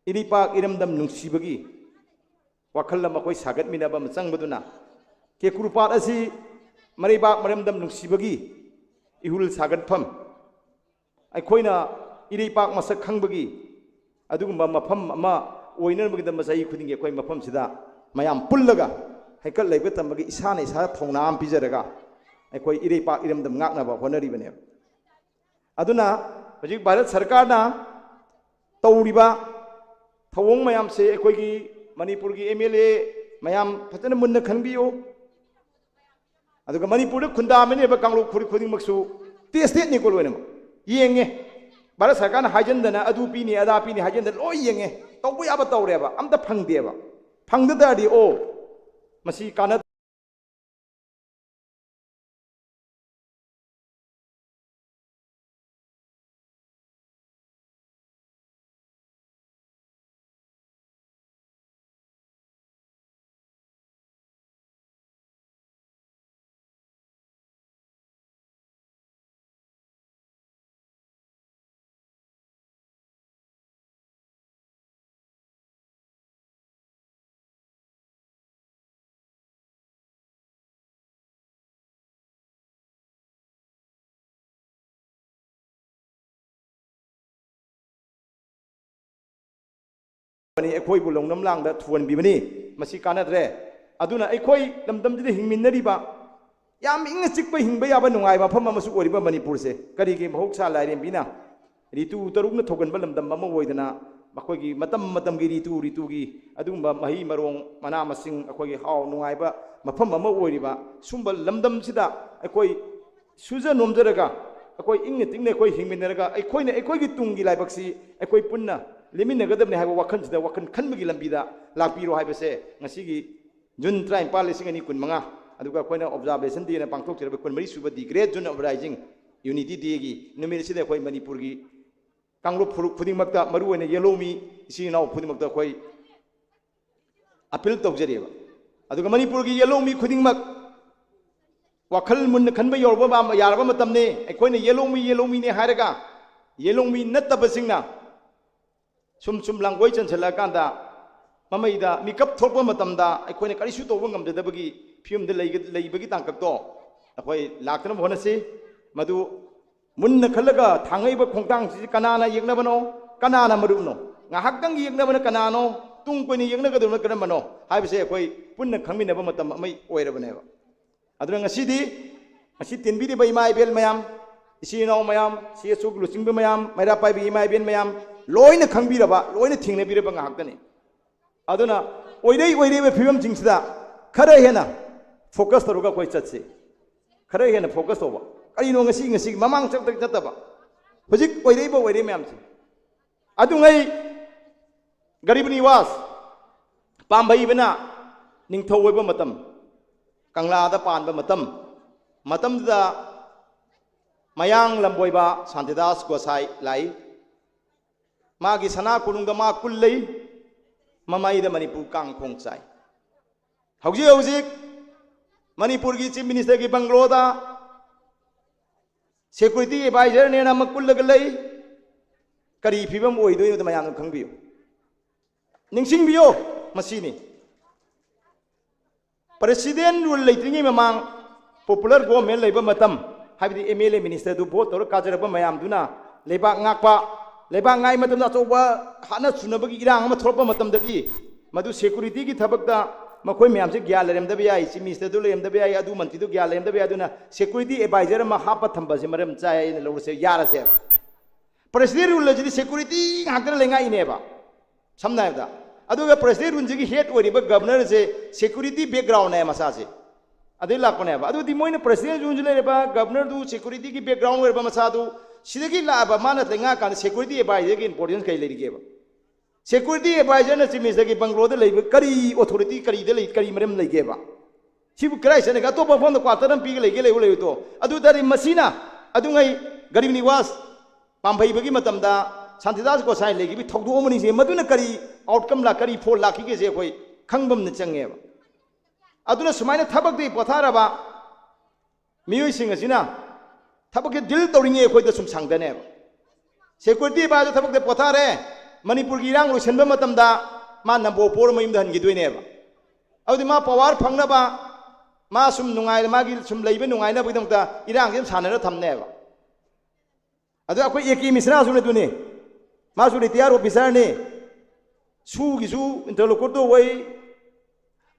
ꯏꯔꯩꯄꯥꯛ ꯏꯔꯝꯗꯝ ꯅꯨꯡꯁꯤꯕꯒꯤ ꯋꯥꯈꯜ ꯑꯃ ꯑꯩꯈꯣꯏ ꯁꯥꯒꯠꯃꯤꯟꯅꯕ ꯑꯃ ꯆꯪꯕꯗꯨꯅ, ꯀꯦꯀꯨꯔ ꯄꯥꯠ ꯑꯁꯤ ꯃꯔꯩꯕꯥꯛ ꯃꯔꯝꯗꯝ ꯅꯨꯡꯁꯤꯕꯒꯤ ꯏꯍꯨꯜ ꯁꯥꯒꯠꯐꯝ, ꯑꯩꯈꯣꯏꯅ ꯏꯔꯩꯄꯥꯛ ꯃꯁꯛ ꯈꯪꯕꯒꯤ ꯑꯗꯨꯒꯨꯝꯕ ꯃꯐꯝ ꯑꯃ ꯑꯣꯏꯅꯅꯕꯒꯤꯗꯃꯛ ꯆꯍꯤ ꯈꯨꯗꯤꯡꯒꯤ ꯑꯩꯈꯣꯏ ꯃꯐꯝꯁꯤꯗ ꯃꯌꯥꯝ ꯄꯨꯜꯂꯒ ꯍꯩꯀꯠ ꯂꯩꯀꯠ ꯇꯝꯕꯒꯤ ꯏꯁꯥꯅ ꯏꯁꯥꯗ ꯊꯧꯅꯥ ꯑꯃ ꯄꯤꯖꯔꯒ ꯑꯩꯈꯣꯏ ꯏꯔꯩꯄꯥꯛ ꯏꯔꯝꯗꯝ ꯉꯥꯛꯅꯕ ꯍꯣꯠꯅꯔꯤꯕꯅꯦꯕ꯫ ꯑꯗꯨꯅ ꯍꯧꯖꯤꯛ ꯚꯥꯔꯠ ꯁꯔꯀꯥꯔꯅ ꯇꯧꯔꯤꯕ ꯊꯧꯑꯣꯡ ꯃꯌꯥꯝꯁꯦ ꯑꯩꯈꯣꯏꯒꯤ ꯃꯅꯤꯄꯨꯔꯒꯤ ꯑꯦꯝ ꯑꯦꯜ ꯑꯦ ꯃꯌꯥꯝ ꯐꯖꯅ ꯃꯨꯟꯅ ꯈꯟꯕꯤꯌꯨ꯫ ꯑꯗꯨꯒ ꯃꯅꯤꯄꯨꯔꯗ ꯈꯨꯟꯗꯥꯃꯤꯟꯅꯔꯤꯕ ꯀꯥꯡꯂꯨꯞ ꯐꯨꯔꯨꯞ ꯈꯨꯗꯤꯡꯃꯛꯁꯨ ꯇꯦꯁꯇꯦꯠꯅꯤꯀꯣ ꯂꯣꯏꯅꯃꯛ꯫ ꯌꯦꯡꯉꯦ꯫ ꯚꯥꯔꯠ ꯁꯔꯀꯥꯔꯅ ꯍꯥꯏꯖꯟꯗꯅ ꯑꯗꯨ ꯄꯤꯅꯤ ꯑꯗꯥ ꯄꯤꯅꯤ ꯍꯥꯏꯖꯟꯗꯅ ꯂꯣꯏ ꯌꯦꯡꯉꯦ꯫ ꯇꯧꯕ ꯌꯥꯕ ꯇꯧꯔꯦꯕ꯫ ꯑꯝꯇ ꯐꯪꯗꯦꯕ꯫ ꯐꯪꯗ ꯇꯥꯔꯗꯤ ꯑꯣ ꯃꯁꯤ ꯀꯥꯟꯅ ꯑꯩꯈꯣꯏꯕꯨ ꯂꯧꯅꯝ ꯂꯥꯡꯗ ꯊꯨꯍꯟꯕꯤꯕꯅꯤ꯫ ꯃꯁꯤ ꯀꯥꯟꯅꯗ꯭ꯔꯦ꯫ ꯑꯗꯨꯅ ꯑꯩꯈꯣꯏ ꯂꯝꯗꯝꯁꯤꯗ ꯍꯤꯡꯃꯤꯟꯅꯔꯤꯕ, ꯌꯥꯝ ꯏꯪꯅ ꯆꯤꯛꯄ, ꯍꯤꯡꯕ ꯌꯥꯕ ꯅꯨꯡꯉꯥꯏꯕ ꯃꯐꯝ ꯑꯃꯁꯨ ꯑꯣꯏꯔꯤꯕ ꯃꯅꯤꯄꯨꯔꯁꯦ, ꯀꯔꯤꯒꯤ ꯃꯍꯧꯁꯥ ꯂꯥꯏꯔꯦꯝꯕꯤꯅ ꯔꯤꯇꯨ ꯇꯔꯨꯛꯅ ꯊꯧꯒꯟꯕ ꯂꯝꯗꯝ ꯑꯃ ꯑꯣꯏꯗꯅ, ꯃꯈꯣꯏꯒꯤ ꯃꯇꯝ ꯃꯇꯝꯒꯤ ꯔꯤꯇꯨ ꯔꯤꯇꯨꯒꯤ ꯑꯗꯨꯒꯨꯝꯕ ꯃꯍꯩ ꯃꯔꯣꯡ, ꯃꯅꯥ ꯃꯁꯤꯡ, ꯑꯩꯈꯣꯏꯒꯤ ꯍꯥꯎ ꯅꯨꯡꯉꯥꯏꯕ ꯃꯐꯝ ꯑꯃ ꯑꯣꯏꯔꯤꯕ ꯁꯨꯝꯕ ꯂꯝꯗꯝꯁꯤꯗ ꯑꯩꯈꯣꯏ ꯁꯨꯖ ꯅꯣꯝꯖꯔꯒ, ꯑꯩꯈꯣꯏ ꯏꯪꯅ ꯇꯤꯡꯅ ꯑꯩꯈꯣꯏ ꯍꯤꯡꯃꯤꯟꯅꯔꯒ, ꯑꯩꯈꯣꯏꯅ ꯑꯩꯈꯣꯏꯒꯤ ꯇꯨꯡꯒꯤ ꯂꯥꯏꯕꯛꯁꯤ ꯑꯩꯈꯣꯏ ꯄꯨꯟꯅ ꯂꯦꯝꯃꯤꯟꯅꯒꯗꯕꯅꯤ ꯍꯥꯏꯕ ꯋꯥꯈꯜꯁꯤꯗ, ꯋꯥꯈꯜ ꯈꯟꯕꯒꯤ ꯂꯝꯕꯤꯗ ꯂꯥꯛꯄꯤꯔꯣ ꯍꯥꯏꯕꯁꯦ ꯉꯁꯤꯒꯤ ꯖꯨꯟ ꯇꯔꯥꯅꯤꯄꯥꯜ, ꯂꯤꯁꯤꯡ ꯑꯅꯤ ꯀꯨꯟꯃꯉꯥ, ꯑꯗꯨꯒ ꯑꯩꯈꯣꯏꯅ ꯑꯣꯕꯖꯥꯔꯕꯦꯁꯟ ꯗꯦꯅ ꯄꯥꯡꯊꯣꯛꯆꯔꯤꯕ ꯀꯨꯟꯃꯔꯤ ꯁꯨꯕ the great June of rising, unity ꯗꯦꯒꯤ ꯅꯨꯃꯤꯠ ꯑꯁꯤꯗ ꯑꯩꯈꯣꯏ ꯃꯅꯤꯄꯨꯔꯒꯤ ꯀꯥꯡꯂꯨꯞ ꯐꯨꯔꯨꯞ ꯈꯨꯗꯤꯡꯃꯛꯇ, ꯃꯔꯨꯑꯣꯏꯅ ꯌꯦꯜꯍꯧꯃꯤ ꯏꯆꯤꯜ ꯏꯅꯥꯎ ꯈꯨꯗꯤꯡꯃꯛꯇ ꯑꯩꯈꯣꯏ ꯑꯄꯤꯜ ꯇꯧꯖꯔꯤꯕ꯫ ꯑꯗꯨꯒ ꯃꯅꯤꯄꯨꯔꯒꯤ ꯌꯦꯜꯍꯧꯃꯤ ꯈꯨꯗꯤꯡꯃꯛ ꯋꯥꯈꯜ ꯃꯨꯟꯅ ꯈꯟꯕ ꯌꯧꯔꯕ ꯃ-, ꯌꯥꯔꯕ ꯃꯇꯝꯅꯤ꯫ ꯑꯩꯈꯣꯏꯅ ꯌꯦꯜꯍꯧꯃꯤ, ꯌꯦꯜꯍꯧꯃꯤꯅꯦ ꯍꯥꯏꯔꯒ ꯌꯦꯜꯍꯧꯃꯤ ꯅꯠꯇꯕꯁꯤꯡꯅ ꯁꯨꯝ ꯁꯨꯝ ꯂꯥꯡꯒꯣꯏ ꯆꯟꯁꯤꯜꯂꯛꯑꯀꯥꯟꯗ, ꯃꯃꯩꯗ ꯃꯤꯀꯞ ꯊꯣꯛꯄ ꯃꯇꯝꯗ ꯑꯩꯈꯣꯏꯅ ꯀꯔꯤꯁꯨ ꯇꯧꯕ ꯉꯝꯖꯗꯕꯒꯤ ꯐꯤꯕꯝꯗ ꯂꯩꯒ-, ꯂꯩꯕꯒꯤ ꯇꯥꯡꯀꯛꯇꯣ ꯑꯩꯈꯣꯏ ꯂꯥꯛꯇꯅꯕ ꯍꯣꯠꯅꯁꯤ꯫ ꯃꯗꯨ ꯃꯨꯟꯅ ꯈꯜꯂꯒ ꯊꯥꯡꯉꯛꯏꯕ ꯈꯣꯡꯊꯥꯡꯁꯤ ꯀꯅꯥꯅ ꯌꯦꯛꯅꯕꯅꯣ, ꯀꯅꯥꯅ ꯃꯔꯨꯞꯅꯣ, ꯉꯥꯏꯍꯥꯛꯇꯪꯒꯤ ꯌꯦꯛꯅꯕꯅ ꯀꯅꯥꯅꯣ, ꯇꯨꯡ ꯀꯣꯏꯅ ꯌꯦꯛꯅꯒꯗꯕꯅ ꯀꯔꯝꯕꯅꯣ ꯍꯥꯏꯕꯁꯦ ꯑꯩꯈꯣꯏ ꯄꯨꯟꯅ ꯈꯪꯃꯤꯟꯅꯕ ꯃꯇꯝ ꯑꯃ ꯑꯣꯏꯔꯕꯅꯦꯕ꯫ ꯑꯗꯨꯅ ꯉꯁꯤꯗꯤ, ꯉꯁꯤ ꯇꯤꯟꯕꯤꯔꯤꯕ ꯏꯃꯥ ꯏꯕꯦꯜ ꯃꯌꯥꯝ, ꯏꯆꯤꯜ ꯏꯅꯥꯎ ꯃꯌꯥꯝ, ꯁꯤ ꯑꯆꯣꯛ ꯂꯨꯆꯤꯡꯕ ꯃꯌꯥꯝ, ꯃꯩꯔꯥ ꯄꯥꯏꯕꯤ ꯏꯃꯥ ꯏꯕꯦꯜ ꯃꯌꯥꯝ, ꯂꯣꯏꯅ ꯈꯪꯕꯤꯔꯕ, ꯂꯣꯏꯅ ꯊꯦꯡꯅꯕꯤꯔꯕ ꯉꯥꯏꯍꯥꯛꯇꯅꯤ꯫ ꯑꯗꯨꯅ ꯑꯣꯏꯔꯩ ꯑꯣꯏꯔꯩꯕ ꯐꯤꯕꯝꯁꯤꯡꯁꯤꯗ ꯈꯔ ꯍꯦꯟꯅ ꯐꯣꯀꯁ ꯇꯧꯔꯒ ꯑꯩꯈꯣꯏ ꯆꯠꯁꯤ꯫ ꯈꯔ ꯍꯦꯟꯅ ꯐꯣꯀꯁ ꯇꯧꯕ꯫ ꯀꯔꯤꯅꯣ ꯉꯁꯤ, ꯉꯁꯤꯒꯤ ꯃꯃꯥꯡ ꯆꯠꯇ ꯆꯠꯇꯕ, ꯍꯧꯖꯤꯛ ꯑꯣꯏꯔꯛꯏꯕ ꯑꯣꯏꯔꯛꯏ ꯃꯌꯥꯝꯁꯦ꯫ ꯑꯗꯨꯉꯩ ꯒꯔꯤꯕ ꯅꯤꯋꯥꯁ, ꯄꯥꯝꯕꯩꯕꯅ ꯅꯤꯡꯊꯧ ꯑꯣꯏꯕ ꯃꯇꯝ, ꯀꯪꯂꯥꯗ ꯄꯥꯟꯕ ꯃꯇꯝ, ꯃꯇꯝꯗꯨꯗ ꯃꯌꯥꯡ ꯂꯝꯕꯣꯏꯕ ꯁꯥꯟꯇꯤꯗꯥꯁ ꯒꯣꯁꯥꯏ ꯂꯥꯛꯏ꯫ ꯃꯥꯒꯤ ꯁꯅꯥ ꯀꯣꯅꯨꯡꯗ ꯃꯥ ꯀꯨꯜ ꯂꯩ, ꯃꯃꯩꯗ ꯃꯅꯤꯄꯨꯔ ꯀꯥꯡꯈꯣꯡ ꯆꯥꯏ꯫ ꯍꯧꯖꯤꯛ ꯍꯧꯖꯤꯛ ꯃꯅꯤꯄꯨꯔꯒꯤ ꯆꯤꯐ ꯃꯤꯅꯤꯁꯇꯔꯒꯤ ꯕꯪꯒ꯭ꯂꯣꯗ ꯁꯦꯀ꯭ꯌꯨꯔꯤꯇꯤ ꯑꯦꯗꯚꯥꯏꯖꯔꯅꯦꯅ ꯑꯃ ꯀꯨꯜꯂꯒ ꯂꯩ꯫ ꯀꯔꯤ ꯐꯤꯕꯝ ꯑꯣꯏꯗꯣꯏꯅꯣꯗ ꯃꯌꯥꯝꯅ ꯈꯪꯕꯤꯌꯨ, ꯅꯤꯡꯁꯤꯡꯕꯤꯌꯨ꯫ ꯃꯁꯤꯅꯤ ꯄ꯭ꯔꯦꯁꯤꯗꯦꯟ ꯔꯨꯜ ꯂꯩꯇ꯭ꯔꯤꯉꯩ ꯃꯃꯥꯡ ꯄꯣꯄꯨꯂꯔ ꯒꯣꯚꯔꯟꯃꯦꯟ ꯂꯩꯕ ꯃꯇꯝ, ꯍꯥꯏꯕꯗꯤ ꯑꯦꯝ ꯑꯦꯜ ꯑꯦ ꯃꯤꯅꯤꯁꯇꯔꯗꯨ ꯚꯣꯠ ꯇꯧꯔ ꯀꯥꯖꯔꯛꯄ ꯃꯌꯥꯝꯗꯨꯅ ꯂꯩꯕꯥꯛ ꯉꯥꯛꯄ, ꯂꯩꯕꯥꯛ ꯉꯥꯏ ꯃꯇꯝꯗ ꯑꯆꯧꯕ ꯍꯥꯠꯅ ꯁꯨꯅꯕꯒꯤ ꯏꯔꯥꯡ ꯑꯃ ꯊꯣꯛꯂꯛꯄ ꯃꯇꯝꯗꯗꯤ, ꯃꯗꯨ ꯁꯦꯀ꯭ꯌꯨꯔꯤꯇꯤꯒꯤ ꯊꯕꯛꯇ ꯃꯈꯣꯏ ꯃꯌꯥꯝꯁꯦ ꯒ꯭ꯌꯥꯟ ꯂꯩꯔꯝꯗꯕ ꯌꯥꯏ, ꯆꯤꯐ ꯃꯤꯅꯤꯁꯇꯔꯗꯨ ꯂꯩꯔꯝꯗꯕ ꯌꯥꯏ, ꯑꯗꯨ ꯃꯟꯇ꯭ꯔꯤꯗꯨ ꯒ꯭ꯌꯥꯟ ꯂꯩꯔꯝꯗꯕ ꯌꯥꯏ꯫ ꯑꯗꯨꯅ ꯁꯦꯀ꯭ꯌꯨꯔꯤꯇꯤ ꯑꯦꯗꯚꯥꯏꯖꯔ ꯑꯃ ꯍꯥꯞꯄ ꯊꯝꯕꯁꯦ ꯃꯔꯝ ꯆꯥꯏ ꯍꯥꯏꯅ ꯂꯧꯔꯁꯦ, ꯌꯥꯔꯁꯦꯕ꯫ ꯄ꯭ꯔꯦꯁꯤꯗꯦꯟ ꯔꯨꯜ ꯑꯁꯤꯗꯤ ꯁꯦꯀ꯭ꯌꯨꯔꯤꯇꯤ ꯉꯥꯛꯇꯅ ꯂꯩꯉꯥꯛꯏꯅꯦꯕ, ꯁꯝꯅ ꯍꯥꯏꯔꯕꯗ꯫ ꯑꯗꯨꯒ ꯄ꯭ꯔꯦꯁꯤꯗꯦꯟ ꯔꯨꯜꯁꯤꯒꯤ ꯍꯦꯗ ꯑꯣꯏꯔꯤꯕ ꯒꯕꯅꯔꯁꯦ ꯁꯦꯀ꯭ꯌꯨꯔꯤꯇꯤ ꯕꯦꯛꯒ꯭ꯔꯥꯎꯟꯅꯦ ꯃꯁꯥꯁꯦ, ꯑꯗꯩ ꯂꯥꯛꯄꯅꯦꯕ꯫ ꯑꯗꯨꯗꯤ ꯃꯣꯏꯅ ꯄ꯭ꯔꯦꯁꯤꯗꯦꯟ ꯔꯨꯜꯁꯨ ꯂꯩꯔꯕ, ꯒꯕꯅꯔꯗꯨ ꯁꯦꯀ꯭ꯌꯨꯔꯤꯇꯤꯒꯤ ꯕꯦꯛꯒ꯭ꯔꯥꯎꯟ ꯑꯣꯏꯔꯕ ꯃꯁꯥꯗꯨ, ꯁꯤꯗꯒꯤ ꯂꯥꯛꯑꯕ ꯃꯥꯅ ꯂꯩꯉꯥꯛꯀꯥꯟꯗ ꯁꯦꯀ꯭ꯌꯨꯔꯤꯇꯤ ꯑꯦꯗꯚꯥꯏꯖꯔꯒꯤ ꯏꯝꯄꯣꯔꯇꯦꯟꯁ ꯀꯩ ꯂꯩꯔꯤꯒꯦꯕ? ꯁꯦꯀ꯭ꯌꯨꯔꯤꯇꯤ ꯑꯦꯗꯚꯥꯏꯖꯔꯅ ꯆꯤꯐ ꯃꯤꯅꯤꯁꯇꯔꯒꯤ ꯕꯪꯒ꯭ꯂꯣꯗ ꯂꯩꯕ ꯀꯔꯤ ꯑꯣꯊꯣꯔꯤꯇꯤ, ꯀꯔꯤꯗ ꯂꯩ, ꯀꯔꯤ ꯃꯔꯝ ꯂꯩꯒꯦꯕ? ꯁꯤꯕꯨ ꯀꯗꯥꯏ ꯆꯠꯅꯒꯦ? ꯑꯇꯣꯞꯄ ꯃꯐꯝꯗ ꯀ꯭ꯋꯥꯇꯔ ꯑꯃ ꯄꯤꯒ ꯂꯩꯒꯦ, ꯂꯩꯌꯨ, ꯂꯩꯌꯨ ꯇꯣ꯫ ꯑꯗꯨ ꯇꯥꯔꯗꯤ ꯃꯁꯤꯅ ꯑꯗꯨꯉꯩ ꯒꯔꯤꯕ ꯅꯤꯋꯥꯖ ꯄꯥꯝꯕꯩꯕꯒꯤ ꯃꯇꯝꯗ ꯁꯥꯟꯇꯤꯗꯥꯁ ꯒꯣꯁꯥꯏ ꯂꯩꯈꯤꯕ ꯊꯧꯗꯣꯛ ꯑꯃꯅꯤꯁꯦ, ꯃꯗꯨꯅ ꯀꯔꯤ ꯑꯥꯎꯠꯀꯝ ꯂꯥꯛ, ꯀꯔꯤ ꯐꯣꯜ ꯂꯥꯛꯈꯤꯒꯦꯁꯦ ꯑꯩꯈꯣꯏ ꯈꯪꯕ ꯑꯃ ꯆꯪꯉꯦꯕ꯫ ꯑꯗꯨꯅ ꯁꯨꯃꯥꯏꯅ ꯊꯕꯛꯇꯒꯤ ꯄꯣꯊꯥꯔꯕ ꯃꯤꯑꯣꯏꯁꯤꯡ ꯑꯁꯤꯅ ꯊꯕꯛꯁꯦ ꯗꯤꯜ ꯇꯧꯔꯤꯉꯩ ꯑꯩꯈꯣꯏꯗ ꯁꯨꯝ ꯁꯪꯗꯅꯦꯕ꯫ ꯁꯦꯀ꯭ꯌꯨꯔꯤꯇꯤ ꯄꯥꯏꯕ ꯊꯕꯛꯇ ꯄꯣꯊꯥꯔꯦ, ꯃꯅꯤꯄꯨꯔꯒꯤ ꯏꯔꯥꯡ ꯂꯣꯏꯁꯤꯟꯕ ꯃꯇꯝꯗ ꯃꯥ ꯅꯝꯕꯣ ꯄꯣꯔ ꯃꯌꯨꯝꯗ ꯍꯟꯈꯤꯗꯣꯏꯅꯦꯕ꯫ ꯑꯗꯨꯗꯤ ꯃꯥ ꯄꯋꯥꯔ ꯐꯪꯅꯕ, ꯃꯥ ꯁꯨꯝ ꯅꯨꯡꯉꯥꯏ, ꯃꯥꯒꯤ ꯁꯨꯝ ꯂꯩꯕ ꯅꯨꯡꯉꯥꯏꯅꯕꯒꯤꯗꯃꯛꯇ ꯏꯔꯥꯡꯁꯦ ꯑꯗꯨꯝ ꯁꯥꯟꯅꯔ ꯊꯝꯅꯦꯕ꯫ ꯑꯗꯣ ꯑꯩꯈꯣꯏ ꯑꯦ ꯀꯦ ꯃꯤꯁ꯭ꯔꯥꯁꯨ ꯑꯗꯨꯅꯤ, ꯃꯥꯁꯨ ꯔꯤꯇꯤꯌꯥꯔ ꯑꯣꯐꯤꯁꯥꯔꯅꯤ, ꯁꯨꯒꯤꯁꯨ ꯏꯟꯇꯔꯂꯣꯀꯨꯇꯔ ꯑꯣꯏ,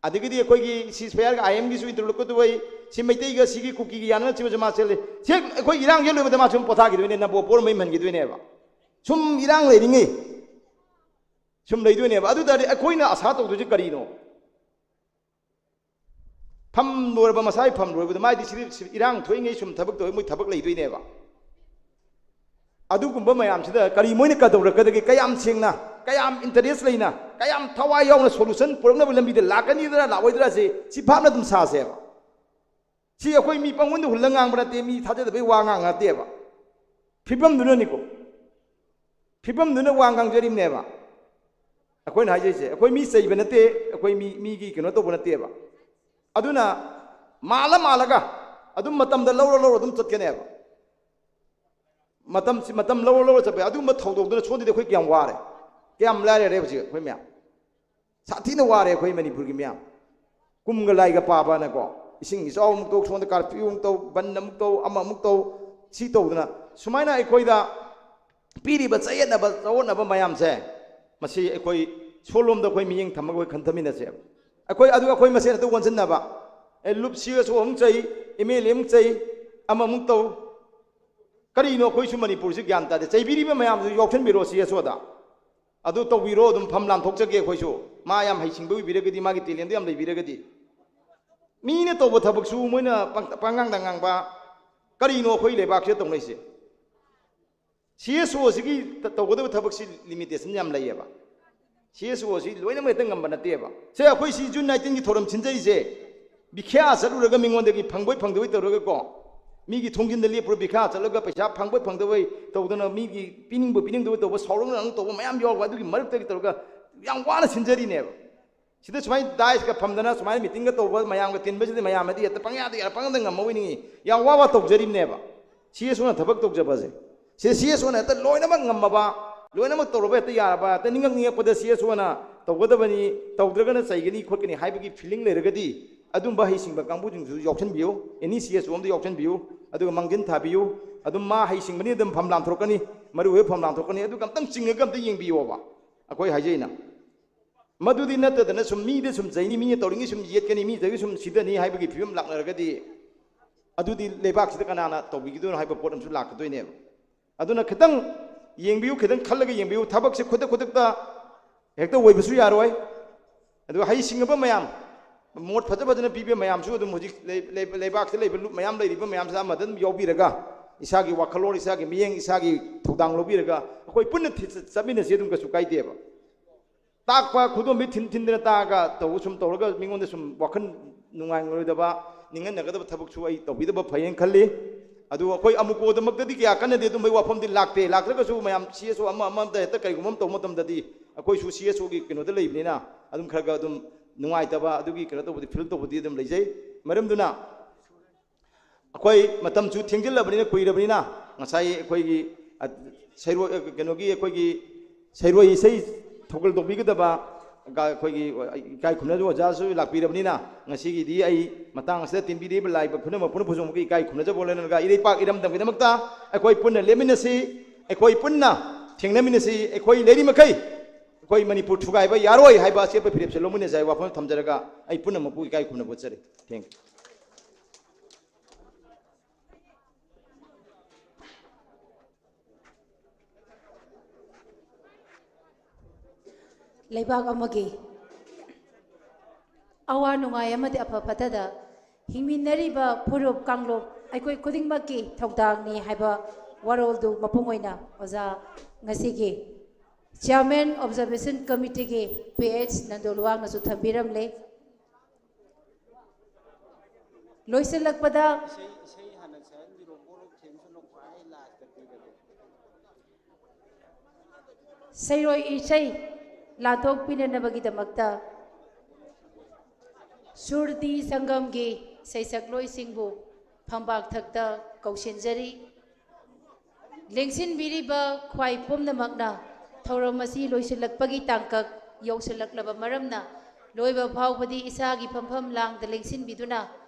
ꯑꯗꯒꯤꯗꯤ ꯑꯩꯈꯣꯏꯒꯤ ꯁꯤꯁ ꯐꯌꯥꯔꯒ ꯑꯥꯏ ꯑꯦꯝꯒꯤꯁꯨ ꯏꯟꯇꯔꯂꯣꯀꯨꯇꯔ ꯑꯣꯏ꯫ ꯁꯤ ꯃꯩꯇꯩꯒ ꯁꯤꯒꯤ ꯀꯨꯀꯤꯒ ꯌꯥꯅꯅ ꯁꯤꯕꯁꯦ ꯃꯥ ꯆꯦꯜꯂꯤ꯫ ꯁꯤ ꯑꯩꯈꯣꯏ ꯏꯔꯥꯡ ꯍꯦꯛ ꯂꯣꯏꯕꯗ ꯃꯥ ꯁꯨꯝ ꯄꯣꯊꯥꯈꯤꯗꯣꯏꯅꯦ, ꯅꯝꯕꯣ ꯄꯣꯔ ꯃꯌꯨꯝ ꯍꯟꯈꯤꯗꯣꯏꯅꯦꯕ꯫ ꯁꯨꯝ ꯏꯔꯥꯡ ꯂꯩꯔꯤꯉꯩ ꯁꯨꯝ ꯂꯩꯗꯣꯏꯅꯦꯕ꯫ ꯑꯗꯨ ꯇꯥꯔꯗꯤ ꯑꯩꯈꯣꯏꯅ ꯑꯁꯥ ꯇꯧꯗꯣꯏꯁꯦ ꯀꯔꯤꯅꯣ? ꯐꯝ ꯂꯣꯏꯔꯕ, ꯃꯁꯥꯒꯤ ꯐꯝ ꯂꯣꯏꯕꯗ ꯃꯥꯏꯗꯤ ꯁꯤꯗꯤ, ꯁꯤꯗꯤ ꯏꯔꯥꯡ ꯊꯣꯛꯏꯉꯩ ꯁꯨꯝ ꯊꯕꯛ ꯇꯧꯋꯤ, ꯃꯣꯏ ꯊꯕꯛ ꯂꯩꯗꯣꯏꯅꯦꯕ꯫ ꯑꯗꯨꯒꯨꯝꯕ ꯃꯌꯥꯝꯁꯤꯗ ꯀꯔꯤ ꯃꯣꯏꯅ ꯀꯗꯧꯔꯛꯀꯗꯒꯦ? ꯀꯌꯥꯝ ꯁꯦꯡꯅ, ꯀꯌꯥꯝ ꯏꯟꯇꯔꯦꯁ ꯂꯩꯅ, ꯀꯌꯥꯝ ꯊꯋꯥꯏ ꯌꯥꯎꯅ ꯁꯣꯂꯨꯁꯟ ꯄꯨꯔꯛꯅꯕ ꯂꯝꯕꯤꯗ ꯂꯥꯛꯀꯅꯤꯗ꯭ꯔꯥ ꯂꯥꯛꯑꯣꯏꯗ꯭ꯔꯥꯁꯦ ꯁꯤ ꯚꯥꯞꯅ ꯑꯗꯨꯝ ꯁꯥꯁꯦꯕ꯫ ꯁꯤ ꯑꯩꯈꯣꯏ ꯃꯤ ꯄꯪꯉꯣꯟꯗ ꯍꯨꯜꯂ ꯉꯥꯡꯕ ꯅꯠꯇꯦ, ꯃꯤ ꯊꯥꯖꯗꯕꯩ ꯋꯥ ꯉꯥꯡ ꯅꯠꯇꯦꯕ꯫ ꯐꯤꯕꯝꯗꯨꯅꯅꯤꯀꯣ, ꯐꯤꯕꯝꯗꯨꯅ ꯋꯥ ꯉꯥꯡꯖꯔꯤꯕꯅꯦꯕ꯫ ꯑꯩꯈꯣꯏꯅ ꯍꯥꯏꯖꯔꯤꯁꯦ, ꯑꯩꯈꯣꯏ ꯃꯤ ꯆꯩꯕ ꯅꯠꯇꯦ, ꯑꯩꯈꯣꯏ ꯃꯤ, ꯃꯤꯒꯤ ꯀꯩꯅꯣ ꯇꯧꯕ ꯅꯠꯇꯦꯕ꯫ ꯑꯗꯨꯅ ꯃꯥꯜꯂ ꯃꯥꯜꯂꯒ ꯑꯗꯨꯝ ꯃꯇꯝꯗ ꯂꯧꯔ ꯂꯧꯔ ꯑꯗꯨꯝ ꯆꯠꯀꯅꯦꯕ꯫ ꯃꯇꯝꯁꯤ, ꯃꯇꯝ ꯂꯧꯔ ꯂꯧꯔ ꯆꯠꯄ ꯑꯗꯨꯒꯨꯝꯕ ꯊꯧꯗꯣꯛꯇꯨꯅ ꯁꯣꯝꯗꯗꯤ ꯑꯩꯈꯣꯏ ꯀꯌꯥꯝ ꯋꯥꯔꯦ, ꯀꯌꯥꯝ ꯂꯥꯏꯔꯔꯦ ꯍꯧꯖꯤꯛ ꯑꯩꯈꯣꯏ ꯃꯌꯥꯝ꯫ ꯁꯥꯊꯤꯅ ꯋꯥꯔꯦ ꯑꯩꯈꯣꯏ ꯃꯅꯤꯄꯨꯔꯒꯤ ꯃꯤꯌꯥꯝ꯫ ꯀꯨꯝꯒ ꯂꯥꯏꯒ ꯄꯥꯕꯅꯀꯣ, ꯏꯁꯤꯡ ꯏꯆꯥꯎ ꯑꯃꯨꯛ ꯇꯧ, ꯁꯣꯝꯗ ꯀꯥꯔꯐ꯭ꯌꯨ ꯑꯃꯨꯛ ꯇꯧ, ꯕꯟ ꯑꯃꯨꯛ ꯇꯧ, ꯑꯃ ꯑꯃꯨꯛ ꯇꯧ, ꯁꯤ ꯇꯧꯗꯅ ꯁꯨꯃꯥꯏꯅ ꯑꯩꯈꯣꯏꯗ ꯄꯤꯔꯤꯕ ꯆꯌꯦꯠꯅꯕ ꯆꯌꯣꯠꯅꯕ ꯃꯌꯥꯝꯁꯦ, ꯃꯁꯤ ꯑꯩꯈꯣꯏ ꯁꯣꯂꯣꯝꯗ ꯑꯩꯈꯣꯏ ꯃꯤꯠꯌꯦꯡ ꯊꯝꯃꯒ ꯑꯩꯈꯣꯏ ꯈꯟꯊꯃꯤꯟꯅꯁꯦꯕ꯫ ꯑꯩꯈꯣꯏ ꯑꯗꯨ ꯑꯩꯈꯣꯏ ꯃꯁꯦꯟ ꯑꯗꯨ ꯑꯣꯟꯁꯤꯟꯅꯕ, ꯑꯦ, ꯂꯨꯞ ꯁꯤ ꯑꯦꯁ ꯑꯣ ꯑꯃꯨꯛ ꯆꯩ, ꯑꯦꯝ ꯑꯦꯜ ꯑꯦ ꯑꯃꯨꯛ ꯆꯩ, ꯑꯃꯃꯨꯛ ꯇꯧ꯫ ꯀꯔꯤꯅꯣ ꯑꯩꯈꯣꯏꯁꯨ ꯃꯅꯤꯄꯨꯔꯁꯤ ꯒ꯭ꯌꯥꯟ ꯇꯥꯗꯦ꯫ ꯆꯩꯕꯤꯔꯤꯕ ꯃꯌꯥꯝꯗꯨ ꯌꯥꯎꯁꯟꯕꯤꯔꯣ ꯁꯤ ꯑꯦꯁ ꯑꯣꯗ꯫ ꯑꯗꯨ ꯇꯧꯕꯤꯔꯣ, ꯑꯗꯨꯝ ꯐꯝ ꯂꯥꯟꯊꯣꯛꯆꯒꯦ ꯑꯩꯈꯣꯏꯁꯨ꯫ ꯃꯥ ꯌꯥꯝ ꯍꯩꯁꯤꯡꯕ ꯑꯣꯏꯕꯤꯔꯒꯗꯤ, ꯃꯥꯒꯤ ꯇꯦꯂꯦꯟꯗꯨ ꯌꯥꯝ ꯂꯩꯕꯤꯔꯒꯗꯤ꯫ ꯃꯤꯅ ꯇꯧꯕ ꯊꯕꯛꯁꯨ ꯃꯣꯏꯅ ꯄꯪ-, ꯄꯪꯉꯥꯡꯗ ꯉꯥꯡꯕ꯫ ꯀꯔꯤꯅꯣ ꯑꯩꯈꯣꯏ ꯂꯩꯕꯥꯛꯁꯤꯗ ꯇꯧꯅꯩꯁꯦ? ꯁꯤ ꯑꯦꯁ ꯑꯣꯁꯤꯒꯤ ꯇ-, ꯇꯧꯒꯗꯕ ꯊꯕꯛꯁꯤ ꯂꯤꯃꯤꯇꯦꯁꯟ ꯌꯥꯝ ꯂꯩꯌꯦꯕ꯫ ꯁꯤ ꯑꯦꯁ ꯑꯣꯁꯤ ꯂꯣꯏꯅꯃꯛ ꯍꯦꯛꯇ ꯉꯝꯕ ꯅꯠꯇꯦꯕ꯫ ꯁꯦ, ꯑꯩꯈꯣꯏ ꯁꯤ ꯖꯨꯟ ꯅꯥꯏꯟꯇꯤꯟꯒꯤ ꯊꯧꯔꯝ ꯁꯤꯟꯖꯔꯤꯁꯦ, ꯕꯤꯈ꯭ꯌꯥ ꯆꯠꯂꯨꯔꯒ ꯃꯤꯉꯣꯟꯗꯒꯤ ꯐꯪꯕꯣꯏ ꯐꯪꯗꯕꯣꯏ ꯇꯧꯔꯒꯀꯣ, ꯃꯤꯒꯤ ꯊꯣꯡꯖꯤꯟꯗ ꯂꯦꯞꯄꯨꯔ ꯕꯤꯈ꯭ꯌꯥ ꯆꯠꯂꯒ ꯄꯩꯁꯥ ꯐꯪꯕꯣꯏ ꯐꯪꯗꯕꯣꯏ ꯇꯧꯗꯅ, ꯃꯤꯒꯤ ꯄꯤꯅꯤꯡꯕꯣꯏ ꯄꯤꯅꯤꯡꯗꯕꯣꯏ ꯇꯧꯕ, ꯁꯥꯎꯔꯛꯅ ꯑꯃꯨꯛ ꯇꯧꯕ ꯃꯌꯥꯝ ꯌꯥꯎꯕ, ꯑꯗꯨꯒꯤ ꯃꯔꯛꯇꯒꯤ ꯇꯧꯔꯒ ꯌꯥꯝ ꯋꯥꯅ ꯁꯤꯟꯖꯔꯤꯅꯦꯕ꯫ ꯁꯤꯗ ꯁꯨꯃꯥꯏꯅ ꯗꯥꯏꯁꯀ ꯐꯝꯗꯅ ꯁꯨꯃꯥꯏꯅ ꯃꯤꯇꯤꯡꯒ ꯇꯧꯕ ꯃꯌꯥꯝꯒ ꯇꯤꯟꯕꯁꯤꯗ ꯃꯌꯥꯝꯅꯗꯤ ꯍꯦꯛꯇ ꯄꯪꯌꯥꯗ ꯌꯥꯔ ꯄꯪꯗ ꯉꯝꯃꯧꯏꯅꯤꯡꯉꯤ꯫ ꯌꯥꯝ ꯋꯥ ꯋꯥ ꯇꯧꯖꯔꯤꯕꯅꯦꯕ꯫ ꯁꯤ ꯑꯦꯁ ꯑꯣꯅ ꯊꯕꯛ ꯇꯧꯖꯕꯁꯦ, ꯁꯤ ꯁꯤ ꯑꯦꯁ ꯑꯣꯅ ꯍꯦꯛꯇ ꯂꯣꯏꯅꯃꯛ ꯉꯝꯃꯕ, ꯂꯣꯏꯅꯃꯛ ꯇꯧꯔꯕ ꯍꯦꯛꯇ ꯌꯥꯔꯕ, ꯍꯦꯛꯇ ꯅꯤꯡꯉꯛ ꯅꯤꯡꯉꯛꯄꯗ ꯁꯤ ꯑꯦꯁ ꯑꯣꯅ ꯇꯧꯒꯗꯕꯅꯤ, ꯇꯧꯗ꯭ꯔꯒꯅ ꯆꯩꯒꯅꯤ ꯈꯣꯠꯀꯅꯤ ꯍꯥꯏꯕꯒꯤ ꯐꯤꯂꯤꯡ ꯂꯩꯔꯒꯗꯤ, ꯑꯗꯨꯝꯕ ꯍꯩꯁꯤꯡꯕ ꯀꯥꯡꯕꯨꯁꯤꯡꯁꯨ ꯌꯥꯎꯁꯟꯕꯤꯌꯨ꯫ ꯑꯦꯅꯤ ꯁꯤ ꯑꯦꯁ ꯑꯣ ꯑꯝꯗ ꯌꯥꯎꯁꯟꯕꯤꯌꯨ꯫ ꯑꯗꯨꯒ ꯃꯥꯡꯖꯤꯟ ꯊꯥꯕꯤꯌꯨ꯫ ꯑꯗꯨꯝ ꯃꯥ ꯍꯩꯁꯤꯡꯕꯅꯤ, ꯑꯗꯨꯝ ꯐꯝ ꯂꯥꯟꯊꯣꯔꯛꯀꯅꯤ, ꯃꯔꯨ ꯑꯣꯏꯕ ꯐꯝ ꯂꯥꯟꯊꯣꯔꯛꯀꯅꯤ꯫ ꯑꯗꯨꯒ ꯑꯝꯇꯪ ꯆꯤꯡꯉꯒ ꯑꯝꯇ ꯌꯦꯡꯕꯤꯌꯣꯕ꯫ ꯑꯩꯈꯣꯏ ꯍꯥꯏꯖꯩꯅ, ꯃꯗꯨꯗꯤ ꯅꯠꯇꯗꯅ ꯁꯨꯝ ꯃꯤꯗ ꯁꯨꯝ ꯆꯩꯅꯤ, ꯃꯤꯅ ꯇꯧꯔꯤꯉꯩ ꯁꯨꯝ ꯌꯦꯠꯀꯅꯤ, ꯃꯤꯗꯒꯤ ꯁꯨꯝ ꯁꯤꯗꯅꯤ ꯍꯥꯏꯕꯒꯤ ꯐꯤꯕꯝ ꯂꯥꯛꯅꯔꯒꯗꯤ, ꯑꯗꯨꯗꯤ ꯂꯩꯕꯥꯛꯁꯤꯗ ꯀꯅꯥꯅ ꯇꯧꯕꯤꯒꯗꯣꯏꯅꯣ ꯍꯥꯏꯕ ꯄꯣꯠ ꯑꯃꯁꯨ ꯂꯥꯛꯀꯗꯣꯏꯅꯦꯕ꯫ ꯑꯗꯨꯅ ꯈꯤꯇꯪ ꯌꯦꯡꯕꯤꯌꯨ, ꯈꯤꯇꯪ ꯈꯜꯂꯒ ꯌꯦꯡꯕꯤꯌꯨ꯫ ꯊꯕꯛꯁꯦ ꯈꯨꯗꯛ ꯈꯨꯗꯛꯇ ꯍꯦꯛꯇ ꯑꯣꯏꯕꯁꯨ ꯌꯥꯔꯣꯏ꯫ ꯑꯗꯨꯒ ꯍꯩꯁꯤꯡꯉꯕ ꯃꯌꯥꯝ, ꯃꯣꯠ ꯐꯖ ꯐꯖꯅ ꯄꯤꯕ ꯃꯌꯥꯝꯁꯨ ꯑꯗꯨꯝ ꯍꯧꯖꯤꯛ ꯂꯩ-, ꯂꯩ-, ꯂꯩꯕꯥꯛꯁꯤꯗ ꯂꯩꯕ ꯂꯨꯞ ꯃꯌꯥꯝ ꯂꯩꯔꯤꯕ ꯃꯌꯥꯝꯁꯤꯗ ꯑꯃꯗ ꯑꯗꯨꯝ ꯌꯥꯎꯕꯤꯔꯒ, ꯏꯁꯥꯒꯤ ꯋꯥꯈꯜꯂꯣꯟ, ꯏꯁꯥꯒꯤ ꯃꯤꯠꯌꯦꯡ, ꯏꯁꯥꯒꯤ ꯊꯧꯗꯥꯡ ꯂꯧꯕꯤꯔꯒ ꯑꯩꯈꯣꯏ ꯄꯨꯟꯅ ꯊꯤ-, ꯆꯠꯃꯤꯟꯅꯁꯤ, ꯑꯗꯨꯝ ꯀꯩꯁꯨ ꯀꯥꯏꯗꯦꯕ꯫ ꯇꯥꯛꯄ ꯈꯨꯗꯣꯝꯕꯤ ꯊꯤꯟ ꯊꯤꯟꯗꯅ ꯇꯥꯛꯑꯒ ꯇꯧꯕ ꯁꯨꯝ ꯇꯧꯔꯒ ꯃꯤꯉꯣꯟꯗ ꯁꯨꯝ ꯋꯥꯈꯜ ꯅꯨꯡꯉꯥꯏꯔꯣꯏꯗꯕ, ꯅꯤꯡꯍꯟꯅꯒꯗꯕ ꯊꯕꯛꯁꯨ ꯑꯩ ꯇꯧꯕꯤꯗꯕ ꯐꯩꯌꯦꯅ ꯈꯜꯂꯤ꯫ ꯑꯗꯨ ꯑꯩꯈꯣꯏ ꯑꯃꯨꯀꯣꯗꯃꯛꯇꯗꯤ ꯀꯌꯥ ꯀꯟꯅꯗꯤ ꯑꯗꯨꯝꯕꯒꯤ ꯋꯥꯐꯝꯗꯤ ꯂꯥꯛꯇꯦ꯫ ꯂꯥꯛꯇ꯭ꯔꯒꯁꯨ ꯃꯌꯥꯝ ꯁꯤ ꯑꯦꯁ ꯑꯣ ꯑꯃ ꯑꯃꯗ ꯍꯦꯛꯇ ꯀꯔꯤꯒꯨꯝꯕ ꯑꯃ ꯇꯧꯕ ꯃꯇꯝꯗꯗꯤ ꯑꯩꯈꯣꯏꯁꯨ ꯁꯤ ꯑꯦꯁ ꯑꯣꯒꯤ ꯀꯩꯅꯣꯗ ꯂꯩꯕꯅꯤꯅ ꯑꯗꯨꯝ ꯈꯔ ꯈꯔ ꯑꯗꯨꯝ ꯅꯨꯡꯉꯥꯏꯇꯕ, ꯑꯗꯨꯒꯤ ꯀꯩꯅꯣ ꯇꯧꯕꯗꯤ, ꯐꯤꯜ ꯇꯧꯕꯗꯤ ꯑꯗꯨꯝ ꯂꯩꯖꯩ꯫ ꯃꯔꯝꯗꯨꯅ ꯑꯩꯈꯣꯏ ꯃꯇꯝꯁꯨ ꯊꯦꯡꯖꯤꯜꯂꯕꯅꯤꯅ, ꯀꯨꯏꯔꯕꯅꯤꯅ, ꯉꯁꯥꯏ ꯑꯩꯈꯣꯏꯒꯤ, ꯑ, ꯁꯩꯔꯣꯏ, ꯑ, ꯀꯩꯅꯣꯒꯤ, ꯑꯩꯈꯣꯏꯒꯤ ꯁꯩꯔꯣꯏ ꯏꯁꯩ ꯊꯧꯒꯜ ꯇꯧꯕꯤꯒꯗꯕ ꯒ-, ꯑꯩꯈꯣꯏꯒꯤ ꯏꯀꯥꯏ ꯈꯨꯝꯅꯖꯕ ꯑꯣꯖꯥꯁꯨ ꯂꯥꯛꯄꯤꯔꯕꯅꯤꯅ, ꯉꯁꯤꯒꯤꯗꯤ ꯑꯩ ꯃꯇꯥꯡ ꯑꯁꯤꯗ ꯇꯤꯟꯕꯤꯔꯤꯕ ꯂꯥꯛꯏꯕ ꯄꯨꯝꯅꯃꯛ, ꯄꯨꯝꯅꯃꯛ ꯄꯨꯝꯅꯃꯛꯀꯤ ꯏꯀꯥꯏ ꯈꯨꯝꯅꯖꯕ ꯂꯣꯏꯅꯔꯒ ꯏꯔꯩꯄꯥꯛ ꯏꯔꯝꯗꯝꯒꯤꯗꯃꯛꯇ ꯑꯩꯈꯣꯏ ꯄꯨꯟꯅ ꯂꯦꯞꯃꯤꯟꯅꯁꯤ꯫ ꯑꯩꯈꯣꯏ ꯄꯨꯟꯅ ꯊꯦꯡꯅꯃꯤꯟꯅꯁꯤ꯫ ꯑꯩꯈꯣꯏ ꯂꯩꯔꯤ ꯃꯈꯩ ꯑꯩꯈꯣꯏ ꯃꯅꯤꯄꯨꯔ ꯊꯨꯒꯥꯏꯕ ꯌꯥꯔꯣꯏ ꯍꯥꯏꯕ ꯑꯆꯦꯠꯄ ꯐꯤꯔꯦꯞꯁꯦ ꯂꯧꯃꯤꯟꯅꯁꯤ ꯍꯥꯏꯕ ꯋꯥꯐꯝ ꯊꯝꯖꯔꯒ ꯑꯩ ꯄꯨꯝꯅꯃꯛꯄꯨ ꯏꯀꯥꯏ ꯈꯨꯝꯅꯕ ꯎꯠꯆꯔꯤ꯫ Thank you꯫ ꯂꯩꯕꯥꯛ ꯑꯃꯒꯤ ꯑꯋꯥ ꯅꯨꯡꯉꯥꯏ ꯑꯃꯗꯤ ꯑꯐ ꯐꯠꯇꯗ ꯍꯤꯡꯃꯤꯟꯅꯔꯤꯕ ꯐꯨꯔꯨꯞ ꯀꯥꯡꯂꯨꯞ ꯑꯩꯈꯣꯏ ꯈꯨꯗꯤꯡꯃꯛꯀꯤ ꯊꯧꯗꯥꯡꯅꯤ ꯍꯥꯏꯕ ꯋꯥꯔꯣꯜꯗꯨ ꯃꯄꯨꯡ ꯑꯣꯏꯅ ꯑꯣꯖꯥ ꯉꯁꯤꯒꯤ Chairman Observation Committeeꯒꯤ ꯄꯤ ꯑꯩꯆ ꯅꯟꯗꯣꯂꯨꯋꯥꯡꯅꯁꯨ ꯊꯝꯕꯤꯔꯝꯂꯦ꯫ ꯂꯣꯏꯁꯤꯜꯂꯛꯄꯗ ꯏꯁꯩ ꯏꯁꯩ ꯍꯥꯟꯅ ꯁꯛꯍꯟꯕꯤꯔꯣ, ꯄꯣꯔꯣꯛ ꯊꯦꯡꯁꯅꯨ, ꯈ꯭ꯋꯥꯏ ꯂꯥꯁꯇ ꯄꯤꯔꯒꯦ꯫ ꯁꯩꯔꯣꯏ ꯏꯁꯩ ꯂꯥꯟꯊꯣꯛꯄꯤꯅꯅꯕꯒꯤꯗꯃꯛꯇ ꯁꯨꯔꯗꯤ ꯁꯪꯒꯝꯒꯤ ꯏꯁꯩ ꯁꯛꯂꯣꯏꯁꯤꯡꯕꯨ ꯐꯝꯕꯥꯛ ꯊꯛꯇ ꯀꯧꯁꯤꯟꯖꯔꯤ꯫ ꯂꯦꯡꯁꯤꯟꯕꯤꯔꯤꯕ ꯈ꯭ꯋꯥꯏ ꯄꯨꯝꯅꯃꯛꯅ ꯊꯧꯔꯝ ꯑꯁꯤ ꯂꯣꯏꯁꯤꯜꯂꯛꯄꯒꯤ ꯇꯥꯡꯀꯛ ꯌꯧꯁꯤꯜꯂꯛꯂꯕ ꯃꯔꯝꯅ ꯂꯣꯏꯕ ꯐꯥꯎꯕꯗꯤ ꯏꯁꯥꯒꯤ ꯐꯝꯐꯝ ꯂꯥꯡꯗ ꯂꯦꯡꯁꯤꯟꯕꯤꯗꯨꯅ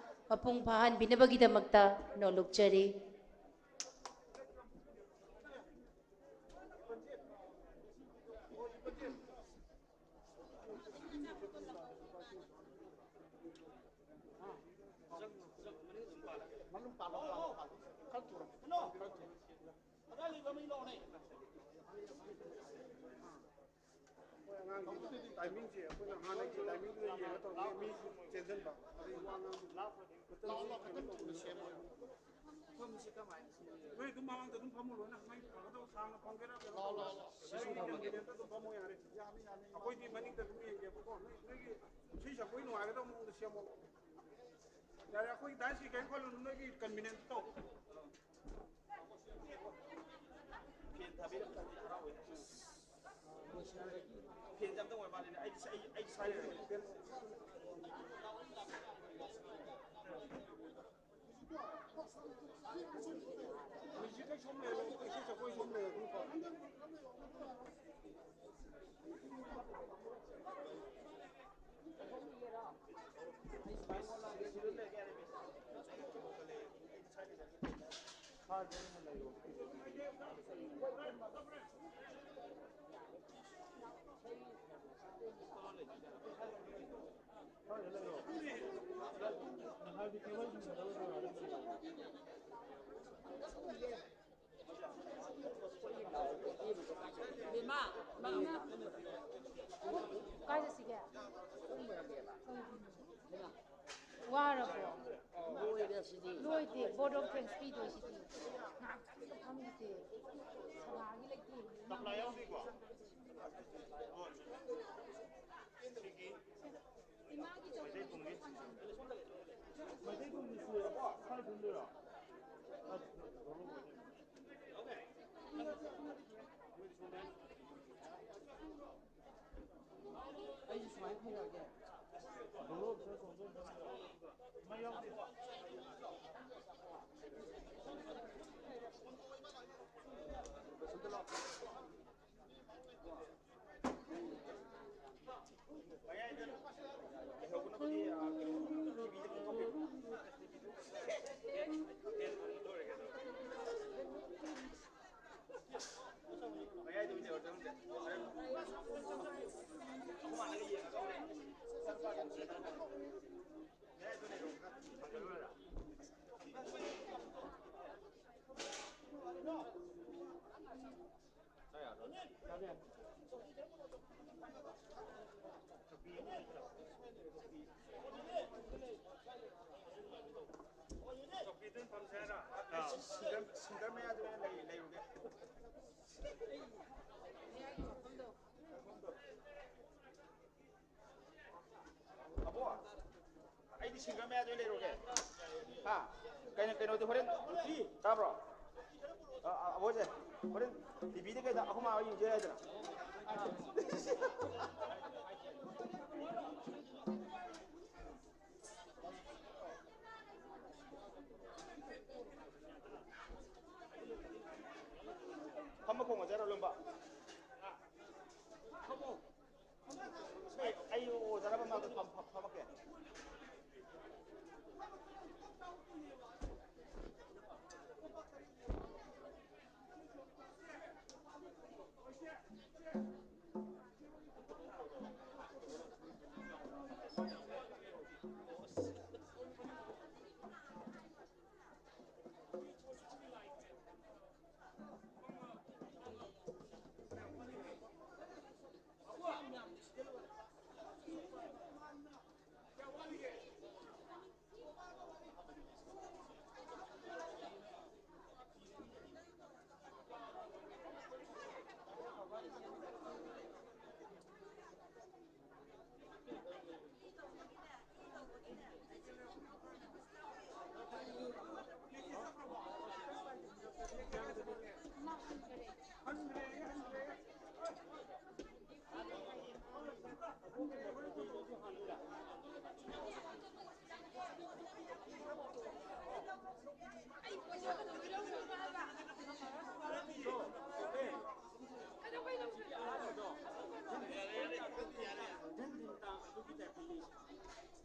ꯃꯄꯨꯡ ꯐꯥꯍꯟꯕꯤꯅꯕꯒꯤꯗꯃꯛꯇ ꯅꯣꯜꯂꯨꯛꯆꯔꯤ꯫ ꯑꯉꯥꯡꯒꯤ timingꯁꯦ ꯑꯩꯈꯣꯏꯅ ꯍꯥꯟꯅꯒꯤ timingꯗꯨꯗ ꯌꯦꯡꯉ ꯇꯧꯔꯒ ꯃꯤ ꯆꯦꯟꯁꯤꯟꯕ, ꯑꯗꯩ ꯋꯥ ꯉꯥꯡꯕ ꯃꯇꯝꯁꯦ ꯀꯩꯅꯣ ꯇꯧꯕꯅ ꯁꯦꯝꯃꯣꯏꯕ꯫ ꯅꯣꯏ ꯑꯗꯨꯝ ꯃꯃꯥꯡꯗ ꯑꯗꯨꯝ ꯐꯝꯃꯣ, ꯂꯣꯏꯅ ꯃꯩ ꯐꯪꯒꯗꯕ ꯁꯥꯡꯅ ꯐꯝꯒꯦꯔꯥ, ꯀꯩꯅꯣ ꯇꯧꯒꯦꯔꯥ, ꯁꯤꯁꯨ ꯐꯝꯒꯦ꯫ Convenientꯇ ꯑꯗꯨꯝ ꯐꯝꯃꯣ ꯌꯥꯔꯦ꯫ ꯑꯩꯈꯣꯏꯗꯤ ꯃꯅꯤꯡꯗ ꯑꯗꯨꯝ ꯌꯦꯡꯒꯦꯕꯀꯣ꯫ ꯅꯣꯏ, ꯅꯣꯏꯒꯤ ꯏꯁꯩ ꯁꯛꯄꯒꯤ ꯅꯨꯡꯉꯥꯏꯒꯗꯕ ꯃꯑꯣꯡꯗ ꯁꯦꯝꯃꯣ꯫ ꯌꯥꯔꯦ, ꯑꯩꯈꯣꯏ danceꯀꯤ ꯀꯔꯤꯝ ꯈꯜꯂꯨꯅꯨ, ꯅꯣꯏꯒꯤ convenientꯇ ꯇꯧ꯫ Fan ꯊꯥꯕꯤꯔꯝꯃꯗꯤ ꯍꯔꯥꯎꯋꯦ꯫ Fanꯁꯦ ꯑꯝꯇ ꯑꯣꯏ ꯃꯥꯜꯂꯦꯅꯦ꯫ ꯑꯩ, ꯑꯩ, ꯑꯩ ꯁ꯭ꯋꯥꯏ ꯂꯩꯔꯒꯦ꯫ ꯕꯦꯝꯃ, ꯃꯥ, ꯀꯥꯏ ꯆꯠꯁꯤꯒꯦ? ꯋꯥꯔꯕꯣ? ꯂꯣꯏꯔꯦ ꯁꯤꯗꯤ꯫ ꯂꯣꯏꯗꯦ, vote of thanks ꯄꯤꯗꯣꯏꯁꯤꯗꯤ꯫ ꯉꯥꯏꯍꯥꯛꯇꯪ ꯐꯝꯈꯤꯁꯦ꯫ ꯁꯅꯥꯒꯤ ꯂꯩꯇꯦꯡ꯫ ꯇꯞꯂꯥ ꯌꯥꯎꯗꯦꯀꯣ? ꯏꯃꯥꯒꯤ ꯆꯧꯀ꯭ꯔꯤꯗꯨꯗ ꯊꯥꯡꯖꯟꯕꯤꯌꯨ꯫ ꯃꯩꯇꯩ ꯊꯣꯡꯕꯁꯦ ꯁ꯭ꯋꯥꯏ ꯊꯣꯡꯗꯣꯏꯔꯣ? ꯑꯩꯁꯨ ꯁꯨꯃꯥꯏꯅ ꯊꯤꯔꯛꯑꯒꯦ꯫ ꯃꯩ ꯌꯥꯎꯗꯦ꯫ ꯁꯤꯡꯒꯜ, ꯁꯤꯡꯒꯜ ꯃꯌꯥꯗ ꯑꯣꯏꯅ ꯂꯩ-, ꯂꯩꯔꯨꯒꯦ꯫ ꯑꯕꯣ, ꯑꯩꯗꯤ ꯁꯤꯡꯒꯜ ꯃꯌꯥꯗ ꯑꯣꯏꯅ ꯂꯩꯔꯨꯒꯦ꯫ ꯍꯥ? ꯀꯩꯅꯣ, ꯀꯩꯅꯣꯗꯤ ꯍꯣꯔꯦꯟ, ꯇꯥꯕ꯭ꯔꯣ? ꯑ, ꯑ, ꯑꯕꯣꯁꯦ, ꯍꯣꯔꯦꯟ ꯇꯤꯚꯤꯗ ꯀꯩꯗ ꯑꯩꯈꯣꯏ ꯃꯥ ꯍꯣꯏ ꯌꯦꯡꯖ ꯌꯥꯏꯗꯅ꯫ ꯐꯝꯃ ꯈꯣꯡꯉꯁꯦ ꯍꯥꯏꯔꯣ, ꯂꯣꯝꯕ? ꯑꯩ ꯑꯣꯖꯥꯅ ꯃꯃꯥꯡꯗ ꯐꯝ-, ꯐꯝ-, ꯐꯝꯃꯛꯀꯦ꯫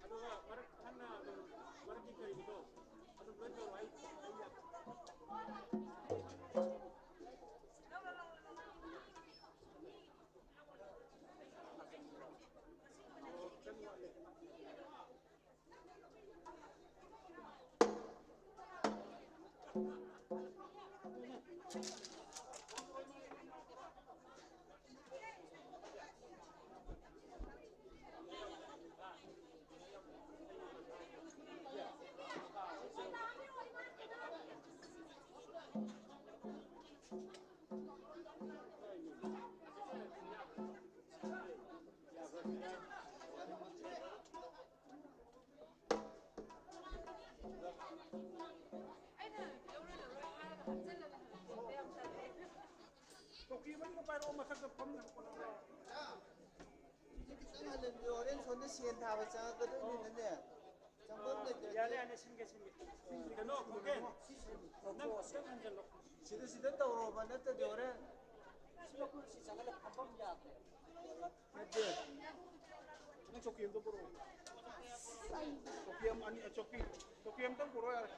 ꯑꯗꯨꯒ ꯃꯔꯛ ꯊꯪꯅ ꯑꯗꯨꯝ ꯃꯔꯛꯀꯤ ꯀꯔꯤꯒꯤꯗꯣ ꯑꯗꯨꯝ ꯂꯣꯏ ꯇꯧꯔꯣ꯫ ꯑꯩ ꯑꯩ ꯌꯥꯝ ꯆꯧꯀꯤ ꯑꯃ ꯄꯥꯏꯔꯛꯑꯣ, ꯃꯊꯛꯇ ꯐꯝꯅꯕ ꯈꯣꯠꯅꯕ꯫ ꯁꯤꯁꯦ ꯈꯤꯇꯪ ꯍꯜꯍꯟꯕꯤꯌꯣ, ꯍꯣꯔꯦꯟ ꯁꯣꯝꯗ ꯁꯦꯟ ꯊꯥꯕ ꯆꯪꯉꯛꯀꯗꯣꯏꯅꯤꯅꯅꯦ꯫ ꯆꯪꯐꯝ ꯂꯩꯇ꯭ꯔꯗꯤ ꯌꯥꯅꯤ, ꯌꯥꯅꯤ, ꯁꯤꯟꯒꯦ, ꯁꯤꯟꯒꯦ꯫ ꯀꯩꯅꯣ, ꯈꯨꯀꯦꯟ, ꯅꯪ ꯈꯤꯇꯪ ꯍꯟꯖꯜꯂꯣ꯫ ꯁꯤꯗ, ꯁꯤꯗ ꯇꯧꯔꯣꯕ, ꯅꯠꯇ꯭ꯔꯗꯤ ꯍꯣꯔꯦꯟ꯫ ꯁꯤ ꯃꯈꯨꯟꯁꯤ ꯆꯪꯍꯜꯂ ꯐꯝꯐꯝ ꯌꯥꯗ꯭ꯔꯦ꯫ ꯅꯠꯇꯦ꯫ ꯅꯪ ꯆꯧꯀꯤ ꯑꯝꯇ ꯄꯨꯔꯛꯑꯣ꯫ ꯆꯧꯀꯤ ꯑꯃ, ꯑꯅꯤ, ꯆꯧꯀꯤ, ꯆꯧꯀꯤ ꯑꯝꯇꯪ ꯄꯨꯔꯛꯑꯣ ꯌꯥꯔꯦ꯫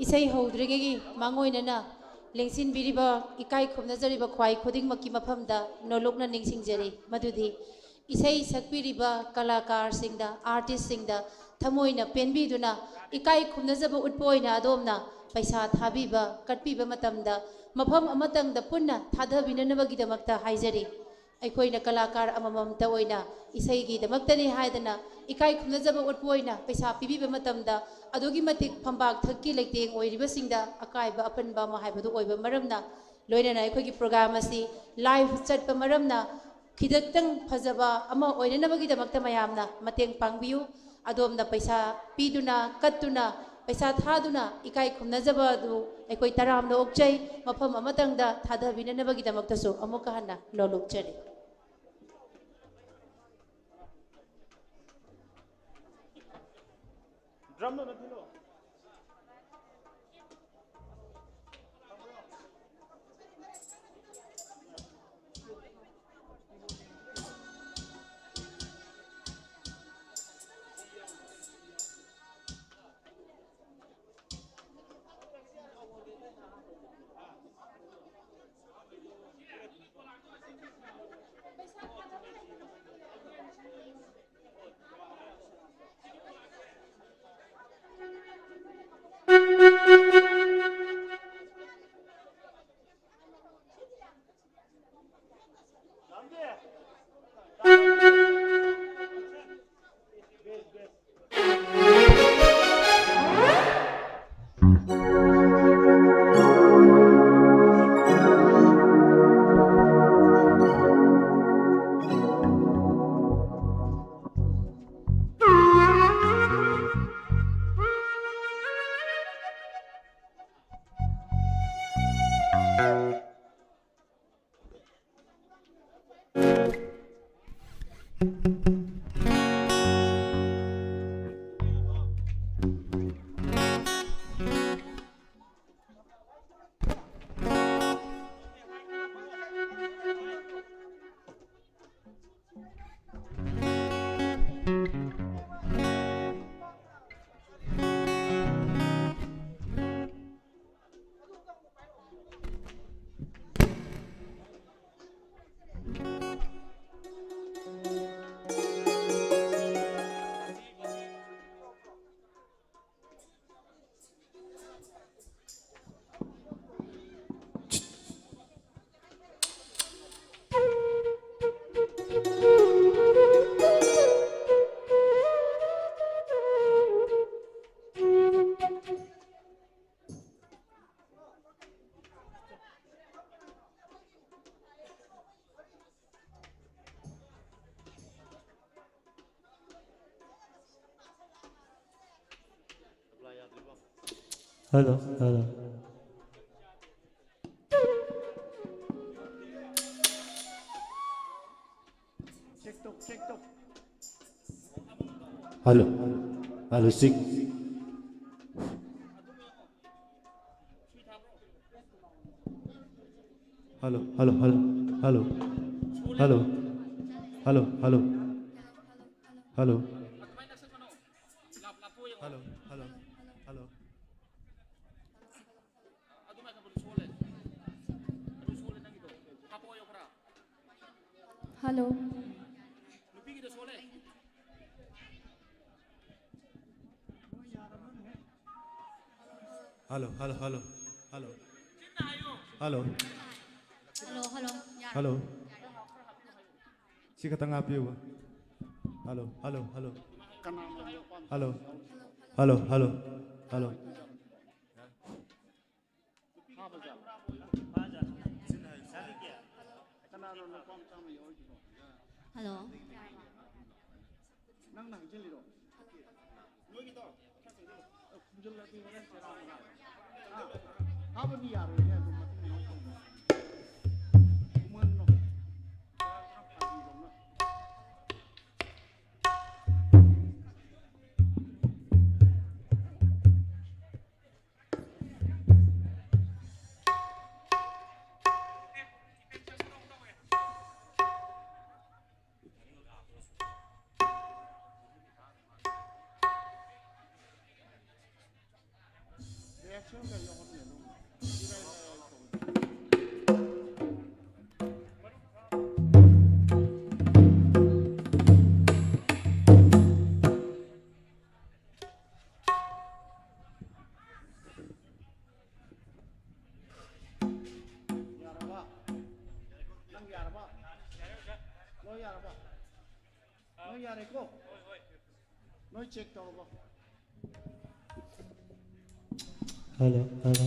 ꯏꯁꯩ ꯍꯧꯗ꯭ꯔꯤꯉꯩꯒꯤ ꯃꯥꯡꯑꯣꯏꯅꯅ ꯂꯦꯡꯁꯤꯟꯕꯤꯔꯤꯕ ꯏꯀꯥꯏ ꯈꯨꯝꯅꯖꯔꯤꯕ ꯈ꯭ꯋꯥꯏ ꯈꯨꯗꯤꯡꯃꯛꯀꯤ ꯃꯐꯝꯗ ꯅꯣꯂꯨꯛꯅ ꯅꯤꯡꯁꯤꯡꯖꯔꯤ꯫ ꯃꯗꯨꯗꯤ ꯏꯁꯩ ꯁꯛꯄꯤꯔꯤꯕ ꯀꯂꯥꯀꯥꯔꯁꯤꯡꯗ, ꯑꯥꯔꯇꯤꯁꯁꯤꯡꯗ ꯊꯃꯣꯏꯅ ꯄꯦꯟꯕꯤꯗꯨꯅ ꯏꯀꯥꯏ ꯈꯨꯝꯅꯖꯕ ꯎꯠꯄ ꯑꯣꯏꯅ ꯑꯗꯣꯝꯅ ꯄꯩꯁꯥ ꯊꯥꯕꯤꯕ, ꯀꯠꯄꯤꯕ ꯃꯇꯝꯗ ꯃꯐꯝ ꯑꯃꯇꯪꯗ ꯄꯨꯟꯅ ꯊꯥꯗꯕꯤꯅꯅꯕꯒꯤꯗꯃꯛꯇ ꯍꯥꯏꯖꯔꯤ꯫ ꯑꯩꯈꯣꯏꯅ ꯀꯂꯥꯀꯥꯔ ꯑꯃꯃꯝꯇ ꯑꯣꯏꯅ ꯏꯁꯩꯒꯤꯗꯃꯛꯇꯅꯤ ꯍꯥꯏꯗꯅ ꯏꯀꯥꯏ ꯈꯨꯝꯅꯖꯕ ꯎꯠꯄ ꯑꯣꯏꯅ ꯄꯩꯁꯥ ꯄꯤꯕꯤꯕ ꯃꯇꯝꯗ ꯑꯗꯨꯛꯀꯤ ꯃꯇꯤꯛ ꯐꯝꯕꯥꯛ ꯊꯛꯀꯤ ꯂꯩꯇꯦꯡ ꯑꯣꯏꯔꯤꯕꯁꯤꯡꯗ ꯑꯀꯥꯏꯕ ꯑꯄꯟꯕ ꯑꯃ ꯍꯥꯏꯕꯗꯨ ꯑꯣꯏꯕ ꯃꯔꯝꯅ, ꯂꯣꯏꯅꯅ ꯑꯩꯈꯣꯏꯒꯤ ꯄ꯭ꯔꯣꯒ꯭ꯔꯥꯝ ꯑꯁꯤ ꯂꯥꯏꯚ ꯆꯠꯄ ꯃꯔꯝꯅ ꯈꯤꯇꯪ ꯐꯖꯕ ꯑꯃ ꯑꯣꯏꯅꯅꯕꯒꯤꯗꯃꯛꯇ ꯃꯌꯥꯝꯅ ꯃꯇꯦꯡ ꯄꯥꯡꯕꯤꯌꯨ꯫ ꯑꯗꯣꯝꯅ ꯄꯩꯁꯥ ꯄꯤꯗꯨꯅ, ꯀꯠꯇꯨꯅ, ꯄꯩꯁꯥ ꯊꯥꯗꯨꯅ ꯏꯀꯥꯏ ꯈꯨꯝꯅꯖꯕ ꯑꯗꯨ ꯑꯩꯈꯣꯏ ꯇꯔꯥꯝꯅ ꯑꯣꯛꯆꯩ꯫ ꯃꯐꯝ ꯑꯃꯇꯪꯗ ꯊꯥꯗꯕꯤꯅꯅꯕꯒꯤꯗꯃꯛꯇꯁꯨ ꯑꯃꯨꯛꯀ ꯍꯟꯅ ꯅꯣꯂꯨꯛꯆꯔꯤ꯫ ꯗ꯭ꯔꯝꯗꯣ ꯑꯝꯇ ꯊꯤꯜꯂꯣ꯫ Hello, hello. Hello, hello, check. Hello, hello, hello, hello. Hello, hello, hello. Hello. Hello, hello, hello. Hello. Hello, hello, hello, hello. Hello. Hello, hello. Hello. ꯁꯤ ꯈꯛꯇꯪ ꯍꯥꯞꯄꯤꯌꯨꯕ꯫ Hello, hello, hello. Hello, hello, hello, hello. Hello. ꯅꯪꯅ ꯍꯩꯖꯤꯜꯂꯤꯔꯣ? ꯅꯣꯏꯒꯤꯗꯣ ꯈꯔ ꯆꯪꯁꯤꯜꯂꯣ꯫ ꯈꯨꯝꯖꯤꯜꯂꯗꯤ ꯍꯣꯔꯦꯟ ꯆꯦꯔꯥꯎ ꯃꯅꯥ꯫ ꯍꯥ? ꯍꯥꯞꯄꯗꯤ ꯌꯥꯔꯣꯏꯅꯦ, ꯑꯗꯨꯝ ꯃꯇꯨꯡ ꯂꯣꯏ ꯇꯧꯅꯤ꯫ ꯈꯨꯝꯍꯟꯅꯣ꯫ ꯐꯥꯒꯤꯗꯧꯅ꯫ ꯌꯥꯔꯕ? ꯅꯪ ꯌꯥꯔꯕ? ꯂꯣꯏ ꯌꯥꯔꯕ? ꯂꯣꯏ ꯌꯥꯔꯦꯀꯣ? ꯂꯣꯏ check ꯇꯧꯔꯕ? Hello, hello.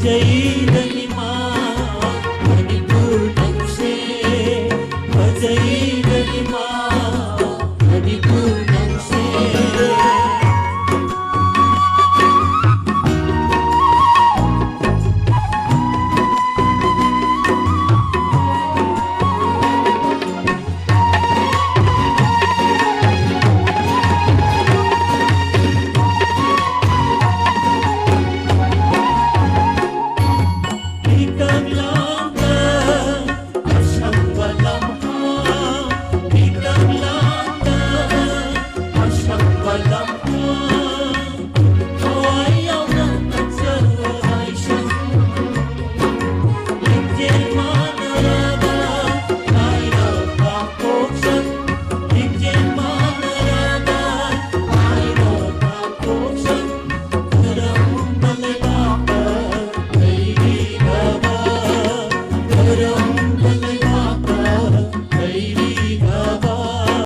ꯆꯩꯅ